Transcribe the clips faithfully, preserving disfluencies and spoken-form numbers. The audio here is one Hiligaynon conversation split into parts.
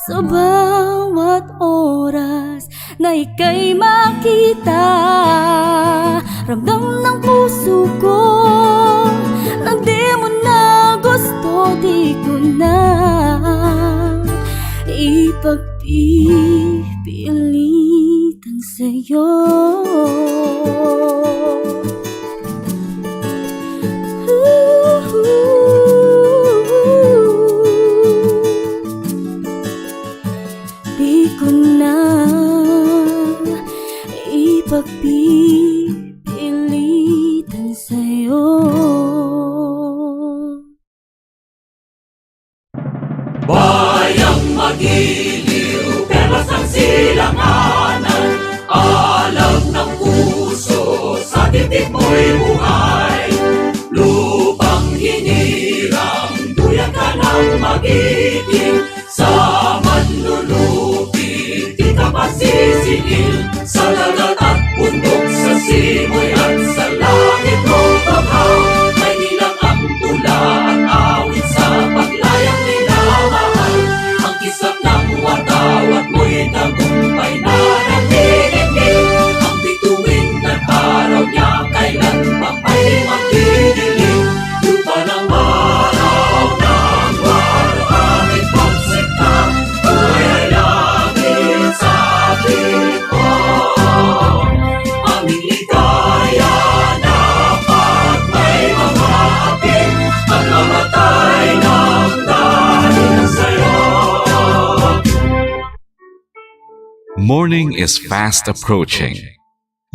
Sa bawat oras na ika'y makita, ramdam ng puso ko na di mo na gusto, di ko na ipagpipilitan sa'yo. Di ko na ipagpipilitan sa'yo. Bayang magiliw, perlas ang silanganan. Alam ng puso, sa titik mo'y buhay. Lupang hinirang, duyan ka ng magiting. Sa manlulupi, di ka pasisiil. Sa dagat at bundok, sa simoy at sa langit mo paghaw. Maynila ang tula at awit sa paglayang minamahal. Ang kisap ng watawat mo'y tagumpay na nanginginig. Ang bituin at araw niya kailan pa may magdidilim. Lupa ng maraw ng walo aming pagsikap. Buhay ay langit sa ating likod. Aming ligaya na pag may mga atin at mamatay ng dahil sa'yo. Morning is fast approaching.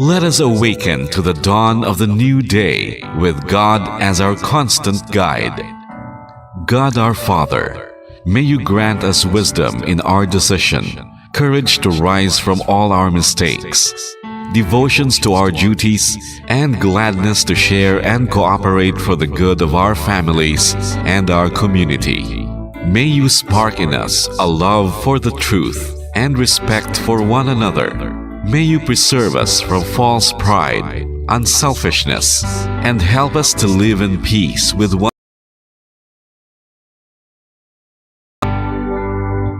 Let us awaken to the dawn of the new day with God as our constant guide. God our Father, may you grant us wisdom in our decision, courage to rise from all our mistakes, devotions to our duties, and gladness to share and cooperate for the good of our families and our community. May you spark in us a love for the truth and respect for one another. May you preserve us from false pride, unselfishness, and help us to live in peace with one.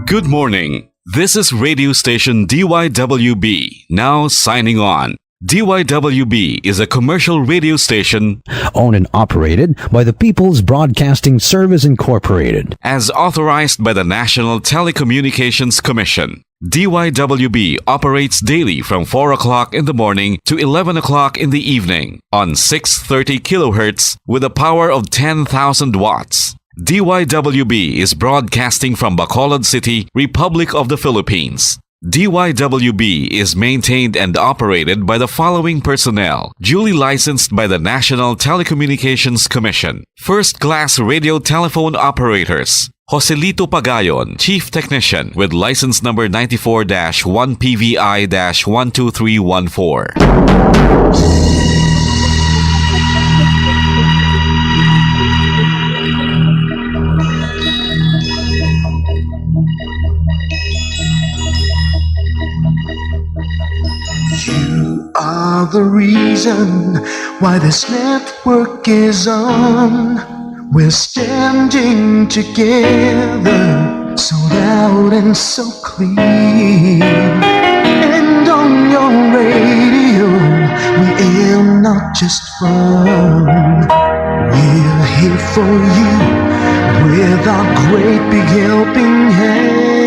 Good morning. This is radio station D Y W B, now signing on. D Y W B is a commercial radio station owned and operated by the People's Broadcasting Service Incorporated. As authorized by the National Telecommunications Commission. D Y W B operates daily from four o'clock in the morning to eleven o'clock in the evening on six thirty kilohertz with a power of ten thousand watts. D Y W B is broadcasting from Bacolod City, Republic of the Philippines. D Y W B is maintained and operated by the following personnel, duly licensed by the National Telecommunications Commission. First class radio telephone operators. Joselito Pagayon, Chief Technician, with license number ninety-four dash one P V I dash one two three one four. You are the reason why this network is on. We're standing together, so loud and so clear. And on your radio, we aim not just fun. We're here for you with our great big helping hand.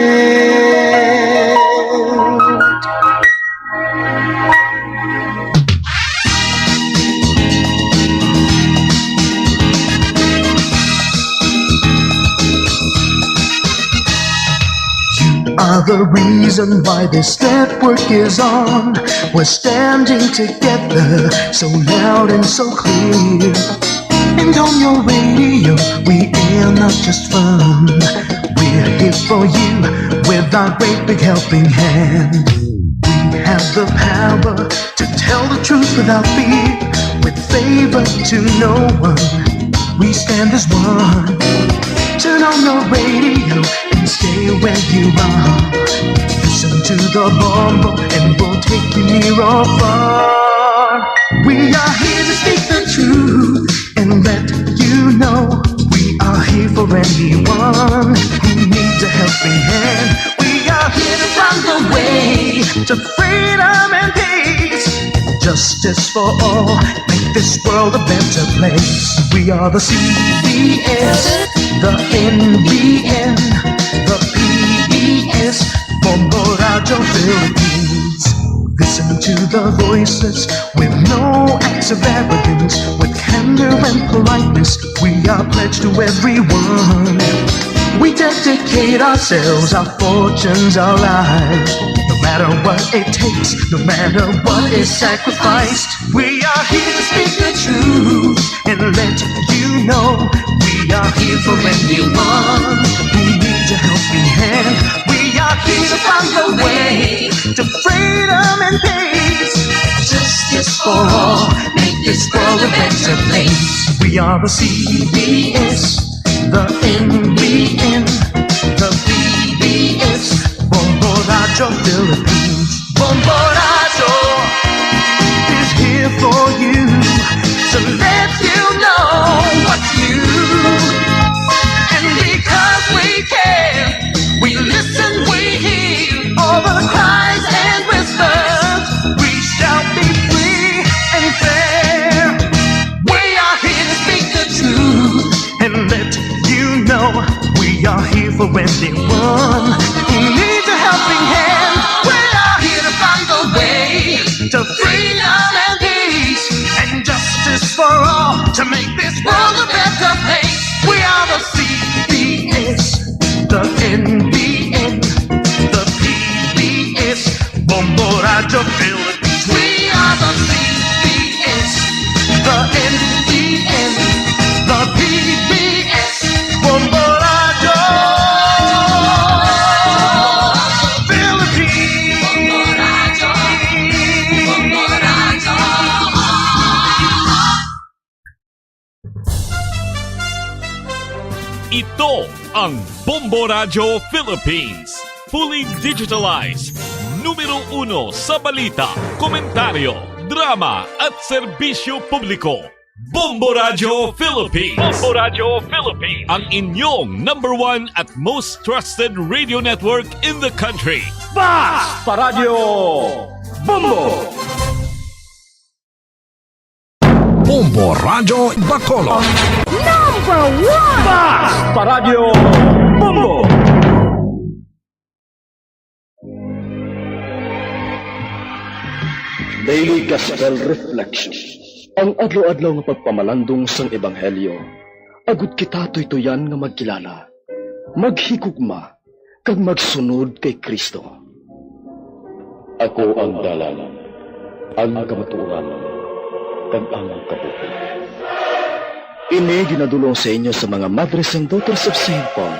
You are the reason why this network is on. We're standing together, so loud and so clear. And on your radio, we air not just fun. We're here for you with our great big helping hand. We have the power to tell the truth without fear, with favor to no one. We stand as one. Turn on your radio and stay where you are. Listen to the bombo and we'll take you near or far. We are here to speak the truth and let you know we are here for anyone who needs A helping hand. We are here to find the way to freedom and peace. Justice for all. Make this world a better place. We are the C B S, the N B N, the P B S, Bombo Radio Philippines. Listen to the voices with no acts of arrogance, with candor and politeness. We are pledged to everyone. We dedicate ourselves, our fortunes, our lives. No matter what it takes, no matter what is sacrificed, we are here to speak the truth and let you know we are here for anyone who needs a helping hand. We are here to find the way to freedom and peace. Justice for all, make this world a better place. We are the C B S, the N B N, the P B S, Bombo Radio Philippines. Bombo Radio is here for you to let you know what's new. And because we care, we listen, we hear all the cries and whispers. We shall be free and fair. We are here to speak the truth and let you know we are here for anyone who needs a helping hand. We are here to find the way to freedom and peace and justice for all to make this world a better place. We are the C B S, the N B N, the P B S, Bombo Radio Philippines. We are the C B S, the N B N, the P B S, Bombo Radio Philippines. Ito ang Bombo Radio Philippines. Fully digitalized. Numero uno sa balita, komentaryo, drama, at serbisyo publiko. Bombo Radio Philippines. Bombo Radio Philippines. Ang inyong number one at most trusted radio network in the country. Basta Radyo Bombo! Bombo Radyo Bacolod. Number one! Basta Radyo Bombo! Daily Gospel Reflection. Ang adlaw-adlaw nga pagpamalandong sang Ebanghelyo, agud kita tuytuyan nga magkilala, maghigugma, kag magsunod kay Cristo. Ako ang dalan, ang kamatuoran, kag ang kabuhi. Ini ginadul-ong sa inyo sa mga Madres and Daughters of Saint Paul.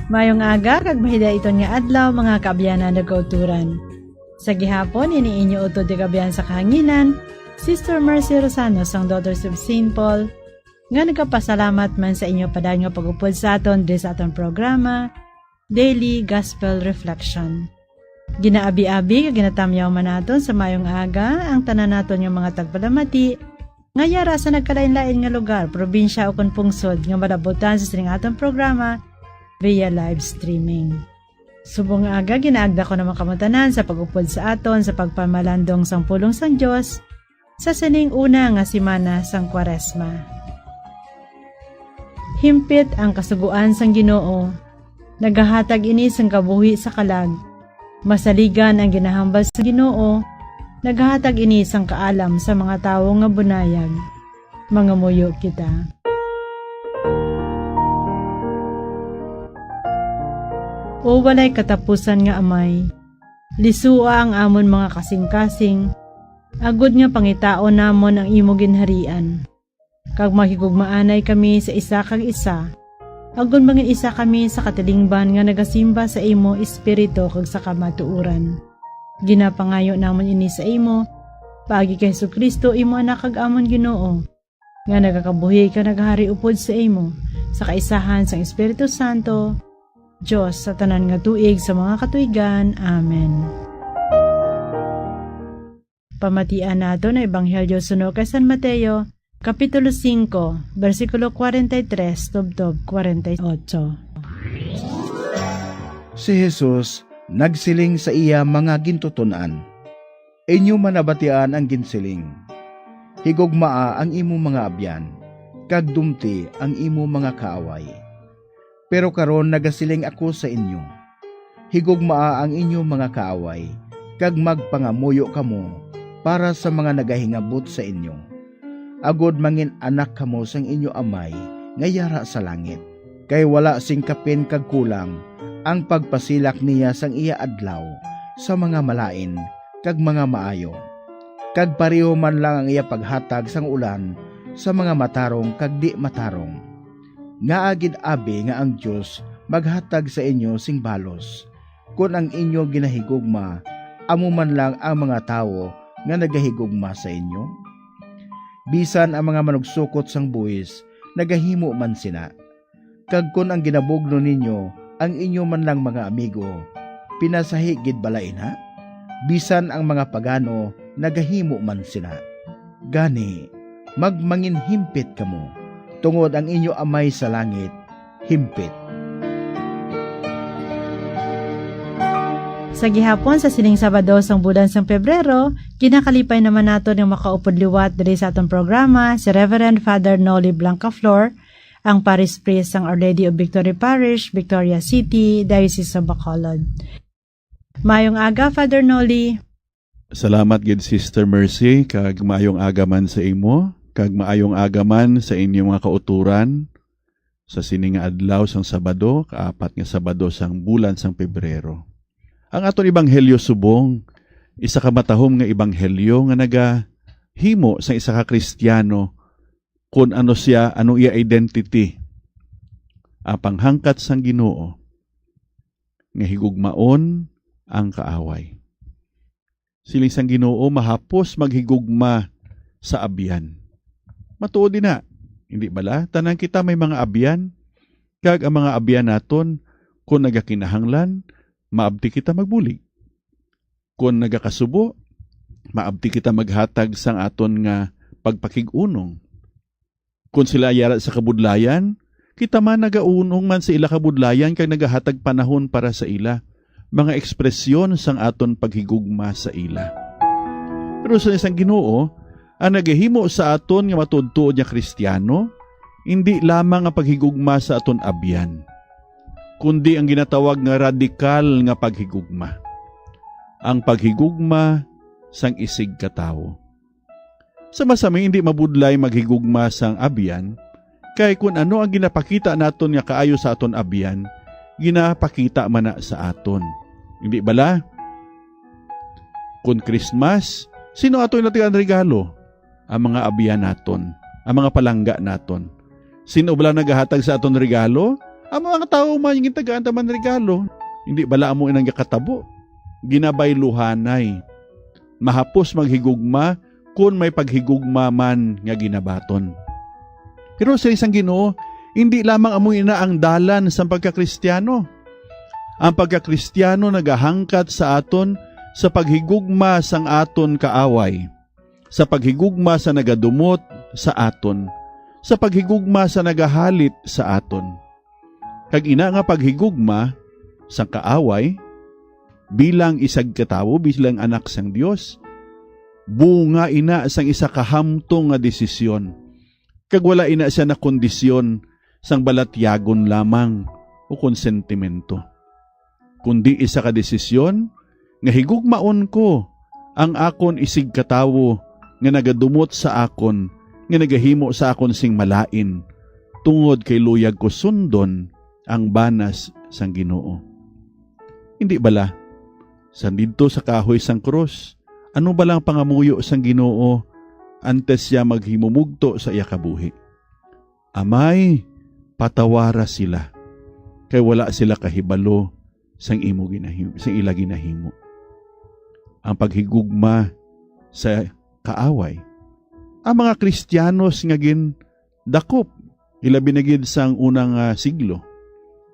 Mayong aga kag mahidaiton nga adlaw, mga kaabyanan ug kauturan. Sa gihapon, ini inyo utod nga kaabyanan sa kahanginan, Sister Mercy Rosano sang Daughters of Saint Paul, nga nagapasalamat man sa inyo padayon nga pag-upod sa aton diri sa aton programa, Daily Gospel Reflection. Ginaabi-abi kag ginatamyaw man naton sa mayong aga ang tanan naton nga mga tagpalamati nga yara sa nagkalain-lain nga lugar, probinsya, ukon pungsod nga malabutan sa sining aton programa via live streaming. Subong nga aga, ginaagda ko naman kamo tanan sa pag-upod sa aton sa pagpamalandong sang pulong sang Dios sa sining una nga semana sang Kwaresma. Himpit ang Kasugoan sang Ginoo, nagahatag ini sang kabuhi sa kalag. Masaligan ang ginahambal sang Ginoo, nagahatag ini sang kaalam sa mga tawo nga bunayag. Mangamuyo kita. O walay katapusan nga Amay, lisua ang amon mga kasingkasing, agod nga pangitaon namon ang imo ginharian, kag maghigugmaanay kami sa isa kag isa, agod mangin-isa kami sa katilingban nga nagasimba sa imo Espiritu kag sa kamatuoran. Ginapangayo namon ini sa imo, paagi kay Jesu-Cristo, imo Anak kag amon Ginoo, nga nagakabuhi kag nagahari upod sa imo, sa kaisahan sang Espiritu Santo, Dios sa tanan nga tuig sa mga katuigan. Amen. Pamatian naton ang Ebanghelyo suno kay San Mateo, Kapitulo singko, bersikulo kwarenta y tres tubtob kwarenta y ocho. Si Jesus nagsiling sa iya mga gintuton-an, "Inyo man nabatian ang ginsiling, 'Higugmaa ang imo mga abyan, kag dumti ang imo mga kaaway.' Pero karon nagasiling ako sa inyo, higugmaa ang inyo mga kaaway, kag magpangamuyo kamo para sa mga nagahingabot sa inyo, agod mangin-anak kamo sang inyo Amay nga yara sa langit. Kay wala sing kapin kag kulang ang pagpasilak niya sang iya adlaw sa mga malain kag mga maayo, kag pareho man lang ang iya paghatag sang ulan sa mga matarong kag di-matarong. Ngaa gid abi nga ang Dios maghatag sa inyo sing balos, kon ang inyo ginahigugma amo man lang ang mga tawo nga nagahigugma sa inyo? Bisan ang mga manugsukot sang buhis nagahimo man sina. Kag kon ang ginabugno ninyo ang inyo man lang mga amigo, pinasahi gid bala ina? Bisan ang mga pagano nagahimo man sina. Gani, magmanginhimpit kamo, tungod ang inyo Amay sa langit himpit." Sa gihapon, sa sining Sabado sang bulan sang Pebrero, kinakalipay naman naton nga makaupod liwat diri sa aton programa si Reverend Father Noli Blancaflor, ang Parish Priest sang Our Lady of Victory Parish, Victoria City, Diocese of Bacolod. Mayong aga, Father Noli. Salamat gid, Sister Mercy, kag maayong aga man sa imo, kag maayong aga man sa inyong mga kauturan sa sini nga adlaw sang Sabado, kaapat nga Sabado sang bulan sang Pebrero. Ang aton ebanghelyo subong, isa ka matahom nga ebanghelyo nga nagahimo sang isa ka Kristiano kon ano sia, ano iya identity. Ang panghangkat sang Ginoo nga higugmaon ang kaaway. Siling sang Ginoo, mahapos maghigugma sa abyan. Matuod ina, hindi bala? Tanan kita may mga abyan, kag ang mga abyan naton, kon nagakinahanglan, maabti kita magbulig. Kon nagakasubo, maabti kita maghatag sang aton nga pagpakig-unong. Kon sila yara sa kabudlayan, kita man nagaunong man sa ila kabudlayan kag nagahatag panahon para sa ila, mga ekspresyon sang aton paghigugma sa ila. Pero sa isang Ginoo, ang nagahimo sa aton nga matuod-tuod nga Kristiano, indi lamang ang paghigugma sa aton abyan, kundi ang ginatawag nga radikal nga paghigugma, ang paghigugma sang isigkatawo. Sa masami, hindi mabudlay maghigugma sang abyan, kay kun ano ang ginapakita naton nga kaayo sa aton abyan, ginapakita man na sa aton. Hindi bala? Kun Christmas, sino aton ginatagaan regalo? Ang mga abyan naton, ang mga palangga naton. Sino bala nagahatag sa aton regalo? Ang mga tawo man yung gitagaan ta man regalo. Hindi bala amo inang ginakatabo? Ginabayluhanay. Mahapos maghigugma kon may paghigugma man nga ginabaton. Pero sa isang Ginoo, hindi lamang amo ina ang dalan sang pagka-Kristiyano. Ang pagka-Kristiyano nagahangkat sa aton sa paghigugma sang aton kaaway, sa paghigugma sa nagadumot sa aton, sa paghigugma sa nagahalit sa aton. Kag ina nga paghigugma sang kaaway, bilang isigkatawo, bilang anak sang Dios, bunga ina sang isa ka hamtong nga desisyon, kag wala ina sia nakondisyon sang balatyagon lamang ukon sentimento, kundi isa ka desisyon nga higugmaon ko ang akon isigkatawo nga nagadumot sa akon, nga nagahimo sa akon sing malain, tungod kay luyag ko sundon ang banas sang Ginoo. Hindi bala, sa didto sa kahoy sang krus, ano bala ang pangamuyo sang Ginoo antes sia maghimumugto sa iya kabuhi? "Amay, patawara sila, kay wala sila kahibalo sang imo ginahimo, sang ila ginahimo." Ang paghigugma sa kaaway. Ang mga Kristiyanos nga gindakop, ilabi na gid sang unang, ah, siglo,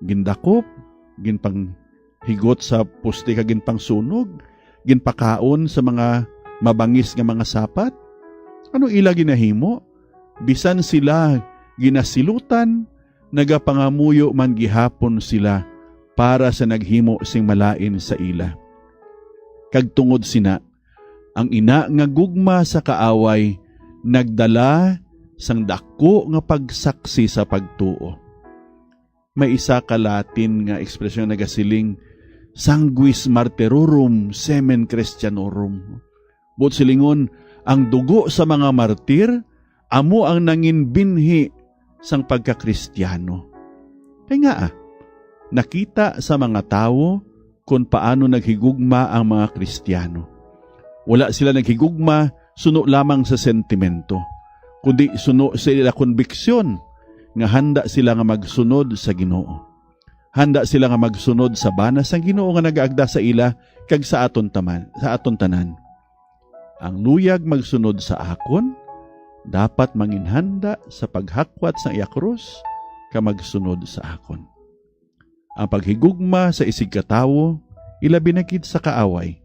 gindakop, ginpanghigot sa poste kag ginpangsunog, ginpakaon sa mga mabangis nga mga sapat. Ano ila ginahimo? Bisan sila ginasilutan, nagapangamuyo man gihapon sila para sa naghimo sing malain sa ila. Kag tungod sina, ang ina nga gugma sa kaaway nagdala sang daku nga pagsaksi sa pagtuo. May isa ka Latin nga ekspresyon nagasiling, "Sanguis martyrorum semen Christianorum." Buot silingon, ang dugo sa mga martir amo ang nangin binhi sang pagka-Kristiyano. Kay ngaa, nakita sa mga tawo kon paano naghigugma ang mga Kristiyano. Wala sila naghigugma suno lamang sa sentimento, kundi suno sa ila konbiksyon nga handa sila nga magsunod sa Ginoo. Handa sila nga magsunod sa bana sang Ginoo nga nagaagda sa ila kag sa aton taman, sa aton tanan. Ang luyag magsunod sa akon, dapat manginhanda sa paghakwat sang iya krus ka magsunod sa akon. Ang paghigugma sa isigkatawo, ilabi na gid sa kaaway,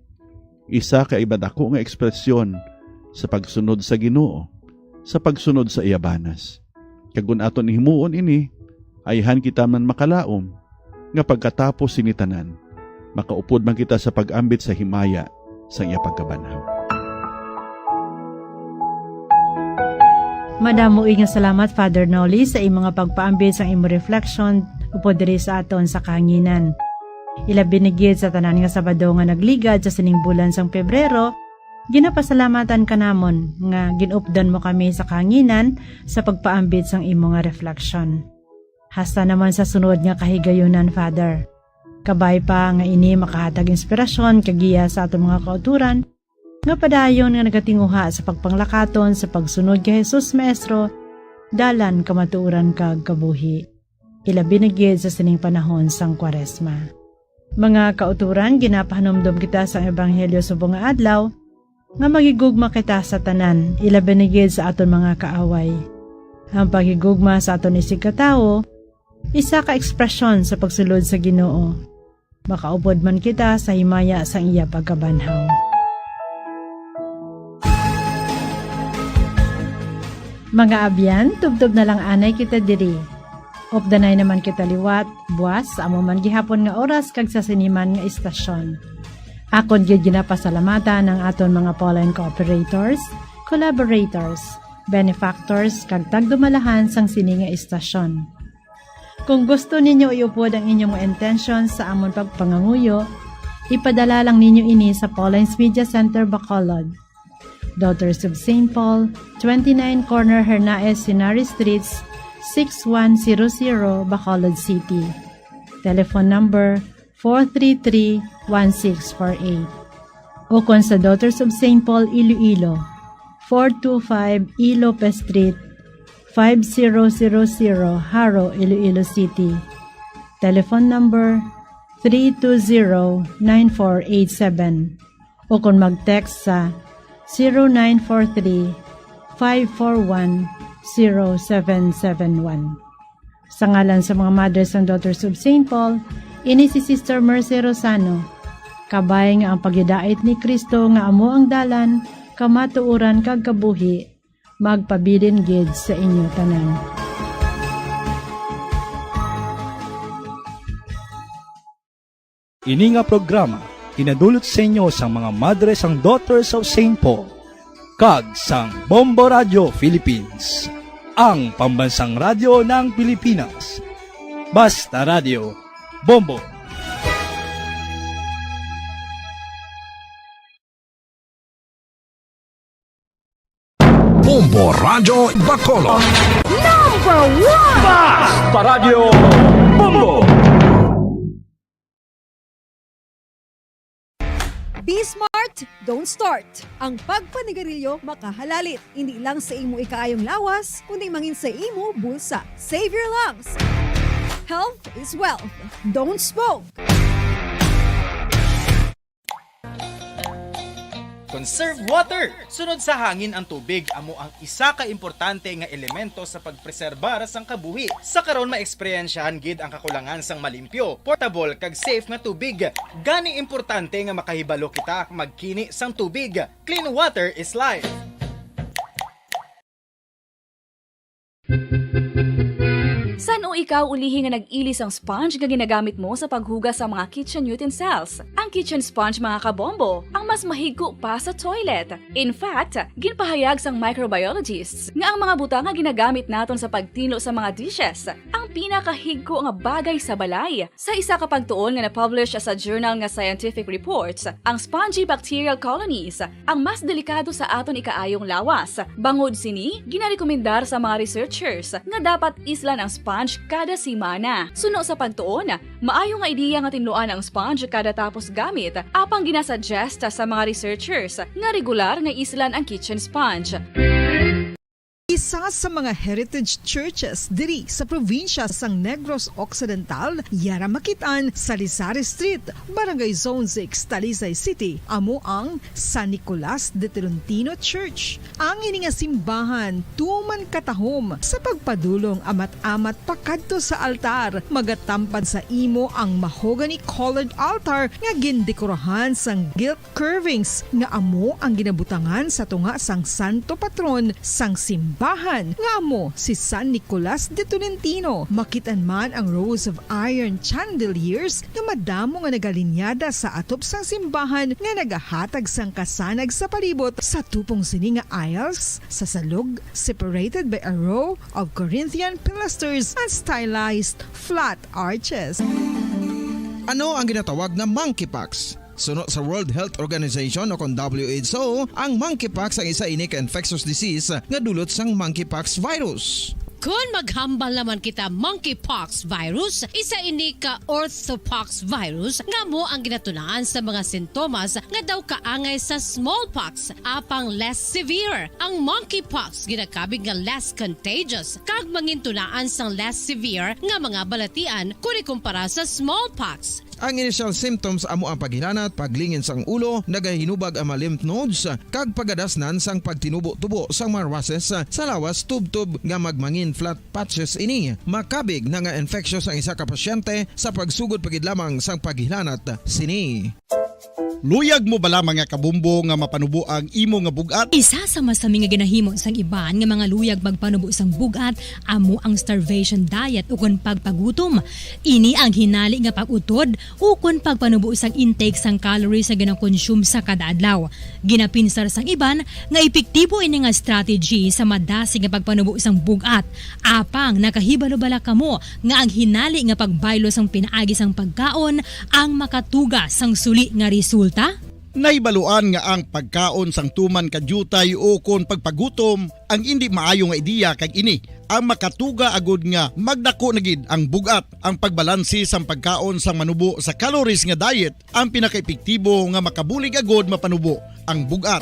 isa ka iba dako nga ekspresyon sa pagsunod sa Ginoo, sa pagsunod sa iya banas. Kag kon aton himuon ini, ayhan kita man makalaom nga pagkatapos sini tanan, makaupod man kita sa pag-ambit sa himaya sang iya pagkabanhaw. Madamo nga salamat, Father Noli, sa imo nga pagpaambit sang imo reflection upod diri sa aton sa kahanginan. Ilabi na gid sa tanan nga Sabado nga nagligad sa sining bulan sang Pebrero, ginapasalamatan ka namon nga gin-updan mo kami sa kahanginan sa pagpaambit sang imo nga reflection. Hasta naman sa sunod nga kahigayunan, Father. Kabay pa nga ini makahatag inspirasyon kag giya sa aton mga kautoran nga padayon nga nagatinguha sa pagpanglakaton sa pagsunod kay Jesus Maestro, dalan, kamatuoran, kag kabuhi. Ilabi na gid sa sining panahon sang Kwaresma. Mga kautoran, ginapahanumdom kita sang ebanghelyo subong nga adlaw, nga maghigugma kita sa tanan, ilabi na gid sa aton mga kaaway. Ang paghigugma sa aton isigkatawo, isa ka ekspresyon sa pagsulod sa Ginoo. Makaupod man kita sa himaya sang iya pagkabanhaw. Mga abyan, tubtob na lang anay kita diri. Updanay naman kita liwat, buas, sa amo man gihapon nga oras kag sa sini man nga istasyon. Akon gid ginapasalamatan ang aton mga Pauline cooperators, collaborators, benefactors, kag tagdumalahan sang sini nga istasyon. Kung gusto ninyo iupod ang inyong mga intensyon sa amon pagpangamuyo, ipadala lang ninyo ini sa Pauline's Media Center, Bacolod, Daughters of Saint Paul, twenty-nine Corner Hernaez Henares Streets, six one zero zero, Bacolod City. Telephone number, four three three, one six four eight. Ukon sa Daughters of Saint Paul Iloilo, four two five E Lopez Street, five zero zero zero, Jaro, Iloilo City. Telephone number, three two zero, nine four eight seven. Ukon mag-text sa zero nine four three, five four one, zero seven seven one. Sa ngalan sa mga Mothers and Daughters of Saint Paul, ini si Sister Mercy Rosano. Kabay nga ang paghidait ni Cristo nga amo ang dalan, kamatuoran, kag kabuhi, magpabilin gid sa inyo tanan. Ini nga programa ginadulot sa inyo sang mga Madres and Daughters of Saint Paul kag sang Bombo Radio Philippines, ang pambansang radyo ng Pilipinas. Basta Radio, Bombo! Bombo Radyo Bacolod. Number one! Basta Radyo Bombo! Be smart, don't start. Ang pagpanigarilyo makahalalit, hindi lang sa imo ikaayong lawas, kundi mangin sa imo bulsa. Save your lungs. Health is wealth. Don't smoke. Conserve water. Sunod sa hangin ang tubig amo ang isa ka importante nga elemento sa pagpreserbar sang kabuhi. Sa karon, maeksperyensyahan gid ang kakulangan sang malimpyo, portable, kag safe nga tubig. Gani importante nga makahibalo kita magkini sang tubig. Clean water is life. San-o ikaw ulihi nga nag-ili sang sponge nga ginagamit mo sa paghugas sa mga kitchen utensils? Ang kitchen sponge, mga kabombo, ang mas mahigko pa sa toilet. In fact, ginpahayag sang microbiologists nga ang mga butang nga ginagamit naton sa pagtinlo sa mga dishes ang pinakahigko nga bagay sa balay. Sa isa ka pagtuon nga na-publish sa journal nga Scientific Reports, ang spongy bacterial colonies ang mas delikado sa aton ikaayong lawas. Bangod sini, ginarekomendar sa mga researchers nga dapat islan ang sponge kada semana. Suno sa pagtuon, maayo nga ideya nga tinluan ang sponge kada tapos gamit, apang ginasuggest sa mga researchers nga regular nga islan ang kitchen sponge. Isa sa mga heritage churches diri sa probinsya sang Negros Occidental, yara makit-an sa Lizares Street, Barangay Zone six, Talisay City, amo ang San Nicolas de Tolentino Church. Ang ini nga simbahan tuman katahom sa pagpadulong amat-amat pakadto sa altar. Magatampad sa imo ang mahogany-colored altar nga gindekorahan sang gilt curvings nga amo ang ginabutangan sa tunga sang santo patron sang simbahan, nga amo si San Nicolas de Tolentino. Makit-an man ang rows of iron chandeliers nga madamo nga nagalinyada sa atop sang simbahan nga nagahatag sang kasanag sa palibot. Sa tupong sini nga aisles, sa salog, separated by a row of Corinthian pilasters and stylized flat arches. Ano ang ginatawag nga monkeypox? Suno sa World Health Organization o kon W H O, ang monkeypox ang isa ini ka infectious disease nga dulot sang monkeypox virus. Kon maghambal naman kita monkeypox virus, isa ini ka orthopox virus nga amo ang ginatunaan sa mga sintomas nga daw kaangay sa smallpox, apang less severe. Ang monkeypox ginakabig nga less contagious kag mangintunaan sang less severe nga mga balatian kon ikumpara sa smallpox. Ang initial symptoms amo ang paghilanat, paglingin sang ulo, nagahinubag ang mga lymph nodes, kag pagadasnan sang pagtinubo-tubo sang mga rushes sa lawas, tubtob nga magmangin flat patches ini. Makabig na nga infectious ang isa ka pasyente sa pagsugod pa gid lamang sang paghilanat sini. Luyag mo bala, mga kabombo, nga mapanubo ang imo nga bug-at? Isa sa masami nga ginahimo sang iban nga mga luyag magpanubo sang bug-at amo ang starvation diet ukon pagpagutom. Ini ang hinali nga pag-utod ukon pagpanubo sang intake sang calories nga ginakonsume sa kada adlaw. Ginapinsar sang iban nga epektibo ini nga strategy sa madasig nga pagpanubo sang bug-at. Apang nakahibalo bala kamo nga ang hinali nga pagbaylo sang pinaagi sang pagkaon ang makatuga sang suli nga resulta? Nahibaluan nga ang pagkaon sang tuman ka diutay ukon pagpagutom ang indi maayo nga ideya, kag ini ang makatuga agud nga magdako na gid ang bug-at. Ang pagbalanse sang pagkaon sang manubo sa calories nga diet ang pinakaepektibo nga makabulig agud mapanubo ang bug-at.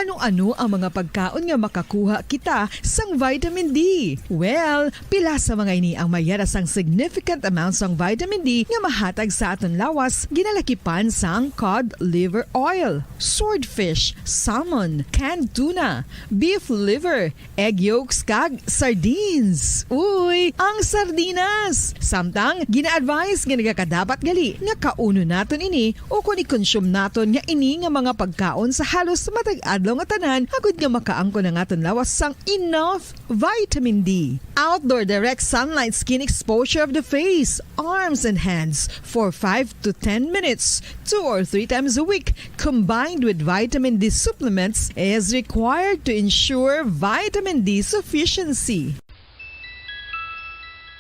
Ano-ano ang mga pagkaon nga makakuha kita sang vitamin D? Well, pila sa mga ini ang mayara sang significant amount sang vitamin D nga mahatag sa aton lawas, ginalakipan sang cod liver oil, swordfish, salmon, canned tuna, beef liver, egg yolks, kag sardines. Uy, ang sardinas! Samtang, gina-advise nga nagakadapat gali nga kaunon naton ini ukon i-consume naton nga ini nga mga pagkaon sa halos matag adlaw nga tanan, agud nga makaangkon ang aton lawas sang enough vitamin D. Outdoor direct sunlight skin exposure of the face, arms, and hands for five to ten minutes, two or three times a week, combined with vitamin D supplements, is required to ensure vitamin D sufficiency.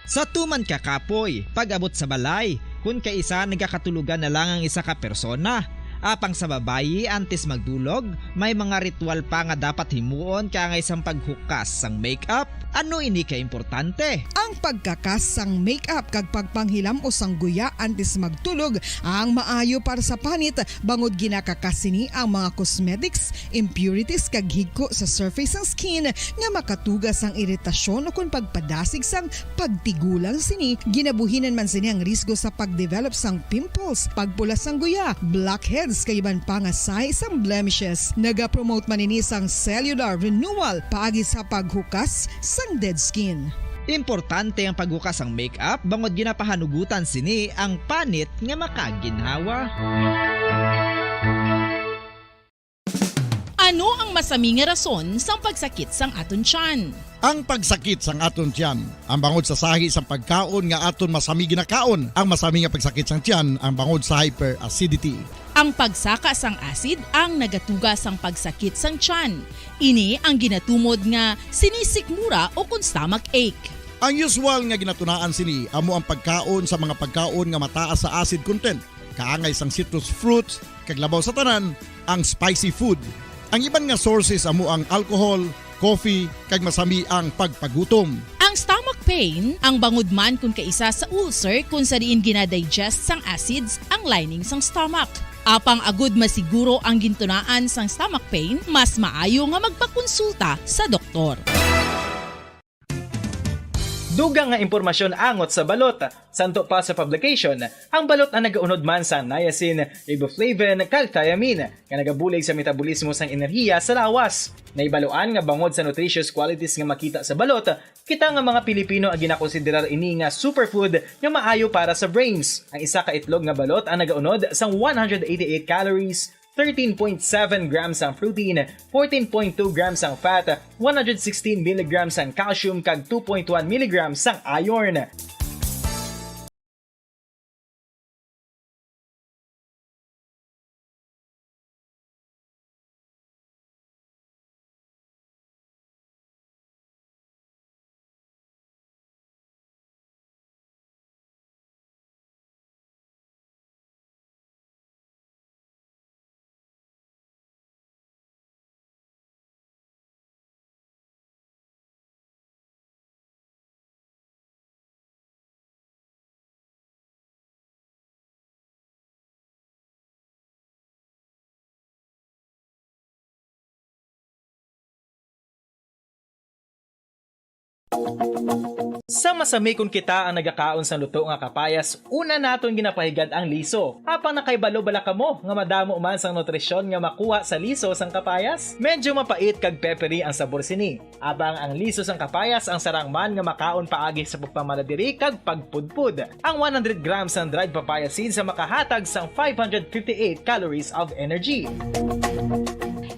Sa tuman ka kapoy, pag-abot sa balay, kun kaisa nagakatulogan na lang ang isa ka persona. Apang sa babayi, antes magdulog, may mga ritual pa nga dapat himuon kaangay sang paghukas sang makeup. Ano ini ka importante? Ang pagkakas sang makeup kag pagpanghilam-os sang guya antes magtulog ang maayo para sa panit, bangod ginakakas sini ang mga cosmetics, impurities, kag higko sa surface sang skin nga makatuga sang iritasyon ukon pagpadasig sang pagtigulang sini. Ginabuhinan man sini ang risgo sa pagdevelop sang pimples, pagpula sang guya, blackheads, kag iban pa nga sahi sang blemishes. Nagapromote man ini sang cellular renewal paagi sa paghukas sang dead skin. Importante ang paghukas sang makeup bangod ginapahanugutan sini ang panit nga makaginhawa. Ano ang Masami nga rason sang pagsakit sang aton tiyan. Ang pagsakit sang aton tiyan, ang bangod sa sahi sang pagkaon nga aton masami ginakaon. Ang masami nga pagsakit sang tiyan, ang bangod sa hyperacidity. Ang pagsaka sang acid ang nagatuga sang pagsakit sang tiyan. Ini ang ginatumod nga sinisikmura o kon stomach ache. Ang usual nga ginatunaan sini amo ang pagkaon sa mga pagkaon nga mataas sa acid content, kaangay sang citrus fruits, kag labaw sa tanan, ang spicy food. Ang iban nga sources amo ang alcohol, coffee, kag masami ang pagpagutom. Ang stomach pain, ang bangod man kon kaisa sa ulcer kon sa diin ginadigest sang acids ang lining sang stomach. Apang agud masiguro ang gintunaan sang stomach pain, mas maayo nga magpakonsulta sa doktor. Dugang nga impormasyon angot sa balot. Santo pa sa publication, ang balot ang nagaunod man sa niacin, riboflavin, kag thiamine, nga nagabulig sa metabolismo sang enerhiya sa lawas. Nahibaluan nga bangod sa nutritious qualities nga makita sa balot, kita nga mga Pilipino ang ginakonsiderar ini nga superfood nga maayo para sa brains. Ang isa ka itlog nga balot ang nagaunod sang one hundred eighty-eight calories, thirteen point seven grams ang protein, fourteen point two grams ang fat, one hundred sixteen milligrams ang calcium, kag two point one milligrams ang iron. Sa masami kon kita ang nagakaon sang luto nga kapayas, una naton ginapahigad ang liso. Apang nakahibalo bala kamo nga madamo man sang nutrisyon nga makuha sa liso sang kapayas? Medyo mapait kag peppery ang sabor sini. Apang ang liso sang kapayas ang sarang man nga makaon paagi sa pagpamaladiri kag pagpudpod. Ang one hundred grams sang dried papaya seeds ang makahatag sang five hundred fifty-eight calories of energy.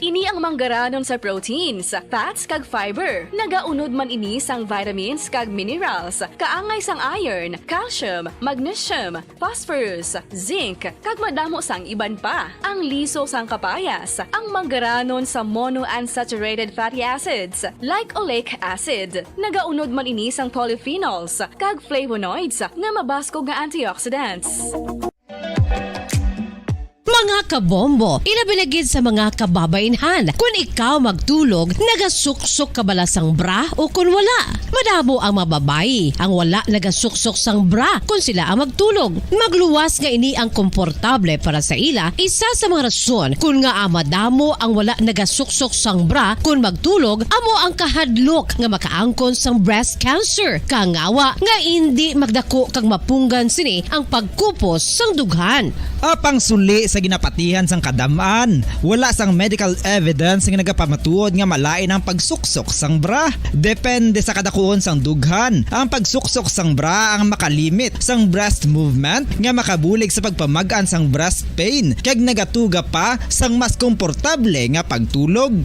Ini ang manggaranon sa proteins, fats, kag fiber. Nagaunod man ini sang vitamins kag minerals, kaangay sang iron, calcium, magnesium, phosphorus, zinc, kag madamo sang iban pa. Ang liso sang kapayas, ang manggaranon sa monounsaturated fatty acids, like oleic acid. Nagaunod man ini sang polyphenols kag flavonoids nga mabaskog nga antioxidants. Mga kabombo, ilabi na gid sa mga kababainhan, kon ikaw magtulog, nagasuksok ka bala sang bra o kon wala? Madamo ang mga babayi ang wala nagasuksok sang bra kon sila ang magtulog. Magluwas nga ini ang komportable para sa ila. Isa sa mga rason kon ngaa madamo ang wala nagasuksok sang bra kon magtulog amo ang kahadlok nga makaangkon sang breast cancer, kangawa nga indi magdako kag mapunggan sini ang pagkupos sang dughan. Apang suli sa ginapatihan sang kadam-an, wala sang medical evidence nga nagapamatuod nga malain ang pagsuksok sang bra. Depende sa kadakuon sang dughan, ang pagsuksok sang bra ang makalimit sang breast movement nga makabulig sa pagpamag-an sang breast pain kag nagatuga pa sang mas komportable nga pagtulog.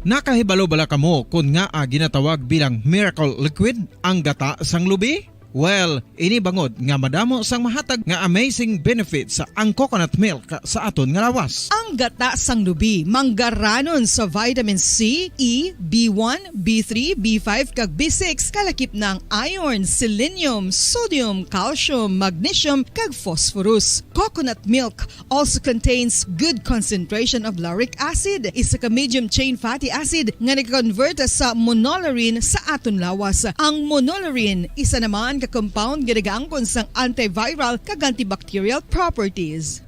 Nakahibalo bala kamo kon ngaa ginatawag bilang miracle liquid ang gata sang lubi? Well, ini bangod nga madamo sang mahatag nga amazing benefits ang coconut milk sa aton nga lawas. Ang gata sang lubi manggaranon sa vitamin C, E, B one, B three, B five, kag B six, kalakip na ang iron, selenium, sodium, calcium, magnesium, kag phosphorus. Coconut milk also contains good concentration of lauric acid, isa ka medium chain fatty acid nga nag-convert sa monolaurin sa aton lawas. Ang monolaurin isa naman ka compound nga nagaangkon sang antiviral kag antibacterial properties.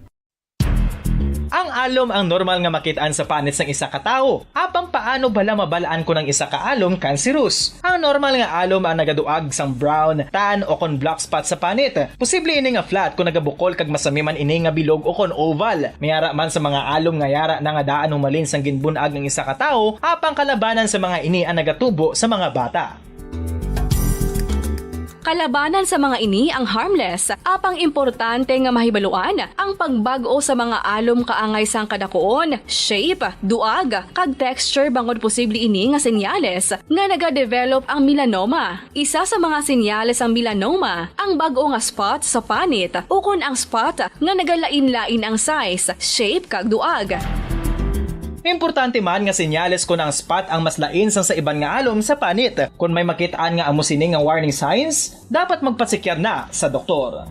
Ang alom ang normal nga makit-an sa panit sang isa ka tawo. Apang paano bala mabal-an kon ang isa ka alom kanserus? Ang normal nga alom ang nagaduag sang brown, tan, o kon black spot sa panit. Posible ini nga flat kon nagabukol kag masami man ini nga bilog o kon oval. May ara man sa mga alom nga yara na nga daan humalin sang ginbun-ag ang isa ka tawo, apang kalabanan sa mga ini ang nagatubo sa mga bata. Kalabanan sa mga ini ang harmless, apang importante nga mahibaluan ang pagbag-o sa mga alom kaangay sang kadakuon, shape, duag, kag texture bangod posible ini nga senyales nga nagadevelop ang melanoma. Isa sa mga senyales sang melanoma ang bag-o nga spot sa panit ukon ang spot nga nagalain-lain ang size, shape, kag duag. Importante man nga senyales kon ang spot ang mas lain sang sa iban nga alom sa panit. Kon may makit-an nga amo sini nga warning signs, dapat magpasikyar na sa doktor.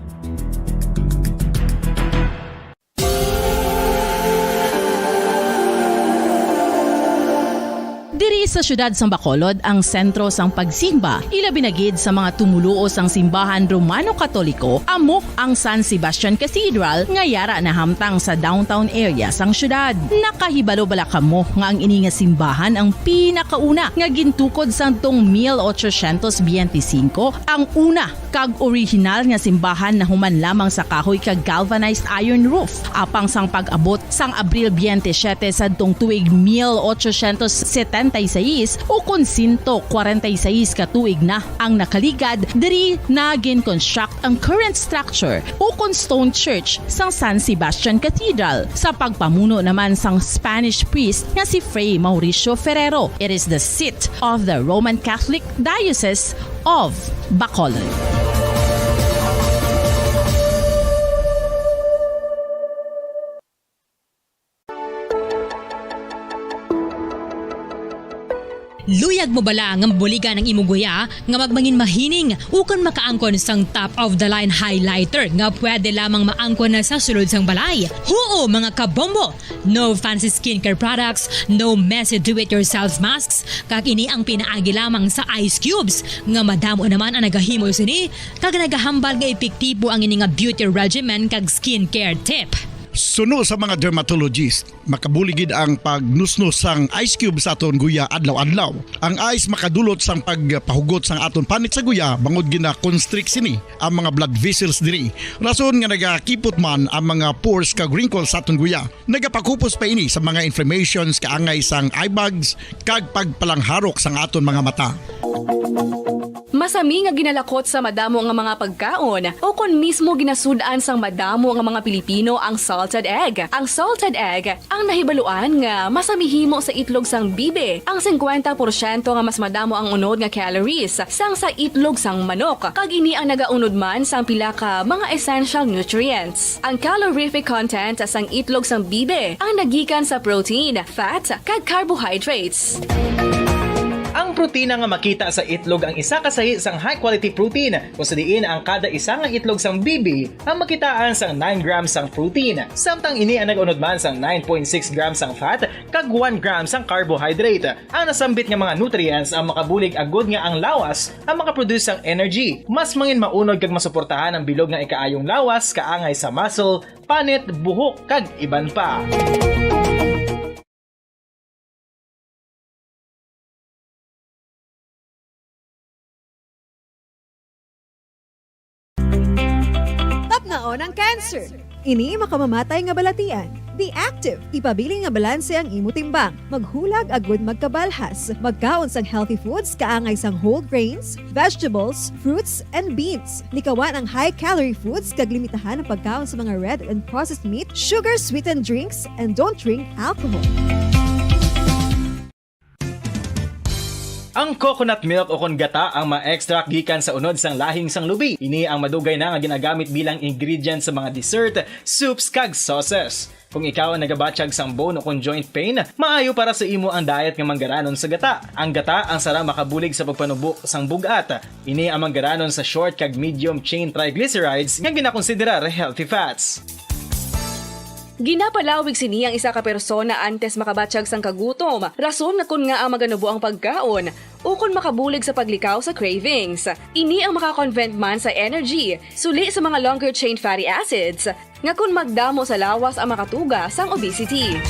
Diri sa siyudad sang Bacolod ang sentro sang pagsimba, ilabi na gid sa mga tumoluo sang simbahan Romano-Katoliko, amo ang San Sebastian Cathedral nga yara nahamtang sa downtown area sang siyudad. Nakahibalo bala kamo nga ang ini nga simbahan ang pinakauna nga gintukod sadtong mil ochocientos biyente singko, ang una kag orihinal nga simbahan nahuman lamang sa kahoy kag galvanized iron roof. Apang sang pag-abot sang Abril biyente siyete sadtong tuig mil ochocientos setenta y seis, ukon sento kwarenta y seis ka tuig na ang nakaligad, diri na gin-construct ang current structure ukon stone church sang San Sebastian Cathedral sa pagpamuno naman sang Spanish priest nga si Fray Mauricio Ferrero. It is the seat of the Roman Catholic Diocese of Bacolod. Luyag mo bala nga mabuligan ang imo guya nga magmangin mahining ukon makaangkon sang top of the line highlighter nga pwede lamang maangkon na sa sulod sang balay? Huo, mga kabombo! No fancy skincare products, no messy do-it-yourself masks, kag ini ang pinaagi lamang sa ice cubes, nga madamo naman ang nagahimo sini, kag nagahambal nga epektibo ang ini nga beauty regimen kag skincare tip. Suno sa mga dermatologist, makabulig gid ang pagnusnos sang ice cube sa aton guya adlaw-adlaw. Ang ice makadulot sang pagpahugot sang aton panit sa guya, bangod gina-constrict sini ang mga blood vessels diri. Rason nga nagakipot man ang mga pores kag wrinkles sa aton guya. Nagapakupos pa ini sa mga inflammations kaangay sang eye bags kag pagpalangharok sang aton mga mata. Masami nga ginalakot sa madamo nga mga pagkaon, ukon mismo ginasud-an sang madamo nga mga Pilipino ang salted egg. Ang salted egg ang nahibaluan nga masami himo sa itlog sang bibe, ang singkwenta porsyento nga mas madamo ang unod nga calories sang sa itlog sang manok, kag ini ang nagaunod man sang pila ka mga essential nutrients. Ang calorific content sang itlog sang bibe ang nagikan sa protein, fat, kag carbohydrates. Ang protina nga makita sa itlog ang isa ka sahi sang high quality protein, kung sa diin ang kada isa nga itlog sang bibe ang makitaan sang nine grams sang protein, samtang ini ang nag-unod man sang nine point six grams sang fat kag one gram sang carbohydrate. Ang nasambit nga mga nutrients ang makabulig agud nga ang lawas ang makaproduce sang energy. Mas mangin maunod kag masuportahan ang bilog nga ikaayong lawas kaangay sa muscle, panit, buhok, kag iban pa. Tapnaon ang cancer. Ini makamamatay nga balatian. Be active. Ipabilin nga balanse ang imo timbang. Maghulag agud magkabalhas. Magkaon sang healthy foods kaangay sang whole grains, vegetables, fruits, and beans. Likawan ang high-calorie foods kag limitahan ang pagkaon sa mga red and processed meat, sugar-sweetened drinks, and don't drink alcohol. Ang coconut milk ukon gata ang ma-extract gikan sa unod sang lahing sang lubi. Ini ang madugay na nga ginagamit bilang ingredient sa mga dessert, soups, kag sauces. Kung ikaw ang nagabatyag sang bone ukon joint pain, maayo para sa imo ang diet nga manggaranon sa gata. Ang gata ang sara makabulig sa pagpanubo sang bug-at. Ini ang manggaranon sa short kag medium chain triglycerides nga ginakonsiderar healthy fats. Ginapalawig sini ang isa ka persona antes makabatyag sang kagutom, rason nga kon ngaa maganubo ang pagkaon, ukon makabulig sa paglikaw sa cravings. Ini ang makakonvent man sa energy, suli sa mga longer chain fatty acids, nga kon magdamo sa lawas ang makatuga sang obesity.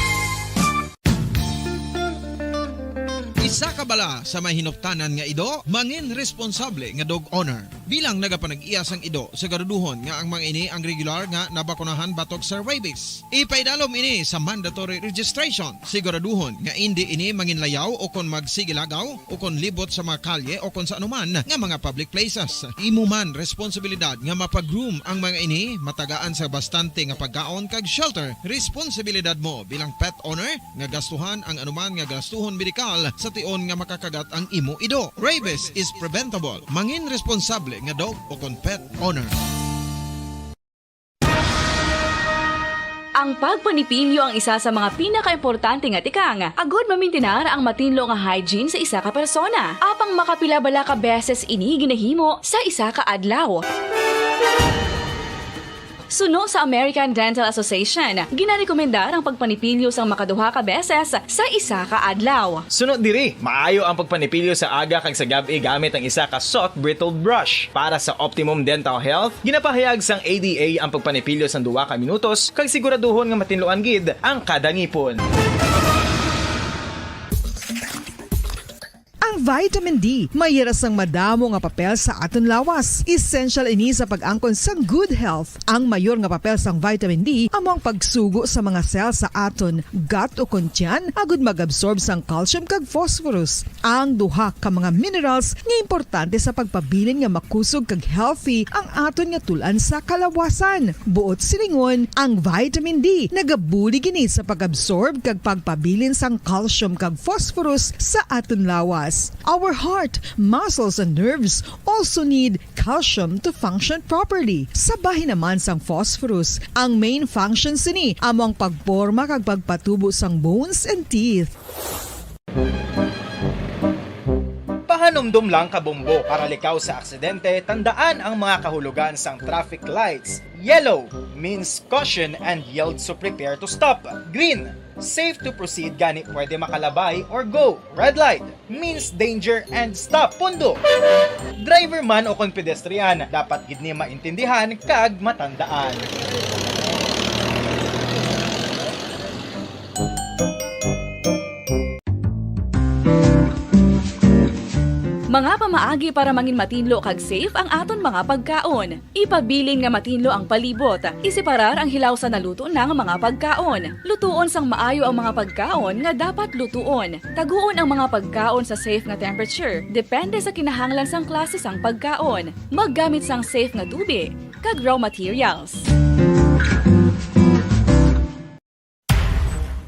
Isa ka bala sa may hinuptanan nga ido, mangin responsable nga dog owner. Bilang nagapanag-iya sang ido, siguraduhon nga ang mga ini ang regular nga nabakunahan batok sa rabies. Ipaidalom ini sa mandatory registration. Siguraduhon nga indi ini manginlayaw o kon magsigilagaw o kon libot sa mga kalye o kon sa anuman nga mga public places. Imo man responsibilidad nga mapag-groom ang mga ini, matagaan sa bastante nga pagkaon kag shelter. Responsibilidad mo bilang pet owner nga gastuhan ang anuman nga gastuhon medikal sa tion nga makakagat ang imo ido. Rabies is preventable. Mangin responsable nga dog o kon pet owner. Ang pagpanipilyo ang isa sa mga pinakaimportante nga tikang agod mamintinar ang matinlo nga hygiene sa isa ka persona. Apang makapila bala ka beses ini ginahimo sa isa ka adlaw? Suno sa American Dental Association, ginarekomendar ang pagpanipilyo sang makaduha ka beses sa isa ka adlaw. Suno diri, maayo ang pagpanipilyo sa aga kag sa gab-i gamit ang isa ka soft bristled brush. Para sa optimum dental health, ginapahayag sang A D A ang pagpanipilyo sang duha ka minutos kag siguraduhon nga matinluan gid ang kada ngipon. Ang vitamin D may hira sang madamo nga papel sa aton lawas. Essential ini sa pag-angkon sang good health. Ang mayor nga papel sang vitamin D amo ang pagsugo sa mga cell sa aton gut o kon tiyan agud mag-absorb sang calcium kag phosphorus, ang duha ka mga minerals nga importante sa pagpabilin nga makusog kag healthy ang aton nga tul-an sa kalawasan. Buot silingon, ang vitamin D nagabulig ini sa pag-absorb kag pagpabilin sang calcium kag phosphorus sa aton lawas. Our heart, muscles, and nerves also need calcium to function properly. Sa bahin naman sang phosphorus, ang main function sini amo ang pagporma kag pagpatubo sang bones and teeth. Pahanumdom lang, kabombo, para likaw sa aksidente, tandaan ang mga kahulogan sang traffic lights. Yellow means caution and yield, so prepare to stop. Green, safe to proceed, gani pwede makalabay or go. Red light means danger and stop. Pundo, driver man o kon pedestrian, dapat gid ni maintindihan kag matandaan. Mga pamaagi para mangin matinlo kag safe ang aton mga pagkaon. Ipabilin nga matinlo ang palibot. Iseparar ang hilaw sa naluto na nga mga pagkaon. Lutuon sang maayo ang mga pagkaon nga dapat lutuon. Taguon ang mga pagkaon sa safe nga temperature, depende sa kinahanglan sang klase sang pagkaon. Maggamit sang safe nga tubi kag raw materials.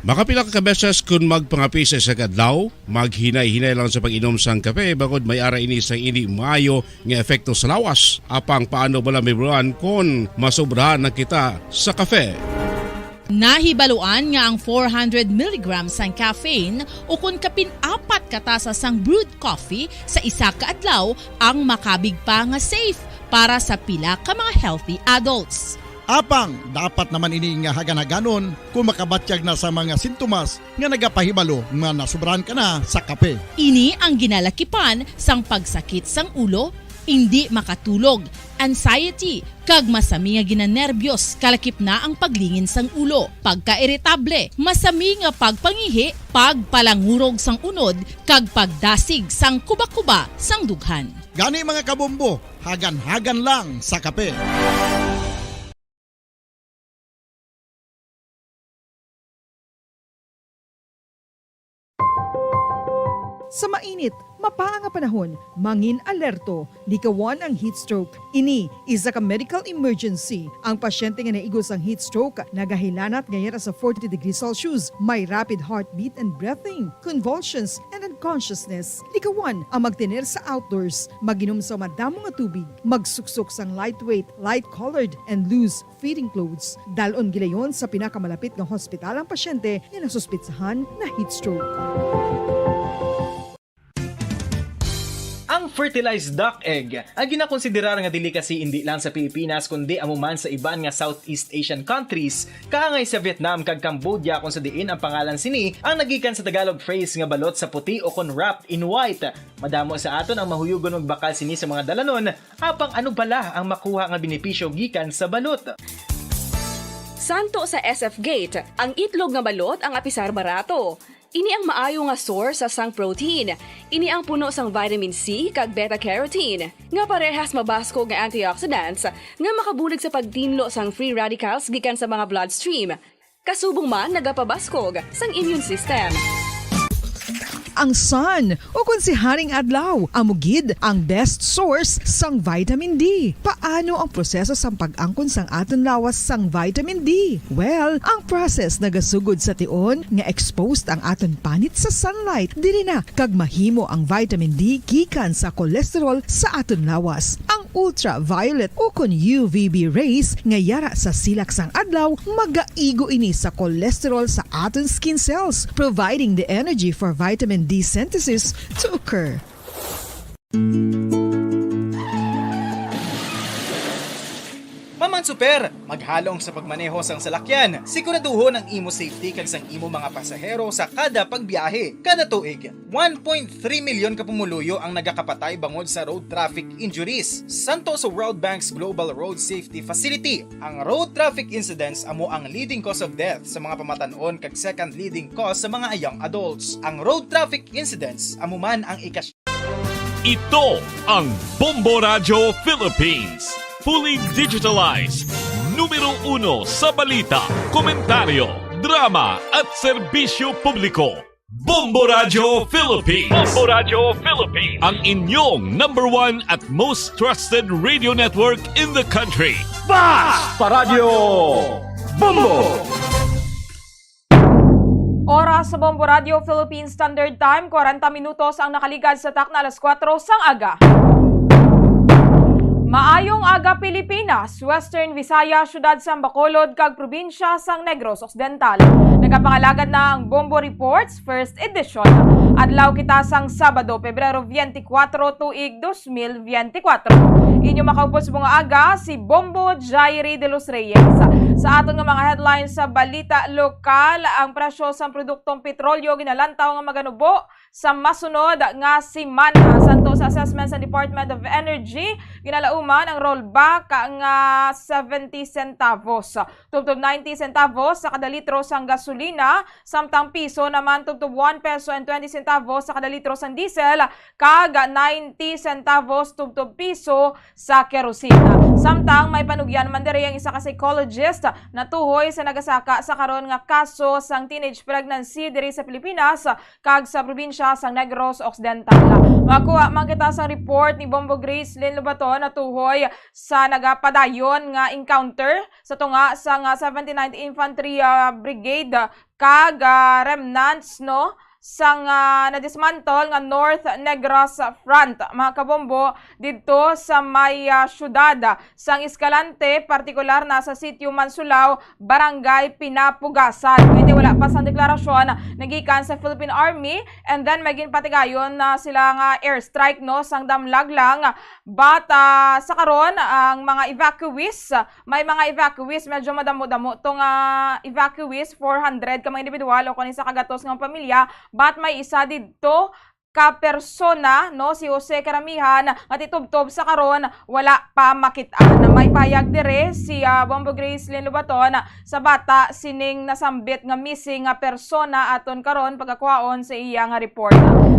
Makapila ka beses kon magpangape sa isa ka adlaw, maghinay-hinay lang sa pag-inom sang kape bangod may ara ini sang indi maayo nga epekto sa lawas. Apang paano bala mahibaluan kon masobrahan na kita sa kape? Nahibaluan nga ang four hundred milligrams sang caffeine o kon kapin apat ka tasa sang brewed coffee sa isa ka adlaw ang makabig pa nga safe para sa pila ka mga healthy adults. Apang dapat naman ini nga hagan-haganon kon makabatyag na sa mga sintomas nga nagapahibalo nga nasobrahan ka na sa kape. Ini ang ginalakipan sang pagsakit sang ulo, indi makatulog, anxiety, kag masami nga ginanerbiyos, kalakip na ang paglingin sang ulo, pagkairitable, masami nga pagpangihi, pagpalangurog sang unod, kag pagdasig sang kubakuba sang dughan. Gani, mga kabombo, hagan-hagan lang sa kape. Sa mainit, mapaa nga panahon, mangin alerto, likawan ang heat stroke. Ini isa ka medical emergency. Ang pasyente nga naigo sang heat stroke nagahilanat nga yara sa forty degrees Celsius, may rapid heartbeat and breathing, convulsions, and unconsciousness. Likawan ang magtener sa outdoors, mag-inom sa madamo nga tubig, magsuksok sang lightweight, light-colored, and loose fitting clothes. Dal-on gilayon sa pinakamalapit nga hospital ang pasyente nga nasuspetsahan na heat stroke. Ang fertilized duck egg ang ginakonsiderar nga delicacy indi lang sa Pilipinas kundi amo man sa iban nga Southeast Asian countries, kaangay sa Vietnam kag Cambodia, kung sa diin ang pangalan sini ang nagikan sa Tagalog phrase nga balot sa puti o kon wrapped in white. Madamo sa aton ang mahuyugon magbakal sini sa mga dalanon, apang ano bala ang makuha nga benepisyo gikan sa balot? Santo sa S F Gate, ang itlog nga balot ang apisar barato. Ini ang maayo nga source sang protein. Ini ang puno sang vitamin C kag beta-carotene, nga parehas mabaskog nga antioxidants nga makabulig sa pagtinlo sang free radicals gikan sa mga bloodstream. Kasubong man nagapabaskog sang immune system. Ang sun, o kon si Haring Adlaw, amo gid ang best source sang vitamin D. Paano ang proseso sang pag-angkon sang aton lawas sang vitamin D? Well, ang process nagasugod sa tion nga exposed ang aton panit sa sunlight, diri na kag mahimo ang vitamin D gikan sa cholesterol sa aton lawas. Ang ultraviolet o kon U V B rays nga yara sa silak sang adlaw, magaigo ini sa cholesterol sa aton skin cells, providing the energy for vitamin D synthesis to occur. Maman Super, maghalong sa pagmaneho sang salakyan. Siguraduhon ang imo safety kag sang imo mga pasahero sa kada pagbiyahe. Kada tuig, one point three milyon ka pumuluyo ang nagakapatay bangod sa road traffic injuries. Santo sa World Bank's Global Road Safety Facility, ang road traffic incidents amo ang leading cause of death sa mga pamatan-on kag second leading cause sa mga young adults. Ang road traffic incidents amo man ang ika- Ito ang Bombo Radyo Philippines. Fully digitalized. Numero uno sa balita, komentaryo, drama at serbisyo publiko. Bombo Radyo Philippines. Bombo Radyo Philippines. Ang inyong number one at most trusted radio network in the country. Basta Radyo Bombo! Oras sa Bombo Radyo Philippines Standard Time, kwarenta minutos ang nakaligad sa takna alas kuwatro sang aga. Maayong aga, Pilipinas, Western Visayas, siyudad sang Bacolod, kag probinsya sang Negros Occidental. Nagapangalagad na ang Bombo Reports First Edition. Adlaw kita sang Sabado, Pebrero twenty-four, tuig dos mil twenty-four. Inyo makaupod sa mga aga si Bombo Jairi de los Reyes. Sa aton nga mga headlines sa balita lokal, ang presyo sang produktong petrolyo ginalantaw nga maganubo sa masunod nga semana. Santo sa assessment sa Department of Energy, ginalauman ang rollback nga seventy centavos tubtob ninety centavos sa kada litro sang gasolina, samtang piso naman tubtob one peso and twenty centavos sa kada litro sang diesel, kag ninety centavos tubtob piso sa kerosene. Samtang may panugyan man diri ang isa ka psychologist natuhoy sa nagasaka sa karon nga kaso sang teenage pregnancy diri sa Pilipinas kag sa probinsya sang Negros Occidental. Makuha man kita sang report ni Bombo Gracelyn Lobaton natuhoy sa nagapadayon nga encounter sa tunga sang, ah, seventy-ninth Infantry, ah, Brigade kag, ah, remnants, no, sang, ah, nadismantle nga North Negros Front, mga kabombo, didto sa may, ah, siyudad sang Escalante, partikular na sa Sitio Mansulao, Barangay Pinapugasan. Kay wala pa sang deklarasyon nagikan sa Philippine Army, and then may ginpatigayon na sila nga airstrike, no, sang damlag lang. But, ah, sa karon, ang mga evacuees, may mga evacuees, medyo madamo-damo to nga evacuees, four hundred ka mga individual o kung isa ka gatos nga pamilya, but may isa didto ka persona, no, si Jose Karamihan, nga titubtob sa karon wala pa makit-an. May payag dire si, ah, Bombo Gracelyn Lobaton sa bata sining nasambit nga missing nga persona aton karon pagakwaon sa iya nga report.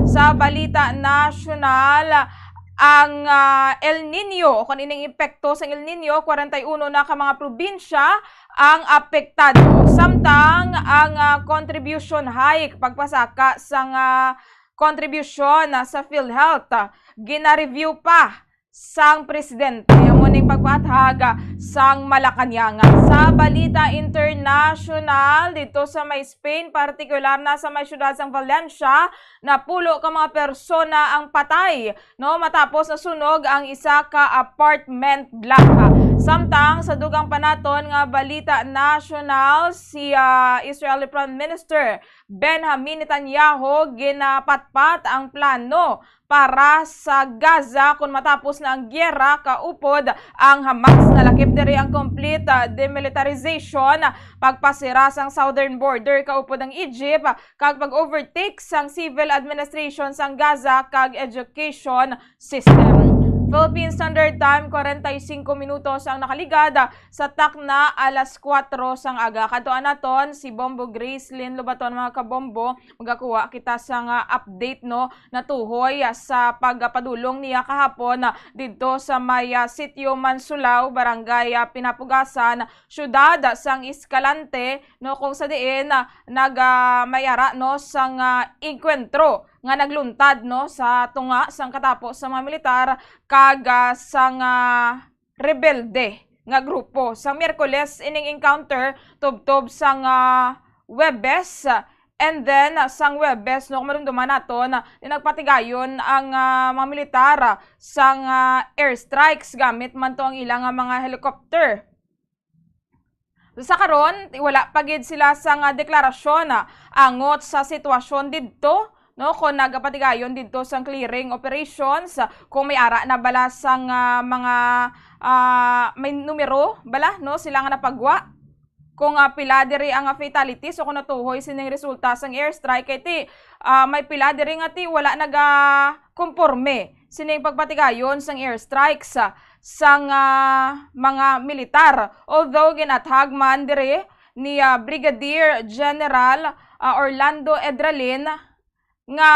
Sa balita nasyonal, ang, ah, El Niño, o kung ining epekto sang El Niño, kwarenta y uno na ka mga probinsya ang apektado. Samtang ang, ah, contribution hike, pagpasaka sang, ah, kontribusyon, ah, sa PhilHealth, ah, gina-review pa sang presidente. Amo ning pagpaathag, ah, sang Malacañang. Sa balita internasyonal, dito sa may Spain, partikular na sa may siyudad sang Valencia, napulo ka mga persona ang patay, no, matapos nasunog ang isa ka apartment block. Samtang sa dugang pa naton nga balita nasyonal, si, ah, Israeli Prime Minister Benjamin Netanyahu ginapatpat ang plano para sa Gaza kon matapos na ang giyera kaupod ang Hamas. Nalakip diri ang complete, ah, demilitarization, pagpasira sang southern border kaupod ang Egypt, kag pag-overtake sang civil administration sang Gaza kag education system. Philippine Standard Time, kwarenta y singko minutos ang nakaligad sa takna alas kuwatro sang aga. Kadtuan naton si Bombo Gracelyn Lobaton, mga kabombo. Magakuha kita sa nga update, no, natuhoy, ah, sa pagpadulong niya kahapon, ah, didto sa may, ah, Sitio Mansulao, Barangay, ah, Pinapugasan, Siyudad sang Escalante, no, kung sa diin, ah, nag, ah, may ara, no, sang, ah, engkwentro nga nagluntad, no, sa tunga sang katapo sa mga militar kag, ah, sang, ah, rebelde nga grupo. Sang Miyerkules ining encounter tubtob sang, ah, Huwebes, and then, ah, sang Huwebes, no, kung marumduman naton, ah, di nagpatigayon ang, ah, mga militar, ah, sang, ah, airstrikes gamit man to ang ila nga mga helicopter. Sa karon, wala pa gid sila sang, ah, deklarasyon, ah, angot sa sitwasyon didto, no, kung nagapatigayon didto sang clearing operations, ah, kung may ara na bala sang, ah, mga, ah, may numero bala, no, sila nga napagwa. Kung, ah, pila diri ang, ah, fatalities o kung natuhoy sining resulta sang airstrike, kay ti, ah, may pila diri nga ti wala naga-, komporme sining pagpatigayon sang airstrikes, ah, sang, ah, mga militar. Although ginathag man diri ni, ah, Brigadier General, ah, Orlando Edralin nga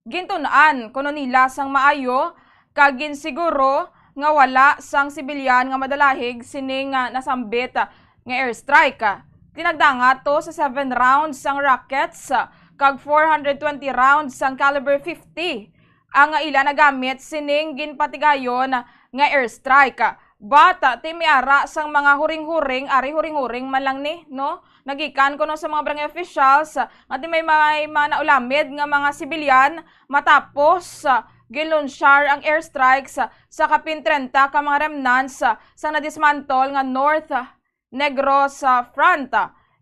gintun-an kuno nila sang maayo kag ginsiguro nga wala sang sibilyan nga madalahig sining, ah, nasambit, ah, nga airstrike. Tinagdangat to sa seven rounds sang rockets, ah, kag four hundred twenty rounds sang caliber fifty ang ila nagamit sining ginpatigayon nga airstrike. But, ah, ti may ara sang mga huring-huring, ari huring-huring man lang ni, no? Nagikan kuno sa mga barangay officials, ah, nga ti may, may mga naulamid nga mga sibilyan matapos, ah, ginlunsyar ang airstrikes, ah, sa kapin trenta ka mga remnants, ah, sa nadismantle nga North, ah, Negros, ah, Front.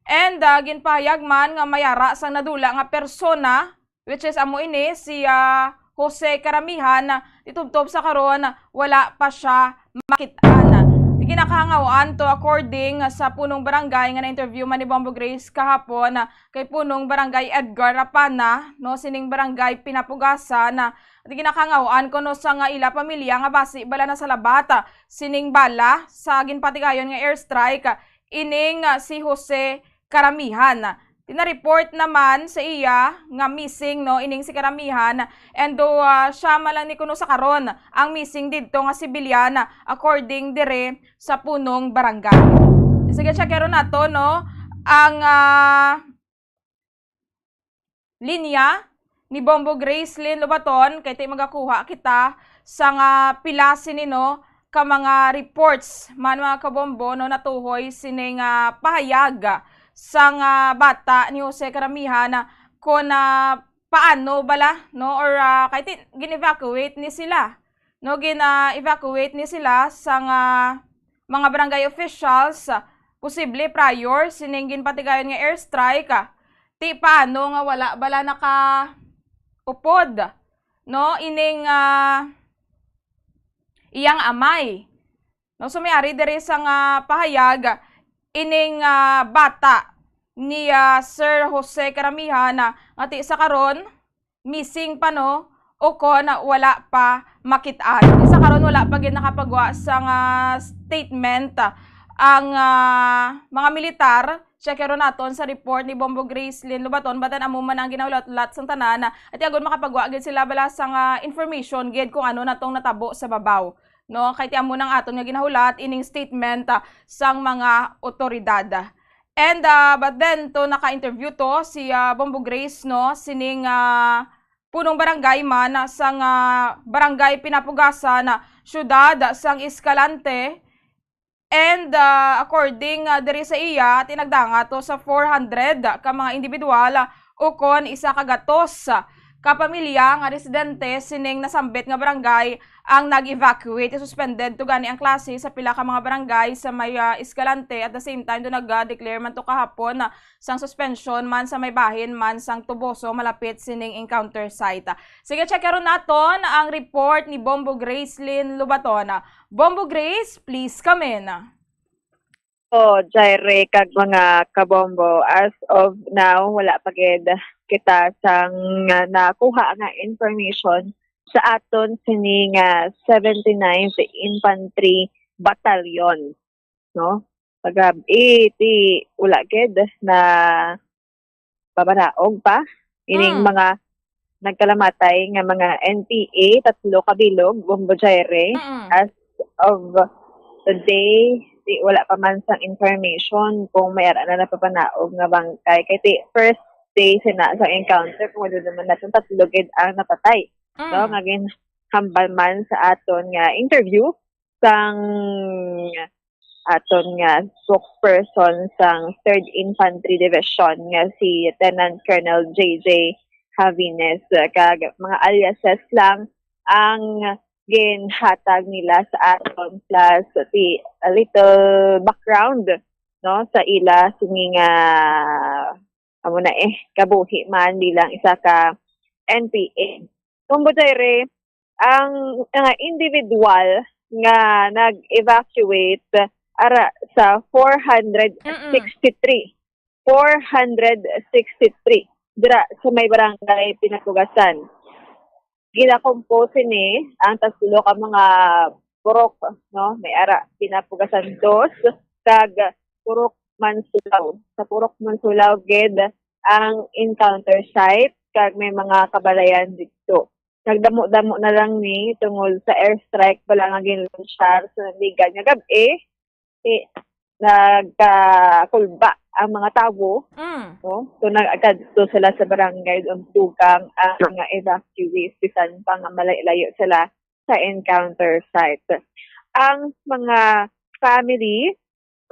And, ah, ginpahayag man nga may ara sang nadula nga persona, which is amo ini si, ah, Jose Karamihan, ti tubtob sa karon wala pa siya makit-an. Ti ginakahangawaan to, according sa punong barangay nga na-interview man ni Bombo Grace kahapon, kay punong barangay Edgar Rapana, no, sining barangay Pinapugasan, ti ginakahangawaan kuno sa nga ila pamilya nga basi bala nasalabat sining bala sa ginpatigayon nga airstrike ining, ah, si Jose Karamihan. Ti na-report naman sa iya nga missing, no, ining si Karamihan, and though, ah, siya man lang ni kuno sa karon ang missing didto nga sibilyan, according dire sa punong barangay. Sige, check nato, no, ang, ah, linya ni Bombo Gracelyn Lobaton, kay ti magakuha kita sa nga pila sini, no, ka mga reports man, mga kabombo, no, natuhoy sining, ah, pahayag sang, ah, bata ni Jose Karamihan, ah, kung, ah, paano bala, no, or, ah, kay ti-, gin-evacuate ni sila, no, gin, ah, evacuate ni sila sang, ah, mga barangay officials, ah, posible prior sining ginpatigayon nga airstrike, ah, ti paano nga wala bala nakaupod, no, ining, ah, iyang amay. No, so may ari diri sa nga pahayag ining, ah, bata ni, ah, Sir Jose Karamihan, ah, nga ti sa karon missing pa, no, o kon wala pa makit-an. Sa karon wala pa gid nakapagwa sa nga statement, ah, ang, ah, mga militar. Check naton sa report ni Bombo Gracelyn Lobaton, batan amo man ang ginahulat-hulat sang tanan, at agud makapagwa gid sila bala sang, ah, information gid kung ano natong natabo sa babaw, no? Kay ti amo nang aton nga ginahulat ining statement, ah, sang mga otoridad. And, ah, but then, to naka-interview to si, ah, Bombo Grace, no, sining, ah, punong barangay man sang, ah, barangay Pinapugasan, ah, siyudad sang Escalante. And, ah, according, ah, diri sa iya, tinagdanga to sa four hundred ka mga individual, ah, ukon isa ka gatos, ah, ka pamilya nga residente sining nasambit nga barangay ang nag-evacuate. Suspended to gani ang klase sa pila ka mga barangay sa may, ah, Escalante. At the same time, do nag-declare man to kahapon, ah, sang suspension man sa may bahin man sang Toboso malapit sining encounter site. Sige, check naton ang report ni Bombo Gracelyn Lobaton. Bombo Grace, please come in. Oh, Jaire kag mga kabombo, as of now, wala pa gid kita sang, ah, nakuha nga information sa aton sini nga seventy-ninth Infantry Battalion, no? Pagab-, eh, ti, wala gid na pabanaog pa ining Mm. mga nagkalamatay nga mga N P A, tatlo ka bilog, Bombo Jaire, Mm. as of today, di, wala pa man sang information kung may ara na napapanaog nga bangkay. Kay ti, first day sina sa encounter, kung ano naman natin, tatlo gid ang napatay. Mm. No? Nga ginhambal man sa aton nga interview sang aton nga spokesperson sang Third Infantry Division nga si Lieutenant Colonel J J Javines, kag mga aliases lang ang ginhatag nila sa aton, plus ti, a little background, no, sa ila sini nga amo na eh, kabuhi man bilang isa ka N P A. Kung buto iri, ang mga individual nga nag-evacuate ara sa four hundred sixty-three, four hundred sixty-three dira sa may barangay Pinapugasan. Ginakompose sini ang tatlo ka mga purok, no? May ara Pinapugasan dos kag Purok Mansulaw. Sa Purok Mansulaw gid ang encounter site kag may mga kabalayan didto. Nagdamo-damo na lang ni tungod sa airstrike bala nga ginlansyar sa naligan nga gab-i. Eh, nagkakulba ang mga tawo, Mm. no? So, nagkadto sila sa barangay, ug dugang ang mga evacuees, bisan pa nga malayo-layo sila sa encounter site. Ang mga family,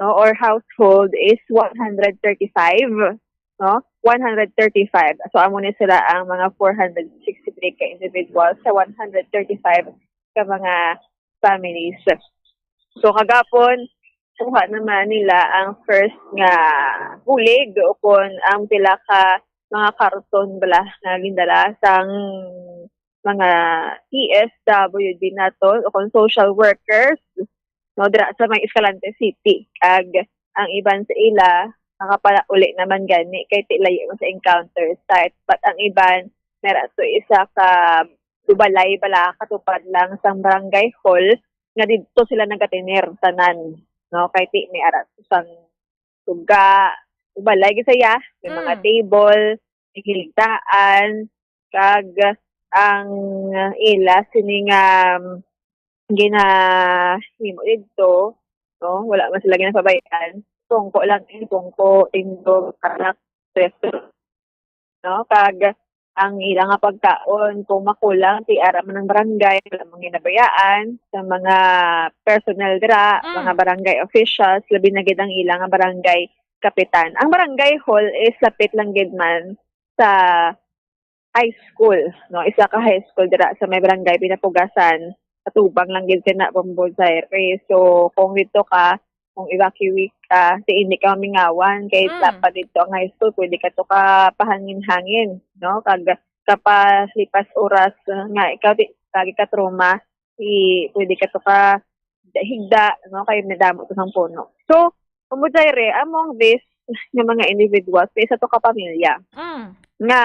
no, or household is one hundred thirty-five, no? One hundred thirty-five. So, amo ni sila ang mga four hundred sixty-three ka individuals sa one hundred thirty-five ka mga families. So, kagapon, kuha naman nila ang first nga bulig o kon ang pila ka mga karton bala nga gindala sang mga P S W D nato o kon social workers, no, dira sa may Escalante City. Kag ang iban sa ila, nakapalauli naman gani kay ti layo man sa encounter site. But ang iban, mera to isa ka balay bala, katupad lang sang barangay hall, nga didto sila nagatener tanan, no? Kay ti may ara sang suga, balay gid saya, may mga Mm. table, may hiligdaan, kag ang ila sini nga ginahimo didto, no? Wala man sila ginapabayaan. Tungko lang, eh, tungko, tindog, anak, restaurant, no? Kag ang ila nga pagkaon, kung makulang, ti ara man ang barangay, wala man ginabayaan sa mga personnel dira, Mm. mga barangay officials, labi na gid ang ila nga barangay kapitan. Ang barangay hall is lapit lang gid man sa high school, no? Isa ka high school dira sa may barangay Pinapugasan, katubang lang gid sina Bombo Zaire. So, kung dito ka, kung evacuee ka, ti hindi ka mamingawan, kay Mm. lapad dito ang high school, pwede ka to ka pahangin-hangin, no? Kag kapalipas oras, uh, nga ikaw, ti, lagi ka trauma, ti pwede ka to ka higda, no? Kay madamo to sang puno. So, Bombo Zaire, among this nga mga individuals, kay isa to ka pamilya Mm. nga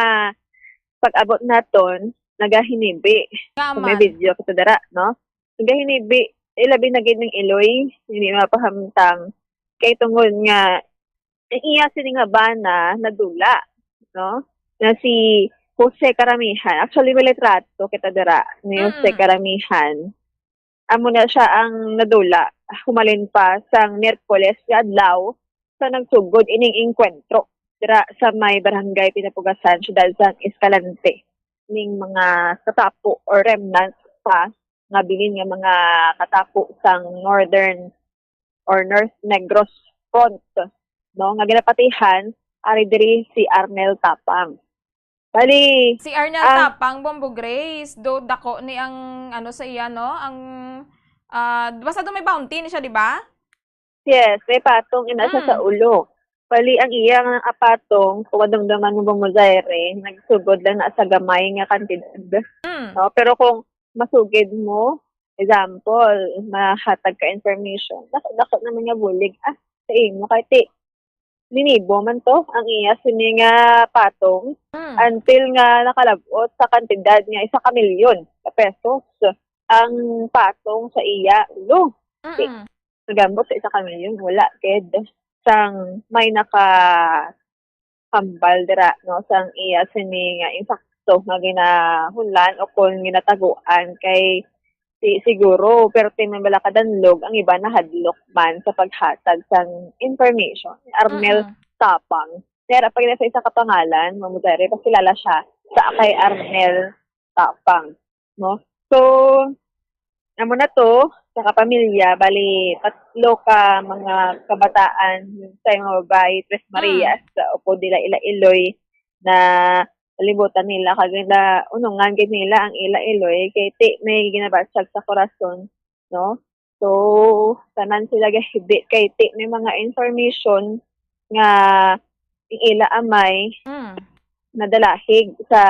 pag-abot naton, nagahinibi. Nga Kung may man. video kita dira, no? Nagahinibi, ilabi na gid ning iloy, hindi mapahamtang. Kay tungod nga, ang iya sini nga bana, nadula, no? Na si Jose Karamihan. Actually, may litrato kita dira ni Jose Mm. Karamihan. Amo na siya ang nadula, humalin pa sang Miyerkules nga adlaw sa nagsugod ining engkwentro dira sa may barangay Pinapugasan, siyudad sang Escalante, ning mga katapo or remnants pa nga bilin nga mga katapo sang Northern or North Negros Front, no, nga ginapatihan ari diri si Arnel Tapang. Bali, Si Arnel ang Tapang, Bombo Grace, do dako ni ang, ano, sa iya, no? Ang, ah, basta do may bounty ni siya, di ba? Yes, may patong ina siya sa Mm. ulo. Bali, ang iya nga patong, kung madumduman mo ba mo, Zaire, nagsugod lang na sa gamay nga kantidad. Mm. No? Pero kung masugid mo, example, mahatag ka information, dako-dako naman nga bulig, ah, sa imo, kay ti, linibo man to ang iya sini nga patong, Mm. until nga nakalab-ot sa kantidad nga isa ka milyon ka pesos ang patong sa iya ulo. Mm. Nagambot sa isa ka milyon, wala gid sang may nakahambal dira, no, sang iya sini nga insakto nga ginahunlan o kon ginataguan kay si, siguro, perti man bala kadanlog, ang iba nahadlok man sa paghatag sang information. Arnel Mm. Tapang. Pero pag sa isa ka pangalan, Ma'am Mujare, pakilala siya sa kay Arnel Tapang, no? So, amo na to, sa kapamilya, bali, tatlo ka mga kabataan, sa mga babae, Tres Mm. Marias, sa upod nila ila Iloy, na kalibutan nila, kag na unungan gid nila ang ila Iloy, kay ti may ginabatyag sa korason, no? So, tanan sila gahibi, kay ti may mga information nga ang ila amay Mm. nadalahig sa,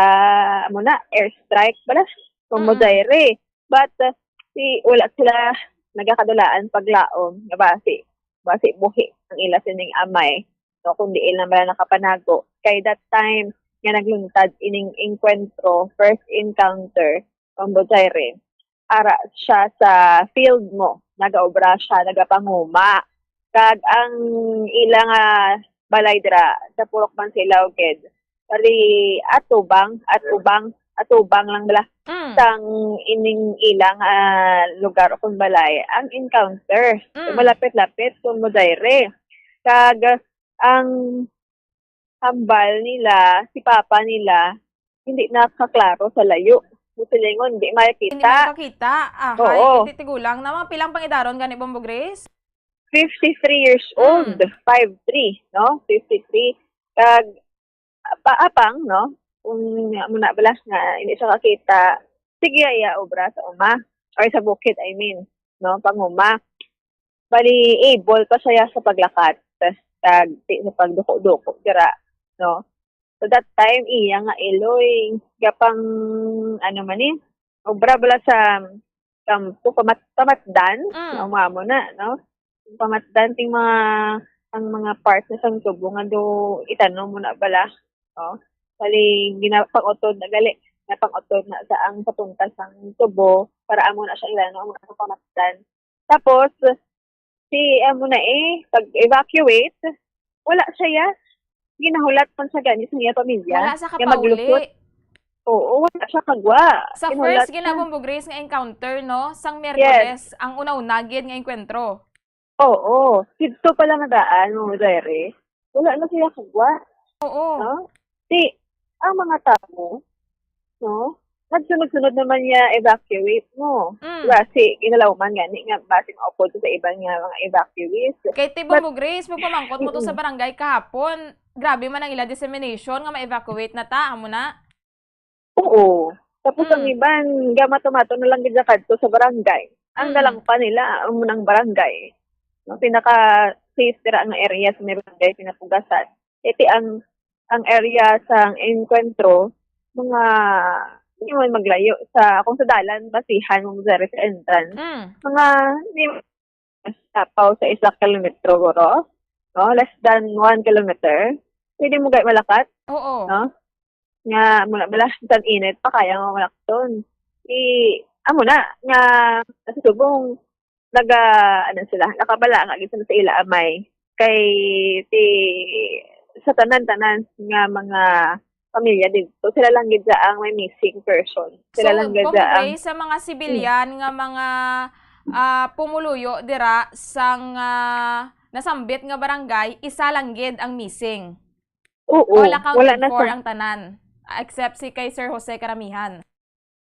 amo na, airstrike bala, kung Mm. Mujare. But, uh, si, wala sila nagakadulaan paglaom nga basi, basi buhi ang ila sining amay, no, kung diin lang bala nakapanago. Kay that time nga nagluntad ining engkwentro, first encounter, kung Mujare, ara siya sa field mo, nagaobra siya, nagapanguma. Kag ang ila nga balay dira sa Purok Mansila, gid. Bali, atubang, atubang, atubang lang bala Mm. sang ining ilang, ah, lugar o kung balay ang encounter. Mm. Malapit-lapit kung Mujare. Kag ang hambal nila, si papa nila, hindi nakaklaro sa layo. Gusto niya ingon, hindi Hindi makita. Makakita. Ahay, Oo. Kay tigulang na, mga pilang pangidaron gani, Bombo Grace? Fifty-three years old, Mm. five three, no? Fifty-three. Kag, pa, apang, no? Kung amo na bala nga, hindi siya kakita, sige, iya obra sa uma. Or sa bukid, I mean, no? Panguma. Bali, able pa siya sa paglakat, kag di sa pagduko-duko dira, no? So, that time, iya nga iloy, gapang, ano man ni, obra bala sa kampo, pamat-, pamatdan, Mm. ang mga mo na, no? Pamatdan ting mga, ang mga part na sang tubo nga do itanom mo na bala, no? Bali, gina-, pang-utod na gali, na pang-utod na sa ang patuntas sang tubo, para amo na siya ilano, amo na sa pamatdan. Tapos, si, amo na eh, pag-evacuate, wala siya, ya. Ginahulat man siya gani sa iya pamilya. Wala sa nga kapauli. Maglusot. Oo, wala siya kagwa. Sa Ginahulat first, siya. Ginabong Grace nga encounter, no? Sang Yes. Miyerkules, ang una-una gid nga engkwentro. Oo. Didto pa lang daan, Ma'am Mujare. Wala na siya kagwa. Oo. No? Di, ang mga tao, no? Nagsunod-sunod naman niya evacuate mo. Mm. Diba? Si, kinalauman gani nga basi maupod sa iban nga mga evacuees. Kay ti But Bombo Grace, magpamangkot mo to sa Mm. barangay kahapon. Grabe man ang ila dissemination nga ma-evacuate na ta, amo na. Oo. Tapos ang Mm. iban, gamato-mato na lang gid kadto sa barangay. Ang Mm. nalang pa nila, amo nang barangay. No, pinaka-safe dira nga area sa may barangay Pinapugasan. Iti ang, ang area sa engkwentro, mga, hindi man maglayo sa, kung sa dalan, basihan mo diri sa entrance. Mm. Mga, hindi, tapaw sa isa kilometro, guro. No? Less than one kilometer. Pwede mo gay malakat, Oo. no? Nga, mula, mula sa init pa, kaya mo malakton. Di, amo na, nga, nasa subong, naga, ano sila, nakabala nga, gid sila sa ila amay. Kay, ti, sa tanan-tanan nga mga pamilya dito, sila lang gid sa ang may missing person. Sila So, lang gid Bombo sa ang Grace, sa mga sibilyan nga mga, ah, pumuluyo dira sang, ah, nasambit nga barangay, isa lang gid ang missing. Oo, All accounted wala na for sa ang tanan, except si kay Sir Jose Karamihan.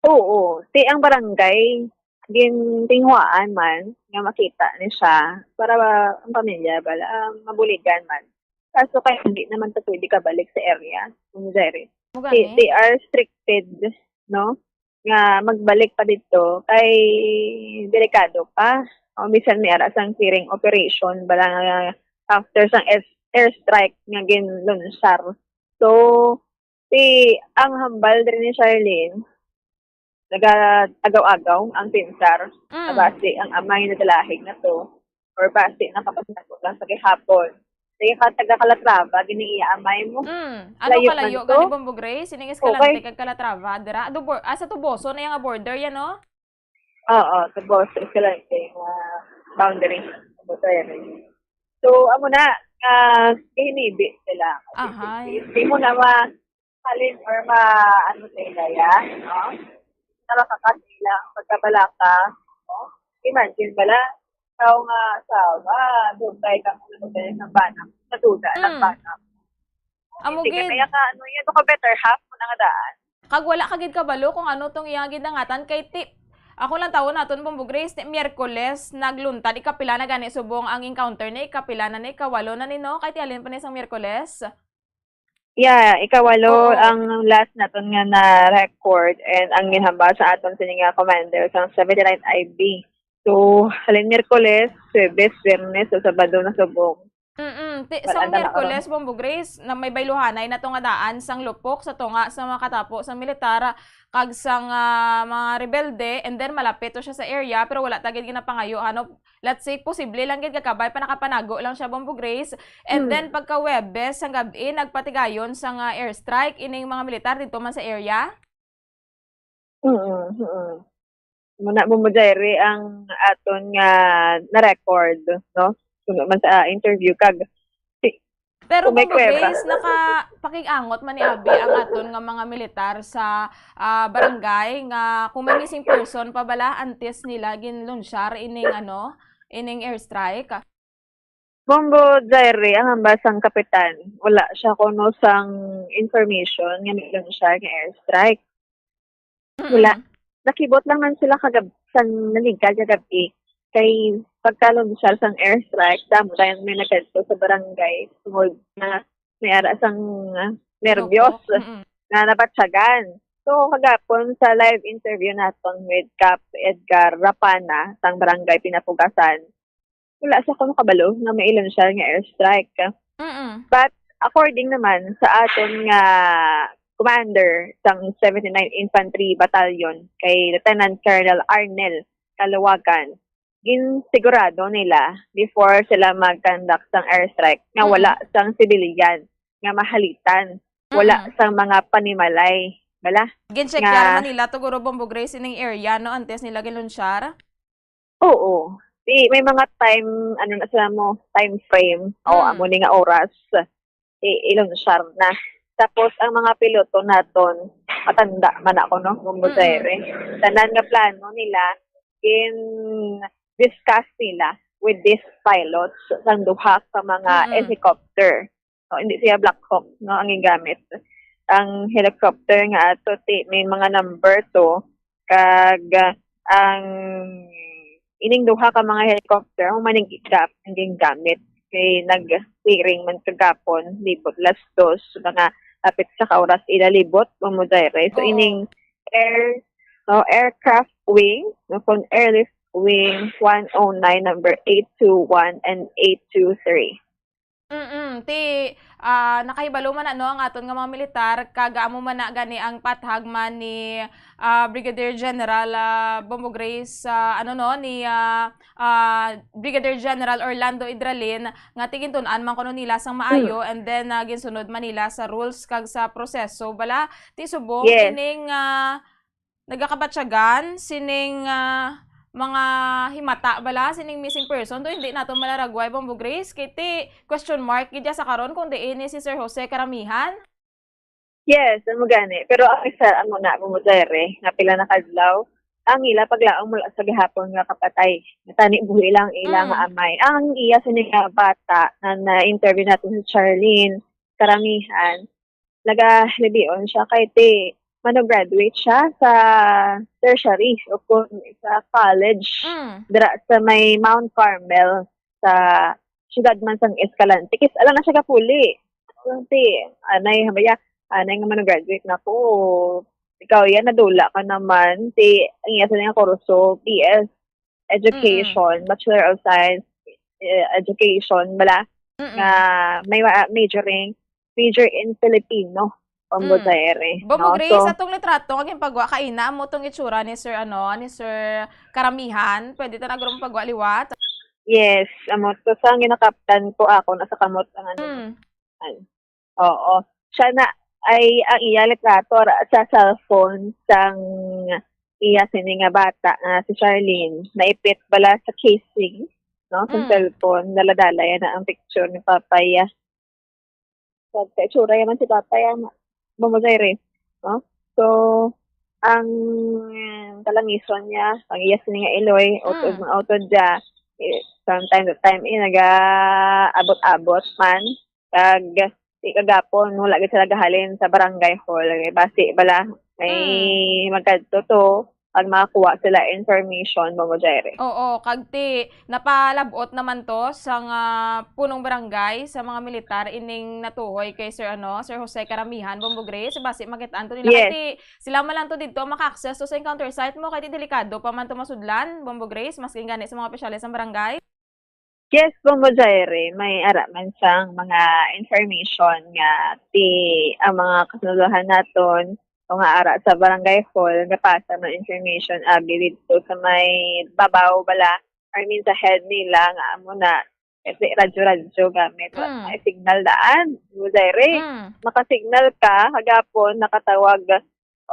Oo, ti ang barangay, gintinguhaan man nga makita ni siya para ang pamilya bala, ah, mabuligan man. Kaso kay hindi naman to pwede kabalik sa area, Ma'am Jerry. Mo They, gani? they are restricted, no? Nga magbalik pa dito kay delikado pa. O bisan may ara sang clearing operation bala nga after sang air, airstrike nga ginlunsar. So, ti ang hambal diri ni Charlene, nagatagaw-agaw ang pinsar, Mm. nga basi ang amay nadalahig na to, or basi nakapagnago lang sa gihapon. Kaya ka taga Calatrava, gini iya amay mo. Mm. Ano Layo man kalayo to. Gani, Bombo Grace? Sining Escalante Okay. Kag Calatrava, dira? Ado bor-, ah, sa Tuboso na yung border yan, no? Oo, Tuboso, Escalante, ah, boundary. Tuboso yan. So, amo na, ah, hinibi sila. Ahay. Di mo na ma-, halin or ma-, ano sa ilaya, no? Nakakakat nila, pagkabalaka, no? Imagine bala, tao nga asawa, doon tayo ka muna sa ng bana, naduda ng Mm. bana. Amo Hindi ka gid. Kaya ka, ano yan, baka better half mo na nga daan. Kag wala ka gid kabalo kung ano tong iyang gidangatan kay ti-, ako lang tawon naton, Bombo Grace, ti Miyerkules nagluntad, ikapila na gani subong ang encounter ni, ikapila na ni, ikawalo na ni, no? Kay ti halin pa ni sang Miyerkules? Yeah, ikawalo Oo. ang last naton nga na-record and ang ginhambal sa aton sini nga commander sang seventy-nine I B. So, halin Miyerkules, Huwebes, Biyernes, o Sabado na subong. Mm-mm. Ti-, Wala sang na Miyerkules, nakaroon. Bombo Grace, na may bayluhanay na to nga daan sang Lupok sa tunga sa mga katapo sang militar kag sang, ah, mga rebelde, and then malapit to siya sa area, pero wala ta gid ginapangayo, ano, let's say, posible lang gid kakabay pa nakapanago lang siya, Bombo Grace. And Hmm. then, pagka Huwebes, sang gab-i, nagpatigayon sang, ah, airstrike ining mga militar dito man sa area? Mm, mm. Muna mo mo, Jerry, ang aton nga na-record, no? Suno man sa interview kag si-, Pero kung may Bombo kuweba. Grace, nakapakig-angot man ni Abi ang aton nga mga militar sa, ah, barangay nga kung may missing person pa bala antes nila ginlunsyar ining, ano, ining airstrike? Bombo Jerry, ang hambal sang kapitan, wala siya kuno sang information nga may lunsyar nga airstrike. Wala. Mm-mm. Nakibot lang man sila kagab-, sang naligad kagabi. Kay pagkalunsyar sang airstrike, damo dayon may nagkadto sa barangay tungod na may ara sang, ah, nervyos Loko. Mm-mm. na nabatyagan. So, kagapon sa live interview naton with Cap Edgar Rapana sang Barangay Pinapugasan, wala siya kuno kabalo nga may ilunsyar nga airstrike. Mm-mm. But according naman sa aton nga commander sang seventy-nine Infantry Battalion, kay Lieutenant Colonel Arnel Calawagan, ginsigurado nila before sila mag-conduct sang airstrike nga Mm. wala sang civilian nga mahalitan, wala Mm. sang mga panimalay, bala, Gincheckar nga man nila to, guro, Bombo Grace, ining area, no, antes nila ginlunsyar? Oo. Di, may mga time, ano na sila mo, time frame, o Mm. amo ni nga oras, i-, ilunsyar na. Tapos, ang mga piloto naton, matanda man ako, no, Bombo Mm. Jerry. Tanan nga plano nila, in-discuss nila with these pilots sang duha ka mga Mm. helicopter. No, hindi siya Black Hawk, no, ang gingamit. Ang helicopter nga ato, ti, may mga number to, kag, ah, ang ining duha ka mga helicopter, human ning gap ang gingamit. Kay nag-firing man kagapon, libot las dos, mga hapit sa ka oras ila libot, Bombo Jerry. So, Oo. ining air, no, aircraft wing, no, kung airlift wing one oh nine, number eight two one and eight two three. Mm, ti, ah, nakahibalo man na, no, ang aton nga mga militar, kag amo man na gani ang pathag man ni, ah, Brigadier General, ah, Bombo Grace, ah, ano, no, ni, ah, ah, Brigadier General Orlando Idralin, nga ti gintun-an man kuno nila sang maayo, Mm. and then, ah, ginsunod man nila sa rules kag sa proseso. Bala, ti subong Yes. ining, ah, nagakabatyagan sining, ah, mga himata bala, sining missing person, do hindi nato malaragway, Bombo Grace, kay ti question mark gid ya sa karon kung diin ni si Sir Jose Karamihan. Yes, amo gani. Pero ang isa, amo na, Bombo Jerry, nga pila na kadlaw, ang ila paglaom mula sa gihapon nga kapatay. Tani buhi lang ang ila nga Mm. amay. Ang iya sini nga bata na na-interview natin si Charlene Karamihan, nagahilibion siya kay ti mano-graduate siya sa tertiary o kung sa college Mm. dira sa may Mount Carmel sa siyudad man sang Escalante. Kis alam na siya kapuli. Ti anay, hamaya, anay nga mano-graduate na ko. Ikaw, yan, nadula ka naman. Ti ang iya sa nga kurso, P S, Education, Mm-mm. Bachelor of Science, eh, Education, bala, Mm-mm. nga may ma-, majoring, major in Filipino, Bombo Mm. Jerry, Bombo no? Grace, So, atong litrato nga ginpagwa kaina, amo tong itsura ni Sir, ano, ni Sir Karamihan. Pwede ta na guro pagwa liwat? Yes, amo to sa ginakaptan ko, ako na sa kamot ang ano. Mm. Oo. Siya na ay ang iya litrato ra sa cellphone sang iya sini nga bata nga si Charlene. Naipit bala sa casing, no, sa Mm. cellphone. Dala-dala yan na ang picture ni Papa iya. Sa, sa itsura yaman si Papa iya, ma-, Bombo Jaire, no? So, ang kalangisan niya, ang iya sini nga iloy, utod Mm. mga utod niya, eh, from time to time, eh, naga-abot-abot man. Kag, di kagapon, wala gid sila gahalin sa barangay hall. Basi bala, may Mm. magkadto to, pag makakuha sila information, Bombo Jaire. Oo, kag ti, napalabot naman to sa nga punong barangay, sa mga militar, ining natuhoy kay Sir, ano, Sir Jose Karamihan, Bombo Grace. Basi, makit-an to nila. Yes. Kay ti, sila man lang to didto maka-access to sa encounter site mo, kay ti delikado pa man to masudlan, Bombo Grace, maski gani sa mga opisyales sang barangay. Yes, Bombo Jaire, may ara man sang mga information nga ti ang mga kasundaluhan naton o nga ara sa barangay hall, napasa man information agi didto sa may babaw bala, I mean, sa head nila nga amo na, kasi radyo-radyo gamit, wa Mm. may signal daan, Bombo Jaire. Mm. Makasignal ka, kagapon, nakatawag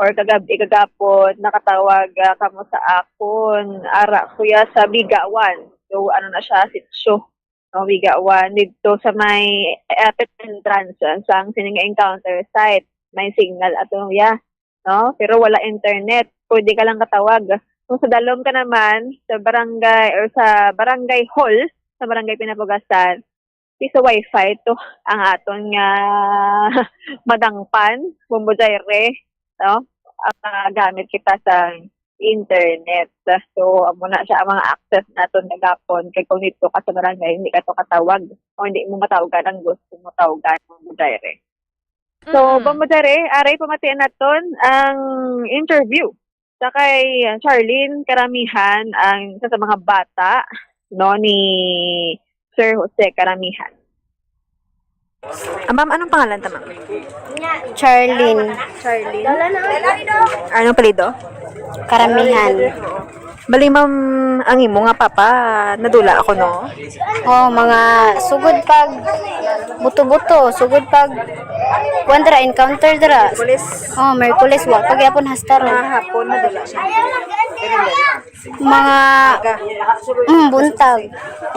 or kagab-i kagapon, nakatawag, ah, kamo sa akon. Ara, kuya, sa Bigawan. So, ano na siya, sitio. No, Bigawan, dito sa may, eh, pit entrance, ah, sang sini nga encounter site. May signal ato, ya, no? Pero wala internet. Pwede ka lang katawag. Kung sa dalom ka naman, sa barangay or sa barangay hall, sa barangay Pinapugasan, piso wifi to ang aton nga madangpan, Bombo Jaire, no? Ah, gamit kita sa internet. So, amo na siya ang mga access naton kagapon. Kay kung dito ka sa barangay, hindi ka to katawag. O hindi mo matawagan ang gusto mo tawagan, Bombo Jaire. So, Mm. Bombo Jaire, aray pamatian naton ang interview sa kay Charlene Karamihan, ang isa sa mga bata, no, ni Sir Jose Karamihan. Ah, ma'am, anong pangalan ta, ma'am? Charlene. Charlene? Anong apelyido? Karamihan. Bali, ma'am, ang imo nga papa, nadula ako, no? Oh, mga sugod pag buto-buto, sugod pag kuwan dira, encounter dira. Merkulis. Oh, Merkulis, wa pa gyapon hasta ron. Ah, hapon, nadula siya. Mga, mm, buntag.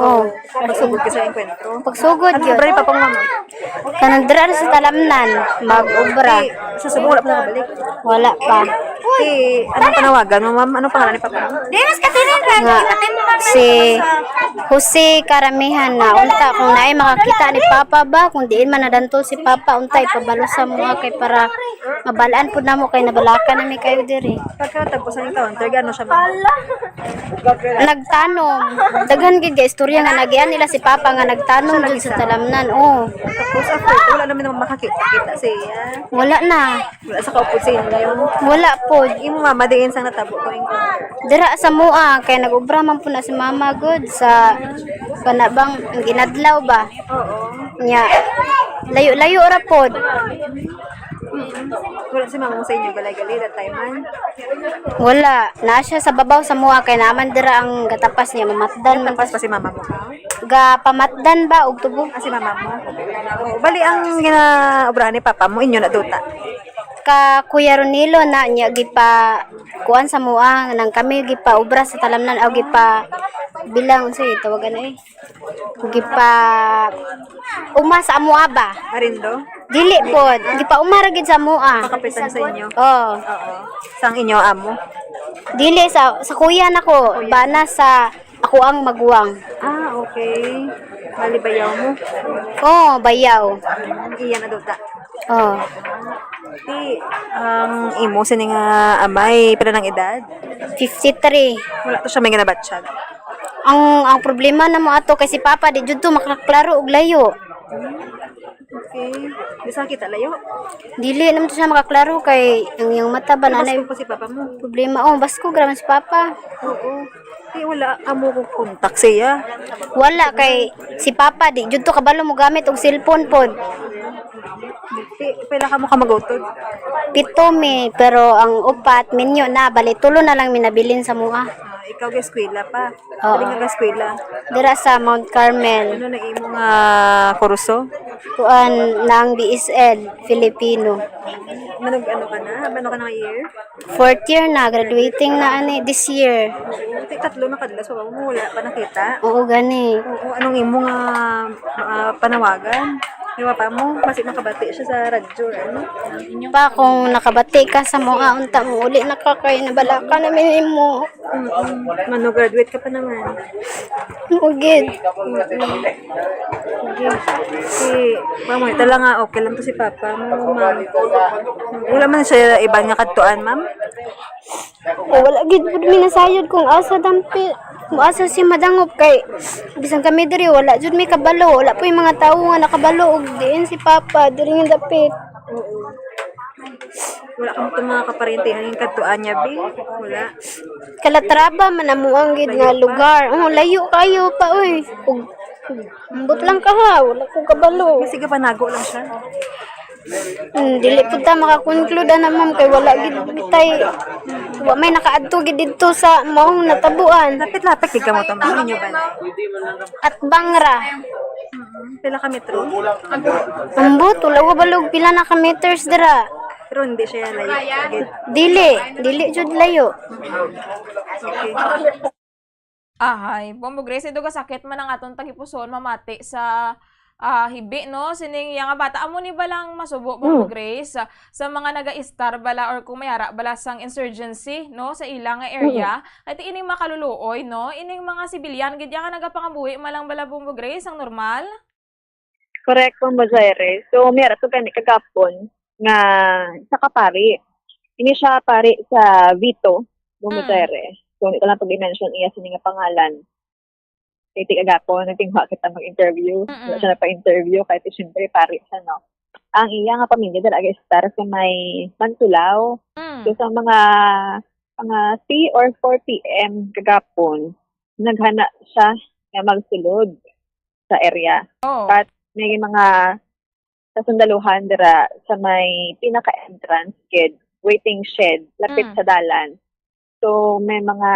Oh. Pagsugod ka sa enkwentro. Pagsugod Ano gyud. Obra ni Papa mo, ma'am? Kanang dira sa Talamnan, mag-obra. Di, sa Cebu, wala pa nakabalik? Wala pa. Di, anong panawagan mo, ma'am? Anong pangalan ni Papa mo? Nga, si Jose Karamihan na. Unta, kung naay makakita ni Papa ba, kung diin man nadantol si Papa, unta, ipabalo sa mga kay para mabalaan pud namo kay nabalaka na mi kayo diri. Pagkatapos ang encounter, gano siya, ma'am? Nagtanom. Daghan gid ka istorya nga nagian nila si Papa nga nagtanom Siya jud sa nag-isa. Talamnan. Oh. Tapos after, wala naman naman makakita-kita siya. Wala na. Wala sa kaupod sa inyo. Wala pod. Imo mama diin sang natabo ko ing Dira sa mua kay nag-obra man po na si mama gud sa kanabang ang ginadlaw ba? Oo. Nya layo-layo ra pod. Wala si mama mo sa inyo balay gali that time man? Wala. Naa siya sa babaw sa mua kay naman dira ang gatapas niya, mamatdan man. Tapos pa si mama mo ka? Gapamatdan ba og tubo? Ah, si mama mo? Oo. Bali, ang ginaobrahan ni papa mo, inyo na duta? Ka Kuya Ronilo na niya gipa kuan sa mua, nang kami gipa obra sa talamnan, aw gipa bilang, unsay tawagan na eh? Gipa uma sa amua ba? Arindo? Dili pod. Gipa uma ra gid sa amua. Pakapitan sa inyo? Oo. Oo. Sang inyo amo? Dili sa, sa kuya nako, Kuya. Bana sa ako ang maguwang. Ah, okay. Bali, bayaw mo? Oo, bayaw. Iya na duta. Oh. Ti, ang imo sini nga amay, pila nang edad? Fifty-three. Wala to siya may ginabatsyag? Ang, ang problema na mo ato kay si Papa, di jud to makaklaro og layo. Okay. Di sa kita layo? Dili naman to siya makaklaro kay ang iyang mata ba Pero nanay. Mas po si Papa mo. Problema, oh, basko grabe si Papa. Oo. Di wala amo ko kontak siya. Wala kay si Papa, di jud to kabalo mo gamit og cellphone pod. Pi-, pila ka mo ka magutod? Pito mi, pero ang upat, minyo na, bali, tulo na lang minabilin sa mua. Ikaw ga-eskwela pa? Oo. Dili nga ga-eskwela. Dira sa Mount Carmel. Ano na imo nga kurso? Kuan na ang B S L, Filipino. Ano, ano ka na? Ano ka na nga year? Fourth year na, graduating na ani this year. Ti tatlo na kadlas, wala mo, wala pa nakita. Oo, gani. Oo, anong imo nga ah, panawagan? Di ba pa mo? Kasi makabati siya sa radyo, ano? Pa, kung nakabati ka sa mga unta mo, uli na ka kay nabalaka namin mo. Mm-mm. Mano, graduate ka pa naman. Mugid. Sige. Si, mama, ito lang nga, okay lang to si papa mo, ma'am. Wala man siya iban nga kadtuan, ma'am? O, wala gid pud mi nasayod kung asa dampi. Kung asa si madangop kay bisan kami diri wala jud mi kabalo, wala po yung mga tawo nga nakabalo og diin si papa diri nga dapit. Wala kamo itong mga kaparentehan yung kadtuan niya, Bi? Wala. Calatrava man amo ang gid nga lugar. Oh, layo kayo pa oy. Ug ambot lang ka ha, wala ko kabalo. Sige, panago lang siya. Hmm, dili pud ta makakonclude ana ma'am kay wala gid tay wa may nakaadto gid didto sa maong natabuan. Lapit-lapit gid kamo to, ma'am, inyo ba na? At bangra. Pila ka metro? Ambot, wala ko balog pila na ka meters dira. Pero hindi siya layo. Gid. Dili, dili jud layo. Okay. Ahay, Bombo Grace, ido gasakit man ang aton tagipusoon mamati sa ah, hibi, no? Sining iya nga bata. Amo ni ba lang masubo, Bombo Grace, sa, sa mga nagaistar bala or kung may ara bala sang insurgency, no? Sa ila nga area. Kay ti ining makaluluoy, no? Ining mga sibilyan, gid iya nga nagapangabuhi man lang bala, Bombo Grace, ang normal? Correct, Bombo Jaire. So, may ara to gani kagapon nga sa kapari. Ini siya pari sa Vito, Bombo Jaire. So, hindi ko lang pag-mention iya sini nga pangalan. Kay ti kagapon, nagtinguha kita mag-interview. Wala siya nagpa-interview, kay ti siyempre pari siya, no? Ang iya nga pamilya dala ag-estar sa may Mansulao. Mm. So, sa mga mga three or four P M kagapon, naghana siya nga magsulod sa area. Oh. But may mga kasundaluhan dira sa may pinaka-entrance gid, waiting shed, lapit Mm. sa dalan. So, may mga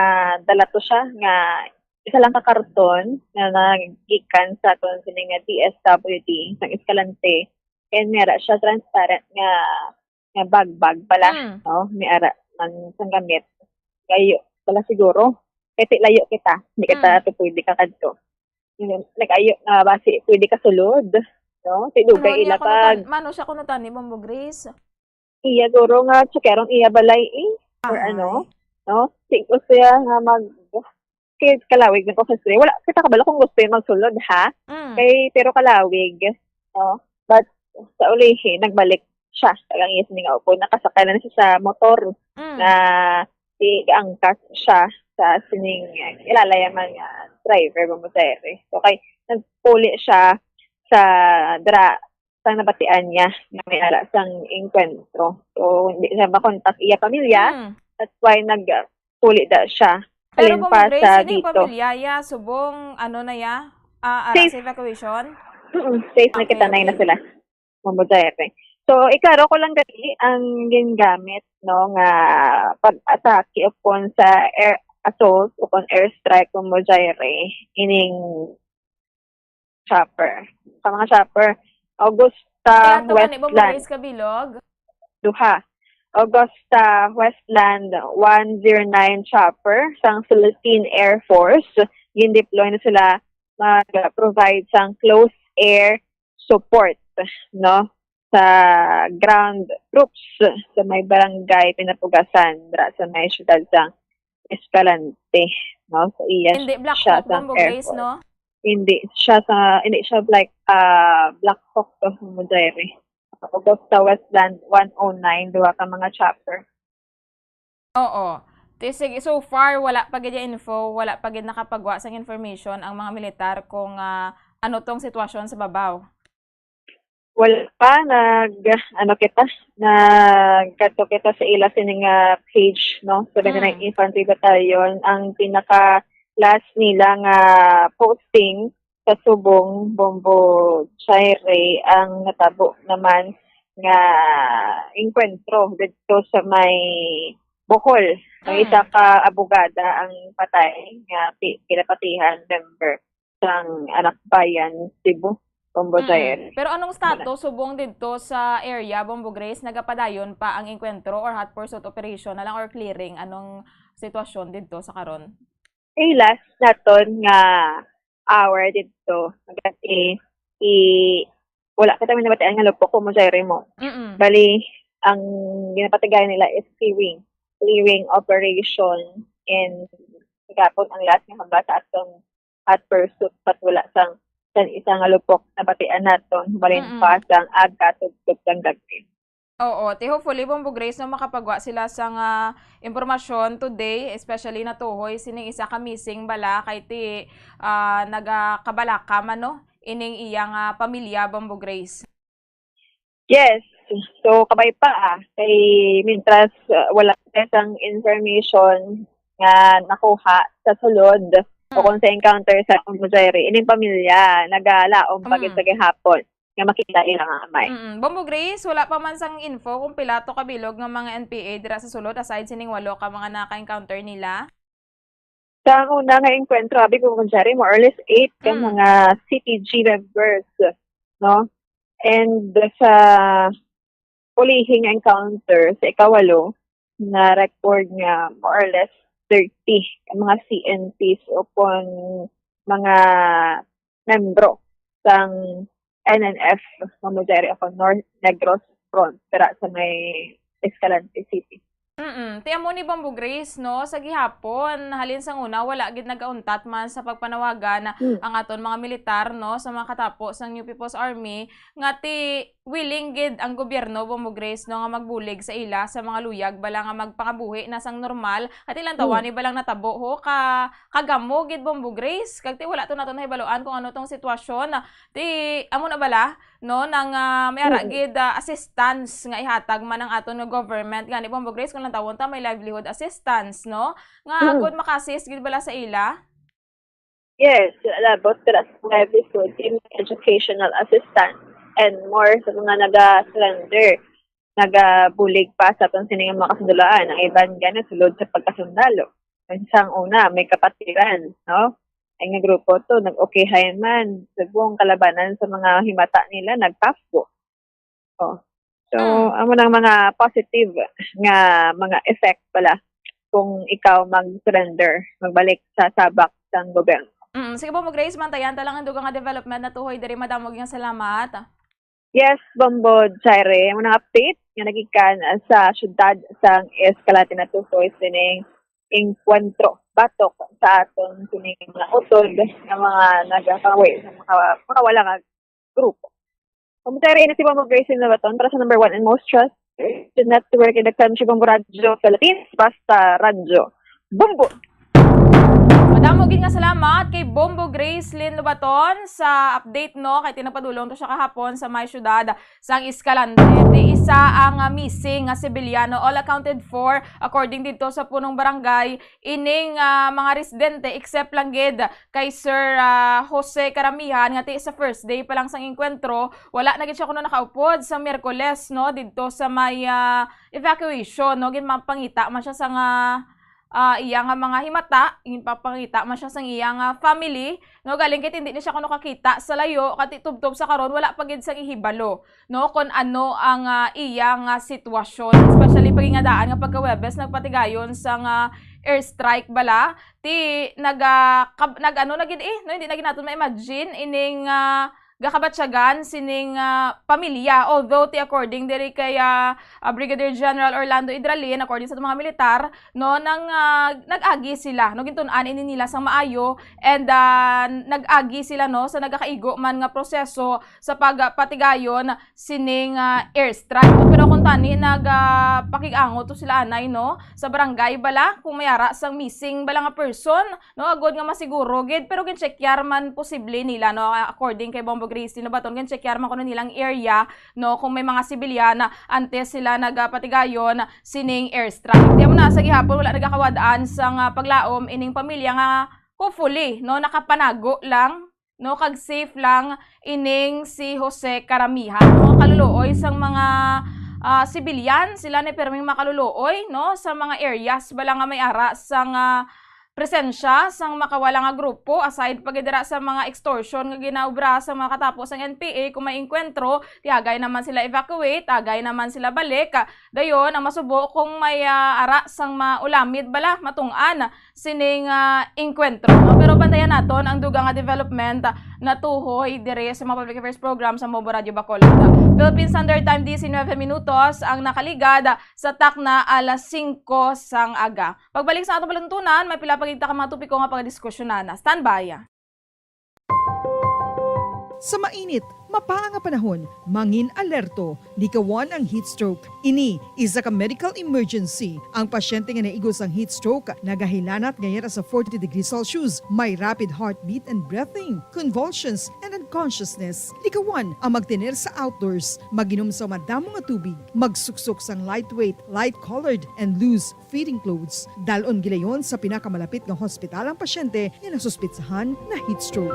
dala to siya nga isa lang ka karton nga nagikan sa aton sini nga D S W D sang Escalante. And may ara siya transparent nga nga bag-bag pala, Mm. no? May ara man sang gamit. Layo pala siguro. Kay ti layo kita, hindi kita Mm. to pwede ka kadto. Nag-ayo nga basi pwede ka sulod, no? Ti dugay Ano niya ila kunutan, pag mano siya kunutan ni Bombo Grace? Iya guro nga tsukeron iya balay eh. Or Ahay. Ano, no? Ti gusto siya nga mag kay kalawig na ko sa wala kita kabalo kung gusto yung magsulod ha. Mm. Kay pero kalawig, no? But sa ulihi nagbalik siya. Tagang iya sini nga upod, nakasakay na siya sa motor Mm. na di gaangkas siya sa sining ilalayaman nga driver ba mo, sir, eh. So kay nagpuli siya sa dra sang nabatian niya nga may ara sang engkwentro. So hindi siya makontak iya pamilya. Mm. That's why nagpuli da siya. Pero Halin Bombo pa Grace, sa ini dito. Pamilya ya subong ano na ya? Ah, ara Safe. Sa evacuation? Mm, safe na Okay, kita na okay. Sila. Mamudayari. So, iklaro ko lang gali ang gingamit, no, nga pag-atake upon sa air assault, upon airstrike, Mamudayari, ining chopper. Sa mga chopper, Augusta Kaya to gani, Bombo Westland, Grace, kabilog? Duha. Augusta Westland one zero nine chopper sang Philippine Air Force. Gin-deploy na sila mag-provide sang close air support, no, sa ground troops sa may barangay Pinapugasan, dira sa may siyudad sang Escalante, no? So, iya Hindi black siya hawk, sa Bombo Air Grace, Force. No? Hindi siya sa, hindi siya black, ah, Black Hawk to, Mamudayari. Augusta Westland one oh nine, duha ka mga chopper. Oo. Ti sige, so far, wala pa gid yung info, wala pa gid nakapagwa sang information ang mga militar kung ah, ano tong sitwasyon sa babaw. Wala pa, nag, ano kita, nagkadto kita sa ila sini nga page, no? Seventy-ninth Mm. Infantry Battalion, ang pinaka last nila nga posting sa Subong, Bombo Chaire, ang natabo naman nga engkwentro dito sa may Bohol. Ang Mm. isa ka abogada ang patay nga pi-, pinapatihan member sang Anak Bayan, Cebu, Bombo Mm. Zaire. Pero anong status subong didto sa area, Bombo Grace? Nagapadayon pa ang engkwentro or hot pursuit operation na lang or clearing? Anong sitwasyon didto sa karon? Eh, last naton nga hour didto, nagati, i-, wala kita may nabatian nga lupok, Bombo Zaire mo. Mm-mm. Bali, ang ginapatigayon nila is clearing, clearing operation, and gapon ang last nga hambal sa atong hot pursuit, but wala sang, sang isa nga lupok nabatian naton, balin Mm-mm. pa sang aga tubtob sang gabi. Oo, ti hopefully, Bombo Grace, no, makapagwa sila sang impormasyon today, especially natuhoy sining isa ka missing bala kay ti, ah, nagakabalaka man, no, ining iya nga pamilya, Bombo Grace. Yes. So, kabay pa, ah. Kay mintras, ah, wala pa sang information nga nakuha sa sulod o Mm. kung sa encounter sa Bombo Zaire, ining pamilya nagalaom pa gid Mm. sa gihapon nga makita ila nga amay. Mm-mm. Bombo Grace, wala pa man sang info kung pila to ka bilog nga mga N P A dira sa sulod aside sining walo ka mga naka-encounter nila? Sa una nga engkwentro, abi ko, Bombo Zaire, more or less eight ka Mm. mga C T G members, no? And sa ulihi nga encounter, sa ikawalo, na record nga more or less thirty ka mga C N Ps o kon mga membro sang N N F, Bombo Zaire, o kon North Negros Front, dira sa may Escalante City. Mm-mm. Ti amo ni, Bombo Grace, no, sa gihapon, halin sang una, wala gid nagauntat man sa pagpanawagan Mm. ang aton mga militar, no, sa mga katapo sang New People's Army, nga ti willing gid ang gobyerno, Bombo Grace, no, nga magbulig sa ila sa mga luyag bala nga magpangabuhi na sang normal. Kay ti lantawa Mm. ni balang natabo, ho, ka, kagamo gid, Bombo Grace. Kag ti wala to nato nahibaluan kung ano tong sitwasyon. Ti amo na bala, no, nang, ah, may ara Mm. gid, ah, assistance nga ihatag man ang aton nga government. Gani, Bombo Grace, kung lantawon ta, may livelihood assistance, no, nga Mm. agud maka-assist gid bala sa ila? Yes, labot dira sa livelihood, in educational assistance, and more sa mga naga-surrender, nagabulig pa sa aton sini nga mga kasundaluhan. Ang iban gani sulod sa pagkasundalo. Ang sang una, may kapatiran, no? Ay nga grupo to, nag-okay man. Subong kalabanan sa mga himata nila, nagpasbo. Oh. So, Mm. amo nang mga positive nga mga effect pala kung ikaw mag-surrender, magbalik sa sabak sang gobyerno. Mm, sige po, Mo Grace, mantayan ta lang ang dugang nga development natuhoy diri. Madamo gyud nga salamat. Yes, Bombo Zaire, amo nang update nga nagikan sa siyudad sang Escalante natuhoy sining engkwentro batok sa aton sining mga utod nga mga nagapangabuhi sa maka-, makawala nga grupo. Bombo Zaire, ini si Bombo Grace Lobaton para sa number one and most trusted network in the country, Bombo Radyo Philippines, basta Radyo Bombo. Madamo gid nga salamat kay Bombo Grace Lynn Lobaton sa update, no, kay ti nagpadulong to siya kahapon sa may siyudad sang Escalante. Ti isa ang, ah, missing nga sibilyano, all accounted for according didto sa punong barangay ining, ah, mga residente, except lang gid kay Sir, ah, Jose Karamihan, nga ti sa first day pa lang sang engkwentro, wala na gid siya kuno nakaupod sa Miyerkules, no, didto sa may, ah, evacuation, no, ginpapangita man siya sa nga, ah, iya nga mga himata, ginpapangita man siya sa iya nga family, no, galing kay hindi ni siya kuno kakita sa layo, kay ti tubtob sa karon wala pa gid sang ihibalo, no, kon ano ang, ah, iya nga sitwasyon, especially pag ingadaan nga pagka Huwebes nagpatigayon sa nga airstrike bala, ti naga-, kab-, nag-ano na gid, eh, no, hindi na gid naton ma-imagine ining, ah, gakabatyagan sining, ah, pamilya. Although ti according diri kay, ah, ah, Brigadier General Orlando Idralin, according sa mga militar, no, nang, ah, nag-agi sila, no, gintun-an ini nila sang maayo, and, ah, nag-agi sila, no, sa nagakaigo man nga proseso sa pagpatigayon sining, ah, airstrike. Pero kung tani nag, ah, pakig-angot to sila anay, no, sa barangay bala kung may ara sang missing bala nga person, no, agod nga masiguro gid, pero ginchekyar man posible nila, no, according kay Bombo Grace Lobaton, ginchekyar man kuno nilang area, no, kung may mga sibilyan antes sila nagapatigayon sining airstrike. Di mo na sa gihapon wala nagakawad-an sang paglaom ining pamilya nga hopefully, no, nakapanago lang, no, kag safe lang ining si Jose Karamihan, no? Kaluluoy sang mga, ah, sibilyan, sila ni pirming makaluluoy, no, sa mga areas bala nga may ara sang, ah, presensya sang makawala nga grupo, aside pa gid dira sa mga extortion nga ginaobra sa mga katapo sang N P A. Kung may engkwentro, tiagay naman sila evacuate, tagay naman sila balik. Dayon, ang masubo kung may, ah, ara sang maulamid bala, matungod sining, ah, engkwentro, no? Pero bantayan naton ang dugang nga development, ah, natuhoy diri sa mga public affairs program sa Mobo Radio Bacolod. Philippine Standard Time, diecinuebe minutos ang nakaligad sa takna alas singko sang aga. Pagbalik sa atong palantunan, may pila pa gid ka mga topiko nga pagdiskusyonan. Standby. Sa mainit, mapaa nga panahon, mangin alerto, likawan ang heat stroke. Ini isa ka medical emergency. Ang pasyente nga naigo sang heat stroke nagahilanat nga yara sa forty degrees Celsius, may rapid heartbeat and breathing, convulsions, and unconsciousness. Likawan ang magtener sa outdoors, mag-inom sa madamo nga tubig, magsuksok sang lightweight, light-colored, and loose fitting clothes. Dalon gilayon sa pinakamalapit nga hospital ang pasyente nga nasuspetsahan na heat stroke.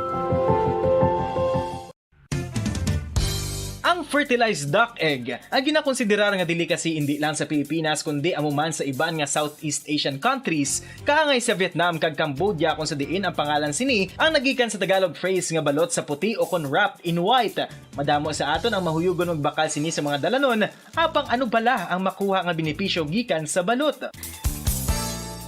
Ang fertilized duck egg ang ginakonsiderar nga delicacy indi lang sa Pilipinas kundi amo man sa iban nga Southeast Asian countries, kaangay sa Vietnam kag Cambodia, kung sa diin ang pangalan sini ang nagikan sa Tagalog phrase nga balot sa puti o kon wrapped in white. Madamo sa aton ang mahuyugon magbakal sini sa mga dalanon, apang ano bala ang makuha nga benepisyo gikan sa balot?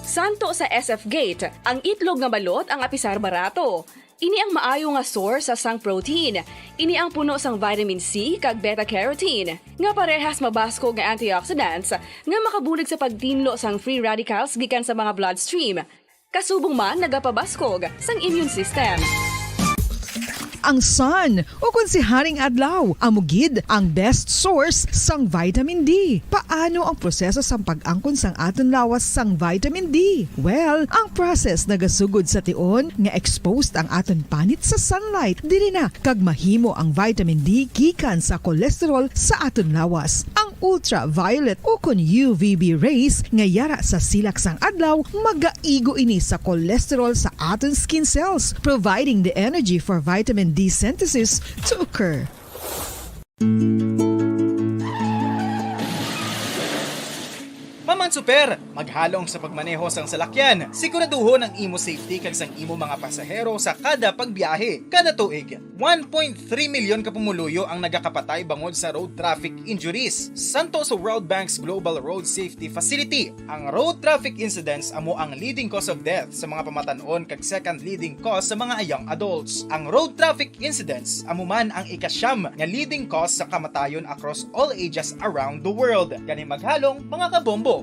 Santo sa S F Gate, ang itlog nga balot ang apisar barato. Ini ang maayo nga source sang protein. Ini ang puno sang vitamin C kag beta-carotene, nga parehas mabaskog nga antioxidants nga makabulig sa pagtinlo sang free radicals gikan sa mga bloodstream. Kasubong man nagapabaskog sang immune system. Ang sun, ukon si Haring Adlaw, amo gid ang best source sang vitamin D. Paano ang proseso sang pag-angkon sang aton lawas sang vitamin D? Well, ang process nagasugod sa tion nga exposed ang aton panit sa sunlight, diri na kag mahimo ang vitamin D gikan sa cholesterol sa aton lawas. Ang ultraviolet ukon U V B rays nga yara sa silak sang adlaw magaigo ini sa cholesterol sa aton skin cells, providing the energy for vitamin D synthesis to occur. Maman Super, maghalong sa pagmaneho sang salakyan. Siguraduhon ang imo safety kag sang imo mga pasahero sa kada pagbiyahe. Kada tuig, one point three milyon ka pumuluyo ang nagakapatay bangod sa road traffic injuries. Santo sa World Bank's Global Road Safety Facility, ang road traffic incidents amo ang leading cause of death sa mga pamatan-on kag second leading cause sa mga young adults. Ang road traffic incidents amo man ang ikasyam nga leading cause sa kamatayon across all ages around the world. Gani maghalong, mga kabombo!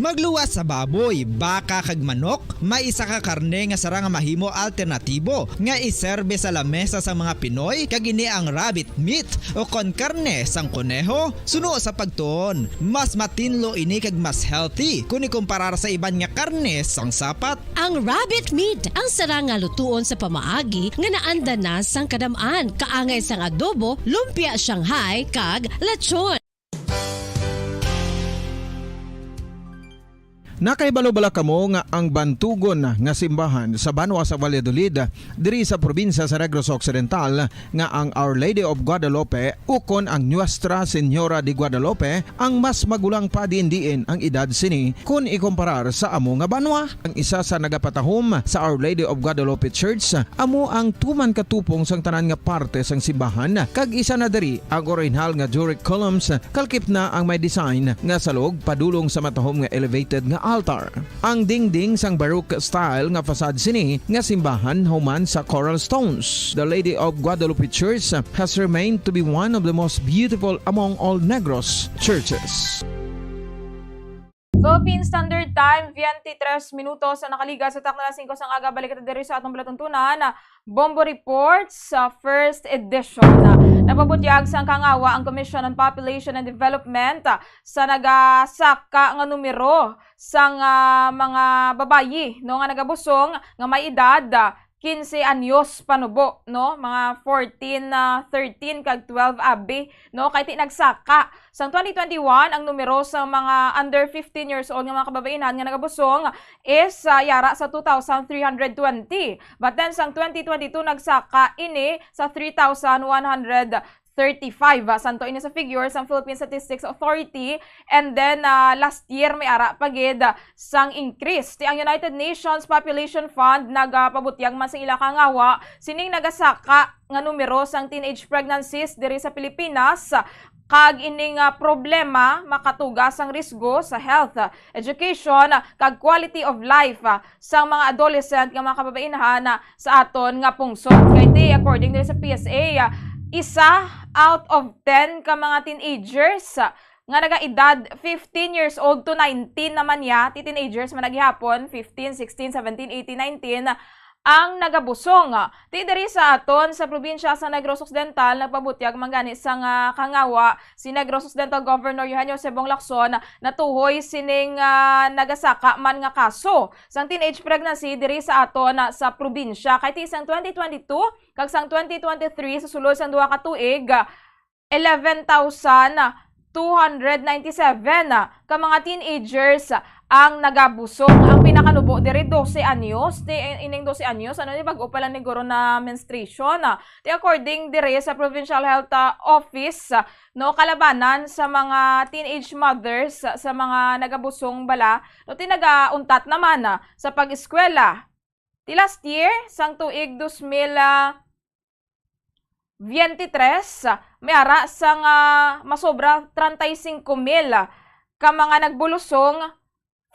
Magluwas sa baboy, baka kag manok, may isa ka karne nga sarang nga mahimo alternatibo nga iserbe sa lamesa sang mga Pinoy, kag ini ang rabbit meat o kon karne sang koneho. Suno sa pagtuon, mas matinlo ini kag mas healthy kon ikumparar sa iban nga karne sang sapat. Ang rabbit meat ang sarang nga lutuon sa pamaagi nga naanda na sang kadam-an, kaangay sang adobo, lumpia Shanghai, kag lechon. Nakahibalo bala kamo nga ang bantugon nga simbahan sa banwa sa Valladolid, diri sa probinsya sa Negros Occidental, nga ang Our Lady of Guadalupe ukon ang Nuestra Señora de Guadalupe ang mas magulang pa diin-diin ang edad sini kon ikomparar sa amo nga banwa? Ang isa sa nagapatahom sa Our Lady of Guadalupe Church amo ang tuman ka tupong sang tanan nga parte sang simbahan, kag isa na diri ang orihinal nga Doric columns, kalkip na ang may design nga salog padulong sa matahom nga elevated nga altar. Ang dingding sang Baroque style nga facade sini nga simbahan human sa coral stones. The Lady of Guadalupe Church has remained to be one of the most beautiful among all Negros churches. Philippine Standard Time, twenty-three minutos ang nakaliga sa takna alas singko sang aga. Balik kita diri sa atong palatuntunan, Bombo Reports, sa first edition. Napabutyag sang kangawa ang Commission on Population and Development sa nagasaka nga numero sang, ah, mga babayi, no, nga nagabusong nga may edad, ah, quince anyos panubo, no? Mga fourteen, ah, thirteen kag twelve abi, no? Kay ti nagsaka. Sang twenty twenty-one, ang numero sa mga under fifteen years old nga mga kababainhan nga nagabusong is, ah, yara sa two thousand three hundred twenty. But then, sang twenty twenty-two, nagsaka ini sa three thousand one hundred thirty-five. Ah, santo ini sa figures sang Philippine Statistics Authority. And then, ah, last year, may ara pa gid, ah, sang increase. Ti ang United Nations Population Fund nagapabutyag man sa ila kangawa sining nagasaka nga numero sang teenage pregnancies diri sa Pilipinas, kag ining, ah, problema makatuga sang risgo sa health, education, kag quality of life, ah, sang mga adolescent nga mga kababainhan, ah, sa aton nga pungsod. Kay ti, according diri sa P S A, ah, isa out of ten ka mga teenagers, ah, nga nagaedad fifteen years old to nineteen naman niya, ti teenagers man na gihapon, fifteen, sixteen, seventeen, eighteen, nineteen, ang nagabusong. Ti diri sa aton sa probinsya sa Negros Occidental, nagpabutyag man gani sang kangawa si Negros Occidental Governor Eugenio Cebong Lacson natuhoy sining, ah, nagasaka man nga kaso sang teenage pregnancy diri sa aton, ah, sa probinsya. Kay ti sang twenty twenty-two kag sang twenty twenty-three, sa sulod sang duha ka tuig, eleven thousand two hundred ninety-seven ka mga teenagers ang nagabusong. Ang pinakanubo diri, dose anyos. Ti, ining dose anyos, ano ni, bag-o pa lang ni guro na menstruation. Ti according diri sa Provincial Health, ah, Office, no, kalabanan sa mga teenage mothers, sa mga nagabusong bala, no, ti nagauntat naman, ah, sa pag-eskwela. Ti last year, sang tuig dos mil, ah, veintitrés, may ara sang masobra treinta y cinco mil ka mga nagbulusong,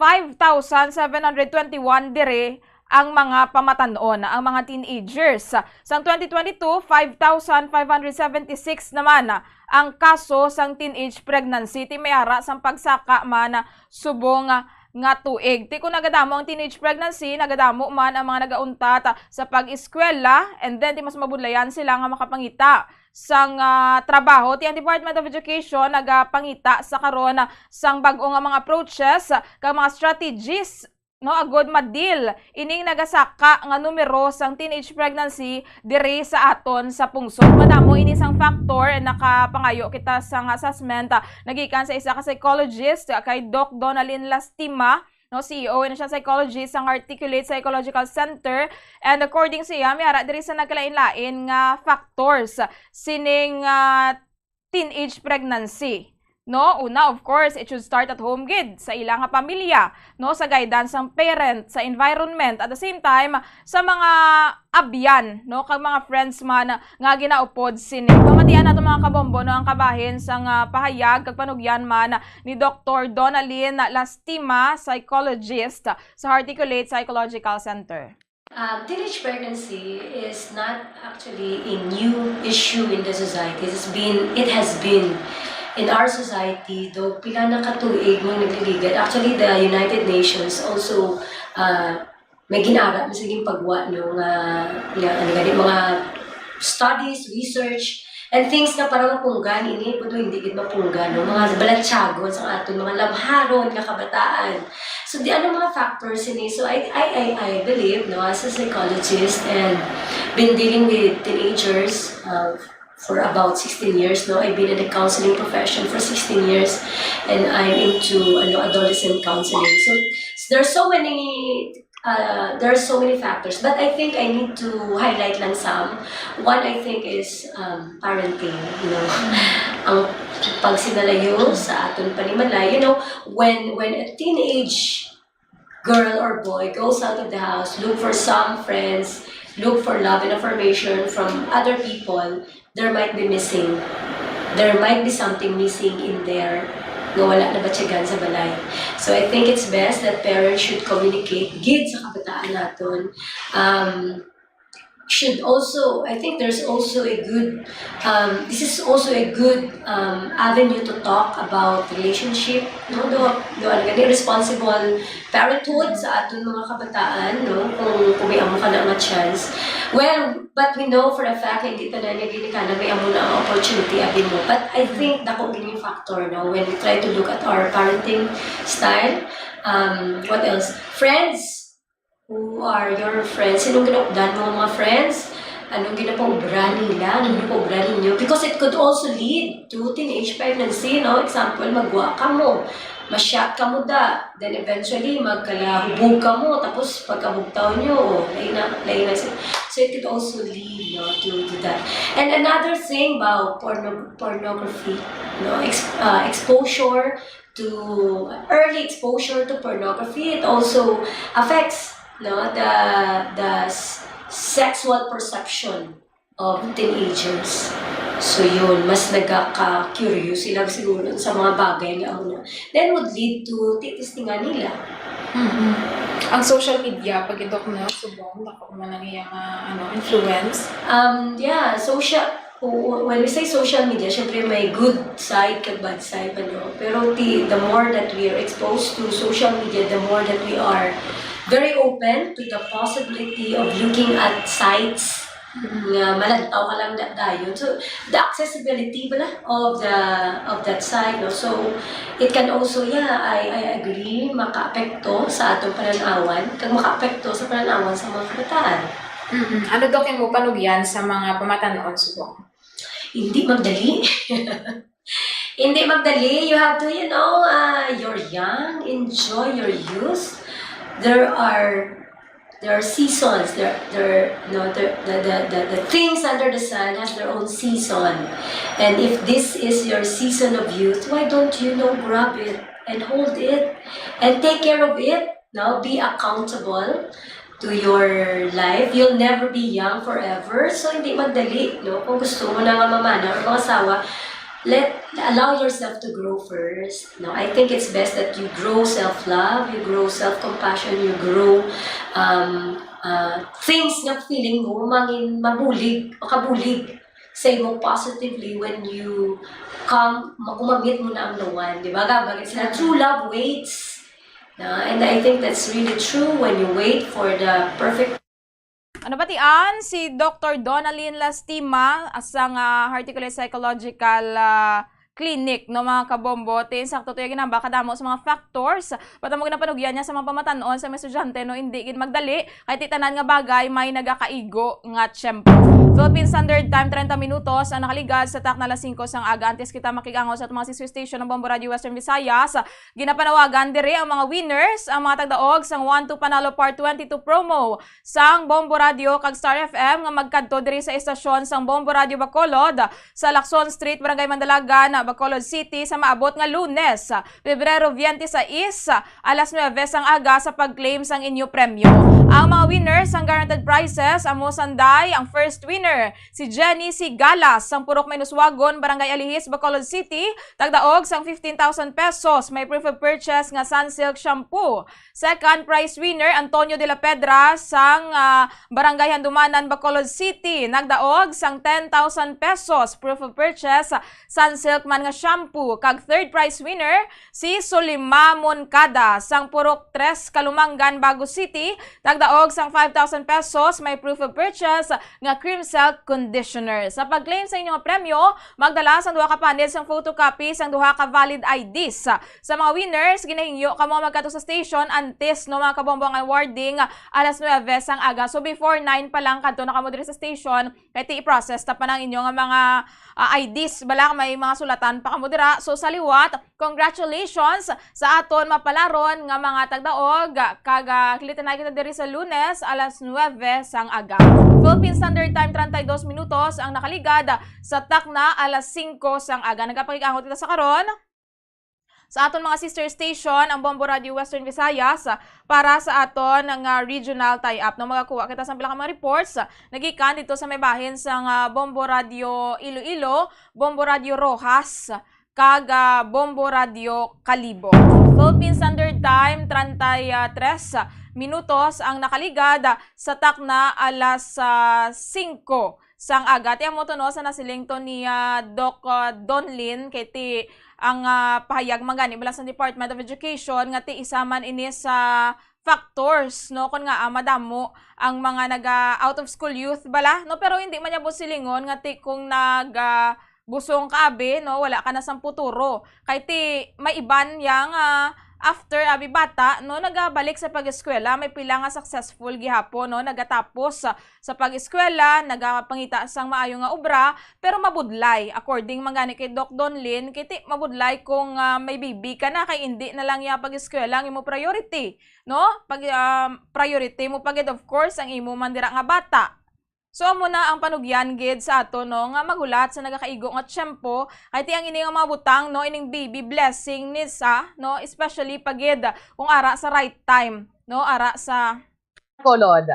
five thousand seven hundred twenty-one diri ang mga pamatan-on, ang mga teenagers. Sang twenty twenty-two, five thousand five hundred seventy-six naman ang kaso sang teenage pregnancy. Ti may ara sang pagsaka man subong nga tuig. Ti kung nagadamo ang teenage pregnancy, nagadamo man ang mga nagauntat sa pag-eskwela, and then ti mas mabudlayan sila nga makapangita sang, ah, trabaho. Ti ang Department of Education nagapangita sa karon sang bag-o nga mga approaches kag mga strategies, no, agud ma-deal ining nagasaka nga numero sang teenage pregnancy diri sa aton sa pungsod. Madamo ini sang factor, nakapangayo kita sang assessment, ah, nagikan sa isa ka psychologist, ah, kay Doc Donalyn Lastima, no, C E O and siya psychologist sang Articulate Psychological Center. And according sa iya, may ara diri sa nagkalain-lain nga factors sining, ah, teenage pregnancy. No, una, of course, it should start at home gid, sa ila nga pamilya, no, sa guidance sang parent, sa environment, at the same time, sa mga abyan, no, kag mga friends man nga ginaupod sini. Pamatian nato, mga kabombo, no, ang kabahin sang pahayag kag panugyan man ni Doktor Donalyn Lastima, psychologist sa Articulate Psychological Center. Um, teenage pregnancy is not actually a new issue in the society. It's been, it has been in our society, though pila na ka tuig nga nagliligad. Actually, the United Nations also, uh, may gin-ara, may sige pagwa, no, nga, nga, ano gani, mga studies, research, and things na para mapunggan ini, pero hindi gid mapunggan, no? Mga balatyagon sa aton, mga lamharon nga kabataan. So, di ano mga factors ini? So, I, I, I, I believe, no, as a psychologist and been dealing with teenagers, uh, for about sixteen years, no? I've been in the counseling profession for sixteen years, and I'm into, ano, adolescent counseling. So, s- there are so many, uh, there are so many factors, but I think I need to highlight lang some. One, I think, is, um, parenting, you know. Ang pagsinalayo sa aton panimalay, you know, when, when a teenage girl or boy goes out of the house, look for some friends, look for love and affirmation from other people, there might be missing. There might be something missing in there nga wala nabatyagan sa balay. So I think it's best that parents should communicate gid sa kabataan naton. Um, should also, I think there's also a good, um, this is also a good, um, avenue to talk about relationship, no? Do, do, ano gani, responsible parenthood sa aton mga kabataan, no? Kung, kung may amo ka na nga chance. Well, but we know for a fact, hindi tanan nga ginikanan may amo na ang opportunity abi mo. But I think dako gid yung factor, no? When we try to look at our parenting style, um, what else? Friends, Who are your friends? Sinong ginaupdan mo nga mga friends? Anong ginapaubra nila? Anong ginapaubra ninyo? Because it could also lead to teenage pregnancy, no? Example, magwa ka mo, masyat ka mo da, then eventually, magkalahubog ka mo, tapos pagkabugtaw nyo, oh, lain na, lain na. So, so it could also lead, no, to, to that. And another thing about porno-, pornography, no, ex-, uh, exposure to, early exposure to pornography, it also affects, no, the, the s-, sexual perception of teenagers. So yun, mas nagaka-curious sila siguro sa mga bagay nga amo na. Then would lead to titistingan nila. Mm-mm. Ang social media, pag-idok na, subong, dako man ang iyang, ah, ano, influence. Um, yeah, social, w-, when we say social media, syempre may good side kag bad side, ano. Pero the, the more that we are exposed to social media, the more that we are very open to the possibility of looking at sites nga malantaw ka lang da-, dayon. So, the accessibility bala of the, of that site, no? So, it can also, yeah, I, I agree, makaapekto sa atong pananawan, kag makaapekto sa pananawan sa mga kabataan. Mm-mm. Ano daw kay mo panugyan sa mga pamatanon subong? Hindi magdali. Hindi magdali. You have to, you know, uh, you're young, enjoy your youth. There are, there are seasons. There, there, no, there, the, the, the, the things under the sun has their own season. And if this is your season of youth, why don't you know, grab it and hold it and take care of it? No, be accountable to your life. You'll never be young forever. So, hindi magdali, no? Kung gusto mo na nga mamana or mangasawa, let, allow yourself to grow first, no? I think it's best that you grow self-love, you grow self-compassion, you grow, um, uh, things nga feeling mo mangin mabulig, makabulig sa imo positively when you come, makumamit mo na ang the one, di ba? Gabagit sila, true love waits. No? And I think that's really true when you wait for the perfect Ano batian si Doktor Donalyn Lastima sa nga Heart Equally Psychological, ah, Clinic, no, mga kabombo. Ti insakto to yung ginamba kadamo sa mga factors. Patamo ginapanugyan niya sa mga pamatanon sa mga estudyante, no, hindi gid magdali. Kay ti tanan nga bagay may nagakaigo nga tiyempo. Philippine Standard Time, treinta minutos ang nakaligad sa takna alas singko sang aga. Antes kita makig-angaw sa atong mga sister station ng Bombo Radio Western Visayas, ginapanawagan diri ang mga winners, ang mga tagdaog sang One to Panalo Part twenty-two promo sang Bombo Radio kag Star F M nga magkadto diri sa estasyon sang Bombo Radio Bacolod sa Lacson Street, Barangay Mandalagan, Bacolod City, sa maabot nga Lunes, Pebrero twenty-six, alas nuebe sang aga sa pag-claim sang inyo premyo. Ang mga winners sang guaranteed prizes amo sanday: ang first winner, si Jenny Sigalas sang Purok Mainuswagon, Barangay Alihis, Bacolod City, tagdaog sang fifteen thousand pesos, may proof of purchase nga Sunsilk shampoo. Second prize winner, Antonio de la Pedra sang, ah, Barangay Handumanan, Bacolod City, nagdaog sang ten thousand pesos, proof of purchase, Sunsilk man nga shampoo. Kag third prize winner, si Solima Moncada sang Purok Tres, Kalumangan, Bago City, nagdaog sang five thousand pesos, may proof of purchase nga Cream Silk Conditioner. Sa pag-claim sa inyo nga premyo, magdala sang duha ka panel sang photocopy sang duha ka valid I Ds. Sa mga winners, ginahingyo kamo magkadto sa station antes, no, mga kabombo, ang awarding alas nuebe sang aga. So, before nine pa lang, kadto na kamo diri sa station, kay ti i-process ta pa nang inyo nga mga, ah, I Ds. Bala, may mga sulatan pa kamo dira. So, sa liwat, congratulations sa aton mapalaron nga mga tagdaog. Kag, ah, kilitanay kita diri sa Lunes, alas nuebe sang aga. Philippine Standard Time, treinta y dos minutos ang nakaligad sa takna alas singko sang aga. Nagapakig-angot kita sa karon sa aton mga sister station, ang Bombo Radio Western Visayas, para sa aton nga regional tie-up. No, magakuha kita sa pila ka mga reports nagikan dito sa may bahin sang, ah, Bombo Radio Iloilo, Bombo Radio Roxas, kag, ah, Bombo Radio Kalibo. Philippine Standard Time, treinta y tres minutos ang nakaligad sa takna alas, ah, singko sang aga. Ti amo to, no, sa nasiling to ni, ah, Doc, ah, Donlin, kay ti ang, ah, pahayag man gani bala sa Department of Education nga ti isa man ini sa factors, no, kun nga, ah, madamo ang mga naga out of school youth bala, no, pero hindi man niya busilingon nga ti kung nag, ah, busong ka abi, no, wala ka na sang puturo. Kay ti may iban yang, ah, after abi bata, no, nagabalik sa pag-eskwela, may pila nga successful gihapon, no, nagatapos sa, sa pag-eskwela, nagapangita sang maayo nga obra, pero mabudlay. According man gani kay Doc Donlin, kay ti mabudlay kung, ah, may baby ka na, kay indi na lang ya pag-eskwela ang imo priority, no? Pag, ah, priority mo pa gid, of course, ang imo man dira nga bata. So, amo na ang panugyan gid sa ato, no, nga maghulat sa nagakaigo nga tiyempo, kay ti ang ini nga mga butang, no, ining baby blessing ni sa, no, especially pa gid kung ara sa right time, no, ara sa Bacolod.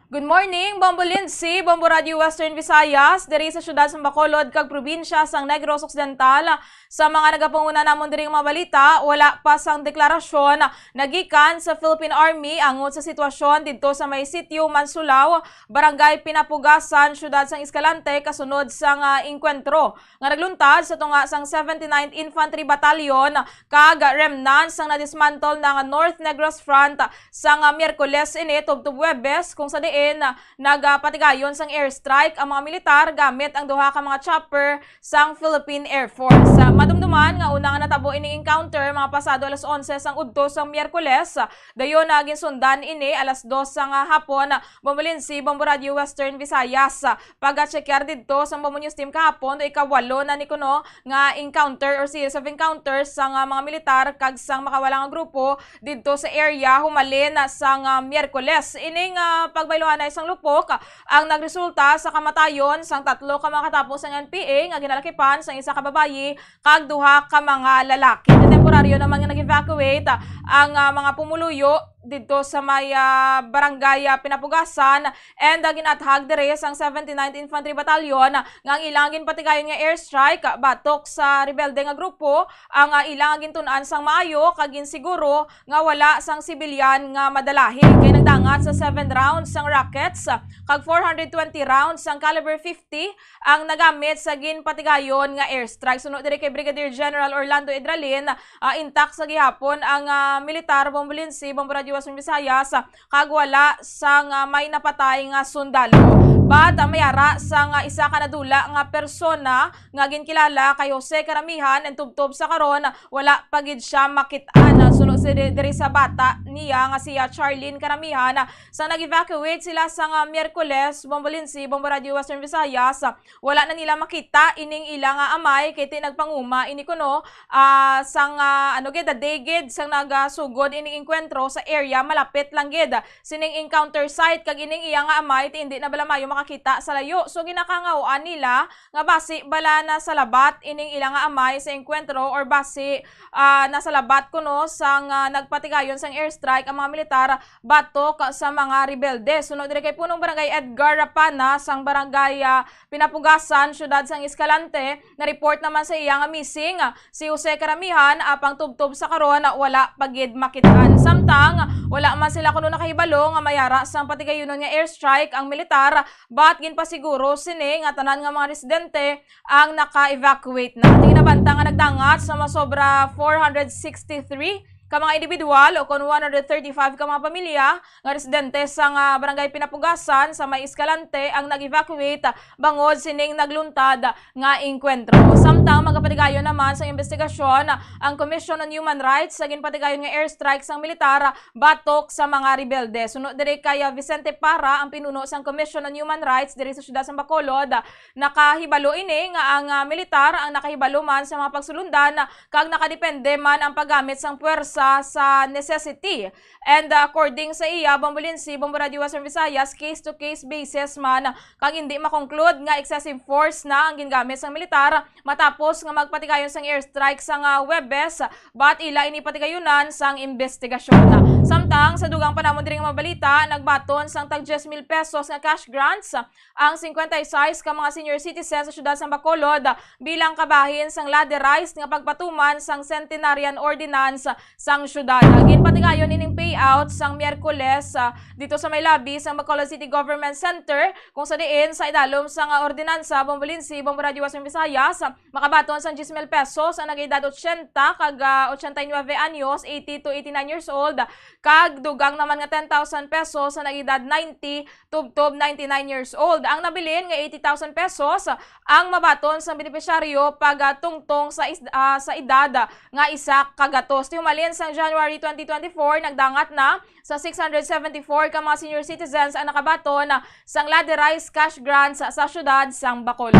Good morning, Bombo Lindsay, Bombo Radio Western Visayas, diri sa siyudad sa Bacolod kag probinsya sang Negros Occidental. Sa mga nagapanguna namon diri nga mga balita, wala pa sang deklarasyon nagikan sa Philippine Army angot sa sitwasyon didto sa may Sitio Mansulao, Barangay Pinapugasan, Siyudad sang Escalante, kasunod sang, ah, engkwentro nga nagluntad sa tunga sang seventy-ninth Infantry Battalion kag remnants sang nadismantle na nga North Negros Front sang, ah, Miyerkules ini tubtob Huwebes, kung sa diin, ah, nagapatigayon sang airstrike ang mga militar gamit ang duha ka mga chopper sang Philippine Air Force. Ah, madumduman nga una nga natabo ining encounter mga pasado alas onse sang udto sang Miyerkules. Dayon na ginsundan ini alas dos sang, ah, hapon, ah, Bombo Lindsay, Bombo Radio Western Visayas. Ah, pag-checkar didto sang Bombo News Team kahapon, do ikawalo na ni kuno nga encounter or series of encounters sang, ah, mga militar kag sang makawala nga grupo didto sa area humalin sang, ah, Miyerkules. Ining, ah, pagbayluhanay sang lupok ang nagresulta sa kamatayon sang tatlo ka mga katapo sang N P A nga ginalakipan sang isa ka babayi kag duha ka mga lalaki. Temporaryo naman nga nag-evacuate ang, ah, mga pumuluyo didto sa may, ah, barangay, ah, Pinapugasan and, ah, ginathag diri sang seventy-ninth Infantry Battalion nga ang ilang ginpatigayon nga airstrike batok sa rebelde nga grupo ang, ah, ilang gintun-an sang maayo kag ginsiguro nga wala sang sibilyan nga madalahi, kay nagdangat sa seven rounds sang rockets kag four hundred twenty rounds sang caliber fifty ang nagamit sa ginpatigayon nga airstrike. Suno diri kay Brigadier General Orlando Idralin, ah, intact sa gihapon ang, ah, militar, Bombo Lindsay, Bombo Radio Western Visayas, ah, kag wala sang, ah, may napatay nga sundalo. But, ah, may ara sang, ah, isa ka nadula nga persona nga ginkilala kay Jose Karamihan, and tubtob sa karon, wala pa gid siya makit-an. Suno si di-, diri sa bata niya nga si, ah, Charlene Karamihan, ah, sang nag-evacuate sila sang, ah, Miyerkules, Bombo Lindsay, Bombo Radio Western Visayas, ah, wala na nila makita ining ila nga amay, kay ti nagpanguma ini kuno, ah, sang, ah, ano gid, the day gid sang nagasugod ining engkwentro sa area malapit lang gid sining encounter site, kag ining iya nga amay ti indi na bala maayo makakita sa layo. So, ginakangawaan nila nga basi bala nasalabat ining ila nga amay sa engkwentro or basi, ah, nasalabat kuno sang, ah, nagpatigayon sang airstrike ang mga militar batok sa mga rebelde. Suno diri kay Punong Barangay Edgar Rapana sang Barangay, ah, Pinapugasan, Siyudad sang Escalante, na-report naman sa iya nga missing si Jose Karamihan, apang tubtob sa karon wala pa gid makit-an. Samtang wala man sila kuno nakahibalo nga may ara sang patigayunon nga airstrike ang militar, but ginpasiguro sini nga tanan nga mga residente ang naka-evacuate na. Ti ginabanta nga nagdangat sa masobra four hundred sixty-three ka mga individual o kon one hundred thirty-five ka mga pamilya nga residente sa nga Barangay Pinapugasan sa may Escalante ang nag-evacuate bangod sining nagluntad nga engkwentro. Samtang magapatigayon naman sa investigasyon ang Commission on Human Rights sa ginpatigayon nga airstrike sang militar batok sa mga rebelde. Suno diri kay, ah, Vicente Para, ang pinuno sang Commission on Human Rights diri sa siyudad sa Bacolod, nakahibalo ini nga ang, ah, militar ang nakahibalo man sa mga pagsulundan kag nakadepende man ang paggamit sang puwersa sa necessity. And, ah, according sa iya, Bombo Lindsay, Bombo Radio Western Visayas, case-to-case basis man, kag hindi makonklude nga excessive force na ang gingamit sang militar matapos nga magpatigayon sang airstrike sang, ah, Huwebes, but ila ini patigayunan sang investigasyon. Samtang sa dugang pa namon diri nga mga balita, nagbaton sang tag diyes mil pesos nga cash grants ang cincuenta y seis ka mga senior citizens sa siyudad sang Bacolod bilang kabahin sang ladderized nga pagpatuman sang Centenarian Ordinance sang siyudad. Ginpatigayon ining payout sang Miyerkules, ah, dito sa may lobby sang Bacolod City Government Center, kung sa diin sa idalom sang, ah, ordinansa, Bombo Lindsay, Bombo Radio Western Visayas, makabaton sang diyes mil pesos ang nag-edad ochenta kag, ah, ochenta y nueve anyos, eighty to eighty-nine years old, kag dugang naman nga ten thousand pesos ang nag-edad ninety tubtob ninety-nine years old. Ang nabilin nga eighty thousand pesos ang mabaton sang benepisyaryo pag, ah, tungtong sa is-, ah, sa edad nga isa ka gatos. Ti humalin sang January twenty twenty-four, nagdangat na sa six hundred seventy-four ka mga senior citizens ang nakabaton sang Lade Rice Cash Grants sa syudad sang Bacolod.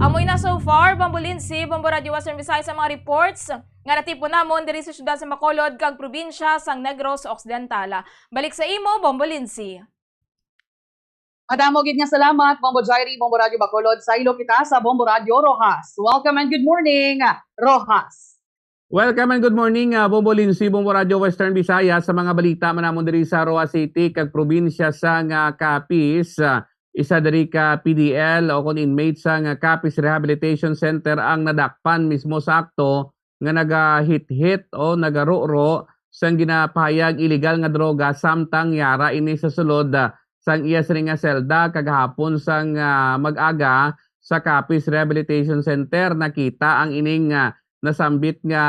Amoy na so far, Bombo Lindsay, Bombo Radio Western Visayas, ang mga reports nga natipon namon diri sa syudad sang Bacolod kag probinsya sang Negros Occidental. Balik sa imo, Bombo Lindsay. Madamo gid nga salamat, Bombo Jairi, Bombo Radyo Bacolod. Saylo kita sa Bombo Radyo Roxas. Welcome and good morning, Roxas. Welcome and good morning, ah, Bombo Lindsay, Bombo Radyo Western Visayas. Sa mga balita man namon diri sa Roxas City kag probinsya sang, ah, Capiz, ah, isa diri ka P D L o kon inmate sang, ah, Capiz Rehabilitation Center ang nadakpan mismo sa akto nga nagahithit o nagaruro sang ginapahayag iligal nga droga, samtang yara ini sa sulod, ah, sang iya sini nga selda kagahapon sang, ah, mag-aga sa Capiz Rehabilitation Center. Nakita ang ining, ah, nasambit nga,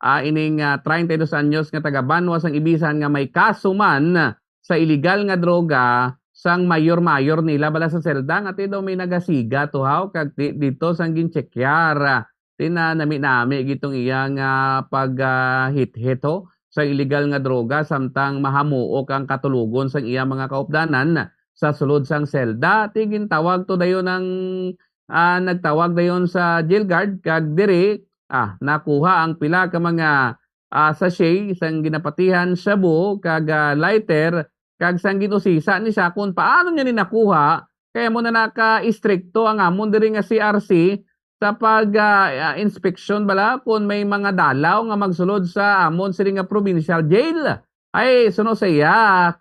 ah, ining, ah, treinta y dos anyos nga taga Banwa sang Ibisan nga may kaso man sa iligal nga droga sang mayor-mayor nila bala sa selda, nga ti daw may nagasiga to haw kag di-, dito sang ginchekyar. Ti na nami-nami gitong iya nga pag, ah, hithit ho sa iligal nga droga, samtang mahamuok ang katulogon sang iya mga kaupdanan sa sulod sang selda. Ti gintawag to dayon ang, ah, nagtawag dayon sa jail guard kag diri, ah, nakuha ang pila ka mga, ah, sachet sang ginapatihan shabu kag, ah, lighter, kag sang gin-usisa ni siya kung paano niya ni nakuha, kay amo na naka-istrikto ang amon diri nga C R C sa pag, ah, ah, inspeksyon bala kung may mga dalaw nga magsulod sa amon sini nga provincial jail. Ay, suno sa iya,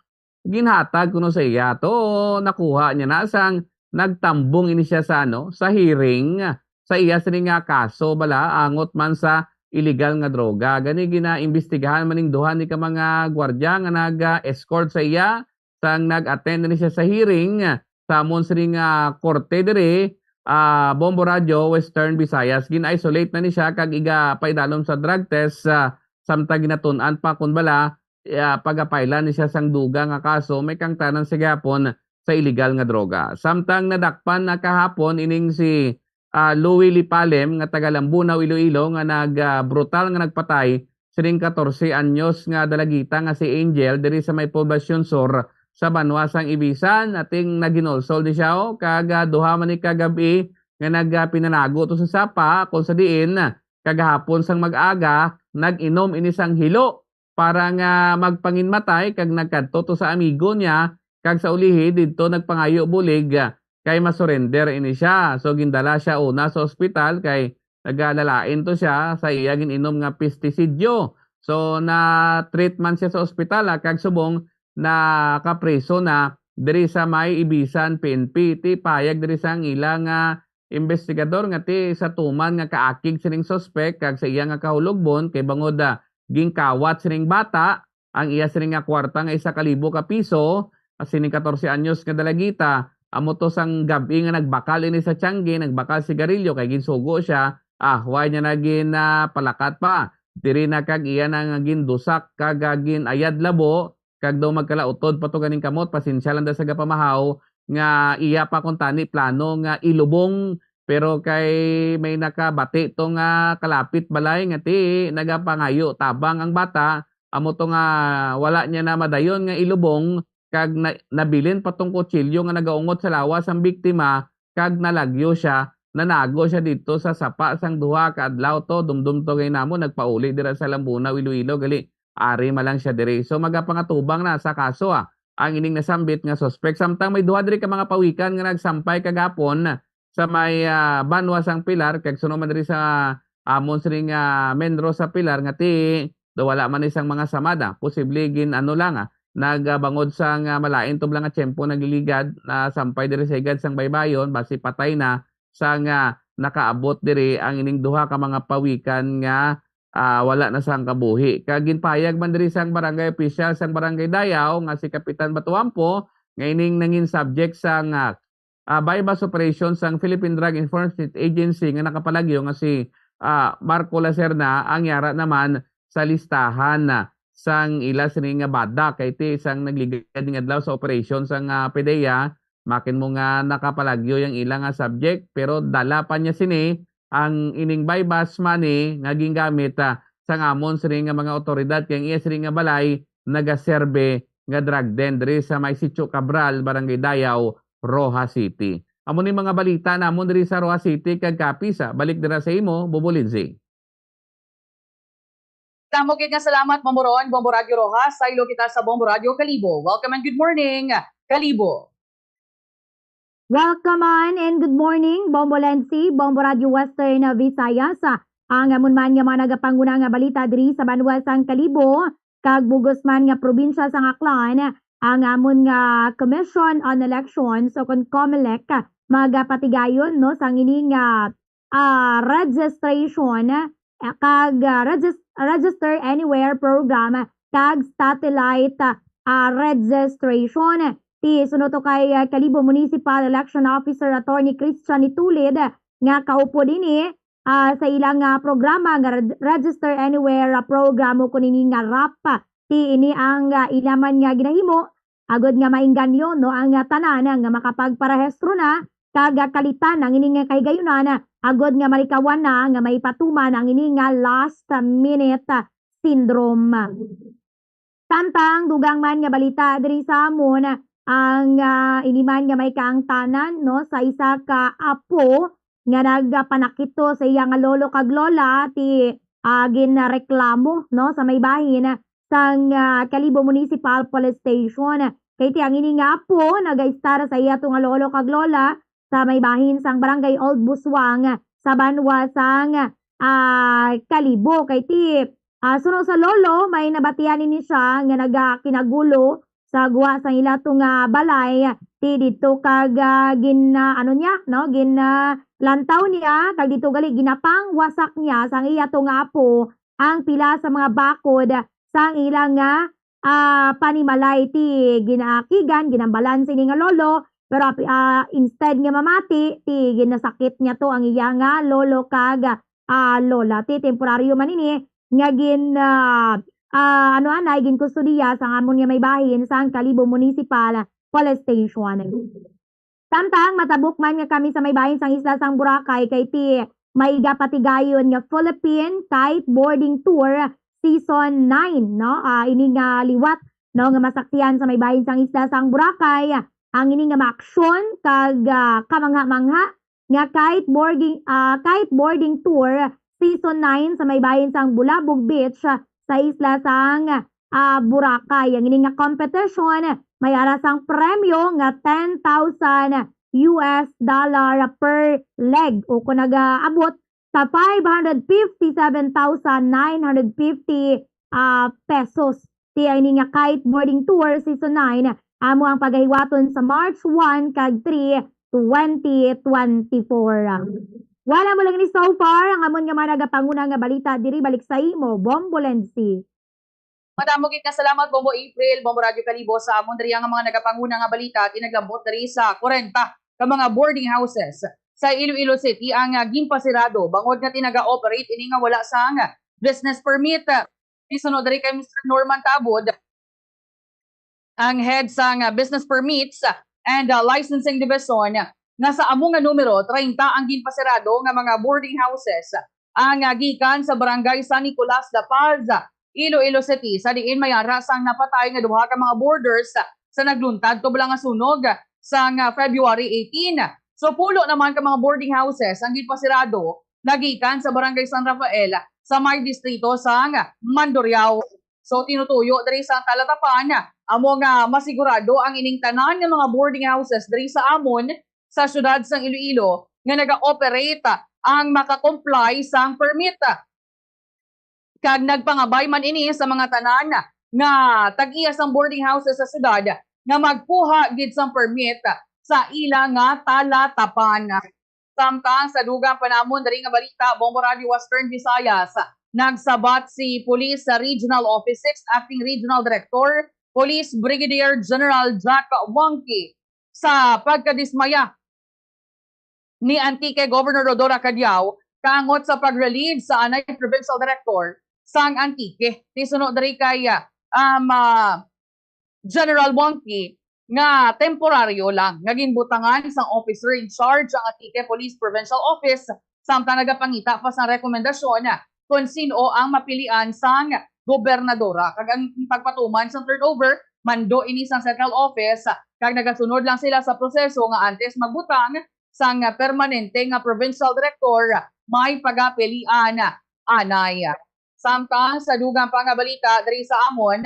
ginhatag kuno sa iya to, nakuha niya na sang nagtambong ini siya sa, ano, sa hearing sa iya sini nga kaso bala angot man sa iligal nga droga. Gani ginaimbestigahan man ning duha ni ka mga gwardiya nga nag-escort sa iya sang nag-attend ni siya sa hearing sa amon sini nga korte diri, ah, Bombo Radyo Western Visayas. Gin-isolate na ni siya kag iga paidalom sa drug test, ah, samtang ginatun-an pa kun bala, ah, pagapailan ni siya sang dugang nga kaso, may kangtanan sa gihapon sa iligal nga droga. Samtang nadakpan na kahapon ining si, ah, Louie Lipalem nga taga Lambunao, Iloilo, nga nag, ah, brutal nga nagpatay sining katorse anyos nga dalagita nga si Angel diri sa may Poblacion Sur sa Banwa sang Ibisan. Ating naginulsol ni siya, oh, kag, ah, duha man ni ka gab-i nga nag, ah, pinanago to sa sapa, kung sa diin, kagahapon sang mag-aga, nag-inom ini sang hilo para nga magpanginmatay kag nagkadto to sa amigo niya, kag sa ulihi didto nagpangayo bulig, ah, kay masurrender ini siya. So gindala siya una sa ospital kay nagalalain to siya sa iya gin-inom nga pestisidyo. So na-treat man siya sa ospital, ah, kag subong nakapriso na diri sa may Ibisan P N P. Ti payag diri sa ang ila nga investigador nga ti sa tuman nga kaakig sining suspek kag sa iya nga kahulogbon kay bangod, ah, ginkawat sining bata ang iya sining nga kwarta nga isa ka libo ka piso, ah, sining katorse anyos nga dalagita, amo to sang gab-i nga nagbakal ini sa tiyangge, nagbakal sigarilyo kay ginsugo siya, ah, wala niya na gin, ah, palakat pa. Diri na kag iya na nga gindusak kag, ah, gin-ayad labo, kag daw magkalautod pa to ganing kamot, pasensya lang da sa gapamahaw, nga iya pa kuntani plano nga ilubong, pero kay may nakabati to nga kalapit balay nga ti nagapangayo tabang ang bata, amo to nga wala niya na madayon nga ilubong, kag na-, nabilin pa tong kutsilyo nga nagaungot sa lawas ang biktima, kag nalagyo siya, nanago siya didto sa sapa sang duha ka adlaw to, dumdum to gay namo, nagpauli dira sa Lambunao, Iloilo, gali ari man lang siya diri. So, magapangatubang na sa kaso, ah, ang ining nasambit nga suspek. Samtang may duha diri ka mga pawikan nga nagsampay kagapon sa may, ah, Banwa sang Pilar, kag suno man diri sa amon sining, ah, Menro sa Pilar, nga ti, do wala man isang mga samada. Posible gin, ano lang, ah, nag, ah, bangod sa nga malain to lang nga tiyempo nagliligad, nasampay diri sa higad sang baybayon, basi patay na sa nga nakaabot diri ang ining duha ka mga pawikan nga, ah, wala na sang kabuhi. Kag ginpahayag man diri sang barangay opisyal sang Barangay Dayaw nga si Kapitan Batuampo nga ining nangin subject sang, ah, ah, buy-bust operation sang Philippine Drug Enforcement Agency nga nakapalagyo nga si, ah, Marco Lacerna ang yara naman sa listahan na sang ila sini nga bada kay ti sang nagligad nga adlaw sa operasyon sang, ah, PDEA, makin mo nga nakapalagyo yang ila nga subject, pero dala pa niya sini ang ining buy-bust money nga gingamit, ah, sang amon sini nga mga awtoridad, kay ang iya sini nga balay nagaserbe nga drug den diri sa may Sitio Cabral, Barangay Dayaw, Roxas City. Amo ni mga balita namon diri sa Roxas City kag kapin sa balik dira sa imo, Bobo Lindsay. Damo gid nga salamat, Bombo Ron, Bombo Radyo Roxas. Saylo kita sa Bombo Radyo Kalibo. Welcome and good morning, Kalibo. Welcome on and good morning, Bombo Lensi, Bombo Radyo Western Visayas. Ang amon man nga mga nagapanguna nga balita diri sa banwa sang Kalibo, kag bug-os man nga probinsya sang Aklan, ang amon nga Commission on Elections o kon COMELEC magapatigayon, no, sang ini nga, ah, registration, eh, kag, ah, regis-, Register Anywhere program kag satellite, ah, registration. Ti suno to kay, ah, Kalibo Municipal Election Officer Attorney Christian Itulid nga kaupod ini, ah, sa ilang, ah, programa nga reg-, Register Anywhere, ah, program o kun ini nga RAP. Ti ini ang, ah, ila man nga ginahimo agod nga maengganyo, no, ang, ah, tanan nga makapagparehistro na kag, ah, kalitan ang ini nga kahigayunan, ah, agod nga malikawan na nga maipatuman ang ini nga last minute, ah, syndrome. Samtang dugang man nga balita diri sa amon, ang, ah, ini man nga may kaangtanan, no, sa isa ka apo nga nagpanakito sa iya nga lolo kag lola, ti, ah, ginreklamo, no, sa may bahin sang, ah, Kalibo Municipal Police Station. Kay ti ang ini nga apo nagaistar sa iya to nga lolo kag lola sa may bahin sang Barangay Old Busuang sa banwa sang, ah, Kalibo. Kay ti, ah, suno sa lolo, may nabatian ini siya nga nagakinagulo sa gwa sang ila to nga balay. Ti didto kag, ah, gin, ah, ano niya, no? Gin, ah, lantaw niya, kag didto gali ginapangwasak niya sang iya to nga apo ang pila sa mga bakod sang ila nga, ah, panimalay. Ti ginaakigan, ginambalan sini nga lolo, pero api-, ah, instead nga mamati, ti ginasakit niya to ang iya nga lolo kag, ah, lola. Ti temporaryo man ini nga gin, ah, ah, ano anay, ginkustodiya sang amon nga may bahin sang Kalibo Municipal Police Station. Samtang matabok man nga kami sa may bahin sang isla sang Boracay, kay ti may gapatigayon nga Philippine Kiteboarding Tour Season nine, no? Ah, ini nga liwat, no, nga masaksihan sa may bahin sang isla sang Boracay, ang ini nga maaksyon kag, ah, kamangha-mangha nga kiteboarding, ah, kiteboarding tour Season nine sa may bahin sang Bulabog Beach, ah, sa isla sang, ah, Boracay. Ang ini nga competition may ara sang premyo nga ten thousand U S dollar per leg, o kung nagaabot sa five hundred fifty-seven thousand nine hundred fifty, ah, pesos. Ti ang ini nga kiteboarding tour season nine amo ang pagahiwaton sa March one kag three, twenty twenty-four. Wala mo lang ni so far ang amon nga mga nagapanguna nga balita diri. Balik sa imo, Bombo Lensi. Madamo gid nga salamat, Bombo April, Bombo Radyo Kalibo, sa amon diri nga mga nagapanguna nga balita. Ti naglambot diri sa kwarenta ka mga boarding houses sa Iloilo City ang, ah, ginpasirado bangod nga ti naga-operate ini nga wala sang business permit. Ti suno diri kay Mister Norman Tabod, ang head sang, ah, Business Permits and, ah, Licensing Division, nga sa amo nga numero, treinta ang ginpasirado nga mga boarding houses ang, ah, gikan sa Barangay San Nicolas, La Paz, Iloilo City, sa diin may ara sang napatay nga duha ka mga boarders sa nagluntad tublang nga sunog sang, ah, February eighteen. So, pulo naman ka mga boarding houses ang ginpasirado nagikan sa Barangay San Rafael sa may distrito sang Mandurriao. So, tinutuyo diri sa talatapan, amo nga masigurado ang ining tanan nga mga boarding houses diri sa amon sa siyudad sang Iloilo nga naga-operate ang maka-comply sang permit. Kag nagpangabay man ini sa mga tanan nga tag-iya sang boarding houses sa siyudad nga magkuha gid sang permit sa ila nga talatapan. Samtang sa dugang pa namon diri nga balita, Bombo Radio Western Visayas, nagsabat si Police Regional Office six Acting Regional Director, Police Brigadier General Jack Wangki, sa pagkadismaya ni Antique Governor Rhodora Cadiao kaangot sa pag-relieve sa anay Provincial Director sang Antique. Ti suno diri kay, ah, um, ah, General Wangki nga temporaryo lang nga ginbutangan sang officer in charge ang Antique Police Provincial Office, samtang nagapangita pa sang rekomendasyon kon sin-o ang mapilian sang gobernadora. Kag ang pagpatuman sang turnover, mando ini sang central office, kag nagasunod lang sila sa proseso nga antes magbutang sang permanente nga provincial director, may pagapilian anay. Samtang sa dugang pa nga balita diri sa amon,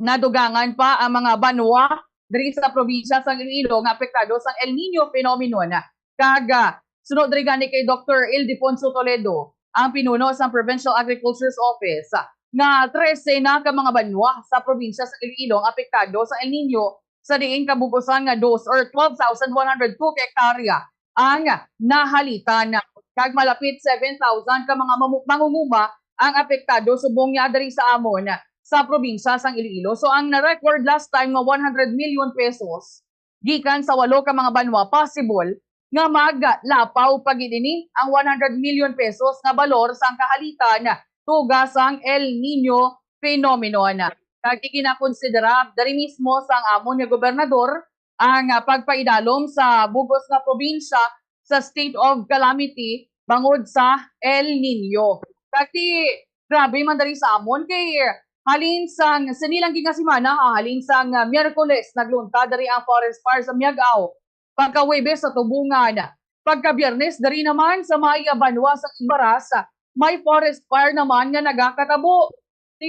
nadugangan pa ang mga banwa diri sa probinsya sang Iloilo nga apektado sang El Niño phenomenon. Kag, ah, suno diri gani kay Doktor Ildefonso Toledo, ang pinuno sang Provincial Agriculture's Office, nga trese na ka mga banwa sa probinsya sang Iloilo ang apektado sa El Niño, sa diin kabug-usan nga dos or twelve thousand one hundred two ka hektarya ang nahalitan, kag malapit seven thousand ka mga mamu-, mangunguma ang apektado subong niya diri sa amon sa probinsya sang Iloilo. So, ang na-record last time nga one hundred million pesos gikan sa walo ka mga banwa, possible nga maglapaw pa gid ini ang one hundred million pesos nga balor sang kahalitan tuga sang El Niño phenomenon. Kag ginakonsidera diri mismo sang amon nga gobernador ang, ah, pagpaidalom sa bug-os nga probinsya sa state of calamity bangod sa El Niño. Kag ti grabe man diri sa amon kay halin sang sini lang gid nga semana, ah, halin sang, ah, Miyerkules nagluntad diri ang forest fire sa Miag-ao, pagka Huwebes sa Tubungan, pagka Biyernes diri naman sa may banwa sa Igbaras, may forest fire naman nga nagakatabo. Ti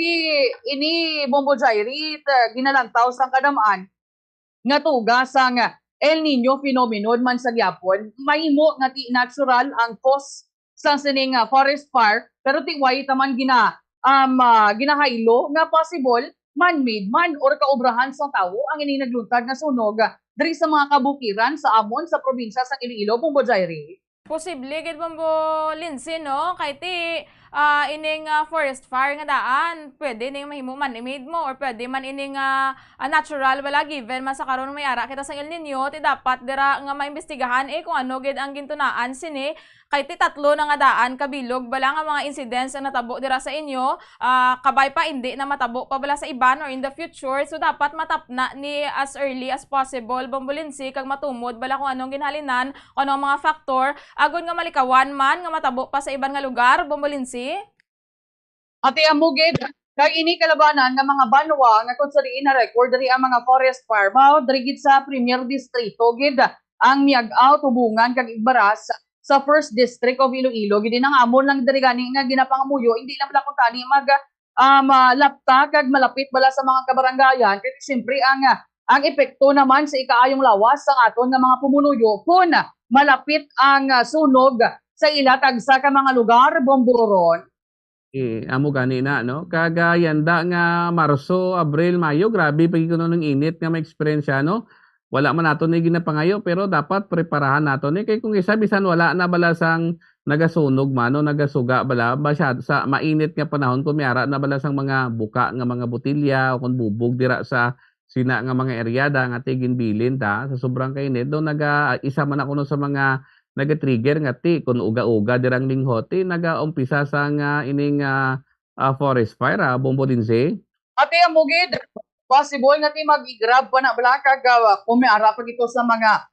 ini, Bombo Jairit, ah, ginalantaw sang kadam-an nga tuga sang El Niño phenomenon man sa gyapon, mahimo nga ti natural ang cause sang sining, ah, forest fire, pero ti way ta man gina-, um, ah, ginahaylo nga possible man-made man or kaobrahan sang tawo ang ining nagluntad nga sunog, ah, diri sa mga kabukiran sa amon sa probinsya sang Iloilo, Bombo Jairit. Posible gid, Bombo Lindsay, no? Kay ti, ah, ining, ah, forest fire nga daan, pwede ning mahimo man-made mo or pwede man ining, ah, ah, natural, wala, given man sa karon may ara kita sang El Niño, ti dapat dira nga maimbestigahan, eh, kung ano gid ang gintunaan sini. Kay ti tatlo na nga daan ka bilog bala nga mga incidents ang natabo dira sa inyo, ah, kabay pa indi na matabo pa bala sa iban or in the future. So, dapat matapna ni as early as possible, Bombo Lindsay, kag matumod bala kung anong ginhalinan, kung ano ang mga factor, agod nga malikawan man nga matabo pa sa iban nga lugar, Bombo Lindsay? Ati amo gid, kag ini kalabanan nga mga banwa nga kung sa diin na-record diri ang mga forest fire, mao diri gid sa Premier Distrito gid ang Miag-ao, Tubungan, kag Igbaras sa First District of Iloilo. Gid ang amon lang diri gani nga ginapangamuyo, hindi lang pala kuntani mag, ah, malapta kag malapit bala sa mga kabarangayan. Kay siyempre ang, ah, ang epekto naman sa ikaayong lawas sang aton nga mga pumunuyo kun malapit ang, ah, sunog sa ila tagsa ka mga lugar, Bombo Ron. Eh, amo gani na, no? Kag, ah, yanda nga Marso, Abril, Mayo, grabe pa gid kuno ang init nga ma-eksperyensya, no? Wala man naton ni ginapangayo, pero dapat preparahan naton ni. Kay kung isa, bisan wala na bala sang nagasunog man, no? Nagasuga bala, ba siya, sa mainit nga panahon, kung may ara na bala sang mga buka nga mga botilya o kung bubog dira sa sina nga mga eryada nga ti ginbilin ta sa sobrang kainit, do naga, isa man ako no sa mga naga-trigger nga ti kun uga-uga dirang lingho, ti nagaumpisa sa nga ining, ah, ah, forest fire, ah, Bombo Lindsay. Ate, amo gid, possible nga ti mag-igrab pa na bala kag, ah, kung may ara pa gito sa mga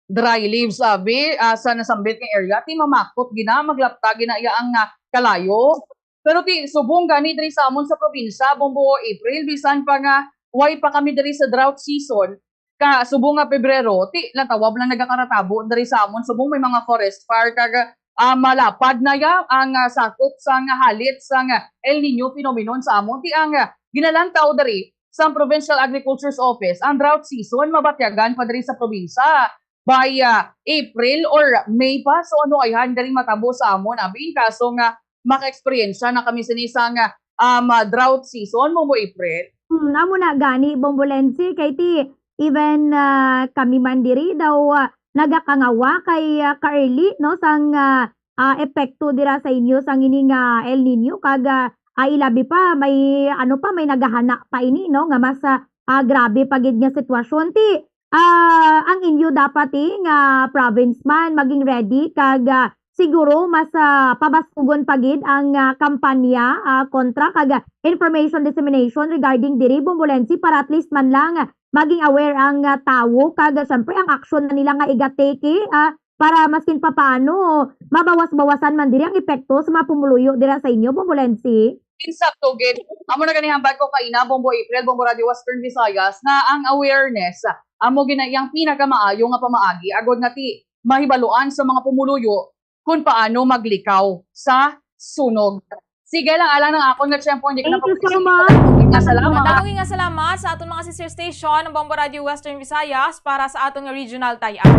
dry leaves, abi, ah, sa nasambit nga area, ti mamakot gina, maglapta gina iya ang, ah, kalayo. Pero ti subong gani diri sa amon sa probinsya, Bombo April, bisan pa nga way pa kami diri sa drought season, ka subong nga Pebrero, ti lantawab lang nagakaratabo diri sa amon, subong may mga forest fire kag, ah, malapad na ya ang, ah, sakop sang halit sang El Niño phenomenon sa amon. Ti ang, ah, ginalantaw diri sang Provincial Agriculture's Office, ang drought season mabatyagan pa diri sa probinsya by, ah, April or May pa. So, ano ayhan galing matabo sa amon, abi, in kaso nga maka-eksperyensya na kami sini sang, um, drought season, Bombo April? Hmm, amo na gani, Bombo Lindsay, kay ti even, ah, kami man diri daw, ah, nagakangawa kay, ah, ka-early, no, sang, ah, ah, epekto dira sa inyo sang ini nga El Niño, kag, ah, ah, ilabi pa may, ano pa, may nagahana pa ini, no, nga mas, ah, ah, grabe pa gid nga sitwasyon. Ti, ah, ang inyo dapat, eh, nga province man maging ready kag, ah, siguro mas, ah, pabasugon pa gid ang, ah, kampanya, ah, kontra kag, ah, information dissemination regarding diri, Bombo Lindsay, para at least man lang, ah, maging aware ang, ah, tawo kag, ah, syempre ang aksyon na nila nga iga-take, eh, ah, para maskin papaano mabawas-bawasan man diri ang epekto sa mga pumuluyo dira sa inyo, Bombo Lency? Insakto gid. Amo na gani hambal ko kaina, Bombo April, Bombo Radio Western Visayas, nga ang awareness amo gina iyang pinakamaayo nga pamaagi agod nga ti mahibaluan sa mga pumuluyo kung paano maglikaw sa sunog. Sige lang, alang ang akon nga tiyempo, hindi ko na Thank you so pagpisipan. Much. Nga salamat. Madamo nga salamat sa aton mga sister station, Bombo Radio Western Visayas, para sa aton nga regional tie-up.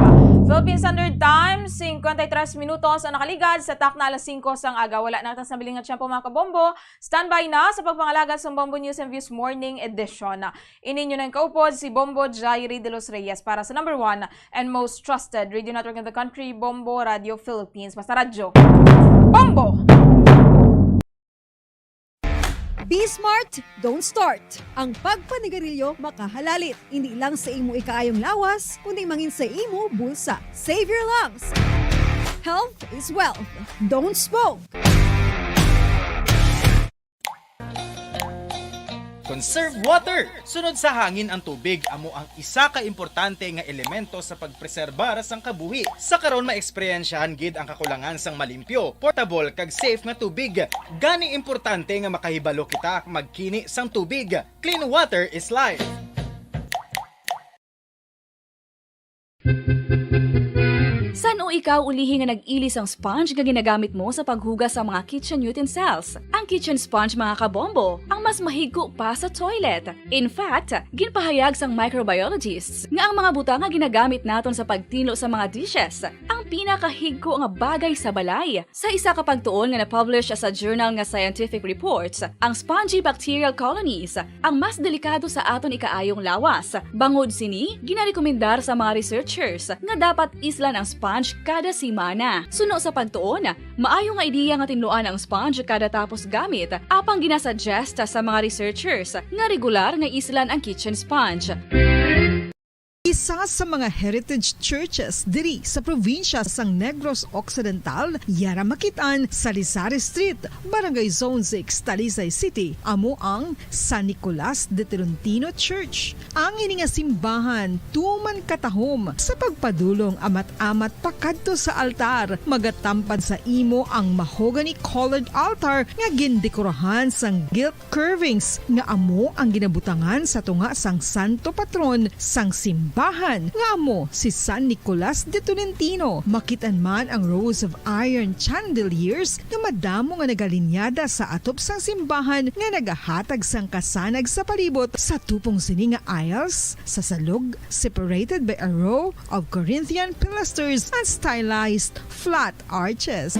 Philippine Standard Time, singkwenta y tres minutos ang nakaligad sa takna alas singko sang aga. Wala na ta sa nabilin nga tiyempo, mga kabombo. Standby na sa pagpangalagad sa Bombo News and Views Morning Edition. Ini inyo nang kaupod si Bombo Jairi de los Reyes para sa number one and most trusted radio network in the country, Bombo Radio Philippines. Basta radyo, Bombo! Be smart, don't start. Ang pagpanigarilyo makahalalit, hindi lang sa imo ikaayong lawas, kundi mangin sa imo bulsa. Save your lungs. Health is wealth. Don't smoke. Conserve water. Sunod sa hangin ang tubig amo ang isa ka importante nga elemento sa pagpreserbar sang kabuhi. Sa karon, maeksperyensyahan gid ang kakulangan sang malimpyo, portable, kag safe nga tubig. Gani importante nga makahibalo kita magkini sang tubig. Clean water is life. San-o ikaw ulihi nga nag-ili sang sponge nga ginagamit mo sa paghugas sa mga kitchen utensils? Ang kitchen sponge, mga kabombo, ang mas mahigko pa sa toilet. In fact, ginpahayag sang microbiologists nga ang mga butang nga ginagamit naton sa pagtinlo sa mga dishes ang pinakahigko nga bagay sa balay. Sa isa ka pagtuon nga na-publish sa journal nga Scientific Reports, ang spongy bacterial colonies ang mas delikado sa aton ikaayong lawas. Bangod sini, ginarekomendar sa mga researchers nga dapat islan ang sponge kada semana. Suno sa pagtuon, maayo nga ideya nga tinluan ang sponge kada tapos gamit, apang ginasuggest sa mga researchers nga regular nga islan ang kitchen sponge. Isa sa mga heritage churches diri sa probinsya sang Negros Occidental, yara makit-an sa Lizares Street, Barangay Zone six, Talisay City, amo ang San Nicolas de Tolentino Church. Ang ini nga simbahan tuman katahom sa pagpadulong amat-amat pakadto sa altar. Magatampad sa imo ang mahogany colored altar nga gindekorahan sang gilt curvings nga amo ang ginabutangan sa tunga sang santo patron sang simbahan, nga amo si San Nicolas de Tolentino. Makit-an man ang rows of iron chandeliers nga madamo nga nagalinyada sa atop sang simbahan nga nagahatag sang kasanag sa palibot. Sa tupong sini nga aisles, sa salog, separated by a row of Corinthian pilasters and stylized flat arches.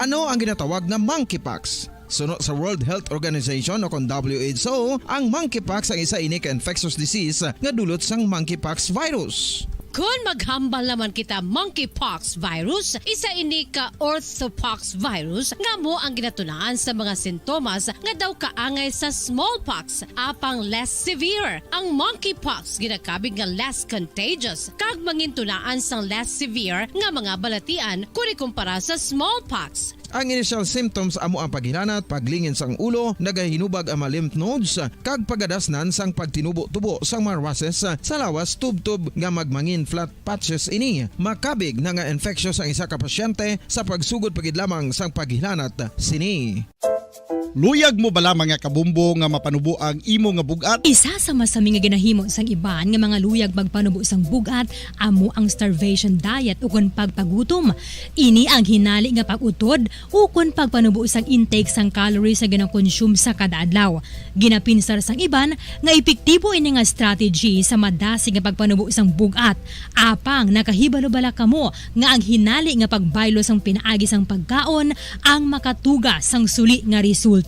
Ano ang ginatawag na monkeypox? Suno sa World Health Organization o kon W H O, ang monkeypox ang isa ini ka infectious disease nga dulot sang monkeypox virus. Kon maghambal naman kita, monkeypox virus, isa ini ka orthopox virus nga amo ang ginatunaan sa mga sintomas nga daw kaangay sa smallpox, apang less severe. Ang monkeypox ginakabig nga less contagious kag mangintunaan sang less severe nga mga balatian kon ikumpara sa smallpox. Ang initial symptoms amo ang paghilanat, paglingin sang ulo, nagahinubag ang mga lymph nodes, kag pagadasnan sang pagtinubo-tubo sang mga rushes sa lawas, tubtob nga magmangin flat patches ini. Makabig na nga infectious ang isa ka pasyente sa pagsugod pa gid lamang sang paghilanat sini. Luyag mo bala, mga kabumbo, nga mapanubo ang imo nga bug-at? Isa sa masami nga ginahimo sang iban nga mga luyag magpanubo sang bug-at amo ang starvation diet ukon pagpagutom. Ini ang hinali nga pag-utod ukon pagpanubo sang intake sang calories nga ginakonsume sa kada adlaw. Ginapinsar sang iban nga epektibo ini nga strategy sa madasig nga pagpanubo sang bug-at. Apang nakahibalo bala kamo nga ang hinali nga pagbaylo sang pinaagi sang pagkaon ang makatuga sang suli nga resulta?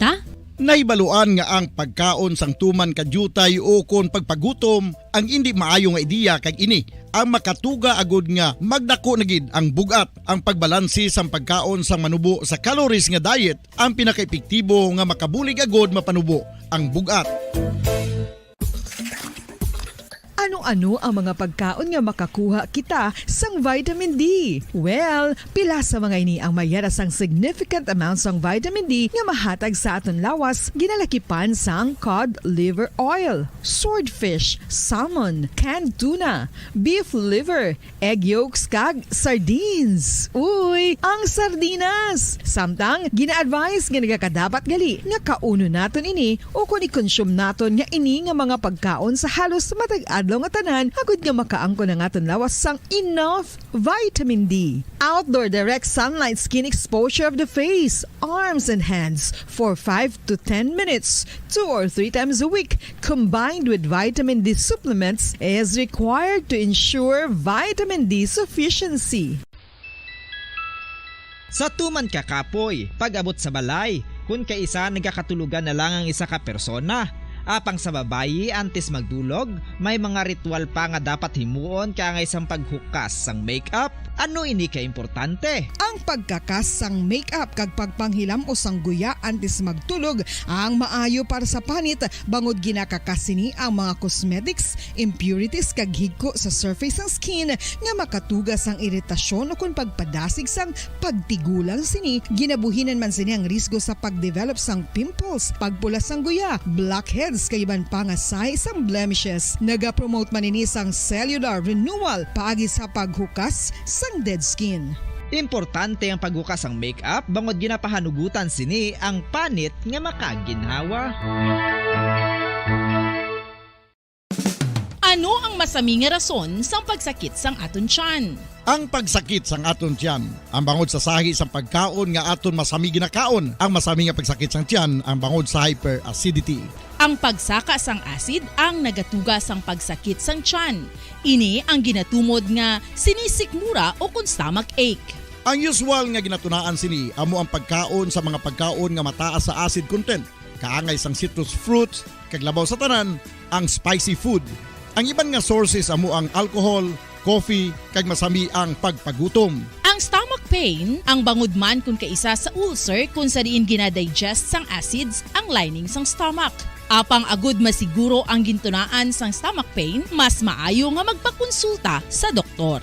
Nahibaluan nga ang pagkaon sang tuman ka diutay ukon pagpagutom ang indi maayo nga ideya, kag ini ang makatuga agud nga magdako na gid ang bug-at. Ang pagbalanse sang pagkaon sang manubo sa calories nga diet ang pinakaepektibo nga makabulig agud mapanubo ang bug-at. Ano Ano ang mga pagkaon nga makakuha kita sang vitamin D? Well, pila sa mga ini ang mayara sang significant amount sang vitamin D nga mahatag sa aton lawas, ginalakipan sang cod liver oil, swordfish, salmon, canned tuna, beef liver, egg yolks, kag sardines. Uy, ang sardinas! Samtang, gina-advise nga nagakadapat gali nga kaunon naton ini o kon i-consume naton nga ini nga mga pagkaon sa halos matag adlaw nga tanan, agud nga makaangkon ang aton lawas sang enough vitamin D. Outdoor direct sunlight skin exposure of the face, arms, and hands for five to ten minutes, two or three times a week, combined with vitamin D supplements, is required to ensure vitamin D sufficiency. Sa tuman ka kapoy, pag-abot sa balay, kun kaisa nagakatulogan na lang ang isa ka persona. Apang sa babayi, antes magdulog, may mga ritual pa nga dapat himuon kaangay sang paghukas sang makeup. Ano ini ka importante? Ang pagkakas sang makeup kag pagpanghilam-os sang guya antes magtulog ang maayo para sa panit, bangod ginakakas sini ang mga cosmetics, impurities kag higko sa surface sang skin nga makatuga sang iritasyon ukon pagpadasig sang pagtigulang sini. Ginabuhinan man sini ang risgo sa pagdevelop sang pimples, pagpula sang guya, blackheads kag iban pa nga sahi sang blemishes. Nagapromote man ini sang cellular renewal paagi sa paghukas sang dead skin. Importante ang paghukas sang makeup bangod ginapahanugutan sini ang panit nga makaginhawa. Ano ang masami nga rason sang pagsakit sang aton tiyan? Ang pagsakit sang aton tiyan ang bangod sa sahi sang pagkaon nga aton masami ginakaon. Ang masami nga pagsakit sang tiyan ang bangod sa hyperacidity. Ang pagsaka sang acid ang nagatuga sang pagsakit sang tiyan. Ini ang ginatumod nga sinisikmura o kon stomach ache. Ang usual nga ginatunaan sini amo ang pagkaon sa mga pagkaon nga mataas sa acid content, kaangay sang citrus fruits, kag labaw sa tanan, ang spicy food. Ang iban nga sources amo ang alcohol, coffee, kag masami ang pagpagutom. Ang stomach pain ang bangod man kon kaisa sa ulcer kon sa diin gina-digest sang acids ang lining sang stomach. Apang agud masiguro ang gintunaan sang stomach pain, mas maayo nga magpakonsulta sa doktor.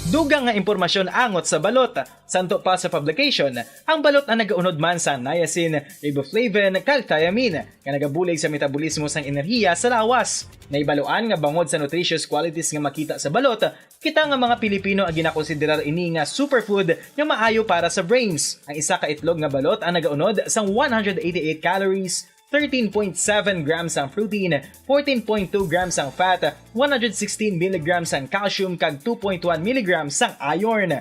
Dugang nga impormasyon angot sa balot. Santo pa sa publication, ang balot ang nagaunod man sa niacin, riboflavin, kag thiamine, nga nagabulig sa metabolismo sang enerhiya sa lawas. Nahibaluan nga bangod sa nutritious qualities nga makita sa balot, kita nga mga Pilipino ang ginakonsiderar ini nga superfood nga maayo para sa brains. Ang isa ka itlog nga balot ang nagaunod sang one hundred eighty-eight calories, thirteen point seven grams ang protein, fourteen point two grams ang fat, one hundred sixteen milligrams ang calcium, kag two point one milligrams ang iron.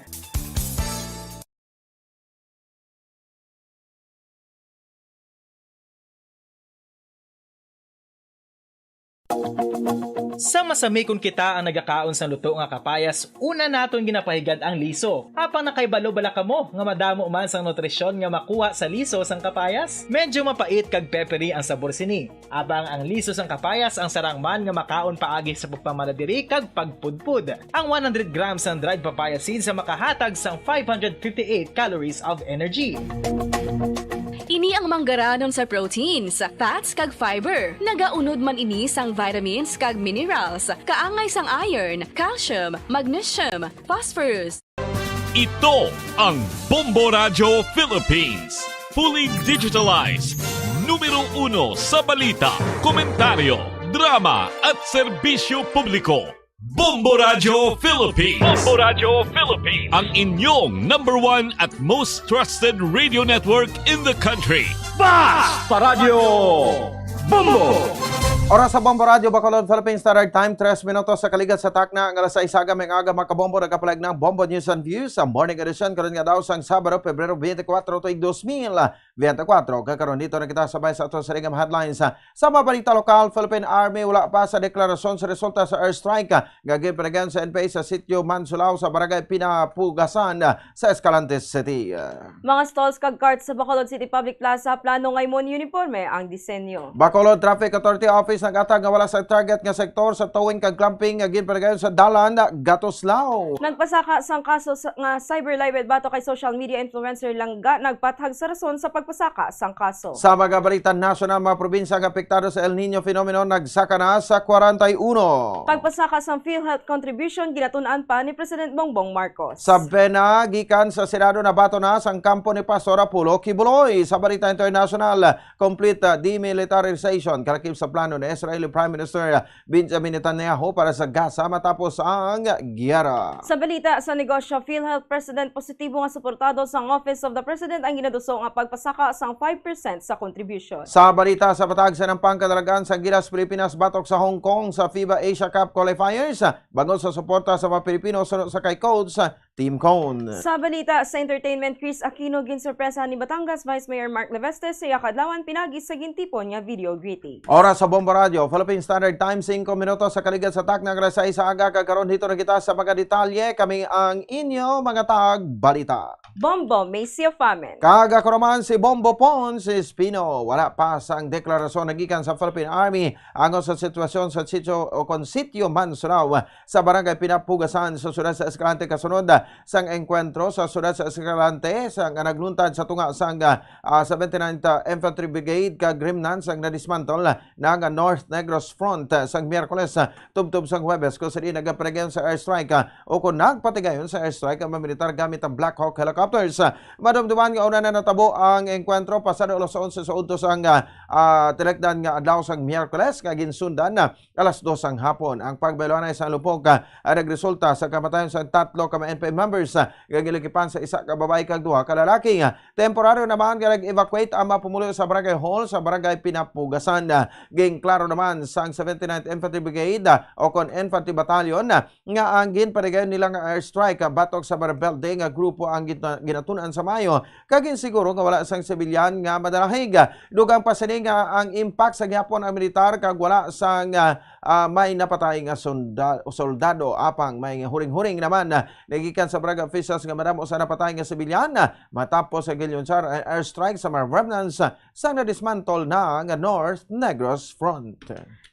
Sa masami kon kita ang nagakaon sang luto nga kapayas, una naton ginapahigad ang liso. Apang nakahibalo bala kamo nga madamo man sang nutrisyon nga makuha sa liso sang kapayas? Medyo mapait kag peppery ang sabor sini. Apang ang liso sang kapayas ang sarang man nga makaon paagi sa pagpamala diri kag pagpudpod. Ang one hundred grams sang dried papaya seeds ang makahatag sang five hundred fifty-eight calories of energy. Ini ang manggaranon sa proteins, fats kag fiber. Nagaunod man ini sang vitamins kag minerals, kaangay sang iron, calcium, magnesium, phosphorus. Ito ang Bombo Radyo Philippines. Fully digitalized. Numero uno sa balita, komentaryo, drama at serbisyo publiko. Bombo Radyo Philippines. Bombo Radyo Philippines. Ang inyong number one at most trusted radio network in the country. Basta Radyo Bombo! Oras sa Bombo Radyo Bacolod, Philippine Standard Time, tres minutos sa kaligat sa takna nga alas sais, aga may aga, mga kabombo. Nagkapalag ng Bombo News and Views sa Morning Edition karon nga daw sang Sabado, Pebrero twenty-four, tuig dos mil twenty-four. Kag karon dito na kita sabay sa ato sa ringam headlines. Sa mga balita lokal, Philippine Army wala pa sa deklarasyon sa resulta sa airstrike nga ginpanagan sa N P A sa sitio Mansulao sa barangay Pinapugasan sa Escalante City. Mga stalls kag carts sa Bacolod City Public Plaza plano nga imon uniforme ang disenyo. Bacolod Traffic Authority Office naghatag nga wala sa target nga sektor sa towing kag clamping nga ginpadayon sa dalan Gatuslao. Nagpasaka sang kaso sa, nga cyber libel batok kay social media influencer Langga nagpathag sa rason sa pag pasaka sang kaso. Sa mga balita nasyonal, mga probinsya nga apektado sa El Niño phenomenon nagsaka na sa kwarenta y uno. Pagpasaka sang PhilHealth contribution ginatun-an pa ni President Bongbong Marcos. Sa Bena, gikan sa Senado, nabaton na sang kampo ni Pastor Apollo Quiboloy. Sa balita internasyonal, complete, ah, demilitarization kalakip sa plano ni Israeli Prime Minister Benjamin Netanyahu para sa Gaza matapos ang giyera. Sa balita sa negosyo, PhilHealth President, positibo nga suportado sang Office of the President ang ginaduso nga pagpasaka sang five percent sa contribution. Sa balita sa patag sa nampang kadalagan sa Gilas Pilipinas batok sa Hong Kong sa FIBA Asia Cup qualifiers, bangod sa suporta sa mga Pilipino suno sa kay Coach Tim Cone. Sa balita sa entertainment, Chris Aquino ginsorpresahan ni Batangas Vice Mayor Mark Levestes sa iya kaadlawan pinagi sa gintipon nga video greeting. Oras sa Bombo Radio, Philippine Standard Time, singko minutos sa kaligad sa takna nga alas sais sa aga, kag karon hito na kita sa mga detalye. Kami ang inyo mga tagbalita. Bombo Macy Famen. Kag ako naman si Bombo Pons Espino. Wala pa sang deklarasyon nagikan sa Philippine Army angon sa sitwasyon sa sitio o kon sitio man, Surao, sa Barangay Pinapugasan sa siyudad sa Escalante, kasunod sang engkwentro sa siyudad sa Escalante sa nga nagluntad sa tunga sang, ah, seventy-ninth Infantry Brigade kag remnants sang nadismantle na nga North Negros Front, ah, sang Miyerkules, ah, tubtob sang Huwebes, kung sa diin nagapatigayon sa airstrike, ah, o kung nagpatigayon sa airstrike ang mga militar gamit ang Black Hawk helicopters. Ah, madumduman nga una na natabo ang engkwentro pasado alas onse sa udto sang, ah, ah, tinekdan nga adlaw sang Miyerkules, nga ginsundan na alas dos sang hapon. Ang pagbayloanay sa lupok, ah, ang nagresulta sa kamatayon sa tatlo ka mga N P A members, ah, nga gilikipan sa isa ka babayi kag duha ka lalaki. Ah, temporaryo naman nga nag-evacuate ang mga pumuluyo sa barangay hall sa barangay Pinapugasan. Ah, ginklaro naman sang seventy-ninth Infantry Brigade, ah, o kon Infantry Battalion, ah, nga ang ginpatigayon nila nga airstrike, ah, batok sa mga rebelde nga grupo ang gina-, ginatun-an sa Mayo, kag ginsiguro nga wala sang sibilyan nga madalahig. Dugang pa sini nga ang impact sa gihapon ang militar kag wala sang, ah, ah, may napatay nga sunda-, soldado, apang may huring-huring naman, ah, nagikan sa barangay officials nga madamo sa napatay nga sibilyan, ah, matapos sa gilunsad ang airstrike sa mga remnants, ah, sa nadismantle na nga North Negros Front.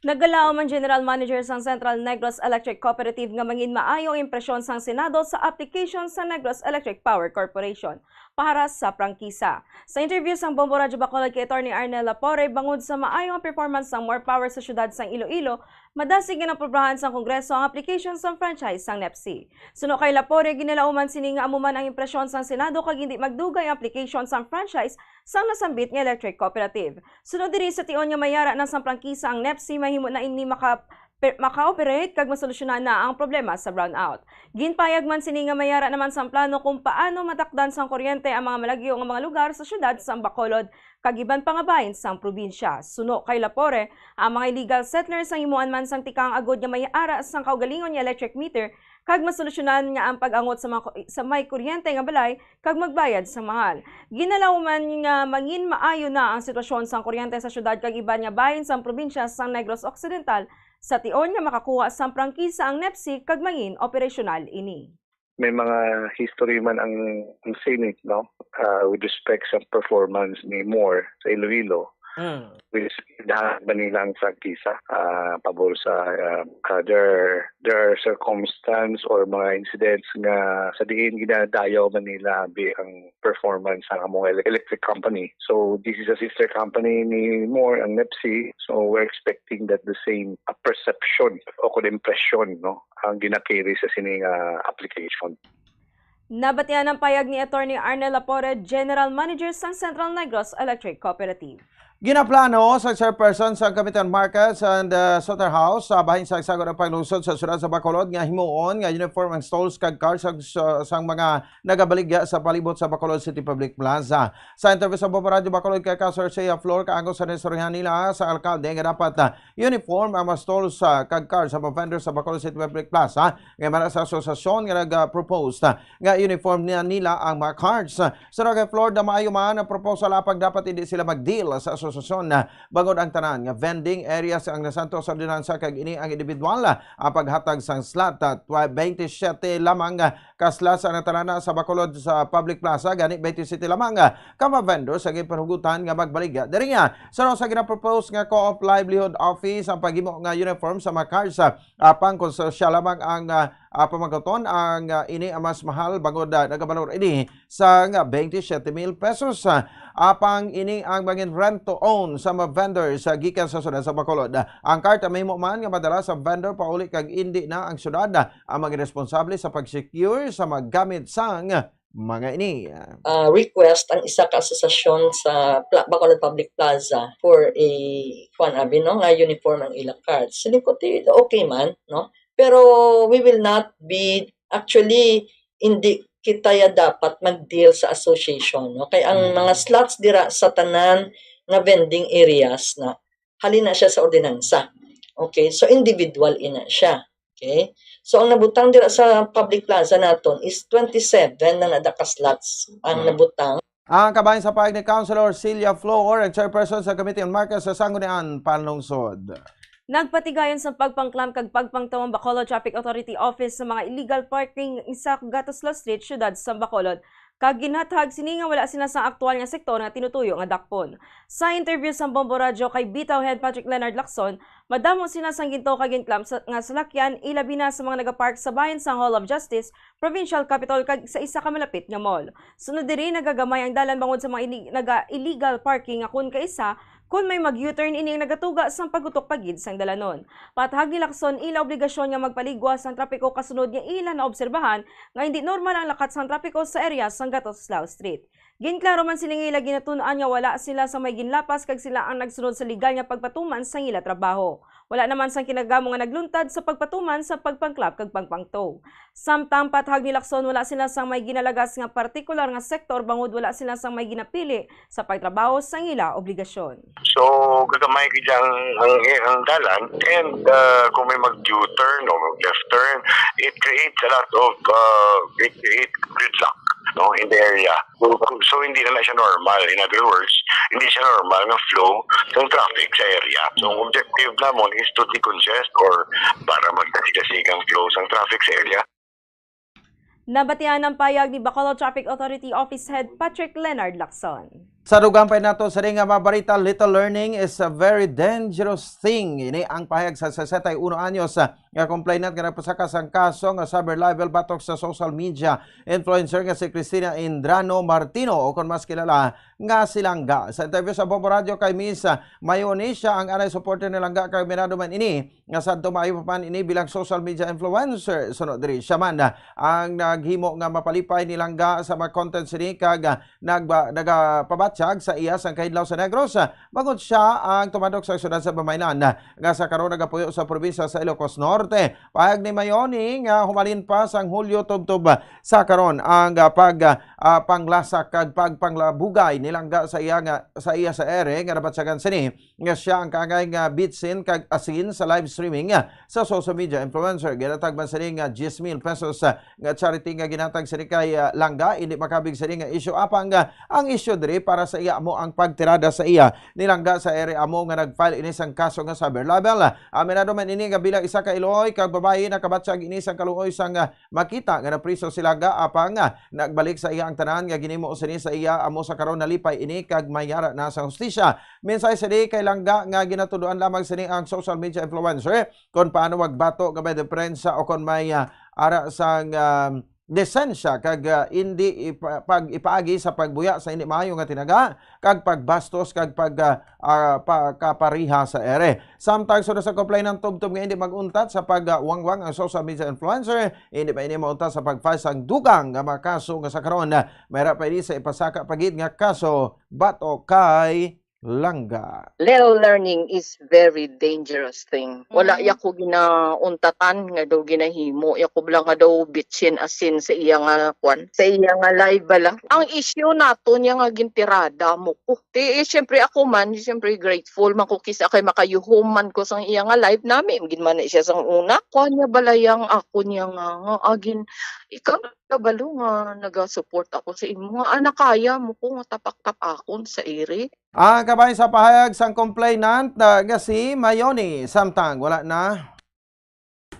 Nagalaom ang General Manager sang Central Negros Electric Cooperative nga mangin maayo ang impresyon sang Senado sa application sa Negros Electric Power Corporation para sa prangkisa. Sa interview sang Bombo Radyo Bacolod kay Attorney Arnel Lapore bangod sa maayo nga performance sang More Power sa siyudad sang Iloilo, madasig nga naprobrahan sang Kongreso ang application sang franchise sang NEPC. Suno kay Lapore, ginalauman sini nga amo man ang impresyon sang Senado kag hindi magdugay ang application sang franchise sang nasambit nga electric cooperative. Suno diri, sa tion nga mayara na sang prangkisa ang NEPC, mahimo na ini maka-, pe-, maka-operate kag masolusyonan na ang problema sa brownout. Ginpahayag man sini nga mayara naman sang plano kung paano matakdan sang kuryente ang mga malagyo nga mga lugar sa siyudad sang Bacolod kag iban pa nga bahin sang probinsya. Suno kay Lapore, ang mga illegal settlers ang himuan man sang tikang agod nga mayara sang kaugalingon nga electric meter kag masolusyonan nga ang pag-angot sa mga ku-, sa may kuryente nga balay kag magbayad sang mahal. Ginalauman nga mangin maayo na ang sitwasyon sang kuryente sa siyudad kag iban nga bahin sang probinsya sang Negros Occidental sa tion nga makakuha sang prangkisa ang NEPC kag mangin operasyonal ini. May mga history man ang, ang Senate, no? Ah, with respect sa performance ni Moore sa Iloilo, Mm. which dahan ba nila ang prangkisa, ah, pabor sa, ah, ah, there, there are circumstance or mga incidents nga sa diin ginadayaw man nila bi ang performance sa among ele-, electric company. So, this is a sister company ni Moore, ang NEPC. So, we're expecting that the same, ah, perception o kon impression, no, ang ginacarry sa sining, ah, application. Nabatian ang payag ni Attorney Arnel Lapore, General Manager sang Central Negros Electric Cooperative. Ginaplano sa chairperson sa Committee on Markets and, uh, Slaughterhouse sa bahin sa sagod ang paglungsod sa siyudad sa Bacolod nga himuon nga uniform ang stalls kag cars sa, sa, sang mga nagabaligya sa palibot sa Bacolod City Public Plaza. Sa interview sa Bombo Radyo Bacolod kay Councilor Shea Flor, kaangkon sa naistoryahan nila sa alkalde nga dapat, uh, uniform ang mga stalls, ah, kag cars sa mga vendors sa Bacolod City Public Plaza, nga mala sa asosasyon nga nag-propose, ah, nga uniform niya nila ang mga cars. Sa kay Flor, maayo man ang proposal, apang dapat hindi sila mag-deal sa asosasyon, ah, bangod ang tanan nga vending areas ang nasanto sa ordinansa, kag ini ang individual, ah, ang paghatag sang slot, ah, twa-, twenty-seven lamang, ah, ka slots ang natalana sa Bacolod sa Public Plaza, gani twenty-seven lamang, ah, ka mga vendors ang ginpahugutan nga magbaligya diri nga. Sa sa ginapropose nga Co-op Livelihood Office ang paghimo nga uniform sa mga cars, ah, apang kung sosyal lamang ang, ah, Ah, pamangkuton ang, ah, ini ang mas mahal bangod, ah, nagabalor ini sang twenty-seven mil pesos. Ah, apang ini ang mangin rent to own sa mga vendors, ah, gikan sa syudad sa Bacolod. Ang karta mahimo man nga madala sa vendor pauli kag indi na ang syudad, ah, ang mga responsable sa pag-secure sa mga gamit sang mga ini. Ah, request ang isa ka asosasyon sa Pla-, Bacolod Public Plaza for a, kuwan, abi, no, nga uniform ang ila cards. Siling ko, "Ti, okay man, no? Pero we will not be, actually, hindi kita ya dapat mag-deal sa association, no? Kay ang mga slots dira sa tanan nga vending areas na halin na siya sa ordinansa. Okay? So, individual ina siya. Okay? So, ang nabutang dira sa public plaza naton is twenty-seven na nadaka slots ang nabutang. Ang kabahin sa pahayag ni Councilor Celia Flor, ang chairperson sa Committee on Market sa Sangguniang Panlungsod. Nagpatigayon sa pagpangklam kag pagpangtaw ang Bacolod Traffic Authority Office sa mga illegal parking sa Gatos Law Street, siyudad sa Bacolod, kag ginhatag sini nga wala sila sa aktual nga sektor nga tinutuyo nga dakpon. Sa interview sa Bombo Radyo kay Bitaw Head Patrick Leonard Lacson, madamo sila sang ginto kag ginklam sa, nga salakyan, ilabi na sa mga nagapark sa bahin sang Hall of Justice, Provincial Capitol kag sa isa ka malapit nga mall. Sunod diri, nagagamay ang dalan bangod sa mga ili- naga-illegal parking nga kun kaisa, kun may mag-U-turn ini ang nagatuga sang paggutok pa gid sang dalanon. Pathag ni Lacson, ila obligasyon nga magpaligwas sang trapiko kasunod nga ila naobserbahan nga hindi normal ang lakat sang trapiko sa area sang Gatos Lao Street. Ginklaro man sila nga ila ginatun-an nga wala sila sa may ginlapas kag sila ang nagsunod sa legal nga pagpatuman sang ila trabaho. Wala naman sang kinagamo nga nagluntad sa pagpatuman sa pagpangklap kag pagpangto. Samtang pathag ni Lacson, wala sila sang may ginalagas nga partikular nga sektor bangod wala sila sang may ginapili sa pagtrabaho sang ila obligasyon. So, gagamay gid ang, ang, ang dalan, and uh, kung may mag-U-turn o mag-left turn, it creates a lot of, uh, it creates gridlock, no, in the area. So, so hindi na, na siya normal. In other words, hindi siya normal nga flow ng traffic sa area. So, ang objective namon is to decongest or para magdasigasig ang flow sa traffic sa area. Nabatian ang payag ni Bacolod Traffic Authority Office Head Patrick Leonard Lacson. Sa dugang pa nato sa ring nga mga barita, little learning is a very dangerous thing. Ini ang pahayag sa sesenta y uno anyos, ah, nga complainant nga nagpasaka sang kaso nga cyber libel batok sa social media influencer nga si Christina Indrano Martino, o kon mas kilala nga si Langga. Sa interview sa Bombo Radyo kay Miss, ah, Mayoni, siya ang anay supporter ni Langga kag minado man ini nga sadto maayo pa man ini bilang social media influencer. Sunod diri, siya man, ah, ang naghimo nga mapalipay ni Langga sa mga content sini kag, ah, nagba-, nagapabatyag sa iya sang kahidlaw sa Negros, ah, bangod siya ang tumadok sa syudad sa Bamaylan, ah, nga sa karon nagapuyo sa probinsya sa Ilocos Norte. Pahayag ni Mayoni nga humalin pa sang Hulyo tubtob, ah, sa karon ang, ah, pag, ah, ah, panglasak kag pagpanglabugay ni Langga sa iya nga, sa iya sa ere nga nabatyagan sini nga siya ang kaangay nga bitsin kag asin sa live streaming, ah, sa social media influencer. Ginatag man sini nga diyes mil pesos, ah, nga charity nga ginatag sini kay, ah, Langga. Hindi makabig sini nga isyu apang, ah, ang isyu diri para sa iya amo ang pagtirada sa iya ni Langga sa ere amo nga nag-file ini sang kaso nga cyber libel. Aminado man ini nga bilang isa ka iloy kag babayi nakabatyag ini sang kaluoy sang, ah, makita nga napriso si Langga apang, ah, nagbalik sa iya ang tanan nga ginimo sini sa iya amo sa karon nalipay ini kag may yara na sa hustisya. Mensahe sini kay Langga nga ginatudoan lamang sini ang social media influencer kon paano magbato nga may diperensya o kon may, ah, ara sang, ah, lisensya kag, ah, indi ipa-, pag ipaagi sa pagbuya sa indi maayo nga tinaga kag pagbastos kag pag, ah, ah, pagkapareha sa ere. Samtang sunod sa complainant tubtob nga indi mag-untat sa pagwangwang ang social media influencer, indi pa ini mauntat sa pag-file sang dugang nga mga kaso nga sa karon, ah, mayra pa ini sa ipasaka pa gid nga kaso batok kay Langga. Little learning is very dangerous thing. Wala ya ko ginauntatan nga daw ginahimo ya ko bala nga daw bitsin asin sa iya nga kwan, sa iya nga live bala. Ang issue nato niya nga gintirada mo ko. Ti, eh, siyempre ako man, siyempre grateful man ko kisa kay makayuhom man ko sang iya nga live nami. Gid man na siya sang una. Kuan niya bala yang ako niya nga, nga agin, ikaw kabalo nga nagasupport ako sa imo. Nga, ah, nakaya mo ko nga tapak-tapakon sa iri. Ang kabahin sa pahayag sang complainant, ah, nga si Mayoni, samtang wala na.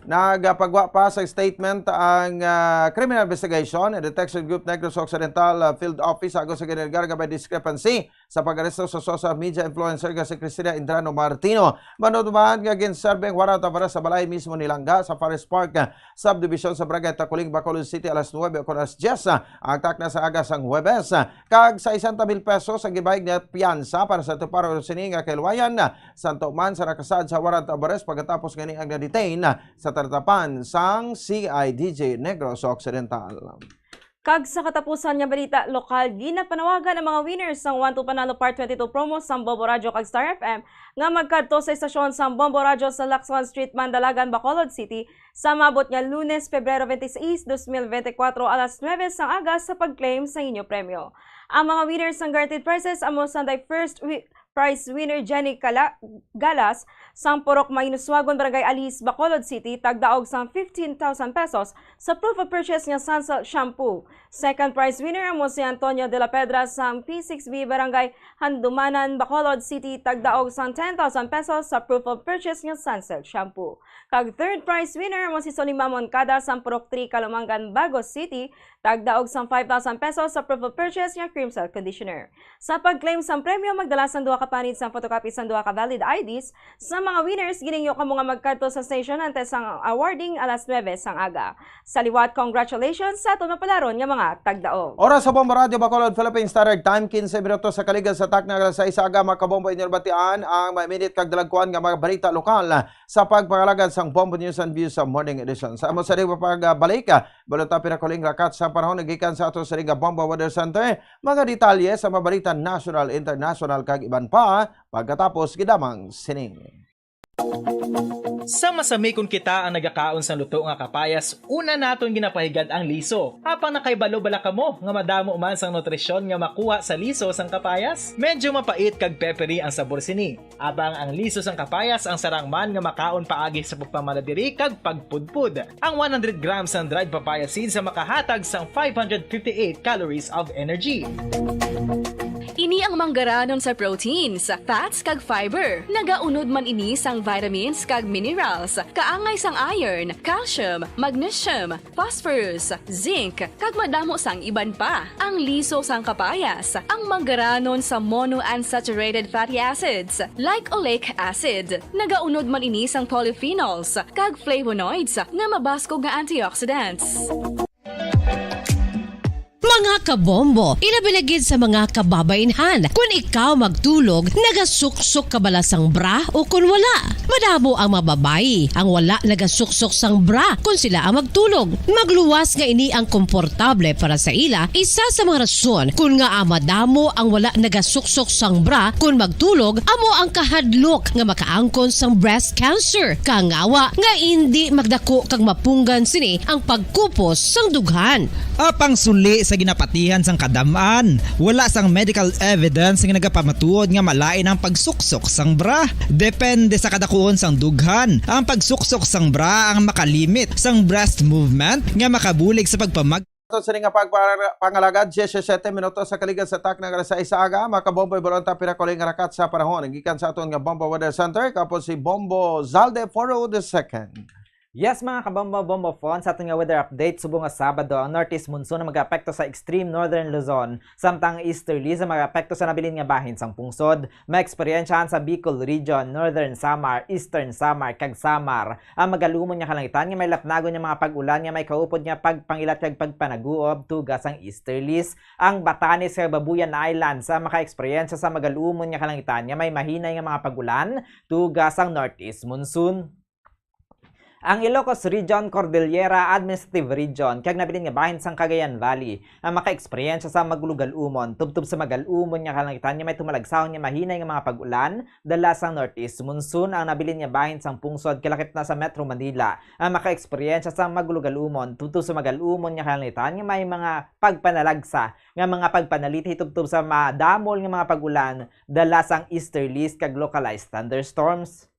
Nagapagwa pa sa statement ang, ah, Criminal Investigation and Detection Group Negros Occidental, ah, Field Office sa Agusan General Garga by discrepancy sa pag-aresto sa social media influencer nga si Cristina Indrano Martino. Manutumahan nga ginserbi ang warrant of arrest sa balay mismo ni Langga sa Forest Park, ah, subdivision sa Barangay Taculing, Bacolod City, alas nuebe o alas diyes, ah, ang takna sa aga sang Huwebes, ah, kag sesenta mil pesos ang gibayad nga piyansa para sa tuparon sini nga kahilwayan, ah, santo man sa nakasaad sa warrant of arrest pagkatapos nga ni ang na-detain, ah, sa talatapan sang C I D J Negros Occidental. Kag sa katapusan nga balita lokal, ginapanawagan ang mga winners sang One to Panalo Part twenty-two promo sang Bombo Radyo kag Star F M nga magkadto sa estasyon sang Bombo Radyo sa Lacson Street, Mandalagan, Bacolod City, sa maabot nga Lunes, Pebrero twenty-six, dos mil bente kwatro, alas nuebe sang aga sa pag-claim sa inyo premyo. Ang mga winners sang guaranteed prizes amo sanday first wi-, prize winner Jenny Cala-, Galas, sang Purok Mainuswagon, Barangay Alis, Bacolod City, tagdaog sang fifteen thousand pesos sa proof of purchase nga Sunsilk shampoo. Second prize winner amo si Antonio de la Pedra sang P six B, Barangay Handumanan, Bacolod City, tagdaog sang ten thousand pesos sa proof of purchase nga Sunsilk shampoo. Kag third prize winner amo si Solima Moncada sang Purok three, Calumangan, Bagos City, tagdaog sang five thousand pesos sa proof of purchase nga Cream Cell Conditioner. Sa pag-claim sang premyo, magdala sang duha ka panid sang photocopy sang duha ka valid I Ds. Sa mga winners, ginhingyo kamo nga magkadto sa station antes sang awarding alas nuebe sang aga. Sa liwat, congratulations sa aton mapalaron nga mga tagdaog. Oras sa Bombo Radyo Bacolod, Philippine Standard Time, quince minutos sa kaligad sa takna alas sais sa aga, mga kabombo, inyo nabatian ang mga minute kag dalagkuan nga mga balita lokal sa pagpangalagad sang Bombo News and Views sa morning edition. Sa amo sa pagbalik, balota pinakuling rakat sa panahon nagikan sa ato sa Riga Bombo Weather Center, mga detalye sa mga balita national, international, kag iban pa, pagkatapos gidamang sini. Sa masamikon kita ang nagakaon sang luto nga kapayas, una naton ginapahigad ang liso. Apang nakahibalo bala kamo nga madamo man sang nutrisyon nga makuha sa liso sang kapayas? Medyo mapait kag peppery ang sabor sini. Apang ang liso sang kapayas ang sarang man nga makaon paagi sa pagpamalabi kag pagpudpod. Ang one hundred grams sang dried papaya seeds ang makahatag sang five hundred fifty-eight calories of energy. Ini ang manggaranon sa proteins, fats, kag fiber. Nagaunod man ini sang vitamins kag minerals, kaangay sang iron, calcium, magnesium, phosphorus, zinc, kag madamo sang iban pa. Ang liso sang kapayas, ang manggaranon sa monounsaturated fatty acids, like oleic acid. Nagaunod man ini sang polyphenols kag flavonoids nga mabaskog nga antioxidants. Mga kabombo, ilabi na gid sa mga kababainhan, kun ikaw magtulog, nagasuksok ka bala sang bra o kun wala? Madamo ang mga babayi ang wala nagasuksok sang bra kun sila ang magtulog. Magluwas nga ini ang komportable para sa ila, isa sa mga rason kun ngaa madamo ang wala nagasuksok sang bra kun magtulog amo ang kahadlok nga makaangkon sang breast cancer, kangawa nga indi magdako kag mapunggan sini ang pagkupos sang dughan. Apang suli sa ginapatihan sang kadam-an, wala sang medical evidence nga nagapamatuod nga malain ang pagsuksok sang bra. Depende sa kadakuon sang dughan, ang pagsuksok sang bra ang makalimit sang breast movement nga makabulig sa pagpamag- Ato sini nga pagpar-, pangalagad, diyesisete minutos sa kaligad sa takna nga alas sais sa aga, mga kabombo, balota pinakuling rakat sa panahon. Gikan sa aton nga Bombo Weather Center, kapos si Bombo Zalde Foro the second. Yes, mga kabombo, bombo fon, sa aton nga weather update, subong nga Sabado, ang northeast monsoon ang mag-apekto sa extreme northern Luzon, samtang ang easterlies ang mag-apekto sa nabilin nga bahin sang pungsod. Maeksperyensyahan sa Bicol Region, Northern Samar, Eastern Samar, kag Samar ang magalumon nga kalangitan nga may lapnagon nga mga pag-ulan nga may kaupod nga pagpangilat kag pagpanaguob tuga sang easterlies. Ang Batanes kag Babuyan Islands ang makaeksperyensya sa magalumon nga kalangitan nga may mahinay nga mga pag-ulan tuga sang northeast monsoon. Ang Ilocos Region, Cordillera Administrative Region, kag nabilin nga bahin sang Cagayan Valley ang makaeksperyensya sa magulogalumon, tubtob sa magalumon nga kalangitan nga may tumalagsahon nga mahinay nga mga pag-ulan, dala sang northeast monsoon. Ang nabilin nga bahin sang pungsod, kalakip na sa Metro Manila, ang makaeksperyensya sa magulogalumon, tubtob sa magalumon nga kalangitan nga may mga pagpanalagsa nga mga pagpanalithi, tubtob sa madamol nga mga pag-ulan, dala sang easterlies kag localized thunderstorms.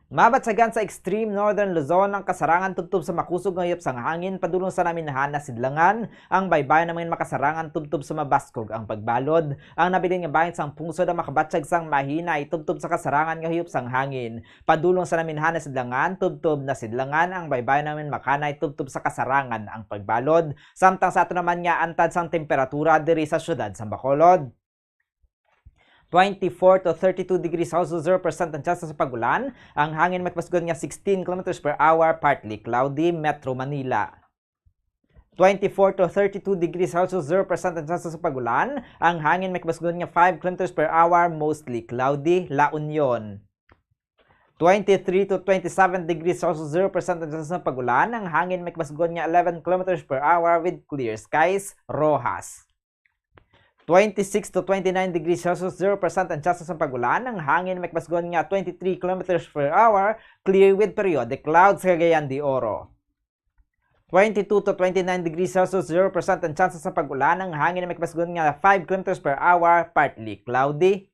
Mabatyagan sa extreme northern Luzon ang kasarangan tubtob sa makusog nga huyop sang hangin padulong sa naminhan nga sidlangan. Ang baybayon naman makasarangan tubtob sa mabaskog ang pagbalod. Ang nabilin nga bahin sang pungsod ang makabatyag sang mahinay tubtob sa kasarangan nga huyop sang hangin padulong sa naminhan nga sidlangan tubtob na sidlangan. Ang baybayon naman makanay tubtob sa kasarangan ang pagbalod. Samtang sa ato naman nga antad sang temperatura diri sa siyudad sa Bacolod. Twenty-four to thirty-two degrees Celsius, zero percent ang tsansa sa pag-ulan. Ang hangin may kabasgon nga sixteen kilometers per hour, partly cloudy, Metro Manila. Twenty-four to thirty-two degrees Celsius, zero percent ang tsansa sa pag-ulan. Ang hangin may kabasgon nga five kilometers per hour, mostly cloudy, La Union. Twenty-three to twenty-seven degrees Celsius, zero percent ang tsansa sa pag-ulan. Ang hangin may kabasgon nga eleven kilometers per hour with clear skies, Roxas. Twenty-six to twenty-nine degrees Celsius, zero percent ang tsansa sa pag-ulan. Ang hangin may kabasgon nga twenty-three kilometers per hour, clear with periodic clouds, Cagayan de Oro. Twenty-two to twenty-nine degrees Celsius, zero percent ang tsansa sa pag-ulan. Ang hangin may kabasgon nga five kilometers per hour, partly cloudy.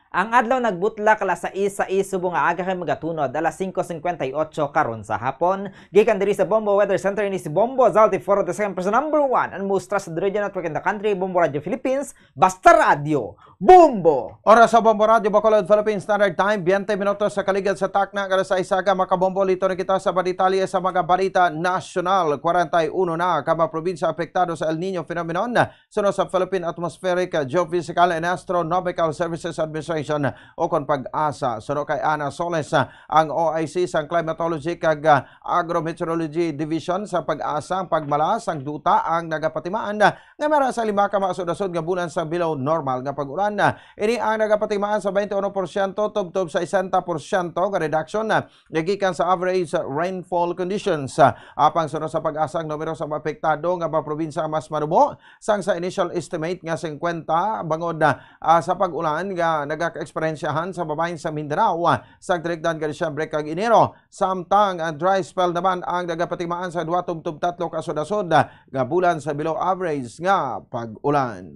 Ang adlaw nagbutla alas sais, sais subong nga aga kay magatunod alas singko singkwenta y otso karon sa hapon. Gikan diri sa Bombo Weather Center, ini si Bombo Zalti Foro the second person number one and most trusted radio network in the country, Bombo Radio Philippines. Basta radyo, Bombo! Oras sa Bombo Radio Bacolod, Philippine Standard Time, twenty minutos sa kaligad sa takna nga alas sais aga. Makabombo, liton na kita sa mga detalye sa mga balita nasyonal. Kwarenta y uno na ka mga probinsya apektado sa El Niño phenomenon. Suno sa Philippine Atmospheric, Geophysical and Astronomical Services Administration, o kon PAGASA. Suno kay Ana Soles, ang O I C sang Climatology kag, ah, Agrometeorology Division sa PAGASA, ang pagmala sang duta ang nagapatimaan nga may ara sa lima ka maasod-asod nga bulan sa below normal nga pag-ulan. Ini ang nagapatimaan sa twenty-one porsyento tubtob sa sesenta porsyento nga reduction nga gikan sa average rainfall conditions. Apang suno sa PAGASA, ang numero sa mga apektado nga mga probinsya mas manubo sang sa initial estimate nga singkwenta bangod, ah, sa pag-ulan nga nagaka-eksperyensyahan sa babayin sa Mindanao, ah, sa tinigdan nga Disyembre kag Enero. Samtang ang dry spell naman ang nagapatimaan sa dua tubtob tatlo ka asod-asod, ah, nga bulan sa below average nga pag-ulan.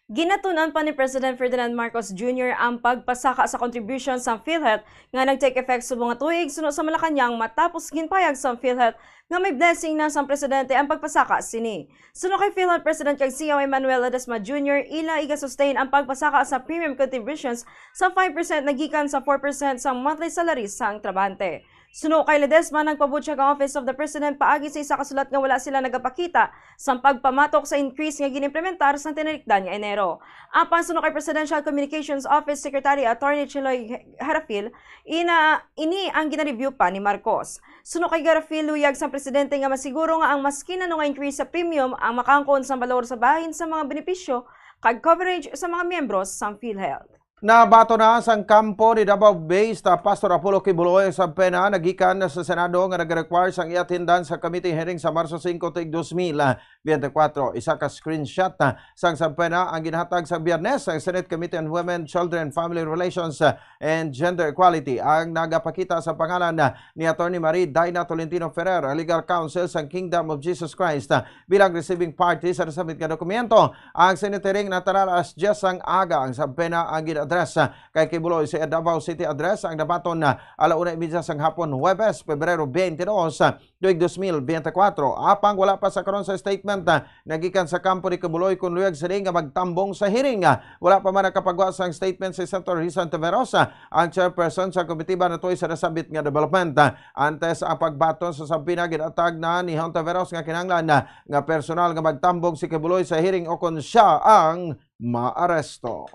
Ginatun-an pa ni President Ferdinand Marcos Junior ang pagpasaka sa contribution sa PhilHealth nga nag-take effect subong nga tuig suno sa Malacañang, matapos ginpayag sa PhilHealth nga may blessing na sang presidente ang pagpasaka sini. Suno kay PhilHealth President kag C E O Emmanuel Ledesma Junior, ila iga-sustain ang pagpasaka sa premium contributions sa five percent na gikan sa four percent sang monthly salary sang trabahante. Suno kay Ledesma, nagpabutyag ang Office of the President paagi sa isa ka sulat nga wala sila nagapakita sang pagpamatok sa increase nga gin-implementar sang tinilikdan nga Enero. Apan suno kay Presidential Communications Office Secretary Attorney Chiloy Harafil, ina, ini ang gina-review pa ni Marcos. Suno kay Garafil, luyag sang presidente nga masiguro nga ang maskin ano nga increase sa premium ang makaangkon sang balor sa bahin sa mga benepisyo kag coverage sa mga miyembro sang PhilHealth. Nabaton na sang kampo ni Davao-based, ah, Pastor Apollo Quiboloy ang subpoena nagikan sa Senado nga nag-require sang i-attendan sa committee hearing sa Marso singko, tuig dos mil biyente kwatro. Isa ka screenshot, ah, sang subpoena ang ginhatag sa Biyernes sa Senate Committee on Women, Children, Family Relations, ah, and Gender Equality. Ang nagapakita sa pangalan, ah, ni Attorney Marie Dina Tolentino Ferrer, legal counsel sang Kingdom of Jesus Christ, ah, bilang receiving party sa nasambit nga dokumento. Ang Senate hearing natarang alas dyes sang aga. Ang subpoena ang gin-address, ah, kay Quiboloy sa Davao City address. Ang nabaton na ala una y medya sang hapon, Huwebes, Pebrero twenty-two, ah, tuig dos mil biyente kwatro. Apang wala pa sa karon sa statement, ah, nagikan sa kampo ni Quiboloy kon luyag sini nga magtambong sa hearing. Ah, wala pa man nakapagwa sang statement si Senator Risa Hontiveros, ah, ang chairperson sa komitiba natuy sa nasambit nga development. Ah, antes ang pagbaton sa subpoena, ginatag na ni Hontiveros nga kinahanglan na nga personal nga magtambong si Quiboloy sa hearing o kon siya ang maaresto.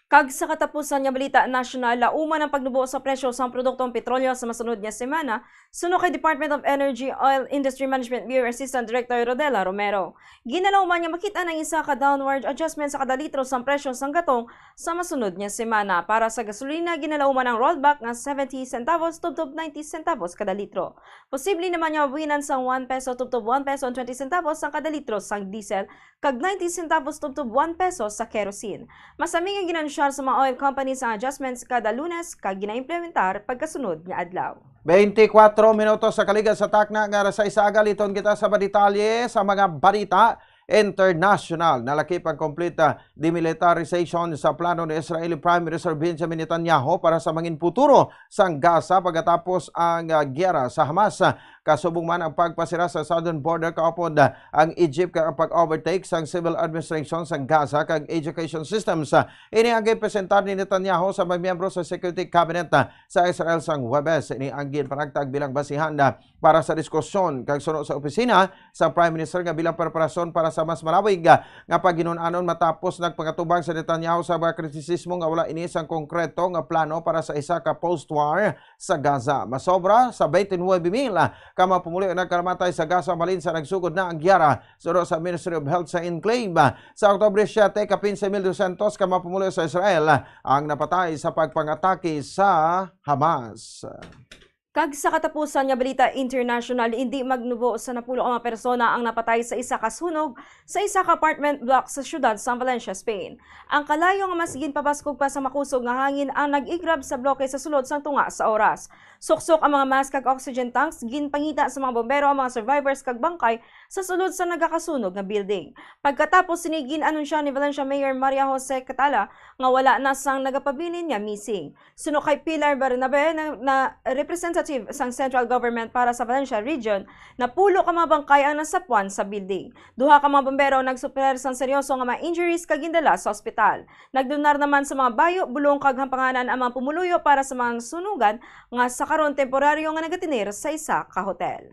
Kag sa katapusan nga balita nasyonal, lauman ang pagnubo sa presyo sang produktong petrolyo sa masunod nga semana. Suno kay Department of Energy Oil Industry Management Bureau Assistant Director Rodela Romero, ginalauman nga makit-an ang isa ka downward adjustment sa kada litro sang presyo sang gatong sa masunod nga semana. Para sa gasolina, ginalauman ang rollback nga seventy centavos tubtob ninety centavos kada litro. Posible naman nga mabuhinan sang one peso tubtob one peso and twenty centavos ang kada litro sang diesel, kag ninety centavos tubtob one peso sa kerosene. Masami nga gin-anunsiyar sa mga oil companies ang adjustments kada Lunes kag ginaimplementar pagkasunod nga adlaw. Twenty-four minutos sa kaligad sa takna nga alas sais sa aga, liton kita sa mga detalye sa mga balita. international. Nalakip ang complete, ah, demilitarization sa plano ni Israeli Prime Minister Benjamin Netanyahu para sa mangin futuro sang Gaza pagkatapos ang, ah, giyera sa Hamas. Kasubong man ang pagpasira sa southern border, kaupod, ah, ang Egypt kag ang pag-overtake sang civil administration sang Gaza kag education systems. Ini ang ginpresentar ni Netanyahu sa mga miyembro sa Security Cabinet, ah, sa Israel sang Huwebes. Ini ang ginpanagtag bilang basihan, ah, para sa diskusyon kag suno sa opisina sa Prime Minister nga bilang preparasyon para sa mas malawig, ah, nga paghinun-anon matapos nagpangatubang sa Netanyahu sa mga kritisismo nga wala ini sang konkreto nga plano para sa isa ka post-war sa Gaza. Masobra sa twenty-nine mil ka mga pumuluyo ang nagkalamatay sa Gaza malin sa nagsugod na ang giyara, suno sa Ministry of Health sa enclave. Sa Oktubre siete, kapin sa mil dosyentos ka mga pumuluyo sa Israel ang napatay sa pagpangatake sa Hamas. Kag sa katapusan nga balita international, hindi magnubo sa napulo ka mga persona ang napatay sa isa ka sunog sa isa ka apartment block sa siyudad sang Valencia, Spain. Ang kalayo nga mas ginpabaskog pa sa makusog nga hangin ang nag-igrab sa bloke sa sulod sang tunga sa oras. Suksok ang mga mask kag oxygen tanks, ginpangita sa mga bombero ang mga survivors kag bangkay sa sulod sa nagakasunog nga building. Pagkatapos sini, gin-anunsya ni Valencia Mayor Maria Jose Catala nga wala na sang nagapabilin nga missing. Suno kay Pilar Bernabe na, na representative sang central government para sa Valencia region, napulo ka mga bangkay ang nasapwan sa building. Duha ka mga bombero nagsuper sang seryoso nga mga injuries kag gindala sa ospital. Nagdonar naman sa mga bayo, bulong kag hampanganan ang mga pumuluyo para sa mga nasunugan nga sa karon temporaryo nga nagatener sa isa ka hotel.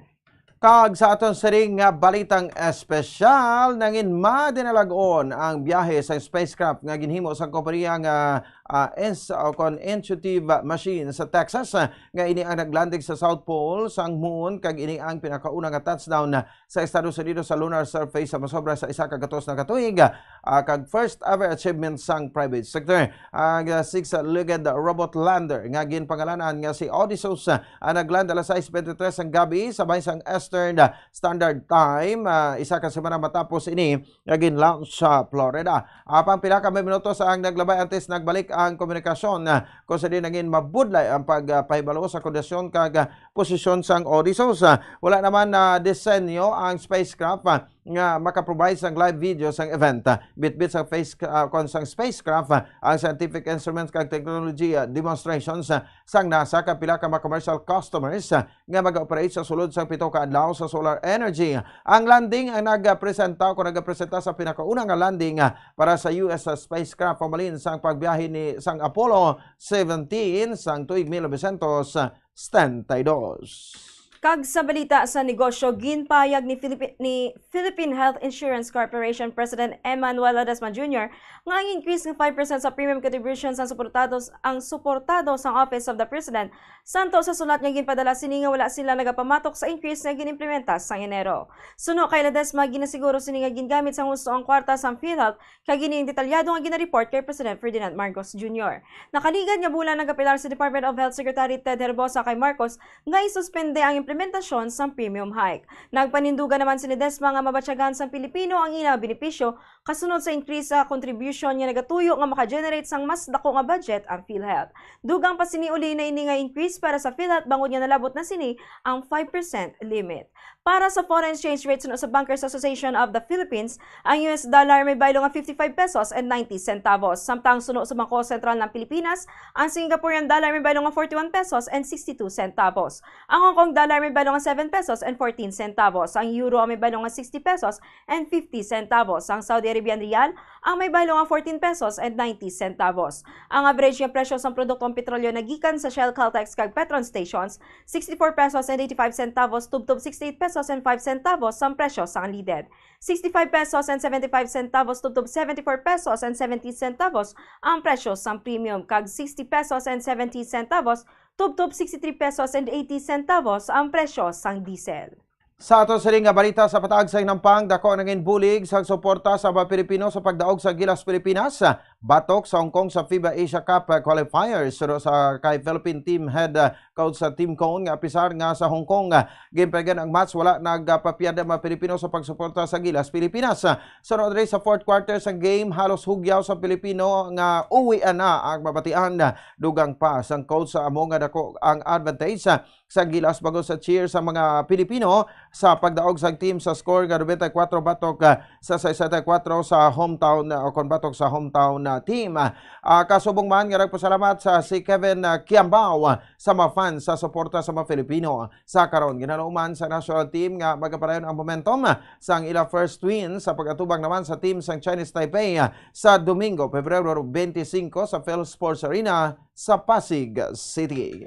Kag sa aton siring nga balitang espesyal, nangin madinalag-on ang biyahe sa spacecraft nga ginhimo sang kompanya nga, ah, ins-, o kon Intuitive Machines sa Texas, ah, nga ini ang naglanding sa South Pole sang moon, kag ini ang pinakauna nga touchdown sa Estados Unidos sa lunar surface sa masobra sa isa ka gatos na ka tuig, ah, kag first ever achievement sang private sector. Ang, ah, six-legged robot lander nga ginpangalanan nga si Odysseus, ah, ang nagland alas sais bente tres sang gabi sa bahin sang Eastern, ah, Standard Time, ah, isa ka semana matapos ini nga gin-launch sa Florida. Apang pila ka minutos ang naglabay antes nagbalik ang komunikasyon, ah, kung sa di nangin mabudlay ang pagpahibalo sa kondisyon kag, ah, posisyon sang Odysseus. Ah, wala naman na disenyo ang spacecraft, ah, nga makaprovide sang live video sang event. Ah, bitbit sa face, ah, kon sang spacecraft, ah, ang scientific instruments kag technology, ah, demonstrations, ah, sang NASA kag pila ka mga commercial customers, ah, nga mag-operate sa sulod sang pito ka adlaw sa solar energy. Ang landing ang nagapresenta o nagapresenta sa pinakauna nga landing, ah, para sa U S spacecraft pamalit sang pagbiyahe ni sang Apollo seventeen sang tuig mil novecientos setenta y dos. Kag sa balita sa negosyo, ginpahayag ni Philippi-, ni Philippine Health Insurance Corporation President Emmanuel Ledesma Junior nga ang increase nga five percent sa premium contributions ang suportado, ang suportado sang Office of the President, santo sa sulat nga ginpadala sini nga wala sila nagapamatok sa increase nga ginimplementa sang Enero. Suno kay Ledesma, ginasiguro sini nga gingamit sang husto ang kwarta sang PhilHealth, kag ini ang detalyado nga ginareport kay President Ferdinand Marcos Junior. Nakaligad nga bulan nagapilar si Department of Health Secretary Ted Herbosa kay Marcos nga isuspende ang implementasyon sang premium hike. Nagpanindugan naman si Ledesma nga mabatyagan sang Pilipino ang ila benepisyo kasunod sa increase sa contribution nga nagatuyo nga maka-generate sang mas dako nga budget ang PhilHealth. Dugang pa sini, uli na ini nga increase para sa PhilHealth bangod nga nalabot na sini ang five percent limit. Para sa foreign exchange rate, suno sa Bankers Association of the Philippines, ang U S dollar may baylo nga fifty-five pesos and ninety centavos, samtang suno sa Bangko Sentral ng Pilipinas, ang Singaporean dollar may baylo nga forty-one pesos and sixty-two centavos. Ang Hong Kong dollar may baylo nga seven pesos and fourteen centavos. Ang euro may baylo nga sixty pesos and fifty centavos. Ang Saudi Arabian riyal ang may baylo nga fourteen pesos and ninety centavos. Ang average nga presyo sang produktong petrolyo nagikan sa Shell, Caltex kag Petron stations, sixty-four pesos and eighty-five centavos tubtob sixty-eight pesos and five centavos ang presyo sang unleaded. Sixty-five pesos and seventy-five centavos tubtob seventy-four pesos and seventy centavos ang presyo sang premium, kag sixty pesos and seventy centavos tubtob sixty-three pesos and eighty centavos ang presyo sang diesel. Sa aton siring nga balita, sa pataag sa hinampang, dako ang nangin bulig sa suporta sa mga Pilipino sa pagdaog sa Gilas Pilipinas, batok sa Hong Kong sa FIBA Asia Cup, uh, qualifiers. Suno sa kay Philippine team head, uh, coach sa Tim Cone nga apisar nga sa Hong Kong, uh, ginpayagan ang match, wala nagpapiyada ang mga Pilipino sa pagsuporta sa Gilas Pilipinas. Uh, suno diri sa fourth quarter sa game, halos hugyaw sa Pilipino nga uwi na ang mabatian. Uh, dugang pa sang coach sa amo nga dako ang advantage, uh, sa Gilas bago sa cheer sa mga Pilipino sa pagdaog sang team sa score nga ninety-four batok, ah, sa sixty-four sa hometown, ah, o kon batok sa hometown na team. Ah, kasubong man nga nagpasalamat sa si Kevin, ah, Kiambao, ah, sa mga fans sa suporta sa mga Filipino. Sa karon, ginaluman sa national team nga magapadayon ang momentum, ah, sang ila first win sa pag-atubang naman sa team sang Chinese Taipei, ah, sa Domingo, Pebrero twenty-five sa Phil Sports Arena sa Pasig City.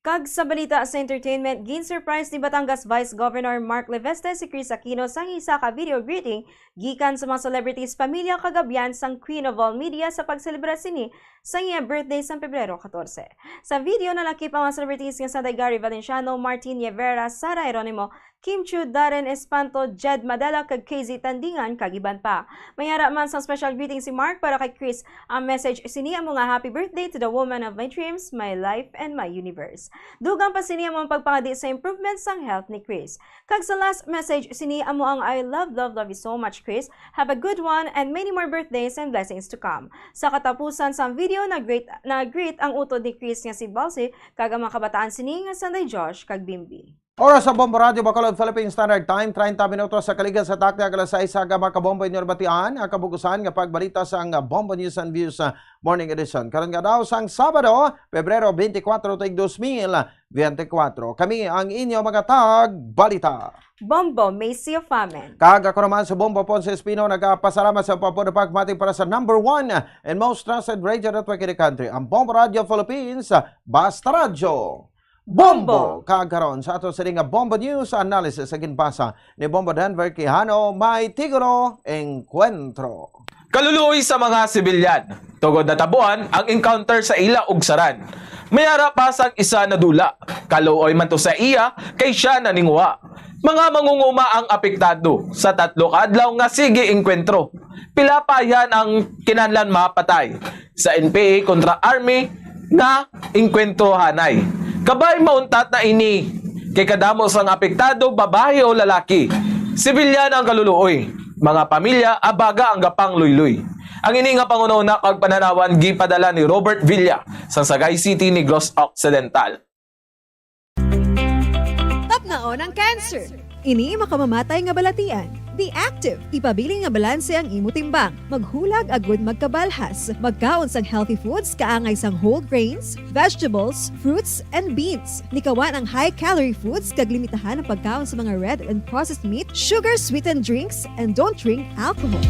Kag sa balita sa entertainment, gin-surprise ni Batangas Vice Governor Mark Leviste si Kris Aquino sang isa ka video greeting gikan sa mga celebrities, pamilya, kag abyan sang Queen of All Media sa pagselebra sini sa iya birthday sa Pebrero catorce. Sa video, nalakip ang mga celebrities nga sanday Gary Valenciano, Martin Nievera, Sara Jeronimo, Kim Chiu, Darren Espanto, Jed Madela, kag K Z Tandingan, kag iban pa. May ara man sang special greeting si Mark para kay Kris. Ang message sini amo nga, "Happy birthday to the woman of my dreams, my life, and my universe." Dugang pa sini amo ang pagpangadi sa improvement sang health ni Kris. Kag sa last message sini amo ang, "I love, love, love you so much, Kris. Have a good one and many more birthdays and blessings to come." Sa katapusan sang video, nag-greet, nag-greet ang utod ni Kris nga si Balsi kag ang mga kabataan sini nga sanday Josh kag Bimbi. Oras sa Bombo Radyo Bacolod, Philippine Standard Time, treinta minutos sa kaligad sa takna, alas sais sa aga, mga kabombo, inyo nabatian ang kabugusan nga pagbalita sang Bombo News and Views, ah, Morning Edition. Karon nga daw sang Sabado, Pebrero twenty-four, tuig dos mil biyente kuwatro. Kami ang inyo mga tagbalita, Bombo Macy Famen. Kag ako naman si Bombo Ponce Espino, nagapasalamat sa pagpapamati para sa number one and most trusted radio network in the country, ang Bombo Radio Philippines, Basta Radyo Bombo. Bombo. Kag karon sa ato sini nga Bombo News Analysis sa ginbasa ni Bombo Denver Quijano, may titulo, Engkwentro. Kaluluoy sa mga sibilyan, tungod natabuan ang encounter sa ila ugsaran. May ara pa sang isa nadula. Kaluoy man to sa iya, kay sia naninguha. Mga mangunguma ang apektado sa tatlo ka adlaw nga sige engkwentro. Pila pa yan ang kinahanglan mapatay sa N P A kontra Army nga engkwentro hanay. Kabay mauntat na ini, kay kadamo sang apektado, babayi o lalaki. Sibilyan ang kaluluoy. Mga pamilya, abaga ang gapang luyloy. Ang ini nga panghunahuna kag pananawan gipadala ni Robert Villa sa Sagay City, Negros Occidental. Tapnaon ang cancer. Ini makamamatay nga balatian. Be active. Ipabilin nga balanse ang imo timbang. Maghulag agud magkabalhas. Magkaon sang healthy foods, kaangay sang whole grains, vegetables, fruits, and beans. Likawan ang high-calorie foods kag limitahan ang pagkaon sa mga red and processed meat, sugar-sweetened drinks, and don't drink alcohol.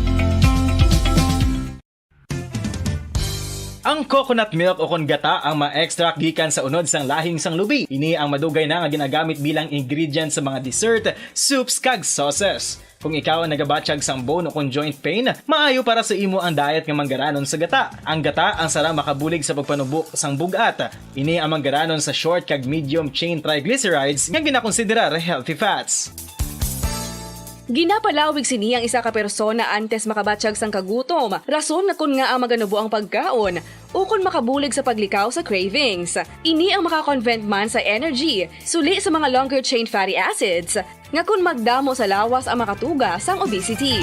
Ang coconut milk o kon gata ang ma-extract gikan sa unod sang lahing sang lubi. Ini ang madugay na nga ginagamit bilang ingredient sa mga dessert, soups, kag sauces. Kung ikaw ang nagabatyag sang bone o kon joint pain, maayo para sa imo ang diet nga manggaranon sa gata. Ang gata ang sarang makabulig sa pagpanubo sang bug-at. Ini ang manggaranon sa short kag medium chain triglycerides nga ginakonsiderar healthy fats. Ginapalawig sini ang isa ka persona antes makabatyag sang kagutom, rason nga kon ngaa maganubo ang pagkaon, ukon makabulig sa paglikaw sa cravings. Ini ang maka-convert man sa energy, suli sa mga longer chain fatty acids, nga kon magdamo sa lawas ang makatuga sang obesity.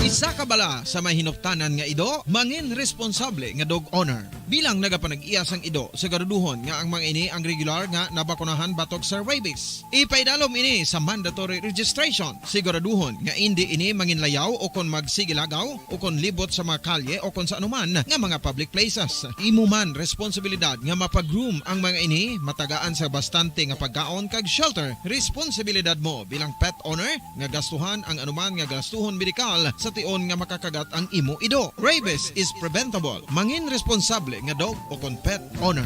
Isa ka bala sa may hinuptanan nga ido, mangin responsable nga dog owner. Bilang nagapanag-iya sang ido, siguraduhon nga ang mga ini ang regular nga nabakunahan batok sa rabies. Ipaidalom ini sa mandatory registration. Siguraduhon nga indi ini manginlayaw o kon magsigilagaw o kon libot sa mga kalye o kon sa anuman nga mga public places. Imo man responsibilidad nga mapag-groom ang mga ini, matagaan sa bastante nga pagkaon kag shelter. Responsibilidad mo bilang pet owner nga gastuhan ang anuman nga gastuhon medikal sa tion nga makakagat ang imo ido. Rabies is preventable. Mangin responsable nga dog o kon pet owner.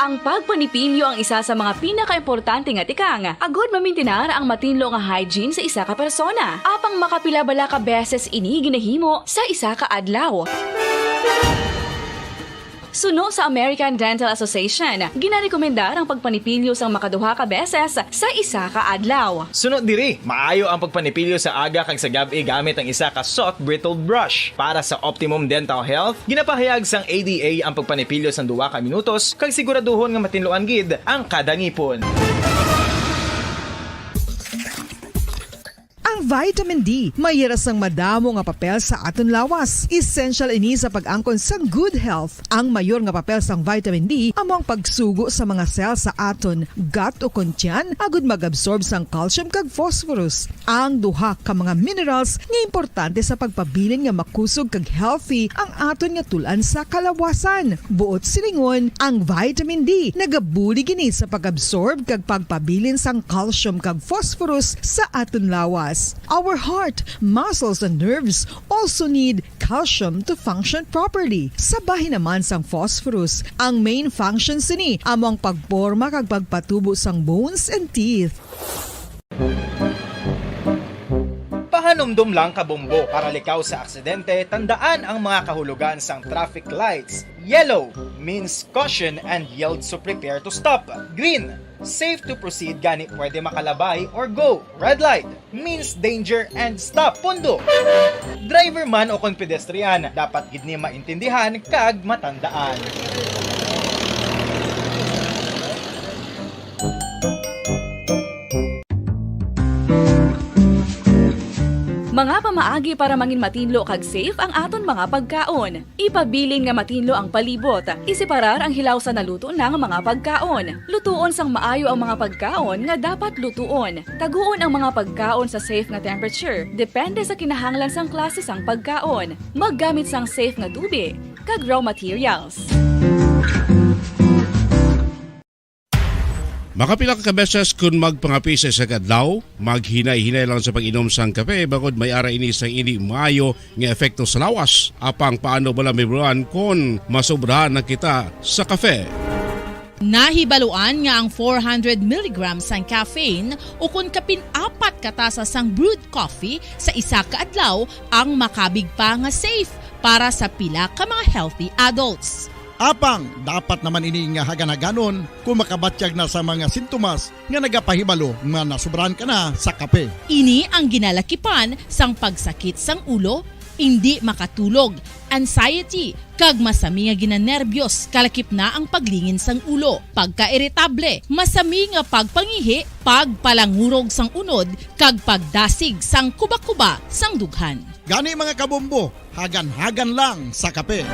Ang pagpanipilyo ang isa sa mga pinakaimportante nga tikang agud mamintinar ang matinlo nga hygiene sa isa ka persona. Apang makapila bala ka beses ini ginahimo sa isa ka adlaw? Suno sa American Dental Association, ginarekomendar ang pagpanipilyo sang makaduha ka beses sa isa ka adlaw. Suno diri, maayo ang pagpanipilyo sa aga kag sa gab-i gamit ang isa ka soft bristled brush. Para sa optimum dental health, ginapahayag sang A D A ang pagpanipilyo sang duha ka minutos kag siguraduhon nga matinluan gid ang kada ngipon. Ang vitamin D may yara sang madamo nga papel sa aton lawas. Essential ini sa pag-angkon sang good health. Ang mayor nga papel sang vitamin D amo ang pagsugo sa mga cell sa aton gut o kon tiyan agud mag-absorb sang calcium kag phosphorus, ang duha ka mga minerals nga importante sa pagpabilin nga makusog kag healthy ang aton nga tul-an sa kalawasan. Buot silingon, ang vitamin D nagabulig ini sa pag-absorb kag pagpabilin sang calcium kag phosphorus sa aton lawas. Our heart, muscles, and nerves also need calcium to function properly. Sa bahin naman sang phosphorus, ang main function sini amo ang pagporma kag pagpatubo sang bones and teeth. Pahanumdom lang, kabombo, para likaw sa aksidente, tandaan ang mga kahulogan sang traffic lights. Yellow means caution and yield, so prepare to stop. Green, safe to proceed, gani pwede makalabay or go. Red light means danger and stop. Pundo. Driver man o kon pedestrian, dapat gid ni maintindihan kag matandaan. Mga pamaagi para mangin matinlo kag safe ang aton mga pagkaon. Ipabilin nga matinlo ang palibot. Iseparar ang hilaw sa naluto na nga mga pagkaon. Lutuon sang maayo ang mga pagkaon nga dapat lutuon. Taguon ang mga pagkaon sa safe nga temperature, depende sa kinahanglan sang klase sang pagkaon. Maggamit sang safe nga tubig kag raw materials. Makapila ka beses kon magpangape sa isa ka adlaw, maghinay-hinay lang sa pag-inom sang kape, bangod may ara ini sang indi maayo nga epekto sa lawas. Apang paano bala, Ma'am Ron, kon masobrahan na kita sa kape? Nahibaluan nga ang four hundred milligrams sang caffeine, ukon kapin apat ka tasa sang brewed coffee sa isa ka adlaw, ang makabig pa nga safe para sa pila ka mga healthy adults. Apang dapat naman ini nga hagan-haganon kung makabatyag na sa mga sintomas nga nagapahibalo nga nasobrahan ka na sa kape. Ini ang ginalakipan sang pagsakit sang ulo, indi makatulog, anxiety, kag masami nga ginanerbiyos, kalakip na ang paglingin sang ulo, pagkairitable, masami nga pagpangihi, pagpalangurog sang unod, kag pagdasig sang kubakuba sang dughan. Gani, mga kabombo, hagan-hagan lang sa kape.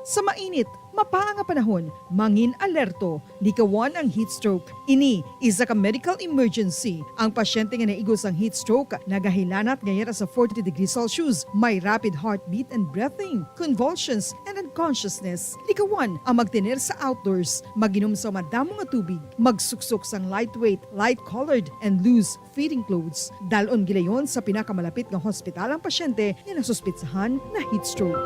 Sa mainit, mapaa nga panahon, mangin alerto, likawan ang heat stroke. Ini isa ka medical emergency. Ang pasyente nga naigo sang heat stroke nagahilanat nga yara sa forty degrees Celsius, may rapid heartbeat and breathing, convulsions, and unconsciousness. Likawan ang magtener sa outdoors, mag-inom sa madamo nga tubig, magsuksok sang lightweight, light-colored, and loose fitting clothes. Dal-on gilayon sa pinakamalapit nga hospital ang pasyente nga nasuspetsahan na heat stroke.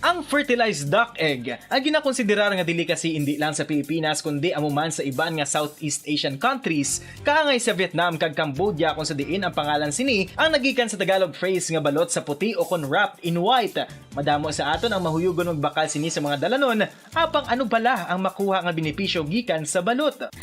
Ang fertilized duck egg ang ginakonsiderar nga delicacy indi lang sa Pilipinas, kundi amo man sa iban nga Southeast Asian countries, kaangay sa Vietnam kag Cambodia, kung sa diin ang pangalan sini ang nagikan sa Tagalog phrase nga balot sa puti o kon wrapped in white. Madamo sa aton ang mahuyugon magbakal sini sa mga dalanon, apang ano bala ang makuha nga benepisyo gikan sa balot?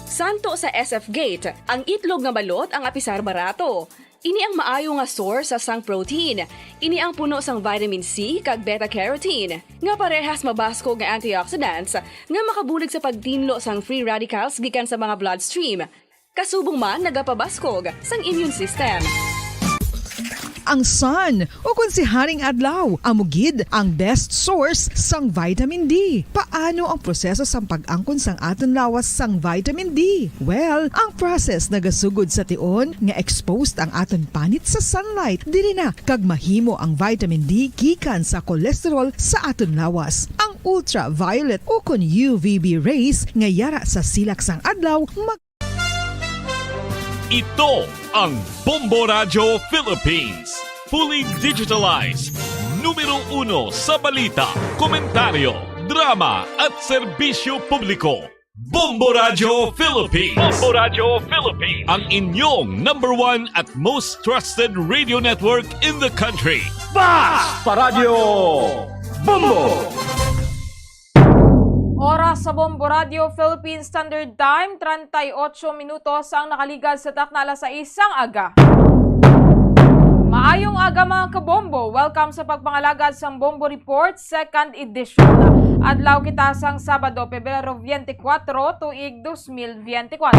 Santo sa S F Gate, ang itlog nga balot ang apisar barato. Ini ang maayo nga source sa sang protein. Ini ang puno sang vitamin C kag beta carotene, nga parehas mabaskog nga antioxidants nga makabulig sa pagtinlo sang free radicals gikan sa mga bloodstream. Kasubong man nagapabaskog sang immune system. Ang sun, ukon si Haring Adlaw, amo gid ang best source sang vitamin D. Paano ang proseso sang pag-angkon sang aton lawas sang vitamin D? Well, ang process nagasugod sa tion nga exposed ang aton panit sa sunlight. Diri na kag mahimo ang vitamin D gikan sa cholesterol sa aton lawas. Ang ultraviolet ukon U V B rays nga yara sa silak sang adlaw mag- Ito ang Bombo Radyo Philippines. Fully digitalized. Numero uno sa balita, komentaryo, drama, at serbisyo publiko. Bombo Radyo Philippines. Bombo Radyo Philippines. Ang inyong number one at most trusted radio network in the country. Bas pa Radyo Bombo! Oras sa Bombo Radyo Philippine Standard Time, treinta y ocho minutos ang nakaligad sa takna alas sais sang aga. Maayong aga, mga kabombo. Welcome sa pagpangalagad sang Bombo Report, second edition. Adlaw kita sang Sabado, Pebrero twenty-four, tuig dos mil twenty-four.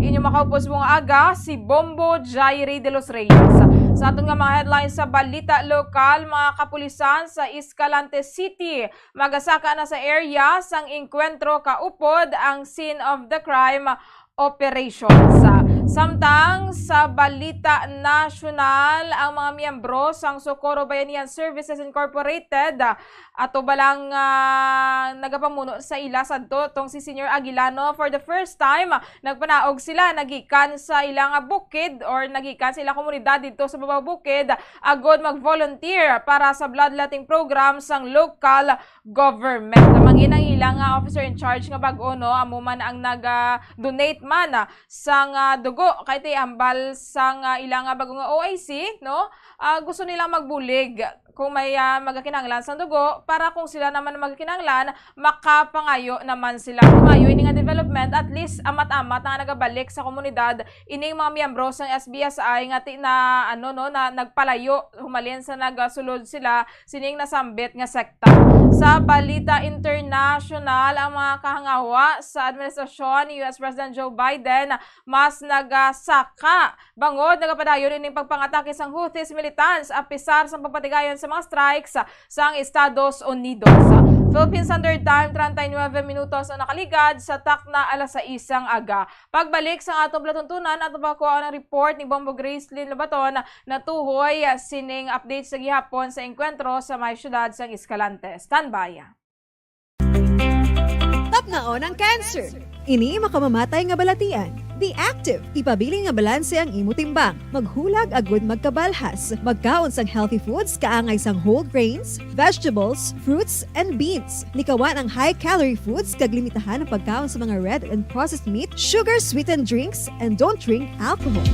Inyo makaupos mo nga aga, si Bombo Jairi de los Reyes. Sa aton nga mga headlines sa balita lokal, mga kapulisan sa Escalante City magasaka na sa area sang engkwentro kaupod ang scene of the crime operations. Samtang sa balita nasyonal, ang mga miyembro sang Socorro Bayanihan Services Incorporated, ato ba lang, ah, nagapamuno sa ila sadto, tong si Senior Aguilano, for the first time, nagpanaog sila, nagikan sa ila nga bukid or nagikan sa ila komunidad didto sa Babaw Bukid, agod mag-volunteer para sa bloodletting program sang local government. Mangin ang ila nga officer in charge nga bag-o, no, amo man ang nag-donate man, ah, sang, ah, dugo kay ti hambal sang, ah, ila nga bag-o nga O I C, no? Ah, gusto nilang magbulig kung may, ah, magakinahanglan sang dugo para kung sila naman ang magakinahanglan, makapangayo naman sila. Maayo ini nga development, at least amat-amat na nga nagabalik sa komunidad ining mga miyembro sang S B S I nga ti na, ano, no, na nagpalayo humalin sa nagasulod sila sining nasambit nga sekta. Sa balita international, ang mga kahangawa sa administrasyon ni U S President Joe Biden mas nagasaka bangod nagapadayon ining pagpangatake sang Houthis militants apisar sang pagpatigayon sa mga strikes sang Estados Unidos. Philippine Standard Time, treinta y nueve minutos ang nakaligad sa takna alas sais sang aga. Pagbalik sa atong palatuntunan, ato pa kuha ang report ni Bombo Gracelyn Lobaton natuhoy sining update sa gihapon sa engkwentro sa may syudad sang Escalante. Standby. Tapnaon ang cancer. Ini makamamatay nga balatian. Be active. Ipabilin nga balanse ang imo timbang. Maghulag agud magkabalhas. Magkaon sang healthy foods kaangay sang whole grains, vegetables, fruits, and beans. Likawan ang high-calorie foods kag limitahan ang pagkaon sa mga red and processed meat, sugar-sweetened drinks, and don't drink alcohol.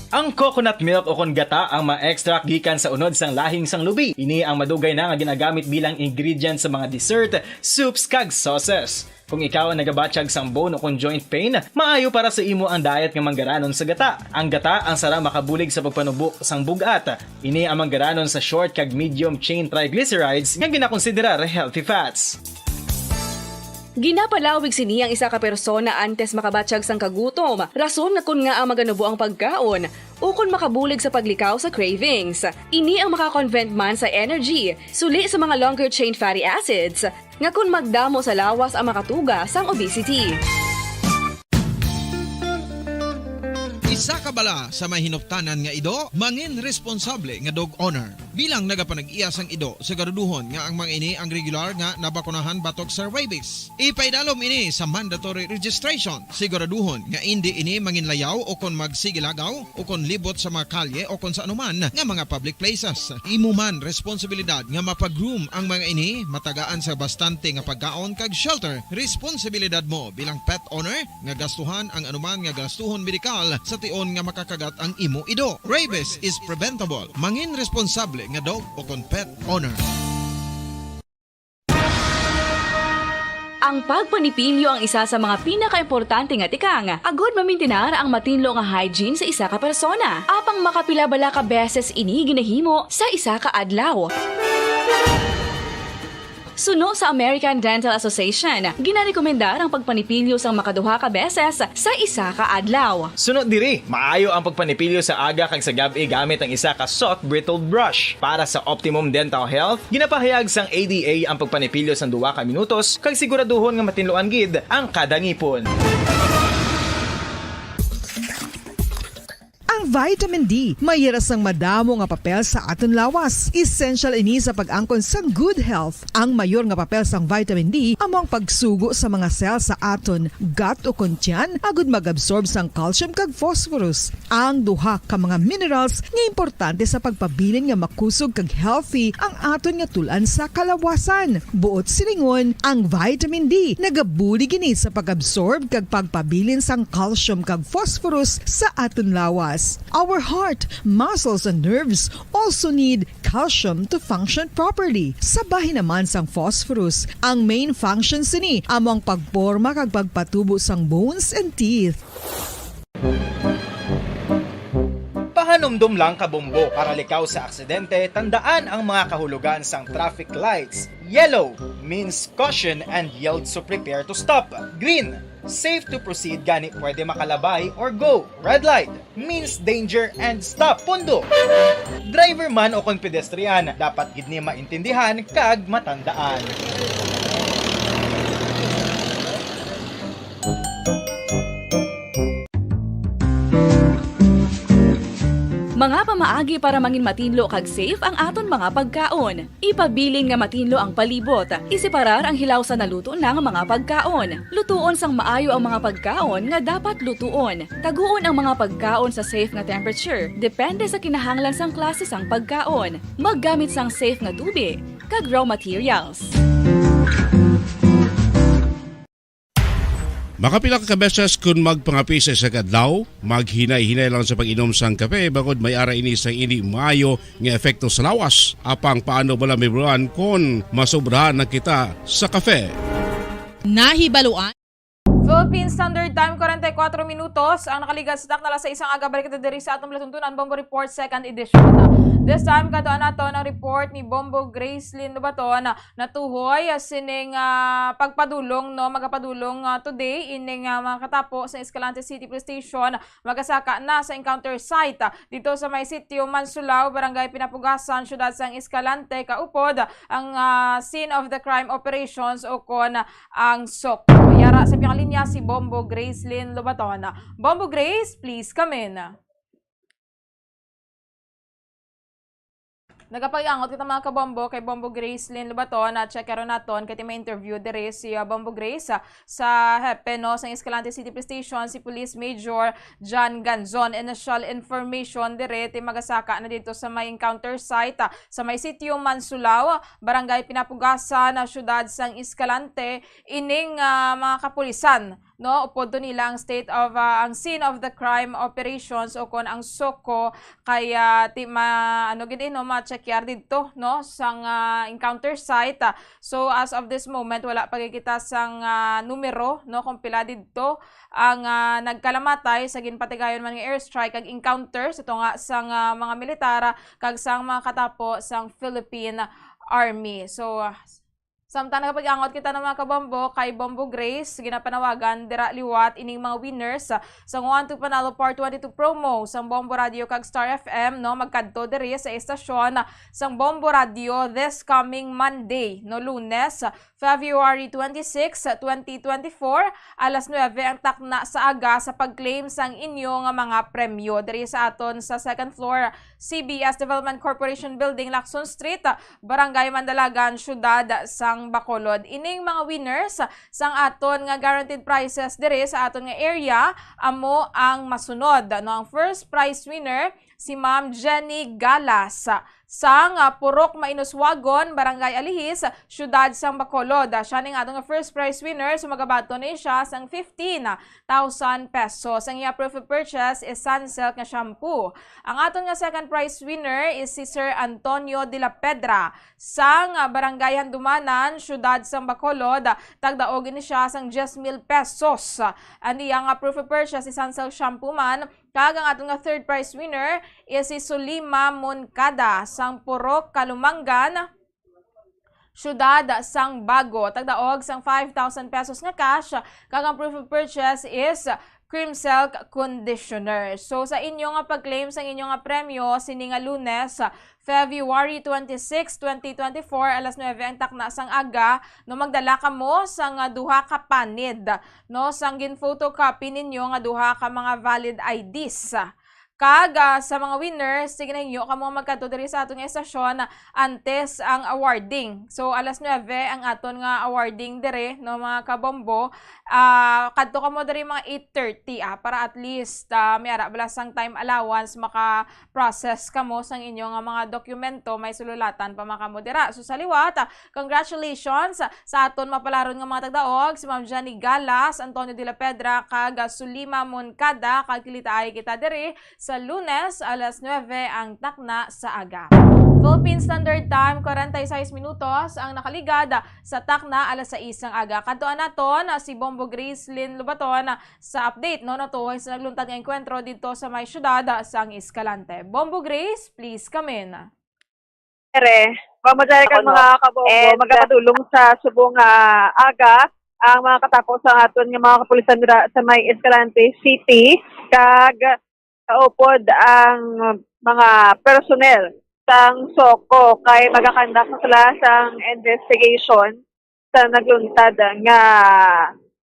Ang coconut milk o kon gata ang ma-extract gikan sa unod sang lahing sang lubi. Ini ang madugay na nga ginagamit bilang ingredient sa mga dessert, soups, kag sauces. Kung ikaw ang nagabatyag sang bone o kon joint pain, maayo para sa imo ang diet nga manggaranon sa gata. Ang gata ang sara makabulig sa pagpanubo sang bug-at. Ini ang manggaranon sa short kag medium chain triglycerides nga ginakonsiderar healthy fats. Ginapalawig sini ang isa ka persona antes makabatyag sang kagutom, rason nga kon ngaa maganubo ang pagkaon, ukon makabulig sa paglikaw sa cravings. Ini ang makakonvert man sa energy, suli sa mga longer chain fatty acids, nga kon magdamo sa lawas ang makatuga sang obesity. Isa ka bala sa may hinuptanan nga ido, mangin responsable nga dog owner. Bilang nagapanag-iya sang ido, siguraduhon nga ang mga ini ang regular nga nabakunahan batok sa rabies. Ipaidalom ini sa mandatory registration. Siguraduhon nga indi ini manginlayaw o kon magsigilagaw o kon libot sa mga kalye o kon sa anuman nga mga public places. Imo man responsibilidad nga mapag-groom ang mga ini, matagaan sa bastante nga pagkaon kag shelter. Responsibilidad mo bilang pet owner nga gastuhan ang anuman nga gastuhon medikal sa tion nga makakagat ang imo ido. Rabies is preventable. Mangin responsable nga dog o kon pet owner. Ang pagpanipilyo ang isa sa mga pinakaimportante nga tikang agud mamintinar ang matinlo nga hygiene sa isa ka persona. Apang makapila bala ka beses ini ginahimo sa isa ka adlaw? Suno sa American Dental Association, ginarekomendar ang pagpanipilyo sang makaduha ka beses sa isa ka adlaw. Suno diri, maayo ang pagpanipilyo sa aga kag sa gab-i gamit ang isa ka soft bristled brush. Para sa optimum dental health, ginapahayag sang A D A ang pagpanipilyo sang duha ka minutos kag siguraduhon nga matinluan gid ang kada ngipon. Ang Vitamin D may hira sang madamo nga papel sa aton lawas. Essential ini sa pag-angkon sang good health. Ang mayor nga papel sang vitamin D amo ang pagsugo sa mga cell sa aton gut o kon tiyan agud mag-absorb sang calcium kag phosphorus, ang duha ka mga minerals nga importante sa pagpabilin nga makusog kag healthy ang aton nga tul-an sa kalawasan. Buot silingon, ang vitamin D nagabulig ini sa pag-absorb kag pagpabilin sang calcium kag phosphorus sa aton lawas. Our heart, muscles, and nerves also need calcium to function properly. Sa bahin naman sang phosphorus, ang main function sini amo ang pagporma kag pagpatubo sang bones and teeth. Pahanumdom lang, kabombo, para likaw sa aksidente, tandaan ang mga kahulugan sang traffic lights. Yellow means caution and yield, so prepare to stop. Green, safe to proceed, gani pwede makalabay or go. Red light means danger and stop. Pundo. Driver man o kon pedestrian, dapat gid ni maintindihan kag matandaan. Mga pamaagi para mangin matinlo kag safe ang aton mga pagkaon. Ipabilin nga matinlo ang palibot. Iseparar ang hilaw sa naluto na nga mga pagkaon. Lutuon sang maayo ang mga pagkaon nga dapat lutuon. Taguon ang mga pagkaon sa safe nga temperature, depende sa kinahanglan sang klase sang pagkaon. Maggamit sang safe nga tubig kag raw materials. Makapila ka beses kon magpangape sa isa ka adlaw, maghinay-hinay lang sa pag-inom sang kape bangod may ara ini sang indi maayo nga epekto sa lawas. Apang paano bala, Mibruan, kon masobrahan na kita sa kape? Nahibaluan. Philippine Standard Time, forty-four minutos ang nakaligad sa takna alas sais sang aga. Balik kita diri sa atong palatuntunan, Bombo Report, second edition. This time, kaduan naton ang report ni Bombo Gracelyn Lobaton. Natuhoy sining ah, pagpadulong, no, magapadulong ah, today ining ah, mga katapo sa Escalante City Police Station, magasaka na sa encounter site ah, dito sa may sitio Mansulao, Barangay Pinapugasan, Syudad sang Escalante, kaupod ang ah, scene of the crime operations o kon ang SOCO. Yara sa piyang linya si Bombo Gracelyn Lobaton. Bombo Grace, please come in. Nagapag-angot kita, mga kabombo, kay Bombo Gracelyn Lobaton. Na-check karon naton kay ti may interview diri si ah, Bombo Grace ah, sa hepe, no, sa Escalante City Police Station, si Police Major John Ganzon. Initial information diri ti magasaka na dito sa may encounter site ah, sa may sitio Mansulao, Barangay Pinapugasan, ah, Syudad sang Escalante, ining ah, mga kapulisan, no, upod to nila ang state of ah, ang scene of the crime operations o kon ang SOCO, kay ah, ti ma ano gid eh, no, ma-checkyar didto, no, sang ah, encounter site. Ah, so as of this moment, wala pa gid kita sang ah, numero, no, kung pila didto ang ah, nagkalamatay sa ginpatigayon man nga airstrike kag encounter sa tunga sang ah, mga militar kag sang mga katapo sang Philippine Army. So ah, samtang nagapag-angot kita ng mga kabombo kay Bombo Grace, ginapanawagan dira liwat ining mga winners ah, sang One to Panalo Part twenty-two promo sang Bombo Radio kag Star F M, no, magkadto diri sa estasyon sang Bombo Radio this coming Monday, no, Lunes, February twenty-six, twenty twenty-four, alas nuebe ang takna sa aga sa pag-claim sang inyo nga mga premyo diri sa aton sa second floor C B S Development Corporation Building, Lacson Street, Barangay Mandalagan, Syudad sang Bacolod. Ining mga winners sang aton nga guaranteed prizes diri sa aton nga area amo ang masunod. Ano ang first prize winner? Si Ma'am Jenny Galas sang ah, Purok Mainoswagon, Barangay Alihis, Syudad sang Bacolod. Ah, siya ning aton nga first prize winner, so magabaton ni siya sang fifteen thousand pesos. Ang iya proof of purchase is Sunsilk nga shampoo. Ang aton nga second prize winner is si Sir Antonio de la Pedra sang ah, Barangay Handumanan, Syudad sang Bacolod. Tagdaog ini siya sang diyes mil pesos. Ang iya nga proof of purchase is Sunsilk shampoo man. Kag ang aton nga third prize winner is si Sulima Moncada sang Purok Kalumangan, Syudad sang Bago. Tagdaog sang five thousand pesos nga cash, kag ang proof of purchase is Cream Silk Conditioner. So, sa inyo nga pag-claim sa inyo nga premyo, sini nga Lunes, February twenty-six, twenty twenty-four, alas nuebe ang takna sang aga, no, magdala kamo sang duha ka panid, no, sang gin-photocopy ninyo nga duha ka mga valid I Ds. Kag, ah, sa mga winners, sige na, hingyo kamo magkadto diri sa aton nga estasyon antes ang awarding. So, alas nuebe ang aton nga awarding diri, no, mga kabombo. Ah, kadto kamo diri mga eight thirty, ah, para at least, ah, may ara bala sang time allowance, maka-process kamo sang inyo nga mga dokumento, may sululatan pa man kamo dira. So, sa liwat, ah, congratulations sa aton mapalaron nga mga tagdaog, si Ma'am Jenny Galas, Antonio de la Pedra, kag, ah, Sulima Moncada, kag kilitaay kita diri sa Lunes, alas nuebe ang takna sa aga. Philippine Standard Time, kwarenta y seis minutos ang nakaligad sa takna alas sais ang aga. Kadtuan naton, ah, si Bombo Grace Lynn Lubaton, ah, sa update, no, natuhoy sa nagluntad nga engkwentro didto sa may siyudad, ah, sang Escalante. Bombo Grace, please come in. Ere, Ma'am Jai, kag Ako, no. Mga kabombo, And, uh, magakadulong sa subong nga aga ang mga katapo sa aton nga mga kapulisan dira sa may Escalante City, kag kaupod ang mga personnel sang SOCO kay magakandak sila sang investigation sa nagluntad nga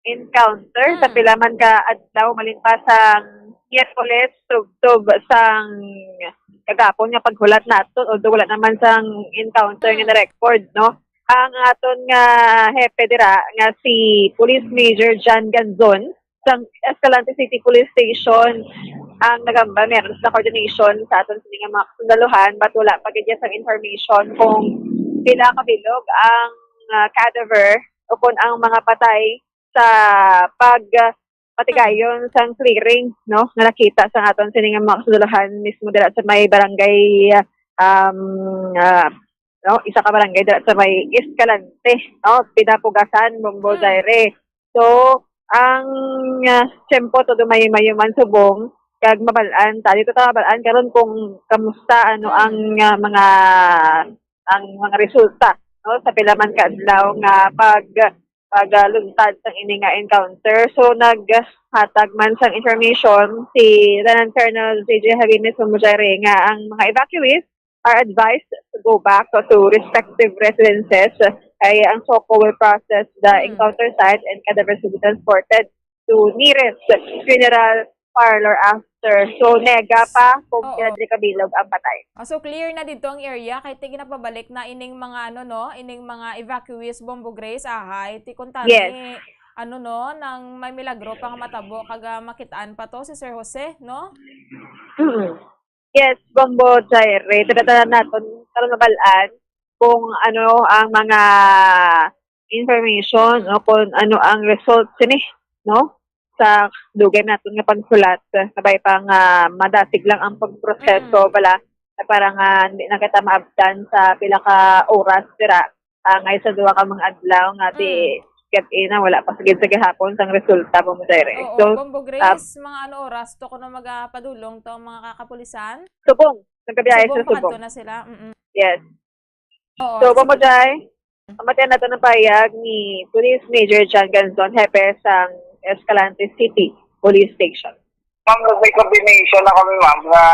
encounter sa Mm. pila man ka adlaw, malin pa sang Miyerkules tubtob sang kagapon nga paghulat nato, although wala naman sang encounter nga Mm. na-record, no? Ang aton nga hepe dira nga si Police Major John Ganzon sang Escalante City Police Station ang nagamba, meron sa coordination sa aton sini nga mga kasundaluhan, but wala pa gid sang information kung pila ka bilog ang, ah, cadaver o kung ang mga patay sa pag, ah, patigayon sang clearing, no, nga nakita sa aton sini nga mga kasundaluhan mismo dira sa may barangay, um, ah, no, isa ka barangay dira sa may Escalante, no, Pinapugasan, Bombo Mm. Zaire. So, ang, ah, tiyempo todo may mayuman subong kag mabal-an ta. Dito ta mabal-an karon kung kamusta, ano, Mm. ang, ah, mga, ang mga resulta, no, sa pila man ka adlaw nga pag, pagluntad sa ini nga encounter. So, naghatag man sang information si Lieutenant Colonel J J Jabines Mujare nga ang mga evacuees are advised to go back to respective residences. Kay ang SOCO will process the Hmm. encounter site and cadavers will be transported to nearest funeral parlor after. So, nega pa kung Oo. pila diri kabilog ang patay. Ah, so clear na dito ang area kay ti ginapabalik na ining mga ano, no, ining mga evacuees, Bombo Grace, ahay, ti kuntani, Yes. Ano, no, nang may milagro pa nga matabo kag, ah, makitaan pa to si Sir Jose, no? Mm. Yes, Bombo Jaire, tanan naton karon mabal-an kung ano ang mga information o kung ano ang result sini, no? Sa dugay naton nga pagsulat, sabay pa nga madasig lang ang pagproseso, Mm. bala, na para nga hindi na kita maabtan sa pila ka oras dira, ah, ngay sa duha ka mga adlaw nga di Mm. gab-i na, wala pa sa gid sa gihapon sang resulta, Bombo Jaire. Oo, So, Bombo ah, Grace, mga ano oras to kuno magapadulong to ang mga kakapulisan? Subong, nagabiyahe Subong, sa Subong. Pakadto na sila. Mm-mm. Yes. Oo, So, sige. Bombo Jai, pamatian nato ng pahayag ni Police Major John Ganzon, hepe sang Escalante City Police Station. Ma'am, may coordination na kami, ma'am, nga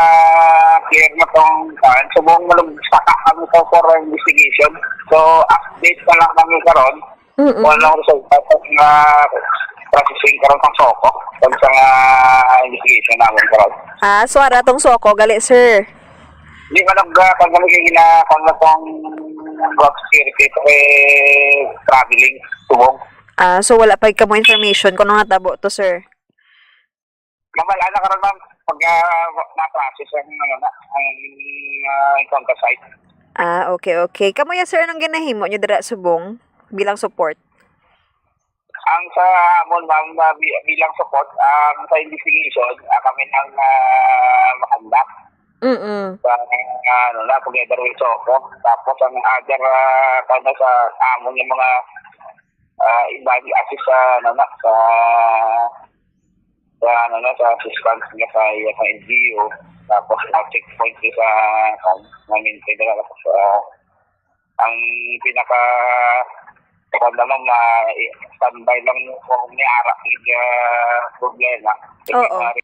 clear na tong kan. Subong malugsak kami sa for investigation. So, update na lang kami karon Mm-mm. kung anong resulta sa mga processing karon sa SOCO, kung sa nga investigation namin karon. Ah, so ara tong SOCO, gali, sir? Di ba nag, ah, pag kami kay gina-, kung na pong job security, kay traveling, Subong. Ah, so wala pa kamo information kung ano nga tabo to, sir? Mabal-an na karon, ma'am, pag, ah, na-process ang, ano na, ang, ah, encounter site. Ah, okay, okay. Kamo ya, sir, anong ginahimo nyo dira Subong bilang support? Ang sa amon, ma'am, na bi-, bilang support, ang sa investigation, ah, kami nang, ah, makandak. Mm-mm. Sa, ah, ano na, together with SOCO. Tapos ang other, ah, kano sa amon yung mga, ah, iba, assist sa, ano na, sa sa, ano na, sa assistance nga sa, sa N G O, tapos ang checkpoint sa, sa, namin, kaya tapos, ah, ang pinaka, kung ano, ma-, standby lang kung may ara, ah, problema. Oo. Kaya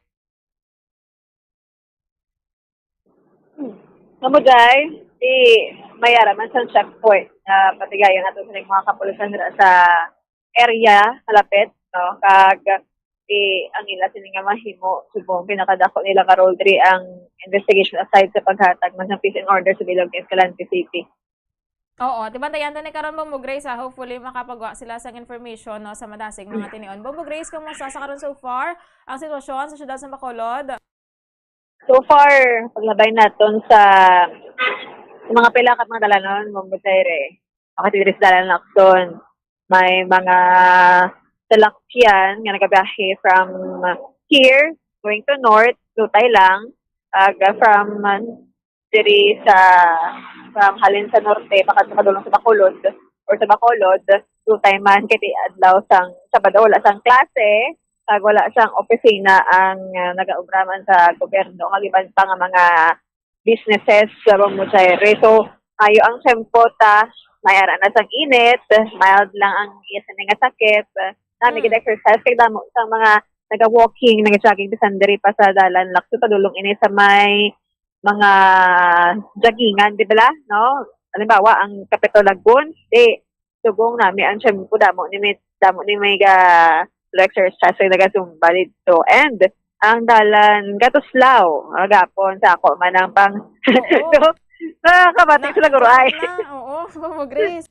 Mamo, Jai, di may ara man sang checkpoint nga patigayon nato sa mga kapulisan dira sa area malapit, no? Kag Di, ang ila sini nga mahimo, subong pinakadako nila nga role diri ang investigation aside sa paghatag man sang peace and order sa Bilog Escalante City. Oo, di bantayan ta ni karon, Bombo Grace, ha? Hopefully, makapagwa sila sang information, no, sa madasig mga tinion. Bombo Grace, kumusta sa karon so far ang sitwasyon sa siyudad sa Bacolod? So far, paglabay naton sa, sa mga pila ka mga dalanon, Bombo Jaire, makati diri sa Dalan Lacson, may mga salakyan nga nagabiyahe from here, going to north, lutay lang, ag from diri sa, sa halin sa norte, makadto padulong sa Bacolod, or sa Bacolod, lutay man kay di adlaw sang Sabado, wala sang klase, kag wala sang opisina ang, ah, nagaobra man sa gobyerno, kag iban pa nga mga businesses sa Bombo Jaire. So, maayo ang tiyempo ta, may ara na sang init, mild lang ang iya sini nga sakit. Nami Mm. gid exercise kay damo sang mga naga-walking, naga-jogging bisan diri pa sa Dalan Lacson padulong ini sa may mga joggingan, di ba, no? Halimbawa, ang Capitol Lagoon, di, subong nami ang tiyempo, damo ni may, damo ni may ga, exercise, ay naga-zumba didto. And ang dalan Gatuslao, agapon sa ako man ang pang Oo. So, nakakabati sila, guro, ay. Nakakabati na. Oo, Ma'am Grace.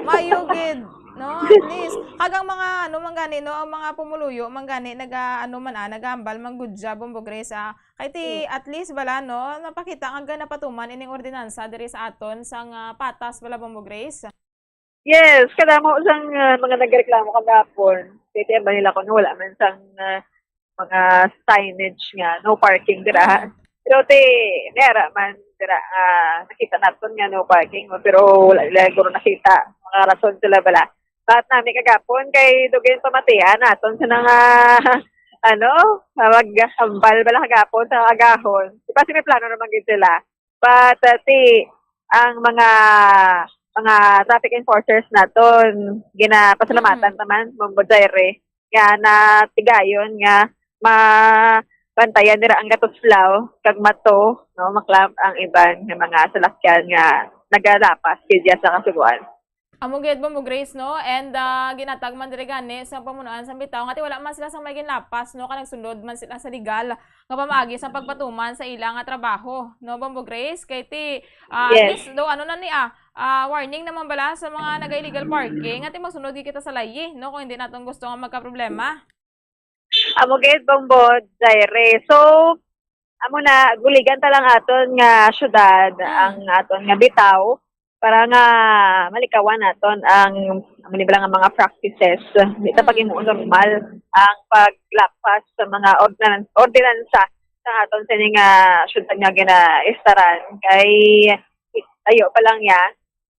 Maayo gid, no? At least, kag ang mga, ano, man gani, no, ang mga pumuluyo, man gani, naga, ano man, ah, nagahambal man gud siya, Bombo Grace, ah. Kay ti, Mm. at least, bala, no, napakita nga napatuman ining ordinansa diri sa aton sang, ah, patas, bala, Bombo Grace. Yes, kadamo sang, ah, mga nagreklamo kagapon. Kay ti, ba nila kuno wala man sang, ah, mga signage nga no parking dira. Mm. Pero ti, may ara man dira, ah, nakita naton nga no parking, no? Pero wala nila guro nakita. Mga rason sila bala. But nami kagapon kay dugay pamatian naton sa mga, ano, maghambal bala kagapon sa agahon. Di ba, si may plano naman gid sila. But, uh, ti, ang mga, mga traffic enforcers naton, ginapasalamatan Mm. naman, Bombo Jaire, nga natigayon nga mabantayan nira ang Gatuslao kag Mato, no, maklamp ang iban nga mga salakyan nga nagalapas kay diya sa Kasubuan. Amo gid, Bombo Grace, no? And, ah, ginatag man diri gani sa pamunuan sa Bitaw nga ti wala man sila sang may ginlapas, no? Kay nagsunod man sila sa legal nga pamaagi sa pagpatuman sa ila nga trabaho, no, Bombo Grace? Kay ti, ah, at Yes. least, do, ano na ni, ah, ah, warning naman bala sa mga naga-illegal parking, nga ti magsunod gid kita sa layi, no, kung hindi naton gusto nga magkaproblema. Amo gid, Bombo Jaire. So, amo na, guligan ta lang aton nga syudad, Mm. ang aton nga Bitaw, para nga malikawan naton ang, amo ni bala nga mga practices. Di ta Mm. paghimuon normal ang paglapas sa mga ordinan-, ordinansa sa aton sini nga syudad nga ginaistaran. Kay layo pa lang niya,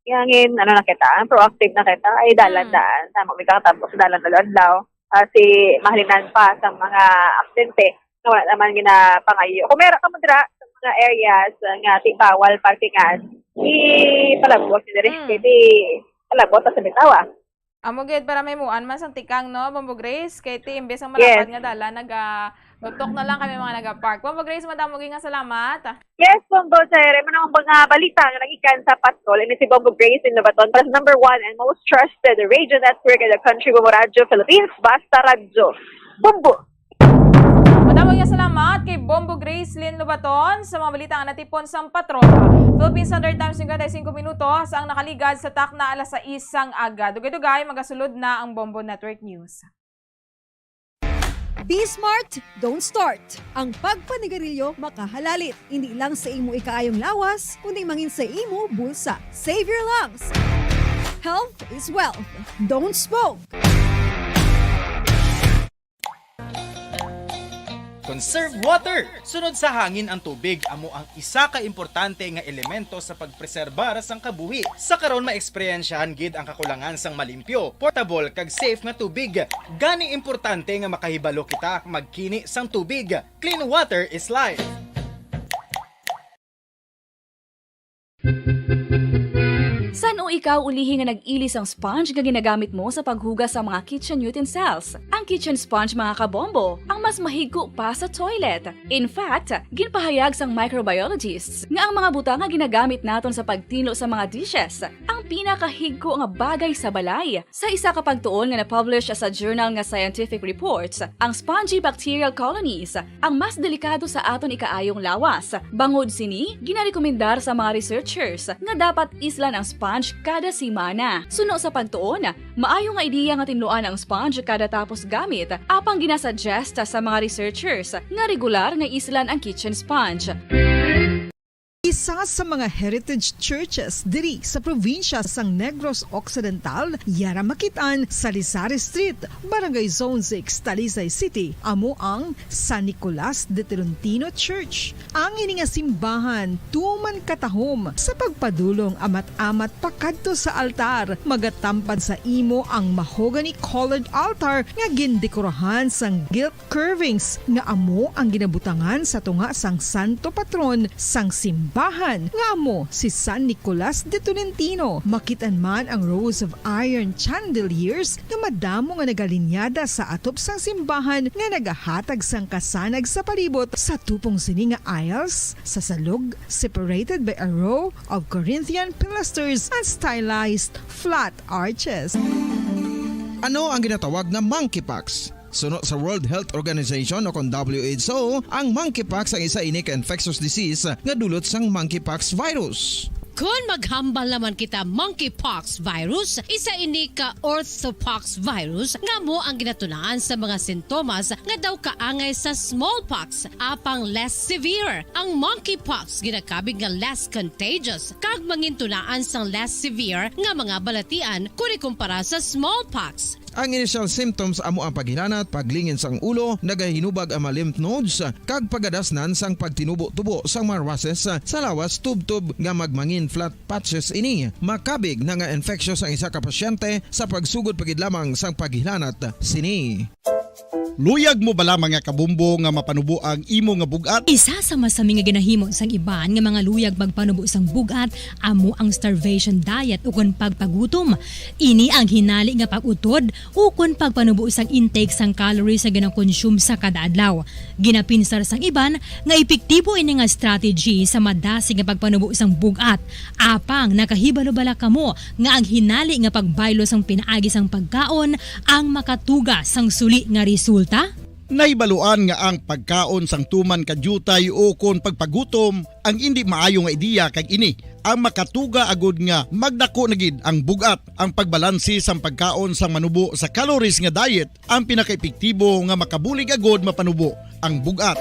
Kaya ngin, ano na kita, ang proactive na kita, ay dalan-daan. Mm. Tama, may kakatapos sa dalan adlaw-adlaw. Kasi mahalinan pa sa mga aksidente na wala naman ginapangayo. Kung meron ka mo dira sa mga areas nga ti bawal parkingan, ipalabot ni diri, Mm. kay ti palabot na sa bitawa. Amo gid, para mahimuan man sang tikang, no, Bombo Grace? Kay ti imbes ang Yes. malapad nga dalan, naga-, tuktok na lang kami mga naga-park. Bombo Grace, madamo gid nga salamat. Yes, Bombo Jaire, manang mga balita nga nagikan sa patrol, ini si Bombo Grace in Lobaton para sa number one and most trusted radio network in the country, Bombo Radyo Philippines, Basta Radyo. Bombo! Madamo nga salamat kay Bombo Grace Lynn Lobaton sa mga balita nga natipon sang patrol. Philippine Standard Time, singkwenta y cinco minutos ang nakaligad sa takna alas sais sang aga. Dugay-dugay, magasulod na ang Bombo Network News. Be smart, don't start. Ang pagpanigarilyo makahalalit, hindi lang sa imo ikaayong lawas, kundi mangin sa imo bulsa. Save your lungs. Health is wealth. Don't smoke. Conserve water. Sunod sa hangin ang tubig, amo ang isa ka importante nga elemento sa pagpreserbar sang kabuhi. Sa karon, maeksperiensyahan gid ang kakulangan sang malimpyo, portable, kag safe nga tubig. Gani importante nga makahibalo kita magkini sang tubig. Clean water is life. San-o ikaw ulihi nga nag-ili sang sponge nga ginagamit mo sa paghugas sa mga kitchen utensils? Ang kitchen sponge, mga kabombo, ang mas mahigko pa sa toilet. In fact, ginpahayag sang microbiologists nga ang mga butang nga ginagamit naton sa pagtinlo sa mga dishes, ang Pinakahigko nga bagay sa balay. Sa isa ka pagtuon nga na-publish sa journal nga Scientific Reports, ang spongy bacterial colonies ang mas delikado sa aton ikaayong lawas. Bangod sini, ginarekomendar sa mga researchers nga dapat islan ang sponge kada semana. Suno sa pagtuon, maayo nga ideya nga tinluan ang sponge kada tapos gamit, apang ginasuggest sa mga researchers nga regular nga islan ang kitchen sponge. Isa sa mga heritage churches diri sa probinsya sang Negros Occidental, yara makit-an sa Lizares Street, Barangay Zone six, Talisay City, amo ang San Nicolas de Tolentino Church. Ang ini nga simbahan tuman katahom sa pagpadulong amat-amat pakadto sa altar, magatampad sa imo ang mahogany-colored altar nga gindekorahan sang gilt curvings nga amo ang ginabutangan sa tunga sang santo patron sang simbahan, nga amo si San Nicolas de Tolentino. Makit-an man ang rows of iron chandeliers nga madamo nga nagalinyada sa atop sang simbahan nga nagahatag sang kasanag sa palibot. Sa tupong sini nga aisles, sa salog, separated by a row of Corinthian pilasters and stylized flat arches. Ano ang ginatawag nga monkeypox? Suno sa World Health Organization o kon W H O, ang monkeypox ang isa ini ka infectious disease nga dulot sang monkeypox virus. Kon maghambal naman kita, monkeypox virus, isa ini ka orthopox virus nga amo ang ginatunaan sa mga sintomas nga daw kaangay sa smallpox, apang less severe. Ang monkeypox ginakabig nga less contagious kag mangintunaan sang less severe nga mga balatian kon ikumpara sa smallpox. Ang initial symptoms amo ang paghilanat, paglingin sang ulo, nagahinubag ang mga lymph nodes, kag pagadasnan sang pagtinubo-tubo sang mga rushes sa lawas, tubtob nga magmangin flat patches ini. Makabig na nga infectious ang isa ka pasyente sa pagsugod pa gid lamang sang paghilanat sini. Luyag mo bala, mga kabombo, nga mapanubo ang imo nga bug-at? Isa sa masami nga ginahimo sang iban nga mga luyag magpanubo sang bug-at amo ang starvation diet ukon pagpagutom. Ini ang hinali nga pag-utod ukon pagpanubo sang intake sang calories nga ginakonsume sa kada adlaw. Ginapinsar sang iban nga epektibo ini nga strategy sa madasig nga pagpanubo sang bug-at. Apang nakahibalo bala kamo nga ang hinali nga pagbaylo sang pinaagi sang pagkaon ang makatuga sang suli nga resulta? Nahibaluan nga ang pagkaon sang tuman ka diutay ukon pagpagutom ang indi maayo nga ideya, kag ini ang makatuga agud nga magdako na gid ang bug-at. Ang pagbalanse sang pagkaon sang manubo sa calories nga diet ang pinakaepektibo nga makabulig agud mapanubo ang bug-at.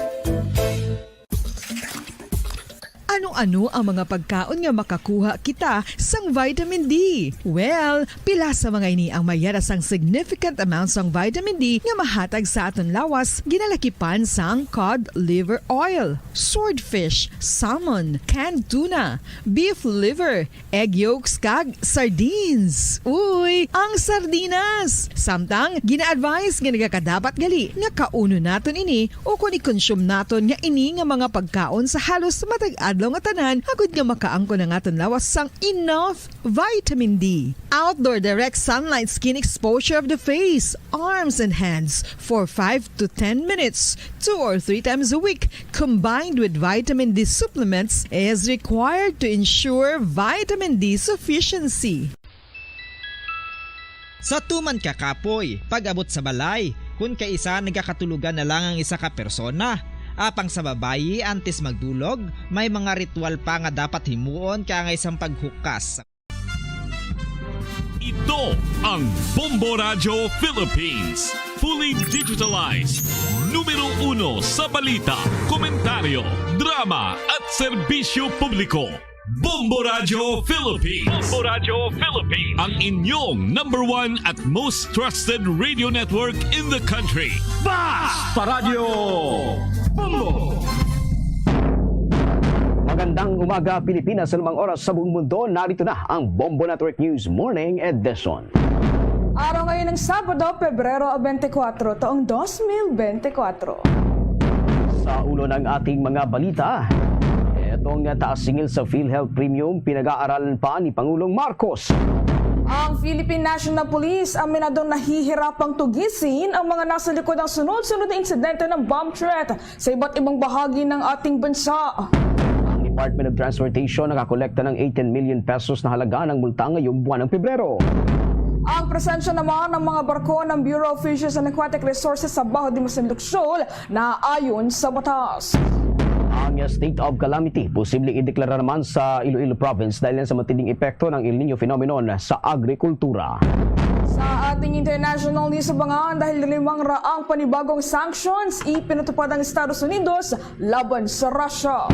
Ano-ano ang mga pagkaon nga makakuha kita sang vitamin D? Well, pila sa mga ini ang may yara sang significant amount sang vitamin D nga mahatag sa aton lawas, ginalakipan sang cod liver oil, swordfish, salmon, canned tuna, beef liver, egg yolks, kag sardines. Uy, ang sardinas! Samtang, gina-advise nga nagakadapat gali nga kaunon naton ini ukon i-consume naton nga ini nga mga pagkaon sa halos matag adlaw nga tanan, agud nga makaangkon ang aton lawas sang enough vitamin D. Outdoor direct sunlight skin exposure of the face, arms, and hands for five to ten minutes, two or three times a week, combined with vitamin D supplements, is required to ensure vitamin D sufficiency. Sa tuman ka kapoy, pag-abot sa balay, kun kaisa nagakatulogan na lang ang isa ka persona. Apang sa babayi, antes magdulog, may mga ritual pa nga dapat himuon kaangay sang paghukas. Ito ang Bombo Radyo Philippines. Fully digitalized. Numero uno sa balita, komentaryo, drama, at serbisyo publiko. Bombo Radyo Philippines. Bombo Radyo Philippines. Ang inyong number one at most trusted radio network in the country. Basta Radyo Bombo! Magandang umaga, Pilipinas, sa lumang oras sa buong mundo. Narito na ang Bombo Network News Morning Edition. Araw ngayon ng Sabado, Pebrero twenty-four, taong twenty twenty-four. Sa ulo ng ating mga balita, etong taas singil sa PhilHealth Premium, pinag-aaralan pa ni Pangulong Marcos. Ang Philippine National Police aminadong nahihirapang tugisin ang mga nasa likod ng sunod-sunod na insidente ng bomb threat sa iba't ibang bahagi ng ating bansa. Ang Department of Transportation nakakolekta ng eighteen million pesos na halaga ng multa ngayong buwan ng Pebrero. Ang presensya naman ng mga barko ng Bureau of Fisheries and Aquatic Resources sa Baho de Masinloc Shoal na ayon sa batas. Ang state of calamity posibleng ideklara naman sa Iloilo Province dahil sa matinding epekto ng El Nino phenomenon sa agrikultura. Sa ating international news, abangan dahil limang raang panibagong sanctions ipinatupad ng Estados Unidos laban sa Russia.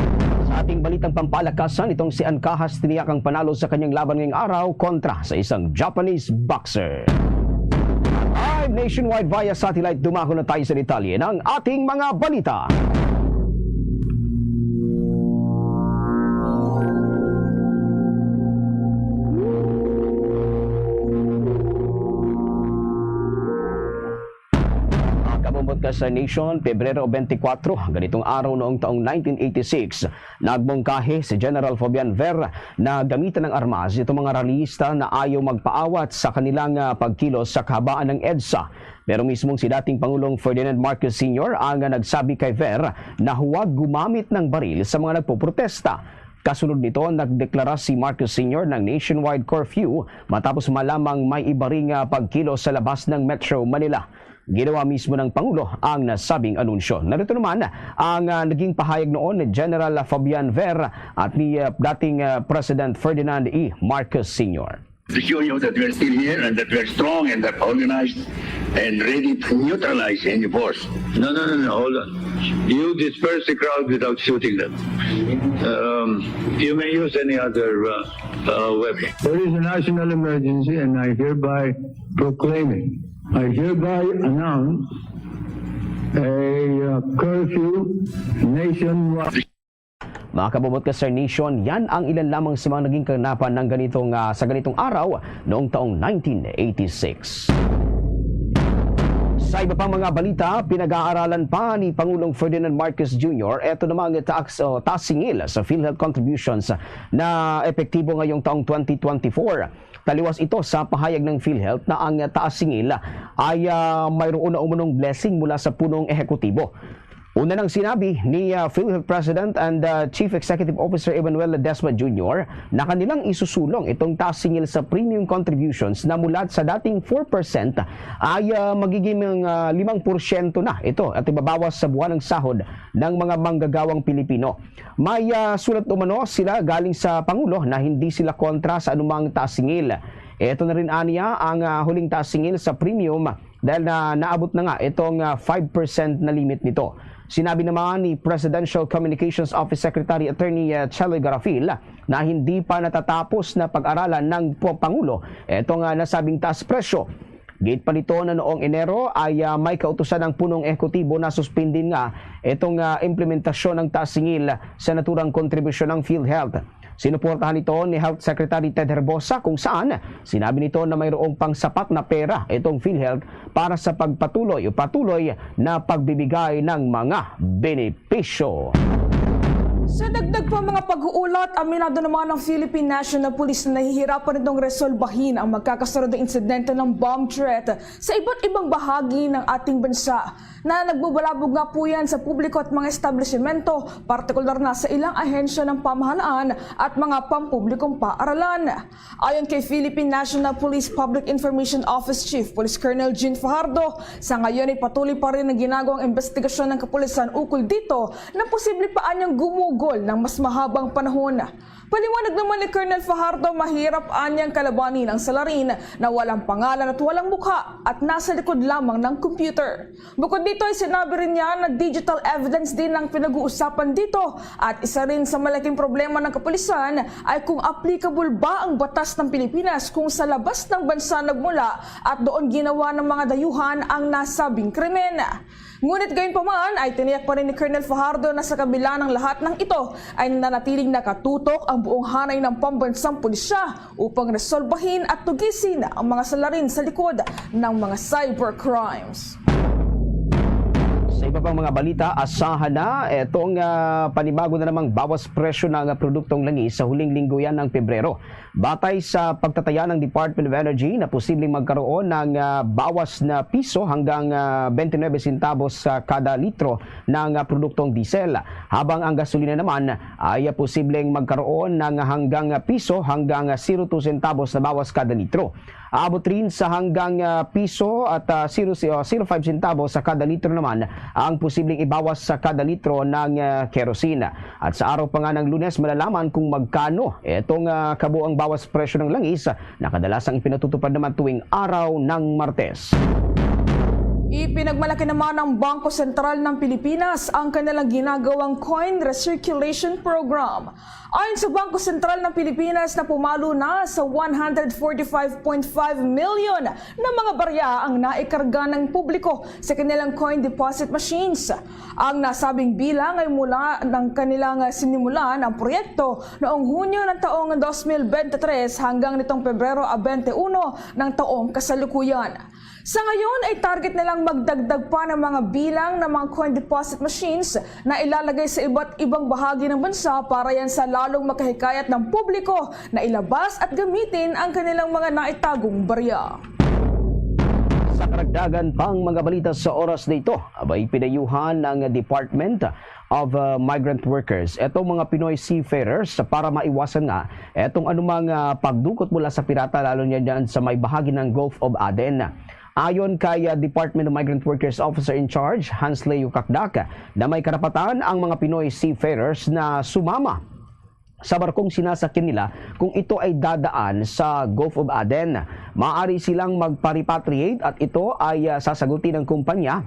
Sa ating balitang pampalakasan, itong si Ann Cajas tiniyak ang panalo sa kanyang laban ngayong araw kontra sa isang Japanese boxer. Live nationwide via satellite, dumako na tayo sa detalye ng ating mga balita. Mga kabubot ka sa Nation, Pebrero twenty-four, ganitong araw noong taong nineteen eighty-six, nagmungkahi si General Fabian Ver na gamitan ng armas itong mga rallyista na ayaw magpaawat sa kanilang, ah, pagkilos sa kahabaan ng EDSA. Pero mismong si dating Pangulong Ferdinand Marcos Senior ang nagsabi kay Ver na huwag gumamit ng baril sa mga nagpoprotesta. Kasunod nito, nagdeklara si Marcos Senior ng nationwide curfew matapos malamang may iba ring, ah, pagkilos sa labas ng Metro Manila. Ginawa mismo ng Pangulo ang nasabing anunsyo. Narito naman ang, ah, naging pahayag noon ni General Fabian Ver at ni, ah, dating, ah, President Ferdinand E. Marcos Senior. To show you that we are still here and that we are strong and that organized and ready to neutralize any force. No, no, no, no, hold on. You disperse the crowd without shooting them. Um, you may use any other uh, uh, weapon. There is a national emergency, and I hereby proclaim it. I hereby announce a uh, curfew nationwide. Mga kabubot ka sa Nation, yan ang ilan lamang sa mga naging kaganapan ng ganitong, ah, sa ganitong araw noong taong nineteen eighty-six. Sa iba pang mga balita, pinag-aaralan pa ni Pangulong Ferdinand Marcos Junior eto namang taas, o, taas singil sa PhilHealth contributions na epektibo ngayong taong twenty twenty-four. Taliwas ito sa pahayag ng PhilHealth na ang taas singil ay, ah, mayroon na umunong blessing mula sa punong ehekutibo. Una nang sinabi ni, ah, PhilHealth President and, ah, Chief Executive Officer Emmanuel Ledesma Junior na kanilang isusulong itong taas singil sa premium contributions na mula sa dating four percent ay, ah, magiging, ah, limang porsyento na ito at ibabawas sa buwan ng sahod ng mga manggagawang Pilipino. May, ah, sulat umano sila galing sa Pangulo na hindi sila kontra sa anumang taas singil. Ito na rin aniya ang, ah, huling taas singil sa premium dahil na naabot na nga itong, ah, five percent na limit nito. Sinabi naman ni Presidential Communications Office Secretary Attorney, ah, Chelly Garafil na hindi pa natatapos na pag-aralan ng pu-, Pangulo itong, ah, nasabing taas presyo. Giit pa nito na noong Enero ay, ah, may kautusan ang punong ehekutibo na suspindin nga itong, ah, implementasyon ng taas singil sa naturang kontribusyon ng PhilHealth. Sinuportahan ito ni Health Secretary Ted Herbosa, kung saan sinabi nito na mayroong pang sapat na pera itong PhilHealth para sa pagpatuloy o patuloy na pagbibigay ng mga benepisyo. Sa dagdag pa mga pag-uulat, aminado naman ang Philippine National Police na nahihirapan itong resolbahin ang magkakasunod na insidente ng bomb threat sa iba't ibang bahagi ng ating bansa na nagbubalabog nga po yan sa publiko at mga establisimento, partikular na sa ilang ahensya ng pamahalaan at mga pampublikong paaralan. Ayon kay Philippine National Police Public Information Office Chief Police Colonel Jean Fajardo, sa ngayon ay patuloy pa rin ang ginagawang investigasyon ng kapulisan ukol dito na posible pa anyang gumugol ng mas mahabang panahon. Paliwanag naman ni Colonel Fajardo, mahirap anyang kalabanin ang salarin na walang pangalan at walang mukha at nasa likod lamang ng computer. Bukod dito ay sinabi rin niya na digital evidence din ang pinag-uusapan dito at isa rin sa malaking problema ng kapulisan ay kung applicable ba ang batas ng Pilipinas kung sa labas ng bansa nagmula at doon ginawa ng mga dayuhan ang nasabing krimen. Ngunit gayunpaman ay tiniyak pa rin ni Colonel Fajardo na sa kabila ng lahat ng ito ay nananatiling nakatutok ang buong hanay ng pambansang pulisya upang resolbahin at tugisin ang mga salarin sa likod ng mga cybercrimes. Sa Iba pang mga balita, asahan na itong, ah, panibago na namang bawas presyo ng, ah, produktong langis sa huling linggo yan ng Pebrero. Batay sa pagtataya ng Department of Energy na posibleng magkaroon ng, ah, bawas na piso hanggang, ah, twenty-nine centavos sa kada litro ng, ah, produktong diesel, habang ang gasolina naman ay, ah, posibleng magkaroon ng hanggang, ah, piso hanggang, ah, zero two centavos na bawas kada litro. Aabot rin sa hanggang, ah, piso at, ah, zero, ah, zero five centavos sa kada litro naman ang posibleng ibawas sa kada litro ng, ah, kerosene. At sa araw pa nga ng Lunes, malalaman kung magkano itong, ah, kabuang bawas presyo ng langis na kadalasang ipinatutupad naman tuwing araw ng Martes. Ipinagmalaki naman ng Bangko Sentral ng Pilipinas ang kanilang ginagawang coin recirculation program. Ayon sa Bangko Sentral ng Pilipinas, na pumalo na sa one hundred forty-five point five million na mga barya ang naikarga ng publiko sa kanilang coin deposit machines. Ang nasabing bilang ay mula ng kanilang sinimulan ang proyekto noong Hunyo ng taong dos mil bente tres hanggang nitong Pebrero a bente uno ng taong kasalukuyan. Sa ngayon ay target nilang magdagdag pa ng mga bilang ng mga coin deposit machines na ilalagay sa iba't ibang bahagi ng bansa para yan sa lalong makahikayat ng publiko na ilabas at gamitin ang kanilang mga naitagong barya. Sa karagdagan pang mga balita sa oras na ito, abay pinayuhan ng Department of, uh, Migrant Workers itong mga Pinoy seafarers para maiwasan nga itong anumang, uh, pagdukot mula sa pirata, lalo niya dyan sa may bahagi ng Gulf of Aden. Ayon kay, uh, Department of Migrant Workers Officer in Charge, Hans Leo Kakdak, na may karapatan ang mga Pinoy seafarers na sumama sa barkong sinasakyan nila kung ito ay dadaan sa Gulf of Aden. Maaari silang magpa-repatriate at ito ay, ah, sasagutin ng kumpanya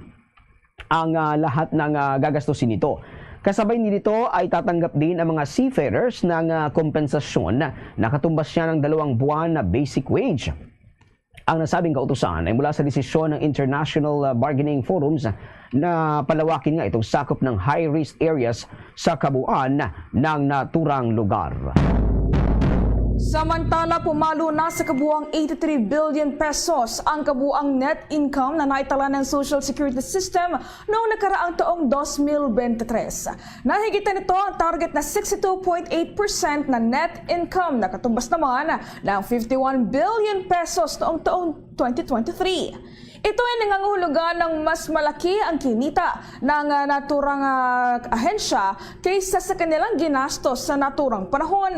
ang, ah, lahat ng, ah, gagastusin nito. Kasabay nito ay tatanggap din ang mga seafarers ng, ah, kompensasyon na katumbas niya ng dalawang buwan na basic wage. Ang nasabing kautusan ay mula sa desisyon ng International, uh, Bargaining Forums na palawakin nga itong sakop ng high-risk areas sa kabuuan ng naturang lugar. Samantala, pumalo na sa kabuang eighty-three billion pesos ang kabuang net income na naitala ng Social Security System noong nakaraang taong dos mil bente tres. Nahigitan nito ang target na sixty-two point eight percent na net income, na katumbas naman ng fifty-one billion pesos noong taong twenty twenty-three. Ito ay nangangahulugan ng mas malaki ang kinita ng, ah, naturang, ah, ahensya kaysa sa kanilang ginastos sa naturang panahon.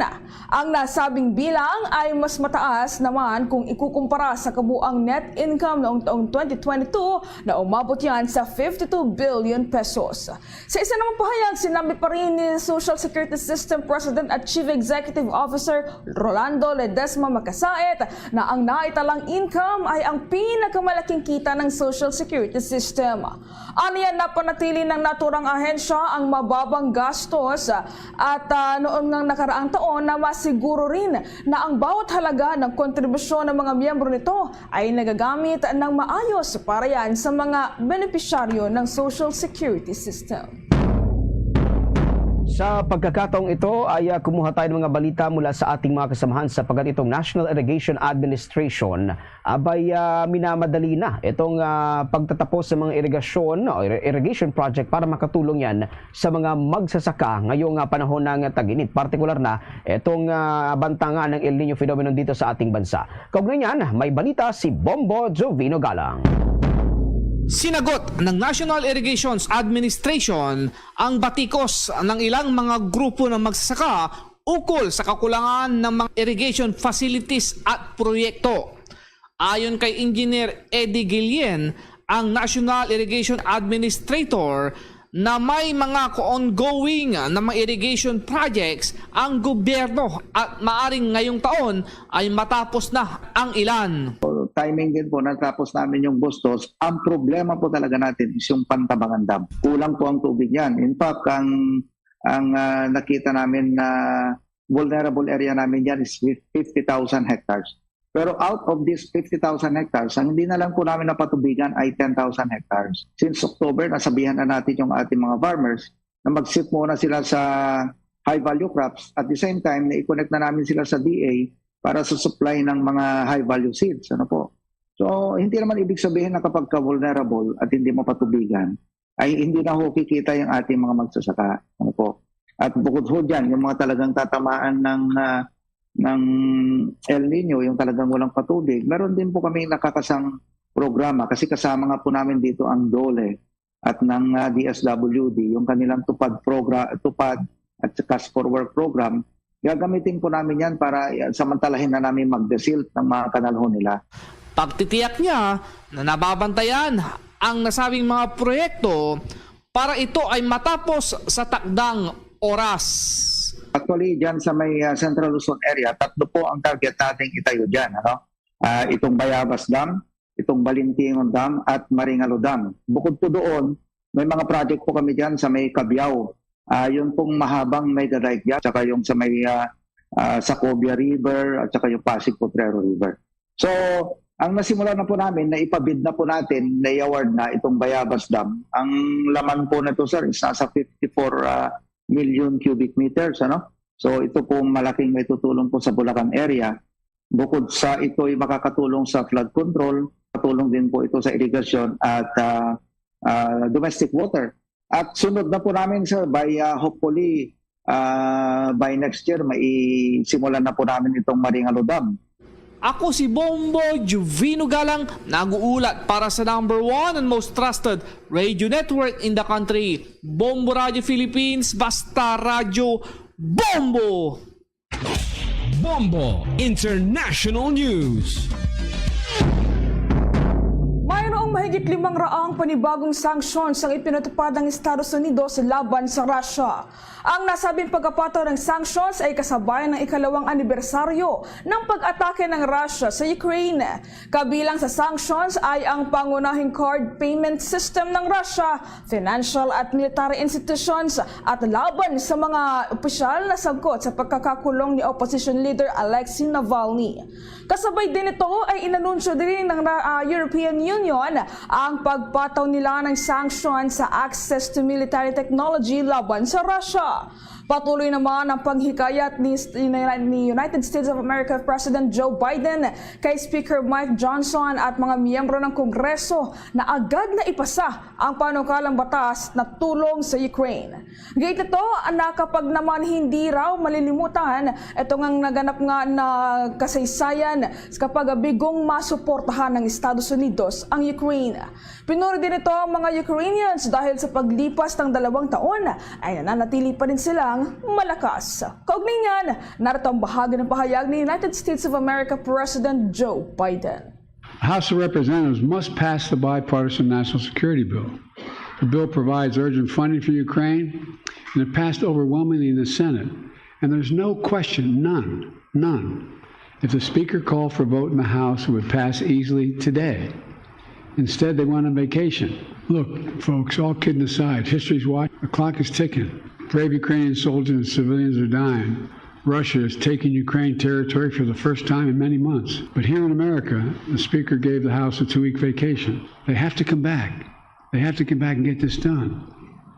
Ang nasabing bilang ay mas mataas naman kung ikukumpara sa kabuang net income noong taong twenty twenty-two, na umabot yan sa fifty-two billion pesos. Sa isa namang pahayag, sinabi pa rin ni Social Security System President at Chief Executive Officer Rolando Ledesma Makasait na ang naitalang income ay ang pinakamalaking kita ng Social Security System. Aniya, napanatili ng naturang ahensya ang mababang gastos at, ah, noon ngang nakaraang taon na masiguro rin na ang bawat halaga ng kontribusyon ng mga miyembro nito ay nagagamit ng maayos para yan sa mga benepisyaryo ng Social Security System. Sa pagkakataong ito ay, ah, kumuha tayo ng mga balita mula sa ating mga kasamahan, sapagkat itong National Irrigation Administration, abay, ah, minamadali na itong, ah, pagtatapos sa mga irigasyon o ir-, irrigation project para makatulong yan sa mga magsasaka ngayong, ah, panahon ng tag-init, partikular na itong, ah, banta nga ng El Niño phenomenon dito sa ating bansa. Kaugnay niyan, may balita si Bombo Jovino Galang. Sinagot ng National Irrigations Administration ang batikos ng ilang mga grupo ng magsasaka ukol sa kakulangan ng mga irrigation facilities at proyekto. Ayon kay Engineer Eddie Guillen, ang National Irrigation Administrator, na may mga ongoing na mga irrigation projects ang gobyerno at maaring ngayong taon ay matapos na ang ilan. Timing din po, natapos namin yung Bustos. Ang problema po talaga natin is yung Pantabangan Dam. Kulang po ang tubig yan. In fact, ang, ang, ah, nakita namin na vulnerable area namin yan is fifty thousand hectares. Pero out of this fifty thousand hectares, ang hindi na lang po namin napatubigan ay ten thousand hectares. Since October, nasabihan na natin yung ating mga farmers na mag-shift muna sila sa high value crops. At the same time, na-connect na namin sila sa D A para sa supply ng mga high value seeds. Ano po? So, hindi naman ibig sabihin na kapag ka-vulnerable at hindi mapatubigan, ay hindi na ho kikita yung ating mga magsasaka. Ano po? At bukod ho dyan, yung mga talagang tatamaan ng, ah, ng El Nino, yung talagang walang patubig, meron din po kami nakakasang programa kasi kasama nga po namin dito ang DOLE at ng, ah, D S W D, yung kanilang TUPAD progra-, TUPAD at sa Cash for Work program, gagamitin po namin yan para, ah, samantalahin na namin mag-desilt ng mga kanal ho nila. Pagtitiyak niya na nababantayan ang nasabing mga proyekto para ito ay matapos sa takdang oras. Actually, dyan sa may, ah, Central Luzon area, tatlo po ang target nating itayo dyan, ano? Ah, itong Bayabas Dam, itong Balintingon Dam, at Maringalo Dam. Bukod po doon, may mga project po kami dyan sa may Cabiao. Ah, yun pong mahabang mega dike dyan, tsaka yung sa may, ah, ah, Sacobia River, at saka yung Pasig Potrero River. So, ang nasimula na po namin, na ipabid na po natin, na i-award na itong Bayabas Dam. Ang laman po nito, sir, is nasa fifty-four, ah, million cubic meters, ano? So, ito po malaking may tutulong po sa Bulacan area. Bukod sa ito'y makakatulong sa flood control, katulong din po ito sa irigasyon at, ah, ah, domestic water. At sunod na po namin, sir, by, ah, hopefully, ah, by next year, maisimulan na po namin itong Maringalo Dam. Ako si Bombo Juvino Galang, nag-uulat para sa number one and most trusted radio network in the country, Bombo Radio Philippines, basta radyo, Bombo! Bombo International News. Mayroong mahigit limang raang panibagong sanctions ang ipinatupad ng Estados Unidos laban sa Russia. Ang nasabing pagkapataw ng sanctions ay kasabay ng ikalawang anibersaryo ng pag-atake ng Russia sa Ukraine. Kabilang sa sanctions ay ang pangunahing card payment system ng Russia, financial at military institutions, at laban sa mga opisyal na sangkot sa pagkakakulong ni opposition leader Alexei Navalny. Kasabay din nito ay inanunsyo din ng, ah, European Union ang pagpataw nila ng sanction sa access to military technology laban sa Russia. Patuloy naman ang panghikayat ni, ni United States of America President Joe Biden kay Speaker Mike Johnson at mga miyembro ng Kongreso na agad na ipasa ang panukalang batas na tulong sa Ukraine. Giit nito, nakapag naman hindi raw malilimutan ito ngang naganap nga na kasaysayan kapag bigong masuportahan ng Estados Unidos ang Ukraine. Pinuri din ito ang mga Ukrainians dahil sa paglipas ng dalawang taon ay nananatili pa rin silang malakas. Kaugnay niyan, narito ang bahagi ng pahayag ni United States of America President Joe Biden. House of Representatives must pass the bipartisan national security bill. The bill provides urgent funding for Ukraine, and it passed overwhelmingly in the Senate. And there's no question, none, none, if the Speaker called for a vote in the House, it would pass easily today. Instead, they went on vacation. Look, folks, all kidding aside, history's watching. The clock is ticking. Brave Ukrainian soldiers and civilians are dying. Russia is taking Ukraine territory for the first time in many months. But here in America, the Speaker gave the House a two-week vacation. They have to come back. They have to come back and get this done.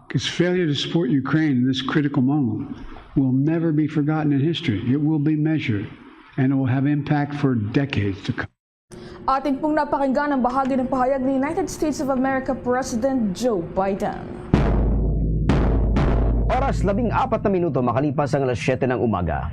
Because failure to support Ukraine in this critical moment will never be forgotten in history. It will be measured, and it will have impact for decades to come. Atin pong napakinggan ang bahagi ng pahayag ni United States of America President Joe Biden. Oras, labing apat na minuto makalipas ang alas siyete ng umaga.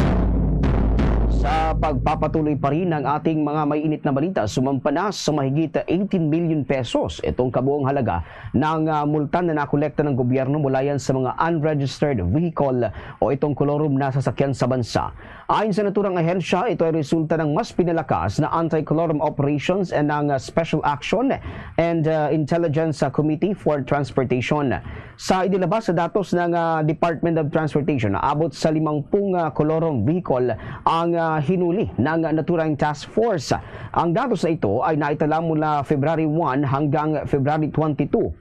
Sa pagpapatuloy pa rin ng ating mga may init na balita, sumampa na sa mahigit eighteen million pesos itong kabuong halaga ng, ah, multa na nakolekta ng gobyerno mula yan sa mga unregistered vehicle o itong kolorum na sasakyan sa bansa. Ayon sa naturang ahensya, ito ay resulta ng mas pinalakas na anti-colorum operations and ng, ah, Special Action and, ah, Intelligence, ah, Committee for Transportation. Sa inilabas sa datos ng, ah, Department of Transportation, naabot sa limangpung, ah, kolorum vehicle ang, ah, hinuli ng naturang task force. Ang datos na ito ay naitala mula February one hanggang February twenty-two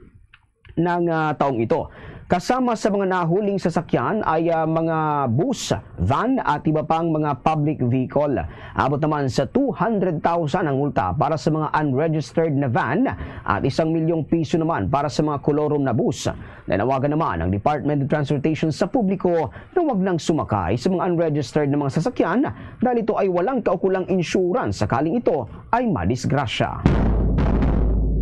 ng, ah, taong ito. Kasama sa mga nahuling sasakyan ay, ah, mga bus, van at iba pang mga public vehicle. Abot naman sa two hundred thousand ang multa para sa mga unregistered na van at isang milyong piso naman para sa mga kolorum na bus. Nanawagan naman ang Department of Transportation sa publiko na wag nang sumakay sa mga unregistered na mga sasakyan dahil ito ay walang kaukulang insurance sakaling ito ay madisgrasya.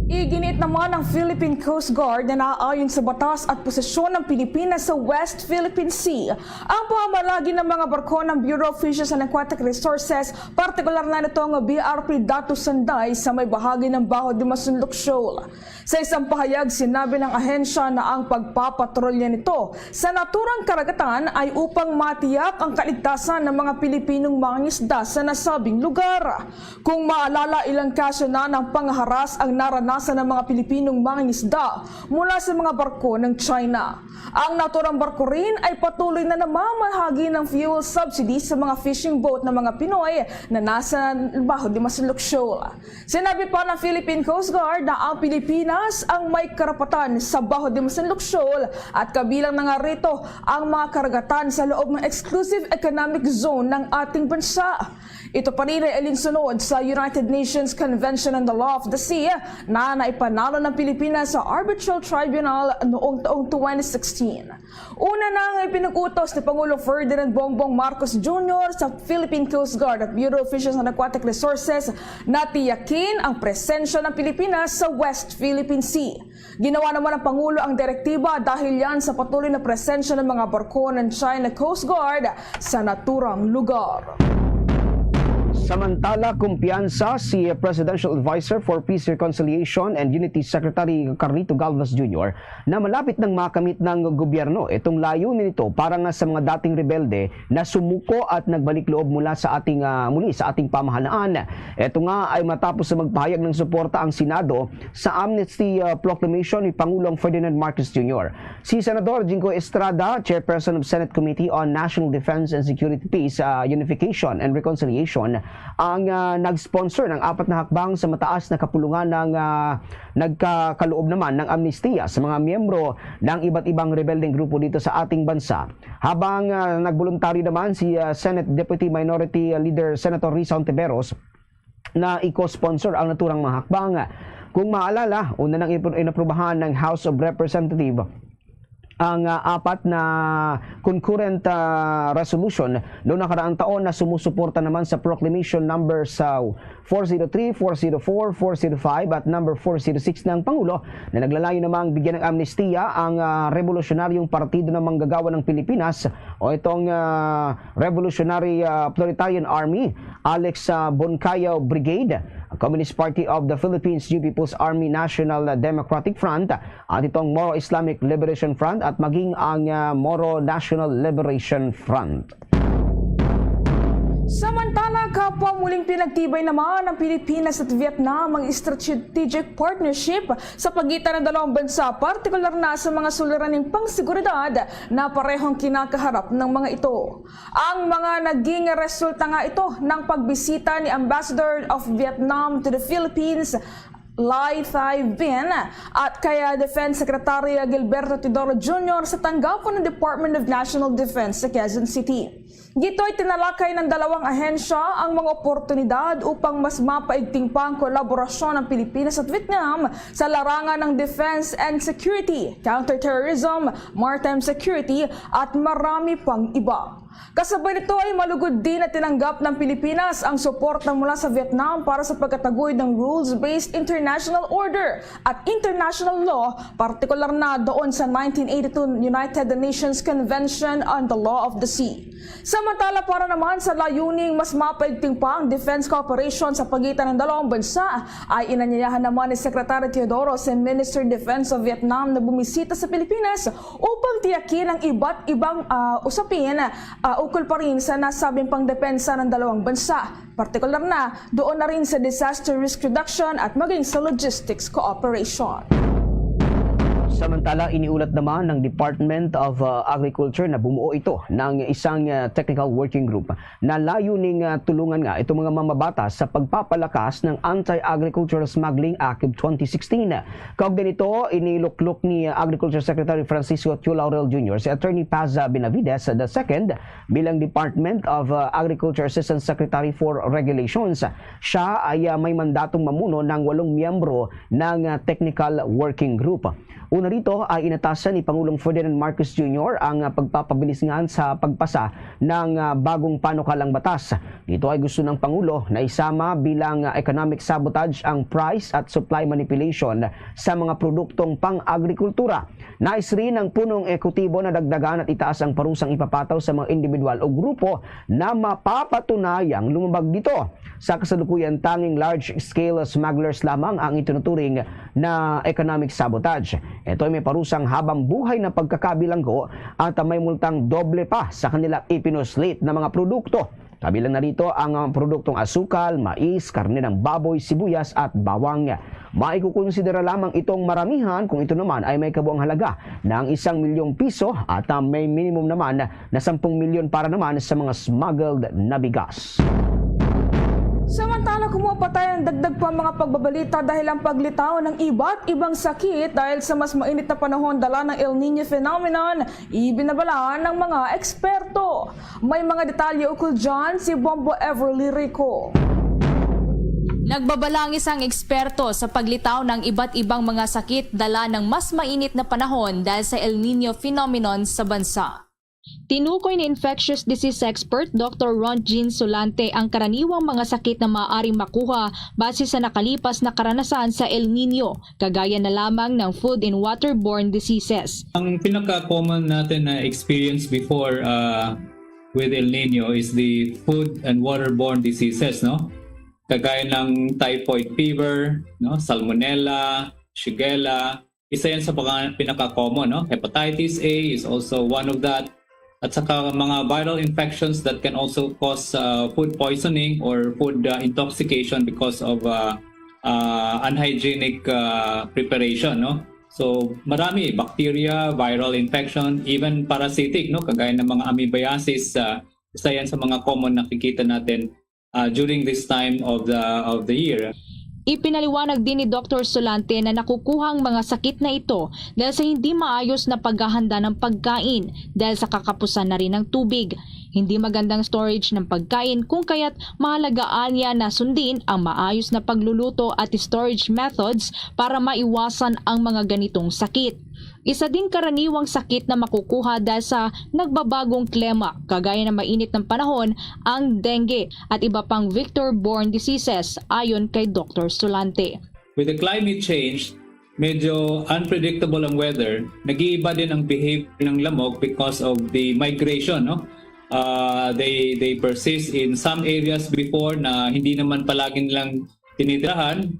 Iginiit naman ng Philippine Coast Guard na naaayon sa batas at posisyon ng Pilipinas sa West Philippine Sea ang pamamalagi ng mga barko ng Bureau of Fisheries and Aquatic Resources, partikular na nitong B R P Datu Sanday sa may bahagi ng Baho de Masinloc Shoal. Sa isang pahayag, sinabi ng ahensya na ang pagpapatrolya nito sa naturang karagatan ay upang matiyak ang kaligtasan ng mga Pilipinong mangingisda sa nasabing lugar. Kung maalala, ilang kaso na ng pangharas ang naranasan ng mga Pilipinong mangingisda mula sa mga barko ng China. Ang naturang barko rin ay patuloy na namamahagi ng fuel subsidy sa mga fishing boat ng mga Pinoy na nasa Baho de Masinloc Shoal. Sinabi pa ng Philippine Coast Guard na ang Pilipinas ang may karapatan sa Baho de Masinloc Shoal at kabilang na nga rito ang mga karagatan sa loob ng exclusive economic zone ng ating bansa. Ito pa rin ay alinsunod sa United Nations Convention on the Law of the Sea na naipanalo ng Pilipinas sa Arbitral Tribunal noong taong twenty sixteen. Una nang ipinag-utos ni Pangulong Ferdinand Bongbong Marcos Junior sa Philippine Coast Guard at Bureau of Fisheries and Aquatic Resources na tiyakin ang presensya ng Pilipinas sa West Philippine Sea. Ginawa naman ng Pangulo ang direktiba dahil yan sa patuloy na presensya ng mga barko ng China Coast Guard sa naturang lugar. Samantala, kumpiyansa si Presidential Advisor for Peace, Reconciliation and Unity, Secretary Carlito Galvez Junior, na malapit nang makamit ng gobyerno itong layunin nito para nga sa mga dating rebelde na sumuko at nagbalik loob mula sa ating, ah, muli sa ating pamahalaan. Ito nga ay matapos sa magpahayag ng suporta ang Senado sa amnesty, ah, proclamation ni Pangulong Ferdinand Marcos Junior. Si Senador Jinggoy Estrada, Chairperson of Senate Committee on National Defense and Security, Peace, ah, Unification and Reconciliation, ang, ah, nag-sponsor ng apat na hakbang sa mataas na kapulungan ng, ah, nagkakaloob naman ng amnestiya sa mga miyembro ng iba't ibang rebeldeng grupo dito sa ating bansa. Habang, ah, nagboluntaryo naman si, ah, Senate Deputy Minority Leader Senator Risa Hontiveros na i-co-sponsor ang naturang mga hakbang. Kung maalala, una nang inapro-, inaprubahan ng House of Representatives ang, ah, apat na concurrent, ah, resolution noong nakaraang taon na sumusuporta naman sa Proclamation Number sa four zero three, four zero four, four zero five at number four zero six ng Pangulo na naglalayo namang bigyan ng amnestiya ang, ah, Revolusyonaryong Partido ng Manggagawa ng Pilipinas o itong, ah, Revolutionary, ah, Proletarian Army, Alex, ah, Boncayo Brigade, Communist Party of the Philippines, New People's Army, National Democratic Front, at itong Moro Islamic Liberation Front at maging ang, ah, Moro National Liberation Front. Samantala, kapwa, muling pinagtibay naman ng Pilipinas at Vietnam ang strategic partnership sa pagitan ng dalawang bansa, partikular na sa mga suliraning pangseguridad na parehong kinakaharap ng mga ito. Ang mga naging resulta nga ito ng pagbisita ni Ambassador of Vietnam to the Philippines, Lai Thai Vinh, at kay, ah, Defense Secretary Gilberto Teodoro Junior sa tanggapan ng Department of National Defense sa Quezon City. Dito'y tinalakay ng dalawang ahensya ang mga oportunidad upang mas mapaigting pa ang kolaborasyon ng Pilipinas at Vietnam sa larangan ng defense and security, counterterrorism, maritime security, at marami pang iba. Kasabay nito ay malugod din na tinanggap ng Pilipinas ang suporta mula sa Vietnam para sa pagkataguyod ng rules-based international order at international law, partikular na doon sa nineteen eighty-two United Nations Convention on the Law of the Sea. Samantala, para naman sa layuning mas mapaigting pa ang defense cooperation sa pagitan ng dalawang bansa, ay inanyayahan naman ni Secretary Teodoro si Minister Defense of Vietnam na bumisita sa Pilipinas upang tiyakin ang iba't ibang, ah, usapin, ah, ukol pa rin sa nasabing pangdepensa ng dalawang bansa, partikular na doon na rin sa disaster risk reduction at maging sa logistics cooperation. Samantala, iniulat naman ng Department of, uh, Agriculture na bumuo ito ng isang, uh, technical working group na layuning, uh, tulungan nga itong mga mambabatas sa pagpapalakas ng Anti-Agricultural Smuggling Act of twenty sixteen. Kaugnay nito, iniluklok ni Agriculture Secretary Francisco Tiu Laurel Junior si Attorney Paza Benavides the second bilang Department of, uh, Agriculture Assistant Secretary for Regulations. Siya ay, uh, may mandatong mamuno ng walong miyembro ng, uh, technical working group. Una Rito ay inatasan ni Pangulong Ferdinand Marcos Junior ang, ah, pagpapabilis ngan sa pagpasa ng, ah, bagong panukalang batas. Dito ay gusto ng Pangulo na isama bilang, ah, economic sabotage ang price at supply manipulation sa mga produktong pang-agrikultura. Nais rin ng punong ehekutibo na dagdagan at itaas ang parusang ipapataw sa mga individual o grupo na mapapatunayang lumabag dito. Sa kasalukuyan, tanging large-scale smugglers lamang ang itinuturing na economic sabotage. Ito ay may parusang habang buhay na pagkakabilanggo at may multang doble pa sa kanilang ipinuslit na mga produkto. Kabilang na rito ang, ah, produktong asukal, mais, karne ng baboy, sibuyas at bawang. Maikukonsidera lamang itong maramihan kung ito naman ay may kabuang halaga na ang isang milyong piso at, ah, may minimum naman na sampung milyon para naman sa mga smuggled na bigas. Samantala, kumuha pa tayo ng dagdag pa mga pagbabalita dahil ang paglitaw ng iba't ibang sakit dahil sa mas mainit na panahon dala ng El Niño phenomenon, ibinabalaan ng mga eksperto. May mga detalye ukol dyan si Bombo Everly Rico. Nagbabala ang isang eksperto sa paglitaw ng iba't ibang mga sakit dala ng mas mainit na panahon dahil sa El Niño phenomenon sa bansa. Tinukoy ni infectious disease expert Doctor Ron Jean Solante ang karaniwang mga sakit na maaaring makuha base sa nakalipas na karanasan sa El Niño, kagaya na lamang ng food and waterborne diseases. Ang pinaka-common natin na experience before, uh, with El Niño is the food and waterborne diseases, no? Kagaya ng typhoid fever, no? Salmonella, Shigella, isa yan sa mga pinaka-common, no? Hepatitis A is also one of that. At saka mga viral infections that can also cause, uh, food poisoning or food, uh, intoxication because of, uh, uh, unhygienic, uh, preparation, no? So, marami, bacteria, viral infection, even parasitic, no? Kagaya ng mga amoebiasis, uh, isa yan sa mga common nakikita natin, uh, during this time of the, of the year. Ipinaliwanag din ni Doctor Solante na nakukuha ang mga sakit na ito dahil sa hindi maayos na paghahanda ng pagkain, dahil sa kakapusan na rin ng tubig, hindi magandang storage ng pagkain, kung kaya't mahalaga anya na sundin ang maayos na pagluluto at storage methods para maiwasan ang mga ganitong sakit. Isa ding karaniwang sakit na makukuha dahil sa nagbabagong klima, kagaya ng mainit ng panahon, ang dengue at iba pang vector-borne diseases, ayon kay Doctor Solante. With the climate change, medyo unpredictable ang weather. Nag-iiba din ang behavior ng lamok because of the migration, no? Uh, they, they persist in some areas before na hindi naman palagi nilang tinitirahan,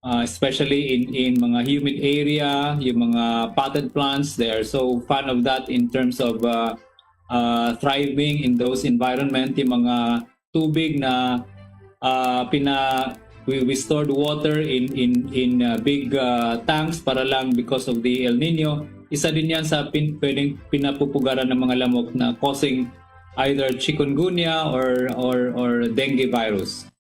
uh, especially in, in mga humid area, yung mga potted plants, they are so fond of that in terms of, uh, uh, thriving in those environment, yung mga tubig na, uh, pina-, we, we stored water in, in, in, uh, big, uh, tanks para lang because of the El Niño. Isa din yan sa pin-, pwedeng pinapupugaran ng mga lamok na causing either chikungunya or, or, or dengue virus.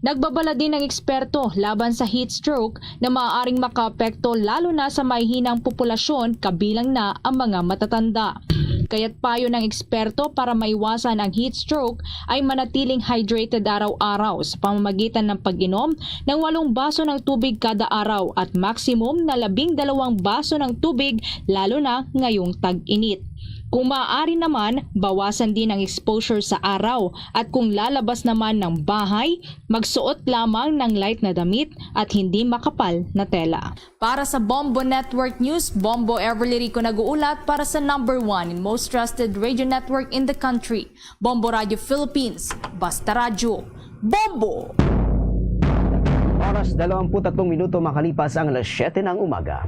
Nagbabala din ang eksperto laban sa heat stroke na maaaring makaapekto lalo na sa mahihinang populasyon, kabilang na ang mga matatanda. Kaya't payo ng eksperto para maiwasan ang heat stroke ay manatiling hydrated araw-araw sa pamamagitan ng pag-inom ng walong baso ng tubig kada araw at maximum na labing dalawang baso ng tubig, lalo na ngayong tag-init. Kung maaari naman, bawasan din ang exposure sa araw, at kung lalabas naman ng bahay, magsuot lamang ng light na damit at hindi makapal na tela. Para sa Bombo Network News, Bombo Everly Rico nag-uulat para sa number one and most trusted radio network in the country, Bombo Radio Philippines. Basta Radyo, Bombo! Oras, dalawampu't tatlong minuto makalipas ang alas siyete ng umaga.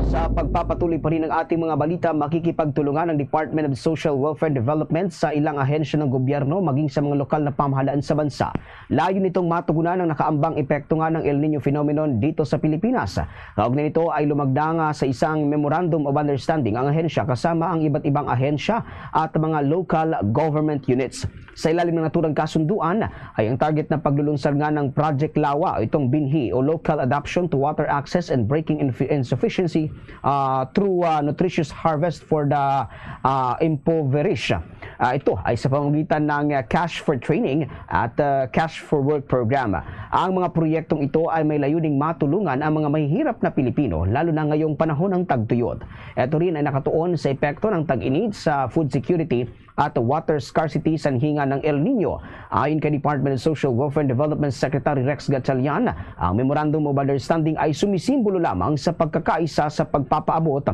Sa pagpapatuloy pa rin ng ating mga balita, makikipagtulungan ang Department of Social Welfare Development sa ilang ahensya ng gobyerno maging sa mga lokal na pamahalaan sa bansa. Layo nitong matugunan ang nakaambang epekto nga ng El Niño phenomenon dito sa Pilipinas. Kaugnay nito ay lumagda nga sa isang Memorandum of Understanding ang ahensya kasama ang iba't ibang ahensya at mga local government units. Sa ilalim ng naturang kasunduan ay ang target na paglulunsad nga ng Project Lawa, itong binhi o local adaption to water access and breaking inf-, insufficiency, ah, through, ah, nutritious harvest for the, ah, impoverished. Ah, ito ay sa pamamagitan ng, ah, Cash for Training at, ah, Cash for Work program. Ang mga proyektong ito ay may layuning matulungan ang mga mahihirap na Pilipino, lalo na ngayong panahon ng tagtuyot. Ito rin ay nakatuon sa epekto ng tag-init sa food security at water scarcity sanhi nga ng El Nino. Ayon kay Department of Social Welfare and Development Secretary Rex Gatchalian, ang Memorandum of Understanding ay sumisimbolo lamang sa pagkakaisa sa pagpapaabot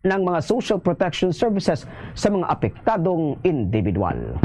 ng mga social protection services sa mga apektadong individual.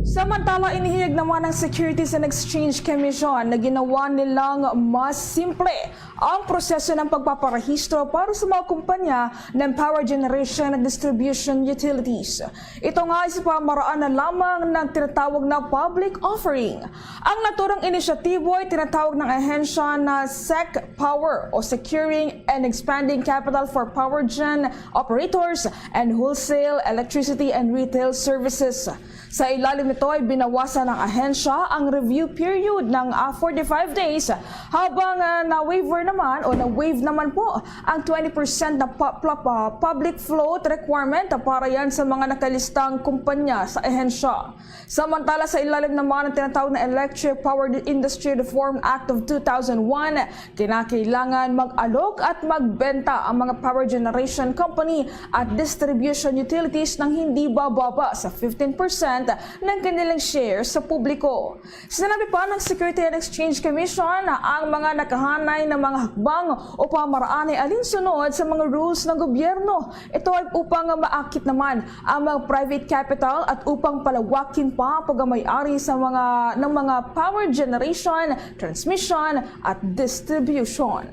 Samantala, inihayag naman ng Securities and Exchange Commission na ginawa nilang mas simple ang proseso ng pagpaparehistro para sa mga kumpanya ng power generation at distribution utilities. Ito nga ay sa pamamaraan na lamang ng tinatawag na public offering. Ang naturang inisyatibo ay tinatawag ng ahensya na SEC Power o Securing and Expanding Capital for Power Gen Operators and Wholesale Electricity and Retail Services. Sa ilalim nito ay binawasan ng ahensya ang review period ng, ah, forty-five days, habang, ah, na-waiver naman o na-waive naman po ang twenty percent na pu-, pla-, pa-, public float requirement para yan sa mga nakalistang kumpanya sa ahensya. Samantala, sa ilalim naman ng tinatawag na Electric Power Industry Reform Act of two thousand one, kinakailangan mag-alok at magbenta ang mga power generation company at distribution utilities nang hindi bababa sa fifteen percent ng kanilang share sa publiko. Sinabi pa ng Security and Exchange Commission na ang mga nakahanay na mga hakbang o pamaraan ay alinsunod sa mga rules ng gobyerno. Ito ay upang maakit naman ang mga private capital at upang palawakin pa pagkamay-ari sa mga, ng mga power generation, transmission, at distribution.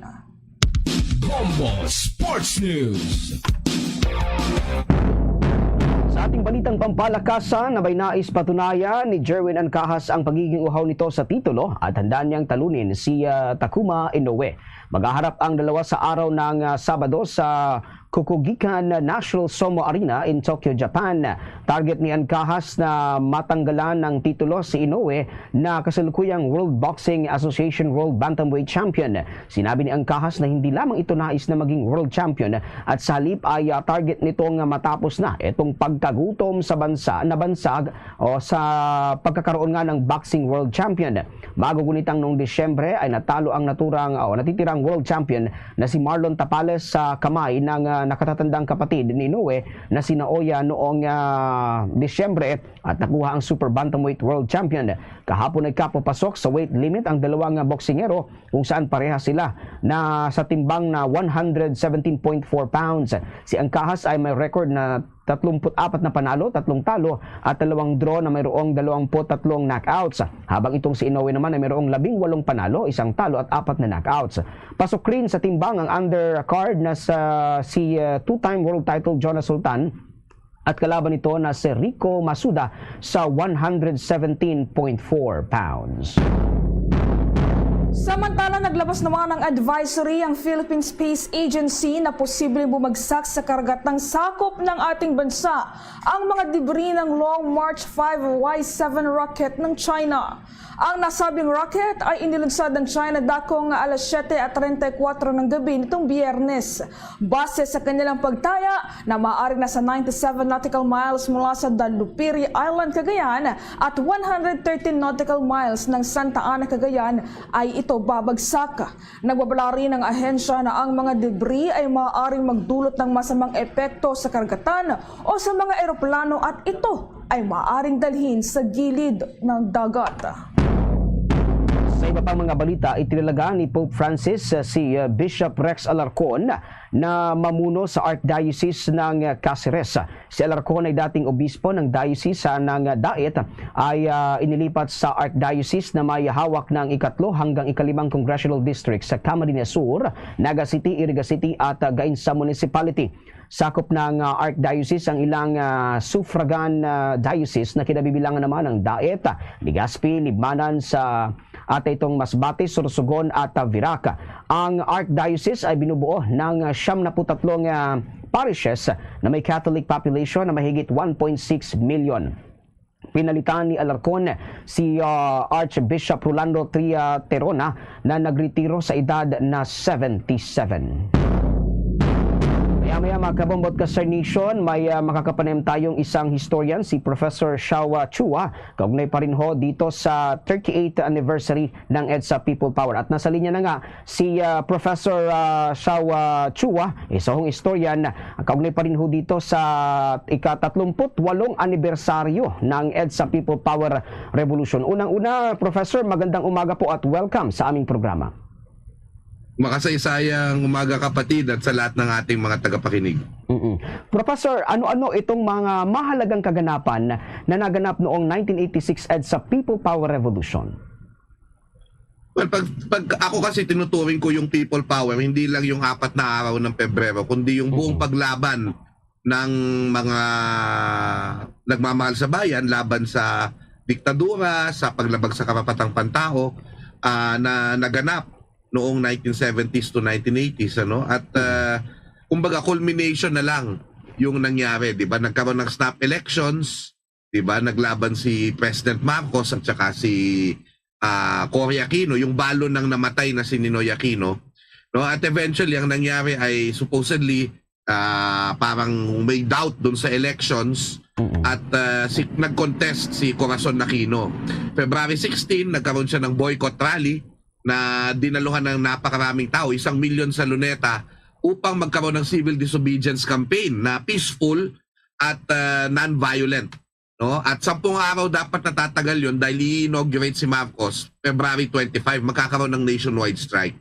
Bombo Sports News. Sa ating balitang pampalakasan, na may nais patunayan ni Jerwin Ancajas ang pagiging uhaw nito sa titulo at handa niyang talunin si, ah, Takuma Inoue. Maghaharap ang dalawa sa araw ng, ah, Sabado sa Kokugikan National Sumo Arena in Tokyo, Japan. Target ni Ancajas na matanggalan ng titulo si Inoue na kasalukuyang World Boxing Association World Bantamweight Champion. Sinabi ni Ancajas na hindi lamang ito nais na maging world champion at sa halip ay, ah, target nito nga matapos na itong pagkagutom sa bansa na bansag o sa pagkakaroon nga ng boxing world champion. Bago gunitang noong Disyembre ay natalo ang naturang o natitirang world champion na si Marlon Tapales sa kamay ng, ah, nakatatandang kapatid ni Inoue na si Naoya noong, ah, Disyembre at nakuha ang super bantamweight world champion. Kahapon ay kapapasok sa weight limit ang dalawang, ah, boksingero kung saan parehas sila na sa timbang na one hundred seventeen point four pounds. Si Ancajas ay may record na tatlumpu't apat na panalo, tatlong talo, at dalawang draw na mayroong dalawampu't tatlong knockouts. Habang itong si Inoue naman ay mayroong labing walong panalo, isang talo at apat na knockouts. Pasok rin sa timbang ang undercard na sa si, uh, two-time world title Jonas Sultan at kalaban nito na si Rico Masuda sa one hundred seventeen point four pounds. Samantala, naglabas naman ng advisory ang Philippine Space Agency na posibleng bumagsak sa karagatang sakop ng ating bansa ang mga debris ng Long March five Y seven rocket ng China. Ang nasabing rocket ay inilunsad ng China dakong alas siyete at treinta y kuwatro ng gabi nitong Biyernes. Base sa kanilang pagtaya na maaring nasa ninety-seven nautical miles mula sa Dalupiri Island, Cagayan, at one hundred thirteen nautical miles ng Santa Ana, Cagayan, ay ito babagsak. Nagbabala rin ang ahensya na ang mga debris ay maaaring magdulot ng masamang epekto sa karagatan o sa mga eroplano at ito ay maaaring dalhin sa gilid ng dagat. Sa iba pang mga balita, itinalaga ni Pope Francis, uh, si, uh, Bishop Rex Alarcon na mamuno sa Archdiocese ng, uh, Caceres. Si Alarcon ay dating obispo ng diocese, uh, ng, uh, Daet, ay, uh, inilipat sa Archdiocese na may hawak ng ikatlo hanggang ikalimang congressional district sa Camarines Sur, Naga City, Iriga City, at, uh, Gainza Municipality. Sakop ng, ah, Archdiocese ang ilang, ah, suffragan, ah, diocese na kinabibilangan naman ang Daet, Legazpi, Libmanan sa at itong Masbate, Sorsogon at, ah, Virac. Ang Archdiocese ay binubuo ng, ah, siyam na put tatlong, ah, parishes na may Catholic population na mahigit one point six million. Pinalitan ni Alarcon si, ah, Archbishop Rolando Tria Terona na nagretiro sa edad na seventy-seven. Kaya Maya, mga Kabombot ka Star Nation, may, ah, makakapanayam tayong isang historian, si Professor Shawa Chua, kaugnay pa rin ho dito sa thirty-eighth anniversary ng EDSA People Power. At nasa linya na nga si, ah, Professor, ah, Shawa Chua, isa hong historian, kaugnay pa rin ho dito sa ika-tatlumpu't walong anibersaryo ng EDSA People Power Revolution. Unang-una, Professor, magandang umaga po at welcome sa aming programa. Makasaysayang umaga, kapatid, at sa lahat ng ating mga tagapakinig. Mm-mm. Professor, ano-ano itong mga mahalagang kaganapan na naganap noong nineteen eighty-six EDSA People Power Revolution? Well, pag, pag ako kasi, tinuturing ko yung People Power, hindi lang yung apat na araw ng Pebrero, kundi yung buong Mm-mm. paglaban ng mga nagmamahal sa bayan laban sa diktadura, sa paglabag sa karapatang pantao, ah, na naganap noong nineteen seventies to nineteen eighties, ano? At, ah, kumbaga, culmination na lang yung nangyari, di ba? Nagkaroon ng snap elections, di ba? Naglaban si President Marcos at saka si, ah, Cory Aquino, yung balon ng namatay na si Ninoy Aquino, no? At eventually, ang nangyari ay supposedly, ah, parang may doubt dun sa elections Mm-mm. at, ah, si, nag-contest si Corazon Aquino. February sixteen, nagkaroon siya ng boycott rally na dinaluhan ng napakaraming tao, isang milyon sa Luneta, upang magkaroon ng civil disobedience campaign na peaceful at, ah, non-violent, no? At sampung araw dapat natatagal yun dahil i-inaugurate si Marcos, February twenty-five, magkakaroon ng nationwide strike.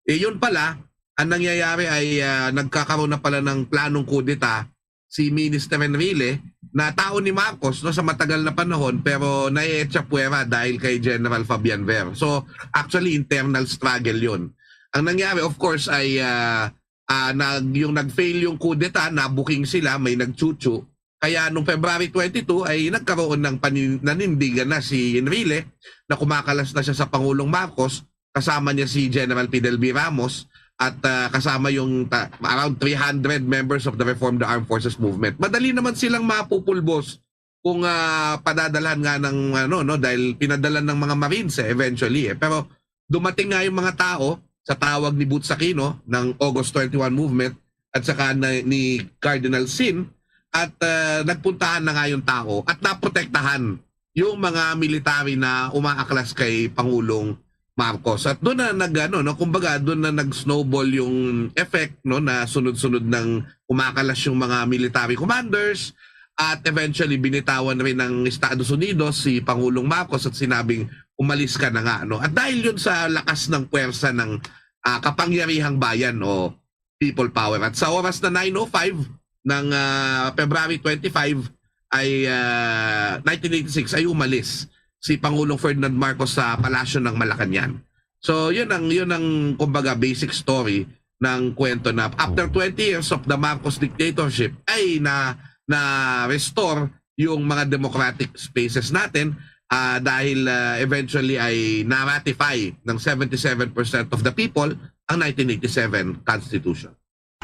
Eh, yun pala, ang nangyayari ay, ah, nagkakaroon na pala ng planong kudeta si Minister Enrile, na tao ni Marcos, no, sa matagal na panahon, pero naietsa puwera dahil kay General Fabian Ver. So, actually, internal struggle yun. Ang nangyari, of course, ay, ah, ah, nag-, yung nag-fail yung kudeta, nabuking sila, may nagtsutsu. Kaya nung February twenty-two ay nagkaroon ng panin-, nanindigan na si Enrile, na kumakalas na siya sa Pangulong Marcos, kasama niya si General Fidel V. Ramos, at, ah, kasama yung ta-, around three hundred members of the Reform the Armed Forces Movement. Madali naman silang mapupulbos kung, ah, padadalhan nga ng, ano, no, dahil pinadala ng mga Marines, eh, eventually, eh. Pero dumating nga yung mga tao sa tawag ni Boots Aquino ng August twenty-one movement at saka na, ni Cardinal Sin, at, ah, nagpuntahan na nga yung tao at naprotektahan yung mga military na umaaklas kay Pangulong Marcos. At doon na nag-, ano, no, kumbaga, doon na nag-snowball yung effect, no, na sunod-sunod nang umakalas yung mga military commanders at eventually binitawan rin ng Estados Unidos si Pangulong Marcos at sinabing, "Umalis ka na nga," no? At dahil yun sa lakas ng puwersa ng, ah, kapangyarihang bayan o people power. At sa oras na nine oh five ng, ah, February twenty-five ay, ah, nineteen eighty-six ay umalis si Pangulong Ferdinand Marcos sa Palasyo ng Malacañang. So, yun ang, yun ang, kumbaga, basic story ng kwento na after twenty years of the Marcos dictatorship ay na, na-restore yung mga democratic spaces natin, ah, dahil, ah, eventually ay na-ratify ng seventy-seven percent of the people ang nineteen eighty-seven Constitution.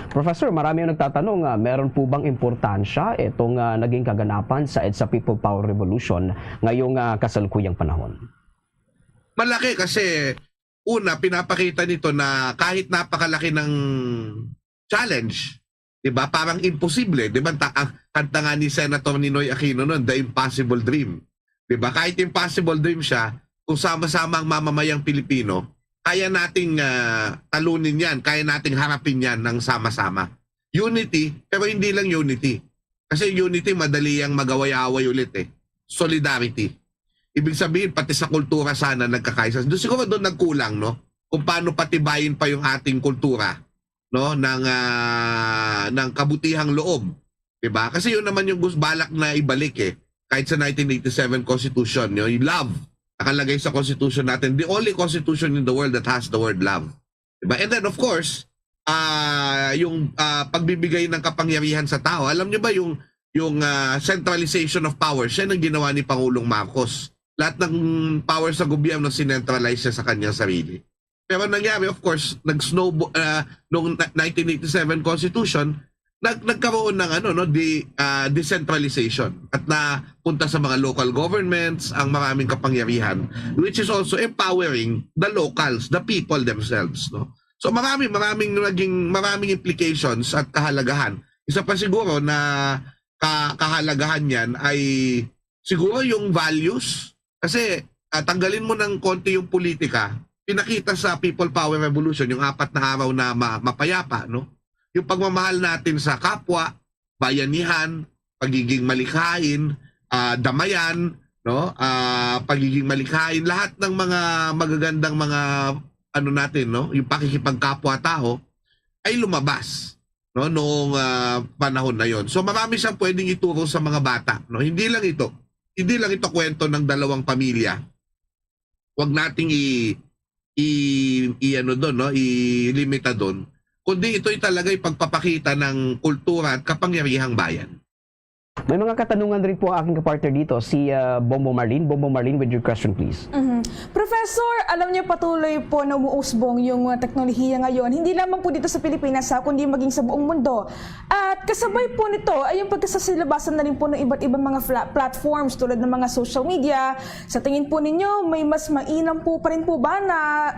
Professor, marami ang nagtatanong, ah, meron po bang importansya itong, ah, naging kaganapan sa EDSA People Power Revolution ngayong, ah, kasalukuyang panahon? Malaki kasi, una, pinapakita nito na kahit napakalaki ng challenge, di ba? Parang imposible, di ba? Ta-, ang kanta nga ni Senator Ninoy Aquino noon, "The impossible dream." Di ba? Kahit impossible dream siya, kung sama-sama ang mamamayang Pilipino, kaya nating, ah, talunin yan, kaya nating harapin yan ng sama-sama. Unity, pero hindi lang unity. Kasi unity, madali yang mag-away-away ulit eh. Solidarity. Ibig sabihin, pati sa kultura sana nagkakaisa. Doon siguro doon nagkulang, no? Kung paano patibayin pa yung ating kultura, no? Ng, ah, ng kabutihang loob. Di ba? Kasi yun naman yung gus-, balak na ibalik eh. Kahit sa nineteen eighty-seven Constitution, yung love, nakalagay sa Constitution natin, the only Constitution in the world that has the word love. Di ba? And then, of course, ah, yung, ah, pagbibigay ng kapangyarihan sa tao. Alam niyo ba yung, yung, ah, centralization of power? Siya ang ginawa ni Pangulong Marcos. Lahat ng power sa gobyerno, sinentralize siya sa kanyang sarili. Pero nangyari, of course, nag-snowball, ah, nung na-, nineteen eighty-seven Constitution, nag-, nagkaroon ng, ano, no, di, ah, decentralization at napunta sa mga local governments ang maraming kapangyarihan, which is also empowering the locals, the people themselves, no? So marami, maraming naging, maraming implications at kahalagahan. Isa pa siguro na ka-, kahalagahan niyan ay siguro yung values. Kasi, ah, tanggalin mo ng konti yung politika, pinakita sa People Power Revolution, yung apat na araw na ma-, mapayapa, no? Yung pagmamahal natin sa kapwa, bayanihan, pagiging malikhain, ah, damayan, no? Ah, pagiging malikhain, lahat ng mga magagandang mga, ano natin, no? Yung pakikipagkapwa-tao ay lumabas, no, noong, ah, panahon na yon. So marami siyang pwedeng ituro sa mga bata, no? Hindi lang ito, hindi lang ito kwento ng dalawang pamilya. Wag nating i, i, i ano doon, no? I-limita doon. Kundi ito'y talaga ipagpapakita ng kultura at kapangyarihang bayan. May mga katanungan rin po ang aking kapartner dito, si ah, Bombo Marlene. Bombo Marlene, with your question, please. Mhm. Professor, alam niyo, patuloy po na umuusbong yung mga teknolohiya ngayon, hindi lamang po dito sa Pilipinas, ha, kundi maging sa buong mundo. At kasabay po nito ay yung pagkasasilabasan na rin po ng iba't ibang mga fla- platforms tulad ng mga social media. Sa tingin po ninyo, may mas mainam po pa rin po ba na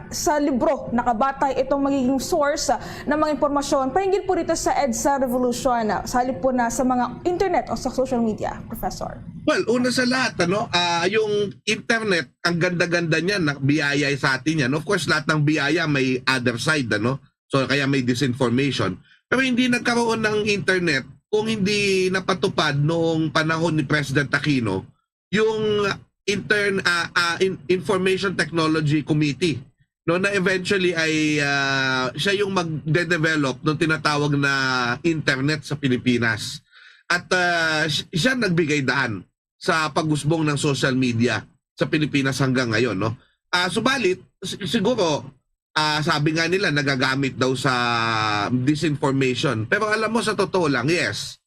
sa libro nakabatay itong magiging source ng mga impormasyon, pahinggil po dito sa EDSA Revolution, sa halip po na sa mga internet o sa social media, Professor? Well, una sa lahat, ano, ah, yung internet, ang ganda-ganda niyan, na biyaya sa atin yan. Of course, lahat ng biyaya may other side, ano? So, kaya may disinformation. Pero hindi nagkaroon ng internet kung hindi napatupad noong panahon ni President Aquino yung intern ah, ah, in- Information Technology Committee, no, na eventually ay ah, siya yung magde-develop ng tinatawag na internet sa Pilipinas. At ah, si- siya nagbigay daan sa pag-usbong ng social media sa Pilipinas hanggang ngayon, no. Ah, subalit si- siguro ah, sabi nga nila nagagamit daw sa disinformation. Pero alam mo, sa totoo lang, yes,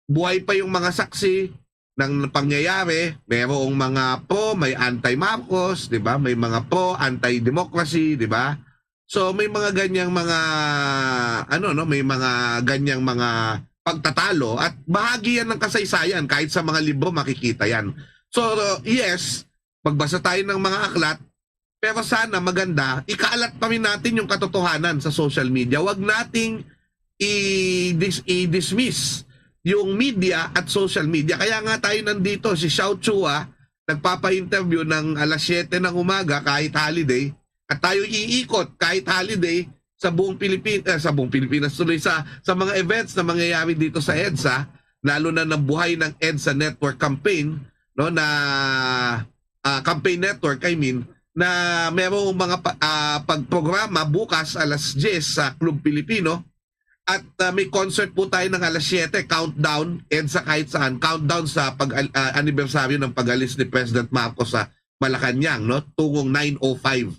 buhay pa yung mga saksi ng pangyayari. Merong mga pro, may anti-Marcos, di ba? May mga pro, anti-democracy, di ba? So may mga ganyang mga, ano, no, may mga ganyang mga pagtatalo at bahagi yan ng kasaysayan. Kahit sa mga libro makikita yan. So yes, magbasa tayo ng mga aklat, pero sana maganda, ikalat pa rin natin yung katotohanan sa social media. Wag nating i-dis- i-dismiss yung media at social media. Kaya nga tayo nandito, si Xiao Chua nagpapa-interview ng alas siyete ng umaga kahit holiday, at tayo iikot kahit holiday sa buong Pilipinas, sa buong Pilipinas tuloy, sa sa mga events na mangyayari dito sa EDSA, lalo na ng buhay ng EDSA Network Campaign, no, na ah, campaign network, I mean, na merong mga pa- ah, pagprograma bukas alas diyes sa Club Pilipino. At ah, may concert po tayo ng alas siyete, countdown, EDSA kahit saan, countdown sa pag ah, anibersaryo ng pag-alis ni President Marcos sa Malacañang, no, tungong nine oh five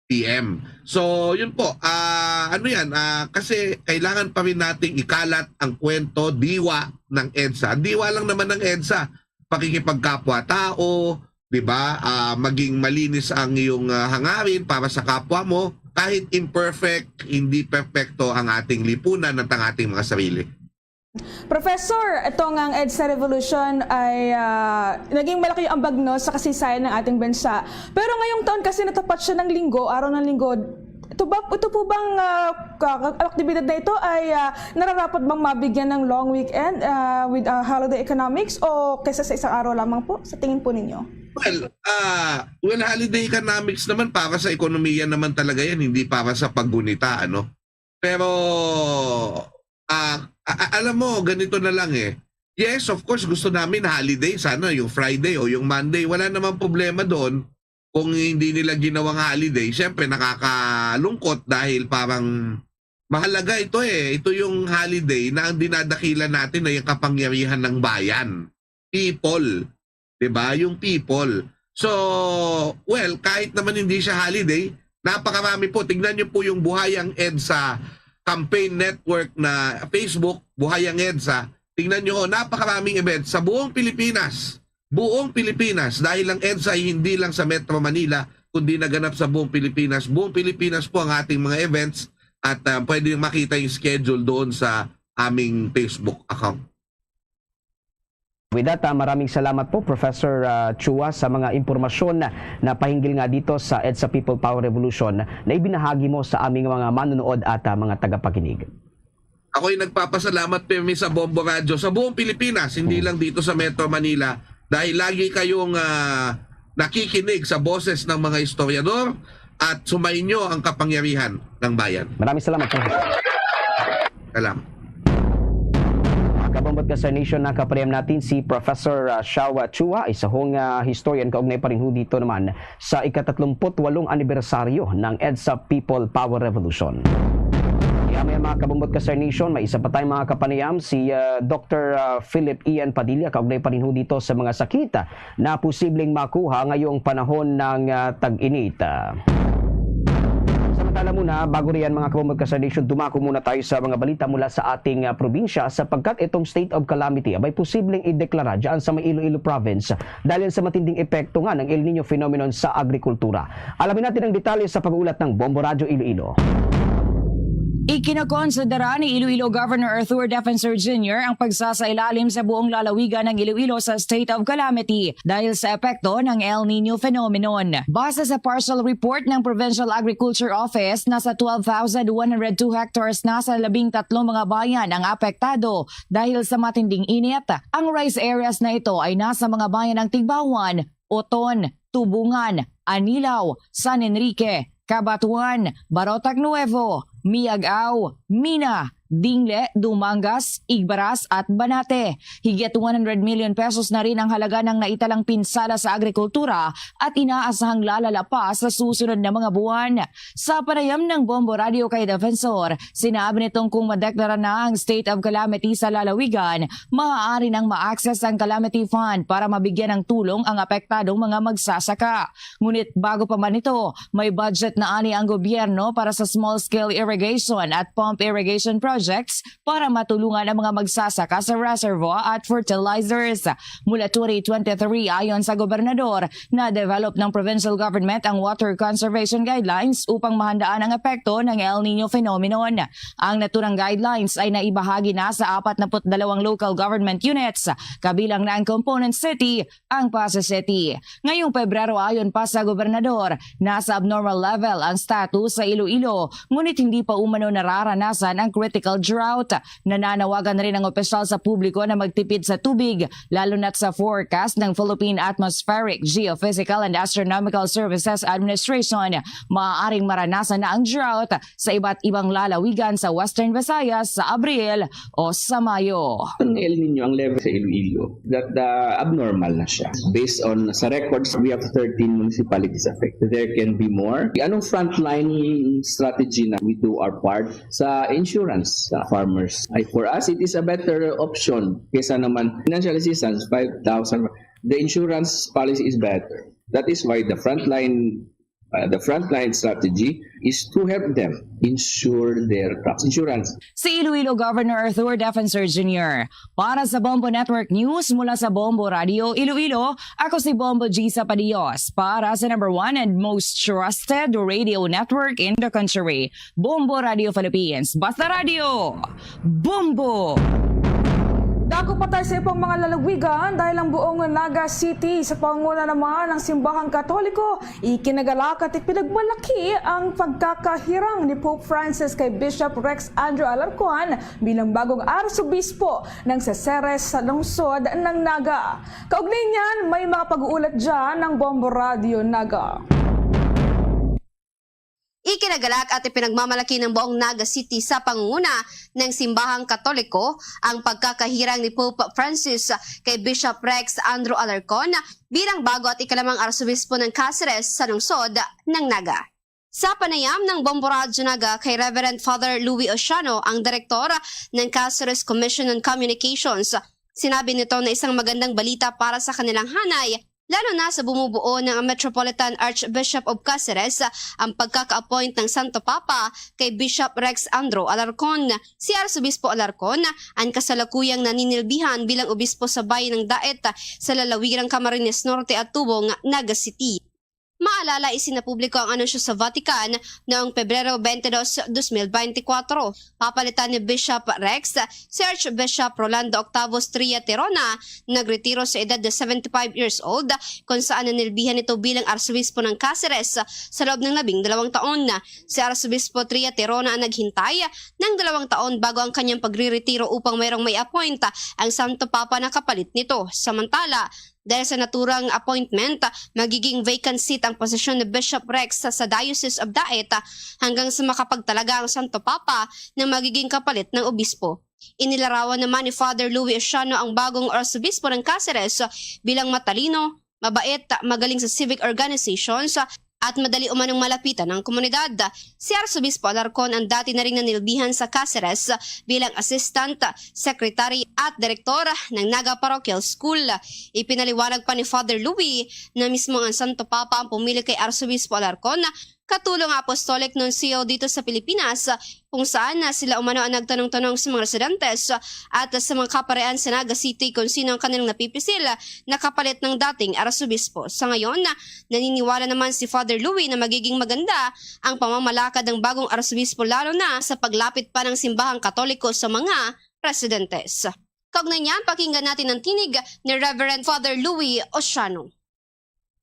p.m. So, yun po. Ah, ano yan? Ah, kasi kailangan pa rin nating ikalat ang kwento, diwa ng EDSA. Ang diwa lang naman ng EDSA, pakikipagkapwa-tao, di ba? Ah, maging malinis ang iyong ah, hangarin para sa kapwa mo. Kahit imperfect, hindi perpekto ang ating lipunan at ang ating mga sarili. Professor, ito nga ang EDSA Revolution ay ah, naging malaki yung ambag, no, sa kasaysayan ng ating bansa. Pero ngayong taon kasi natapat siya ng linggo, araw ng linggo. Ito ba, ito po bang ah, ka- ka- aktibidad na ito ay ah, nararapat bang mabigyan ng long weekend ah, with ah, holiday economics o kaysa sa isang araw lamang po, sa tingin po ninyo? Well, ah, well, holiday economics naman para sa ekonomiya naman talaga yan, hindi para sa paggunita, ano? Pero, ah, a- a- alam mo, ganito na lang eh. Yes, of course, gusto namin holiday, sana yung Friday o yung Monday. Wala namang problema doon kung hindi nila ginawang holiday. Siyempre, nakakalungkot dahil parang mahalaga ito eh. Ito yung holiday na ang dinadakila natin ay ang kapangyarihan ng bayan. People. 'Di ba? Yung people. So, well, kahit naman hindi siya holiday, napakarami po. Tingnan niyo po yung Buhay ang EDSA campaign network na Facebook, Buhay ang EDSA. Tingnan niyo ho, napakaraming events sa buong Pilipinas. Buong Pilipinas. Dahil ang EDSA ay hindi lang sa Metro Manila, kundi naganap sa buong Pilipinas. Buong Pilipinas po ang ating mga events at ah, pwede makita yung schedule doon sa aming Facebook account. With that, ah, maraming salamat po, Professor, ah, Chua, sa mga impormasyon na, na pahinggil nga dito sa EDSA People Power Revolution na ibinahagi mo sa aming mga manunood at, ah, mga tagapakinig. Ako'y nagpapasalamat, pirmi, sa Bombo Radyo sa buong Pilipinas, hindi lang dito sa Metro Manila, dahil lagi kayong, ah, nakikinig sa boses ng mga istoryador at sumainyo ang kapangyarihan ng bayan. Maraming salamat, Professor. Salamat. Mga kabombo at ka-Star Nation, nakapanayam natin si Professor, ah, Shawa Chua, isa hong, ah, historian kaugnay pa rin ho dito naman sa ika-tatlumput-walong anibersaryo ng EDSA People Power Revolution. Kaya may mga kabombo at ka-Star Nation, may isa pa tayong mga kapanayam, si, ah, Doctor, ah, Philip Ian Padilla, kaugnay pa rin ho dito sa mga sakit, ah, na posibleng makuha ngayong panahon ng, ah, tag-init. Ah, samantala muna, bago riyan, mga kabombo at ka-Star Nation, dumako muna tayo sa mga balita mula sa ating, ah, probinsya, sapagkat itong state of calamity abay posibleng ideklara dyan sa may Iloilo Province dahil sa matinding epekto nga ng El Nino phenomenon sa agrikultura. Alamin natin ang detalye sa pag-uulat ng Bombo Radyo Iloilo. Ikinakonsidera ni Iloilo Governor Arthur Defensor Junior ang pagsasailalim sa buong lalawigan ng Iloilo sa state of calamity dahil sa epekto ng El Nino phenomenon. Base sa partial report ng Provincial Agriculture Office, nasa twelve thousand one hundred two hectares na sa labing tatlong mga bayan ang apektado dahil sa matinding init. Ang rice areas na ito ay nasa mga bayan ng Tigbauan, Oton, Tubungan, Anilao, San Enrique, Cabatuan, Barotac Nuevo, Miag-ao, Mina, Dingle, Dumangas, Igbaras, at Banate. Higit one hundred million pesos na rin ang halaga ng naitalang pinsala sa agrikultura at inaasahang lalala pa sa susunod na mga buwan. Sa panayam ng Bombo Radio kay Defensor, sinabi nitong kung madeklara na ang state of calamity sa lalawigan, maaari nang ma-access ang calamity fund para mabigyan ng tulong ang apektadong mga magsasaka. Ngunit bago pa man ito, may budget na ani ang gobyerno para sa small-scale irrigation at pump irrigation projects para matulungan ang mga magsasaka sa reservoir at fertilizers. Mula twenty twenty-three, ayon sa gobernador, na-develop ng provincial government ang water conservation guidelines upang mahandaan ang epekto ng El Nino phenomenon. Ang naturang guidelines ay naibahagi na sa apat na put dalawang local government units, kabilang na ang component city, ang Passi City. Ngayong Pebrero, ayon pa sa gobernador, nasa abnormal level ang status sa Iloilo, ngunit hindi pa umano nararanasan ang critical drought. Nananawagan rin ang opisyal sa publiko na magtipid sa tubig, lalo na't sa forecast ng Philippine Atmospheric, Geophysical and Astronomical Services Administration, maaaring maranasan na ang drought sa iba't ibang lalawigan sa Western Visayas sa Abril o sa Mayo. Ang El Nino ang level sa Iloilo, that, uh, abnormal na siya. Based on sa records, we have thirteen municipalities affected. There can be more. Anong frontline strategy na we do our part sa insurance sa farmers? Ay, for us, it is a better option kesa naman financial assistance, five thousand. The insurance policy is better. That is why the frontline, uh, the frontline strategy is to help them insure their crops insurance. Si Iloilo Governor Arthur Defensor Junior. Para sa Bombo Network News mula sa Bombo Radio Iloilo, ako si Bombo Gisa Padillos para sa number one and most trusted radio network in the country, Bombo Radio Philippines. Basta Radio, Bombo! Dako pa tayo sa ibang mga lalawigan dahil ang buong Naga City sa panguna naman ng simbahang Katoliko ikinagalak at ipinagmalaki ang pagkakahirang ni Pope Francis kay Bishop Rex Andrew Alarcon bilang bagong arsobispo ng Caceres sa lungsod ng Naga. Kaugnay niyan, may mga pag-uulat dyan ng Bombo Radio Naga. Ikinagalak at ipinagmamalaki ng buong Naga City sa pangunguna ng simbahang Katoliko ang pagkakahirang ni Pope Francis kay Bishop Rex Andrew Alarcon bilang bago at ikalimang arsobispo ng Caceres sa lungsod ng Naga. Sa panayam ng Bombo Radyo Naga kay Reverend Father Louis Osiano, ang direktor ng Caceres Commission on Communications, sinabi nito na isang magandang balita para sa kanilang hanay, lalo na sa bumubuo ng Metropolitan Archbishop of Caceres, ang pagkaka-appoint ng Santo Papa kay Bishop Rex Andrew Alarcon. Si Arsobispo Alarcon ang kasalukuyang naninilbihan bilang obispo sa bayan ng Daet sa lalawigan ng Camarines Norte at Tubong, Naga City. Maalala, isinapubliko ang anunsyo sa Vatican noong Pebrero twenty-two, twenty-four. Papalitan ni Bishop Rex si Archbishop Rolando Octavio Tria Terona, nagretiro sa edad na seventy-five years old, kung saan nanilbihan ito bilang Arsobispo ng Caceres sa loob ng labing dalawang taon. Si Arsobispo Tria Terona ang naghintay ng dalawang taon bago ang kanyang pagriretiro upang mayroong may appoint ang Santo Papa na kapalit nito. Samantala, dahil sa naturang appointment, magiging vacant seat ang posisyon ni Bishop Rex sa, sa Diocese of Daet hanggang sa makapagtalaga ang Santo Papa ng magiging kapalit ng obispo. Inilarawan naman ni Father Louis Osiano ang bagong arsobispo ng Caceres bilang matalino, mabait, magaling sa civic organizations, at madali umanong malapitan ang komunidad. Si Arsobispo Alarcon ang dati na ring nanilbihan sa Caceres bilang assistant, secretary, at direktor ng Naga Parochial School. Ipinaliwanag pa ni Father Louis na mismo ang Santo Papa ang pumili kay Arsobispo Alarcon, katulong nga Apostolic Nuncio dito sa Pilipinas, kung saan na sila umano ang nagtanong-tanong sa mga residentes at sa mga kaparean sa Naga City kung sino ang kanilang napipisil na kapalit ng dating arsobispo. Sa ngayon, naniniwala naman si Father Louis na magiging maganda ang pamamalakad ng bagong arsobispo, lalo na sa paglapit pa ng simbahang Katoliko sa mga residentes. Kaugnay niyan, pakinggan natin ang tinig ni Reverend Father Louis Osiano.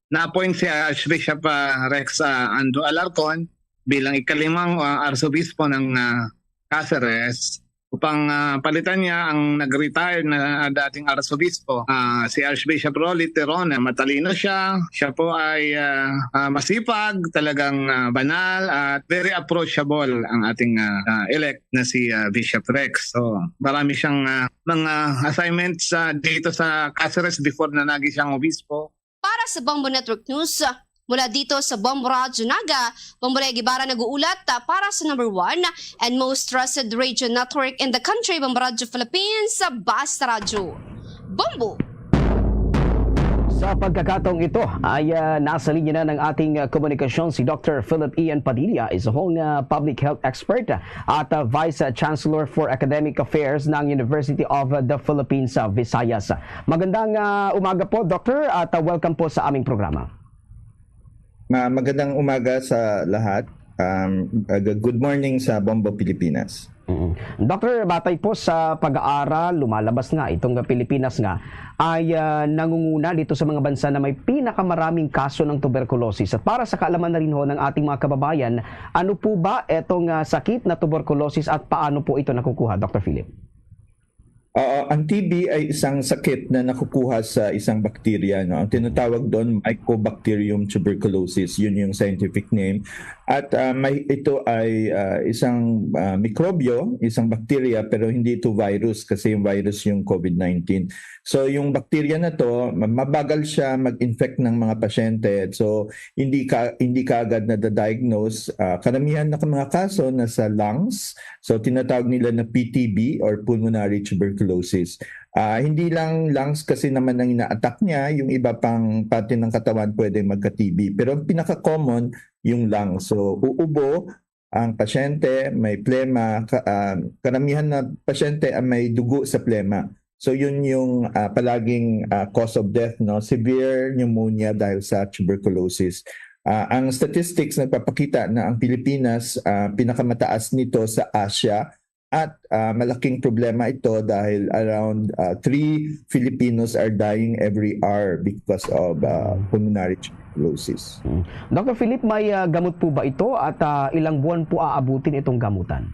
Na-appoint si Archbishop, ah, Rex, ah, Andrew Alarcon bilang ikalimang, ah, arsobispo ng, ah, Caceres upang, ah, palitan niya ang nag-retire na dating arsobispo, ah, si Archbishop Rolly Terona. Matalino siya. Siya po ay, ah, ah, masipag, talagang, ah, banal, at very approachable ang ating, ah, ah, elect na si, ah, Bishop Rex. So, marami siyang, ah, mga assignments, ah, dito sa Caceres before na naging siyang obispo. Para sa Bombo Network News, mula dito sa Bombo Radyo Naga, Bombo Lea Guevara nag-uulat, ah, para sa number one and most trusted radio network in the country, Bombo Radyo Philippines, sa Basta Radyo. Bombo! Sa pagkakataong ito ay, ah, nasa linya na ng ating, ah, komunikasyon si Doctor Philip Ian Padilla, isa hong, ah, public health expert at, ah, Vice Chancellor for Academic Affairs ng University of the Philippines sa Visayas. Magandang, ah, umaga po, Doctor, at, ah, welcome po sa aming programa. Ma-, magandang umaga sa lahat. Um, uh, g-, good morning sa Bombo Pilipinas. Mm. Doctor, batay po sa pag-aaral, lumalabas nga itong Pilipinas nga ay, ah, nangunguna dito sa mga bansa na may pinakamaraming kaso ng tuberculosis. At para sa kaalaman na rin ho ng ating mga kababayan, ano po ba etong, ah, sakit na tuberculosis at paano po ito nakukuha, Doctor Philip? Oo, ang T B ay isang sakit na nakukuha sa isang bakterya, no? Ang tinatawag doon, Mycobacterium tuberculosis. Yun yung scientific name. At, ah, may, ito ay, ah, isang, ah, mikrobyo, isang bakterya, pero hindi ito virus kasi yung virus yung COVID nineteen. So, yung bakterya na to, ma-, mabagal siya mag-infect ng mga pasyente. So, hindi ka, hindi kaagad na-diagnose. Ah, karamihan ng mga kaso nasa lungs. So, tinatawag nila na P T B or pulmonary tuberculosis. Ah, hindi lang lungs kasi naman ang ina-attack niya, yung iba pang parte ng katawan pwede magka-T B. Pero ang pinaka-common, yung lungs. So, uubo ang pasyente, may plema, ka-, ah, karamihan na pasyente ang may dugo sa plema. So, yun yung, ah, palaging, ah, cause of death, no? Severe pneumonia dahil sa tuberculosis. Ah, ang statistics nagpapakita na ang Pilipinas, ah, pinakamataas nito sa Asia at, ah, malaking problema ito dahil around, ah, three Filipinos are dying every hour because of, ah, pulmonary tuberculosis. Mm. Doctor Philip, may, ah, gamot po ba ito at, ah, ilang buwan po aabutin itong gamutan?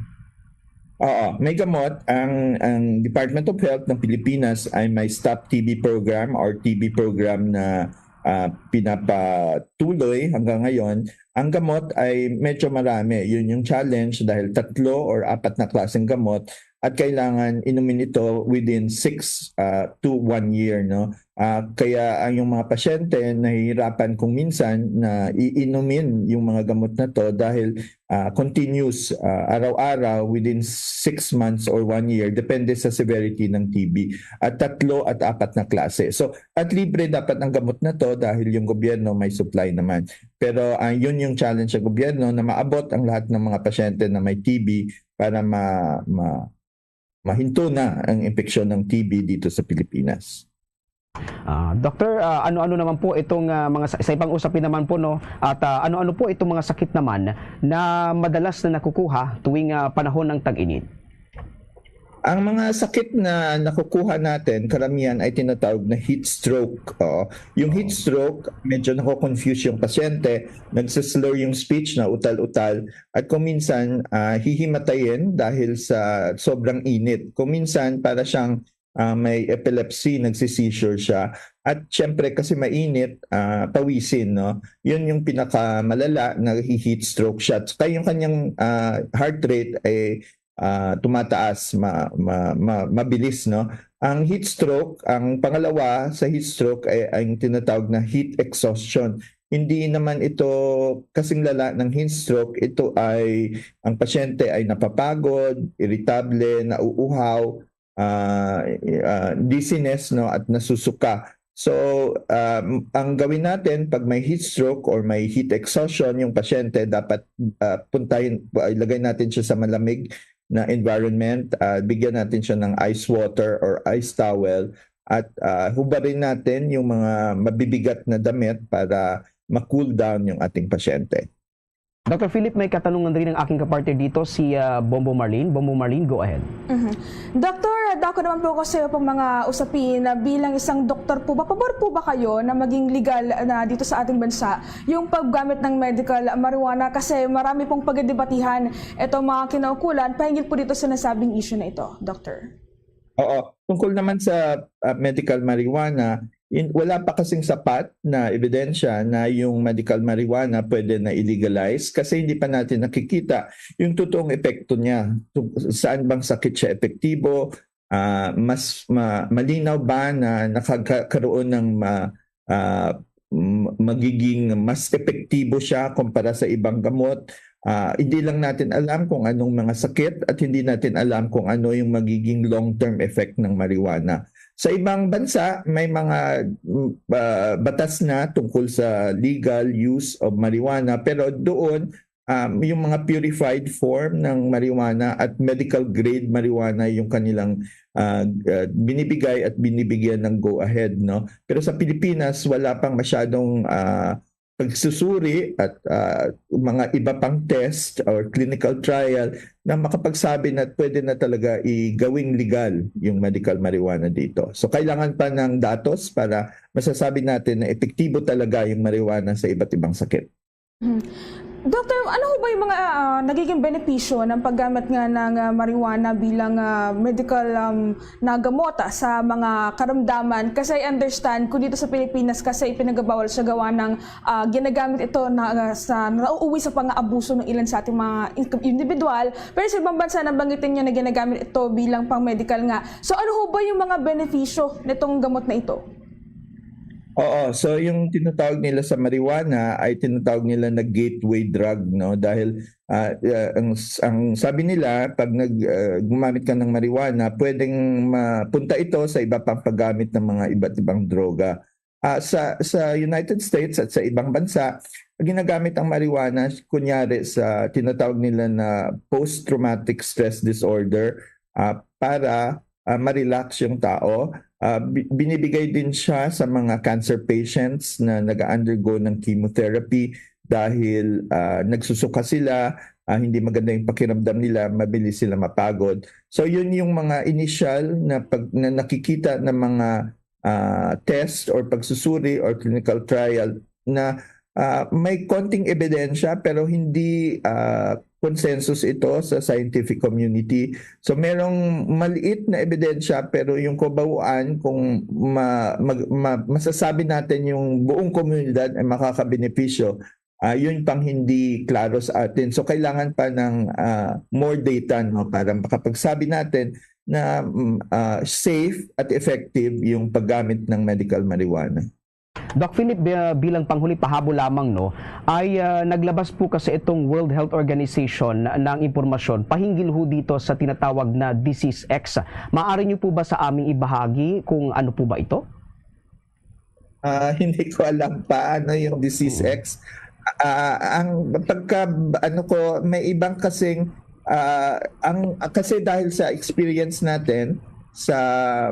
Oo, may gamot. Ang, ang Department of Health ng Pilipinas ay may Stop T B program or T B program na, ah, pinapatuloy hanggang ngayon. Ang gamot ay medyo marami. Yun yung challenge dahil tatlo or apat na klaseng gamot at kailangan inumin ito within six, ah, to one year, no? Ah, kaya ang yung mga pasyente nahihirapan kung minsan na iinumin yung mga gamot na to dahil, ah, continuous, ah, araw-araw within six months or one year, depende sa severity ng T B. At tatlo at apat na klase. So, at libre dapat ang gamot na to dahil yung gobyerno may supply naman. Pero, ah, yun yung challenge sa gobyerno na maabot ang lahat ng mga pasyente na may T B para ma-, ma-, mahinto na ang impeksyon ng T B dito sa Pilipinas. Ah, Doktor, ah, ano-ano naman po itong, ah, mga sa, sa ibang usapin naman po, no? At, ah, ano-ano po itong mga sakit naman na madalas na nakukuha tuwing, ah, panahon ng tag-init? Ang mga sakit na nakukuha natin, karamihan ay tinatawag na heat stroke. Oo. Yung heat stroke, medyo nako-confuse yung pasyente, nagsislur yung speech, na utal-utal, at kung minsan ah, hihimatayin dahil sa sobrang init. Kung minsan para siyang ah, may epilepsy, nagsi-seizure siya. At syempre kasi mainit, ah, pawisin, no? Yun yung pinakamalala na heat stroke siya. At saka yung kanyang ah, heart rate ay ah, tumataas, ma, ma, ma, mabilis, no? Ang heat stroke, ang pangalawa sa heat stroke ay ang tinatawag na heat exhaustion. Hindi naman ito kasing lala ng heat stroke, ito ay ang pasyente ay napapagod, iritable, nauuhaw, ah, ah, dizziness, no, at nasusuka. So, ah, ang gawin natin pag may heat stroke or may heat exhaustion yung pasyente, dapat ah, puntahin, ah, ilagay natin siya sa malamig na environment, ah, bigyan natin siya ng ice water or ice towel, at ah, hubarin natin yung mga mabibigat na damit para ma-cool down yung ating pasyente. Doktor Philip, may katanungan rin ang aking kapartner dito, si ah, Bombo Marlene. Bombo Marlene, go ahead. Mhm. Doktor, dako naman po ako sa iyo pong mga usapin na bilang isang doktor po ba, pabor po ba kayo na maging legal na dito sa ating bansa yung paggamit ng medical marijuana? Kasi marami pong pagdedebatihan itong mga kinaukulan pahinggil po dito sa nasabing issue na ito, Doctor. Oo. Tungkol naman sa ah, medical marijuana, in, wala pa kasing sapat na ebidensya na yung medical marijuana pwede na i-legalize kasi hindi pa natin nakikita yung totoong epekto niya. Tung- saan bang sakit siya epektibo? Ah, mas ma- malinaw ba na nakagkaroon ng ma- ah, m- magiging mas epektibo siya kumpara sa ibang gamot? Ah, hindi lang natin alam kung anong mga sakit at hindi natin alam kung ano yung magiging long-term effect ng marijuana. Sa ibang bansa, may mga mm, ah, batas na tungkol sa legal use of marijuana, pero doon um, yung mga purified form ng marijuana at medical grade marijuana yung kanilang ah, ah, binibigay at binibigyan ng go-ahead, no? Pero sa Pilipinas, wala pang masyadong ah, pagsusuri at ah, mga iba pang test or clinical trial na makapagsabi na pwede na talaga igawing legal yung medical marijuana dito. So kailangan pa ng datos para masasabi natin na epektibo talaga yung marijuana sa iba't ibang sakit. Doctor, ano ho ba yung mga ah, nagiging benepisyo ng paggamit nga ng ah, marijuana bilang ah, medical um, na gamot ah, sa mga karamdaman? Kasi I understand, kung dito sa Pilipinas kasi ipinagabawal siya gawa ng ah, ginagamit ito na, ah, sa nauuwi sa pang-aabuso ng ilan sa ating mga in- individual. Pero sa ibang bansa, nabanggitin niya na ginagamit ito bilang pang-medical nga. So ano ho ba yung mga benepisyo nitong gamot na ito? Oo, so yung tinatawag nila sa marijuana ay tinatawag nila na gateway drug, no? Dahil ah, ah, ang ang sabi nila, pag nag ah, gumamit ka ng marijuana, pwedeng mapunta ito sa iba pang paggamit ng mga iba't ibang droga. Ah, sa sa United States at sa ibang bansa, ginagamit ang marijuana kunyari sa tinatawag nila na post-traumatic stress disorder ah, para ah, ma-relax yung tao. Ah, bi- binibigay din siya sa mga cancer patients na nag-undergo ng chemotherapy dahil ah, nagsusuka sila, ah, hindi maganda yung pakiramdam nila, mabilis sila mapagod. So yun yung mga initial na pag na nakikita ng mga ah, test or pagsusuri or clinical trial na ah, may konting ebidensya pero hindi ah, consensus ito sa scientific community. So merong maliit na ebidensya pero yung kabuuan kung ma, mag, ma, masasabi natin yung buong komunidad ay makakabenepisyo, ah, yun pang hindi klaro sa atin. So kailangan pa ng ah, more data, no, para makapagsabi natin na mm, ah, safe at effective yung paggamit ng medical marijuana. Doc Philip, bi- bilang panghuli, pahabol lamang, no, ay ah, naglabas po kasi itong World Health Organization ng impormasyon pahinggil ho dito sa tinatawag na Disease X. Maaari niyo po ba sa aming ibahagi kung ano po ba ito? Ah, hindi ko alam pa ano yung Disease X. Ah, ang pagka ano ko, may ibang kasing ah, ang kasi dahil sa experience natin sa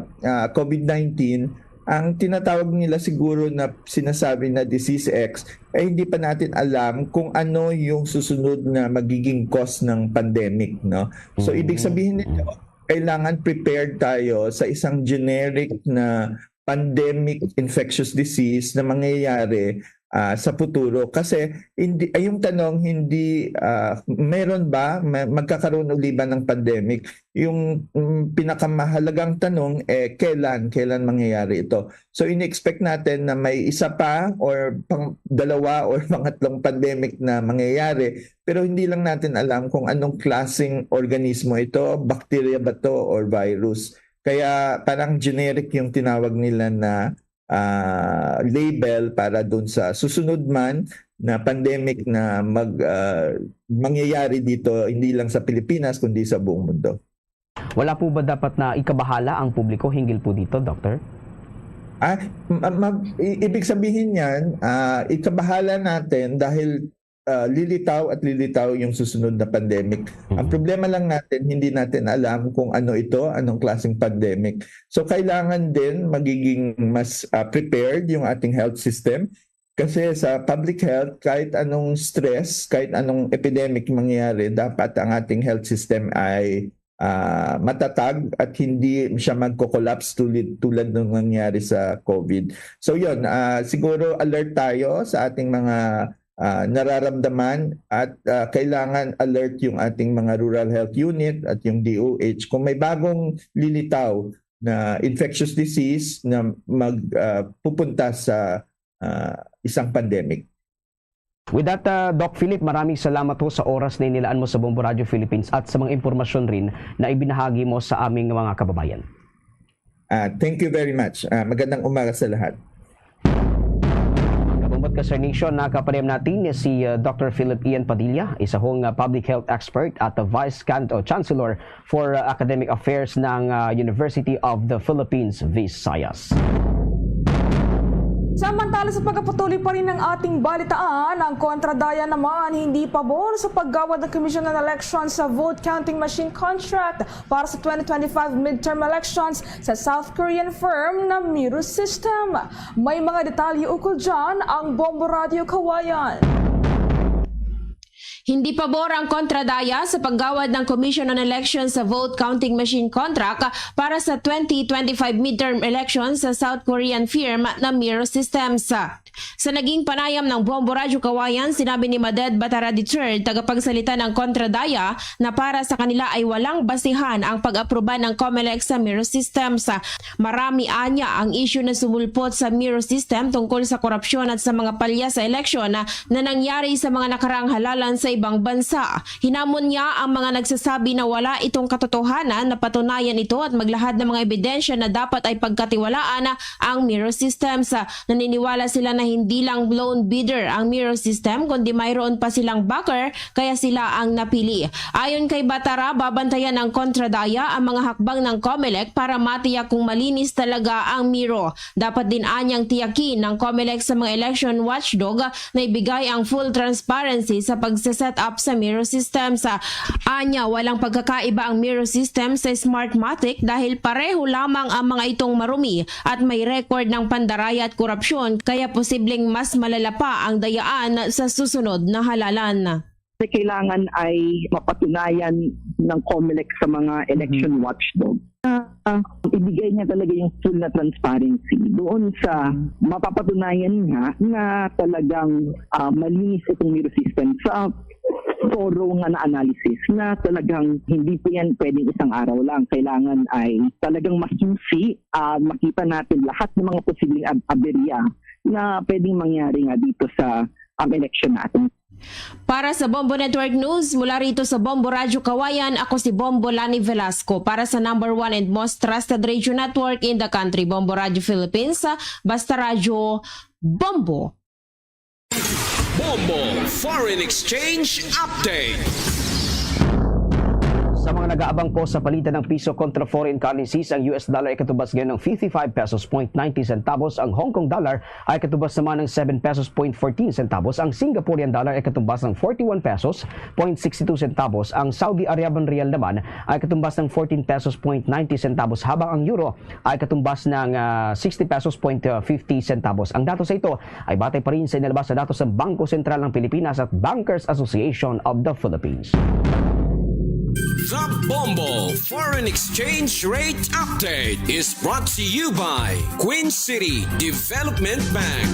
ah, COVID nineteen, Ang tinatawag nila siguro na sinasabi na disease X, eh, hindi pa natin alam kung ano yung susunod na magiging cause ng pandemic, no? So, ibig sabihin nito, kailangan prepared tayo sa isang generic na pandemic infectious disease na mangyayari, ah, sa futuro. Kasi hindi, ay, yung tanong, hindi, ah, meron ba, ma-, magkakaroon uli ba ng pandemic? Yung, mm, pinakamahalagang tanong, eh, kailan, kailan mangyayari ito? So, ini-expect natin na may isa pa or pang dalawa or pangatlong pandemic na mangyayari, pero hindi lang natin alam kung anong klaseng organismo ito, bakterya ba to or virus. Kaya parang generic yung tinawag nila na, ah, label para dun sa susunod man na pandemic na mag-, ah, mangyayari dito, hindi lang sa Pilipinas, kundi sa buong mundo. Wala po ba dapat na ikabahala ang publiko hinggil po dito, Doctor? Ah, ma-, ma-, i-, ibig sabihin niyan, ah, ikabahala natin dahil, ah, lilitaw at lilitaw yung susunod na pandemic. Ang Mhm. problema lang natin, hindi natin alam kung ano ito, anong klaseng pandemic. So, kailangan din magiging mas, ah, prepared yung ating health system. Kasi sa public health, kahit anong stress, kahit anong epidemic mangyari, dapat ang ating health system ay, ah, matatag at hindi siya magko-collapse tulad, tulad ng nangyari sa COVID. So yun, ah, siguro alert tayo sa ating mga, ah, nararamdaman at, ah, kailangan alert yung ating mga rural health unit at yung D O H. Kung may bagong lilitaw na infectious disease na mag, ah, pupunta sa, ah, isang pandemic. With that, ah, Doc Philip, maraming salamat ho sa oras na inilaan mo sa Bombo Radio Philippines at sa mga impormasyon rin na ibinahagi mo sa aming mga kababayan. Ah, thank you very much. Ah, magandang umaga sa lahat. Kabumbot ka, Sir Nation, nakapanayam natin si, ah, Doctor Philip Ian Padilla, isa hong, ah, public health expert at, ah, Vice Can-, o Chancellor for, uh, Academic Affairs ng, uh, University of the Philippines, Visayas. Samantala, sa pagpapatuloy pa rin ng ating balitaan, ang Kontra Daya naman hindi pabor sa paggawad ng Commission on Elections sa vote counting machine contract para sa twenty twenty-five midterm elections sa South Korean firm na Miro System. May mga detalye ukol dyan ang Bombo Radio Kawayan. Hindi pabor ang Kontra Daya sa paggawad ng Commission on Elections sa vote counting machine contract para sa twenty twenty-five midterm elections sa South Korean firm na Miro Systems. Sa naging panayam ng Bombo Radyo Kawayan, sinabi ni Maded Batara the third, tagapagsalita ng Kontra Daya, na para sa kanila ay walang basihan ang pag-aproba ng Comelec sa Miro Systems. Marami anya ang isyu na sumulpot sa Miro System tungkol sa korupsyon at sa mga palya sa eleksyon na, na nangyari sa mga nakaraang halalan sa ibang bansa. Hinamon niya ang mga nagsasabi na wala itong katotohanan na patunayan ito at maglahad ng mga ebidensya na dapat ay pagkatiwalaan ang Miro Systems. Naniniwala sila na hindi lang lone bidder ang Miro System, kundi mayroon pa silang backer, kaya sila ang napili. Ayon kay Batara, babantayan ng Kontra Daya ang mga hakbang ng Comelec para matiyak kung malinis talaga ang Miro. Dapat din anyang tiyakin ng Comelec sa mga election watchdog na ibigay ang full transparency sa pagse-set up sa Miro Systems. Anya, walang pagkakaiba ang Miro System sa Smartmatic dahil pareho lamang ang mga itong marumi at may record ng pandaraya at korupsyon, kaya posibleng mas malala pa ang dayaan sa susunod na halalan. Kasi kailangan ay mapatunayan ng Comelec sa mga election Mhm. watchdog na, ah, ibigay niya talaga yung full na transparency doon sa Mhm. mapapatunayan nga na talagang, ah, malinis itong Miro System sa thorough nga na analysis na talagang hindi po yan pwedeng isang araw lang. Kailangan ay talagang masusi, ah, makita natin lahat ng mga posibleng ab-, aberya na pwedeng mangyari nga dito sa, um, election natin. Para sa Bombo Network News, mula rito sa Bombo Radyo Kawayan, ako si Bombo Lani Velasco. Para sa number one and most trusted radio network in the country, Bombo Radyo Philippines, basta radyo, Bombo. Bombo Foreign Exchange Update. Sa Mga nag-aabang po sa palitan ng piso kontra foreign currencies, ang U S dollar ay katumbas ngayon ng fifty-five pesos point ninety centavos, ang Hong Kong dollar ay katumbas naman ng seven pesos point fourteen centavos, ang Singaporean dollar ay katumbas ng forty-one pesos point sixty-two centavos, ang Saudi Arabian riyal naman ay katumbas ng fourteen pesos point ninety centavos, habang ang euro ay katumbas ng, ah, sixty pesos point fifty centavos. Ang datos sa ito ay batay pa rin sa inilabas na datos ng Bangko Sentral ng Pilipinas at Bankers Association of the Philippines. The Bombo Foreign Exchange Rate Update is brought to you by Queen City Development Bank.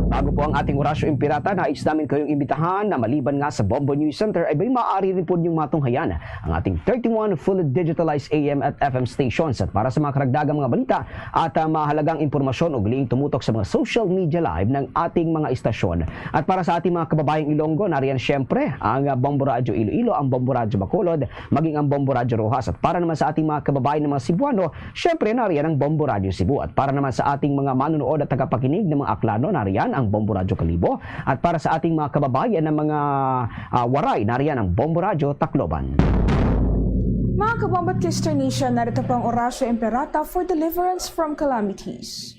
Bago po ang ating Orasyo Impirata, nais namin kayong imbitahan na maliban nga sa Bombo News Center ay may maaari rin po ninyong matunghayan ang ating thirty-one fully digitalized A M at F M stations. At para sa mga karagdagang mga balita at, ah, mahalagang impormasyon, ugaling tumutok sa mga social media live ng ating mga istasyon. At para sa ating mga kababayang Ilonggo, nariyan siyempre ang, ah, Bombo Radyo Iloilo, ang Bombo Radyo Bacolod, maging ang Bombo Radyo Roxas. At para naman sa ating mga kababayan ng mga Cebuano, siyempre nariyan ang Bombo Radyo Cebu. At para naman sa ating mga manunood at tagapakinig ng mga Aklano, nariyan ang Bombo Radyo Kalibo. At para sa ating mga kababayan ng mga, ah, Waray, nariyan ang Bombo Radyo Tacloban. Mga kabombo at Christian Nation, narito po ang Orasyo Imperata for deliverance from calamities.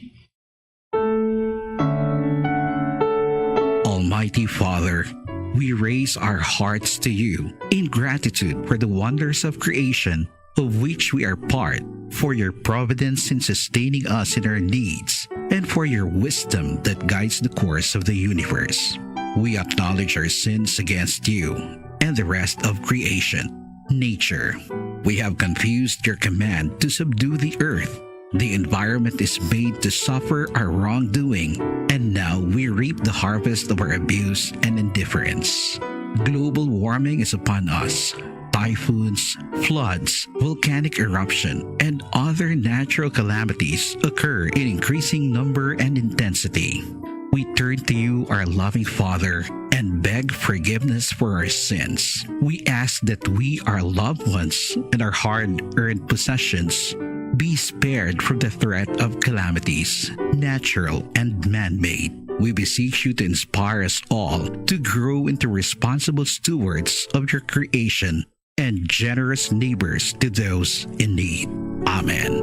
Almighty Father, we raise our hearts to you in gratitude for the wonders of creation of which we are part, for your providence in sustaining us in our needs, and for your wisdom that guides the course of the universe. We acknowledge our sins against you and the rest of creation, nature. We have confused your command to subdue the earth. The environment is made to suffer our wrongdoing, and now we reap the harvest of our abuse and indifference. Global warming is upon us. Typhoons, floods, volcanic eruption, and other natural calamities occur in increasing number and intensity. We turn to you, our loving Father, and beg forgiveness for our sins. We ask that we, our loved ones, and our hard earned possessions be spared from the threat of calamities, natural and man made. We beseech you to inspire us all to grow into responsible stewards of your creation and generous neighbors to those in need. Amen.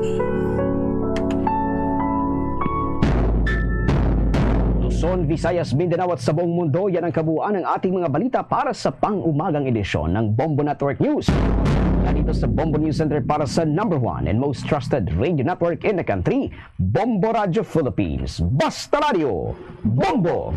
Luzon, Visayas, Mindanao at sa buong mundo, yan ang kabuuan ng ating mga balita para sa pang-umagang edisyon ng Bombo Network News. Nandito sa Bombo News Center para sa number one and most trusted radio network in the country, Bombo Radyo Philippines. Basta Radyo, Bombo!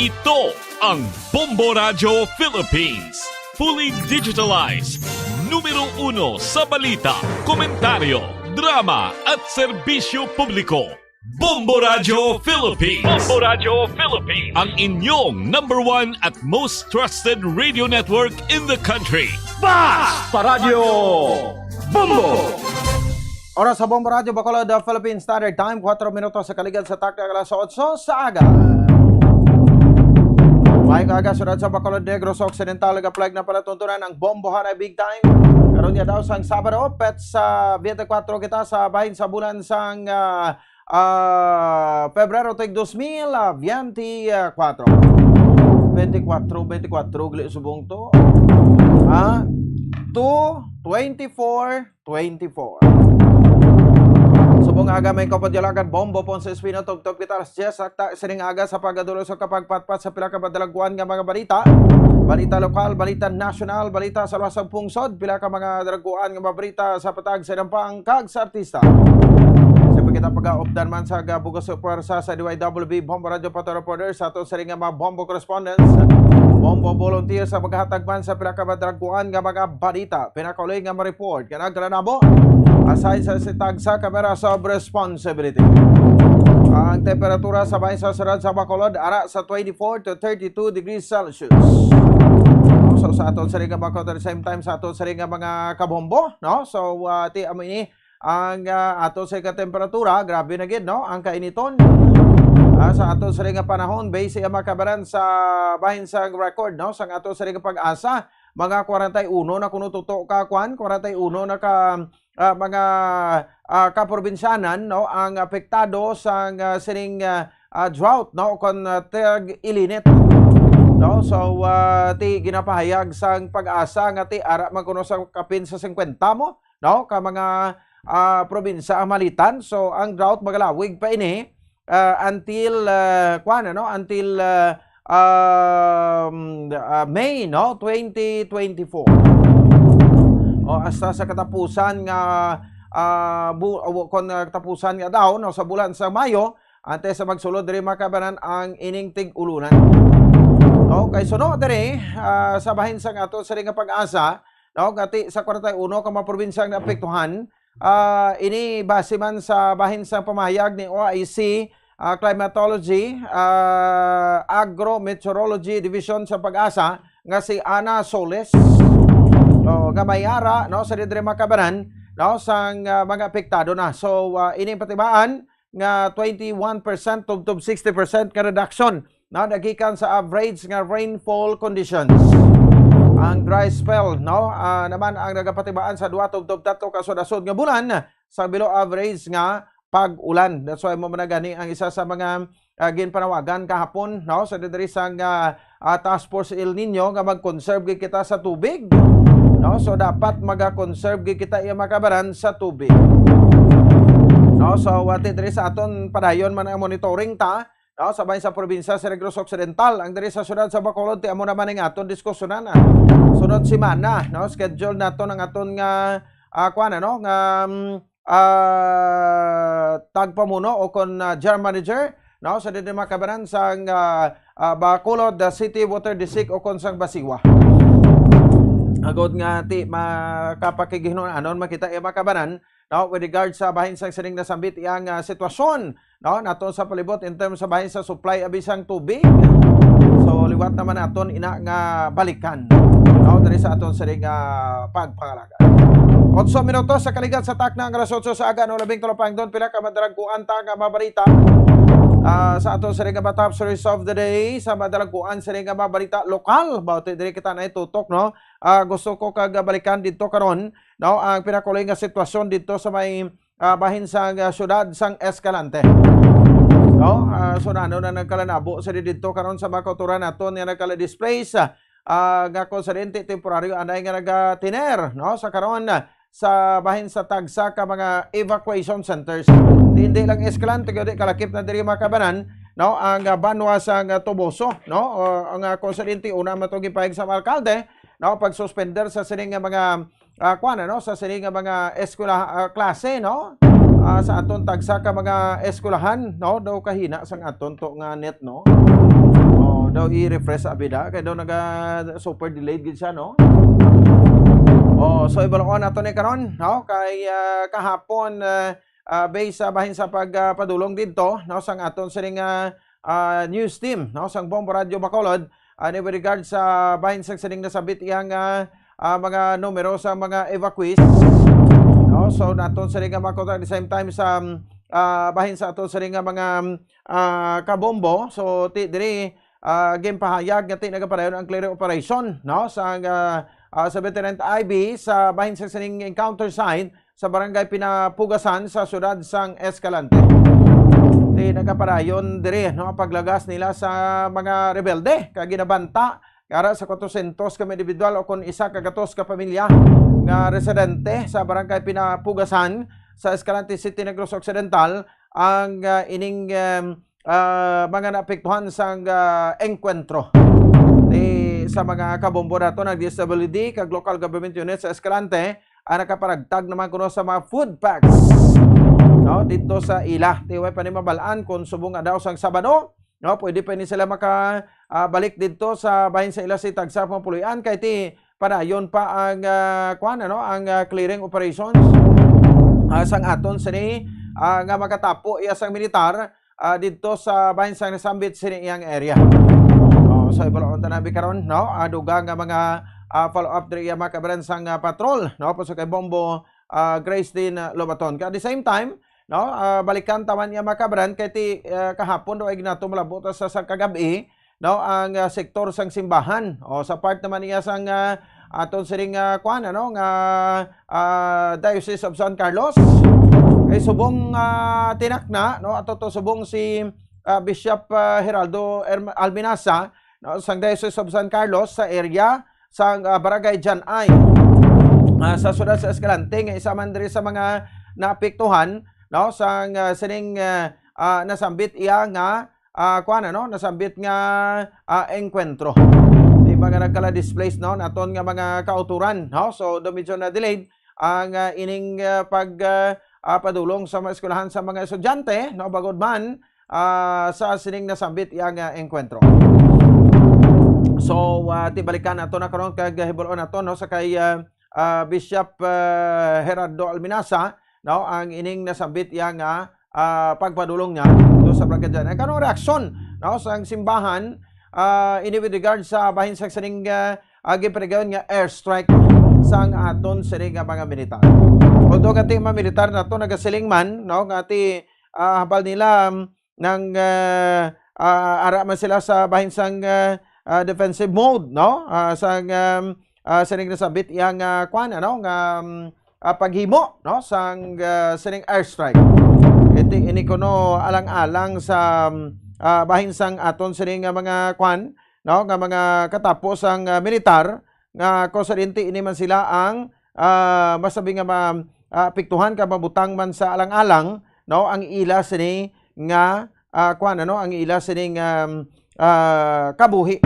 Ito ang Bombo Radyo Philippines. Fully digitalized. Numero uno sa balita, komentaryo, drama at serbisyo publiko. Bombo Radyo Philippines. Bombo Radyo Philippines. Ang inyong number one at most trusted radio network in the country. Basta Radyo Bombo! Oras sa Bombo Radyo Bacolod, uh, Philippine Standard Time, kuwatro minutos sa kaligad sa takna alas otso sa aga. Maayong aga, syudad sa Bacolod, Negros Occidental, nagaplag na palatuntunan ang bombohan ay big time. Karon nga daw sang Sabado, petsa biyente kwatro kita sa bahin sa bulan sang, ah, ah, Pebrero, tig dos mil biyente kwatro. Biyente kwatro, biyente kwatro, gali subong to. Ha? Two, twenty-four, twenty-four. Subong aga, may kapadyalagan, Bombo Ponce Espino, tubtob kita alas diyes, sakta sining aga sa pagkadulog sa kapagpatpat sa pila ka madalaguan nga mga balita. Balita lokal, balita nasyonal, balita sa luwas sang pungsod, pila ka mga dalaguan nga mga balita sa patag sa dampang kag sa artista. Sa pagkita pag-aupdan man sa gabugas sa pwersa sa D Y W B Bombo Radio Pato Reporter sa ato sining nga mga Bombo correspondents, Bombo volunteer sa maghatag man sa pila ka madalaguan nga mga balita. Pinakauli nga ma-report nga nagkala namo, aside sa sitag sa camera of responsibility. Ang temperatura sa bahin sa syudad sa Bacolod, ara sa twenty-four to thirty-two degrees Celsius. So, sa aton sining nga Bacolod, at the same time sa aton sining nga mga kabombo, no? So, ah, ti amo ini ang, ah, ato sa temperatura, grabe na gid, no? Ang kainiton. Ah, sa ato sining nga panahon, base sa makabaran sa bahin sa record, no? Sa ato sining nga PAGASA, mga kwarenta y uno na kuno tuto ka kwan, kwarenta y uno na ka, ah, mga, ah, kaprobinsyanan, no, ang apektado sang, ah, sining, ah, ah, drought, no, kon, ah, tag-ilinit. No? So, ah, ti ginapahayag sang PAGASA nga ti ara man kuno sa kapin sa singkwenta mo, no? Ka mga, ah, probinsya ang malitan. So, ang drought magalawig pa ini, ah, until, ah, kuwan, ano? Until, ah, um, ah, May, no? Twenty twenty-four. O, hasta sa katapusan nga, ah, bu-, o, kon, ah, katapusan nga daw, no? Sa bulan sa Mayo, antes sa magsulod diri, mga kabanan, ang ining tig-ulunan. Okay, suno diri, ah, sa bahin sang ato sa nga PAGASA, no? Gati sa kwarenta y uno ka mga probinsya ang naapektuhan. Ah, ini base man sa bahin sa pamahayag ni O I C, ah, Climatology, ah, Agrometeorology Division sa PAGASA nga si Ana Soles. No, nga may ara, no, sa diri, mga kabanan, no, sang, ah, mga apektado na. So, ah, ining patibaan nga twenty-one percent tubtob sixty percent nga reduction, no, nagikan sa average nga rainfall conditions. Ang dry spell, no, ah, naman ang nagapatibaan sa duha tubtob tatlo ka sud-asod nga bulan sa below average nga pag-ulan. That's why mo man gani ang isa sa mga, ah, ginpanawagan kahapon, no, sa diri sang, ah, ah, Task Force El Nino nga mag-conserve gid kita sa tubig. No, so dapat maga-conserve gid kita, iya, mga kabanan, sa tubig. No, so, ati diri sa aton padayon man ang monitoring ta, no, sa bahin sa probinsya sa Negros Occidental, ang diri sa siyudad sa Bacolod, ti amo naman ang aton diskusyonan, ah. Sunod semana, no, schedule naton ang aton nga, ah, kuwan, ano, nga, mm, ah, tagpamuno o kon, ah, general manager, no, sa diri, mga kabanan, sang, ah, ah, Bacolod, the City Water District o kon sang BACIWA. Agod nga ti makapakigihinoan-anon man kita, iya, mga kabanan, no, with regard sa bahin sang sining nasambit iyang, ah, sitwasyon, no, naton sa palibot in terms sa bahin sa supply abi sang tubig. So, liwat naman naton ina nga balikan, no, diri sa aton sining, ah, pagpangalagad. Otso minutos sa kaligat sa takna nga alas otso sa aga, no, labing tulo pa ang don, pila ka madalagkuan ta nga mabalita, ah, sa aton sining nga top stories of the day, sa madalagkuan sining nga mabalita lokal, bauti diri kita na itutok, no? Ah, gusto ko kag balikan dito karon, no, ang pinakuli nga sitwasyon dito sa may, ah, bahin sa, ah, siyudad sang Escalante. No? Ah, so, nano na nagkalanabo sa didto karon sa mga kautoran naton nga nagkala-displace, ah, nga konsidente temporaryo anay nga nagatiner, no? Sa karon, sa bahin sa tagsa ka mga evacuation centers. Di, hindi lang Escalante, kundi kalakip na diri, mga kabanan, no? Ang, ah, banwa sa, ah, Toboso, no? O, ang, ah, konsidente una man to gipahayag sa mga alkalde, no? Pag-suspender sa sining nga mga, ah, kuwan, ano, sa sini nga mga eskwela-, ah, klase, no? Ah, sa aton tagsa ka mga eskwelahan, no? Daw kahina sang aton to nga net, no? Oh, daw i-refresh abi da kay daw naga super delayed gid siya, no? Oh, so ibal-on nato ni karon, no? Kay, ah, kahapon, ah, ah, based sa bahin sa pag, ah, padulong didto, no, sang aton sining, ah, ah, news team, no, sang Bombo Radio Bacolod, ani with regard sa bahin sang sining nasabit iyang, ah, ah, mga numero sa mga evacuees, no? So, naton sining nga makuha at the same time sa, ah, bahin sa aton sining nga mga, ah, kabombo. So, ti, diri, ah, ginpahayag nga ti nagapadayon ang clearing operation, no? Sa, ah, ah, sa Veteran I B sa bahin sa sining encounter site sa Barangay Pinapugasan sa siyudad sang Escalante. Ti nagapadayon diri, no, ang paglagas nila sa mga rebelde kag ginabanta nga ara sa kwatro syentos ka mga individual o kon isa ka gatos ka pamilya nga residente sa Barangay Pinapugasan sa Escalante City, Negros Occidental ang, ah, ining, em, ah, mga naapektuhan sang, ah, engkwentro. Ti sa mga kabombo nato, nag D S W D kag local government unit sa Escalante ang nakaparagtag naman kuno sa mga food packs, no, dito sa ila. Ti way pa ni mabal-an kung subong nga daw sang Sabado, no, pwede pa ni sila maka, ah, balik dito sa bahin sa ila si tagsa mga puloy-an kay ti padayon pa ang, ah, kuwan, ano, ang, ah, clearing operations, ah, sang aton sini, ah, nga magatapo iya sang militar, ah, didto sa bahin sang nasambit sini iyang area. Oh, so, ibalo ang tanan bi karon, no? Ah, dugang nga mga, ah, follow-up diri iya mga kabaran sang, ah, patrol, no? Puso kay Bombo, ah, Grace din, ah, Lobaton. At the same time, no? Ah, balikan taman iya mga kabaran kay ti, ah, kahapon daw ay ginato malabot sa, sa kagabi, no? Ang, ah, sektor sang simbahan. O, sa part naman iya sang, ah, aton siring, ah, kuwan, ano, nga, ah, Diocese of San Carlos. Kay subong, ah, tinakna, no, ato to subong si, ah, Bishop, ah, Geraldo Erm-, Alminaza, no, sang Diocese of San Carlos sa area sang, ah, Barangay Jan Ay, ah, sa siyudad sa Escalante, nga isa man diri sa mga naapektuhan, no, sang, ah, sining, ah, ah, nasambit iya nga, ah, kuwan, ano, nasambit nga, ah, engkwentro. Di ba nga nagkala-displaced, no, naton nga mga kauturan, no? So, do medyo na delayed ang, ah, ining, ah, pag, ah, ah, padulong sa mga eskwelahan sa mga estudyante, no, bangod man, ah, sa sining nasambit iya nga engkwentro. So, ah, tibalikan nato na karon kag hibal-on nato, no, sa kay, ah, ah, Bishop, ah, Gerardo Alminaza, no, ang ining nasambit iya nga, ah, pagpadulong niya do sa Barangay Jan Ay. Kanong reaksyon, no, sang simbahan, ah, ini with regard sa bahin sang sining, ah, ah, ginpatigayon nga airstrike sang aton sini nga mga militar. Although nga ti mga militar nato nagasiling man, no, nga ti, ah, hambal nila, mm, nang, ah, ah, ara man sila sa bahin sang, ah, ah, defensive mode, no? Ah, sang, um, ah, sining nasambit iya nga, kwan, ano, nga, um, ah, paghimo, no, sang, ah, sining airstrike. Iti, ini kuno alang-alang sa, um, ah, bahin sang aton sining nga mga, kwan, no, nga mga katapo sang, ah, militar, nga kung sa dinti ini man sila ang, ah, masabi nga ma-, ah, apektuhan ka mabutang man sa alang-alang, no, ang ila sini nga, ah, kuwan, ano, ang ila sini nga, um, ah, kabuhi.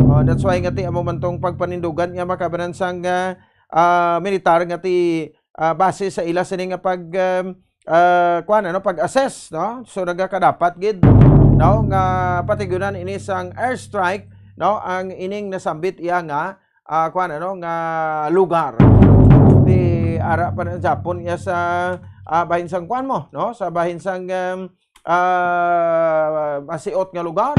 Oh, that's why nga ti amo man tong pagpanindugan nga makabanan sang, ah, ah, militar nga ti, ah, base sa ila sini nga pag, um, ah, kuwan, ano, pag-assess, no? So, nagakadapat gid, no, nga patigyunan ini sang airstrike, no, ang ining nasambit iya nga, ah, kuwan, ano, nga lugar. Di ara pa na Japon iya sa, ah, bahin sang kuwan mo, no? Sa bahin sang, um, ah, masiot nga lugar,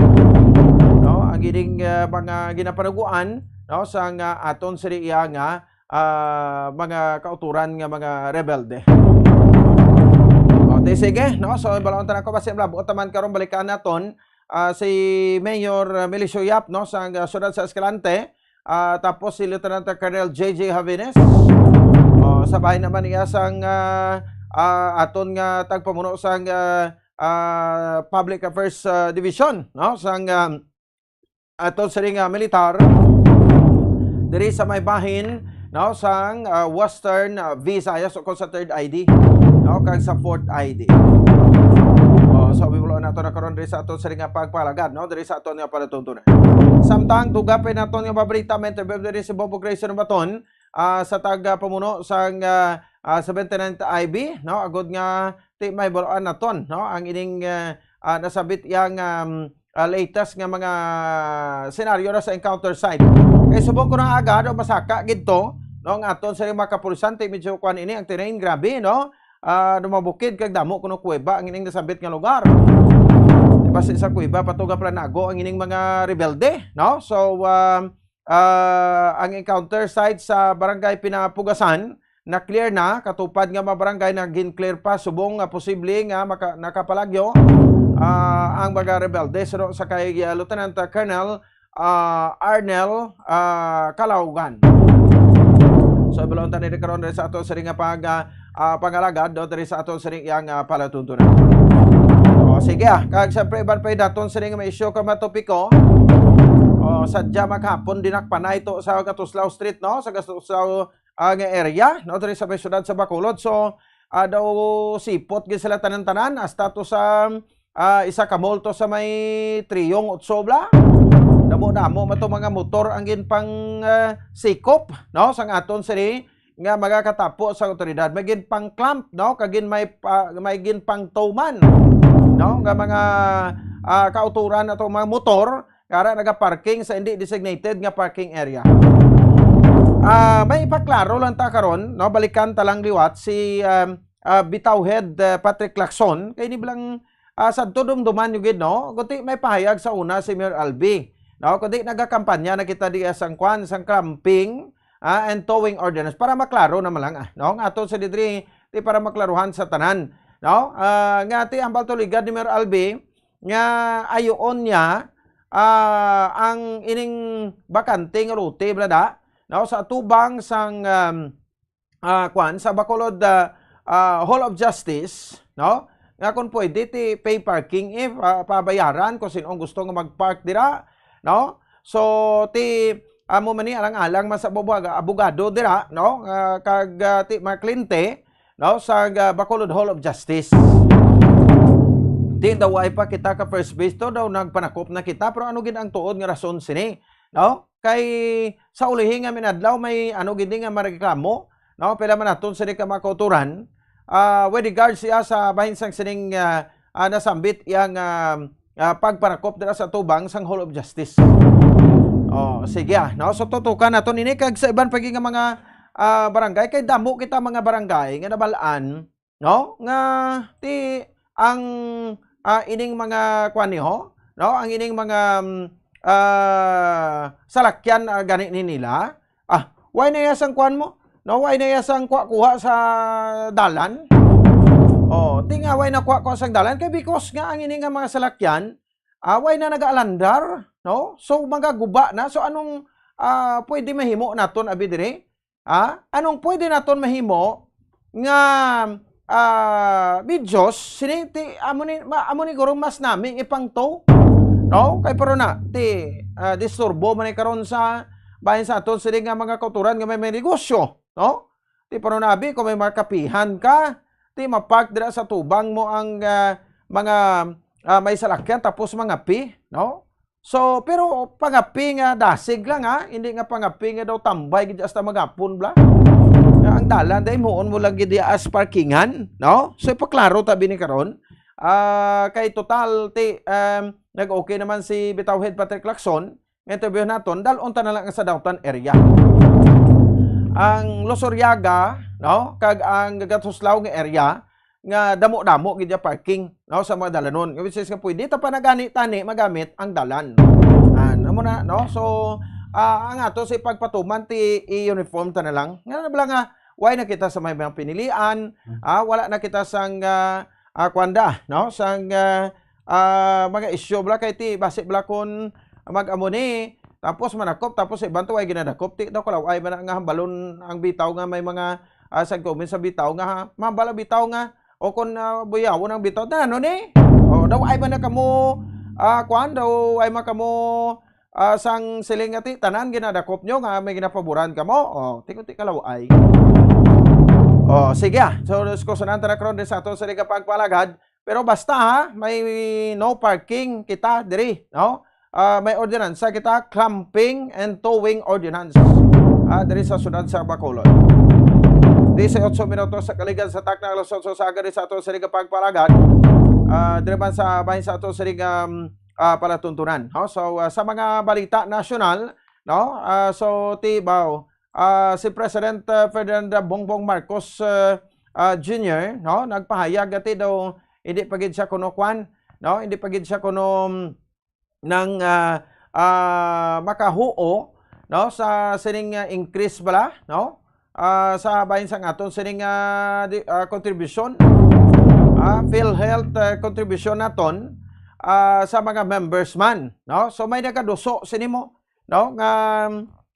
no? Ang ining, ah, mga ginapanaguan, no, sang aton sini iya nga, ah, mga kauturan nga mga rebelde. O, di sige, no? So, balon tanan ko, basi malabo taman karon, balikan naton, ah, si Mayor, ah, Melcio Yap, no, sa, ah, siyudad sa Escalante, ah, tapos si Lieutenant Colonel J J Javines. O, sa bahin naman iya sang, ah, ah, aton nga tagpamuno sang, ah, ah, Public Affairs, ah, Division, no, sang, ah, aton sini nga militar diri sa may bahin, no, sang, ah, Western, ah, Visayas o kung sa Third I D, no, kag sa Fourth I D. O, so, bibuloan nato na karon diri sa aton sini nga pagpalagad, no, diri sa aton nga palatuntunan. Samtang duga pa naton nga mabalita, may interview diri si Bobo Grayson Baton, ah, sa taga pamuno sang, ah, ah, seventy-ninth I B, no, agud nga ti may buloan naton, no, ang ining, ah, ah, nasabit yang, um, ah, latest nga mga senaryo na sa encounter site. Kay subong ko na agad o masaka gid to, no, ang aton sa mga kapulisan, ti medyo kuan ini ang terrain, grabe, no? Ah, ano, mabukid kag damo kuno kuweba ang ining nasambit nga lugar. Di ba sa isa kuweba pa to nga planago ang ining mga rebelde, no? So, um, ah, ang encounter site sa Barangay Pinapugasan na-clear na, katupad nga mga barangay nagin-clear pa subong nga posible nga maka-, nakapalagyo, ah, ang mga rebelde suno sa kay, ah, Lieutenant Colonel, ah, Arnel, ah, Calaugan. So, ibalon ta ni karon diri sa ato sini nga pag, ah, ah, pangalagad, no, diri sa ato sini yang, ah, palatuntunan. O, sige, ah, kag siyempre, iban pa daton sini nga may isyu ka matopiko. O, sadya maghapon dinakpanay to sa Gatuslao Street, no, sa Gatuslao, ah, nga area, no, diri sa may siyudad sa Bacolod. So, ah, daw sipot gid sila tanan-tanan, hasta to sa, ah, isa ka mall to sa may Triong Otsobla. Damo-damo man to mga motor ang ginpang, ah, sikop, no, sang aton sini nga magakatapo sa awtoridad. May ginpang-clamp, no, kag gin-, may pa-, may ginpang-tow man, no, nga mga, ah, kauturan ato mga motor, kara nagaparking sa hindi designated nga parking area. Ah, may ipaklaro lang ta karon, no? Balikan ta lang liwat si, um, ah, Bitaw Head, ah, Patrick Lacson. Kay ni bilang, ah, sa dumduman nyo gid, no? Guti may pahayag sa una si Mayor Albi, no? Kundi nagakampanya na kita diya sang kwan, sang clamping, ah, and towing ordinance para maklaro naman lang, ah, no? Nga ato sa didri, di para maklaruhan sa tanan, no? Ah, nga ti hambal to ligad ni Mayor Albi, nga ayoon niya, ah, ang ining bakante nga lote, bala da, no, sa atubang sang, um, ah, kwan, sa Bacolod, ah, ah, Hall of Justice, no, nga kung pwede, ti pay parking, eh, pa-, pabayaran kung sino ang gusto nga mag-park dira, no? So, ti, amo man ni alang-alang man sa abog-, abogado dira, no? Ah, kag, ah, ti mga kliyente, no, sa, ah, Bacolod Hall of Justice. Di daw ay pa kita ka first base to, daw nagpanakop na kita, pero ano gid ang tuod nga rason sini, no? Kay sa ulihi nga mga adlaw may ano gid ni nga mareklamo, no? Pila man naton sini ka mga kauturan, ah, with regards siya sa bahin sang sining, ah, ah, nasambit iyang, ah, ah, pagpanakop dira sa tubang sang Hall of Justice. Oh, sige, ah, no? So, tutukan naton ini kag sa iban pa gid nga mga, ah, barangay, kay damo kita mga barangay nga nabal-an, no? Nga ti ang, ah, ining mga kuan ni ho, no? Ang ining mga, mm, ah, salakyan, ah, gani ni nila. Ah, why na iya sang kuan mo? No, why na iya sang kuha-kuha sa dalan? Oh, ti nga why na kuha-kuha sa dalan? Kay because nga ang ini nga mga salakyan, ah, why na nagaalandar, no? So, magaguba na. So, anong, ah, pwede mahimo naton, abi, diri? Ah, anong pwede naton mahimo nga, ah, videos, sini ti, amo ni, ma-, amo ni guro mas nami ipangto, no? Kay pero na, ti, ah, disturbo man ni karon sa bahin sa aton sini nga mga kauturan nga may, may negosyo, no? Ti pero na, abi, kung may mga kapihan ka, ti mapark dira sa tubang mo ang, ah, mga, ah, may salakyan tapos mangapi, no? So, pero pangapi nga dasig lang, ha? Hindi nga pangapi nga daw tambay gid hasta maghapon bla. Nga ang dalan day muon mo lang gid as parkingan, no? So, ipaklaro ta bini karon. Ah, kay total ti, um, nag-okay naman si Bitaw Head Patrick Lacson, nga interview naton, dalon ta na lang sa downtown area. Ang Losuriaga, no, kag ang Gatuslao nga area, nga damo-damo gid ya parking, no, sa mga dalanon. Which is nga pwede ta pa na gani tani magamit ang dalan. Ah, amo na, no? So, ah, ang ato sa pagpatuman ti i-uniform ta na lang. Nga na bala nga, why na kita sa may mga pinilian? Ah, wala na kita sang, ah, ah, kuan da, no? Sang, ah, ah, mga isyu bala kay ti basi bala kun mag-amo ni, tapos manakop, tapos sa iban to ay ginadakop, ti daw kalaw-ay man nga hambalon ang bitaw nga may mga, ah, sa comment sa bitaw nga, ha, mahambal ang bitaw nga, o kun, ah, buyawon ang bitaw, na ano ni? O, daw ay man na kamo, ah, kuan, daw ay man kamo, ah, sang siling nga ti, tanan ginadakop nyo nga may ginapaboran kamo. O, ti kun ti kalaw-ay. O, sige, ah. So, diskusunan ta na karon din sa ato sa liga pagpalagad. Pero basta, ha, may no parking kita diri, no? Ah, may ordinansa kita, clamping and towing ordinance, ah, diri sa siyudad sa Bacolod. Dieciocho minutos sa kaligad sa takna alas otso sa aga diri sa ato sa liga pagpalagad. Ah, diri man sa bahin sa ato sa liga, um, ah, palatuntunan, no? So, ah, sa mga balita nasyonal, no? Ah, so, tibaw, ah, si President, ah, Ferdinand Bongbong Marcos, ah, ah, Junior, no, nagpahayag nga ti daw hindi pa gid siya kuno kwan, no, hindi pa gid siya kuno, mm, nang, ah, ah, makahuo, no, sa sining, ah, increase bala, no, ah, sa bahin sang aton sining, ah, di, ah, contribution, ah, PhilHealth, ah, contribution naton, ah, sa mga members man, no. So may nagaduso sini mo, no, nga,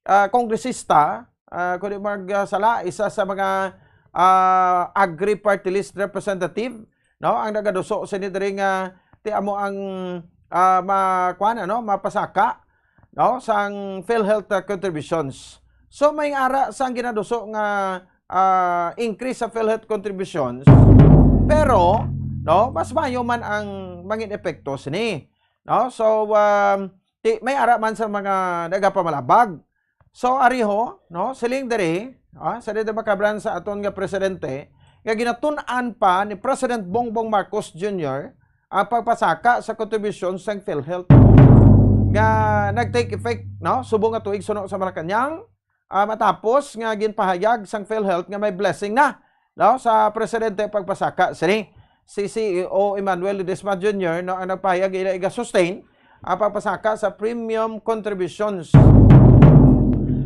ah, kongresista, ah, kung di magsala, isa sa mga, ah, Agri Party List representative, no, ang nagaduso sini diri nga ti amo ang, ah, ma-, kuan, ano, mapasaka, no, sang PhilHealth, ah, contributions. So, may ara sang ginaduso nga, ah, increase sa PhilHealth contributions, pero, no, mas maayo man ang mangin epekto sini, no? So, um, ti-, may ara man sa mga nagapamalabag. So, ariho, no, siling diri, ah, sa diri makabran sa aton nga presidente, nga ginatun-an pa ni President Bongbong Marcos Junior ang pagpasaka sa kontribusyon sang PhilHealth nga nag-take effect, no, subong nga tuig suno sa Malacañang, ah, matapos nga ginpahayag sang PhilHealth nga may blessing na, no, sa presidente pagpasaka sini. Si C E O Emmanuel Ledesma Junior, no, ang nagpahayag ila iga-sustain ang pagpasaka sa premium contributions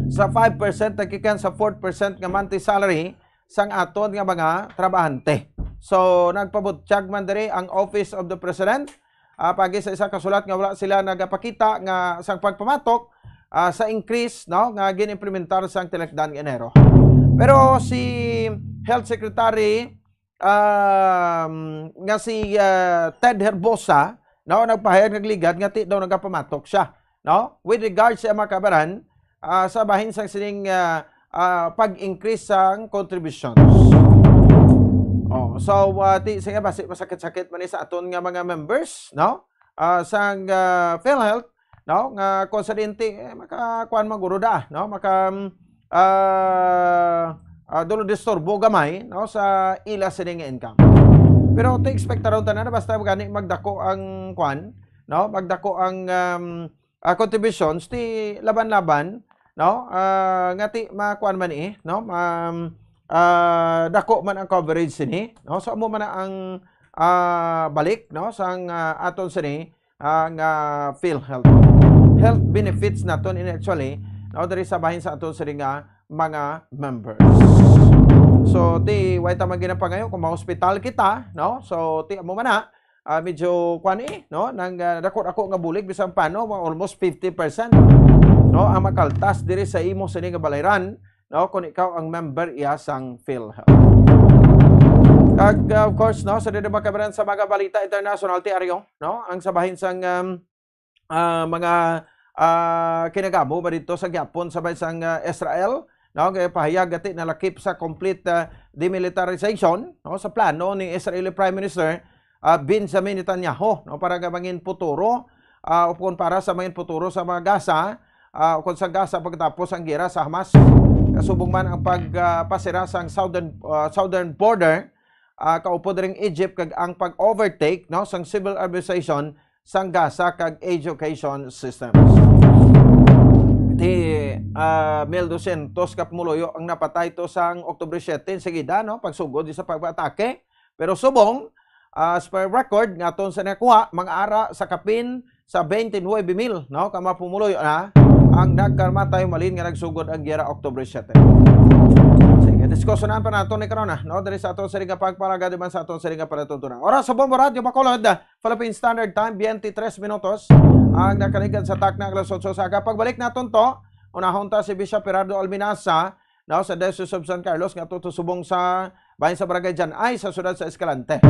sa five percent nagikan sa four percent nga monthly salary sang aton nga mga trabahante. So, nagpabutyag man diri ang Office of the President, ah, pagi sa isa ka sulat nga wala sila nagapakita nga sang pagpamatok, ah, sa increase, no, nga gin-implementar sang tinalagdan nga Enero. Pero si Health Secretary, um, nga si, ah, Ted Herbosa, no, nagpahayag, nagligad nga ti daw nagapamatok siya no? With regards sa mga kabaran, ah, sa bahin sang sining, ah, ah, pag-increase sang contributions. Oh, so, ah, ti, sige, basi masakit-sakit man ni sa aton nga mga members, no? Ah, sang, ah, PhilHealth, no? Nga kung sa dinti, eh, makakuan man guro da, no? Maka, mm, ah, ah, dulo disturbo gamay, no? Sa ila sini nga income. Pero ti, expect taron tanan na basta gani magdako ang kuan, no? Magdako ang, um, ah, contributions, ti laban-laban, no? Ah, nga ti makuan man eh, no? Ma-, ah, dako man ang coverage sini, no? So amo man na ang, ah, balik, no? Sang, ah, aton sini, ah, nga PhilHealth. Health benefits naton ini actually, no? Diri sa bahin sa aton sini nga mga members. So, ti, way ta man ginapangayo kung ma-hospital kita, no? So, ti, amo man na, ah, medyo kuan eh, no? Nang, ah, dako-dako nga bulig bisan pa, no? Mga almost fifty percent, no? Ang makaltas diri sa imo sini nga balayran, no? Kung ikaw ang member iya sang PhilHealth. Kag, ah, of course, no, sa dili makabaran sa mga balita international, ti Aryo, no? Ang sa bahin sang, um, ah, mga, ah, kinagamo ba dito sa gihapon sa bahin sang, ah, Israel, no? Kay pahayag ati nalakip sa complete, ah, demilitarization, no? Sa plano ni Israeli Prime Minister, ah, Benjamin Netanyahu, no? Para nga mangin futuro, ah, o kung para sa mangin futuro sa mga Gaza, ah, o kung sa Gaza pagkatapos ang gera sa Hamas. Kasubong man ang pag, ah, pasira sang southern, ah, southern border, ah, kaupod ring Egypt kag ang pag-overtake, no, sang civil administration sang Gaza kag education systems. Ti, ah, mil dosyentos ka pumuluyo ang napatay to sang Oktubre siete, sige da, no, pagsugod sa pag-atake. Pero subong, as per record nga aton sa nakuha, mga ara sa kapin sa twenty-nine mil, no, ka mga pumuluyo na ang nagkamatay malin nga nagsugod ang giyera October seven. Sige, diskusyonan pa nato ni karon na, no, diri sa aton sini nga pagpalagad man sa aton sini nga palatuntunan. Oras sa Bombo Radyo Bacolod, Philippine Standard Time, twenty-three minutos ang nakaligad sa takna alas otso sa aga. Pagbalik naton to, unahon ta si Bishop Gerardo Alminaza, no, sa Diocese of San Carlos, nga tuto subong sa bahin sa Barangay Jan Ay sa siyudad sa Escalante.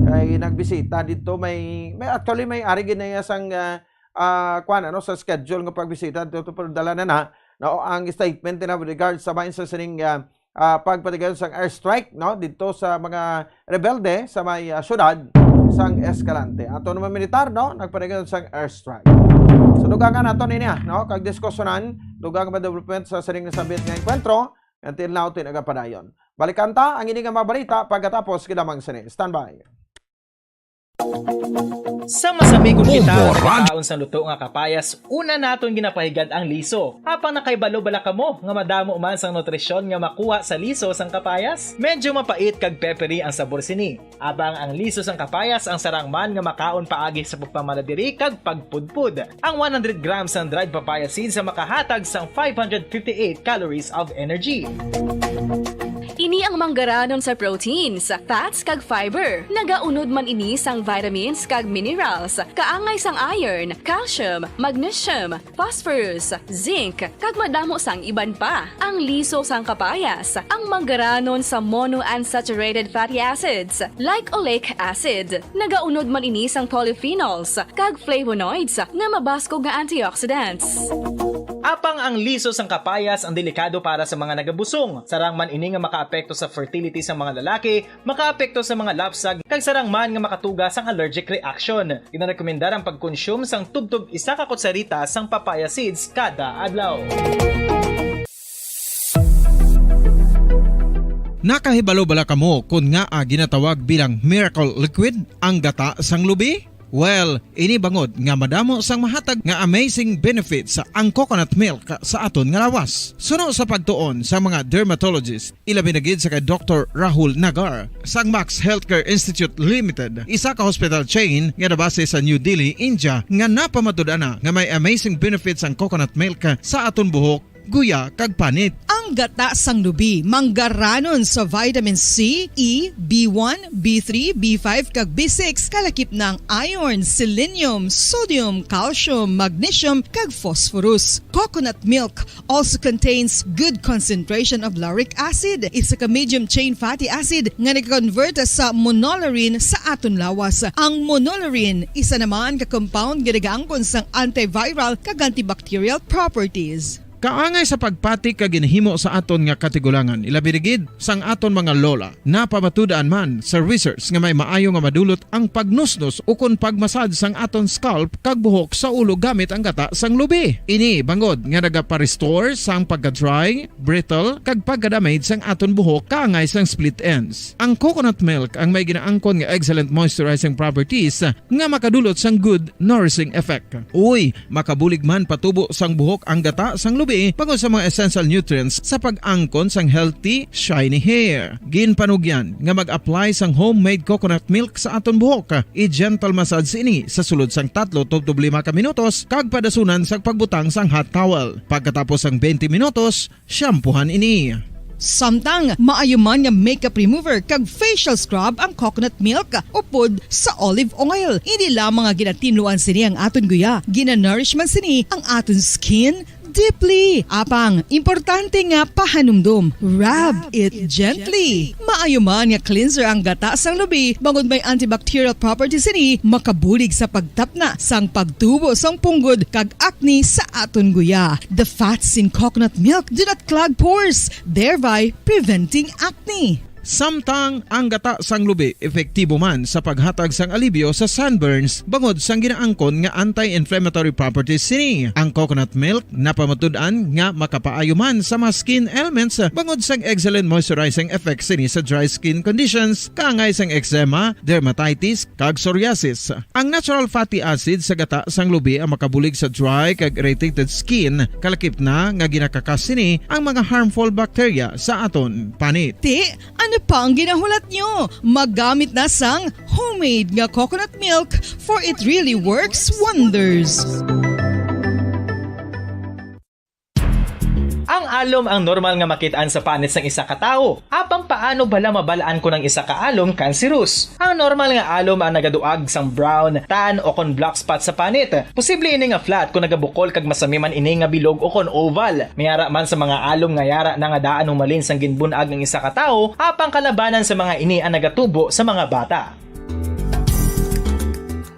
Kay nagbisita dito, may, may, actually, may ari gid na iya sang, ah, ah, kuwan, ano, sa schedule nga pagbisita dito, pero dala na na, no, ang statement nila with regards sa bahin sa sining, ah, ah, pagpatigayon sang airstrike, no, dito sa mga rebelde sa may, ah, siyudad sang Escalante. Ato naman militar, no, nagpatigayon sang airstrike. So, dugangan nato niya, no, kag diskusyonan, dugang ba development sa sining nasabit nga enkwentro, until now, ti nagapadayon. Balikan ta ang ini nga mga balita pagkatapos kay lamang sini. Standby. Sa masamig nga kita, Bombo Radyo. Nagkaon sa luto nga kapayas, una naton ginapahigad ang liso. Apang nakahibalo bala kamo nga madamo man sang nutrisyon nga makuha sa liso sang kapayas? Medyo mapait kag peppery ang sabor sini. Abang ang liso sang kapayas ang sarang man nga makaon paagi sa pagpamaladiri kag pagpudpod. Ang one hundred grams sang dried papaya seeds ang makahatag sang five hundred fifty-eight calories of energy. Ini ang manggaranon sa proteins, fats, kag fiber. Nagaunod man ini sang vitamins kag minerals, kaangay sang iron, calcium, magnesium, phosphorus, zinc, kag madamo sang iban pa. Ang liso sang kapayas, ang manggaranon sa monounsaturated fatty acids, like oleic acid. Nagaunod man ini sang polyphenols kag flavonoids nga mabaskog nga antioxidants. Apang ang liso sang kapayas ang delikado para sa mga nagabusong. Sarang man ini nga makaapekto sa fertility sa mga lalaki, makaapekto sa mga lapsag, kag sarang man nga makatuga sang allergic reaction. Ginarekomendar ang pagkonsume sang tubtob isa ka kutsarita sang papaya seeds kada adlaw. Nakahibalo bala kamo kon ngaa ginatawag bilang miracle liquid ang gata sang lubi? Well, ini bangod nga madamo sang mahatag nga amazing benefits ang coconut milk sa aton nga lawas. Suno sa pagtuon sa mga dermatologist, ilabi na gid sa kay Doktor Rahul Nagar sang Max Healthcare Institute Limited, isa ka hospital chain nga nabase sa New Delhi, India, nga napamatud-an na nga may amazing benefits ang coconut milk sa aton buhok, guya, kag panit. Ang gata sang lubi manggaranon sa vitamin C, E, B one, B three, B five, kag B six, kalakip na ang iron, selenium, sodium, calcium, magnesium, kag phosphorus. Coconut milk also contains good concentration of lauric acid, isa ka medium chain fatty acid nga nag-convert sa monolaurin sa aton lawas. Ang monolaurin isa naman ka compound nga nagaangkon sang antiviral kag antibacterial properties. Kaangay sa pagpati ka ginhimo sa aton nga katigulangan, ilabi na gid sang aton mga lola. Napamatud-an man sa research nga may maayo nga madulot ang pagnusnos ukon pagmasad sang aton scalp kag buhok sa ulo gamit ang gata sang lubi. Ini bangod nga nagapa-restore sang pagka-dry, brittle, kag pagka-damage sang aton buhok kaangay sang split ends. Ang coconut milk ang may ginaangkon nga excellent moisturizing properties nga makadulot sang good nourishing effect. Uy, makabulig man patubo sang buhok ang gata sang lubi bangod sa mga essential nutrients sa pag-angkon sang healthy, shiny hair. Ginpanugyan nga mag-apply sang homemade coconut milk sa aton buhok. I-gentle massage ini sa sulod sang tatlo tubtob lima ka minutos kag padasunan sang pagbutang sang hot towel. Pagkatapos sang twenty minutos, shampoohan ini. Samtang maayo man nga makeup remover kag facial scrub ang coconut milk upod sa olive oil. Hindi lamang nga ginatinluan sini ang aton guya, ginanourish man sini ang aton skin deeply. Apang, importante nga pahanumdom, rub it gently. Maayo man nga cleanser ang gata sang lubi, bangod may antibacterial properties sini, makabulig sa pagtapna sang pagtubo sang punggod kag acne sa aton guya. The fats in coconut milk do not clog pores, thereby preventing acne. Samtang ang gata sang lubi epektibo man sa paghatag sang alibyo sa sunburns bangod sang ginaangkon nga anti-inflammatory properties sini. Ang coconut milk napamatud-an nga makapaayo man sa mga skin ailments bangod sang excellent moisturizing effects sini sa dry skin conditions, kaangay sang eczema, dermatitis, kag psoriasis. Ang natural fatty acid sa gata sang lubi ang makabulig sa dry kag irritated skin, kalakip na nga ginakakas sini ang mga harmful bacteria sa aton panit. Ti, ano pa ang ginahulat nyo? Maggamit na sang homemade nga coconut milk, for it really works wonders. Ang alom ang normal nga makit-an sa panit sang isa ka tawo. Apang paano bala mabal-an kon ang isa ka alom kanserus? Ang normal nga alom ang nagaduag sang brown, tan, o kon black spot sa panit. Posible ini nga flat kon nagabukol kag masami man ini nga bilog o kon oval. May ara man sa mga alom nga yara na nga daan humalin sang ginbun-ag ang isa ka tawo, apang kalabanan sa mga ini ang nagatubo sa mga bata.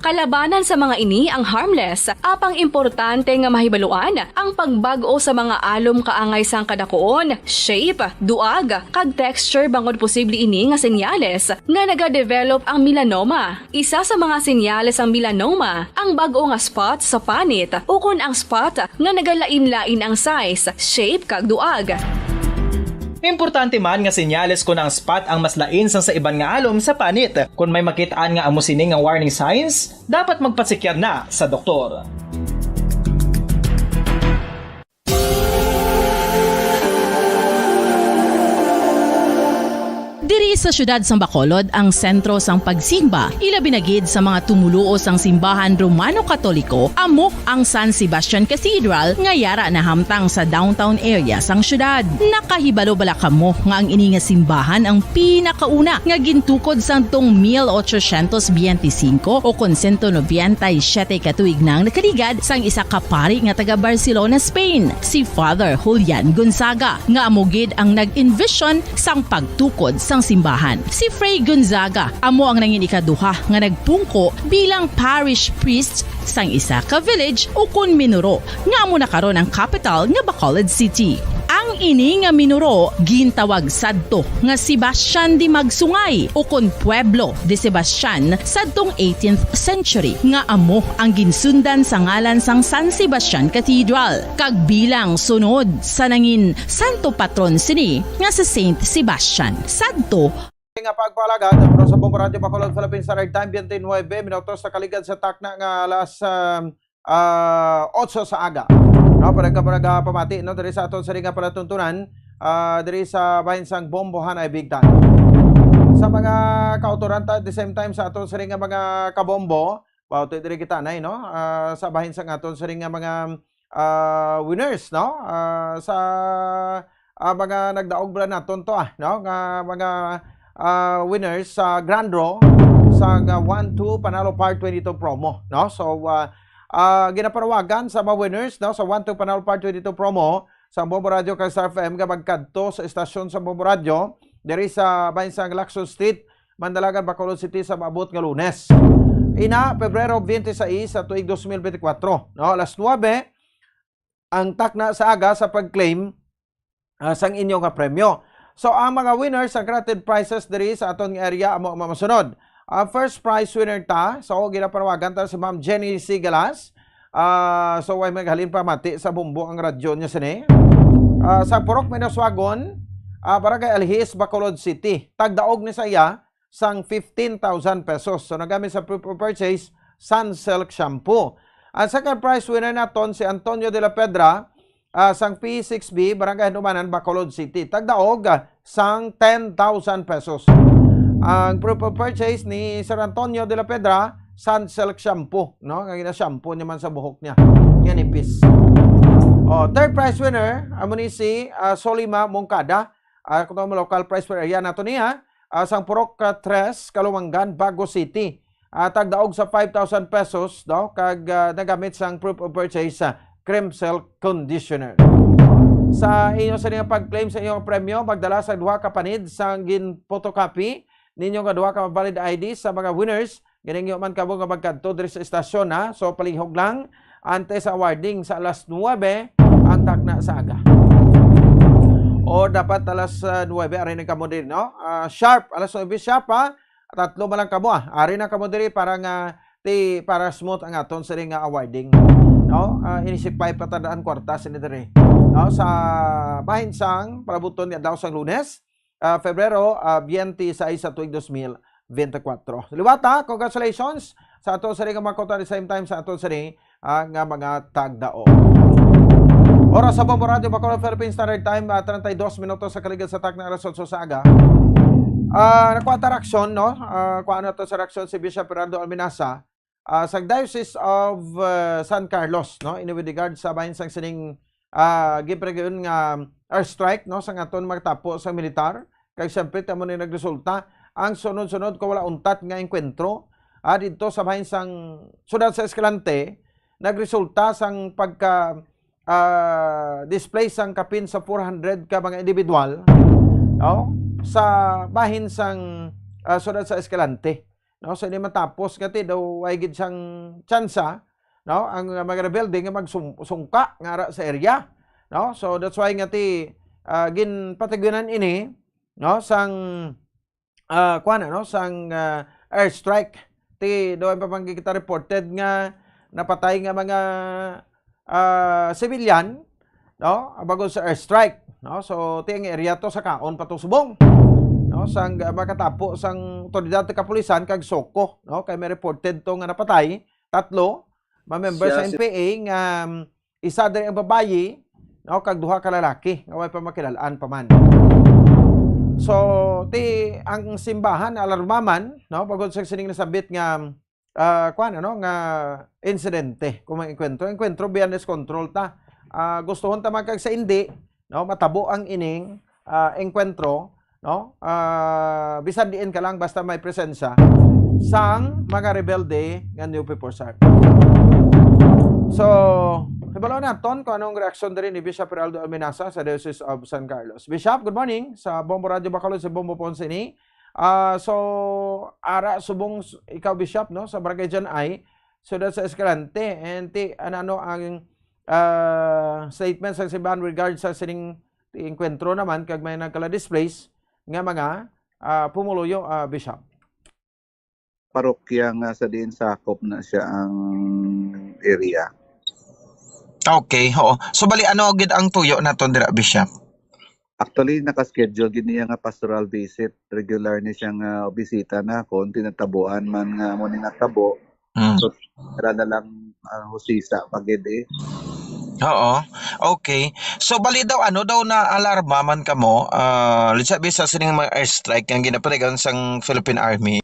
Kalabanan sa mga ini ang harmless, apang importante nga mahibaluan ang pagbag-o sa mga alom kaangay sang kadakuon, shape, duag, kag texture, bangod posible ini nga senyales nga nagadevelop ang melanoma. Isa sa mga senyales sang melanoma ang bag-o nga spot sa panit ukon ang spot nga nagalain-lain ang size, shape, kag duag. Importante man nga senyales kon ang spot ang mas lain sang sa iban nga alom sa panit. Kon may makit-an nga amo sini nga warning signs, dapat magpasikyar na sa doktor. Diri sa siyudad sang Bacolod ang sentro sang pagsimba, ilabi na gid sa mga tumoluo sang simbahan Romano-Katoliko, amo ang San Sebastian Cathedral nga yara nahamtang sa downtown area sang siyudad. Nakahibalo bala kamo nga ang ini nga simbahan ang pinakauna nga gintukod sadtong mil ochocientos biyente y singko o kon sento nobenta y siyete ka tuig nang nakaligad sang isa ka pari nga taga Barcelona, Spain, si Father Julian Gonzaga, nga amo gid ang nag-envision sang pagtukod sang simbahan. Si Fray Gonzaga amo ang nangin ikaduha nga nagpungko bilang parish priest sang isa ka village ukon minuro, nga amo na karon ang kapital nga Bacolod City. Ang ini nga minuro gintawag sadto nga Sebastian de Magsungay ukon Pueblo de Sebastian sadtong eighteenth century, nga amo ang ginsundan sa ngalan sang San Sebastian Cathedral, kag bilang sunod sa nangin santo patron sini nga si Saint Sebastian. Sadto nga pagpalagad, ang oras sa Bombo Radyo Bacolod, Philippines Standard Time, twenty-nine minutos sa kaligad sa takna nga alas, um, ah, otso sa aga. No, para ka, para ka pamati, no, diri sa aton sini nga palatuntunan, ah, diri sa bahin sang Bombo Hanay Bigtan. Sa mga kautoran ta, at the same time, sa aton sini nga mga kabombo, wow, to diri kita, nay, no? Ah, sa bahin sang aton sini nga mga, ah, winners, no? Ah, sa ah, mga nagdaog bala naton to, ah, no? Nga mga, ah, winners sa grand draw sa, ah, one two Panalo Par twenty-two promo, no? So, ah, ah, ginapanawagan sa mga winners, no, sa one two Panalo Par twenty-two promo sa Bombo Radio kag Star F M nga magkadto sa estasyon sa Bombo Radio diri sa bahin sang Lacson Street, Mandalagan, Bacolod City sa maabot nga Lunes. Ina, Pebrero twenty-six sa tuig dos mil benti kwatro, no? Alas nuebe ang takna sa aga sa pag-claim, ah, sang inyo nga premyo. So, ang mga winners sa granted prizes diri sa aton nga area amo ang mga masunod. Ang first prize winner ta, so ginapanawagan ta si Ma'am Jenny C. Galas. Ah, so, way maghalin pa mati sa bumbo ang radyo niya sini. Ah, sa Purok Minaswagon, ah, Barangay Alhis, Bacolod City. Tagdaog ni sa iya sang fifteen thousand pesos. So, nagamit sa proof of purchase, Sunsilk Shampoo. Ang second prize winner naton si Antonio de la Pedra, ah, sang P six B, Barangay Handumanan, Bacolod City. Tagdaog, ah, sang ten thousand pesos. Ang proof of purchase ni Sir Antonio de la Pedra, Sunsilk Shampoo, no? Nga gina-shampoo niya man sa buhok niya. Nga nipis. Oh, third prize winner, amo ni si, ah, Solima Moncada. Ah, kung tawag mo, local prize winner, yan nato niya. Ah, sang Purok, ah, Tres, Kalumangan, Bago City. Ah, tagdaog sa five thousand pesos, no? Kag, ah, nagamit sang proof of purchase sa Creme Silk Conditioner. Sa inyo sa inyong pag-claim sa inyong premyo, magdala sa duha ka panid sang gin-photocopy ninyo nga duha ka valid I D sa mga winners. Ginangyo man kamo nga magkadto diri sa estasyon, ha? So, palihog lang, antes sa awarding sa alas nuebe ang takna sa aga. O dapat alas, ah, nuebe, ari na kamo din, no? Ah, sharp, alas nuebe sharp, ha? Tatlo man lang kamo, ah. Ari na kamo diri para nga ti, para smooth ang aton sini nga awarding, no? Ah, inisipay pa ta daan kwarta sini diri, no? Sa bahin sang palabuton ni adlaw sang Lunes, ah, Febrero, ah, twenty-six sa tuig dos mil benti kwatro. Liwat, ha, congratulations sa aton sini nga mga kota, at the same time sa aton sini, ah, nga mga tagdao. Oras sa Bombo Radio Bacolod, Philippine Standard Time, ah, treinta y dos minutos sa kaligid sa takna alas otso sa aga. Ah, nakuha ta reaksyon, no? Ah, kuha na to sa reaksyon si Bishop Gerardo Alminaza, ah, sa Diocese of, ah, San Carlos, no? Ini with regard sa bahin sang sining, ah, ginpanagion nga airstrike, no, sang aton mga tapo sa militar. Kag siyempre, tamo ni nagresulta ang sunod-sunod ko wala untat nga engkwentro, ah, didto sa bahin sang siyudad sa Escalante, nagresulta sang pagka, ah, display sang kapin sa four hundred ka mga individual, no, sa bahin sang, ah, siyudad sa Escalante. No? So, hindi matapos nga ti daw ay gid siyang tsansa, no? Ang, uh, mga rebelde nga magsungka nga ara sa area, no? So, that's why nga ti, uh, ginpatigyunan ini, no? Sang, uh, kuwan, ano? Sang, uh, airstrike. Ti daw ay pa man kita reported nga napatay nga mga ah, civilian, no? Bago sa airstrike, no? So, ti ang area to sa kaon pa to subong, no? Sang, ah, makatapo sang otoridad sa kapulisan kag SOCO, no? Kay may reported to nga napatay, tatlo, mga member sa Siya si N P A nga, um, isa diri ang babayi, no? Kag duha ka lalaki nga way pa makilal-an pa man. So, ti ang simbahan alarma man, no? Bago sa sining nasabit nga ah, kuwan, ano, nga insidente, kung may engkwentro. Engkwentro, beyond its control ta. Ah, gustuhon ta man kag sa indi, no, matabo ang ining, ah, engkwentro, no? Ah, bisan diin ka lang, basta may presensya sang mga rebelde nga New People's Army. So, hibalo naton kung anong reaksyon diri ni Bishop Geraldo Alminaza sa Diocese of San Carlos. Bishop, good morning. Sa Bombo Radio Bacolod, sa Bombo Ponce ini. Ah, so, ara subong s-, ikaw, Bishop, no, sa Barangay Jan Ay, siyudad sa Escalante, and ti, ano, ano ang, ah, statement sa simbahan regard sa sining enkwentro naman kag may nagkala-displace nga mga, ah, pumuluyo, ah, Bishop? Parokya nga sa diin sakop na siya ang area. Okay, oo. So, bali, ano gid ang tuyo naton dira, Bishop? Actually, naka-schedule gid niya nga pastoral visit. Regular ni siya nga bisita na kon tinatabuan man nga amo ni natabo. Mm. So, wala na lang, ah, husisa pa gid eh. Oo. Okay. So, bali daw, ano daw, na-alarma man kamo, ah, let's say, sa sining mga airstrike nga ginapatigan sang Philippine Army?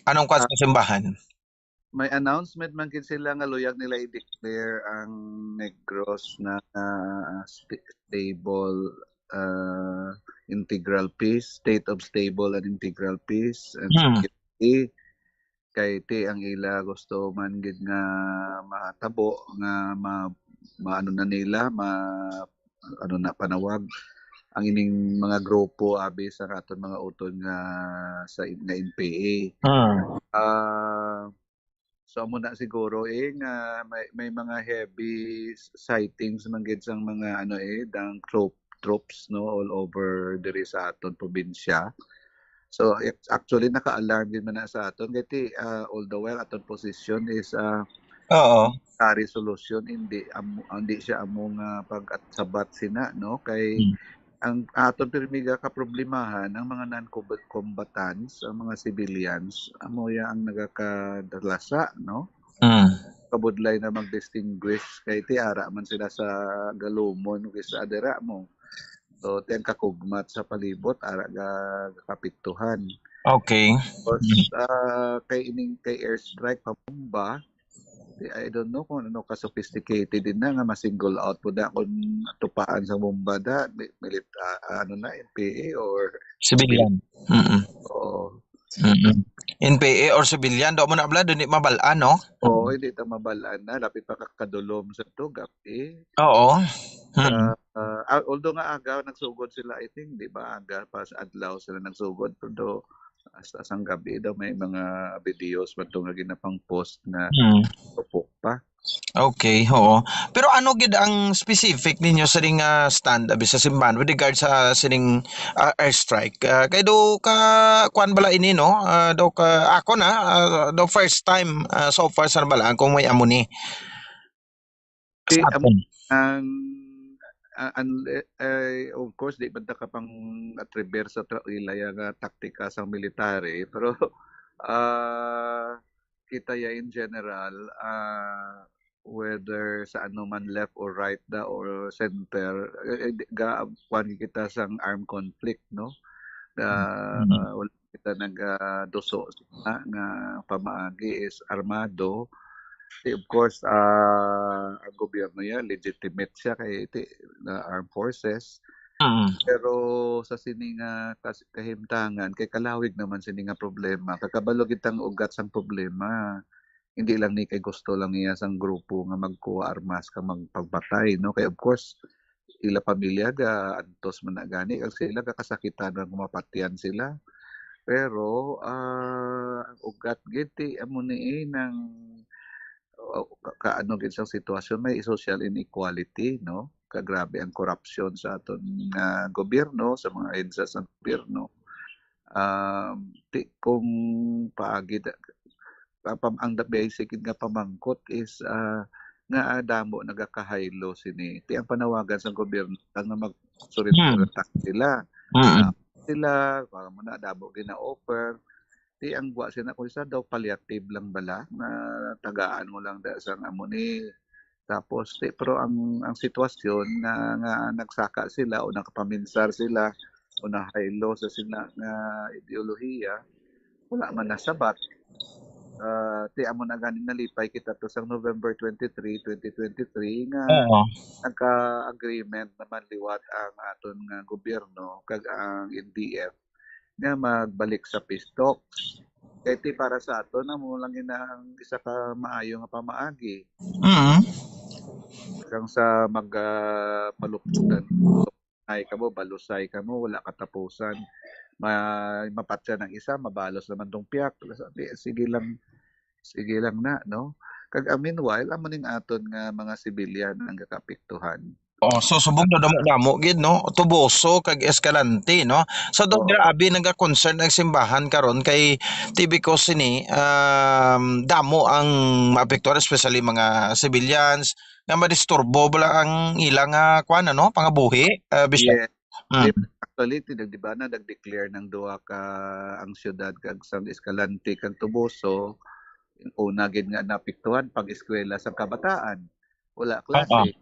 Anong kwan sa simbahan? May announcement man gid sila nga luyag nila i-declare ang Negros na, ah, st-, stable ah, integral peace, state of stable and integral peace and Hmm. security. Kay ti ang ila gusto man gid nga matabo nga ma-, maano na nila, ma-, ano na panawag, ang ining mga grupo abi sa aton mga utod nga sa, nga N P A. Ah. Ah, so amo na siguro, eh, nga may, may mga heavy s-, sightings man gid sang mga, ano, eh, dang troop-, troops, no, all over diri sa aton probinsya. So, ac-, actually, naka-alarm gid man na sa aton. Kay ti, ah, all the while, aton position is, ah, Oo. Sa resolution, hindi amo, hindi siya amo nga pag-atsabat sina, no? Kay Hmm. ang aton pirmi nga kaproblemahan, ang mga non-combatants, ang mga civilians, amo ya ang nagakadalasa, no? Hmm. Kabudlay na mag-distinguish kay ti ara man sila sa galumon kaysa dira mo. So, ti ang kakugmat sa palibot, ara ga-, gakapiktuhan. Okay. Tapos, Mm. ah, kay ining, kay airstrike, pabomba, di, I don't know kung ano ka sophisticated din na nga ma-single out po na kung tupaan sa bomba na, mi-, milit-, ah, ano na, N P A or Civilian. Mm-mm. Oo. Mm-mm. N P A or civilian, do mo na bala, dun di mabal-an, no? Oo, hindi ta mabal-an na. Lapit pa kakadulom sa to, gabi. Oo. Mm. Ah, ah, ah, although nga aga, nagsugod sila, I think, di ba? Aga, pas adlaw sila nagsugod. Pero hasta sang gabi daw, may mga videos man to nga ginapang-post nga Mm. tupok pa. Okay, oo. Pero ano gid ang specific ninyo sining, ah, stand abi sa simbahan with regard sa sining, ah, airstrike? Ah, kay do ka, kuwan bala ini, no? Ah, do ka, ako na, ah, do first time, ah, so far sa bala kung may amo ni. Di, Sa am-, aton. ang, ah, ang, eh, of course, di man ta ka pang-attribute sa tra-, ila ya nga taktika sang military, pero, ah, kita ya in general, ah, whether sa ano man, left or right da or center, eh, eh, di, ga-, kuwan kita sang armed conflict, no? Ga-, Mm. wala kita nagaduso nga, nga pamaagi is armado. Di, of course, ah, ang gobyerno ya, legitimate siya kay ti-, na armed forces. Mm. Pero sa sini nga kas-, kahimtangan, kay kalawig naman sini nga problema. Kakabalo gid tang ugat sang problema. Hindi lang ni kay gusto lang niya sang grupo nga magkuha armas kag magpagpatay, no? Kay of course, ila pamilya ga antos man na gani, kag sila gakasakitan nga mapatyan sila. Pero, ah, ang ugat gid ti amo ni, eh, nang, uh, ka, ka, ano gid sang sitwasyon, may social inequality, no? Kagrabe ang korupsyon sa aton nga gobyerno, sa mga ahensya sa gobyerno. Um, ti, kung paagi da-, pa-, pam-, ang the basic nga pamangkot is, ah, nga damo nagakahaylo sini. Ti ang panawagan sa gobyerno nga magsurrender Hmm. ta sila. Mm. Ah, sila, para mo na, damo gina-offer. Ti ang gwa sila, kung isa daw, palliative lang bala, nga tagaan mo lang da sang amo ni. Tapos, ti, pero ang, ang sitwasyon nga, nga nagsaka sila o nakapaminsar sila o nahaylo sa sila nga ideolohiya, wala man nasabat. Ah, ti amo na gani nalipay kita to sang November twenty-three, twenty twenty-three nga Oo. nagka-agreement naman liwat ang aton nga gobyerno kag ang N D F nga magbalik sa peace talks. Kay ti para sa aton, amo lang gid ang isa ka maayo nga pamaagi. Mm. Kang sa mag, ah, paluputan, ay kamo, balusay kamo, wala katapusan. Ma-, mapatyan ang isa, mabalos naman tong piyak. Sabi, sige lang, sige lang na, no? Kag, ah, meanwhile, amo ning aton nga mga sibilyan ang gakaapektuhan. Oh, so subong na damo-damo gid, no? Tuboso kag Escalante, no? So, do, Oh. grabe, naga-concern ang simbahan karon kay ti because sini, um, damo ang maapektuhan, especially mga civilians, nga madisturbo bala ang ilang, ah, kwan, ano, pangabuhi, ah, Bishop? Yes. Mm. Di, actually, ti-, di ba na nag-declare ng duha ka ang siyudad kag sang Escalante kag Tuboso, una gid nga naapektuhan pag-eskwela sa kabataan. Wala Oo. klase.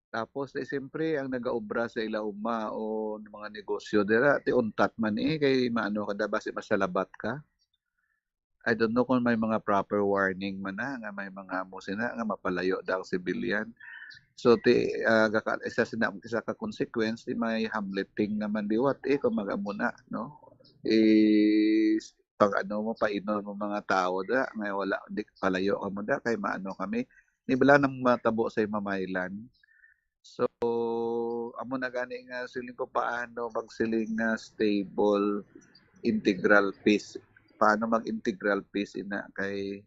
Tapos, eh, siyempre, ang nagaobra sa ila uma o mga negosyo dira, ti untat man, eh, kay maano ka da, basi masalabat ka. I don't know kung may mga proper warning man na, nga may mga amo sina, nga mapalayo da ang civilian. So, ti, ah, gaka-, isa sina, isa ka consequence, ti may hamleting naman liwat, eh, kung mag-amo na, no? Is, pag ano mo, painon mo mga tao da, nga wala, di, palayo ka mo da, kay maano kami. Ni bala nang matabo sa mamaylan. So, amo na gani nga siling ko, paano magsiling nga stable, integral peace. Paano mag-integral peace ina kay,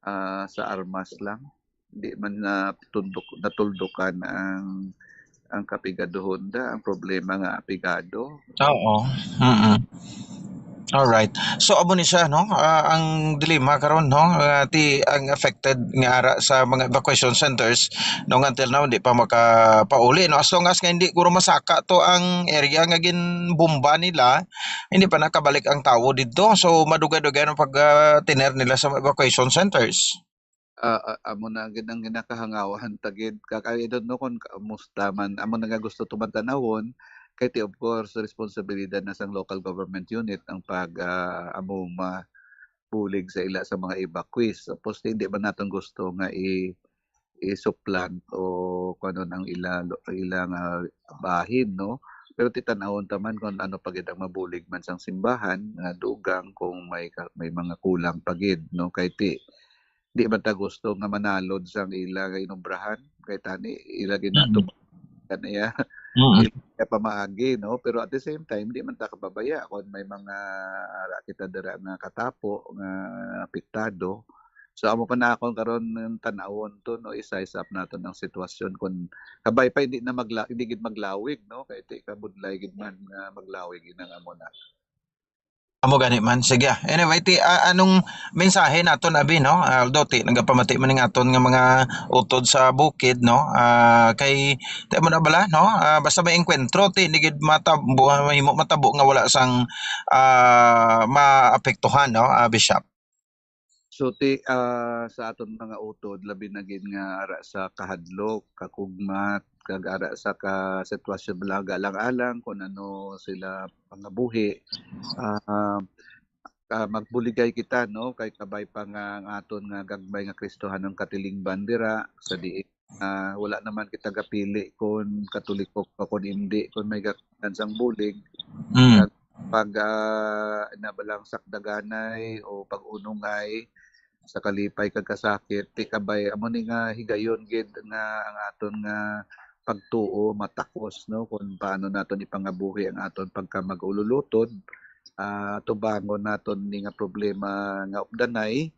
ah, sa armas lang? Di man natundok, natuldukan ang, ang kapigaduhon da, ang problema nga apigado. Oo. Mm. Alright. So, amo ni siya, no? Ah, ang dilemma karon, no? Ah, ti, ang affected nga ara sa mga evacuation centers, no, nga until now, di pa makapauli, no? As long as nga hindi guro masaka to ang area nga ginbomba nila, hindi pa nakabalik ang tawo didto. So, madugay-dugay ang pag, ah, tiner nila sa evacuation centers. Ah, ah, amo na gid ang ginakahangawan ta gid. Kag I don't know kung kamusta man. Amo na nga gusto to man tanawon. Kay ti, of course, responsibilidad na sang local government unit ang pag, ah, amo mabulig sa ila sa mga evacuees. Tapos, hindi man naton gusto nga i-, i-supplant o kung ano ang ila, ila nga bahin, no? Pero titan-awon ta man kung ano pa gid ang mabulig man sang simbahan nga dugang kung may ka-, may mga kulang pa gid, no? Kay ti, di man ta gusto nga manalod sang ila nga inobrahan. Kay tani, ila gid nato Mm. kaniya, Mm. ila pamaagi, no? Pero at the same time, di man ta kababaya kung may mga ara kita dira nga katapo, nga apektado. So, amo pa na akon karon nga tan-awon to, no? I-size up naton ang sitwasyon kung kabay pa hindi na magla-, hindi gid maglawig, no? Kay ti kabudlay gid man nga maglawig inang amo na. Amo gani man. Sige, ah. Anyway, ti, ah, anong mensahe naton, abi, no? Ah, although, ti, nagapamati man ning aton nga mga utod sa bukid, no? Ah, kay, ti, mo na bala, no? Ah, basta may engkwentro, ti, hindi gid matabo, mahimo matabo nga wala sang, ah, maapektuhan, no? Ah, Bishop. So, ti, ah, sa aton mga utod, labi na gid nga ara sa kahadlok, kakugmat, kag ara sa ka-, sitwasyon, bala, alang-alang kung ano sila pangabuhi, ah, ah, magbuligay kita, no? Kay kabay pa nga ang aton nga gagmay nga Kristohanong katilingban dira sa diin, ah, wala naman kita gapili kon Katoliko ka kon indi, kon may gaktan sang bulig. Mm. Kag pag, ah, nabalang sakdaganay o pag-unongay sa kalipay kag kasakit, ti kabay, amo ni nga higayon gid nga ang aton nga pagtuo matakos, no, kung paano naton ipangabuhi ang aton pagkamag-ululutod, ah, tubangon naton ni nga problema nga updanay,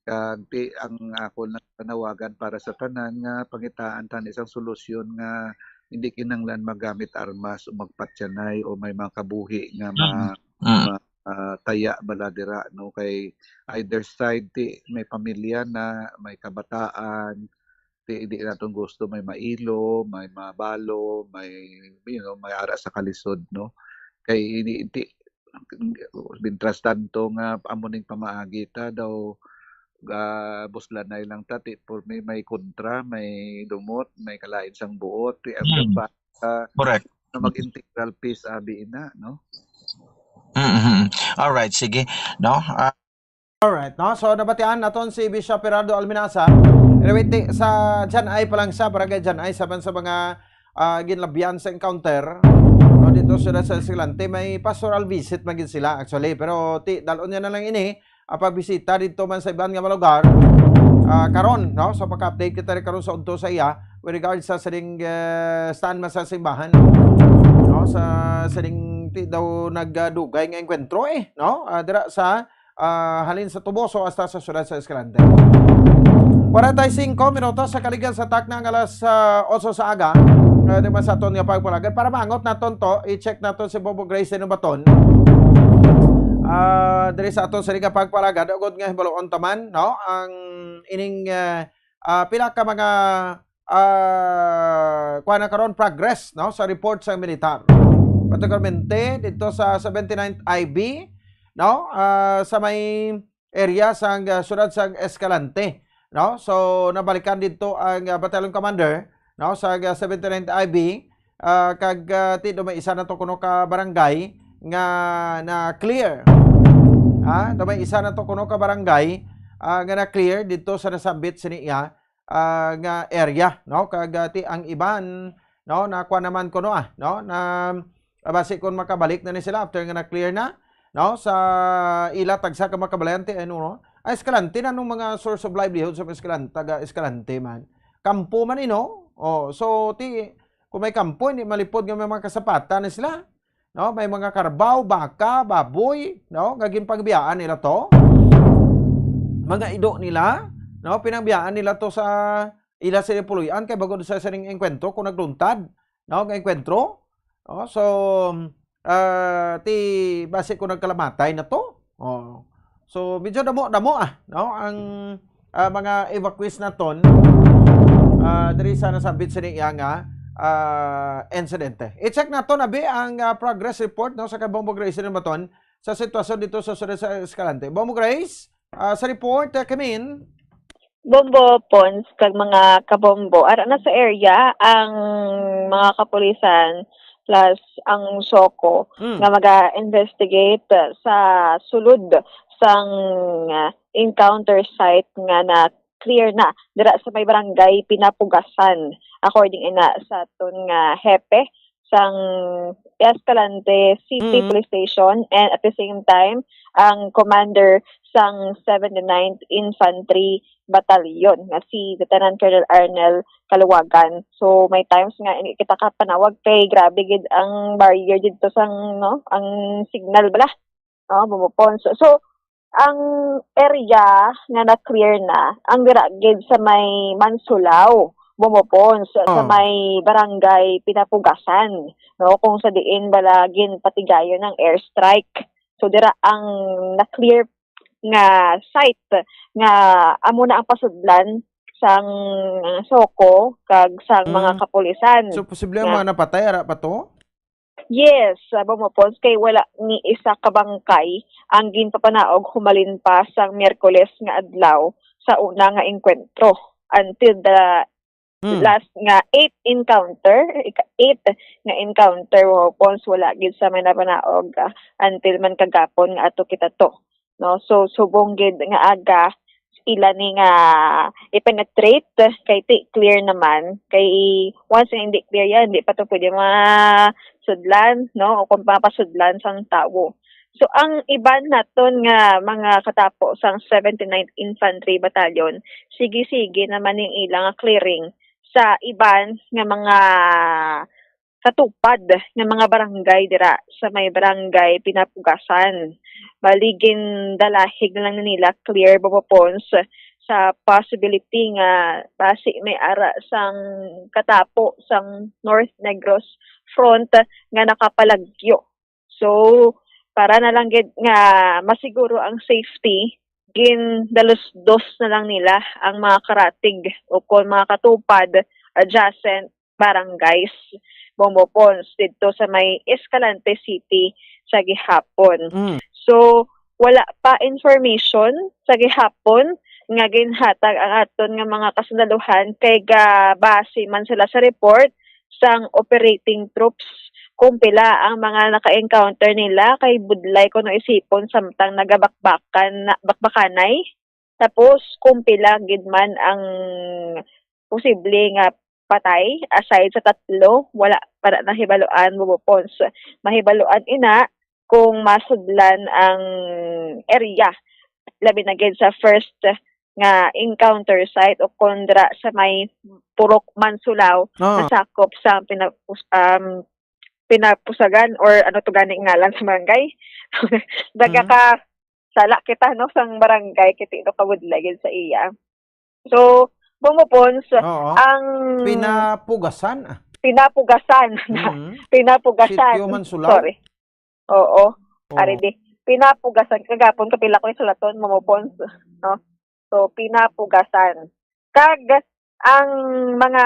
kag ti ang ako lang panawagan para sa tanan nga pangitaan ta isang solusyon nga hindi kinahanglan magamit armas o magpatyanay o may mga kabuhi nga ma-, Mm. Mm. ma-, ah, taya bala dira, no? Kay either side, ti may pamilya na, may kabataan, ti di naton gusto may mailo, may mabalo, may, you know, may ara sa kalisod, no? Kay ini, ti, mientras tanto nga amo ning pamaagi ta daw, ah, buslanay lang ta, ti, por may, may kontra, may dumot, may kalain sang buot, ti, ang Hmm. dapat, ah, Correct. na mag-integral peace, abi ina, no? Mm-hmm. Alright, sige. No? Ah, Alright, no? So, nabatian naton si Bishop Gerardo Alminaza. Anyway, ti-, sa Jan Ay pa lang siya, Barangay Jan Ay, saban sa mga, ah, ginlabyan sa encounter, no, dito sa, sa Escalante, may pastoral visit man gid sila, actually. Pero ti-, dalon niya na lang ini, ang pagbisita dito man sa iban nga mga lugar. Ah, karon, no? So, pagka-update kita rin karon sa udto sa iya with regard sa sining, eh, stand man sa simbahan, no? Sa sining ti-, daw nagdugay nga engkwentro, eh, no? Ah, dira sa ah, halin sa Toboso hasta sa siyudad sa Escalante. Kwarenta y singko minutos sa kaligan sa takna nga alas, ah, otso sa aga. Ah, di man sa aton nga pagpalagad. Para maangot naton to, i-check naton si Bobo Grace Inubaton. Ah, diri sa aton sini nga pagpalagad, ugod nga hibaluon ta man, no? Ang ining, ah, ah, pila ka mga ah, kuha na karon, progress, no, sa report sa militar. Particularmente dito sa seventy-ninth I B, no, ah, sa may area sa, ah, siyudad sa Escalante, no? So, nabalikan dito ang, ah, battalion commander, no, sa, ah, seventy-ninth I B, ah, kag, ah, ti, daw may isa na to kuno ka barangay nga na-clear. Ha? Daw may isa na to kuno ka barangay, ah, nga na-clear dito sa nasambit sini iya. ah, nga area, no? Kag, ah, ti ang iban, no, na kuwan naman kuno, ah, no, na, ah, basi kon makabalik na ni sila after nga na-clear na, no, sa ila tagsa ka mga kababayan, ti ano, no? Ang Escalante na nung mga source of livelihood sa mga Escalante, taga Escalante man. Kampo man, eh, no? Oh, so, ti, kung may kampo, hindi malipod nga may mga kasapatan na sila. No, may mga karabaw, baka, baboy, no, nga ginpangbiyaan nila to. Mga ido nila, no, pinangbiyaan nila to sa ila sa puloy-an kay bago sa sining engkwentro kung nagluntad, no, nga engkwentro. No, so, ah, ti basi ko nagkalamatay na to. Oh. So, medyo damo-damo, ah, no, ang, ah, mga evacuees naton, ah, diri sa nasabit sa iya nga, ah, insidente. I-check naton abi ang, ah, progress report, no, sa kay Bombo Grace Rimbaton sa sitwasyon dito sa sulod sa Escalante. Bombo Grace, ah, sa report, ah, kamin. Bombo, Pons, kag mga kabombo, ara na sa area ang mga kapulisan plus ang SOCO Mm. nga maga-investigate sa sulod sang, ah, encounter site nga na-clear na dira sa may barangay Pinapugasan, according ina sa aton nga hepe sang Escalante City Mm. Police Station, and at the same time ang commander sang seventy-ninth Infantry Battalion nga si Lieutenant Colonel Arnel Kaluwagan. So, may times nga hindi kita kapanawag kay grabe gid ang barrier didto sang, no, ang signal bala. No, Bomopons. So, ang area nga na-clear na, ang dira gid sa may Mansulao, Bomopons, sa Oh. may barangay Pinapugasan, no, kung sa diin bala ginpatigayon ang airstrike. So, dira ang na-clear nga site nga amo na ang pasudlan sang SOCO kag sang mga Mm. kapulisan. So, posible ang Nga mga napatay, ara pa to? Yes, ah, Bomopons, kay wala ni isa ka bangkay ang ginpapanaog humalin pa sang Miyerkules nga adlaw sa una nga engkwentro until the Hmm. last nga eight encounter, ika-, eight nga encounter, Bomopons, wala gid sa may napanaog, ah, until man kagapon nga ato kita to, no? So, subong gid nga aga, ila ni nga i-penetrate kay ti clear naman. Kay once nga hindi clear yan, hindi pa to pwede masudlan, no? O kung mapasudlan sang tawo. So, ang iban naton nga mga katapo sang seventy-ninth Infantry Battalion, sige-sige naman ning ilang clearing sa iban nga mga katupad nga mga barangay dira sa may barangay Pinapugasan. Bali, gindalahig na lang nila clear, Bomopons, sa possibility nga basi may ara sang katapo sang North Negros Front nga nakapalagyo. So, para na lang gid nga masiguro ang safety, gindalusdos na lang nila ang mga karatig o kon mga katupad adjacent barangays, Bomopons, didto sa may Escalante City sa gihapon. Mm. So, wala pa information sa gihapon nga ginhatag ang aton nga mga kasundaluhan kay gabase man sila sa report sang operating troops kung pila ang mga naka-encounter nila kay budlay kuno isipon samtang nagabakbakan na, bakbakanay. Tapos, kung pila gid man ang posible nga patay, aside sa tatlo, wala pa na nahibaluan, Bomopons. Mahibaluan ina kung masudlan ang area, labi na gid sa first nga encounter site o kondra sa may Purok Mansulao, Ah. nga sakop sa pinapus-, um, Pinapusagan or ano to gani ngalan sa barangay. Daga Mm. ka, sala kita, no, sang barangay, kay ti no kabudlay gid sa iya. So, Bomopons, Oo. ang Pinapugasan, ah. Pinapugasan. Mm. Pinapugasan. Sitio Mansulao? Sorry. Oo. Oo. Ari di. Pinapugasan. Kagapon, kapila ko yung sulaton, Bomopons. No? So, Pinapugasan. Kag ang mga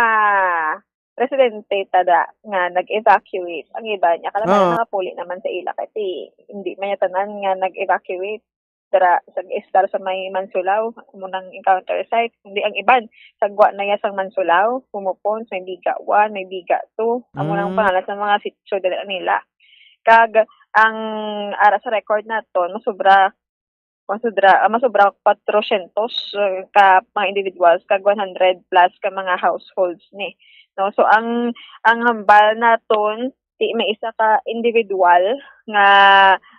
residente tada nga nag-evacuate, ang iba niya, kala Ah. mga puli naman sa ila, kasi hindi man niya tanan nga nag-evacuate. Dara sa estar sa may Mansulao, amo nang encounter site. Hindi ang iban, sagwa na ya sang Mansulao, Bomopons, may Biga one, may Biga two. Amo nang Mm. pangalan sa mga sitio dira nila. Kag ang ara sa record naton, masobra masudra, ah, masobra quatrocientos, uh, ka mga individuals, kag one hundred plus ka mga households ni, no? So, ang, ang hambal naton, ti may isa ka individual nga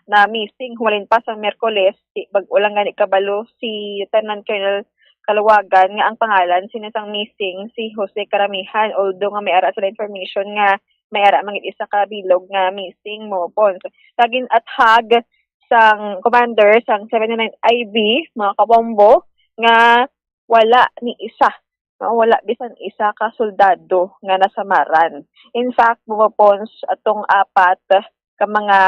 na-missing, humalin pa sang Miyerkules, ti bag-o lang gani kabalo si Lieutenant Colonel Kaluwagan nga ang pangalan sini sang missing si Jose Karamihan, although nga may ara sila information nga may ara man gid isa ka bilog nga missing, Momopons. Kag gin-athag sang commander sang seventy-nine I B, mga kabombo, nga wala ni isa, no? Wala bisan isa ka soldado nga nasamaran. In fact, Momopons, atong apat ka mga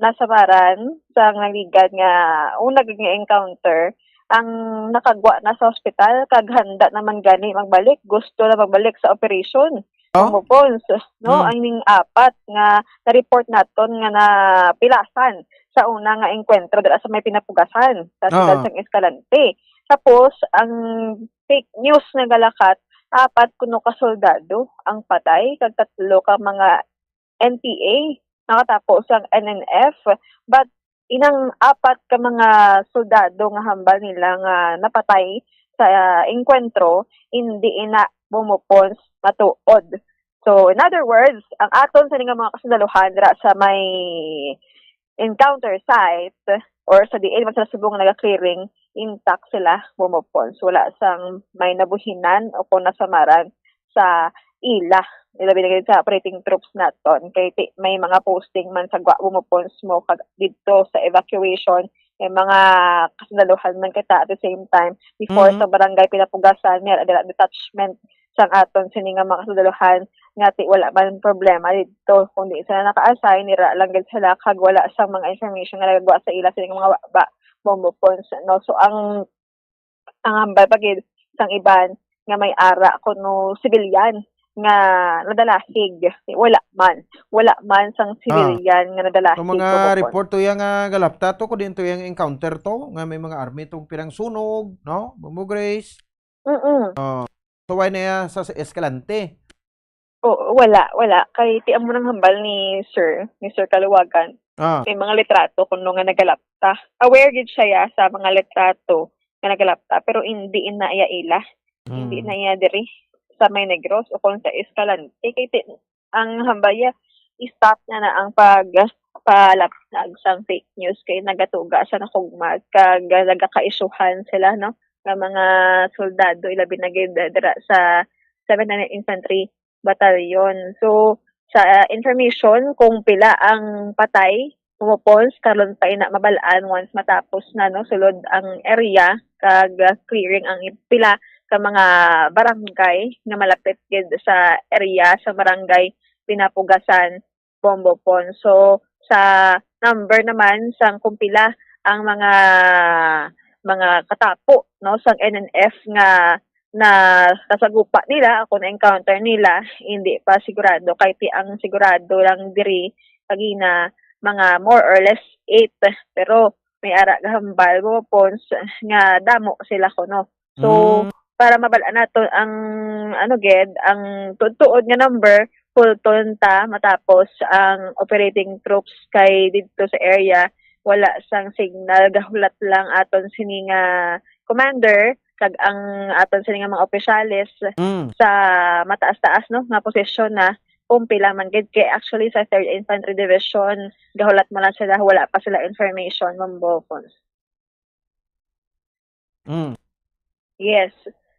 nasamaran sa nagligad nga una gid nga encounter, ang nakagwa na sa ospital kag handa naman gani magbalik, gusto na magbalik sa operation. Oh? Momopons, no? Mm. Ang ning apat nga na-report naton nga napilasan sa una nga engkwentro dira sa may Pinapugasan, sa siyudad Ah. sang Escalante. Tapos, ang fake news nga galakat, apat kuno ka soldado ang patay, kag tatlo ka mga N P A, nakatapo sang N N F. But inang apat ka mga soldado nga hambal nila nga napatay sa engkwentro, hindi ina, Momopons, matuod. So, in other words, ang aton sini nga mga kasundaluhan dira sa may encounter site or sa diin man sila subong nga naga-clearing, intact sila, Momopons. Wala sang may nabuhinan o kung nasamaran sa ila, ilabi na gid sa operating troops naton. Kay ti-, may mga posting man sa gwa, Momopons, mo kag didto sa evacuation, may mga kasundaluhan man kita at the same time. Before Mhm. sa barangay Pinapugasan, may ara dira detachment sang aton sini nga mga kasundaluhan nga ti wala man problema didto, kundi sila naka-assign, nira lang gid sila kag wala sang mga information nga nagagwa sa ila sini nga mga ba, Momopons, no? So, ang, ang hambal pa gid sang iban nga may ara kuno sibilyan nga nadalahig, wala man, wala man sang Ah. sibilyan nga nadalahig, Ang mga Momopons. report to yang, ah, galapta to, kung diin to yang encounter to, nga may mga army tong pirang sunog, no? Bombo Grace. Mm-mm. Oh. So, why na ya sa, sa Escalante? Oo, wala, wala. Kay ti amo nang hambal ni Sir, ni Sir Kaluwagan. Ah. May mga litrato kuno nga nagalapta. Aware gid siya ya sa mga litrato nga nagalapta, pero hindi na iya ila. Hindi Hmm. na iya diri sa may Negros o kung sa Escalante. Kay ti-, ang hambal ya, i-stop na na ang pag-, palapsag sang fake news kay nagatuga sa nakugmat kag nagakaisyuhan sila, no, nga mga soldado, ilabi na gid dira sa Seventh Infantry Battalion. So, sa, ah, information kung pila ang patay, Momopons, karon pa ina mabal-an once matapos na, no, sulod ang area kag, ah, clearing ang pila ka mga barangay nga malapit gid sa area sa barangay Pinapugasan, Bombo Pon. So, sa number naman sang kung pila ang mga, mga katapo, no, sang N N F nga na, nasagupa nila, ako na-encounter nila, hindi pa sigurado. Kay ti ang sigurado lang diri, kagina, mga more or less eight. Pero may ara gahambal, Bombo Pons, nga damo sila kuno. So, Mm. para mabal-an nato ang, ano gid, ang tuod-tuod nga number, hulton ta matapos ang operating troops kay didto sa area, wala sang signal. Gahulat lang aton sini nga commander kag ang aton sini nga mga opisyales Mm. sa mataas-taas, no, nga posisyon na kung pila man gid. Kay actually sa Third Infantry Division, gahulat mo lang sila, wala pa sila information, Bombo Pons. Mm. Yes.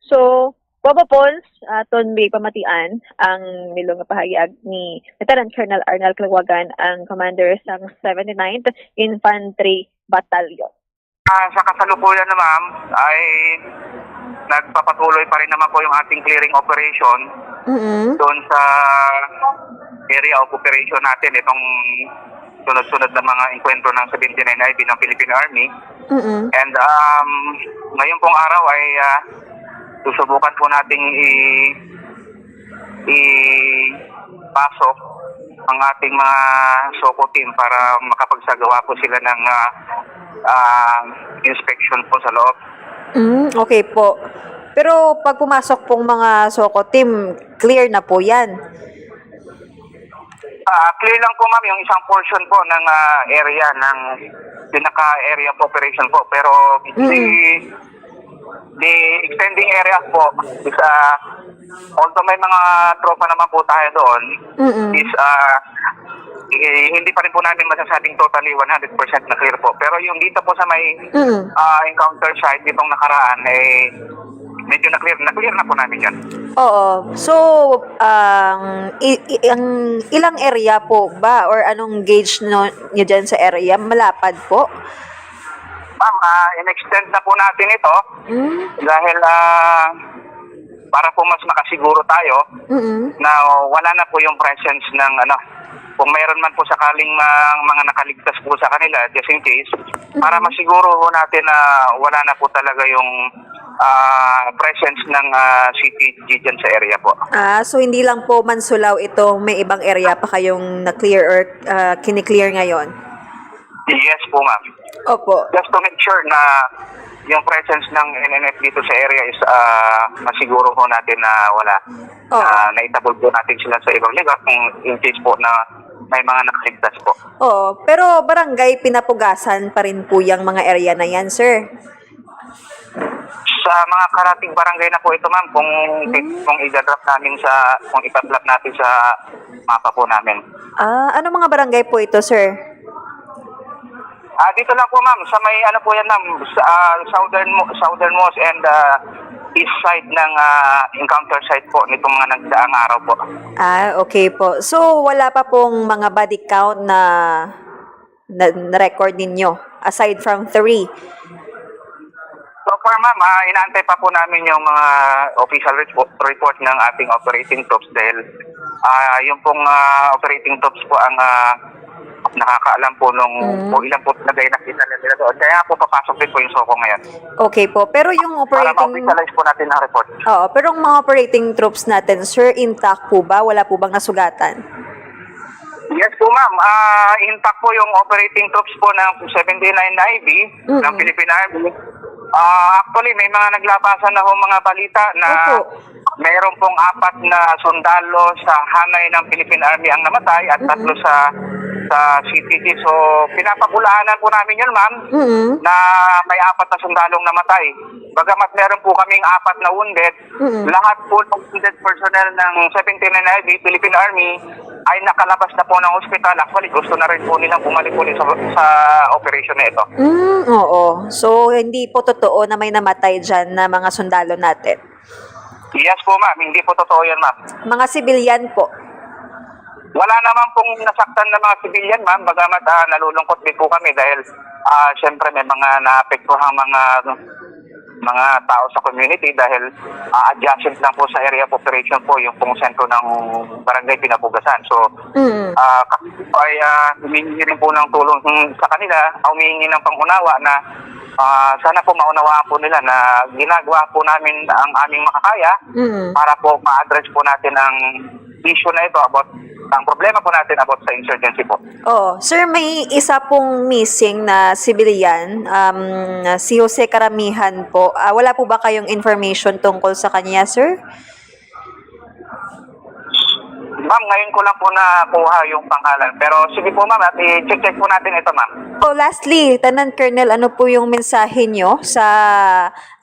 So, Bombo Pons, aton bi pamatian ang milong nga pahayag ni Lieutenant Colonel Arnel Calwagan, ang commander sang seventy-ninth Infantry Battalion. Ah, sa kasalukuyan na, ma'am, ay nagpapatuloy pa rin naman po yung ating clearing operation Mm-mm. doon sa area of operation natin, itong sunod-sunod na mga engkwentro ng seventy-nine I B ng Philippine Army. Mm-mm. And, um, ngayon pong araw ay, ah, susubukan po nating i-, ipasok ang ating mga SOCO team para makapagsagawa po sila ng, ah, ah, inspection po sa loob. Mm, okay po. Pero pag pumasok pong mga SOCO team, clear na po yan? Ah, clear lang po, ma'am, yung isang portion po ng, ah, area ng pinaka-area of operation po. Pero the, Mm. the extending area po is, ah, although may mga tropa naman po tayo doon, Mm. is, ah, eh, hindi pa rin po namin masasabing totally one hundred percent na clear po. Pero yung dito po sa may, Mm. ah, encounter site nitong nakaraan, eh, medyo na-clear, na-clear na po namin yun. Oo. So, ang i- i- ang ilang area po ba or anong gauge no, nyo dyan sa area? Malapad po? Ma'am, ah, in-extend na po natin ito Mm. dahil, ah, para po mas makasiguro tayo Mm-mm. na wala na po yung presence ng ano, kung mayroon man po sakaling mga, mga nakaligtas po sa kanila, just in case, para Mm. masiguro po natin na wala na po talaga yung, ah, presence ng, ah, C T G dyan sa area po. Ah, so hindi lang po Mansulao ito, may ibang area pa kayong na-clear or, ah, kini-clear ngayon? Yes po, ma'am. Opo. Just to make sure na yung presence ng N N F dito sa area is, ah, masiguro po natin na wala. Oo. Ah, naitabol po natin sila sa ibang lugar kung in case po na may mga nakaligtas po. Oo, pero barangay pinapugasan pa rin po yung mga area na yan, sir. Sa mga karating barangay na po ito, ma'am, kung Hmm. kung idadrop namin sa, kung ipa-plot natin sa mapa po namin. Ah, ano mga barangay po ito, sir? Ah, dito lang po, ma'am, sa may ano po yan, ma'am, sa, ah, southern mo-, southernmost and, ah, east side ng, ah, encounter site po nitong mga nagdaang araw po. Ah, okay po. So, wala pa pong mga body count na na, na-record ninyo aside from three? So far, ma'am, ah, inaantay pa po namin yung mga official report, report ng ating operating troops dahil, ah, yung pong, ah, operating troops po ang, ah, nakakaalam po nung Mm. kung ilan po talaga yung nakita nila doon. Kaya nga po, papasok din po yung SOCO ngayon Okay po. Pero yung para operating ma-officialize po natin ang report. Oo, pero ang mga operating troops natin, sir, intact po ba? Wala po bang nasugatan? Yes po, ma'am. Ah, intact po yung operating troops po ng seventy-nine I B Mm. ng Philippine Army. Ah, actually, may mga naglabasan na ho mga balita na Opo. mayroon pong apat na sundalo sa hanay ng Philippine Army ang namatay at Mm. tatlo sa, sa C T G. So, pinapabulaanan po namin yun, ma'am, Mm. na may apat na sundalong namatay. Bagamat meron po kaming apat na wounded, Mm. lahat po ng wounded personnel ng seventy-nine I B Philippine Army ay nakalabas na po ng ospital. Actually, gusto na rin po nilang bumalik ulit sa, sa operation na ito. Mm, oo. So, hindi po totoo na may namatay dyan na mga sundalo natin? Yes po, ma'am. Hindi po totoo yan, ma'am. Mga civilian po? Wala naman pong nasaktan na mga civilian, ma'am. Bagamat, ah, nalulungkot din po kami dahil, ah, syempre may mga naapektuhang mga, mga tao sa community dahil, ah, adjacent lang po sa area of operation po yung pong sentro ng Barangay Pinapugasan. So, Mm. ah, kami po ay, ah, humihingi rin po ng tulong sa kanila, ah, humihingi ng pangunawa na, ah, sana po maunawaan po nila na ginagawa po namin ang aming makakaya Mm. para po ma-address po natin ang issue na ito about, ang problema po natin about sa insurgency po. Oo. Sir, may isa pong missing na civilian, um, si Jose Karamihan po. Ah, wala po ba kayong information tungkol sa kanya, sir? Ma'am, ngayon ko lang po nakuha yung pangalan. Pero sige po, ma'am, at i-check-check po natin ito, ma'am. So, lastly, Lieutenant Colonel, ano po yung mensahe nyo sa,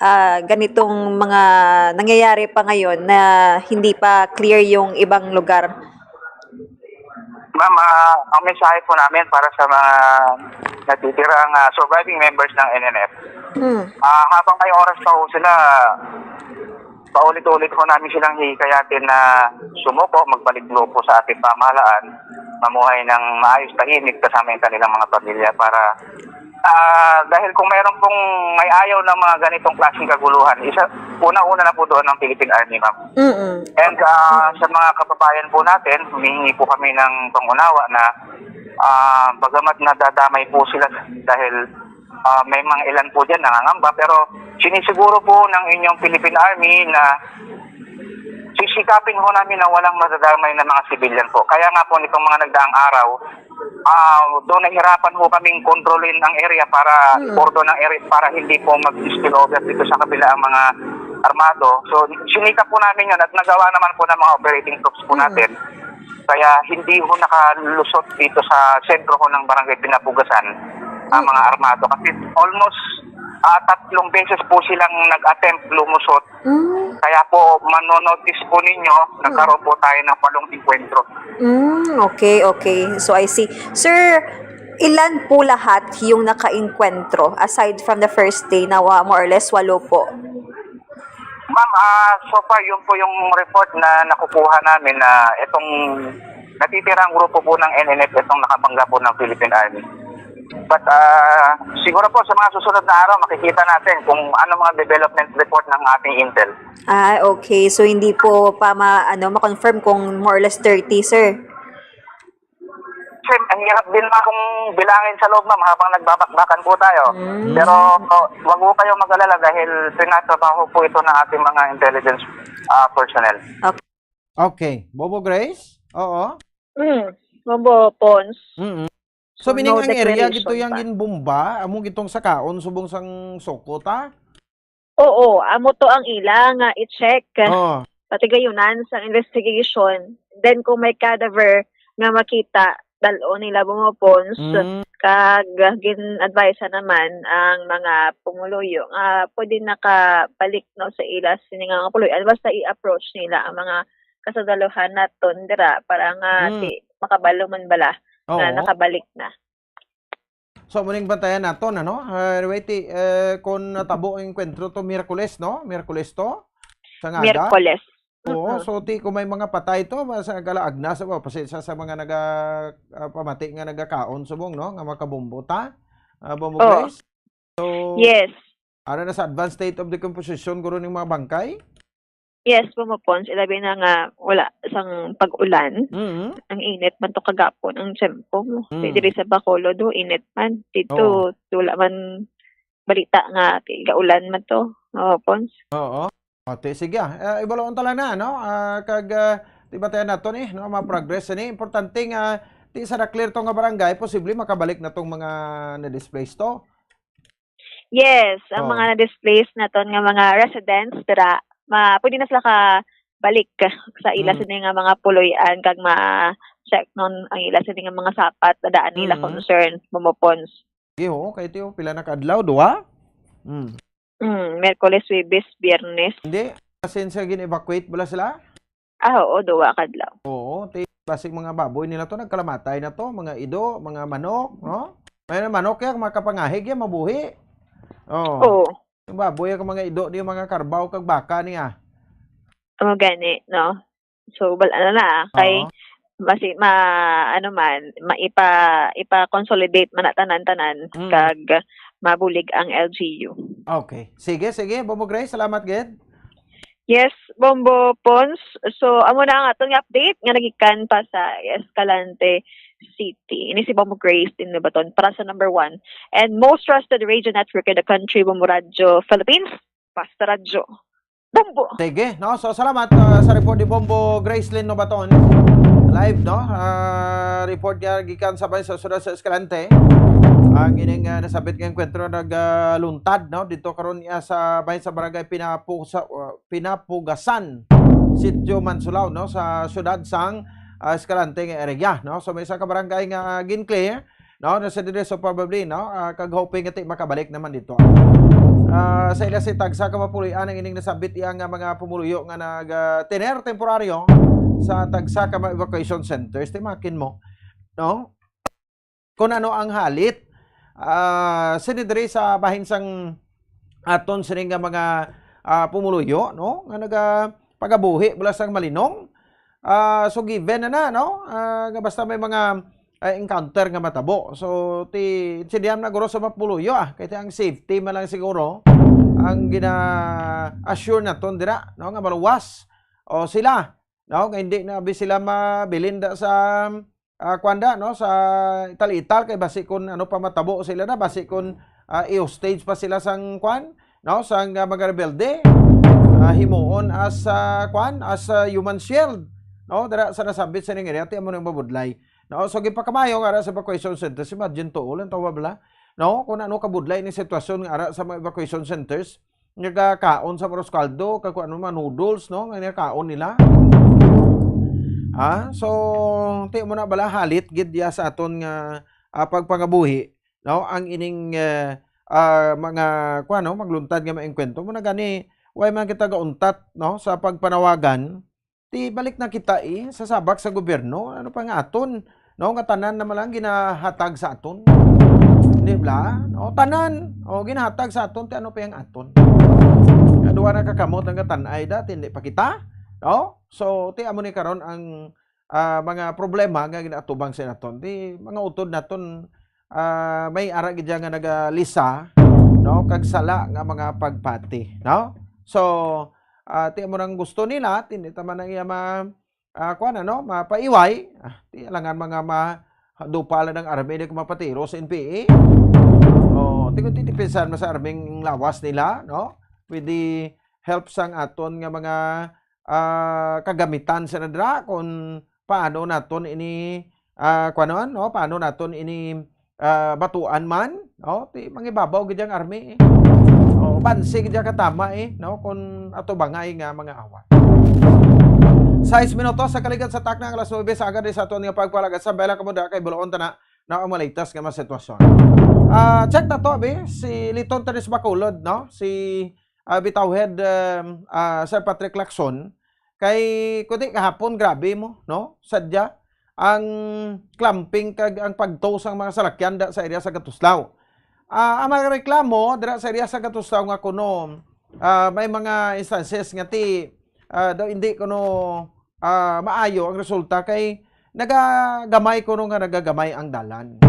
ah, ganitong mga nangyayari pa ngayon na hindi pa clear yung ibang lugar? Ma'am, ah, ang mensahe po namin para sa mga natitirang, ah, surviving members ng N N F, Hmm. ah, habang may oras pa ho sila, paulit-ulit po namin silang hihikayatin na sumuko, magbalik loob po sa ating pamahalaan, mamuhay ng maayos, tahimik kasama yung kanilang mga pamilya para, ah, dahil kung mayroon pong may ayaw ng mga ganitong klaseng kaguluhan, isa, una-una na po doon ang Philippine Army, ma'am. Mm-mm. And, ah, sa mga kababayan po natin, humihingi po kami ng pangunawa na, ah, bagamat nadadamay po sila dahil ah, may mga ilan po diyan nangangamba, pero sinisiguro po ng inyong Philippine Army na sisikapin ho namin na walang madadamay na mga civilian po. Kaya nga po nitong mga nagdaang araw, ah, doon nahirapan ho kaming kontrolin ang area para Hmm. i-cordon ang area para hindi po mag-spill over dito sa kabila ang mga armado. So, sinikap po namin yun at nagawa naman po ng mga operating troops po Hmm. natin. Kaya hindi ho nakalusot dito sa sentro ho ng Barangay Pinapugasan ang mga armado. Kasi almost, ah, tatlong beses po silang nag-attempt lumusot. Mm. Kaya po, manonotice po ninyo, nagkaroon po tayo ng walong engkwentro. Mm, okay, okay. So, I see. Sir, ilan po lahat yung nakaengkwentro aside from the first day na wa-, more or less walo po? Ma'am, ah, so far, yun po yung report na nakukuha namin na itong natitirang grupo po ng N N F, itong nakabangga po ng Philippine Army. But, ah, siguro po sa mga susunod na araw, makikita natin kung ano mga development report ng ating intel. Ah, okay. So, hindi po pa ma-, ano, ma-confirm kung more or less thirty, sir? Kasi ang hirap din, ma'am, kung bilangin sa loob, ma'am, habang nagbabakbakan po tayo. Mm. Pero wag po kayo mag-alala dahil tinatrabaho po ito ng ating mga intelligence, ah, personnel. Okay. Okay. Bobo Grace? Oo. Mm. Bobo Pons. Mm-mm. So, So, meaning no ang area declaration gito yang pa. Ginbomba, amo gitong sakaon subong sang Soko, ta? Oo, amo to ang ila nga i-check. Oh. Patigayunan sa investigation. Then, kung may cadaver nga makita, dal-on nila, Bobo Pons. Mm. Kag gin-advise naman ang mga pumuluyo nga pwede nakabalik, no, sa ila sini nga mga puloy-an basta i-approach nila ang mga kasundalohan naton dira para nga Mm. di makabalo man bala nga Oo. nakabalik na. So, muning bantayan naton, ano? Ah, anyway, ti, eh, kung natabo ang engkwentro to, Miyerkules, no? Miyerkules to? Sa nga aga? Miyerkules. Oo, Mm-mm. So, ti, kung may mga patay to, ma-, sa galaag na, sa, oh, pasensya sa mga naga, ah, pamati nga nagakaon subong, no? Nga makabombo ta? Ah, Bombo Oo. Grace? So, Yes. Ara na sa advanced state of decomposition, guro, ning mga bangkay? Yes, Bobo Pons, ilabi na nga wala sang pag-ulan. Mm. Ang init man to kagapon, ang tiyempo. Mm. Kay diri sa Bacolod, do, init man. Dito, Oo. wala man balita nga tigaulan man to, Bobo Pons. Oo. O, ti, sige, ah. Ah, ibaloon ta lang na, no? Ah, kag, ah, ti, batayan nato ni, no, mga progress ni. Importante nga, ti, sa na-clear to nga barangay, posible makabalik na tong mga na-displace to. Yes, ang Oh. mga na-displace naton nga mga residents dira, ma-, pwede na sila ka balik sa ila Mm. sini nga mga puloy-an kag ma-check non ang ila sini nga mga sapat na daan nila Mm. concern, Bobo Pons. Sige, oo, kay tiyo, pila na ka adlaw, duha? Mm. Mm, Miyerkules, Huwebes, Biyernes. Hindi, as in, sa gin-evacuate bala sila? Ah, oo, duha ka adlaw. Oo, ti-, basig mga baboy nila to, nagkalamatay na to, mga ido, mga manok, no? May manok yan, makapangahig yan, mabuhi. Oo. Oo. Yung baboy, ang mga ido niya, mga karbaw, kag baka niya. Amo gani, no? So, bal-, ano na, ah, kay Oo. basi-, ma-, ano man, ma-, ipa-, ipa-consolidate man na tanan-tanan, Mm. kag mabulig ang L G U. Okay. Sige, sige, Bobo Grace, salamat gid. Yes, Bombo Pons. So, amo na ang aton nga update nga nagikan pa sa Escalante City. Ini si Bombo Grace din Baton para sa number one and most trusted radio network in the country, Bombo Radyo Philippines, Basta Radyo. Bombo! Sige, no? So, salamat, ah, sa report ni Bombo Gracelyn Nobaton. Live, no? Ah, report niya gikan sa bahin sa siyudad sa Escalante. Ang ining, ah, nasabit nga engkwentro nag, ah, luntad, no? Dito karon niya sa bahin sa barangay Pinapu-, sa, ah, Pinapugasan, Sitio Mansulao, no? Sa siyudad sang, ah, Escalante nga area, no? So, may isa ka barangay nga gin-clear, no? Nasa diri sa probably, no? Ah, kag hoping nga ti makabalik naman dito. Ah, sa ila si tagsa ka mapuloy-an ang ining nasabit iya nga mga pumuluyo nga nag, ah, tener temporaryo sa tagsa ka mga evacuation centers. Timakin mo, no? Kung ano ang halit. Ah, sini diri sa bahin sang aton sini nga mga, ah, pumuluyo, no? Nga naga-, pagabuhi mula sang malinong. Ah, so given na na, no? Ah, nga basta may mga, ah, encounter nga matabo. So, ti, intindihan na guro sa mapuluyo, ah. Kay ti ang safety man lang siguro ang gina-assure naton dira, no? Nga maluwas. O sila, no? Nga hindi na abi sila mabilin da sa, ah, kwan da, no? Sa ital-ital kay basi kun ano pa matabo sila na, basi kun, ah, i-hostage pa sila sang kwan, no? Sang, ah, mga rebelde, ah, himuon as, ah, kwan, as, ah, human shield, no? Dira sa nasabit sa ning area, ti amo nang mabudlay, no? So, gipakamayo nga ara sa evacuation centers, imagine to, ulan tawa bala, no? Kung ano kabudlay ni sitwasyon nga ara sa mga evacuation centers, nagakaon sa arroz caldo, kag kung ano man, noodles, no? Nga nagakaon nila. Ha? So, ti mo na bala, halit gid ya sa aton nga, ah, pagpangabuhi, no? Ang ining, eh, ah, mga, kuwan, no? Magluntad nga mga engkwentro. Mo na gani, way man kita gauntat, no? Sa pagpanawagan, ti balik na kita, eh, sa sabak sa gobyerno. Ano pa nga aton, no? Nga tanan naman lang ginahatag sa aton. Di ba? No? Tanan, o, ginahatag sa aton, ti ano pa yung aton? Nga duwa na kakamot ang katan-ay da, ti hindi pa kita, no? So, ti amo ni karon ang, ah, mga problema nga ginaatubang sa naton. Di mga utod naton, ah, may ara gid nga nagalisa, no? Kag sala nga mga pagpati, no? So, ah, ti amo nang gusto nila, ti hindi ta man ang iya ma-, ah, kuwan, ano, mapaiway. Ah, ti alangan mga ma-, dupa lang ang army, di ko mapatiro sa N P A. Oh, ti kung titipisan mo sa arming lawas nila, no? With the help sang aton nga mga, ah, kagamitan sa nadra, kung paano naton ini, ah, kuwanon, no? Paano naton ini, ah, batuan man, no? Ti mangibabaw gid ang army, eh. Oh, bansi gid ang katama, eh, no? Kung ato bangay nga mga awat. Sais minutos sa kaligat sa takna ang alas nuebe sa aga, di sa aton nga pagpalagat sa bela kamo da kay buloon ta na na ang mga latest nga mga sitwasyon. Ah, check na to, abi, si Liton Teres Bacolod, no? Si, ah, Bitawhead, um, ah, Sir Patrick Lacson, kay, kundi kahapon, grabe mo, no? Sadya, ang clumping kag ang pagtow sang mga salakyan da sa area sa Gatuslaw. Ah, ang mga reklamo dira sa area sa Gatuslaw nga kuno, ah, may mga instances nga ti, ah, daw hindi kuno, ah, maayo ang resulta kay nagagamay kuno nga nagagamay ang dalan.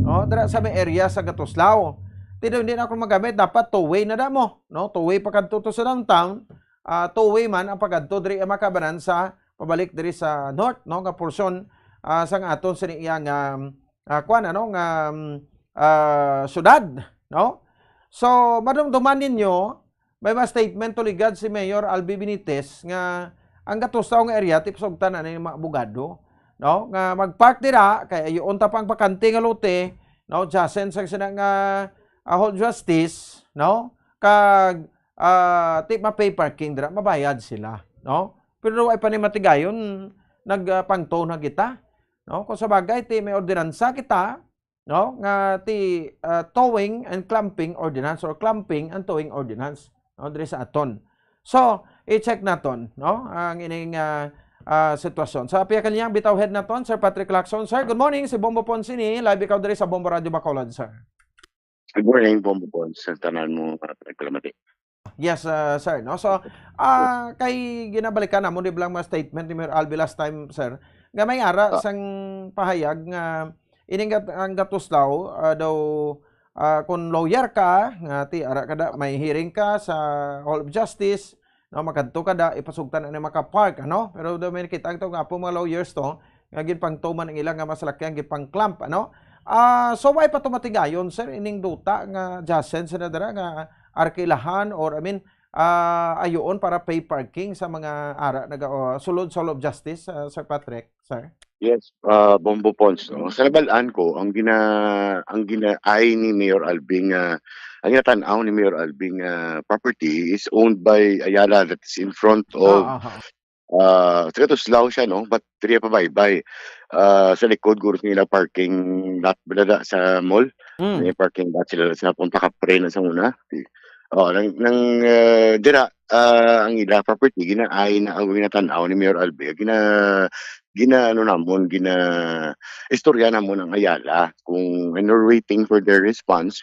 No, dira sa may area sa Gatuslaw. Ti daw hindi na ako magamit, dapat two-way na da mo, no? Two-way pa kadto to sa downtown, ah, two-way man ang pagkadto diri ang makabanan sa pabalik diri sa north, no, nga portion, ah, sang aton sini iya nga, ah, kuwan, ano, nga, mm, ah, syudad, no? So, madumduman ninyo, may mga statement tuligad si Mayor Albi Benitez nga ang Gatuslaw nga area, ti pasugtan na ni mga abogado, no, nga mag-park dira kay ayuon ta pang bakante nga lote, no, adjacent sa sina nga, ah, Hall of Justice, no, kag, ah, ti ma-pay parking dira, mabayad sila, no? Pero ay pa ni matigayon, nag, ah, pangto na kita, no? Kung sa bagay, ti may ordinansa kita, no? Nga ti, ah, towing and clumping ordinance or clumping and towing ordinance, no? Diri sa aton. So, i-check naton, no? Ang ining, ah, ah, sitwasyon. Sa apiya kanyang Bitawhead naton, Sir Patrick Lacson. Sir, good morning. Si Bombo Ponce ni, live ikaw diri sa Bombo Radio Bacolod, sir. Good morning, Bombo Ponce, sa tanan mo, ah, nagpalamati. Yes, ah, sir, no? So, ah, kay ginabalikan namo, di ba, lang mga statement ni Mayor Albi last time, sir, nga may ara Ah. sang pahayag nga ining gat-, ang Gatuslaw, ah, daw, ah, kung lawyer ka, nga ti ara ka da, may hearing ka sa Hall of Justice, no, makadto ka da, ipasugtan na maka-park, ano? Pero daw may nakita to nga po mga lawyers to, nga ginpangtuman ang ila nga masalakyan, ginpang-clamp, ano? Ah, so, way pa to matigayon, sir, ining duta nga adjacent sa nadara nga arkilahan or, I mean, ah, ayoon para pay parking sa mga ara naga, o, sulod sa Hall of Justice, ah, Sir Patrick, sir? Yes, ah, Bombo Ponce, no? Sa nabalaan ko, ang gina-, ang ginaay ni Mayor Albi nga, ang ginatan-aw ni Mayor Albi nga property is owned by Ayala, that is in front of Ah, aha. ah, sa Gatuslaw siya, no? But diri pabaybay. Ah, sa likod, guro sa nila parking lot, balada sa mall. Mm. May parking lot sila sa punta Kapre na sa una. Di-, oh, nang, nang, ah, dira, ah, ang ila property, ginaay na, ang ginatan-aw ni Mayor Albi. Gina-, gina-, ano namon, gina-, istorya namon ang Ayala kung, and we're waiting for their response,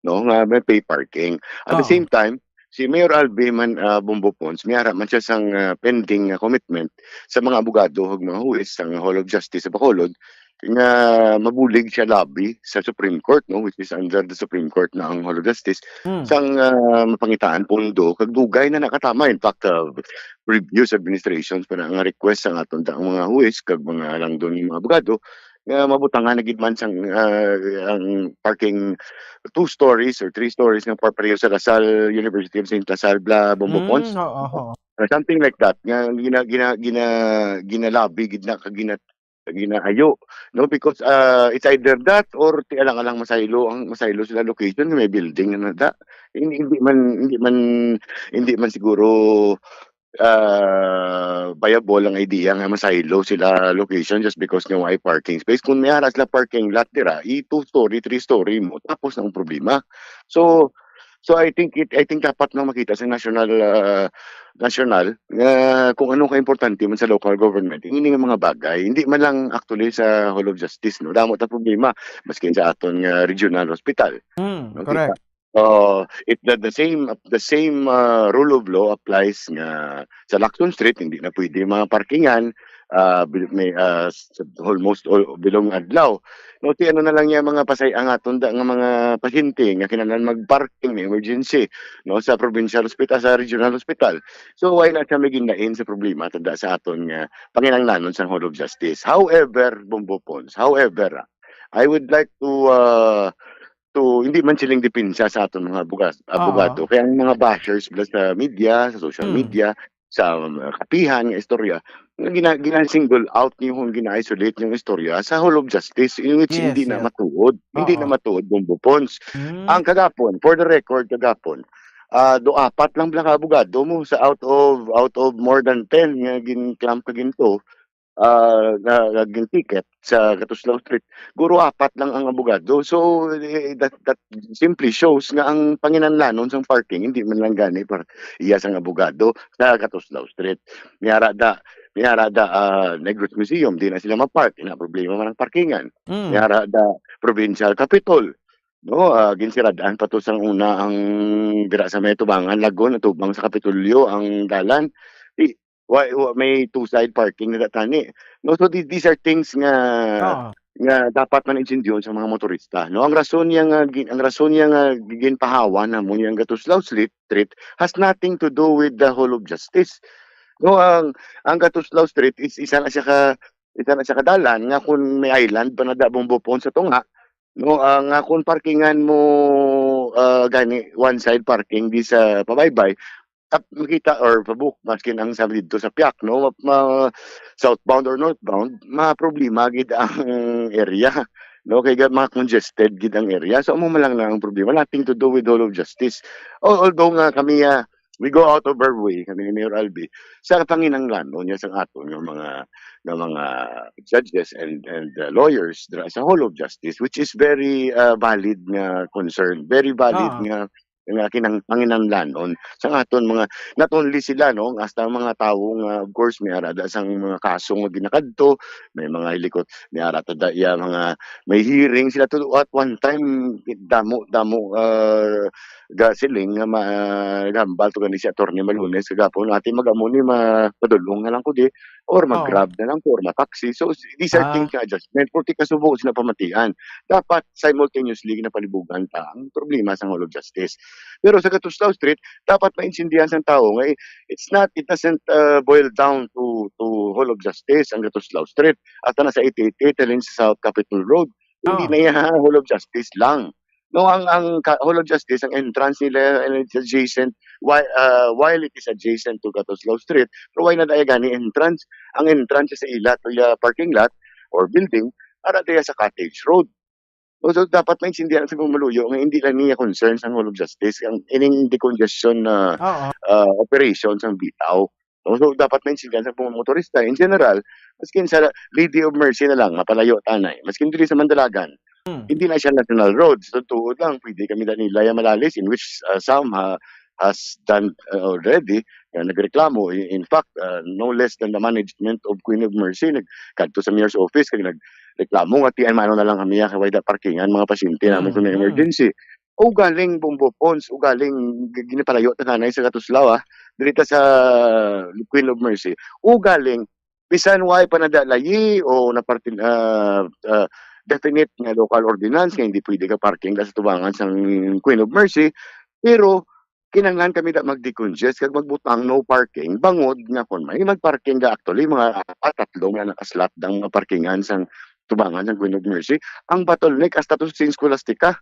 no, nga may pay parking. At the Oo. same time, si Mayor Albi man, ah, Bombo Ponce, may ara man siya sang, ah, pending nga commitment sa mga abogado ug mga huwis sang Hall of Justice sa Bacolod nga mabulig siya lobby sa Supreme Court, no, which is under the Supreme Court na ang Hall of Justice, Hmm. sang, ah, mapangitaan pondo kag dugay na nakatama. In fact, ah, previous administrations pa na nga request sang aton da-, ang mga huwis kag mga langdon nga mga abogado nga mabutangan na gid man sang, ah, ang parking two stories or three stories nga par-, pareho sa La Salle, University of Saint La Salle, bla, Bombo Ponce. Mm, oo, oo. Or something like that. Nga gina-, gina-, gina-, ginalabi gid na, kag gina-, ginaayo, no? Because, ah, it's either that or ti alang-alang masaylo ang, masaylo sila location nga may building na nada. Hindi, hindi man, hindi man, hindi man siguro ah, viable ang idea nga masaylo sila location just because nga way parking space. Kung may ara sila parking lot dira, i-two-story, three-story mo, tapos na ang problema. So, so I think it, I think dapat lang makita sa national, ah, national nga kung ano ka importante man sa local government, ini nga mga bagay. Hindi man lang actually sa Hall of Justice, no? Damo ta problema, maskin sa aton nga regional hospital. Mm, Okay, correct. Uh, it the, the same the same uh, rule of law applies nga sa Lacson Street, hindi na pwede mga parkingan, uh, bil- may uh, s- almost all, bilong adlaw. No, ti ano na lang niya mga pasay ang aton da, nga mga pasyente nga kinahanglan mag-parking, may emergency, no, sa provincial hospital, sa regional hospital. So why not siya may ginain sa problema tanda sa aton nga panginahanglanon sang Hall of Justice? However, Bombo Pons, however, ah, I would like to uh, to hindi man siling depensa sa aton mga abogado, abogado. Kaya ang mga bashers bala sa media, sa social Mm. media, sa mga kapihan nga istorya, nga gina, gina-single out niyo kung gina-isolate yung istorya sa Hall of Justice, in which Yes, hindi na yes. matuod. Hindi na Oo. matuod, Bombo Pons. Mm. Ang kagapon, for the record, kagapon, ah do apat lang bala ka abogado mo sa out of out of more than ten nga gin-clamp ka ginto, ah, nga, nga gin-ticket sa Katuslaw Street. Guro apat lang ang abogado. So eh, that that simply shows nga ang panginahanglanon sang parking hindi man lang gani para iya sang abogado sa Katuslaw Street. May ara da, may ara da ah, Negros Museum, di na sila ma-park, na problema man ang parkingan. May Mm. ara da Provincial Capitol, no? Ah, ginsirad-an pa to sang una ang dira sa may tubangan Lagon, atubang sa Kapitolyo ang dalan. Di, wa, wa, may two side parking na tani. No, so the- these are things nga Oo. nga dapat man intindiyon sa mga motorista, no? Ang rason niya nga gin- ang rason niya nga ginpahawa namo niyang Gatuslaw Street, Street has nothing to do with the Hall of Justice. No, ang ang Gatuslaw Street is isa na siya ka isa na siya ka dalan nga kung may island pa na dabong bupon sa tunga, no, ang nga kung parkingan mo ah, gani one side parking di sa pabaybay, tap makita or pabuk maskin ang sa didto sa piak, no, ma, ma- southbound or northbound, ma problema gid ang area, no, kay ga- mga congested gid ang area. So amo man lang na ang problema, nothing to do with Hall of Justice. Al- Although nga kami ah, we go out of our way, kami ni Mayor Albi, sa panginahanglanon niya sa aton nga mga nga mga judges and and uh, lawyers dira sa Hall of Justice, which is very uh, valid nga concern, very valid Ah. nga nga kinang panginahanglanon sa aton mga, not only sila, no, hasta ang mga tawo nga, of course, may arada sang mga kaso nga ginakadto, may mga hilikot, may arata da iya mga may hearing sila to at one time, damo damo uh, gasiling nga ma, gambal to gani si Attorney Malunes kagapon, ati magamo ni ma padulong na lang ko di or Oo. mag-grab na lang ko or ma-taxi. So these are Ah. things nga adjustment, purti kasubo sila pamatian. Dapat simultaneously ginapalibugan ta ang problema sa Hall of Justice. Pero sa Katuslaw Street, dapat maintindihan sang tawo nga it's not, it doesn't uh, boil down to to Hall of Justice ang Katuslaw Street. At na sa eighty-eight, eighty-eight, sa South Capitol Road. Hindi Oh. na iya Hall of Justice lang. No, ang ang ka- Hall of Justice, ang entrance nila, and it's adjacent, while, uh, while it is adjacent to Katuslaw Street, pero why na daya gani entrance? Ang entrance sa ila to iya parking lot or building, ara daya sa Cottage Road. So, so dapat maintindihan sa pamaluyo nga hindi lang niya concern sa Hall of Justice ang ining decongestion na Oo. uh, operation sa bitaw. No? So dapat maintindihan sa mga motorista in general, maskin sa Lady of Mercy na lang, mapalayo tanay, maskin dili sa Mandalagan, Hmm. hindi na siya national road. So tuod lang, pwede kami na nila yung malalis, in which uh, some ha, has done uh, already, na nagreklamo. In, in fact, uh, no less than the management of Queen of Mercy, nagkadto sa mayor's office, kag nagreklamo nga tiyan mano na lang kami, kay way da parkingan mga pasyente namin kung may Mhm. emergency. O galing Bombo Pons, o galing g- ginipalayo ta kanay sa Katuslaw, ah, diri ta sa Queen of Mercy. O galing bisan way pa nadalayi o napartin ah, ah, definite nga local ordinance nga hindi pwede ka parking sa tubangan sang Queen of Mercy, pero kinahanglan kami na mag-decongest kag magbutang no parking, bangod nga kon may magparking ga, actually mga apat, tatlo nga nakaslot dang mga parkingan sang tubangan sang Queen of Mercy. Ang bottleneck hasta to sa Scholastica,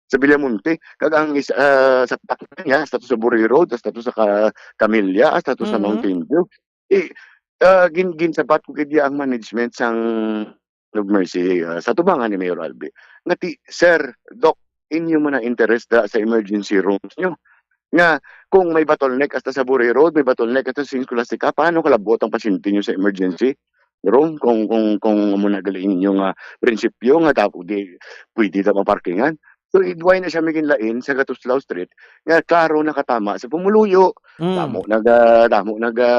sa Villamonte, kag ang is, ah, sa Tacna niya, hasta to sa Bury Road, hasta to sa Ka- Camilla, hasta to sa Mhm. Mountain View. Eh, ah, gin ginsabat ko gid ang management sang Queen of Mercy, ah, sa tubangan ni Mayor Albi. Nga ti, "Sir, Doc, inyo man ang interest da sa emergency rooms nyo. Nga, kung may bottleneck hasta sa Bury Road, may bottleneck hasta sa Scholastica, paano kalabot ang pasyente nyo sa emergency room? Kung, kung, kung amo na gali inyo nga prinsipyo nga dapat di pwede ta maparkingan. So, it, why na siya maging lain sa Gatuslao Street nga klaro nakatama sa pumuluyo? Mm. Damo naga, damo naga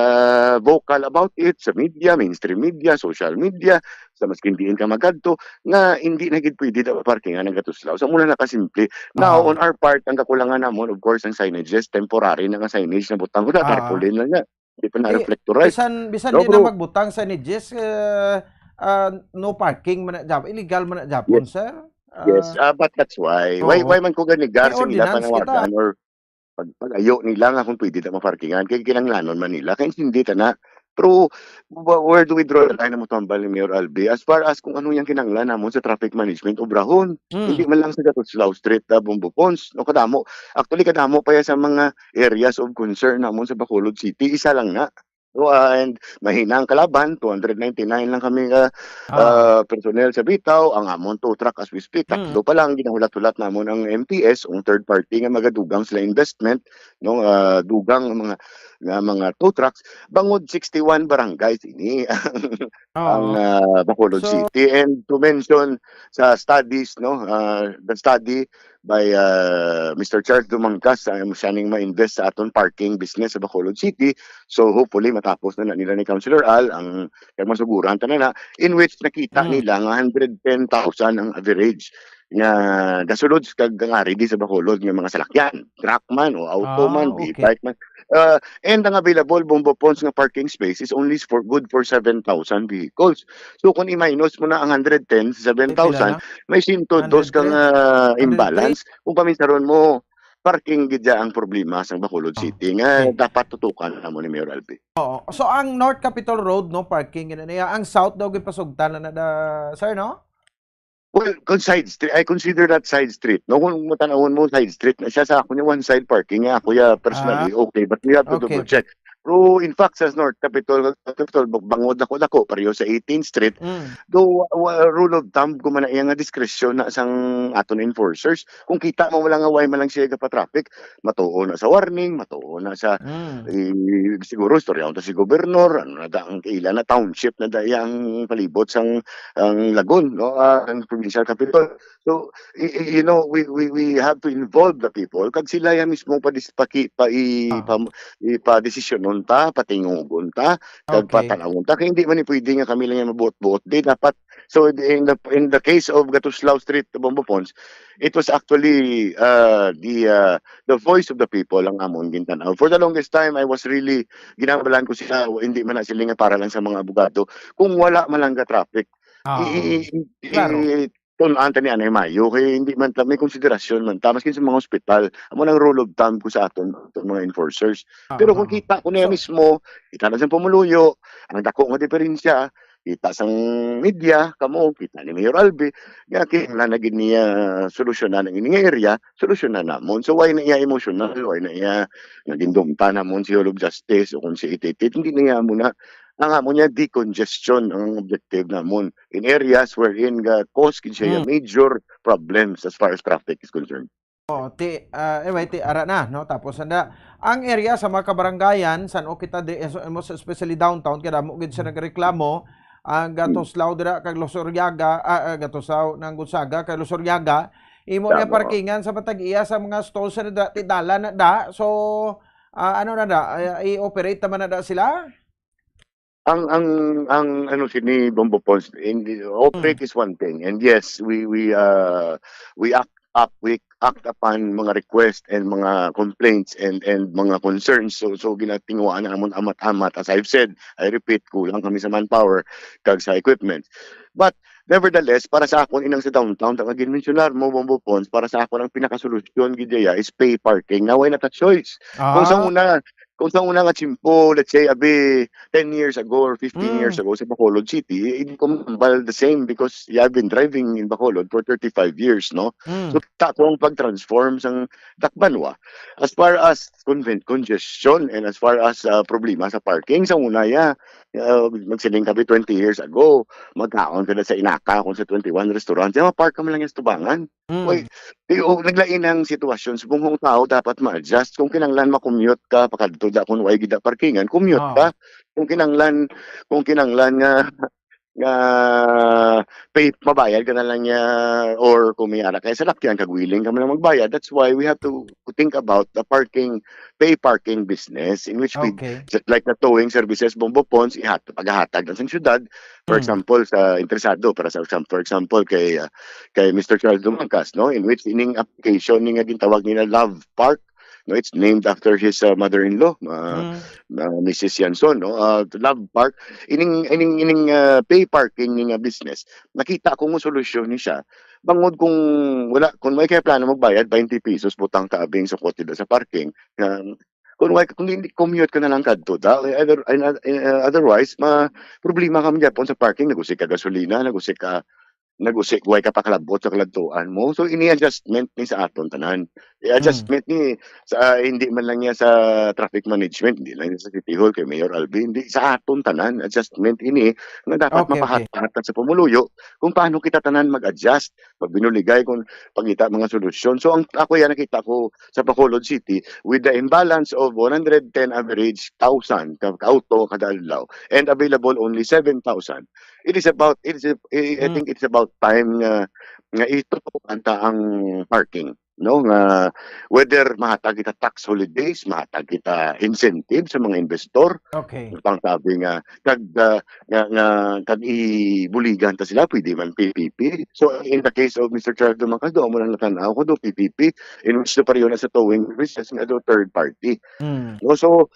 vocal about it sa media, mainstream media, social media, sa maskin diin ka magadto, nga hindi na gid pwede daw parkingan ang Gatuslao. Sa muna nakasimple. Now, Ah. on our part, ang kakulangan namon, of course, ang signages, temporary na nga signage na butang ko na, Ah. tarpaulin lang na. Di pa na Di, reflectorize. bisan, bisan No, di na bro. magbutang signages, eh, ah, no parking man na jab-, illegal man na japon, Yes. sir? Yes, Ah, ah, but that's why. Why, Oo. why man ko ganigar May sa nila ordinance kita. panawagan or pag-, pag-ayo nila nga kung pwede na maparkingan, kay kinahanglanon man nila, kay intindi ta na. Pero wh-, where do we draw the line, ang tambal ni Mayor Albi? As far as kung ano yung kinahanglan namon sa traffic management, obrahon. Mm. Hindi man lang sa Gatuslao Street, ah, Bombo Pons, no, kadamo. Actually, kadamo pa yan sa mga areas of concern namon sa Bacolod City. Isa lang na. No, ah, and mahina ang kalaban, two hundred ninety-nine lang kami nga, Ah. ah, personnel sa bitaw, ang amon tow truck as we speak, Mm. tatlo pa lang, ginahulat-hulat namon ang M T S, ang third party nga magadugang sila investment, no, ah, dugang ang mga, nga mga tow trucks, bangod sixty-one barangays ini ang, ang, Oo. ah, Bacolod So City. And to mention sa studies, no, ah, the study by, ah, Mister Charles Dumangcas, ah, siya ning ma-invest sa aton parking business sa Bacolod City. So, hopefully, matapos na, na nila ni Councilor Al ang, ang masuguran tanan na, in which nakita Hmm. nila nga hundred ten thousand ang average nga gasulod kag ngari di sa Bacolod nga mga salakyan, truck man o auto Ah, man, okay. e-bike man. Ah, and ang available Bombo Pons nga parking space is only for, good for seven thousand vehicles. So, kung i-minus mo na ang hundred ten sa Pila seven thousand, na? may sento dos ka Hundred three? nga Hundred three? imbalance. Kung paminsaron mo, parking gid dya ang problema sa Bacolod Oh, City nga okay. dapat tutukan na mo ni Mayor Albi. Oo. So, ang North Capitol Road, no, parking gid na niya. Ang South daw gipasugtan na na da, sir, no? Well, kung side street, I consider that side street. No, kung matanawon mo, side street na siya. Sa ako niya, one side parking nga ako ya personally, Ah. okay. But we have to Okay, double okay. check. Pero in fact, sa North Capitol, Capitol, bangod ako dako, pareho sa eighteenth Street. Mm. Though, wa-, wa-, rule of thumb, kung man na iya nga discretion na sang aton enforcers, kung kita mo wala nga, why man lang siya gapa-traffic, matuo na sa warning, matuo na sa, Mm. eh, siguro, istorya ta si gobernador, ano na da ang kaila na township na da iya ang palibot sang, ang Lagun, no? Ah, ang provincial capital. So, i-, i-, you know, we, we, we have to involve the people. Kag sila ya mismo pa dis-, paki-, pa i-, Ah. pam-, ipadesisyonon ta, patingugon ta, kag Okay. patanawon ta. Kay hindi man ni pwede nga kami lang yung mabuot-buot. Di dapat, so, in the, in the case of Gatuslao Street, Bombo Pons, it was actually, uh, the, uh, the voice of the people ang amon gintanaw. For the longest time, I was really, ginabalan ko sila, hindi man na sila nga para lang sa mga abogado. Kung wala man lang ga traffic, Ah, i-, i-, i-, klaro. i-, tun-an ta ni anay mayo, kay hindi man ta, may konsiderasyon man ta, maskin sa mga ospital, amo nang rule of thumb ko sa aton, aton mga enforcers. Pero kung Ah, kita ko niya so mismo, kita na sa pumuluyo, ang dako nga diferensya, kita sang media, kamo, kita ni Mayor Albi, nga kinahanglan na gid niya solusyonan ang ining area, solusyonan namon. So, why na iya emotional? Why na iya nagindumta namon si Hall of Justice o kung si eight eight eight? Hindi na iya mo na. Ang amo niya, decongestion ang objective namon in areas wherein ga cause gid siya yung Hmm. major problems as far as traffic is concerned. Oh, ti, ah, anyway, ti, ara na, no? Tapos, anda, ang area sa mga kabarangayan, san o kita di, es-, most especially downtown, kay damo gid siya nagreklamo, ang Hmm. Gatuslao dira, kag Luzuriaga, ah, ah, Gatuslao ng Gonzaga, kag Luzuriaga, imo niya Tama. parkingan sa matag iya sa mga stalls na da, ti dala na da. So, ah, ano na da, ah, i-operate naman na da sila? Ang, ang, ang ano sini, Bombo Pons, in the, operate Hmm. is one thing. And yes, we, we, uh, we act up, we act upon mga request and mga complaints and, and mga concerns. So, so ginatinguhaan na amon amat-amat. As I've said, I repeat, kulang kami sa manpower kag sa equipment. But nevertheless, para sa akon, inang sa downtown, ta nga ginmensionar mo, Bombo Pons, para sa akon, ang pinakasolusyon gid diya is pay parking. Now, why not a choice? Kung sa Ah. una, kung sa una nga tiyempo, let's say, abi, ten years ago or fifteen Mm. years ago sa Bacolod City, hindi ko mambal the same because I've been driving in Bacolod for thirty-five years, no? Mm. So, ta ko ang pag-transform sang dakbanwa. As far as conven-, congestion and as far as, ah, problema sa parking, sa una, ya, ah, magsiling kami twenty years ago, magkaon ka na sa Inaka kung sa twenty-one restaurant, ya, mapark ka man lang yung tubangan. Uy, di, oh, naglain ang sitwasyon. Subong ang tao dapat ma-adjust. Kung kinahanglan ma-commute ka, pakadto da kung way gid parkingan, commute Ah. ka. Kung kinahanglan, kung kinahanglan nga, nga pay, mabayad ka na lang niya, or kung may ara kay salakyan, kag willing ka man lang magbayad. That's why we have to think about the parking, pay parking business, in which we, Okay. just like the towing services, Bombo Pons, ihat-, paghahatag ng syudad. For Mm. example, sa interesado, para sa exam-, for example, kay, ah, kay Mister Charles Dumangcas, no, in which ining application ni nga gintawag nila Love Park, no, it's named after his, uh, mother-in-law, uh, Mm. uh, Missus Yanson, no, uh, Love Park. Ining, ining, ining, uh, pay parking ni nga business, nakita ko nga solusyon ni siya. Bangod kung wala, kung may kaya plano magbayad, twenty pesos butang tabi ang sukot nila sa parking. Um, kung wala, kung hindi, commute ka na lang kadto, da, other-, in, in, uh, otherwise, ma-, problema ka man gyapon sa parking, nag-usik ka gasolina, nag-usik ka nag-usik, way ka pakalabot sa kaladtuan mo. So, ini adjustment ni sa aton tanan. I-adjustment Hmm. ni sa, hindi man lang niya sa traffic management, hindi lang niya sa City Hall kay Mayor Alvin, hindi, sa aton tanan. Adjustment ini nga dapat Okay, okay. mapahat-pahat sa pumuluyo kung paano kita tanan mag-adjust, magbinuligay kung pangita mga solusyon. So, ang ako yan nakita ko sa Bacolod City with the imbalance of one hundred ten average thousand ka, ka auto kada adlaw and available only seven thousand. It is about, it is, I, I Hmm. think it's about time nga, nga ito ang, ang parking, no? Nga whether mahatag kita tax holidays, mahatag kita incentive sa mga investor, Okay. pang sabi nga, kag, ah, nga, nga, kag ibuligan ta sila, pwede man P P P. So, in the case of Mister Charles Dumangcas, doon mo lang natanaw ko, do P P P, in which do pareho na sa towing services nga do third party. Hmm. No, so,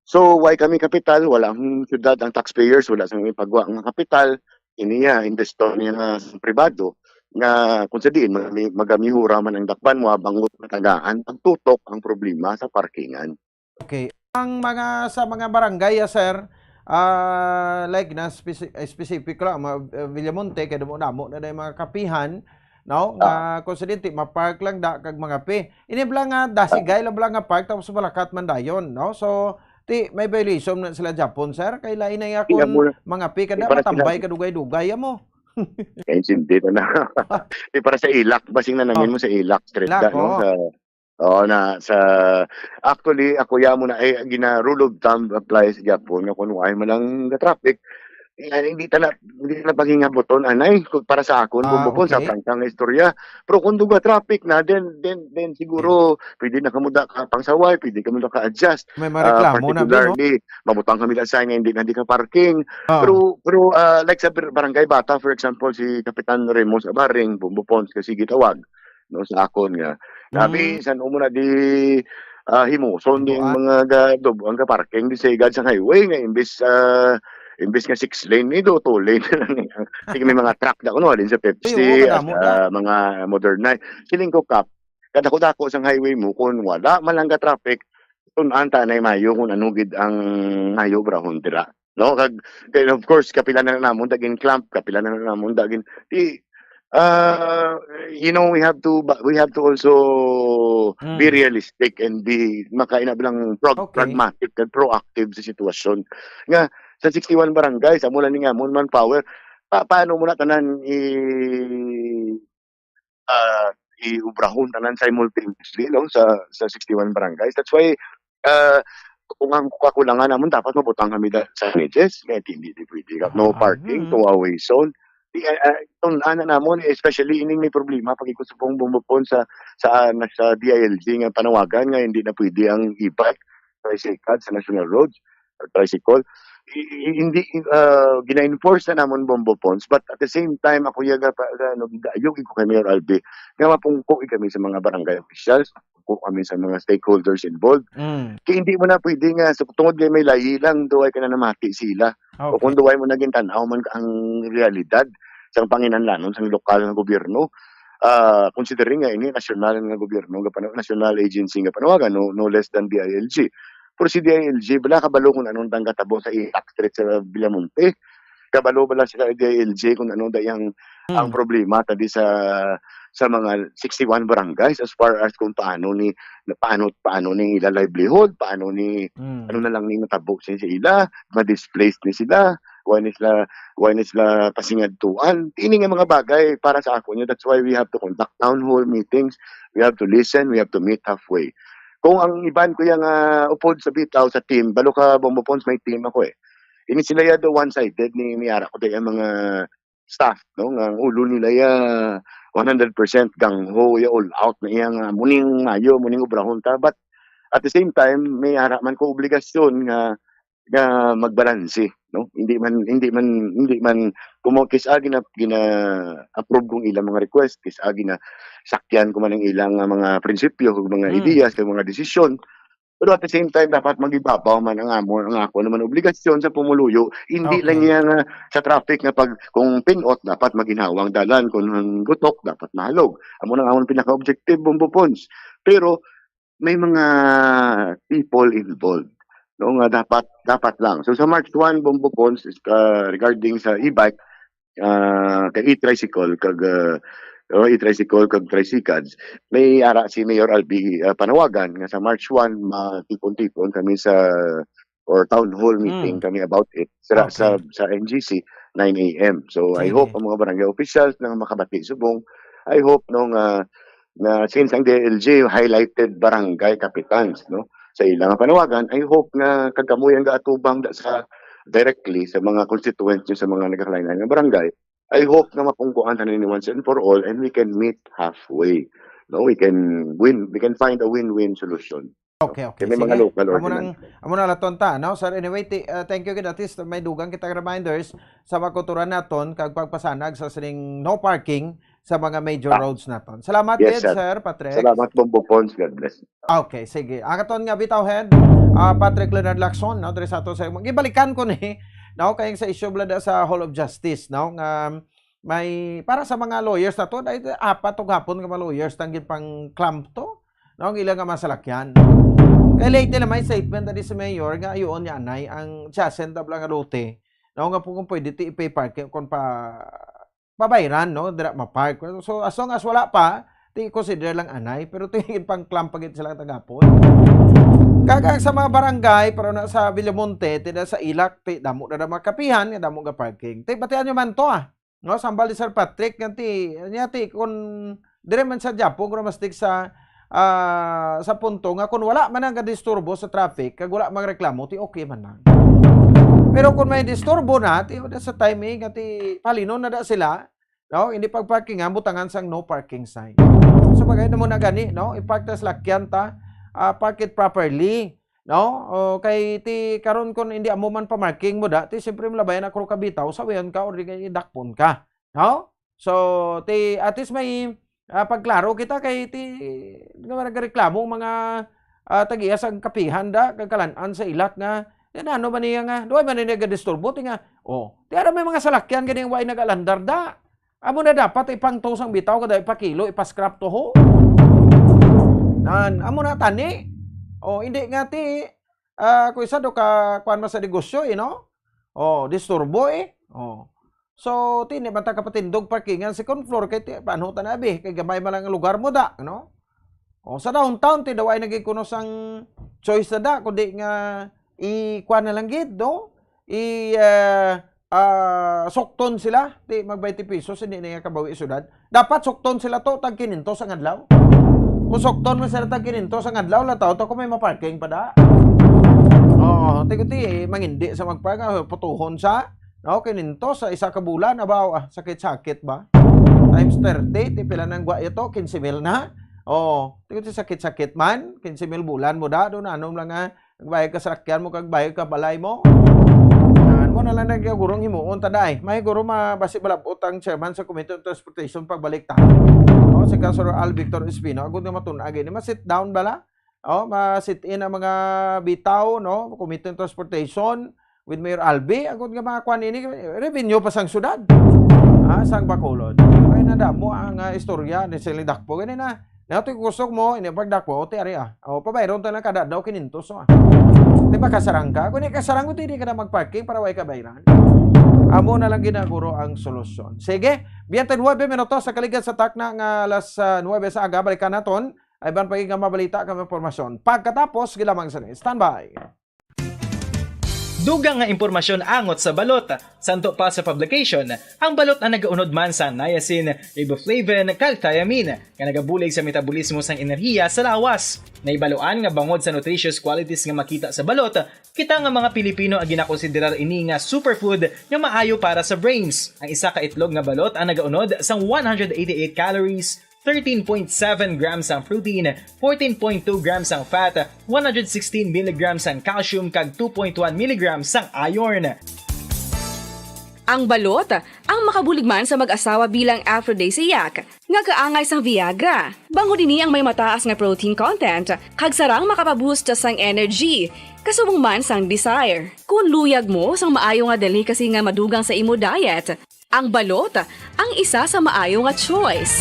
so, why kami kapital? Wala ang syudad, ang taxpayers, wala sa ipagwa nga kapital. Iniya, investor niya nga sa pribado, nga kung sa diin, magami-, magamihura man ang dakpan mo, bangod matagaan, pagtutok ang problema sa parkingan. Okay. Ang mga, sa mga barangay, ah, sir, ah, like na speci-, eh, specific lang, mga, eh, Villamonte, kay damo-damo na na yung mga kapihan, no? Ah. Nga, kung sa dinti, mapark lang da, kag mga pi. Ini bala nga, dasigay lang bala nga park, tapos malakat man dayon, no? So, ti, may violation na sila Japon, sir. Kay lain na iya Iya kung mo na. mga pi, kada Di para sila matambay, kadugay-dugay, amo. Kaintindi na na. Di para sa ilak, basing na namin Oh. mo sa ilak, street Ilak, da, no? oo. Sa, oo, na, sa, actually, ako ya mo na, eh, gina rule of thumb applies gyapon nga kung wala man lang ga-traffic, eh, hindi ta na, hindi ta na paghingabuton, anay, kung para sa akon, Ah, Bombo Pons, sa okay. prangkang istorya. Pero kung duga traffic na, then, then, then siguro, pwede na kamo da ka pangsaway, pwede kamo da ka-adjust. May Ah, mareklamo na, bi, no? particularly, mabutang kami da sign nga hindi na di ka parking. Ah. Pero, pero, ah, like sa bar-, Barangay Bata, for example, si Kapitan Remus Abaring, Bombo Pons, kasi gitawag, no, sa akon nga. Sabi, Mm. san-o mo na di, ah, himuson di ang Buat. mga ga-, dob-, ang ga-parking di sa higad sang highway nga imbis, ah, imbis nga six lane, ni do two lane na lang. Sige, may mga truck na kuno, halin sa Pepsi, Ay, oo, kadamo as, na. ah, mga Moderna. Siling ko, Kap, kadako-dako sang highway mo, kung wala man lang ga-traffic, tun-an ta anay mayo kung ano gid ang mayo brahon dira. No? Kag, then of course, kapila na namon dagin clamp, kapila na namon dagin, di, ah, you know, we have to, ba-, we have to also Mm. be realistic and be, makainablang prag-, Okay. pragmatic and proactive sa sitwasyon. Nga, sa sixty-one barangays, amo lang ni nga amon manpower, pa-, paano mo na tanan i-, ah, iubrahon tanan simultaneously, no, sa, sa sixty-one barangays? That's why, ah, kung ang kakulangan namon, dapat mabutang kami da-, sa signages, kaya hindi, di pwede ka, no Ah, parking, hmm. two-way zone. Di, ah, ah, itong ana namon, especially ining may problema, pag ikot sa pong bumupon sa, sa, ah, na, sa D I L G nga panawagan nga hindi na pwede ang e-bike, tricycle sa national roads, or tricycle. I, i, hindi, ah, gina-enforce na namon, Bombo Pons, but at the same time, ako yaga pa, ano, gidayog ko kay Mayor Albi, nga mapungko kami sa mga barangay officials, mapungko kami sa mga stakeholders involved. Mm. Kaya hindi mo na pwede nga, sa tungod kay may lahi lang, duway ka na namati sila. O Okay. kung duway mo naging tanaw man ang realidad sa panginanlanon sa lokal nga gobyerno, ah, considering nga ini nasyonal nga gobyerno, nga pana-, national agency nga panawagan, no, no less than D I L G. Pero si D I L G, wala kabalo kung anong tanggatabo sa Ilak Street sa Villamonte. Kabalo ba lang sila D I L G kung ano da yang, ang Hmm. problema tadi sa, sa mga sixty-one barangays as far as kung paano ni, paano, paano ni ila livelihood, paano ni, Hmm. ano na lang ni natabo sa, sa ila, ma-displaced ni sila, Why na sila, why na sila pasingadtuan? Ini nga mga bagay para sa ako niya. That's why we have to conduct town hall meetings. We have to listen. We have to meet halfway. Kung ang iban ko yung uh, upod sa bitaw sa team, balo ka Bombo Pons, may team ako eh. Ini sila ya do one-sided ni, ni ara ko ang mga staff, no, nga ang ulo nila ya one hundred percent gung-ho, ya all out na iya nga muning mayo, muning obrahon ta. But at the same time, may ara man ko obligasyon nga nga magbalanse, no? Hindi man, hindi man, hindi man, kung mo kis-a gina, gina-approve kong ilang mga request, kis-a gina sakyan ko man ang ilang nga mga prinsipyo, mga Mm. ideas, kag mga desisyon. Pero at the same time, dapat magibabaw man ang amo, ang ako naman obligasyon sa pumuluyo. Hindi lang Okay. niya nga sa traffic nga pag, kung pinot, dapat maginhawa ang dalan, kung ang gutok, dapat mahalog. Amo nang amon pinaka-objective, Bombo Pons. Pero may mga people involved, no, nga dapat, dapat lang. So sa March one, Bombo Pons, is, uh, regarding sa e-bike, uh, kag e-tricycle, kag uh, oh, e-tricycle kag tricycles, may ara si Mayor Albi uh, panawagan nga sa March one, matipon-tipon kami sa or town hall meeting Mm. kami about it sa sa, Okay. sa N G C, nine a m. So I Sige. Hope ang mga barangay officials na makabati subong, I hope, no, nga na since ang D I L G highlighted barangay capitans, no, sa ilang panawagan, I hope nga kag kamo ang gaatubang da sa directly sa mga constituents nyo sa mga nagkakalain-lain nga barangay, I hope nga mapungkuan ta ni once and for all and we can meet halfway. No, we can win, we can find a win-win solution. Okay, okay. Kay may mga Sige. local Amo nang ordinance. amo na laton ta, no? Sir, anyway, ti, uh, thank you gid, at least may dugang kita reminders sa mga kultura naton kag pagpasanag sa sining no parking sa mga major Ah, roads naton. Salamat yes, gid, sir. Sir Patrick. Salamat, Bombo Pons. God bless. Okay, sige. Ang aton nga bitaw head, ah, Patrick Leonard Lacson, no, diri sa ato sa gibalikan ko ni, no, kay sa issue bala da sa Hall of Justice, no, nga may para sa mga lawyers naton, ay apat to gapon nga mga lawyers tang ginpang-clamp to, no, ang ila nga mga salakyan. Kay lately na may statement na di si Mayor nga ayoon niya anay ang adjacent na bala nga lote, no, nga kung pwede ti i-pay parking kung pa pabayran, no, dira ma-park. So as long as wala pa, ti consider lang anay, pero ti pang-clamp pa gid sila tagapon. Kag ang sa mga barangay, pero na sa Villamonte, ti na sa Ilak, ti damo na na mga kapihan, nga damo nga parking. Ti batian nyo man to, ah. No, sambal ni Sir Patrick, nga ti, niya ti, kung dire man sa Japo, kung mastig sa, ah, sa punto nga kung wala man ang disturbo sa traffic, kag wala mang reklamo, ti okay man lang. Pero kung may disturbo na, ti sa timing, nga ti palinon na da sila, no, hindi pagparkingan, butangan sang no parking sign. So, bagay na mo na gani, no, i-park ta sa lakyan ta, ah, park it properly, no? O, kay ti karon, kung hindi amo man pa-marking mo da, ti siyempre malabayan ako ka bitaw, sawayan ka or di kay dakpon ka, no? So, ti at least may, ah, pagklaro kita kay ti nga nagareklamo ang mga, ah, tag-iya sa kapihan da, kag kalan-an sa Ilak nga, yan ano man niya nga, duwa man niya gadisturbo, ti nga, oh, ti ara may mga salakyan gani nga way nagalandar da. Amo na dapat ipangtos ang bitaw kada ipakilo, ipascrap to ho. Nan, amo na tani. Oh, hindi nga ti, ah, kung isa do ka kuan man sa negosyo, eh, no? Oh, disturbo, eh. Oh. So, ti, hindi man ta kapatindog parkingan second floor kay ti, paano ta na, abi? Kay gamay man lang ang lugar mo da, no? Oh, sa downtown, ti, daw ay nagikuno sang choice na da, kundi nga i-kuan na lang gid, no? I, ah, ah, sukton sila, ti, mag twenty pesos, hindi na nga kabawi syudad. Dapat sukton sila to, tag kinhintos ang adlaw. Kung sukton man sila tag kinhintos ang adlaw, lataw to kung may maparking pa da. Oo, ti, ti, mangindi sa magpark, ah, putuhon sa, no, kinhintos sa isa ka bulan, abaw, ah, sakit-sakit ba? Times thirty, ti pila nang gwa ito, quince mil na. Oo, ti, ti, sakit-sakit man, quince mil bulan mo da, doon, ano lang nga, nagbayad ka sa sakyan mo, kag bayad ka balay mo. Yan mo na lang nagkagurong himuon ta, day. May guro ma-, basi malabot ang chairman sa Committee on Transportation pagbalik ta. O, si Councilor Al Victor Espino, agud nga matun-ag ini, ma-sit down bala? O, ma-sit in ang mga bitaw, no? Committee on Transportation with Mayor Albi, agud nga mga kwan ini, revenue pa sang syudad. Ah, sang Bacolod. Ay, nadamo ang, ah, istorya ni Sili Dakpo. Gani na, na ito gusto mo, ini pagdakpo, o, ti ari, ah. O, pabayron ta lang kada daw kinhintos, o, ah. Di ba kasarang ka? Kung di kasarang ko, di ka na magparking para way kabayran. Amo na lang ginaguro ang solusyon. Sige, biyente nuebe minutos sa kaligad sa takna nga alas, ah, nuebe sa aga, balikan naton. Ay ban pa nga mabalita kag impormasyon. Pagkatapos, gilamang sa ni. Standby. Dugang nga impormasyon angot sa balot. Santo pa sa publication, ang balot ang nagaunod man sa niacin, riboflavin, kag thiamine, nga nagabulig sa metabolismo sang enerhiya sa lawas. Nahibaluan nga bangod sa nutritious qualities nga makita sa balot, kita nga mga Pilipino ang ginakonsiderar ini nga superfood nga maayo para sa brains. Ang isa ka itlog nga balot ang nagaunod sang one hundred eighty-eight calories, thirteen point seven grams ang protein, fourteen point two grams ang fat, one hundred sixteen milligrams ang calcium, kag two point one milligrams ang iron. Ang balot ang makabulig man sa mag-asawa bilang aphrodisiac nga kaangay sang Viagra. Bangod ini ang may mataas nga protein content kag sarang makapaboost sang energy, kasubong man sang desire. Kung luyag mo sang maayo nga delicacy nga madugang sa imo diet, ang balot ang isa sa maayo nga choice.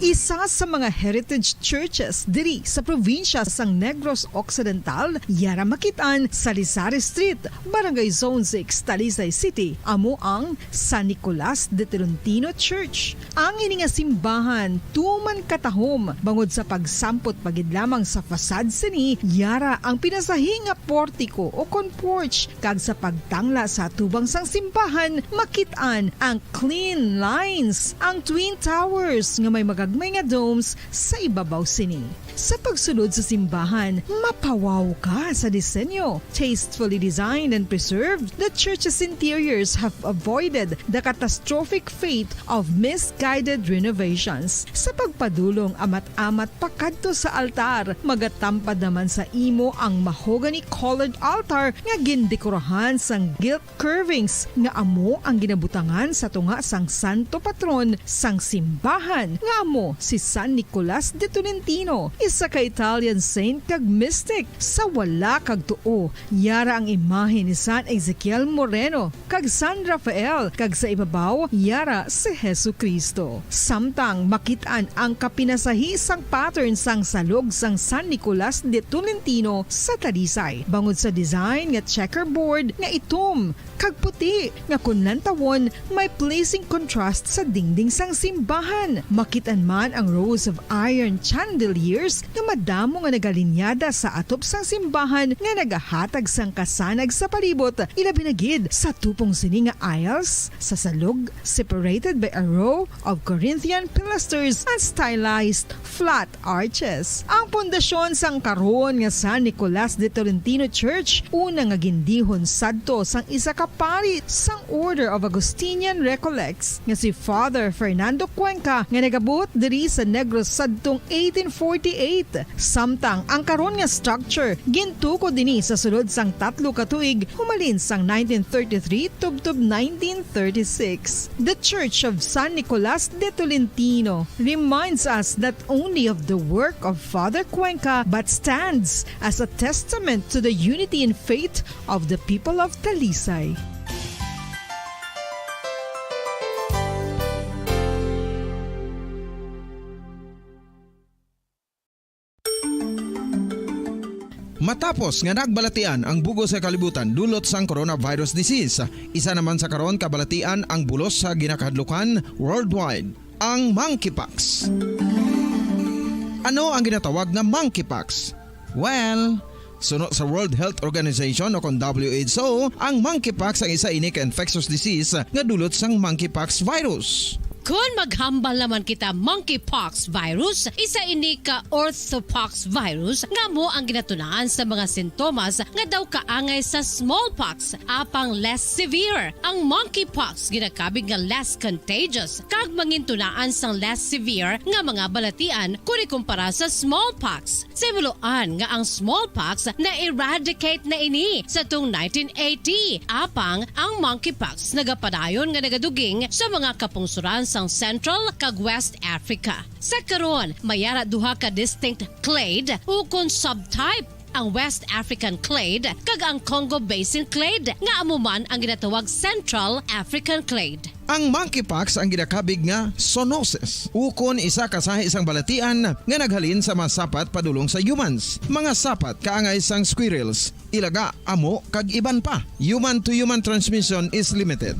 Isa sa mga heritage churches diri sa probinsya sang Negros Occidental, yara makit-an sa Lisari Street, Barangay Zone six, Talisay City, amo ang San Nicolas de Tolentino Church. Ang ini nga simbahan tuman katahom bangod sa pagsampot pa gid lamang sa facade sini, yara ang pinasahi nga portiko o kon porch, kag sa pagtangla sa atubang sang simbahan makit-an ang clean lines, ang twin towers nga may magagmay nga domes sa ibabaw sini. Sa pagsulod sa simbahan, mapawaw ka sa disenyo. Tastefully designed and preserved, the church's interiors have avoided the catastrophic fate of misguided renovations. Sa pagpadulong amat-amat pakadto sa altar, magatampad naman sa imo ang mahogany-colored altar nga gindekorahan sang gilt curvings nga amo ang ginabutangan sa tunga sang santo patron sang simbahan, nga amo si San Nicolas de Tolentino, isa ka Italian saint kag mystic. Sa wala kag tuo, yara ang imahe ni San Ezekiel Moreno kag San Rafael, kag sa ibabaw, yara si Jesu-Cristo. Samtang makit-an ang kapinasahi sang pattern sang salog sang San Nicolas de Tolentino sa Talisay, bangod sa design nga checkerboard nga itom kag puti, nga kon lantawon, may pleasing contrast sa dingding sang simbahan. Makit-an man ang rows of iron chandeliers nga madamo nga nagalinyada sa atop sang simbahan nga nagahatag sang kasanag sa palibot, ilabi na gid sa tupong sini nga aisles sa salog, separated by a row of Corinthian pilasters and stylized flat arches. Ang pundasyon sang karon nga San Nicolas de Tolentino Church, una nga gindihon sadto sang isa ka pari sang Order of Augustinian Recollects nga si Father Fernando Cuenca, nga nagabuot diri sa Negros sadtong eighteen forty-eight. Samtang ang karon nga structure gintukod ini sa sulod sang tatlo ka tuig, humalin sang nineteen thirty-three tubtob nineteen thirty-six. The Church of San Nicolas de Tolentino reminds us not only of the work of Father Cuenca, but stands as a testament to the unity in faith of the people of Talisay. Matapos nga nagbalatian ang bug-os nga kalibutan dulot sang coronavirus disease, isa naman sa karon kabalatian ang bulos sa ginakahadlukan worldwide, ang monkeypox. Ano ang ginatawag nga monkeypox? Well, suno sa World Health Organization o kon W H O, ang monkeypox ang isa ini ka infectious disease nga dulot sang monkeypox virus. Kon maghambal naman kita, monkeypox virus, isa ini ka orthopox virus nga amo ang ginatunaan sa mga sintomas nga daw kaangay sa smallpox, apang less severe. Ang monkeypox ginakabig nga less contagious kag mangintunaan sang less severe nga mga balatian kon ikumpara sa smallpox. Sa hibaluan nga ang smallpox na-eradicate na ini sa tong nineteen eighty, apang ang monkeypox nagapadayon nga nagaduging sa mga kapungsoran sang Central kag West Africa. Sa karon, may ara duha ka distinct clade ukon subtype, ang West African clade kag ang Congo Basin clade, nga amo man ang ginatawag Central African clade. Ang monkeypox ang ginakabig nga zoonosis, ukon isa ka sahi sang balatian nga naghalin sa mga sapat padulong sa humans, mga sapat kaangay sang squirrels, ilaga, amo, kag iban pa. Human-to-human transmission is limited.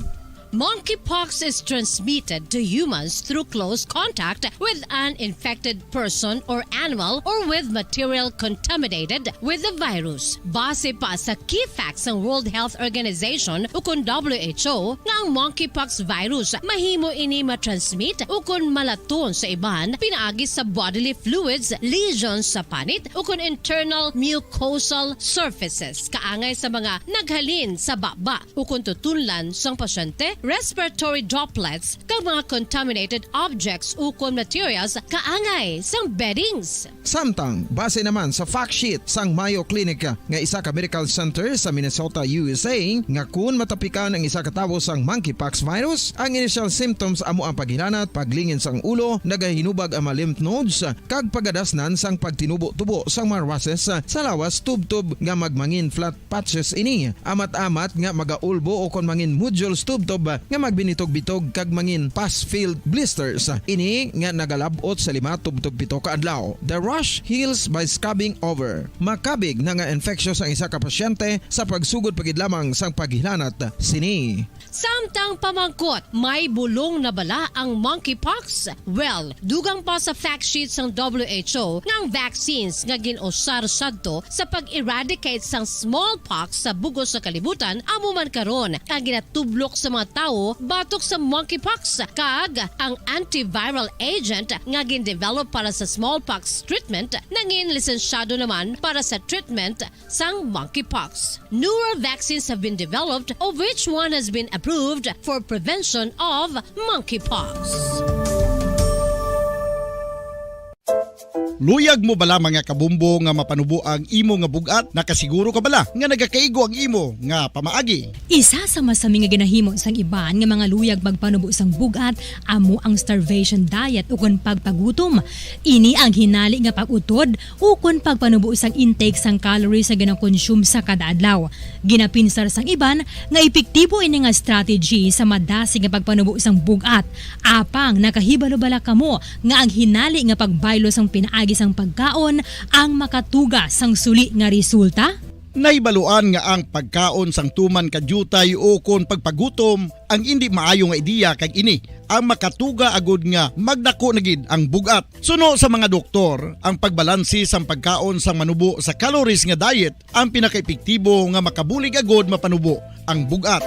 Monkeypox is transmitted to humans through close contact with an infected person or animal or with material contaminated with the virus. Base pa sa key facts sang World Health Organization ukon W H O nga ang monkeypox virus mahimo ini matransmit ukon malaton sa iban pinaagi sa bodily fluids, lesions sa panit ukon internal mucosal surfaces kaangay sa mga naghalin sa baba ukon tutunlan sang pasyente, respiratory droplets, kag mga contaminated objects ukon materials kaangay sang beddings. Samtang, base naman sa fact sheet sang Mayo Clinic nga isa ka medical center sa Minnesota, U S A, nga kun matapikan ang isa ka tawo sang monkeypox virus, ang initial symptoms amo ang paghilanat, paglingin sang ulo, nagahinubag ang mga lymph nodes, kag pagadasnan sang pagtinubo-tubo sang mga rushes sa lawas tubtob nga magmangin flat patches ini. Amat-amat nga magaulbo o kon mangin nodules tubtob nga magbinitog-bitog kag mangin pus-filled blisters. Ini nga nagalab-ot sa lima tubtob pito ka adlaw. The rash heals by scabbing over. Makabig na nga infectious ang isa ka pasyente sa pagsugod pa gid lamang sang paghilanat sini. Samtang pamangkot, may bulong na bala ang monkeypox? Well, dugang pa sa fact sheet sang W H O nga ang vaccines nga gin-usar sadto sa pag-eradicate sang smallpox sa bug-os nga kalibutan amo man karon ang ginatublok sa mga tawo batok sa monkeypox, kag ang antiviral agent nga gin-develop para sa smallpox treatment nangin lisensyado naman para sa treatment sang monkeypox. Newer vaccines have been developed, of which one has been approved for prevention of monkeypox. Luyag mo bala, mga kabumbo, nga mapanubo ang imo nga bug-at? Nakasiguro ka bala nga nagakaigo ang imo nga pamaagi? Isa sa masami nga ginahimo sang iban nga mga luyag magpanubo sang bug-at amo ang starvation diet ukon pagpagutom. Ini ang hinali nga pag-utod ukon pagpanubo sang intake sang calories nga ginakonsume sa kada adlaw. Ginapinsar sang iban nga epektibo ini nga strategy sa madasig nga pagpanubo sang bug-at. Apang nakahibalo bala kamo nga ang hinali nga pagbaylo sang pinaagi sang pagkaon ang makatuga sang suli nga resulta? Nahibaluan nga ang pagkaon sang tuman ka diutay ukon pagpagutom ang indi maayo nga ideya, kag ini ang makatuga agud nga magdako na gid ang bug-at. Suno sa mga doktor, ang pagbalanse sang pagkaon sang manubo sa calories nga diet ang pinakaepektibo nga makabulig agud mapanubo ang bug-at.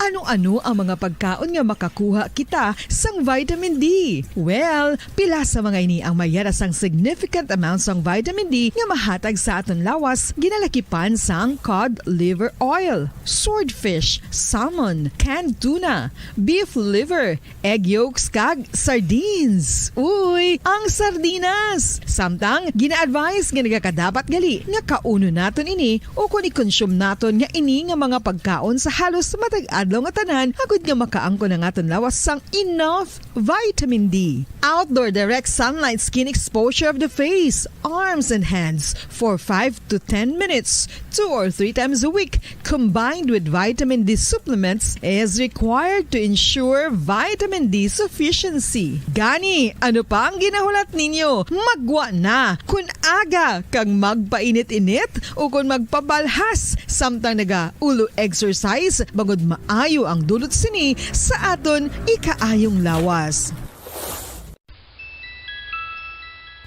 Ano-ano ang mga pagkaon nga makakuha kita sang vitamin D? Well, pila sa mga ini ang may yara sang significant amount sang vitamin D nga mahatag sa aton lawas, ginalakipan sang cod liver oil, swordfish, salmon, canned tuna, beef liver, egg yolks, kag sardines. Uy, ang sardinas! Samtang, gina-advise nga nagakadapat gali nga kaunon naton ini ukon i-consume naton nga ini nga mga pagkaon sa halos matag adlaw nga tanan, agud nga makaangkon ang aton lawas sang enough vitamin D. Outdoor direct sunlight skin exposure of the face, arms, and hands for five to ten minutes, two or three times a week, combined with vitamin D supplements, is required to ensure vitamin D sufficiency. Gani, ano pa ang ginahulat ninyo? Maggwa na! Kun aga kag magpainit-init ukon magpabalhas samtang naga-ulo exercise, bangod maayo ang dulot sini sa aton ikaayong lawas.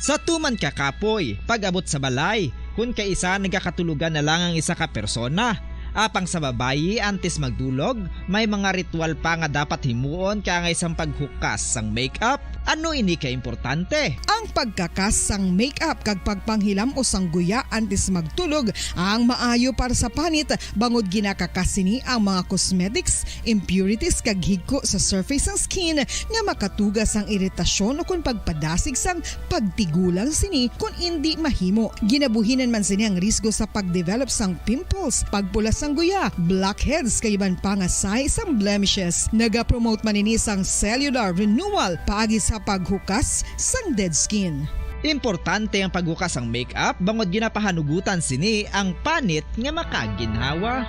Sa tuman ka kapoy, pag-abot sa balay, kun kaisa nagakatulogan na lang ang isa ka persona. Apang sa babayi, antes magdulog, may mga ritual pa nga dapat himuon kaangay sang paghukas sang makeup. Ano ini ka importante? Ang pagkakas sang makeup kag pagpanghilam-os sang guya antes magtulog ang maayo para sa panit, bangod ginakakas sini ang mga cosmetics, impurities, kag higko sa surface sang skin nga makatuga sang iritasyon ukon pagpadasig sang pagtigulang sini kon indi mahimo. Ginabuhinan man sini ang risgo sa pagdevelop sang pimples, pagpula sang guya, blackheads, kag iban pa nga sahi sang blemishes. Nagapromote man ini sang cellular renewal paagi sa paghukas sang dead skin. Importante ang paghukas sang makeup bangod ginapahanugutan sini ang panit nga makaginhawa.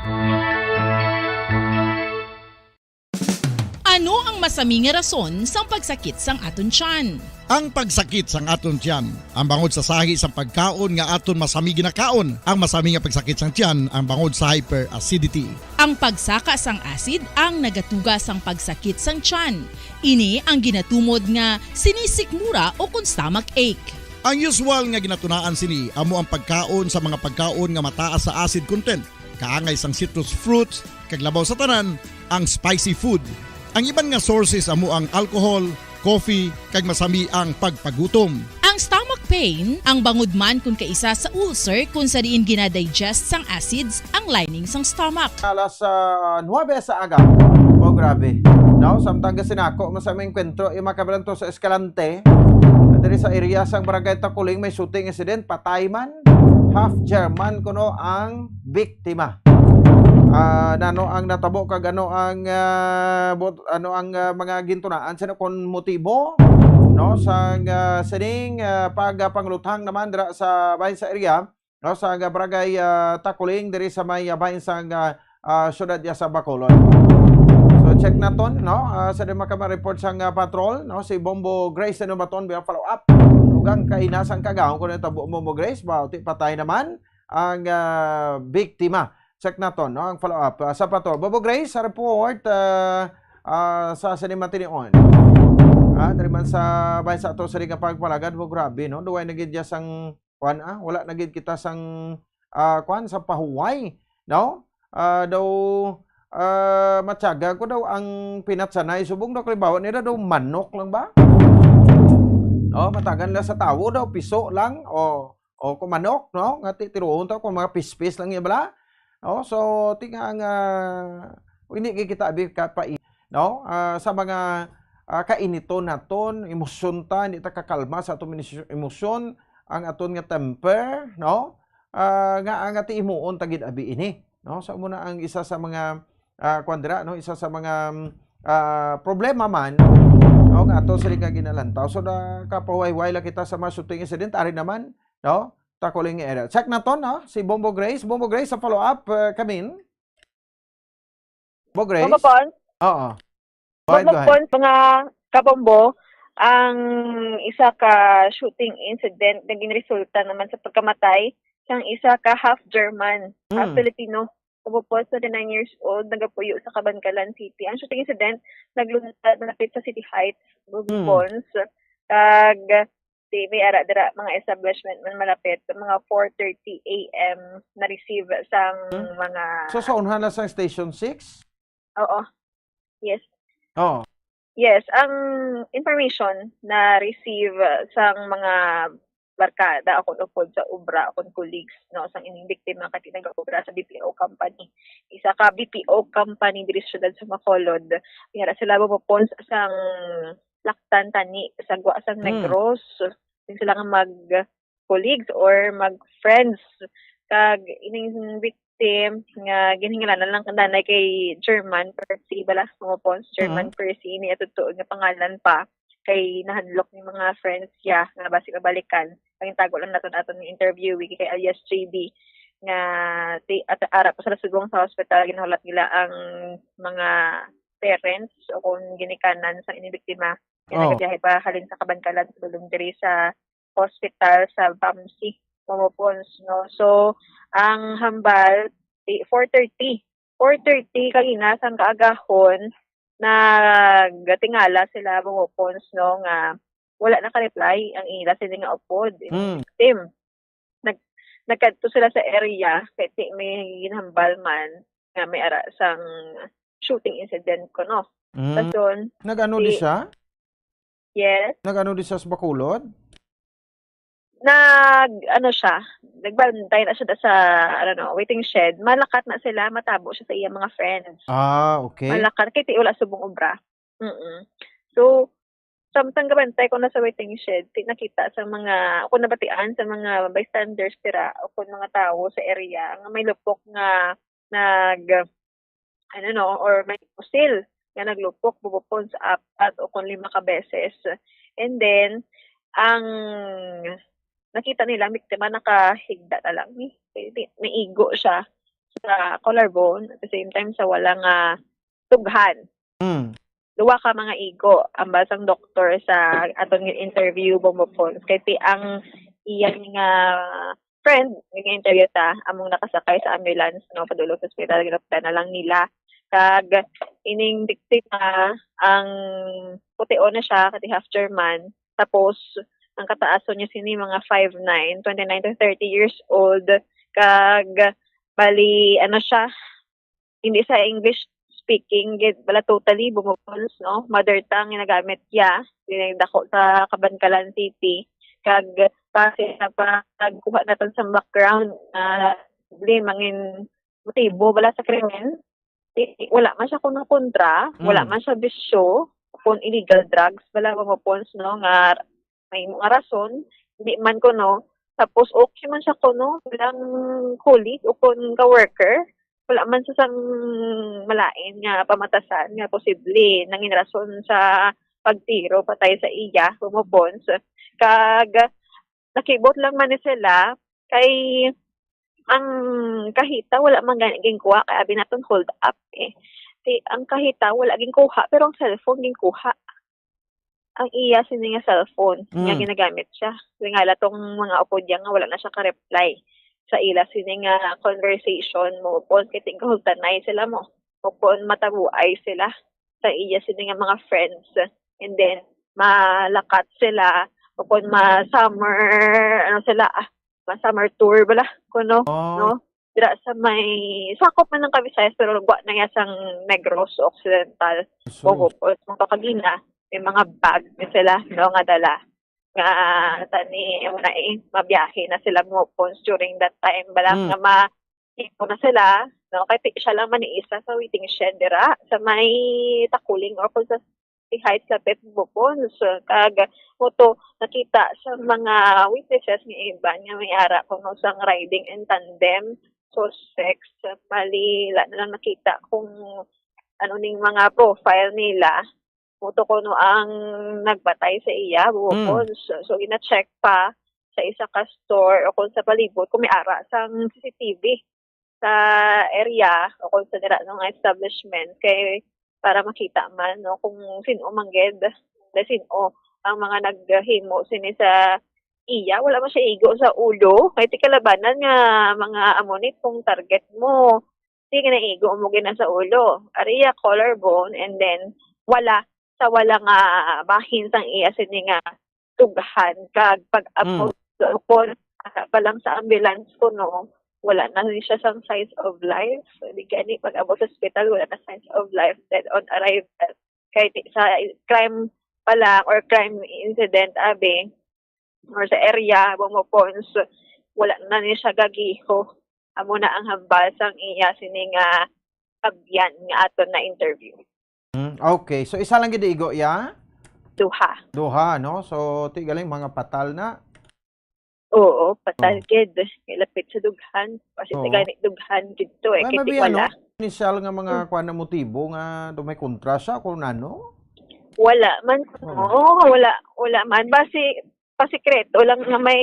Ano ang masami nga rason sang pagsakit sang aton tiyan? Ang pagsakit sang aton tiyan, ang bangod sa sahi sang pagkaon nga aton masami ginakaon. Ang masami nga pagsakit sang tiyan, ang bangod sa hyperacidity. Ang pagsaka sang acid ang nagatuga sang pagsakit sang tiyan. Ini ang ginatumod nga sinisikmura o kon stomach ache. Ang usual nga ginatunaan sini amo ang pagkaon sa mga pagkaon nga mataas sa acid content, kaangay sang citrus fruits, kag labaw sa tanan, ang spicy food. Ang iban nga sources amo ang alcohol, coffee, kag masami ang pagpagutom. Ang stomach pain, ang bangod man kon kaisa sa ulcer kon sa diin ginadigest sang acids ang lining sang stomach. Alas, ah, nuebe sa aga. Oh, grabe. No, samtang gasinako man sa aming enkwentro, yung makabalanto sa Escalante, diri sa area sang Barangay Takuling, may shooting incident, patay man. Half German kuno ang biktima. Ah, nano ang natabo kag ano ang, ah, bot-, ano ang, ah, mga gintunaan sino kon motibo, no, sang, ah, sining, ah, pagpangluthang naman dira sa bahin sa area, no, sa, ah, barangay, ah, Takuling diri sa may, ah, bahin sang, ah, ah, siyudad ya sa Bacolod. So check naton, no, ah, sa di maka report sang, ah, patrol, no, si Bombo Grace, ano ba ton, biya follow up. Dugang kaina sang kagahon ko na tabo, Bombo Grace, ba, ti patay naman ang, ah, biktima. Check naton, no, ang follow up, ah, sa patrol. Bombo Grace, sa report, ah, ah, sa Sinima Tinion. Ah, diri man sa bahin sa ato sa Liga Pagpalagad, mo grabe, no? Duway na gid ya sang, kuan, ah, wala na gid kita sang, ah, kuan, sa pahuway, no? Ah, daw, ah, matyaga ko daw ang pinatsanay. Subong daw, kalimbawa nila daw manok lang ba? Oh, matagan lang sa tawo daw, piso lang. Oh, o kung manok, no? Nga ti-, tiruon to, kung mga pispis lang yan bala. Oh, so, tinga nga, hindi kay kita abi ka pa, no? Ah, sa mga, ah, kainiton naton, emosyon ta, hindi ta kakalma sa aton minis-, emosyon, ang aton nga temper, no? Ah, nga, nga ti imuon ta gid abi ini, no? So, amo na ang isa sa mga, ah, kuwan dira, no? Isa sa mga, ah, problema man, no? Nga ato sila nga ginalantaw. So, nakapahuway-huway lang kita sa mga shooting incident. Ari naman, no? Takuling area. Check naton, no? Si Bombo Grace. Bombo Grace, sa follow-up, uh, kamin. Bombo Grace? Bombo Pons? Oo. Go ahead, Bombo go ahead. Pons, mga kabombo, ang isa ka shooting incident nga ginresulta naman sa pagkamatay sang isa ka half German, half Mm. Filipino. Bombo Pons, twenty-nine years old, nagapuyo sa Kabankalan City. Ang shooting incident naglunsad malapit sa City Heights, Bombo Mm. Pons. Kag di may ara dira, mga establishment man malapit, mga four thirty A M na-receive sang Hmm? mga So, sa unhan na sang Station six? Oo. Yes. Oo. Yes, ang information na-receive, uh, sang mga barkada o kon upod sa obra o kon colleagues, no, sang ining biktima kay nag-obra sa B P O company. Isa ka B P O company diri sa siyudad sa Bacolod. Yara sila mapupon sang Laktan tani sa gwa sang Hmm. Negros. Yun sila nga mag-colleagues or mag-friends. Kag ining victim nga ginhingalanan lang kandanay kay German Percy bala, Mopons, German Mhm. Percy, ini ato tuod nga pangalan pa, kay nahadlok ni mga friends siya nga basi mabalikan. Pangitago lang naton aton nga interviewee kay alias J B nga ti-, at, ara pa sila subong sa hospital, ginahulat nila ang mga parents o kung ginikanan sa ining biktima. Kaya Oh. nagabiyahe pa halin sa Kabankalan, padulong diri sa hospital sa Bamsi, Mopons, no? So, ang hambal, di, four thirty. Four thirty kanina sang kaagahon, nagtingala sila, Mopons, no, nga wala naka-reply ang ila sila nga upod, Hmm. victim. Nag-, nagkadto sila sa area, kay ti-, may ginhambal man nga may ara sang shooting incident ko, no? Mm. Dason, Nag-ano di si siya? Yes. Nag-ano di siya sa Bacolod? Nag-, ano siya, nagbantay na siya sa, ano, no, waiting shed. Malakat na sila, matabo siya sa iyang mga friends. Ah, okay. Malakat, kay ti-, wala subong obra. Mm-mm. So, samtang gabantay ko na sa waiting shed, ti-, nakita sa mga, ako nabatian sa mga bystanders tira, o kung mga tawo sa area, nga may lupok nga nag-, ano, no, or may pusil nga naglupok, bubupon sa apat o kung lima ka beses. And then, ang nakita nila, biktima nakahigda na lang ni. Naigo siya sa collarbone, at the same time, sa wala nga tughan. Mm. duwa ka mga igo ang basang doktor sa aton nga interview, Bombo Pons. Kay ti ang iya nga friend nga interview ta, among nakasakay sa ambulance, no, padulong sa ospital, ginuptan na lang nila. Kag ining biktima, ang puti-on na siya, kati half German. Tapos, ang kataason niya sini mga five nine, twenty-nine to thirty years old. Kag, bali, ano siya, hindi sa English speaking, gid, wala totally, Bombo Pons, no? Mother tongue nga nagamit niya, dinagdako sa Kabankalan City. Kag, base sa pagkuha naton sa background, ah, di mangin motibo bala sa krimen. Di, wala man siya kuno kontra, wala Mm. man siya bisyo, kung illegal drugs bala, Bombo Pons, no, nga may mga rason, hindi man kuno. Tapos, okay man siya kuno, bilang colleague o kung ka-worker. Wala man sa sang malain nga pamatasan nga posible nangin rason sa pagtiro patay sa iya, Bombo Pons. Kag nakibot lang man ni sila kay ang kahita wala man gani ginkuha kay abi naton hold up eh. Ti ang kahita wala ginkuha pero ang cellphone ginkuha. Ang iya sini nga cellphone nga Mm. ginagamit siya. Tingala tong mga upod niya nga wala na siya ka-reply sa ila sini nga conversation, Bombo Pons, kay tingkahultanay sila mo. Kung matabuay sila sa iya sini nga mga friends. And then, malakat sila, o kung ma-summer, ano sila, ah, ma-summer tour bala, kuno, Oh. no? Dira sa may, sakop man ng Kabisayas, pero gwa na ya sang Negros Occidental. So, Bohol, o kung kakagina, may mga bag na sila, no, nga dala. Nga, tani, ano na eh, mabiyahe na sila mo during that time. Bala Mm. nga ma-, tipo na sila, no? Kay ti-, siya lang man ni isa sa waiting shed dira, sa may Takuling or kung sa Heights, lapit Bopon. So, kag, mo to, nakita sa mga witnesses nga iban nga may ara kuno sang riding in tandem suspects. Bali, wala na lang nakita kung ano ning mga profile nila. Mo to kuno ang nagpatay sa iya, Mm. Bopon. So, so, gina-check pa sa isa ka store o kung sa palibot kung may ara sang C C T V sa area o kung sa dira nga establishment kay para makita man, no, kung sin-o man gid, kung sin-o ang mga naghimo sini sa iya. Wala man siya igo sa ulo kay ti kalabanan nga mga amo ni kung target mo, di ka naigo mo gina sa ulo. Ari iya collarbone and then wala sa wala nga bahin sang iya sini nga dughan kag pag-abot Mm. sa ukon, ara pa lang sa ambulance kuno, wala na ni siya sang signs of life. Di gani pag-abot sa ospital, wala na signs of life, dead on arrival. Kay ti-, sa crime pa lang or crime incident, abi, or sa area, Bopon, wala na ni siya gagiho. Amo na ang hambal sang iya sini nga abyan nga aton na interview. Mm, okay. So, isa lang gid igo, ya? Duha. Duha, no? So, ti galing mga patal na. Oo, patal Oh. gid. Ilapit sa dughan. Kasi Oo. Gani dughan gid to eh. Well, Kay maybe, wala. Ano, initial nga mga Mm. kuwan na motibo nga do may kontra siya kung ano? Wala man. Oo. Oo, wala, wala man. Basi, pasikreto lang nga may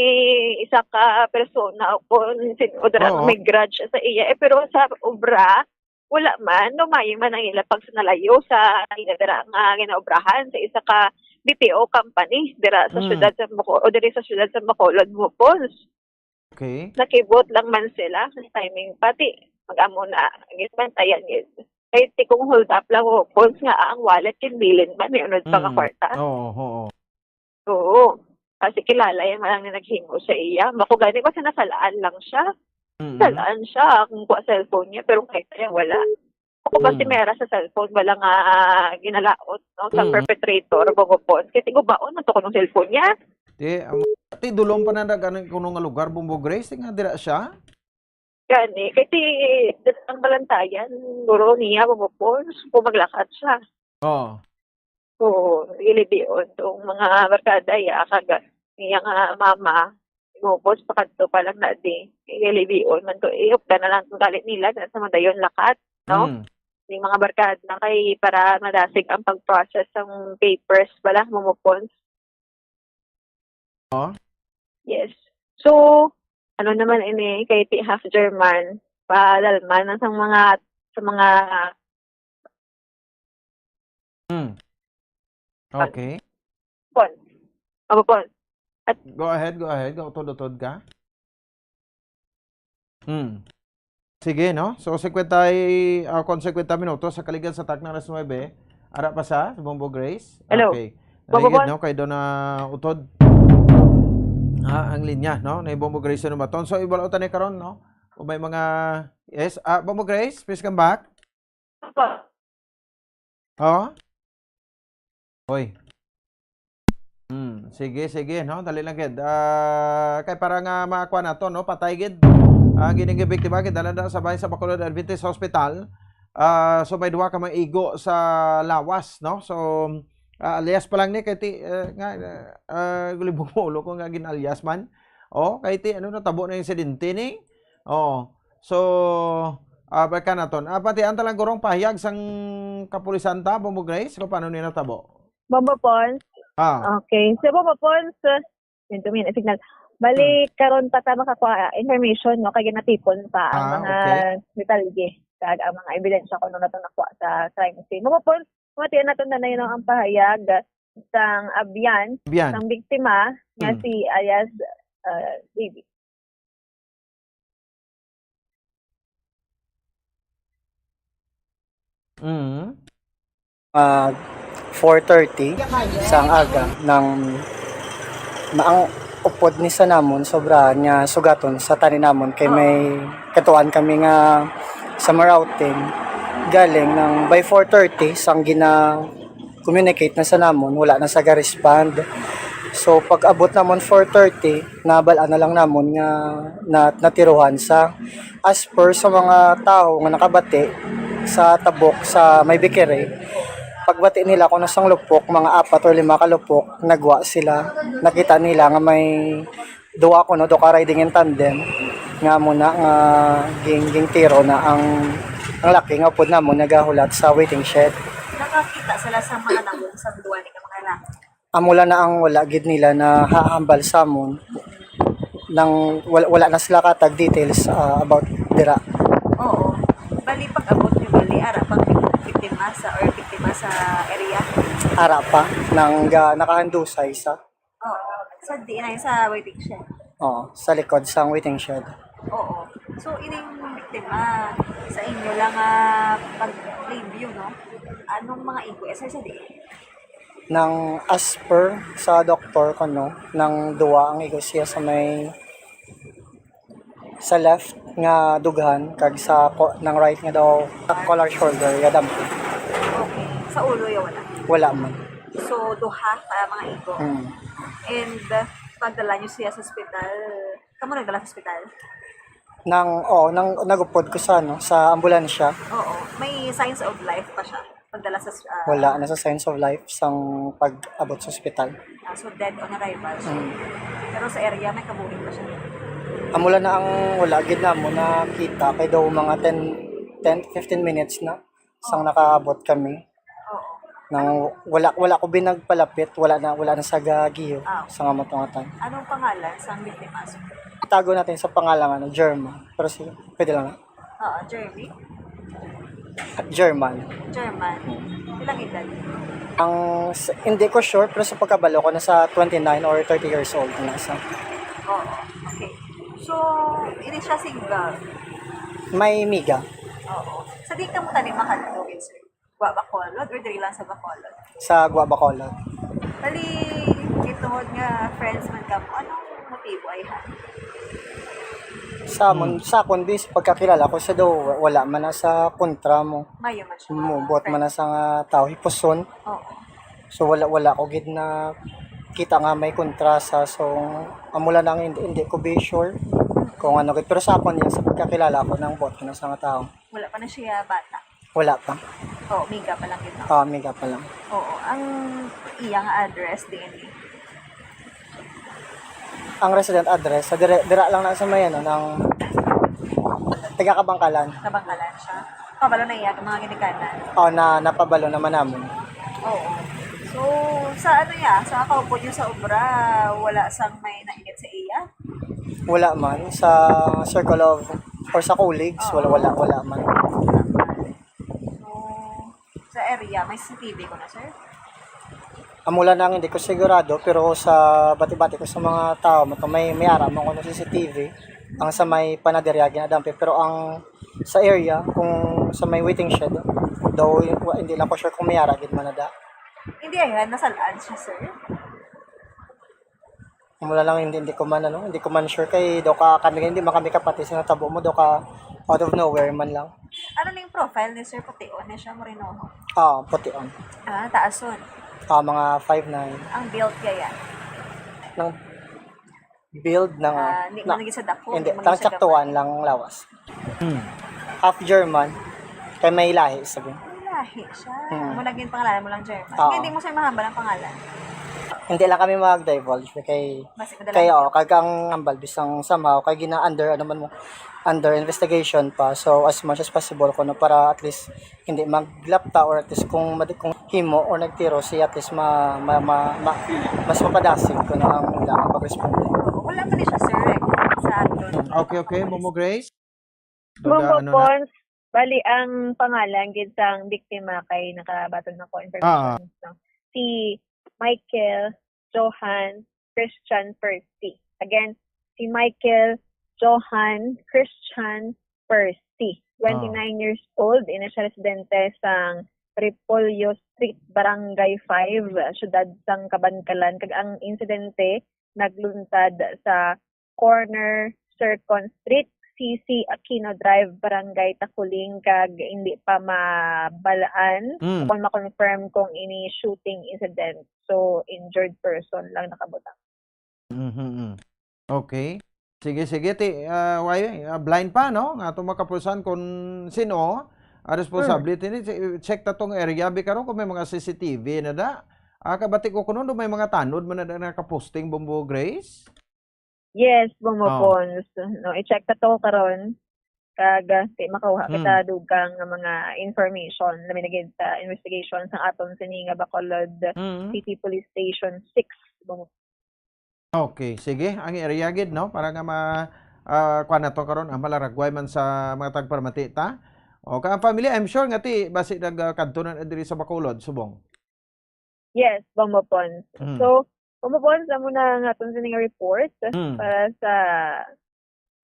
isa ka persona o kung sin-, o dara Oo. May grudge sa iya. Eh, pero sa obra, wala man. Lumayo man ang ila pagsinalayo sa ila dira nga ginaobrahan sa isa ka B P O company dira sa Mm. Siyudad sa Baco-, o diri sa siyudad sa Bacolod, Bopon. Okay. Nakibot lang man sila sa timing. Pati, mag-amo na, ginbantayan gid. Kay ti kung hold up lang, Bopon, nga ang wallet, kinbilin man, may unod pa nga Mm. kwarta. Oo, oo. Oo. Kasi kilala yan, man ang naghimo sa iya. Mako gani, basta nasalaan lang siya. Mm. Salaan siya. Kung kuha cellphone niya, pero kahit kaya wala. Ako ba si Mm. Mera sa cellphone, wala nga, ah, ginalaot, no, sa Mm. perpetrator, Bopon. Kasi gubaon man to kuno ang cellphone niya. Ti, amo, ti, dulom pa na nag-, ano, kuno nga lugar, Bombo Grace, nga dira siya? Gani, kay ti, ang balantayan, guro niya, Bopon, kung maglakat siya. Oo. Oo, gilibion tong mga barkada, ya, kag niya nga mama, Bopon, pakadto pa lang na di, gilibion man to, ihupda na lang kung galit nila, na sa madayon lakat, no? Mm. Yung mga barkada, kay para madasig ang pag-process ng papers, bala, Bopon. Oh? Yes. So, ano naman ini, kay ti half German, padalman na sa mga, sa mga Hmm. Okay. Pon. Abo pon. Go ahead, go ahead. Utod-utod ka. Hmm. Sige, no? So, fifty, ah, kon fifty minutos sa kaligad sa takna alas nuebe. Ara pa sa, sa Bombo Grace? Hello. Okay. Bombo Grace, no? Kay doon na utod. Ah, ang linya, no? Na Bombo Grace na baton. So, ibalo tani karon, no? O may mga, yes. Ah, Bombo Grace, please come back. Opo. Oh? Hoy. Hmm, sige, sige, no? Dali lang gid. Ah, kay para nga makuha nato, no? Patay gid. Ang gining biktima, gidala na sa bahin sa Bacolod Adventist Hospital. Ah, so may duha ka mga igo sa lawas, no? So, ah, alias pa lang ni kay ti, eh, nga, ah, gulibog mo ulo ko nga gin-alias man. Oh, kay ti, ano, natabo na yung insidente ni? Oh. So, ah, balikan naton. Ah, pati ang talang gurong pahayag sang kapulisan ta, Bombo Grace, kung paano nila tabo? Bombo Pons? Ah. Okay. So, Bombo Pons, yun, to, may signal. Bali, Hmm. karon pa ta makakuha, ah, information, no? Kaya natipon pa ang Ah, mga okay. detalye, kag ang mga ebidensya kung ano na itong nakuha sa crime scene. Bombo Pons, matiyan naton na yun ang pahayag sang abyan, Abyan. sang biktima, nga Hmm. si alias, ah, David. Mm. Mag four thirty sang aga nang ma-, ang upod ni sa namon sobrahan nga sugaton sa tani namon kay Oo. may katuan kami nga sa Marauting galing nang by four thirty sang gina-communicate na sa namon, wala na sa ga-respond. So, pag-abot namon four thirty, nabal-an na lang namon nga na-, natiruhan sa, as per sa mga tawo nga nakabati sa tabok sa may bakery. Pagbati nila kung nasang lupok, mga apat or lima ka lupok, nagwa sila. Nakita nila nga may duwa kuno, duha ka riding in tandem nga muna nga ging-, gintiro na ang, ang laki nga upod namon nagahulat sa waiting shed. Nakakita sila sa mga nabong sa duwa ni ka mga laki? Amo lang na ang wala gid nila na hahambal sa amon. Nang wala, wala na sila katag details, ah, about dira. Oo. Bali, pag-abot niyo, bali, ara pang biktima sa, or biktima sa area? Ara pa, nang ga-, nakahandusay sa Oo. Sa di na sa waiting shed. Oo, sa likod sang waiting shed. Oo. So, ining biktima, sa inyo lang, ah, pag-review, no? Anong mga igo? Eh, sa, sa di? Nang as per sa doktor ko, no, nang duwa ang igo siya sa may, sa left nga dughan, kag sa ko-, nang right nga daw, collar shoulder, nga dampi. Okay. Sa ulo, ya wala? Wala man. So, duha ka mga igo. Mm. And, uh, pagdala niyo siya sa ospital, kamo nagdala sa ospital? Nang, oo, nang nagupod ko sa, ano, sa ambulansya. Oo. May signs of life pa siya? Pagdala sa, ah, Wala na sa signs of life sang pag-abot sa ospital. Ah, so dead on arrival siya. Mm. Pero sa area, may kabuhi pa siya? Amo lang na ang wala gid namo nakita, kay daw mga ten, ten, fifteen minutes na sang Oo. nakaabot kami. Oo. Nang wala, wala ko binagpalapit, wala na, wala na sa gagiyo Ah, okay. sa nga matungatan. Anong pangalan sang biktima? Tago natin sa pangalan, ano, German. Pero sige, pwede lang na. Oo, Jeremy? German. German. Hmm. Ilang edad? Ang, s-, hindi ko sure, pero sa pagkabalo ko, nasa twenty-nine or thirty years old na siya. Oo, okay. So, hindi siya single? May miga. Oo. Sa di ka mo tani mahal ko, sir? Gwa Bacolod or diri lang sa Bacolod? Sa Gwa Bacolod. Bali, tungod nga friends man kamo, anong motibo ay ha? Sa amon, Hmm. sa akon, bis, pagkakilala ko sa daw, wala man na sa kontra mo. Mayo man siya, Mo, mga buot man friends. na sa nga tao, hipuson. Oo. So, wala, wala ko gid na kita nga may kontra sa, so, amo lang ang hindi, hindi ko be sure kung ano gid. Pero sa akon yan, sa pagkakilala ko ng buot man na sa nga tao. Wala pa na siya bata? Wala pa. Oo, miga pa lang yun, no? Oo, miga pa lang. Oo, ang iya nga address, D N A? Ang resident address, sa dire-, dira lang na sa may, ano, ng taga Kabangkalan. Kabangkalan siya. Pabalo na iya, mga ginikanan. Oo, na, napabalo naman namin. Oo. So, sa ano ya, sa kaupo niyo sa obra, wala sang may nainit sa iya? Wala man. Sa circle of, or sa colleagues, Oo. wala, wala, wala man. So, sa area, may C C T V ko na, sir? Amo lang ang hindi ko sigurado, pero sa bati-bati ko sa mga tao, may, may ara mo kuno C C T V, ang sa may panaderia ginadampi, pero ang sa area, kung sa may waiting shed, though, wa-, hindi lang ko sure kung may ara gid man na da. Hindi, ayan, nasalaan siya, sir. Amo lang, hindi, hindi ko man, ano, hindi ko man sure kay daw ka kami, hindi man kami kapati sa natabo mo, daw ka out of nowhere man lang. Ano ning profile ni sir? Pution ni siya, moreno? Ah, pution. Ah, taason. Ah, mga five nine. Ang build kaya? Nang build ng, Ah, hindi na, man lagi sa dako, hindi, hindi man lagi sa saktuan gamay. Lang ang lawas. Hmm. Half German, kay may lahi, sabi. May lahi siya. Hmm. Mo naging pangalan mo lang German. Oo. Hindi mo siya mahambal ang pangalan. Hindi lang kami mag-divulge kay, Basta madala kay, mo. Oh, kag ang hambal bisang somehow kay gina-under, ano man mo, under investigation pa. So, as much as possible kuno para at least hindi maglapta, or at least kung madi-, kung himo or nagtiro siya, at least ma-, ma-, ma-, ma-, mas mapadasig kuno ang ilang pagresponde. Wala pa ni siya, sir, eh, sa aton. Hmm, okay, okay, Momo Grace. Duga, Momo ano na? Pons, bali ang pangalan gid sang biktima kay nakabaton nako Ah. information, no? Si Michael Johan Christian Percy. Again, si Michael Johan Christian Percy. Ah. Twenty-nine years old, ina siya residente sang Repollo Street, Barangay five, siyudad sang Kabankalan. Kag ang insidente nagluntad sa corner Circon Street, C C Aquino Drive, Barangay Taculing, kag hindi pa mabalaan Mm. kung ma-confirm kung ini shooting incident. So, injured person lang nakabutang. Mhm, mm. Okay. Sige, sige, ti, ah, why, ah, blind pa, no? Nga ato makapusan kung sino ang responsable. Mm. Tini, che-, check ta tong area, bi karon kung may mga C C T V na da. Ah, kabati ko kuno, do may mga tanod man na da nakaposting, Bombo Grace? Yes, Bombo Oh. Pons. No, i-check ta to karon. Kag, ah, di makakuha Hmm. kita dugang nga mga information na may naging sa investigation sa aton sini nga Bacolod Mm. City Police Station six. Bombo. Okay, sige. Ang area gid, no? Para nga ma-, ah, kuwan nato karon, ah, malaragway man sa mga tagparamati ta. O, ka ang family, I'm sure nga ti, basi nag, ah, kadto na diri sa Bacolod, subong. Yes, Bombo Pons. Mm. So, Bombo Pons, amo na ang aton sining report Mm. para sa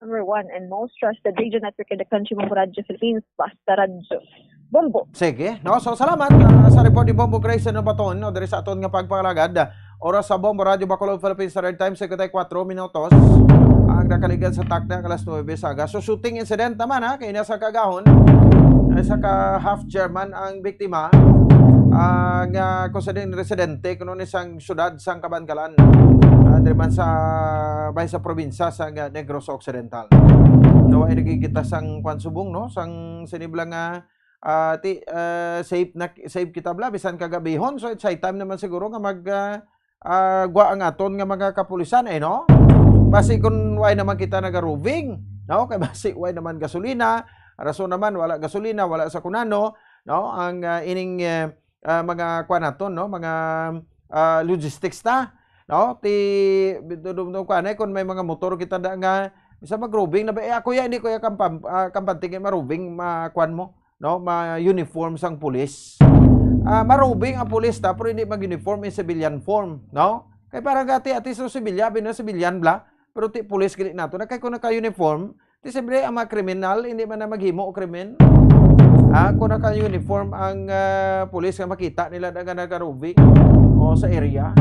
number one and most trusted radio network in the country, Bombo Radyo Philippines, Basta Radyo. Bombo. Sige, no? So, salamat, ah, sa report ni Bombo Grace Nobaton, no, diri sa aton nga pagpangalagad. Oras sa Bombo Radyo Bacolod, Philippines Standard Time, cincuenta y cuatro minutos. Ang nakaligad sa takna nga alas nuebe sa aga. So, shooting incident naman, ha, kay nasa kagahon, ay sa ka half German ang biktima, ah, nga kung sa din residente kuno ni sang syudad sang Kabankalan, ah, diri man sa, bahin sa probinsya sa nga Negros Occidental. Daw ay nagigita sang kwan subong, no, sang sinibla nga, ah, ti, ah, safe na, safe kita bala bisan kagabihon. So, it's high time naman siguro nga mag, ah, ah, gwa ang aton nga mga kapulisan, eh, no? Basi kun why naman kita naga-roving, no? Kay basi why naman gasolina, rason naman wala gasolina, wala sa kunano, no? Ang, ah, ining, eh, ah, mga kuan naton, no? Mga, ah, logistics ta, no? Ti, dum-, dum-, kuan, eh, kun may mga motor kita da nga, bisa mag-roving na ba, eh, ako ya, hindi ko ya kampam-, ah, kampante kay ma-roving, ma-, kuan mo, no, ma-uniform sang pulis. Ah, ma-roving ang pulis ta, pero hindi mag-uniform in civilian form, no? Kay para gati, ati sa sibilya, abi na sibilyan bala, pero ti pulis gid nato na kay kung naka-uniform, ti siyempre ang mga kriminal, hindi man na maghimo og krimen. Ah, kung naka-uniform ang, ah, pulis nga makita nila na nga naka-roving o sa area.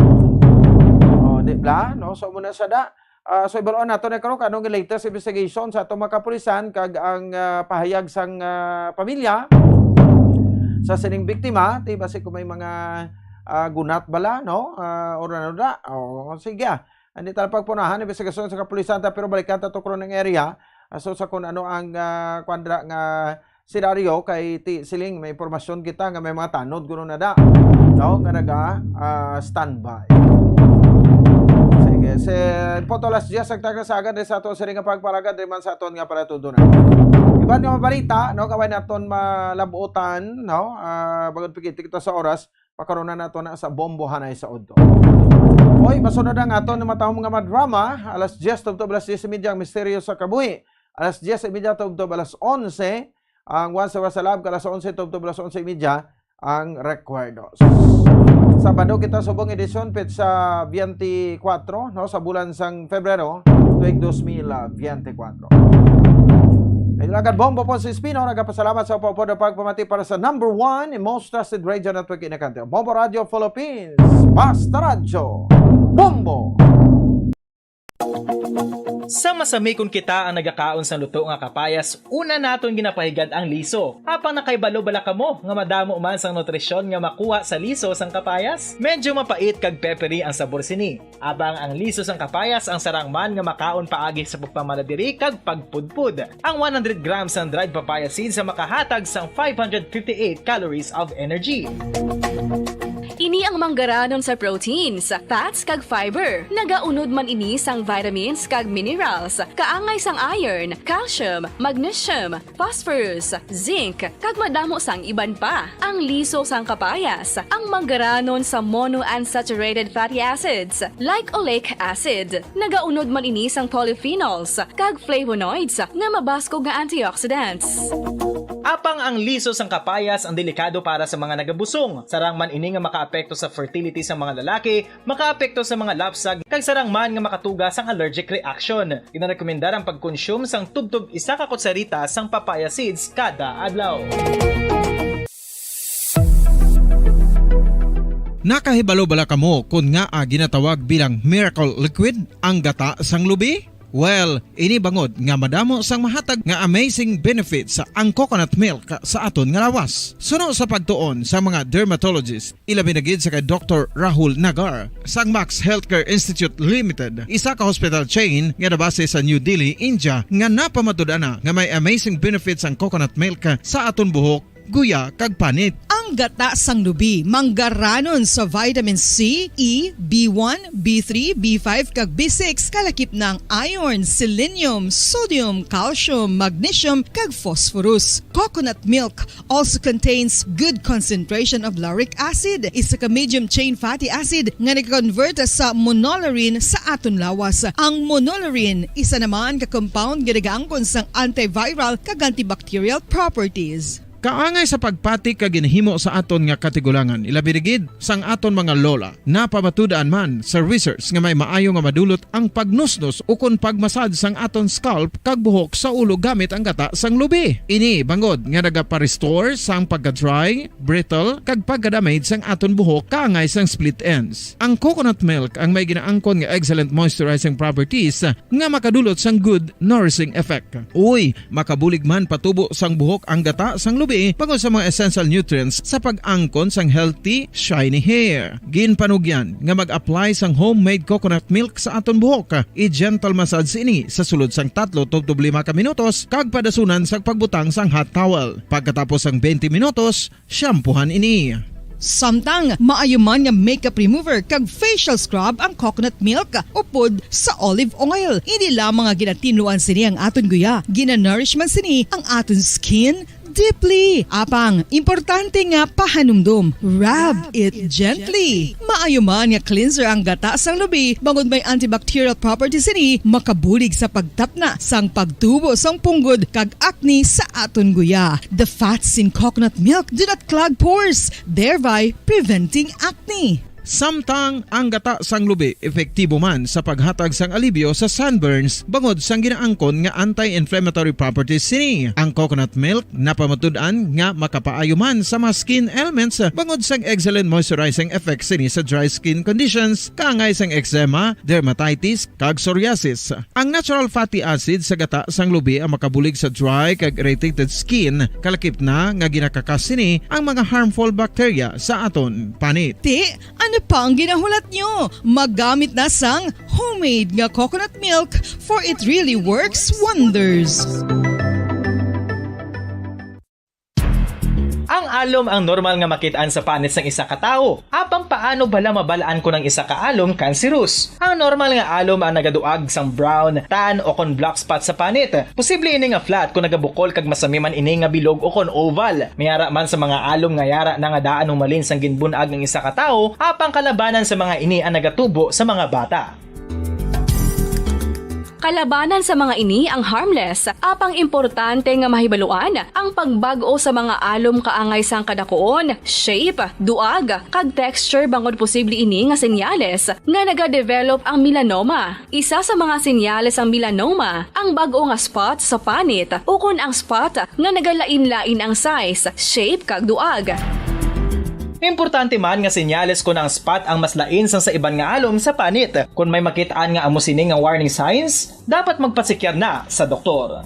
O, di bala, no? So, muna sa da, Ah, so, ibaluan nato na karon kanong latest investigation sa atong mga kapulisan kag ang, ah, pahayag sang, ah, pamilya sa sining biktima, ti basi kung may mga, ah, gunat bala, no? Ah, or ano na. Oh, sige, ah. Hindi ta pagpunahan investigasyon sa kapulisan ta, pero balikan ta to karon ang area. Ah, so, sa kung ano ang, ah, kwan dira nga senaryo kay ti siling may impormasyon kita nga may mga tanod kuno na da, no, nga naga, ah, standby. Sige, si Poto Las Diaz, nagtag na sa agan sa aton siring nga pagpalagad, di man sa aton nga palatudonan. Iban nga mabalita, no, kaway naton malabutan, no, ah, bagod pikit kita sa oras, pakaronan nato na sa Bombo Hanay sa Udto. Oy, masunod ang aton matahom nga madrama, alas diyes tubtob alas diyes y media ang Misteryo sa Kabuhi. Alas diyes y media tubtob alas onse, ang Once Hours Alive, alas onse tubtob alas onse y media, ang recuerdos. Sabado kita, subong edisyon, petsa twenty-four, no, sa bulan sang Febrero, tuig dos mil twenty-four. Ay, agad Bombo po si Espino, nagapasalamat sa upod pagpamati para sa number one and most trusted radio network in the country, Bombo Radio Philippines. Basta Radyo Bombo! Sa masamikon kita ang nagakaon sang luto nga kapayas, una naton ginapahigad ang liso. Apang nakahibalo bala kamo nga madamo man sang nutrisyon nga makuha sa liso sang kapayas? Medyo mapait kag peppery ang sabor sini. Apang ang liso sang kapayas ang sarang man nga makaon paagi sa pagpamala diri kag pagpudpod. Ang one hundred grams sang dried papaya seeds ang makahatag sang five hundred fifty-eight calories of energy. Ini ang manggaranon sa proteins, fats kag fiber. Nagaunod man ini sang vitamins kag minerals, kaangay sang iron, calcium, magnesium, phosphorus, zinc, kag madamo sang iban pa. Ang liso sang kapayas, ang manggaranon sa monounsaturated fatty acids, like oleic acid. Nagaunod man ini sang polyphenols kag flavonoids nga mabaskog nga antioxidants. Apang ang liso sang kapayas ang delikado para sa mga nagabusong. Sarang man ini nga makaapekto sa fertility sa mga lalaki, makaapekto sa mga lapsag, kag sarang man nga makatuga sang allergic reaction. Ginarekomendar ang pagkonsume sang tubtob isa ka kutsarita sang papaya seeds kada adlaw. Nakahibalo bala kamo kon ngaa ginatawag bilang miracle liquid ang gata sang lubi? Well, ini bangod nga madamo sang mahatag nga amazing benefits ang coconut milk sa aton nga lawas. Suno sa pagtuon sa mga dermatologist, ilabi na gid sa kay Doktor Rahul Nagar sang Max Healthcare Institute Limited, isa ka hospital chain nga nabase sa New Delhi, India, nga napamatud-an na nga may amazing benefits ang coconut milk sa aton buhok, guya, kag panit. Ang gata sang lubi manggaranon sa vitamin C, E, B one, B three, B five, kag B six, kalakip na ang iron, selenium, sodium, calcium, magnesium, kag phosphorus. Coconut milk also contains good concentration of lauric acid, isa ka medium chain fatty acid nga nagakonvert sa monolaurin sa aton lawas. Ang monolaurin isa naman ka compound nga nagaangkon sang antiviral kag antibacterial properties. Kaangay sa pagpati kag ginahimo sa aton nga katigulangan, ilabi na gid sang aton mga lola. Napamatud-an man sa research nga may maayo nga madulot ang pagnusnos ukon pagmasad sang aton scalp kag buhok sa ulo gamit ang gata sang lubi. Ini bangod nga nagapa-restore sang pagka-dry, brittle, kag pagka-damage sang aton buhok kaangay sang split ends. Ang coconut milk ang may ginaangkon nga excellent moisturizing properties nga makadulot sang good nourishing effect. Uy, makabulig man patubo sang buhok ang gata sang lubi bangod sa mga essential nutrients sa pag-angkon sang healthy, shiny hair. Ginpanugyan nga mag-apply sang homemade coconut milk sa aton buhok. I-gentle massage ini sa sulod sang tatlo tubtob lima ka minutos kag padasunan sang pagbutang sang hot towel. Pagkatapos sang twenty minutos, shampoohan ini. Samtang maayo man nga makeup remover kag facial scrub ang coconut milk upod sa olive oil. Hindi lamang nga ginatinluan sini ang aton guya, ginanourish man sini ang aton skin deeply. Apang, importante nga pahanumdom, rub it gently. Maayo man nga cleanser ang gata sang lubi bangod may antibacterial properties sini, makabulig sa pagtapna sang pagtubo sang punggod kag acne sa aton guya. The fats in coconut milk do not clog pores, thereby preventing acne. Samtang ang gata sang lubi epektibo man sa paghatag sang alibyo sa sunburns bangod sang ginaangkon nga anti-inflammatory properties sini. Ang coconut milk napamatud-an nga makapaayo man sa mga skin ailments bangod sang excellent moisturizing effect sini sa dry skin conditions kaangay sang eczema, dermatitis, kag psoriasis. Ang natural fatty acid sa gata sang lubi ang makabulig sa dry kag irritated skin, kalakip na nga ginakakas sini ang mga harmful bacteria sa aton panit. Ti, ano pa ang ginahulat nyo? Magamit na sang homemade nga coconut milk, for it really works wonders. Ang alom ang normal nga makit-an sa panit sang isa ka tawo. Apang paano bala mabal-an kon ang isa ka alom kanseros? Ang normal nga alom ang nagaduag sang brown, tan, o kon black spot sa panit. Posible ini nga flat kon nagabukol kag masami man ini nga bilog o kon oval. May ara man sa mga alom nga yara na nga daan humalin sang ginbun-ag ang isa ka tawo, apang kalabanan sa mga ini ang nagatubo sa mga bata. Kalabanan sa mga ini ang harmless, apang importante nga mahibaluan ang pagbag-o sa mga alom kaangay sang kadakuon, shape, duag, kag texture bangod posible ini nga senyales nga nagadevelop ang melanoma. Isa sa mga senyales sang melanoma ang bag-o nga spot sa panit ukon ang spot nga nagalain-lain ang size, shape, kag duag. Importante man nga senyales kon ang spot ang mas lain sang sa iban nga alom sa panit. Kon may makit-an nga amo sini nga warning signs, dapat magpasikyan na sa doktor.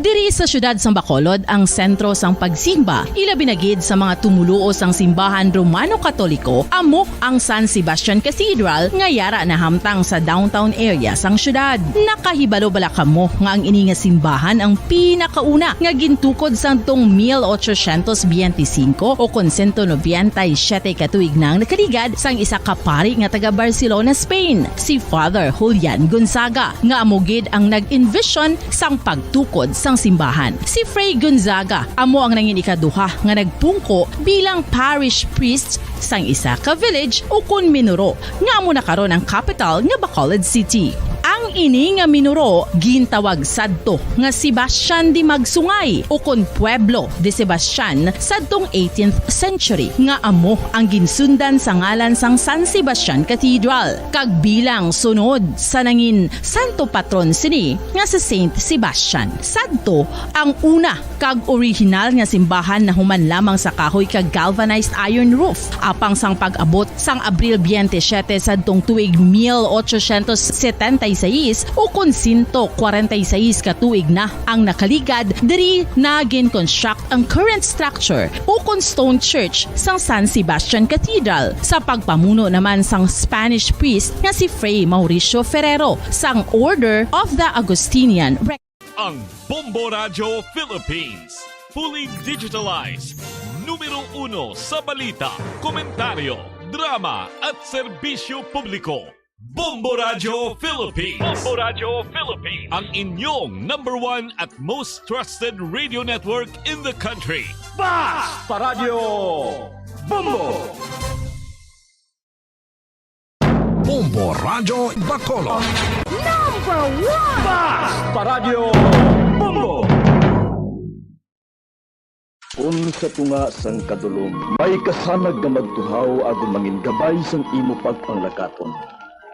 Diri sa siyudad sang Bacolod ang sentro sang pagsimba, ilabi na gid sa mga tumoluo sang simbahan Romano-Katoliko, amo ang San Sebastian Cathedral nga yara nahamtang sa downtown area sang siyudad. Nakahibalo bala kamo nga ang ini nga simbahan ang pinakauna nga gintukod sadtong mil ochocientos biyente singko o kon sento nobenta y siyete ka tuig na ang nakaligad sang isa ka pari nga taga Barcelona, Spain, si Father Julian Gonzaga, nga amo gid ang nag-envision sang pagtukod sang simbahan. Si Fray Gonzaga amo ang nangin ikaduha nga nagpungko bilang parish priest sang isa ka village ukon minuro, nga amo na karon ang capital nga Bacolod City. Ang ini nga minuro gintawag sadto nga Sebastian de Magsungay ukon Pueblo de Sebastian sadtong eighteenth century, nga amo ang ginsundan sa ngalan sang San Sebastian Cathedral, kag bilang sunod sa nangin santo patron sini nga si Saint Sebastian. Sadto ang una kag orihinal nga simbahan nahuman lamang sa kahoy kag galvanized iron roof. Apang sang pag-abot sang Abril biyente siyete sadtong tuig mil ochocientos setenta y seis, ukon sento kwarenta y seis ka tuig na ang nakaligad, diri na gin-construct ang current structure, ukon stone church, sang San Sebastian Cathedral, sa pagpamuno naman sang Spanish priest nga si Fray Mauricio Ferrero sang Order of the Augustinian. Ang Bombo Radyo Philippines, fully digitalized, numero uno sa balita, komentaryo, drama, at serbisyo publiko. Bombo Radyo Philippines. Bombo Radyo Philippines. Ang inyong number one at most trusted radio network in the country. Basta Radyo Bombo! Bombo Radyo Bacolod. Number one! Basta Radyo Bombo! Kun sa tunga sang kadulom may kasanag nga magtuhaw agud mangin gabay sang imo pagpanglakaton,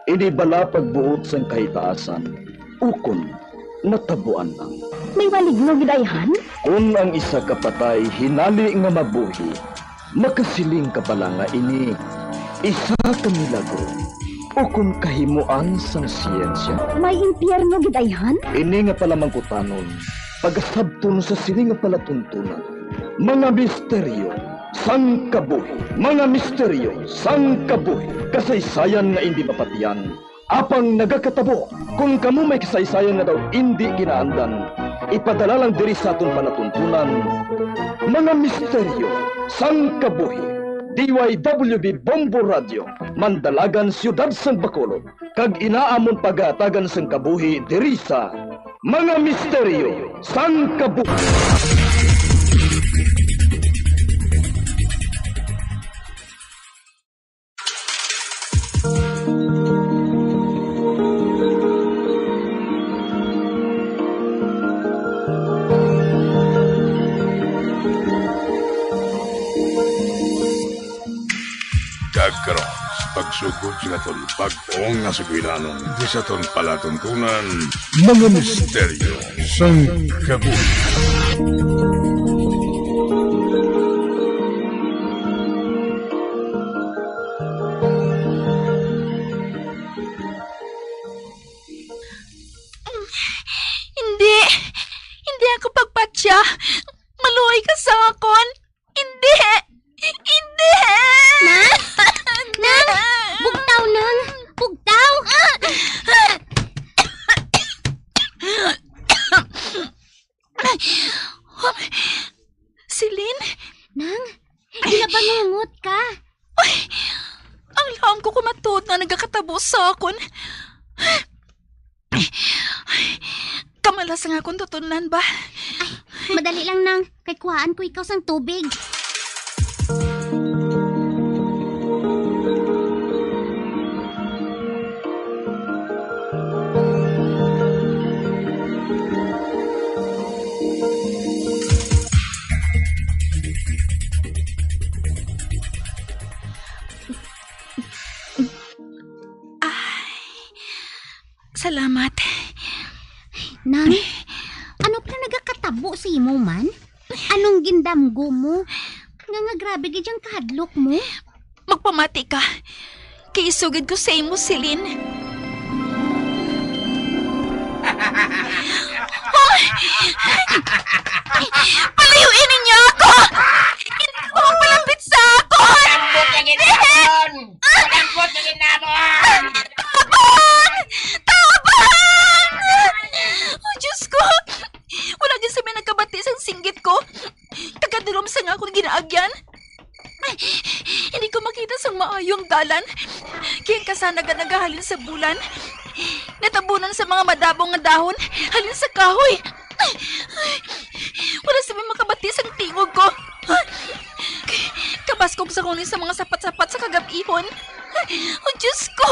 ini bala pagbuot sang kahitaasan, ukon natabuan lang. May maligno gid ayhan? Kun ang isa ka patay hinali nga mabuhi, makasiling ka bala nga ini isa ka milagro ukon kahimoan sang siyensya? May impyerno gid ayhan? Ini nga palamangkutanon, pagasabton sa sini nga palatuntunan, mga misteryo sang kabuhi, mga misteryo sang kabuhi, kasaysayan nga indi mapatian, apang nagakatabo. Kon kamo may kasaysayan nga daw indi ginaandan, ipadala lang diri sa aton palatuntunan, mga misteryo sang kabuhi. D Y W B Bombo Radio, Mandalagan, Siyudad sang Bacolod, kag ina amon pagahatagan sang kabuhi diri sa Mga Misteryo sang Kabuhi. Kag karon, sa pagsugod sing aton bag-o nga sugilanon, di sa aton palatuntunan, mga misteryo sang kabuhi. Hindi! Hindi ako pagpatya! Maluoy ka sa akon! Hindi! Hindi! Nang? Nang! Bugtaw, Nang! Bugtaw! Celine? Nang, ginabangungot ka. Ay, ang laom ko kung matuod nga nagakatabo sa akon. Kamalas nga akong tutunlan ba? Ay, madali lang, Nang. Kay kuhaan ko ikaw sang tubig. Salamat. Nang, ano pala nagakatabo sa imo man? Anong gindamgo mo? Nga nga grabe gid ang kahadlok mo? Magpamati ka. Kay isugid ko sa imo, Celine. Hoy! Palayuin ninyo ako! Hindi ko magpalapit sa ako! Ambot lagi na! Ambot lagi na mo! Tabang! Tabang! Oh, Diyos ko! Wala gid sa may nagkabati sang singgit ko. Tagadulom sa nga akong ginaagyan. Ay, hindi ko makita sang maayo ang dalan. Kay ang kasanag nga nagahalin sa bulan, natabunan sa mga madabong nga dahon, halin sa kahoy. Ay, wala sa may makabati sang tingog ko. Kabaskog sa kunin sa mga sapat-sapat sa kagab-ihon. Oh, Diyos ko!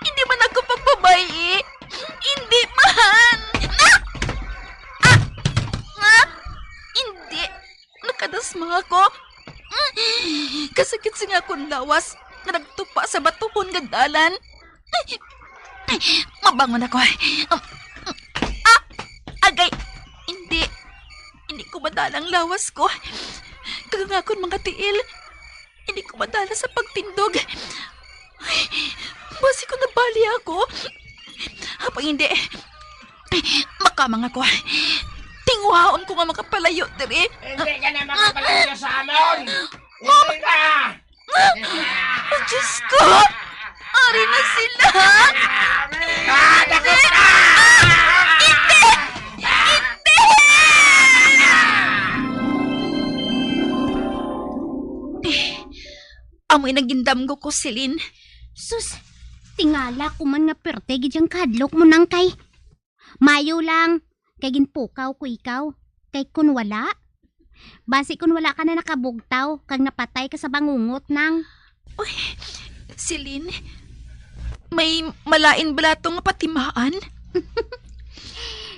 Hindi man ako pagbabayi. Hindi man! Ah! Ah! Ah! Hindi. Nakadasma ako. Kasakit sa nga akong lawas nga nagtupa sa batuhon nga dalan. Mabangon ako. Ah! Agay! Hindi. Hindi ko madala ang lawas ko. Kag ang akon mga tiil. Hindi ko madala sa pagtindog. Ay, basi ko nabali ako. Apang hindi. Makamang ako. Tinguhaon ko nga makapalayo diri. Hindi ka na makapalayo sa amon! Hindi na! Oh, Diyos ko! Ari na sila! Ah, takot na! Hindi! Hindi! Amoy nagindamgo ko, Celine. Sus, tingala ko man nga perte gid ang kahadlok mo, Nang, kay. Mayo lang, kay ginpukaw ko ikaw. Kay kun wala, basi kun wala ka na nakabugtaw kag napatay ka sa bangungot, Nang. Uy, Celine, may malain bala to nga patimaan?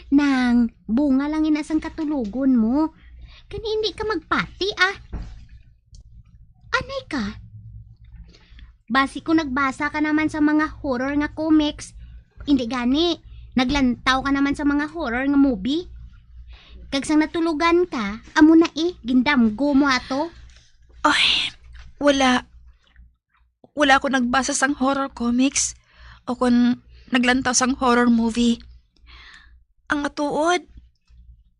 Nang, bunga lang ina sang katulogon mo. Kani hindi ka magpati, ah. Anay ka? Basi kung nagbasa ka naman sa mga horror nga comics, hindi gani, naglantaw ka naman sa mga horror nga movie. Kag sang natulogan ka, amo na eh, gindamgo mo ato. Ay, wala. Wala ako nagbasa sang horror comics o kon naglantaw sang horror movie. Ang matuod,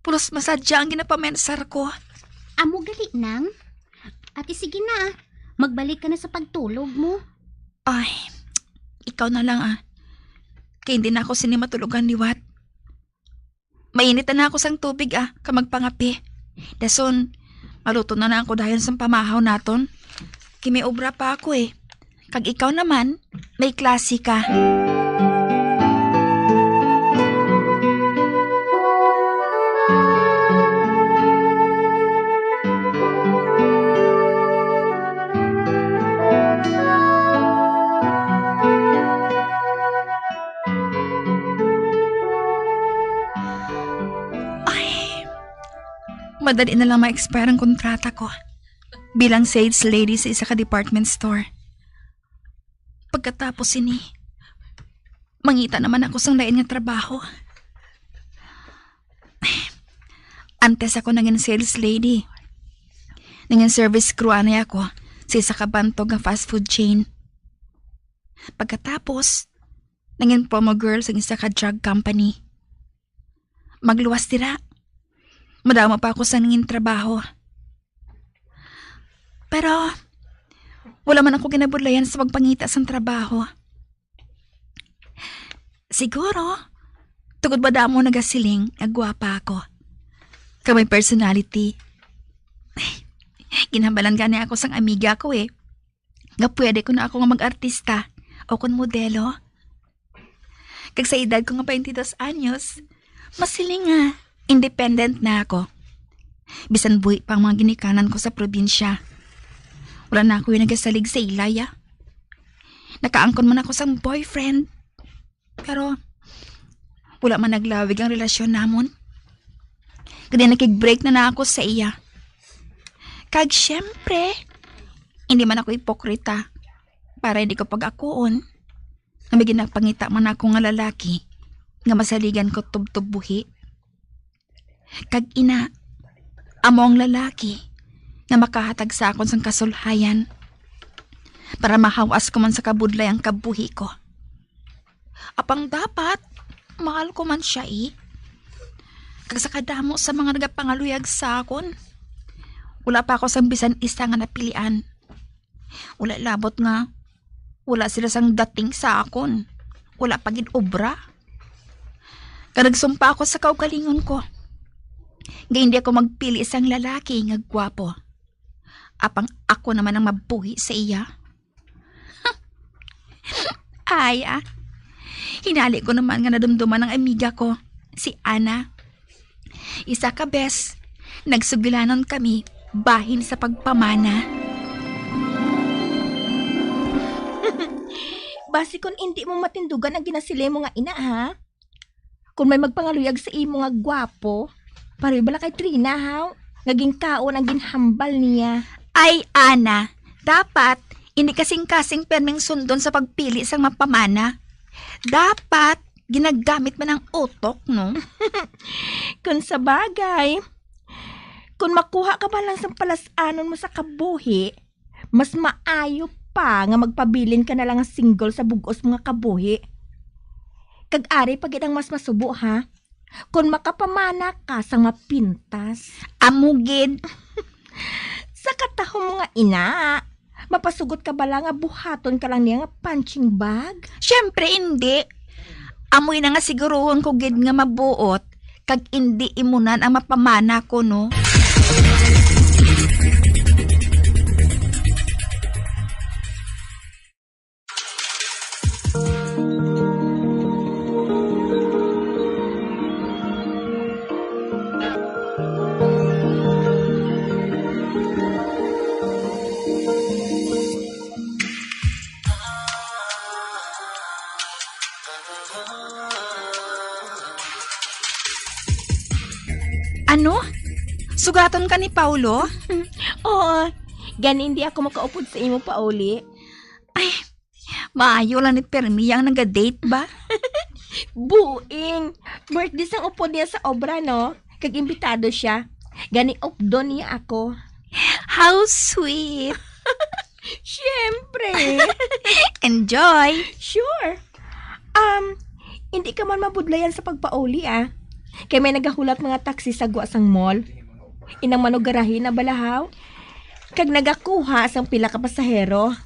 pulos masadya ang ginapamensar ko. Amo gali, Nang. Ati, sige na, ah. Magbalik ka na sa pagtulog mo. Ay, ikaw na lang, ah. Kay hindi na ako sini matulogan liwat. Mainit na ako sang tubig, ah, ka magpangape. Dason, maluto na lang ako dayon sang pamahaw naton. Kay may obra pa ako, eh. Kag ikaw naman, may klase ka. Ay, madali na lang ma-expire ang kontrata ko bilang sales lady sa isa ka department store. Pagkatapos sini, mangita naman ako sang lain nga trabaho. Antes ako nangin sales lady. Nangin service crew anay ako sa isa ka bantog nga fast food chain. Pagkatapos, nangin promo girl sa isa ka drug company. Magluwas dira, madamo pa ako sa nangin trabaho. Pero wala man ako ginabudlayan sa pagpangita sang trabaho. Siguro, tungod madamo nagasiling nga gwapa ako. Kag may personality. Ginhambalan gani ako sang amiga ko eh, nga pwede ko na ako nga mag-artista o kon modelo. Kag sa edad ko nga twenty-dos anyos, masiling nga independent na ako. Bisan buhi pa ang mga ginikanan ko sa probinsya, wala na ako yung nagasalig sa ila, ya. Nakaangkon man ako sang boyfriend. Pero wala man naglawig ang relasyon namon. Kadi nakig-break na na ako sa iya. Kag syempre, hindi man ako ipokrita para hindi ko pag-akuon nga may ginapangita man ako nga lalaki nga masaligan ko tubtob buhi. Kag ina, amo ang lalaki nga makahatag sa akon sang kasulhayan para mahawas ko man sa kabudlay ang kabuhi ko. Apang dapat, mahal ko man sia, eh. Kag sa kadamo sa mga nagapangaluyag sa akon, wala pa ako sang bisan isa nga napilian. Wala labot nga wala sila sang dating sa akon. Wala pa gid obra. Kag nagsumpa ako sa kaugalingon ko nga hindi ako magpili sang lalaki nga gwapo. Apang ako naman ang mabuhi sa iya. Ay, ah. Hinali ko naman nga nadumduman ang amiga ko, si Ana. Isa ka bes, nagsugilanon kami bahin sa pagpamana. Basi kon indi mo matindugan ang ginasiling mo nga ina, ha? Kon may magpangaluyag sa imo nga gwapo, pareho bala kay Trina, haw, nga ginkaon ang ginhambal niya. Ay, Ana, dapat, hindi kasing-kasing perming sundon sa pagpili sang mapamana. Dapat, ginagamit man ang utok, no? Kung sa bagay, kung makuha ka ba lang sang palas-anon mo sa kabuhi, mas maayo pa nga magpabilin ka na lang nga single sa bug-os mo nga kabuhi. Kag ari pa gid ang mas masubo, ha? Kon makapamana ka sang mapintas. Amo gid. Sa katahom mo nga ina, mapasugot ka bala nga buhaton ka lang niya nga punching bag? Syempre, indi. Amoy na nga siguruhon ko gid nga mabuot, kag indi imunan ang mapamana ko, no? Ano? Sugaton ka ni Paulo? Oo. Gani hindi ako makaupod sa imo pauli. Ay, maayo lang ni permi ang naga-date ba? Buing! Birthday sang upod niya sa obra, no? Kag imbitado siya. Gani updon niya ako. How sweet! Siyempre! Enjoy! Sure! Um, hindi ka man mabudlayan sa pagpauli, ah. Kay may nagahulat mga taxi sa gwa sang mall. Inang manugarahi na balahaw. Kag nagakuha sang pila ka pasahero.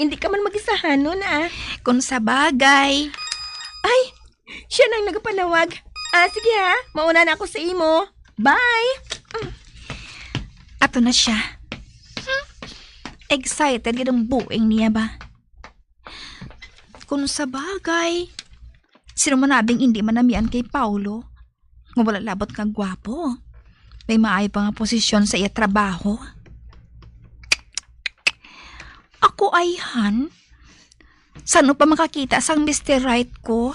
Hindi ka man magisahanon, ah. Kung sa bagay. Ay, siya nang nagapanawag. Ah, sige ha, mauna na ako sa imo. Bye! Ato na siya. Hmm. Excited gid ang buing niya ba? Kung sa bagay, sino man abing hindi manamian kay Paulo? Nga wala labot nga gwapo. May maayo pa nga posisyon sa iya trabaho. Ako ayhan, san-o pa makakita sang Mister Right ko?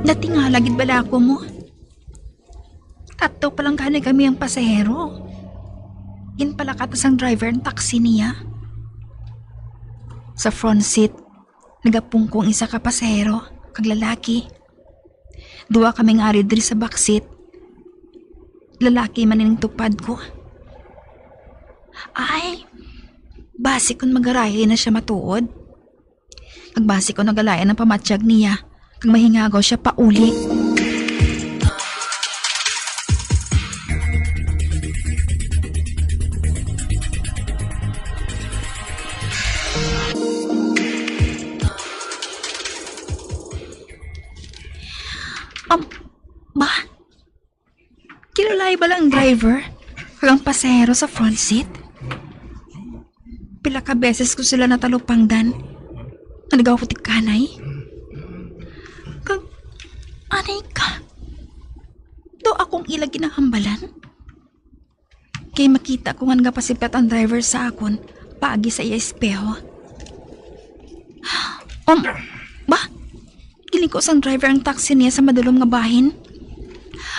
Natingala gid bala ako mo. Tatlo pa lang gani kami ang pasahero. Ginpalakat na sang driver ang taxi niya. Sa front seat, nagapungko ang isa ka pasahero, kag lalaki. Duha kami nga ari diri sa back seat. Lalaki man ining tupad ko. Ay, basi kon magarahi na siya matuod. Kag basi kon nagalain ang pamatyag niya, kag mahingagaw siya pauli. Um, ba? Kilalahi bala ang driver kag ang pasahero sa front seat? Pila ka beses ko sila natalupangdan nga nagawatikanay. Kag, anay ka, daw akong ila ginahambalan? Kay makita ko nga nagapasipyat ang driver sa akon, paagi sa iya espeho. Um, ba? Giliko sang driver ang taxi niya sa madulom nga bahin.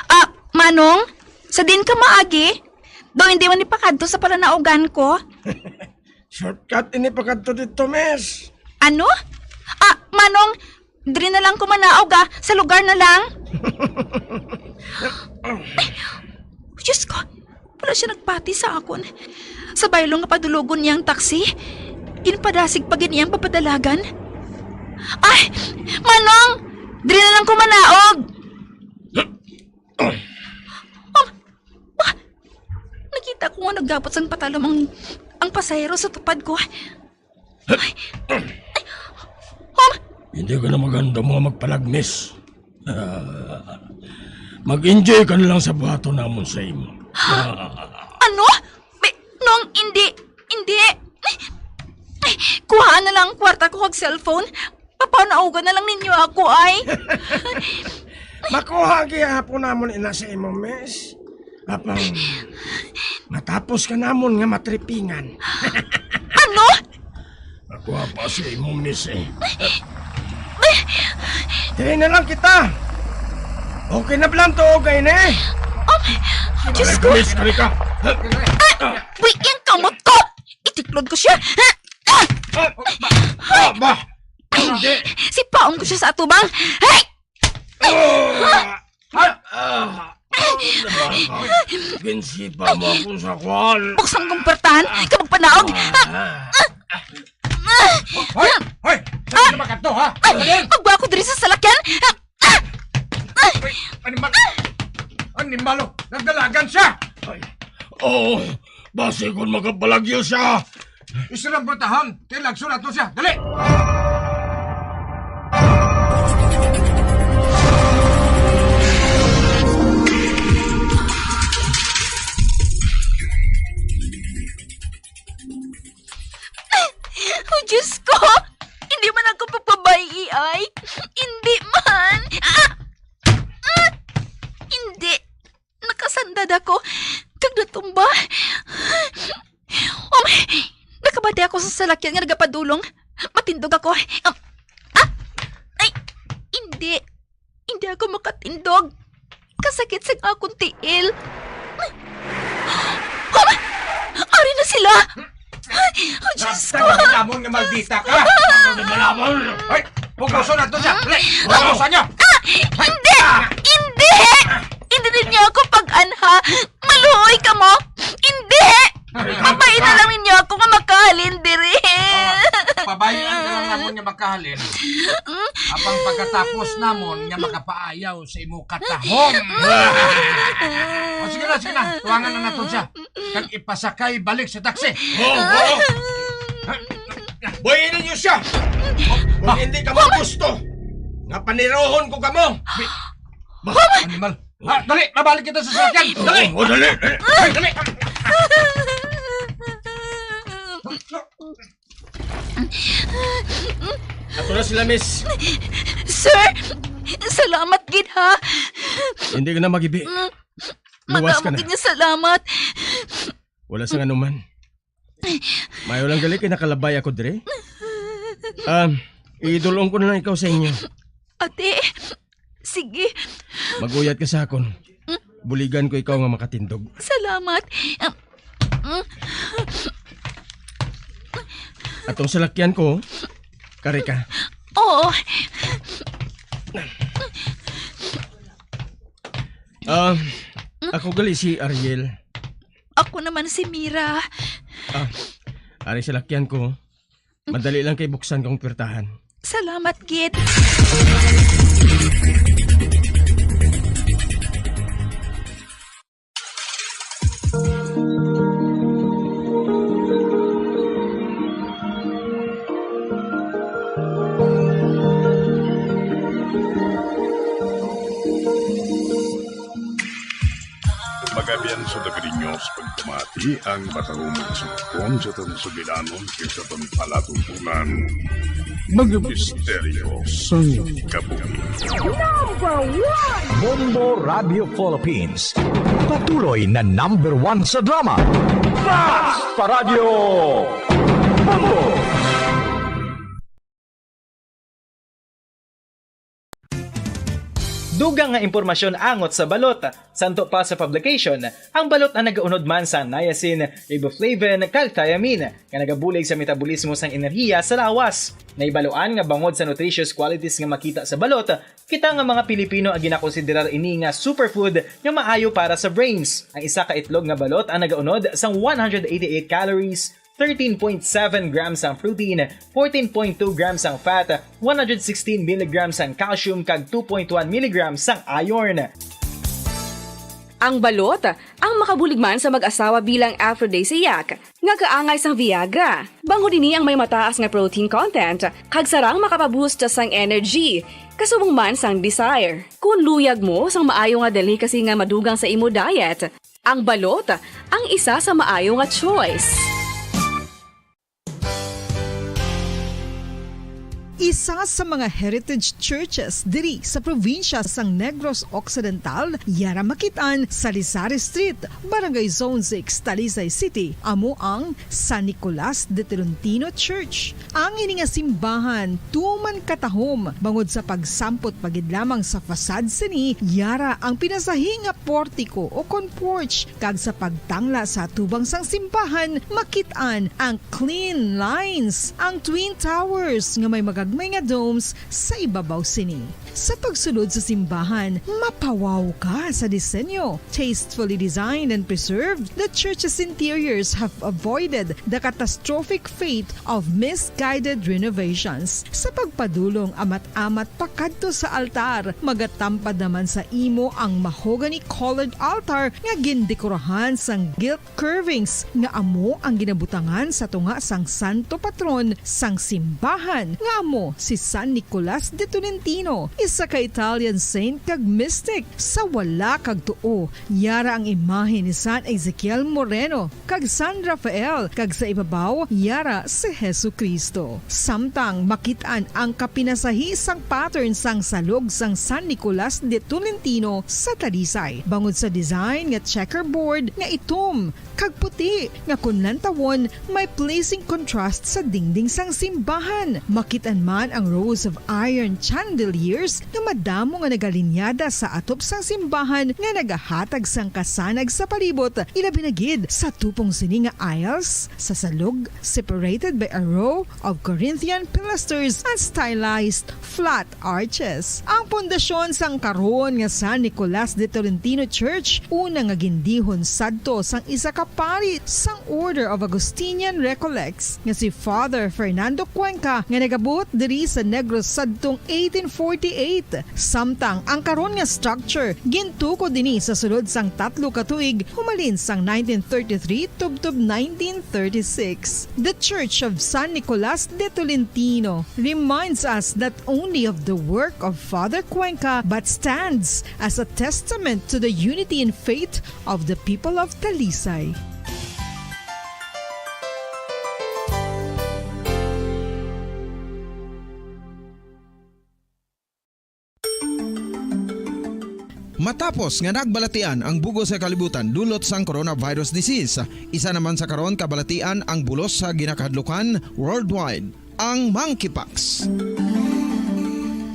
Ah, Manong, sa din ka maagi? Daw hindi man ipakadto sa palanaugan ko. Shortcut ini pakadto dito, miss. Ano? Ah, Manong, diri na lang ko manaog, ah. Sa lugar na lang. Ay, Diyos ko, wala siya nagpati sa akon. Sa baylong nga padulogon niya ang taxi, ginpadasig pa gid niya ang papadalagan. Ay, Manong, diri na lang ko manaog. Um, ah, nakita ko nga nagdapot sang patalom ang, ang pasahero sa tupad ko. Ay, ay, um, Hindi ka na maganda mga magpalagmis. Mag-enjoy ka na lang sa buhaton namon sa imo. Ano? Be, Nong, hindi, hindi. Ay, kuhaan na lang ang kwarta ko kag cellphone. Papanaugan na lang ninyo ako, ay. Makuha gihapon namon ina sa imo, miss. Apang matapos ka namon nga matripingan. Ano? Makuha pa sa imo, miss, eh. Dili na lang kita. Okay na pala ang tuog, ay, ne? Oh, Diyos ko. Miss, kali ka. Uy, yung kamot ko! Itiklod ko siya. Ah! Ah, ba, ba, ba. Hindi. Sipaon ko siya sa atubang. Hey! Ah! Ah! Ah! Ginsipa mo ako sa kwan. Buksan kong pertahan, ka magpanaog. Ah! Hoy! Hoy! Saan ka makadto, ha? Ay, magwa ko diri sa salakyan. Ah! Ay, animal! Animal, oh! Nagdalagan siya! Ay, oh, basi kung makabalagyo siya! Isirang bultahan! Tilagso nato siya! Dali! Oh, Diyos ko! Hindi man ako pagpabay-i, ay! Hindi man! Ah! Ah! Hindi! Nakasandad ako, kag natumba. Um, nakabati ako sa salakyan nga nagapadulong. Matindog ako. Um, ah! Ay! Hindi. Hindi ako makatindog. Kasakit sa akong tiil. Um, ari na sila! Oh, Diyos ko! Sabta na namon nga maldita ka! Ano na namon? Hoy! Puguson nato siya! Dali! Puguson niyo! Ah! Hindi! Hindi! Hindi ninyo ako pag-anha! Maluoy ka mo! Hindi! Pabayi na lang ninyo ako nga makahalin diri! Ah, pabayi na lang namon nga makahalin. Apang pagkatapos namon nga makapaayaw sa imo katahom. O, sige na, sige na. Tuwangan na nato siya. Kag ipasakay balik sa taxi. Oo, oo. Buhayi ninyo siya. Kung hindi kamo gusto nga panirohon ko kamo. Animal. Ha, dali, mabalik kita sa sasakyan. Dali. Oo, dali, dali. Ay, dali. Ato na sila, miss. Sir, salamat gid, ha. Hindi ka na magibi. Mm, Luwas ka madamo na. Gid nga salamat. Wala sang anuman. Mayo lang gali kay nakalabay ako dire. Ah, idulong ko na lang ikaw sa inyo. Ate, sige. Maguyat ka sa akon. Buligan ko ikaw nga makatindog. Salamat. Um, mm. Atong salakyan ko, kari ka. Oo. Ah, ako gali si Ariel. Ako naman si Mira. Ah, ari salakyan ko. Madali lang kay buksan kong pirtahan. Salamat, gid. Magabian sa Dagriños, pagpamati ang matahumong sugpon sa aton sugilanon kag sa aton palatuntunan. Mga misteryo sang kabuhi. Number one! Bombo Radio Philippines. Patuloy na number one sa drama. Fast Paradyo! Dugang nga impormasyon angot sa balot. Santo pa sa publication, ang balot ang nagaunod man sa niacin, riboflavin, kag thiamine, nga nagabulig sa metabolismo sang enerhiya sa lawas. Nahibaluan nga bangod sa nutritious qualities nga makita sa balot, kita nga mga Pilipino ang ginakonsiderar ini nga superfood nga maayo para sa brains. Ang isa ka itlog nga balot ang nagaunod sang one hundred eighty-eight calories, thirteen point seven grams ang protein, fourteen point two grams ang fat, one hundred sixteen milligrams ang calcium, kag two point one milligrams ang iron. Ang balot ang makabulig man sa mag-asawa bilang aphrodisiac nga kaangay sang Viagra. Bangod ini ang may mataas nga protein content kag sarang makapaboost sang energy. Kasubong man sang desire. Kung luyag mo sang maayo nga delicacy nga madugang sa imo diet, ang balot ang isa sa maayo nga choice. Isa sa mga heritage churches diri sa probinsya sang Negros Occidental, yara makit-an sa Lisari Street, Barangay Zone six, Talisay City, amo ang San Nicolas de Tolentino Church. Ang ini nga simbahan tuman katahom bangod sa pagsampot pa gid lamang sa facade sini, yara ang pinasahi nga portiko o kon porch, kag sa pagtangla sa atubang sang simbahan, makit-an ang clean lines, ang twin towers nga may magagmay nga domes sa ibabaw sini. Sa pagsulod sa simbahan, mapawaw ka sa disenyo. Tastefully designed and preserved, the church's interiors have avoided the catastrophic fate of misguided renovations. Sa pagpadulong amat-amat pakadto sa altar, magatampad naman sa imo ang mahogany-colored altar nga gindekorahan sang gilt curvings nga amo ang ginabutangan sa tunga sang santo patron sang simbahan, nga amo si San Nicolas de Tolentino, isa ka Italian saint kag mystic. Sa wala kag tuo, yara ang imahe ni San Ezekiel Moreno kag San Rafael, kag sa ibabaw yara si Jesu-Cristo. Samtang makit-an ang kapinasahi sang pattern sang salog sang San Nicolas de Tolentino sa Talisay, bangod sa design nga checkerboard nga itom kag puti nga kon lantawon may pleasing contrast sa dingding sang simbahan. Makit-an man ang rows of iron chandeliers nga madamo nga nagalinyada sa atop sang simbahan nga nagahatag sang kasanag sa palibot, ilabi na gid sa tupong sini nga aisles sa salog, separated by a row of Corinthian pilasters and stylized flat arches. Ang pundasyon sang karon nga San Nicolas de Tolentino Church, una nga gindihon sadto sang isa ka pari sang Order of Augustinian Recollects, nga si Father Fernando Cuenca, nga nagabot diri sa Negros sadtong eighteen forty-eight. Samtang ang karon nga structure gintukod ini sa sulod sang tatlo ka tuig, humalin sang nineteen thirty-three tubtob nineteen thirty-six. The Church of San Nicolas de Tolentino reminds us not only of the work of Father Cuenca but stands as a testament to the unity in faith of the people of Talisay. Matapos nga nagbalatian ang bug-os nga kalibutan dulot sang coronavirus disease, isa naman sa karon kabalatian ang bulos sa ginakahadlukan worldwide, ang monkeypox.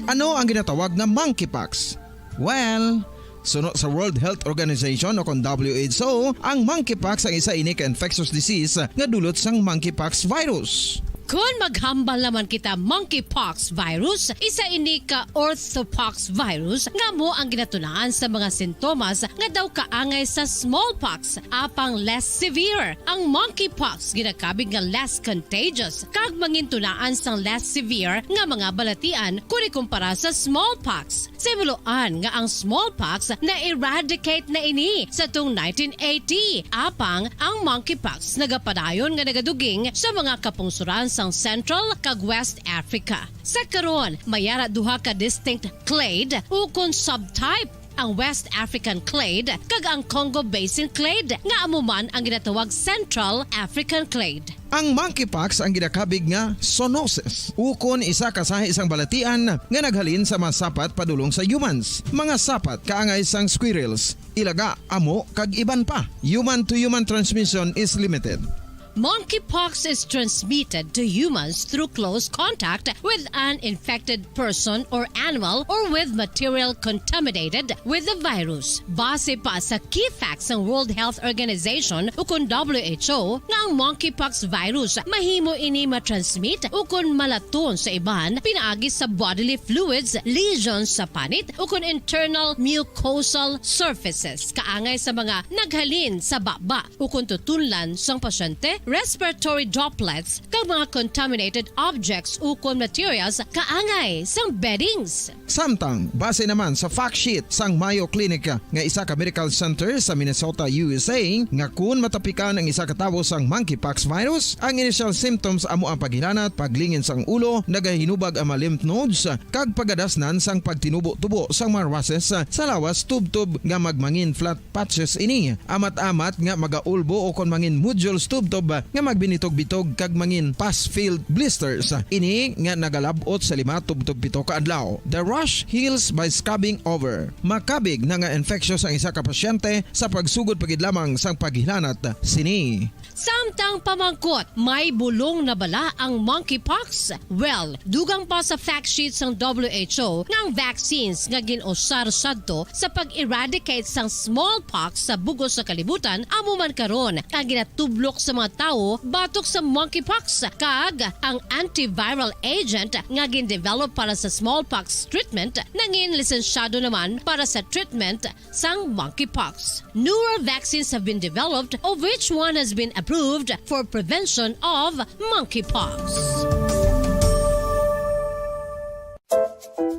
Ano ang ginatawag nga monkeypox? Well, suno sa World Health Organization o kon W H O, ang monkeypox ang isa ini ka infectious disease nga dulot sang monkeypox virus. Kon maghambal naman kita monkeypox virus, isa ini ka orthopox virus nga amo ang ginatunaan sa mga sintomas nga daw kaangay sa smallpox, apang less severe. Ang monkeypox ginakabig nga less contagious kag mangintunaan sang less severe nga mga balatian kon ikumpara sa smallpox. Sa himuloan nga ang smallpox na-eradicate na ini sa tung nineteen eighty, apang ang monkeypox nagapadayon nga nagaduging sa mga kapungsoran sang Central kag West Africa. Sa karon, may ara duha ka distinct clade ukon subtype, ang West African clade kag ang Congo Basin clade, nga amo man ang ginatawag Central African clade. Ang monkeypox ang ginakabig nga zoonosis, ukon isa ka sahi sang balatian nga naghalin sa mga sapat padulong sa humans, mga sapat kaangay sang squirrels, ilaga, amo, kag iban pa. Human to human transmission is limited. Monkeypox is transmitted to humans through close contact with an infected person or animal or with material contaminated with the virus. Base pa sa key facts sang World Health Organization ukon W H O nga ang monkeypox virus mahimo ini matransmit ukon malaton sa iban pinaagi sa bodily fluids, lesions sa panit ukon internal mucosal surfaces, kaangay sa mga naghalin sa baba ukon tutunlan sang pasyente, respiratory droplets, kag mga contaminated objects ukon materials kaangay sang beddings. Samtang, base naman sa fact sheet sang Mayo Clinic nga isa ka medical center sa Minnesota, U S A, nga kun matapikan ang isa ka tawo sang monkeypox virus, ang initial symptoms amo ang paghilanat, paglingin sang ulo, nagahinubag ang mga lymph nodes, kag pagadasnan sang pagtinubo-tubo sang mga rushes sa lawas tubtob nga magmangin flat patches ini, amat-amat nga magaulbo o kon mangin nodules tubtob nga magbinitog-bitog kag mangin pus-filled blisters. Ini nga nagalab-ot sa lima tubtob pito ka adlaw. The rash heals by scabbing over. Makabig na nga infectious ang isa ka pasyente sa pagsugod pa gid lamang sang paghilanat sini. Samtang pamangkot, may bulong na bala ang monkeypox? Well, dugang pa sa fact sheet sang W H O nga ang vaccines nga gin-usar sadto sa pag-eradicate sang smallpox sa bug-os sa kalibutan amo man karon ang ginatublok sa mga tawo batok sa monkeypox, kag ang antiviral agent nga gin-develop para sa smallpox treatment nangin lisensyado naman para sa treatment sang monkeypox. Newer vaccines have been developed, of which one has been approved for prevention of monkeypox.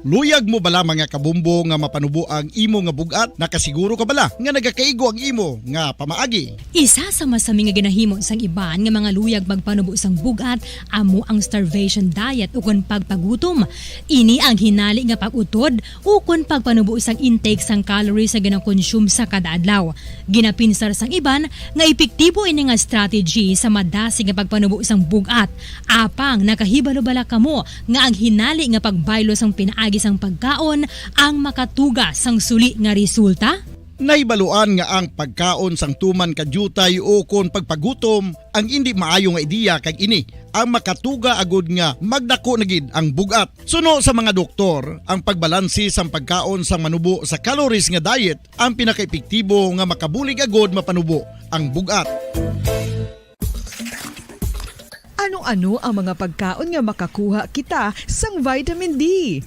Luyag mo bala, mga kabumbo, nga mapanubo ang imo nga bug-at? Nakasiguro ka bala nga nagakaigo ang imo nga pamaagi? Isa sa masami nga ginahimo sang iban nga mga luyag magpanubo sang bug-at amo ang starvation diet ukon pagpagutom. Ini ang hinali nga pag-utod ukon pagpanubo sang intake sang calories nga ginakonsume sa kada adlaw. Ginapinsar sang iban nga epektibo ini nga strategy sa madasig nga pagpanubo sang bug-at. Apang nakahibalo bala kamo nga ang hinali nga pagbaylo sang pinaagi sang pagkaon ang makatuga sang suli nga resulta? Nahibaluan nga ang pagkaon sang tuman ka diutay ukon pagpagutom ang indi maayo nga ideya, kag ini ang makatuga agud nga magdako na gid ang bug-at. Suno sa mga doktor, ang pagbalanse sang pagkaon sang manubo sa calories nga diet ang pinakaepektibo nga makabulig agud mapanubo ang bug-at. Ano-ano ang mga pagkaon nga makakuha kita sang vitamin D?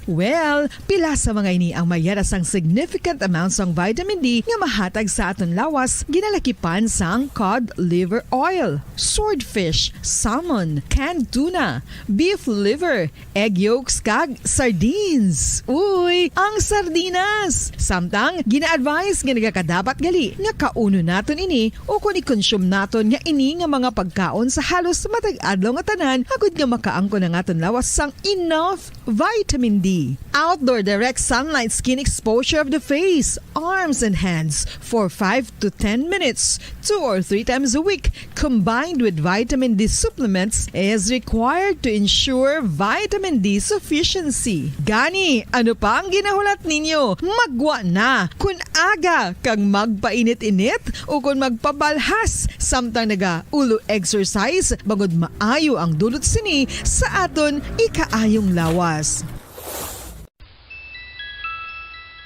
Well, pila sa mga ini ang mayara sang significant amount sang vitamin D nga mahatag sa aton lawas, ginalakipan sang cod liver oil, swordfish, salmon, canned tuna, beef liver, egg yolks, kag sardines. Uy, ang sardinas! Samtang, gina-advise nga nagakadapat gali nga kaunon naton ini ukon i-consume naton nga ini nga mga pagkaon sa halos matag adlaw nga tanan, agud nga makaangkon ang aton lawas sang enough vitamin D. Outdoor direct sunlight skin exposure of the face, arms, and hands for five to ten minutes, two or three times a week, combined with vitamin D supplements, is required to ensure vitamin D sufficiency. Gani, ano pa ang ginahulat ninyo? Magwa na! Kun aga kag magpainit-init ukon magpabalhas samtang naga-ulo exercise, bangod maayo ang dulot sini sa aton ikaayong lawas.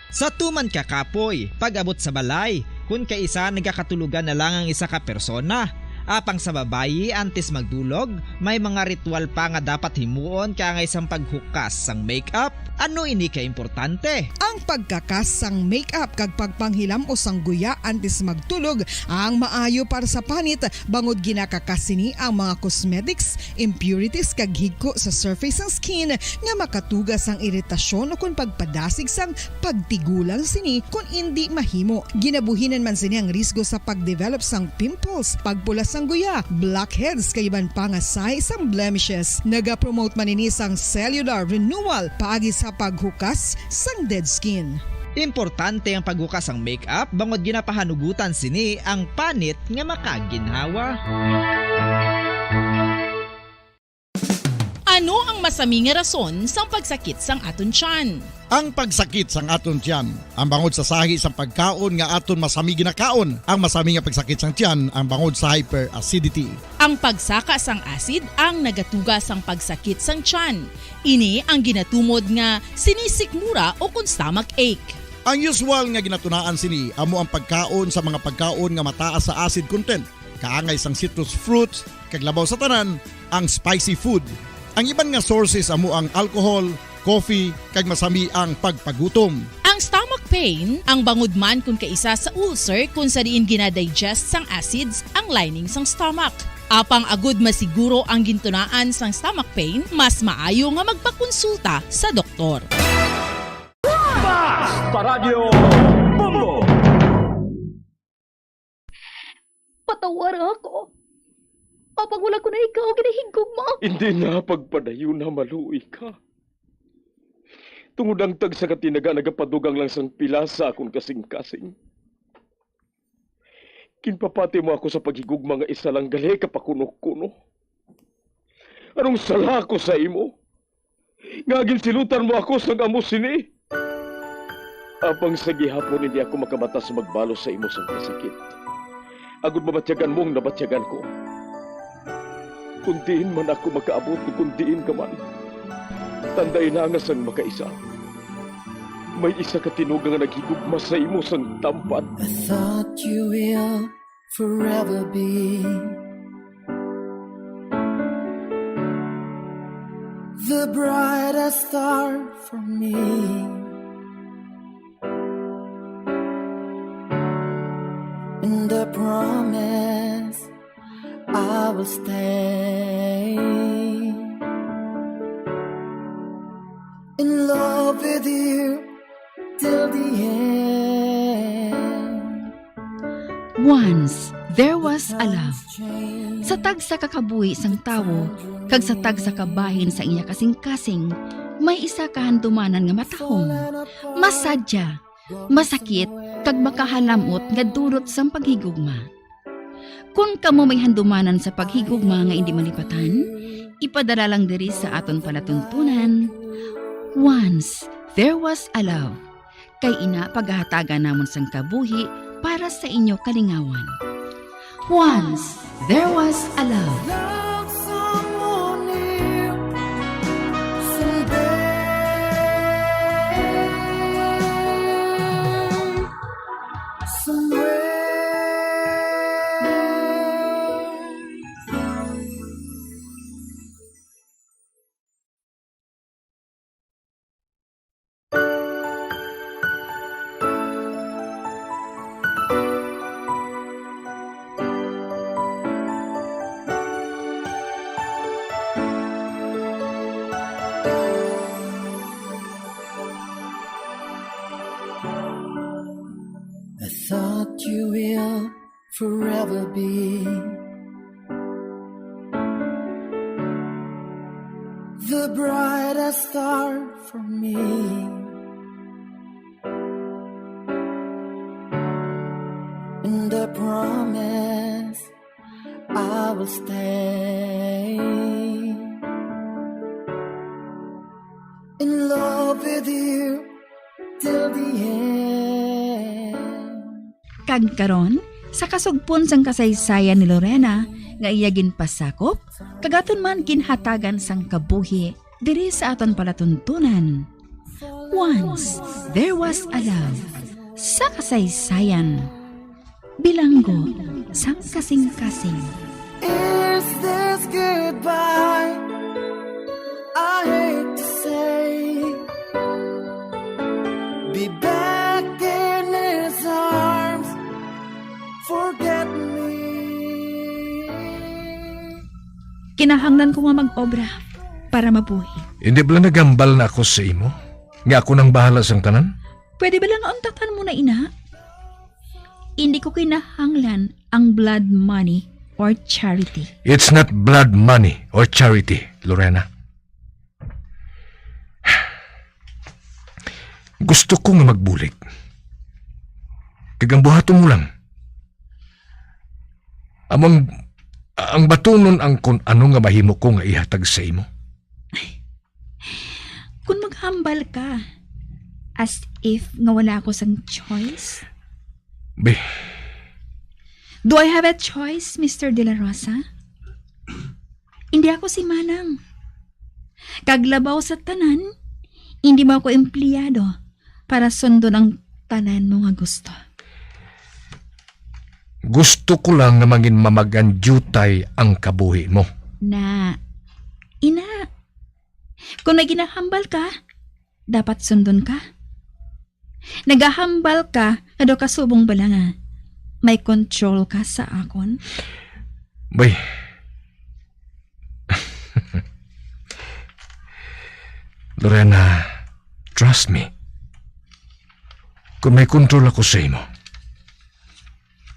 Sa tuman ka kapoy, pag-abot sa balay, kun kaisa nagakatulogan na lang ang isa ka persona. Apang sa babayi, antes magdulog, may mga ritual pa nga dapat himuon kaangay sang paghukas sang makeup. Ano ini ka importante? Ang pagkakas sang makeup kag pagpanghilam-os sang guya antes magtulog ang maayo para sa panit, bangod ginakakas sini ang mga cosmetics, impurities, kag higko sa surface sang skin nga makatuga sang iritasyon ukon pagpadasig sang pagtigulang sini kon indi mahimo. Ginabuhinan man sini ang risgo sa pagdevelop sang pimples, pagpula sang guya, blackheads, kag iban pa nga sahi sang blemishes. Nagapromote man ini sang cellular renewal paagi sa paghukas sang dead skin. Importante ang paghukas sang makeup bangod ginapahanugutan sini ang panit nga makaginhawa. Ano ang masami nga rason sang pagsakit sang aton tiyan? Ang pagsakit sang aton tiyan, ang bangod sa sahi sang pagkaon nga aton masami ginakaon. Ang masami nga pagsakit sang tiyan, ang bangod sa hyperacidity. Ang pagsaka sang acid ang nagatuga sang pagsakit sang tiyan. Ini ang ginatumod nga sinisikmura o kon stomach ache. Ang usual nga ginatunaan sini amo ang pagkaon sa mga pagkaon nga mataas sa acid content, kaangay sang citrus fruits, kag labaw sa tanan, ang spicy food. Ang iban nga sources amo ang alcohol, coffee, kag masami ang pagpagutom. Ang stomach pain, ang bangod man kon kaisa sa ulcer kon sa diin gina-digest sang acids ang lining sang stomach. Apang agud masiguro ang gintunaan sang stomach pain, mas maayo nga magpakonsulta sa doktor. Basta Radyo Bombo! Patawara ako. Apang wala ko na ikaw ginahigugma. Hindi na pagpadayon na maluoy ka. Tungod ang tagsa ka tinaga nagapadugang lang sang pila sa akon kasing-kasing. Ginpapati mo ako sa paghigugma nga isa lang gali ka pakuno-kuno. Anong sala ko sa imo? Nga ginsilutan mo ako sang amo sini? Apang sa gihapon hindi ako makabata sa magbalos sa imo sang kasakit. Agud mabatyagan mo ang nabatyagan ko. Kung diin man ako makaabot, kung diin ka man, tandai na nga sang makaisa, may isa ka tinuga nga naghigugma sa imo sang tampad. I thought you will forever be the brightest star for me. And I promise I will stay in love with you till the end. Once there was a love. Sa tagsa ka kabuhi sang tawo kag sa tagsa ka bahin sa iya kasing-kasing, may isa ka handumanan nga matahom, masadya, masakit, kag makahalamot nga dulot sang paghigugma. Kon kamo may handumanan sa paghigugma nga indi malipatan, ipadala lang diri sa aton palatuntunan, Once There Was a Love, kay ina pagahatagan namon sang kabuhi para sa inyo kalingawan. Once There Was a Love. Love someone new someday. Somewhere. I thought you will forever be the brightest star for me. And I promise I will stay in love with you till the end. Kag karon, sa kasugpon sang kasaysayan ni Lorena nga iya ginpasakop, kag aton man ginhatagan sang kabuhi diri sa aton palatuntunan. Once There Was a Love, sa kasaysayan. Bilanggo sang kasing-kasing. Is this goodbye? I hate to say, be back in his arms, forget me. Kinahanglan ko nga mag-obra para mabuhi. Hindi bala nagambal na ako sa imo, nga ako nang bahala sang tanan? Pwede bala nga untatan mo na ina? Hindi ko kinahanglan ang blood money or charity. It's not blood money or charity, Lorena. Gusto ko nga magbulig. Kag ang buhaton mo lang. Among, ang batunon ang kon ano nga mahimo ko nga ihatag sa imo. Kung maghambal ka, as if nga wala ako sang choice. Be. Do I have a choice, Mister De La Rosa? Hindi ako si Manang. Kag labaw sa tanan, hindi mo ako empleyado para sundon ang tanan mo nga gusto. Gusto ko lang nga mangin mamagan diutay ang kabuhi mo. Na, ina, kung may ginahambal ka, dapat sundon ka. Nagahambal ka nga daw kasubong bala nga may control ka sa akon? Bay. Lorena, trust me. Kung may control ako sa imo,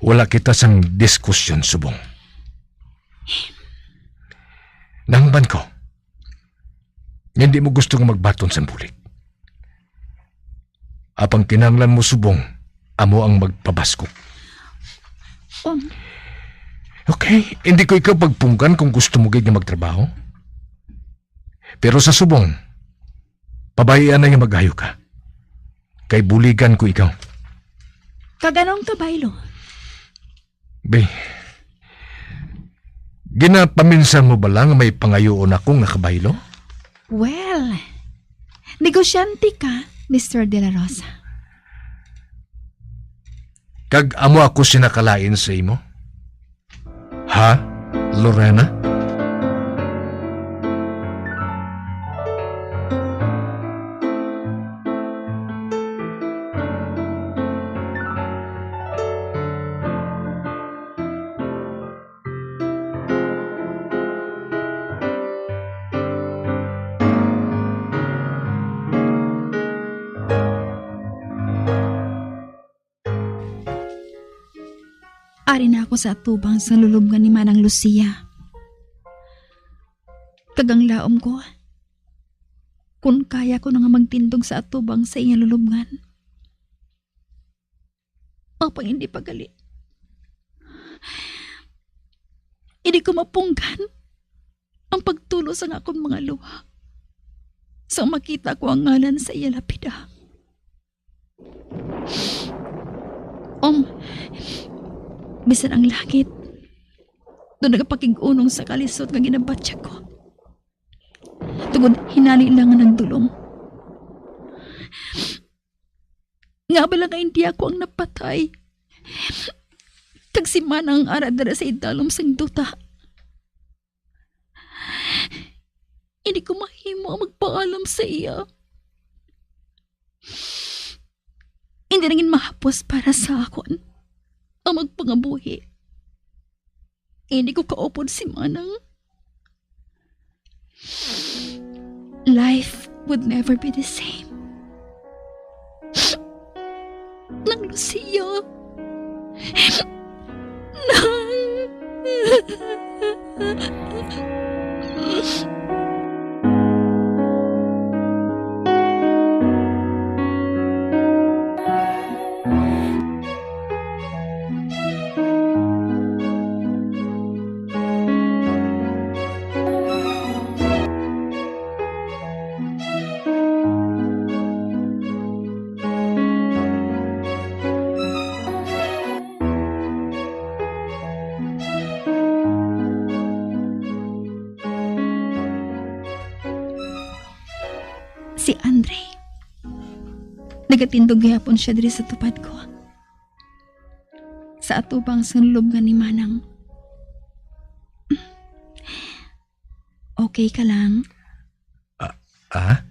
wala kita sang diskusyon subong. Nahangpan ko, nga hindi mo gusto nga magbaton sang bulig. Apang kinahanglan mo subong, amo ang magpabaskog. Um. Okay, hindi ko ikaw pagpunggan kung gusto mo gid nga magtrabaho. Pero sa subong, pabayaan na nga magayo ka. Kay buligan ko ikaw. Kag anong kabaylo? Be, ginapaminsan mo bala nga may pangayoon ako nga kabaylo? Well, negosyante ka, Mister De La Rosa. Kag amo ako sinakalain sa imo? Ha, Lorena? Ari na ako sa atubang sang lulubngan ni Manang Lucia. Kag ang laom ko, kun kaya ko na nga magtindog sa atubang sa iya lulubngan. Apang hindi pa gali. Hindi ko mapunggan ang pagtulo sang akon mga luha sang makita ko ang ngalan sa iya lapida. Om, bisan ang langit daw nagapakig-unong sa kalisod nga ginabatyag ko, tungod hinali lang nga nagdulom. Nga bala nga hindi ako ang napatay, kag si Manang ang ara dira sa idalom sang duta. Hindi ko mahimo ang magpaalam sa iya. Hindi na gid mahapos para sa akon ang magpangabuhi. Hindi ko kaupod si Manang. Life would never be the same. Nang Lucia. Nang. Si Andre. Nagatindog gihapon siya diri sa tupad ko. Sa atubang sa lubngan ni Manang. Okay ka lang? Ah, ah?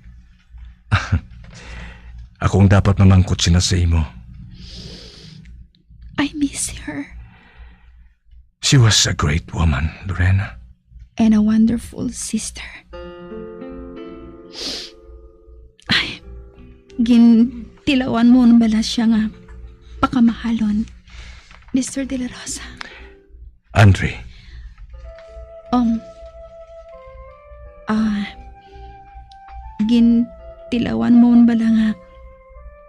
Ako ang dapat mamangkot sina sa imo. I miss her. She was a great woman, Lorena. And a wonderful sister. Ay, gintilawan mo na bala siya nga pakamahalon, Mister De La Rosa? Andre. Um, ah, gintilawan mo na bala nga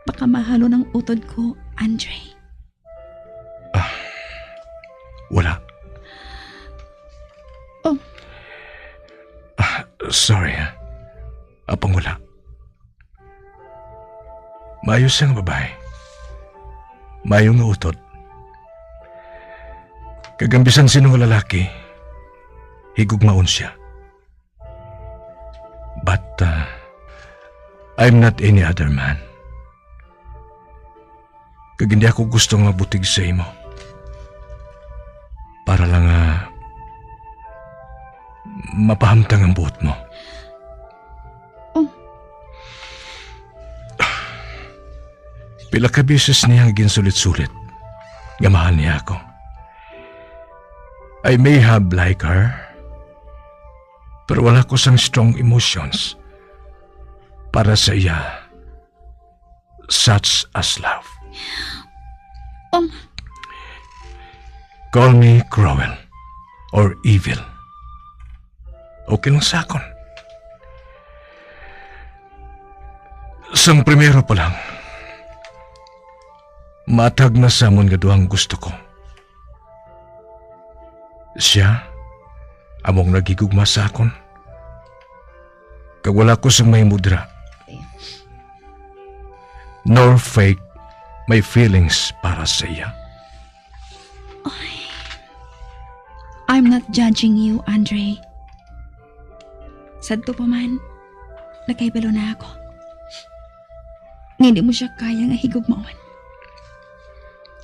pakamahalon ang utod ko, Andre? Ah, wala. Oh. Ah, sorry, ha. Apang wala. Maayo siya nga babae. Maayo nga utod. Kag ang bisan sino nga lalaki, higugmaon siya. But, uh, I'm not any other man. Kag hindi ako gusto nga mabutig sa imo. Para lang nga mapahamtang ang buot mo. Oh. Pila ka beses niya ginsulit-sulit nga mahal niya ako. I may have liked her, pero wala ko sang strong emotions para sa iya, such as love. Um. Call me cruel or evil. Okay lang sa akon. Sang primero pa lang, matag na sa amon nga duhang gusto ko. Siya, among naghigugma sa akon. Kag wala ko sang mahimo dira. Nor fake my feelings para sa iya. Ay. I'm not judging you, Andre. Sadto pa man, nakahibalo na ako nga hindi mo siya kaya nga higugmaon.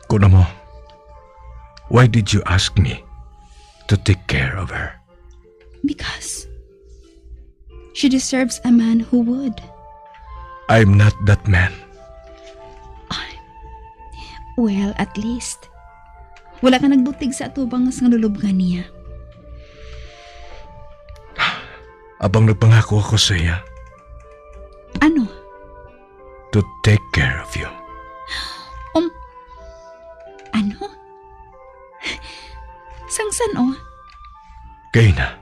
Kuno mo, why did you ask me to take care of her? Because she deserves a man who would. I'm not that man. Well, at least, wala ka nagbutig sa atubang nga lulubngan niya. Abang nagpangako ako sa iya. Ano? To take care of you. Um, ano? Sang san-o? Kay na,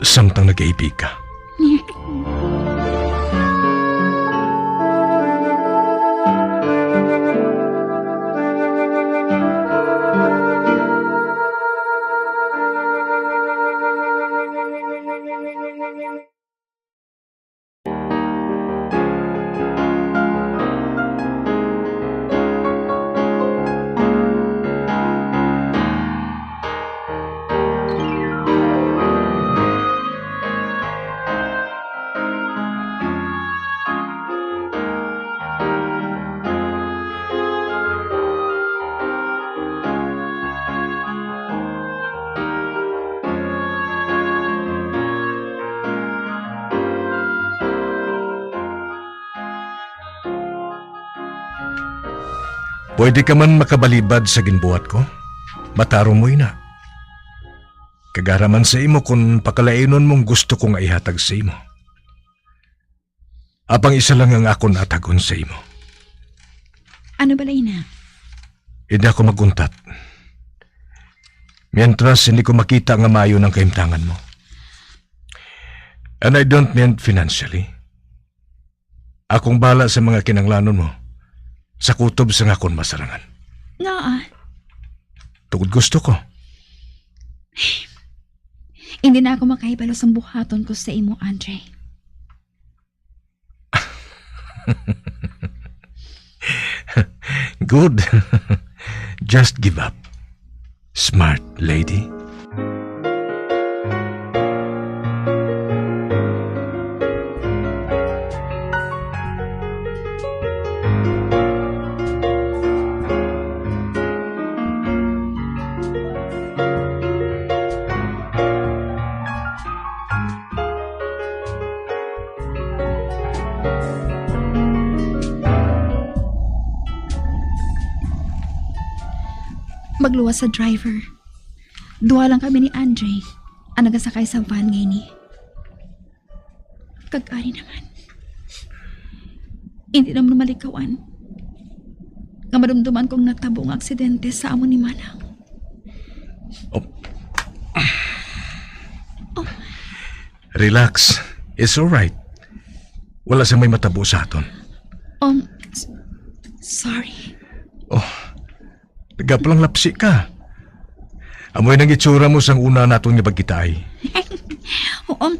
samtang nag-aibig ka. Pwede ka man makabalibad sa ginbuhat ko. Matarong mo ina. Kag ara man sa imo kon pakalainon mong gusto ko nga ihatag sa imo. Apang isa lang ang akon atagon sa imo. Ano bala ina? Hindi ako maguntat. Mientras hindi ko makita nga maayo ang kahimtangan mo. And I don't mean financially. Akong bala sa mga kinanglanon mo sa kutob sang akon masarangan. Ngaa? Tungod gusto ko. Hindi na ako makahibalo sang buhaton ko sa imo, Andre. Good. Just give up. Smart lady. Magluwas sa driver. Duha lang kami ni Andre ang nagasakay sa van nga ini. Kag ari naman, hindi naman malikawan nga madumduman kong natabo nga aksidente sa amo ni Manang. Oh. Oh. Relax. It's all right. Wala sa may matabo sa aton. Um, s-, sorry. Oh, nagapalanglapsi ka. Amoy nang itsura mo sang una naton nga pagkitaay. Um,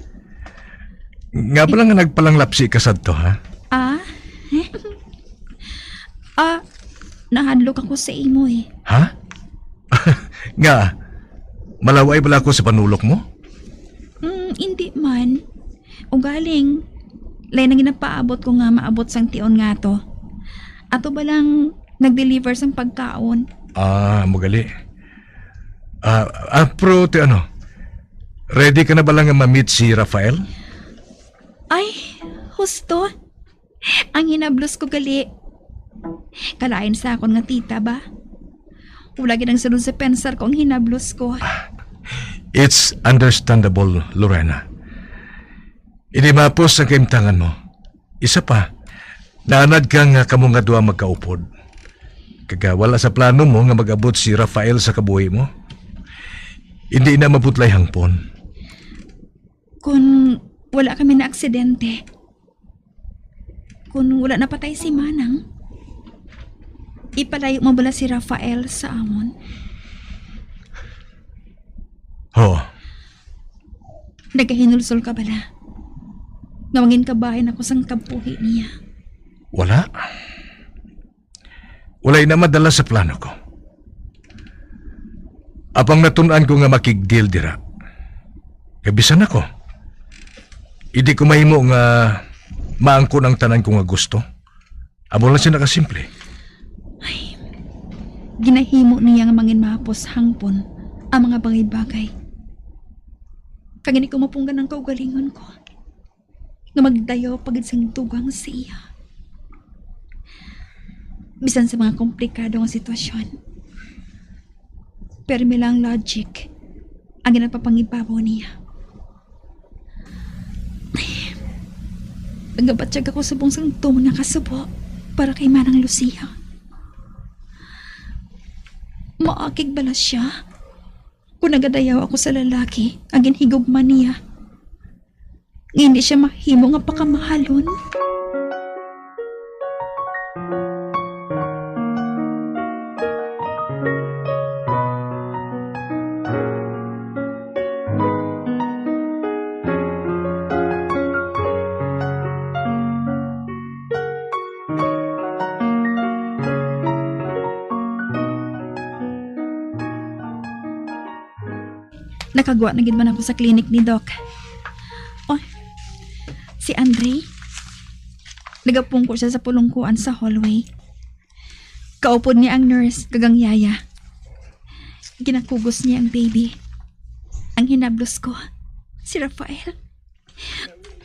nga pala nga nagpalanglapsi ka sadto, ha? Ah? Ah, nahadlok ako sa imo eh. Ha? Nga, malaway bala ako sa panulok mo? Mm, hindi man. Ugaling, lay na ginapaabot ko nga maabot sang tion nga to. Ato ba lang nag-deliver sang pagkaon? Ah, magali. Ah, ah, pero ti ano, ready ka na bala nga ma-meet si Rafael? Ay, husto. Ang hinablos ko gali. Kalain sa akon nga tita ba? Wala gid ang sunod sa pensar ko ang hinablos ko. It's understandable, Lorena. Hindi mapos ang kaimtangan mo. Isa pa, naanad ka nga kamo nga duha magkaupod. Kag wala sa plano mo nga mag-abot si Rafael sa kabuhi mo. Hindi na mabudlay hangpon. Kung wala kami na aksidente, kung wala napatay si Manang, ipalayo mo bala si Rafael sa amon? Ho. Nagahinulsol ka bala nga mangin kabahin ako sang kabuhi niya? Wala. Walay na madala sa plano ko. Apang natun-an ko nga makigdeal dira. Kay bisan ako, hindi ko mahimo nga maangkon ang tanan ko nga gusto. Amo lang sina kasimple. Ay, ginahimo niya nga mangin mahapos hangpon ang mga bagay-bagay. Kag hindi ko mapunggan ang kaugalingon ko nga magdayaw pa gid sang dugang sa iya. Bisan sa mga komplikado nga sitwasyon, pirmi lang logic ang ginapapangibabaw niya. Nagabatyag ako subong sang tuon nga kasubo para kay Manang Lucia. Maakig bala siya kung nagadayaw ako sa lalaki nga ginhigugma niya, nga hindi siya mahimo nga pakamahalon. Nakagwa na gid man ako sa clinic ni Doc. Oh, si Andre. Nagapungko siya sa pulungkuan sa hallway. Kaupod niya ang nurse kag ang yaya. Ginakugos niya ang baby. Ang hinablos ko, si Rafael.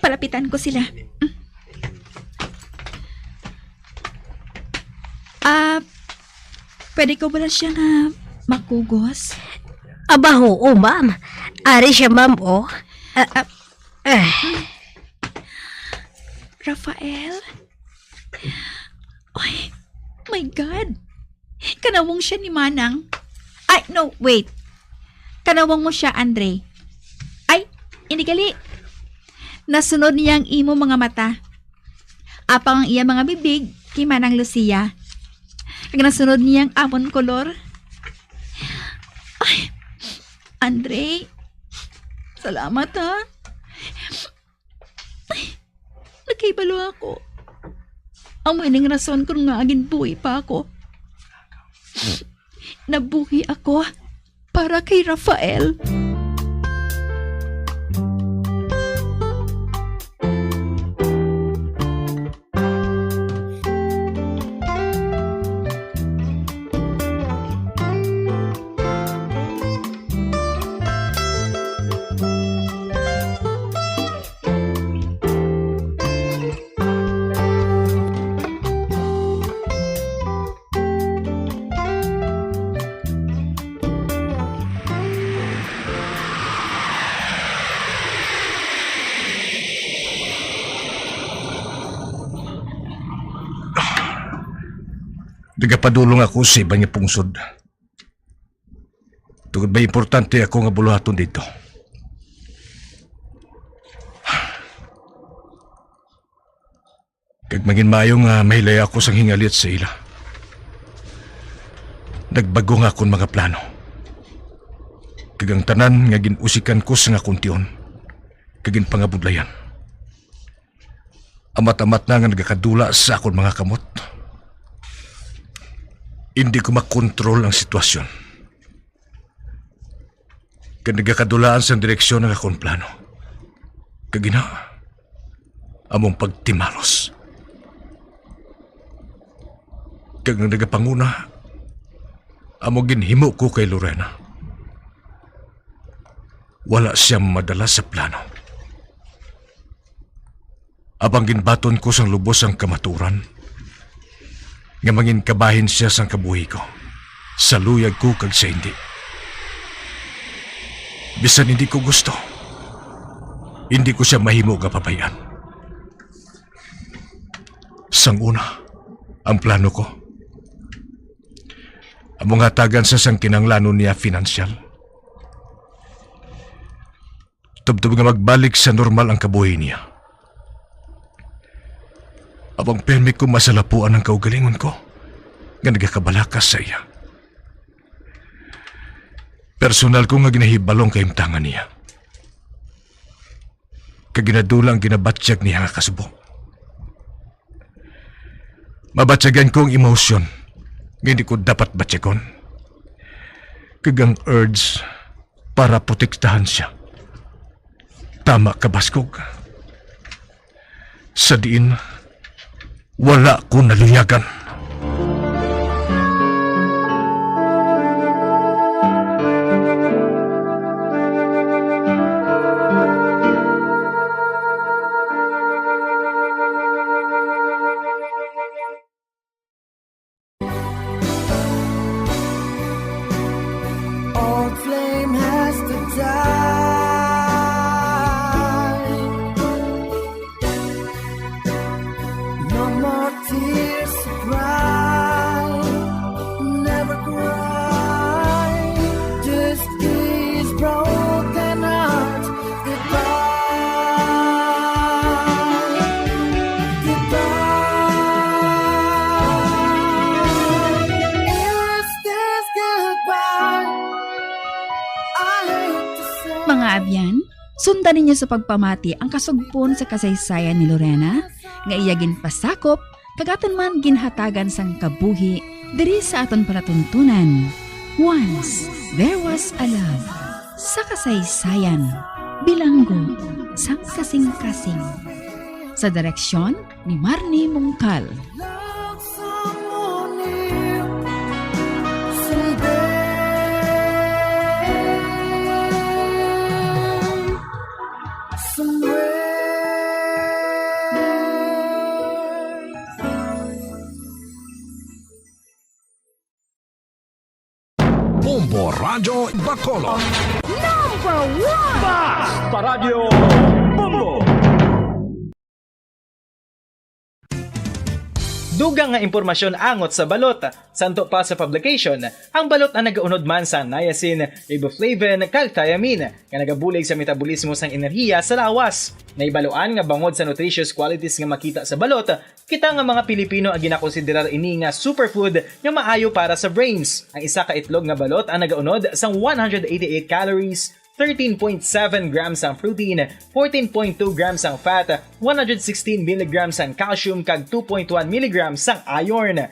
Palapitan ko sila. Ah, pwede ko bala siya nga makugos? Aba, oo, ma'am. Ari siya, ma'am, oh. Ah, ah. Rafael? Ay, my God. Kanawong siya ni Manang. Ay, no, wait. Kanawong mo siya, Andre. Ay, hindi gali. Nasunod niya ang imo mga mata. Apang ang iya mga bibig kay Manang Lucia. Kag nasunod niya ang amon kolor. Ay, Andre, salamat ha. Nakahibalo ako. Amo ining rason kung ngaa ginbuhi pa ako. Nabuhi ako para kay Rafael. Nagapadulong ako sa iban nga pungsod. Tungod may importante ako nga buluhaton dito. Kag mangin maayo nga mahilaya ako sang hingalit sa ila. Nagbag-o nga akon mga plano. Kag ang tanan nga gin-usikan ko sang akon tion, kag ginpangabudlayan. Amat-amat na nga nagakadula sa akon mga kamot. Hindi ko makontrol ang sitwasyon. Kag nagakadulaan sang direksyon ang akon plano. Kag ina, among pagtimalos. Kag ang nagapanguna, amo ginhimo ko kay Lorena. Wala siya madala sa plano. Apang ginbaton ko sang lubos ang kamaturan, nga manginkabahin siya sang kabuhi ko, sa luyag ko kag sa hindi. Bisan hindi ko gusto, hindi ko siya mahimo nga pabay-an. Sang una, ang plano ko, amo nga hatagan sa sang kinahanglanon niya finansyal. Tubtob nga magbalik sa normal ang kabuhi niya. Apang pirmi ko masalapuan ang kaugalingon ko nga nagakabalakas sa iya. Personal ko nga ginahibalo ang kahimtangan niya. Kag ginadula ang ginabatyag niya nga kasubo. Mabatyagan ko ang emosyon nga hindi ko dapat batyagon, kag ang urge para protektahan siya. Tama ka, Baskog. Sa diin, wala ko naluyagan. Old flame has to die. No more tears to cry. Never cry. Just kiss broken heart. Goodbye. Goodbye. Is this goodbye? I hate to say. Mga abyan, sundan ninyo sa pagpamati ang kasugpon sa kasaysayan ni Lorena, nga iya ginpasakop kag aton man ginhatagan sang kabuhi diri sa aton palatuntunan. Once There Was a Love, sa kasaysayan, bilanggo sang kasing-kasing. Sa direksyon ni Marnie Mungkal. Bombo Radyo Bacolod. Number one! Basta Radyo Bombo! Dugang nga impormasyon angot sa balot. Santo pa sa publication, ang balot ang nagaunod man sa niacin, riboflavin, kag thiamine, nga nagabulig sa metabolismo sang enerhiya sa lawas. Nahibaluan nga bangod sa nutritious qualities nga makita sa balot, kita nga mga Pilipino ang ginakonsiderar ini nga superfood nga maayo para sa brains. Ang isa ka itlog nga balot ang nagaunod sang one hundred eighty-eight calories, thirteen point seven grams ang protein, fourteen point two grams ang fat, one hundred sixteen milligrams ang calcium, kag two point one milligrams ang iron.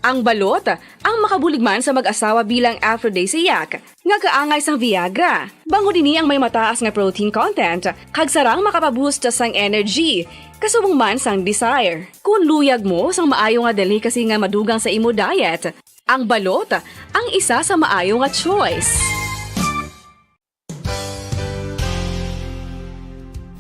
Ang balot, ang makabulig man sa mag-asawa bilang aphrodisiac, nga kaangay sang Viagra. Bangod ini ang may mataas nga protein content, kag sarang makapaboost sang energy, kasubong man sang desire. Kung luyag mo sang maayo nga delicacy nga madugang sa imo diet, ang balot ang isa sa maayo nga choice.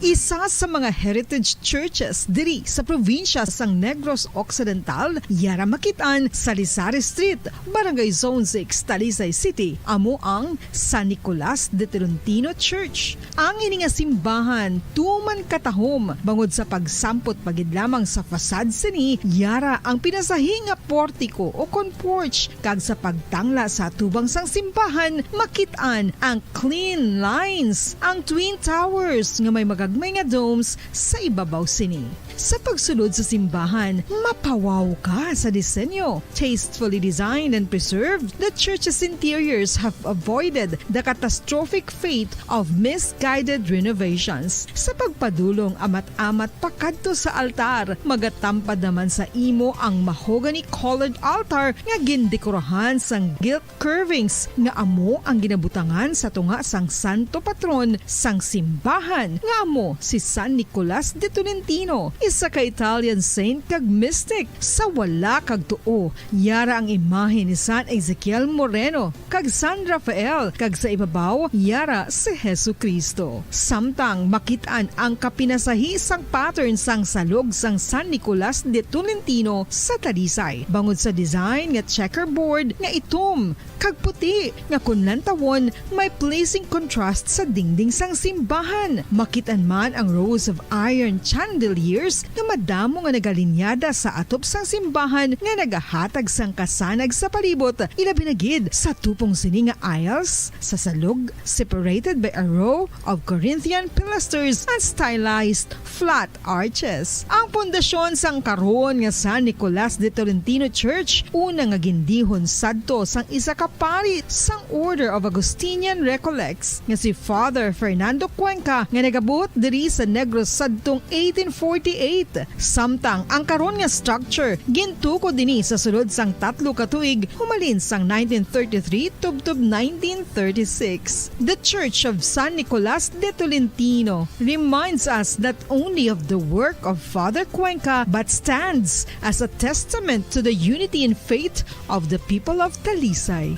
Isa sa mga heritage churches diri sa probinsya sang Negros Occidental, yara makit-an sa Rizal Street, Barangay Zone six, Talisay City, amo ang San Nicolas de Tolentino Church. Ang ini nga simbahan tuman katahom bangod sa pagsampot pa gid lamang sa facade sini, yara ang pinasahi nga portiko o kon porch, kag sa pagtangla sa atubang sang simbahan, makit-an ang clean lines, ang Twin Towers nga may mga may nga domes sa ibabaw sini. Sa pagsulod sa simbahan, mapawaw ka sa disenyo. Tastefully designed and preserved, the church's interiors have avoided the catastrophic fate of misguided renovations. Sa pagpadulong amat-amat pakadto sa altar, magatampad naman sa imo ang mahogany-colored altar nga gindekorahan sang gilt curvings nga amo ang ginabutangan sa tunga sang santo patron sang simbahan, nga amo si San Nicolas de Tolentino, isa ka Italian saint kag mystic. Sa wala kag tuo, yara ang imahe ni San Ezekiel Moreno kag San Rafael, kag sa ibabaw, yara si Jesu-Cristo. Samtang makit-an ang kapinasahi sang pattern sang salog sang San Nicolas de Tolentino sa Talisay, bangod sa design nga checkerboard nga itom kag puti, nga kon lantawon, may pleasing contrast sa dingding sang simbahan. Makit-an man ang rows of iron chandeliers nga madamo nga nagalinyada sa atop sang simbahan nga nagahatag sang kasanag sa palibot, ilabi na gid sa tupong sini nga aisles sa salog, separated by a row of Corinthian pilasters and stylized flat arches. Ang pundasyon sang karon nga San Nicolas de Tolentino Church, una nga gindihon sadto sang isa ka pari sang Order of Augustinian Recollects nga si Father Fernando Cuenca, nga nagabuot diri sa Negros sadtong eighteen forty-eight. Samtang ang karon nga structure gintukod dinhi sa sulod sang tatlo ka tuig, humalin sang nineteen thirty-three tubtob nineteen thirty-six. The Church of San Nicolas de Tolentino reminds us not only of the work of Father Cuenca, but stands as a testament to the unity in faith of the people of Talisay.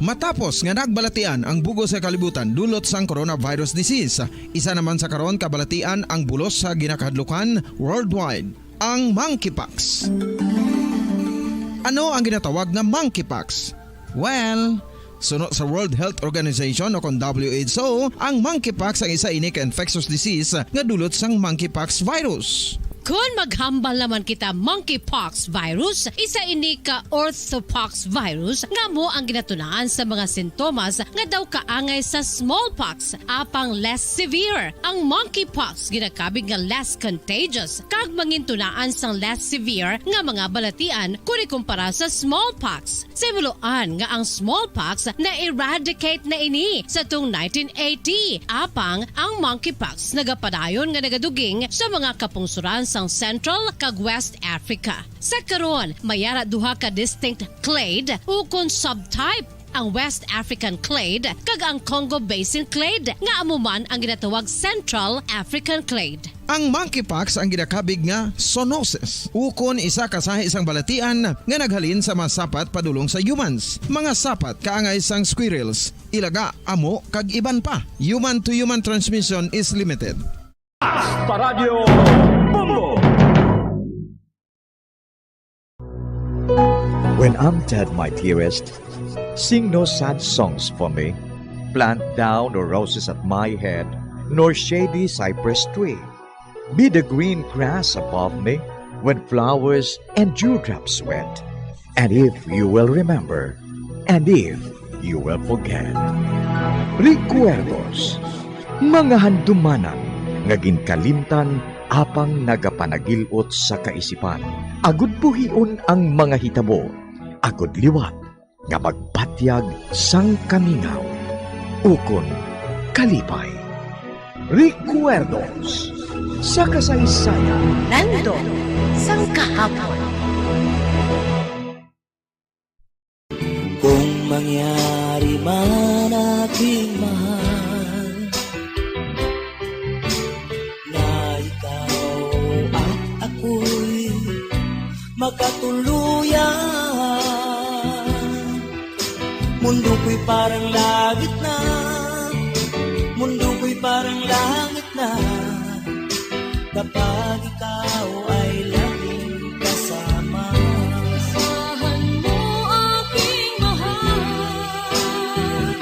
Matapos nga nagbalatian ang bug-os nga kalibutan dulot sang coronavirus disease, isa naman sa karon kabalatian ang bulos sa ginakahadlukan worldwide, ang monkeypox. Ano ang ginatawag nga monkeypox? Well, suno sa World Health Organization o kon W H O, ang monkeypox ang isa ini ka infectious disease nga dulot sang monkeypox virus. Kon maghambal naman kita monkeypox virus, isa ini ka orthopox virus nga amo ang ginatunaan sa mga sintomas nga daw kaangay sa smallpox, apang less severe. Ang monkeypox ginakabig nga less contagious kag mangintunaan sang less severe nga mga balatian kon ikumpara sa smallpox. Sa himuloan nga ang smallpox na-eradicate na ini sa tung nineteen eighty, apang ang monkeypox nagapadayon nga nagaduging sa mga kapungsoran sang Central kag West Africa. Sa karon, may ara duha ka distinct clade ukon subtype, ang West African clade kag ang Congo Basin clade, nga amo man ang ginatawag Central African clade. Ang monkeypox ang ginakabig nga zoonosis, ukon isa ka sahi sang balatian nga naghalin sa mga sapat padulong sa humans. Mga sapat kaangay sang squirrels, ilaga, amo, kag iban pa. Human to human transmission is limited. Asta Radio Bombo! When I'm dead, my dearest, sing no sad songs for me. Plant thou no roses at my head, nor shady cypress tree. Be the green grass above me when flowers and dewdrops wet. And if you will remember, and if you will forget. Recuerdos, mga handumanan nga ginkalimtan apang nagapanagil-ot sa kaisipan, agud buhion ang mga hitabo, agud liwat nga magpatyag sang kamingaw ukon kalipay. Recuerdos sa kasaysayan. Nandot sang kahapon. Kung mangyari man, aking mahal, na ikaw at ako'y magkatuluyan, mundo ko'y parang langit na, mundo ko'y parang langit na, kapag ikaw ay laging kasama. Asahan mo, aking mahal,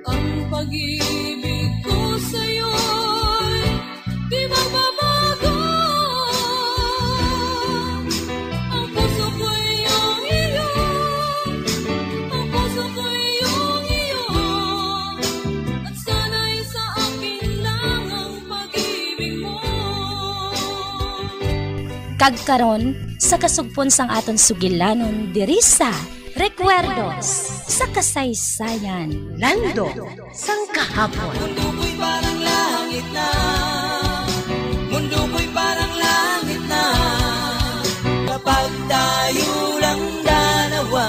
ang pag-ibig ko sa'yo'y di magbabago. Kag karon, sa kasugpon sang aton sugilanon diri sa Recuerdos sa Kasaysayan. Nando sang kahapon. Mundo ko'y parang langit na. Mundo ko'y parang langit na. Kapag tayo lang dalawa,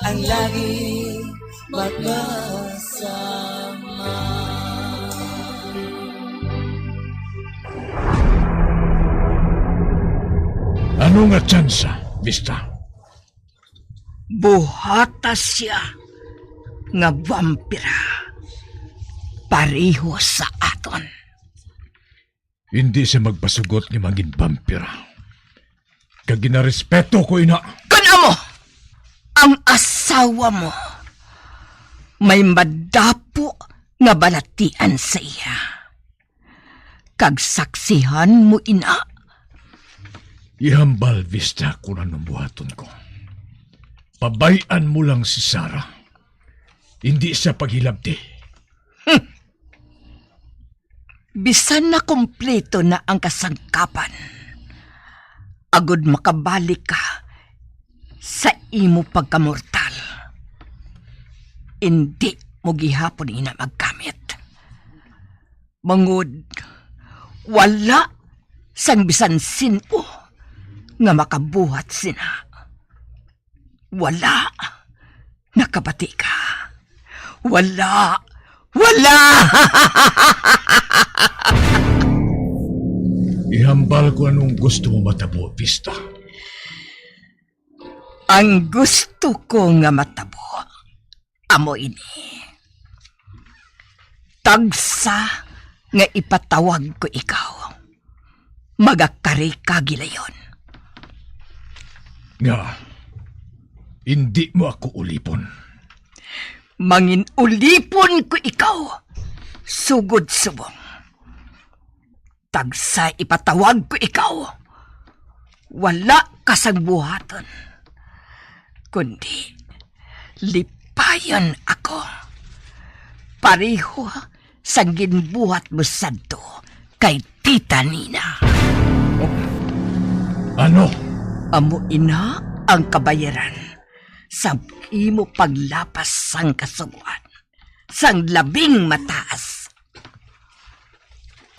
ang langit magkasama. Ano nga tsansa, Vista? Buhata siya nga vampira, pareho sa aton. Hindi siya magpasugot nga mangin vampira. Kag ginarespeto ko ina. Kun amo ang asawa mo, may madapo nga balatian sa iya. Kag saksihan mo ina. Ihambal, Vista, kung anong buhaton ko. Pabay-an mo lang si Sarah. Hindi siya paghilabti. Hmm. Bisan na kompleto na ang kasangkapan, agud makabalik ka sa imo pagkamortal, indi mo gihapon ina maggamit. Bangod wala sang bisan sin-o nga makabuhat sina. Wala. Nakabati ka. Wala. Wala. Ihambal ko anong gusto mo matabo, Vista. Ang gusto ko nga matabo amo ini. Tagsa nga ipatawag ko ikaw, magakari ka gilayon. Nga, indi mo ako ulipon. Mangin-ulipon ko ikaw, sugod subong. Tagsa ipatawag ko ikaw, wala ka sang buhaton, kundi lipayon ako, pareho sang ginbuhat mo sadto kay Tita Nina. Ano? Amo ina ang kabayaran sa imo paglapas sang Kasugoan sang labing mataas,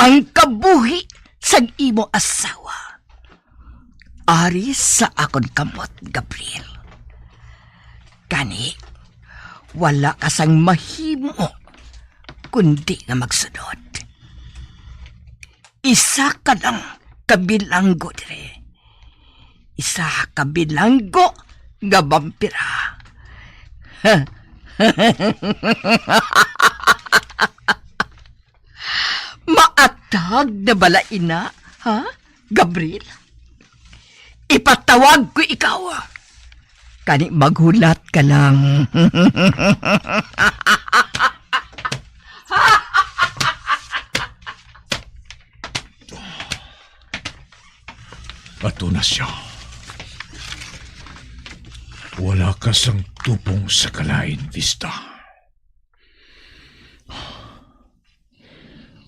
ang kabuhi sang imo asawa. Ari sa akon kamot, Gabriel. Gani, wala ka sang mahimo kundi nga magsunod. Isa ka lang ka bilanggo diri. Isa ka bilanggo nga vampira. Maatag na bala ina, ha, Gabriel? Ipatawag ko ikaw. Kani maghulat ka lang. Ato na siya. Wala ka sang tubong sa kalain, Vista.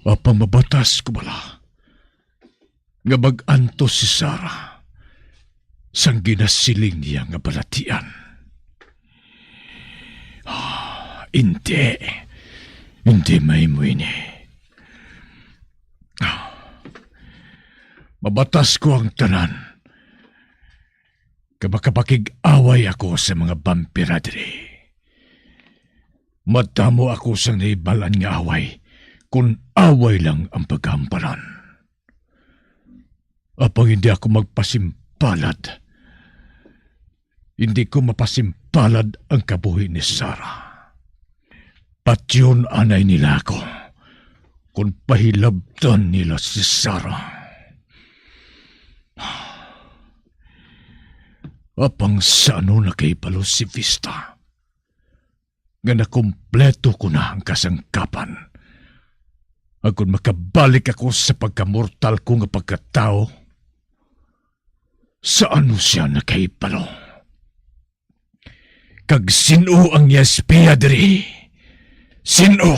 Apang mabatas ko bala nga mag-antos si Sarah sang ginasiling niya nga balatian. Ah, indi. Indi mahimo ini. Ah, mabatas ko ang tanan. Kay makapakig-away ako sa mga vampira diri. Madamo ako sang nahibal-an nga away, kun away lang ang paghamparan. Apang hindi ako magpasimpalad. Hindi ko mapasimpalad ang kabuhi ni Sarah. Patyon anay nila ako, kun pahilabtan nila si Sarah. Apang sa ano nakahibalo si Vista nga nakumpleto ko na ang kasangkapan, agud makabalik ako sa pagkamortal ko nga pagkatawo? Sa ano sia nakahibalo? Kag sin-o ang iya espiya diri? Sin-o?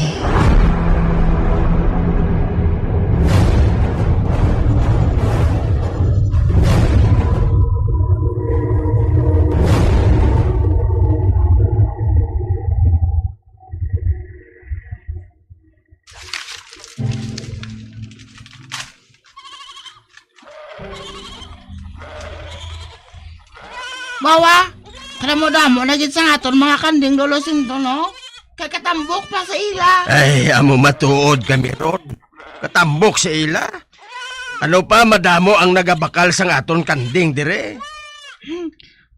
Bawa, kadamo-damo na gid sang aton mga kanding, Lolo Sinto, no? Kay katambok pa sa ila. Ay, amo matuod kami ron. Katambok sa ila. Ano pa, madamo ang nagabakal sang aton kanding dire. Hmm.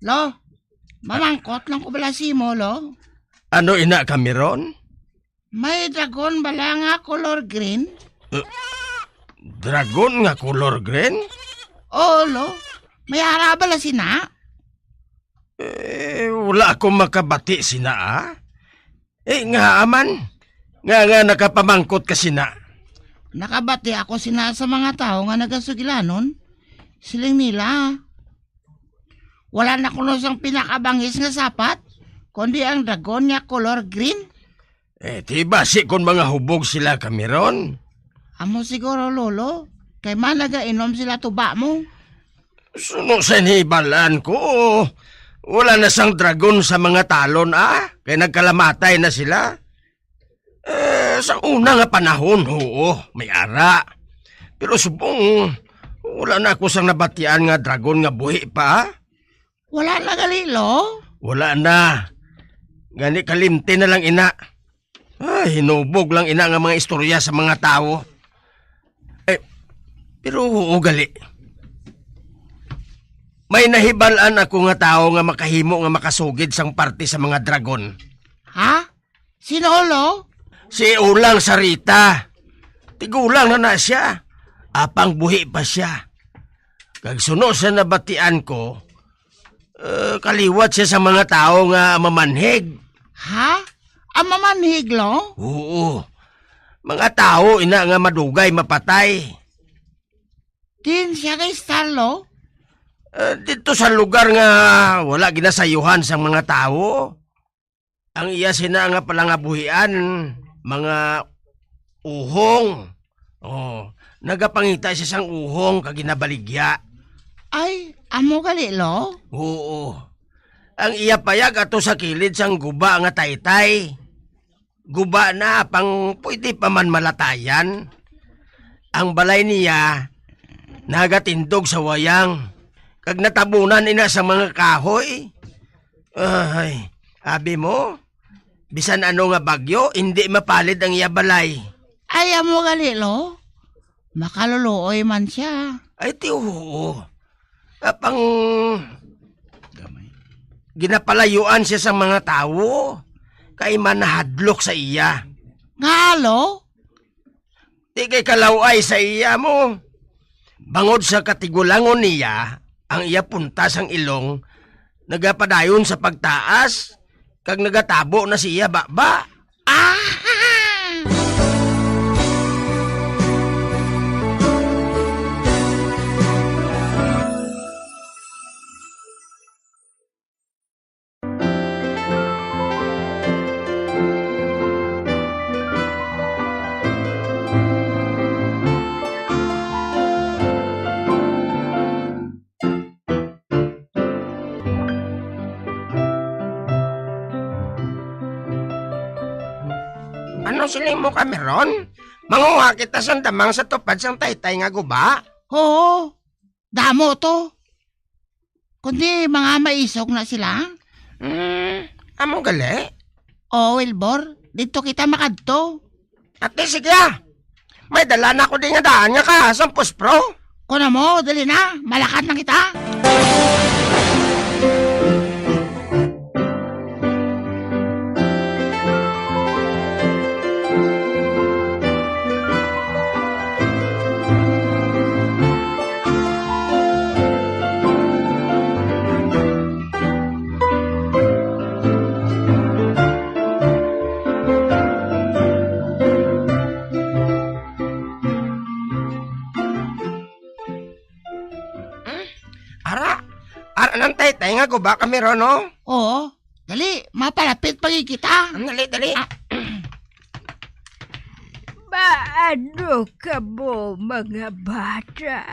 Lo, mamangkot lang ko bala simo, lo. Ano ina kami ron? May dragon bala nga color green? Eh, dragon nga color green? Oo, lo. May ara bala sina? Eh, wala ako makabati sina, ah. Eh, nga aman, nga, nga nakapamangkot ka sina. Nakabati ako sina sa mga tawo nga nagasugilanon. Siling nila, wala na kuno sang pinakabangis nga sapat, kundi ang dragon nga color green. Eh, di basi kon mga hubog sila kami ron? Amo siguro, Lolo, kay man nagainom sila tuba mo. Suno sa nahibal-an ko, wala na sang dragon sa mga talon, ah, kay nagkalamatay na sila. Eh, sa una nga panahon, huo, may ara. Pero subong, wala na ako sang nabatian nga dragon nga buhi pa, ah. Wala na gali, lo? Wala na. Gani kalimti na lang ina. Ay, hinubog lang ina nga mga istorya sa mga tawo. Eh, pero huo gali. May nahibal-an ako nga tawo nga makahimo nga makasugid sang parte sa mga dragon. Ha? Sino, lo? Si Ulang Sarita. Tigulang na na sia. Apang buhi pa sia. Kag suno sa nabatian ko, eh, kaliwat sia sa mga tawo nga mamanhig. Ha? Ang mamanhig, lo? Oo. Mga tawo ina nga madugay mapatay. Diin sia ka-estar, lo? Eh, didto sa lugar nga wala ginasayuhan sang mga tawo. Ang iya sina nga palangabuhian, mga uhong. Oh, nagapangita sia sang uhong kag ginabaligya. Ay, amo gali, lo? Oo. Ang iya payag ato sa kilid sang guba nga taytay. Guba na, apang pwede pa man malatayan. Ang balay niya nagatindog sa wayang, kag natabunan ina sa mga kahoy. Ay, abi mo, bisan ano nga bagyo, indi mapalid ang iya balay. Ay, amo gali, lo? Makaluluoy man sia. Ay, ti, oo. Apang ginapalayuan sia sa mga tawo, kay manahadlok sa iya. Nga, lo? Di kay kalaw-ay sa iya mo. Bangod sa katigulangon niya, ang iya punta sang ilong nagapadayon sa pagtaas, kag nagatabo na siya baba. Ah! Ano siling mo, Cameron? Manguha kita sang damang sa tupad sang taytay nga guba? Oo, damo to. Kundi mga maisog na sila? Hmm, amo gali? Oo, Wilbur. Didto kita makadto. Ate, sige ah. May dala na ko di nga daan nga kahas sang puspro. Kuno mo, dali na. Malakat na kita. Hmm? Ara, ara nang taytay nga guba kami ron, no? Oo. Dali, mapalapit pa gid kita. Ang dali, dali. Ah. Paano kamo, mga bata?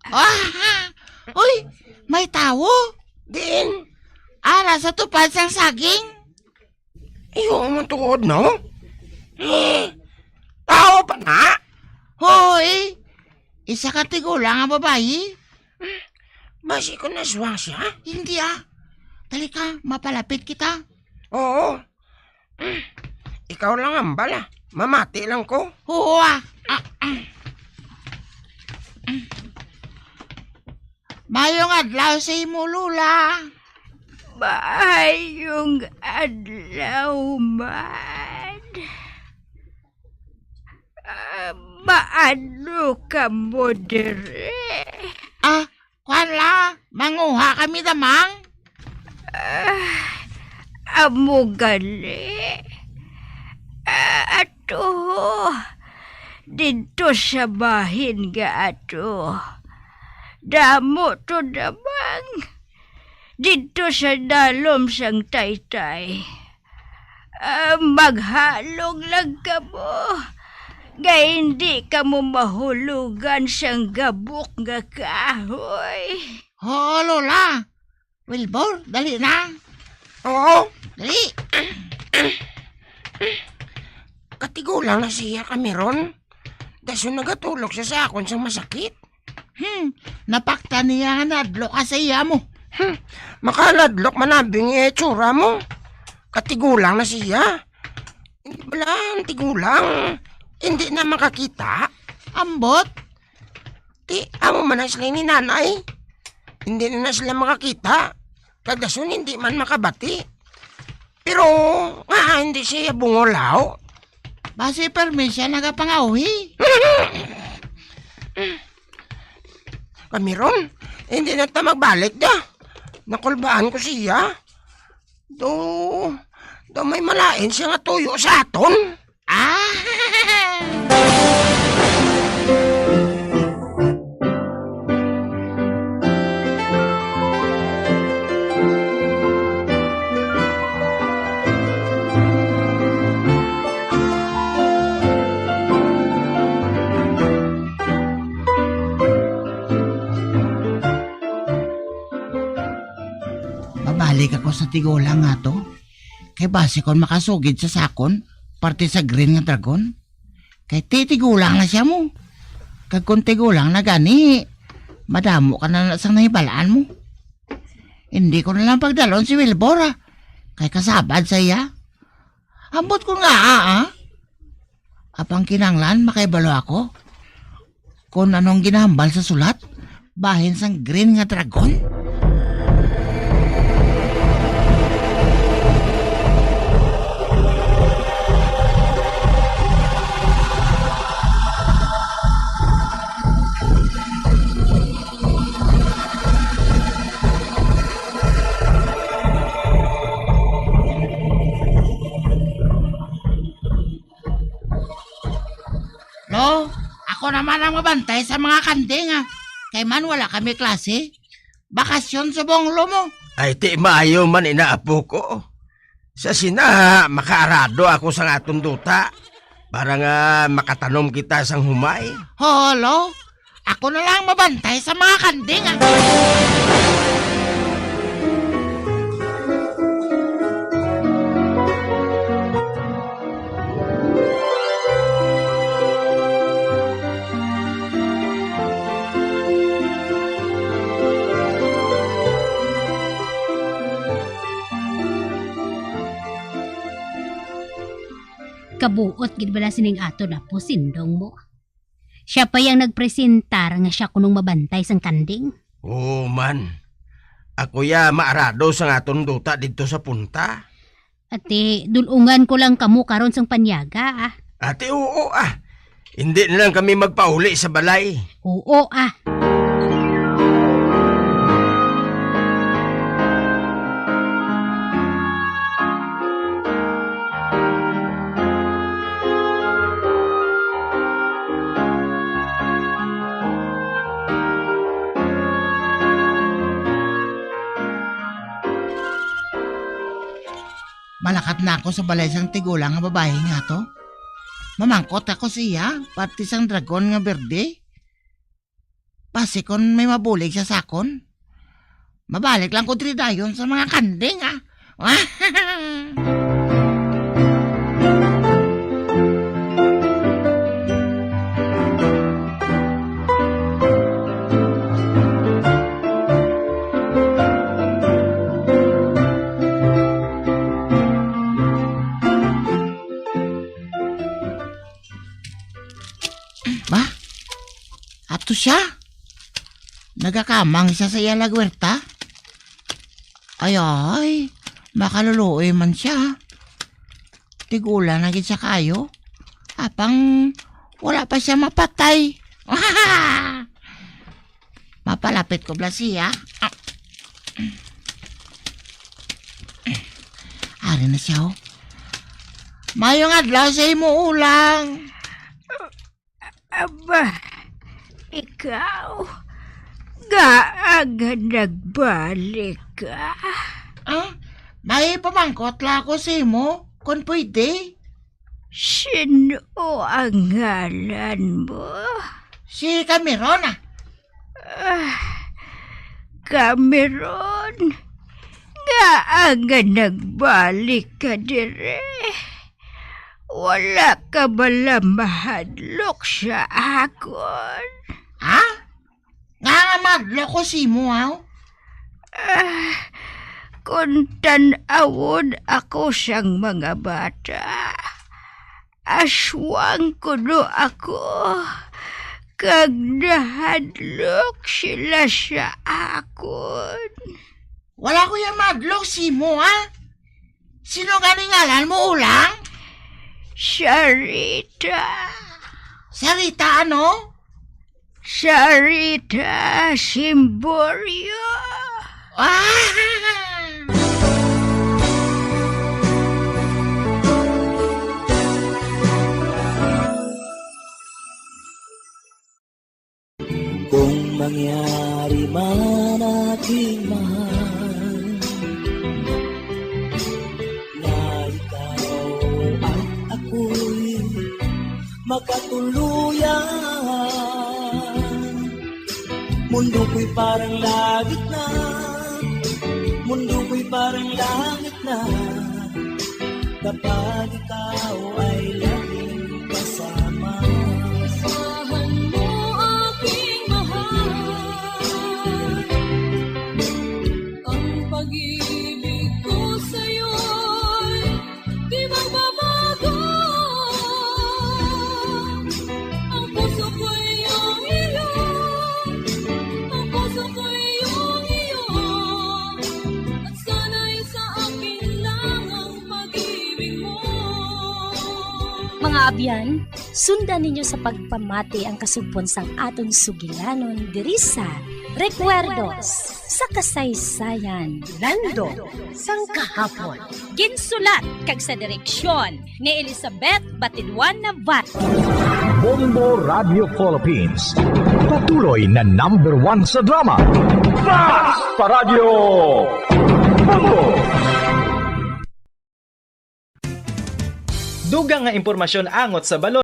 Ah! Uy, may tawo. Diin? Ara sa tupad sang saging. Iyo man tuod, no? Eh, tao pa na? Hoy, isa ka tigulang nga babayi. Basi ko naswang siya? Hindi, ah. Dali ka, mapalapit kita. Oo. Mm. Ikaw lang ang bala. Mamati lang ko. Oo, ah. Ah, ah. Mayong adlaw sa imo, Lola. Maayong adlaw man. Ah, maano ka mo dire? Ah, kuwan la, manguha kami, damang. Ah, amo gali. Ah, ato, didto sa bahin nga ato. Damo to, damang. Didto sa dalom sang taytay. Ah, maghalong lang kamo, nga hindi kamo mahulogan sang gabok nga kahoy. Oo, Lola. Wilbur, dali na. Oo. Dali. Katigulang na siya, Cameron. Dason nagatulog siya sa akon sang masakit. Hmm, napaktan niya nga nadlok ka sa iya mo. Hmm, makaladlok man abi ang itsura mo. Katigulang na siya. Hindi bala ang tigulang hindi na makakita? Ambot? Ti, amo man ang siling ni nanay. Hindi na, na sila makakita. Kag dason hindi man makabati. Pero, nga, hindi siya bungol, haw? Basi permi siya nagapangawhi. Kami ron, hindi na ta magbalik da. Nakulbaan ko siya. Do, do may malain siya nga tuyo sa aton. Ah! Mabalik ako sa tigulang nga to. Kay basi kon makasugid sa sakon, parte sa Green nga Dragon. Kay ti tigulang na siya mo. Kag kon tigulang na gani, madamo ka na, na sang nahibalaan mo. Hindi ko na lang pagdalon si Wilbur, ah. Kay kasabad sa iya. Ambot ko nga, ah, ah. Apang kinanglan makahibalo ako kon ano ang ginahambal sa sulat bahin sang Green nga Dragon. Lo, ako naman ang mabantay sa mga kanding, ah. Kay man wala kami klase. Bakasyon subong, Lo, mo. Ay, ti maayo man ina, apo ko. Sa sina, makaarado ako sang aton duta para nga makatanom kita sang humay. Ho, Lo. Ako na lang mabantay sa mga kanding, ah. Kabuot gid bala sining aton apo, Sindong mo. Siya pa yang nagpresentar nga siya kunong mabantay sang kanding. Oo man. Ako ya maarado sang aton duta didto sa punta. Ate, dul-ungan ko lang kamo karon sang panyaga, ah. Ate, oo, ah. Hindi na lang kami magpauli sa balay. Oo, ah. Malakat na ako sa balay sang tigulang nga babayi nga to. Mamangkot ako siya, parte sang dragon nga berde. Basi kon may mabulig siya sa akon, mabalik lang ko diri dayon sa mga kanding, ah. Siya? Nagakamang siya sa iya lagwerta? Ay, ay, makaluluoy man siya. Tigulang na gid siya kayo. Apang wala pa siya mapatay. Mapalapit ko bala siya. Ari na siya, oh. Mayong adlaw sa imo, ulang. Aba, ikaw, ngaa nga nagbalik ka? Ah, may pamangkot la ako sa imo, kung pwede. Sino ang ngalan mo? Si Cameron, ah. Ah, Cameron, ngaa nga nagbalik ka dire? Wala ka bala mahadlok sa akon? Ha? Nga nga madlok ko sa imo, haw? Ah, kung tan-awon ako sang mga bata, aswang kuno ako, kag nahadlok sila sa akon. Wala ko yang madlok sa imo, ha? Sino gani ngalan mo, ulang? Sarita. Sarita ano? Sarita Simborio. Ah! Kung mangyari man, aking mahal, na ikaw at ako'y magkatuluyan, mundo ko'y parang langit na, mundo ko'y parang langit na. Kapag ikaw ay laging kasama. Asahan mo, aking mahal, ang pag-ibig ko sa'yo'y di magbabago. Ang puso ko'y iyong iyo, ang puso ko'y iyong iyo, at sana'y sa akin lang ang pag-ibig mo. Mga abyan, sundan ninyo sa pagpamati ang kasugpon sang aton sugilanon diri sa Recuerdos sa Kasaysayan. Lando sang Kahapon. Ginsulat kag sa direksyon ni Elizabeth Batidwan Navarro. Bombo Radio Philippines, patuloy na number one sa drama. Basta Radyo Bombo! Dugang nga impormasyon angot sa balod.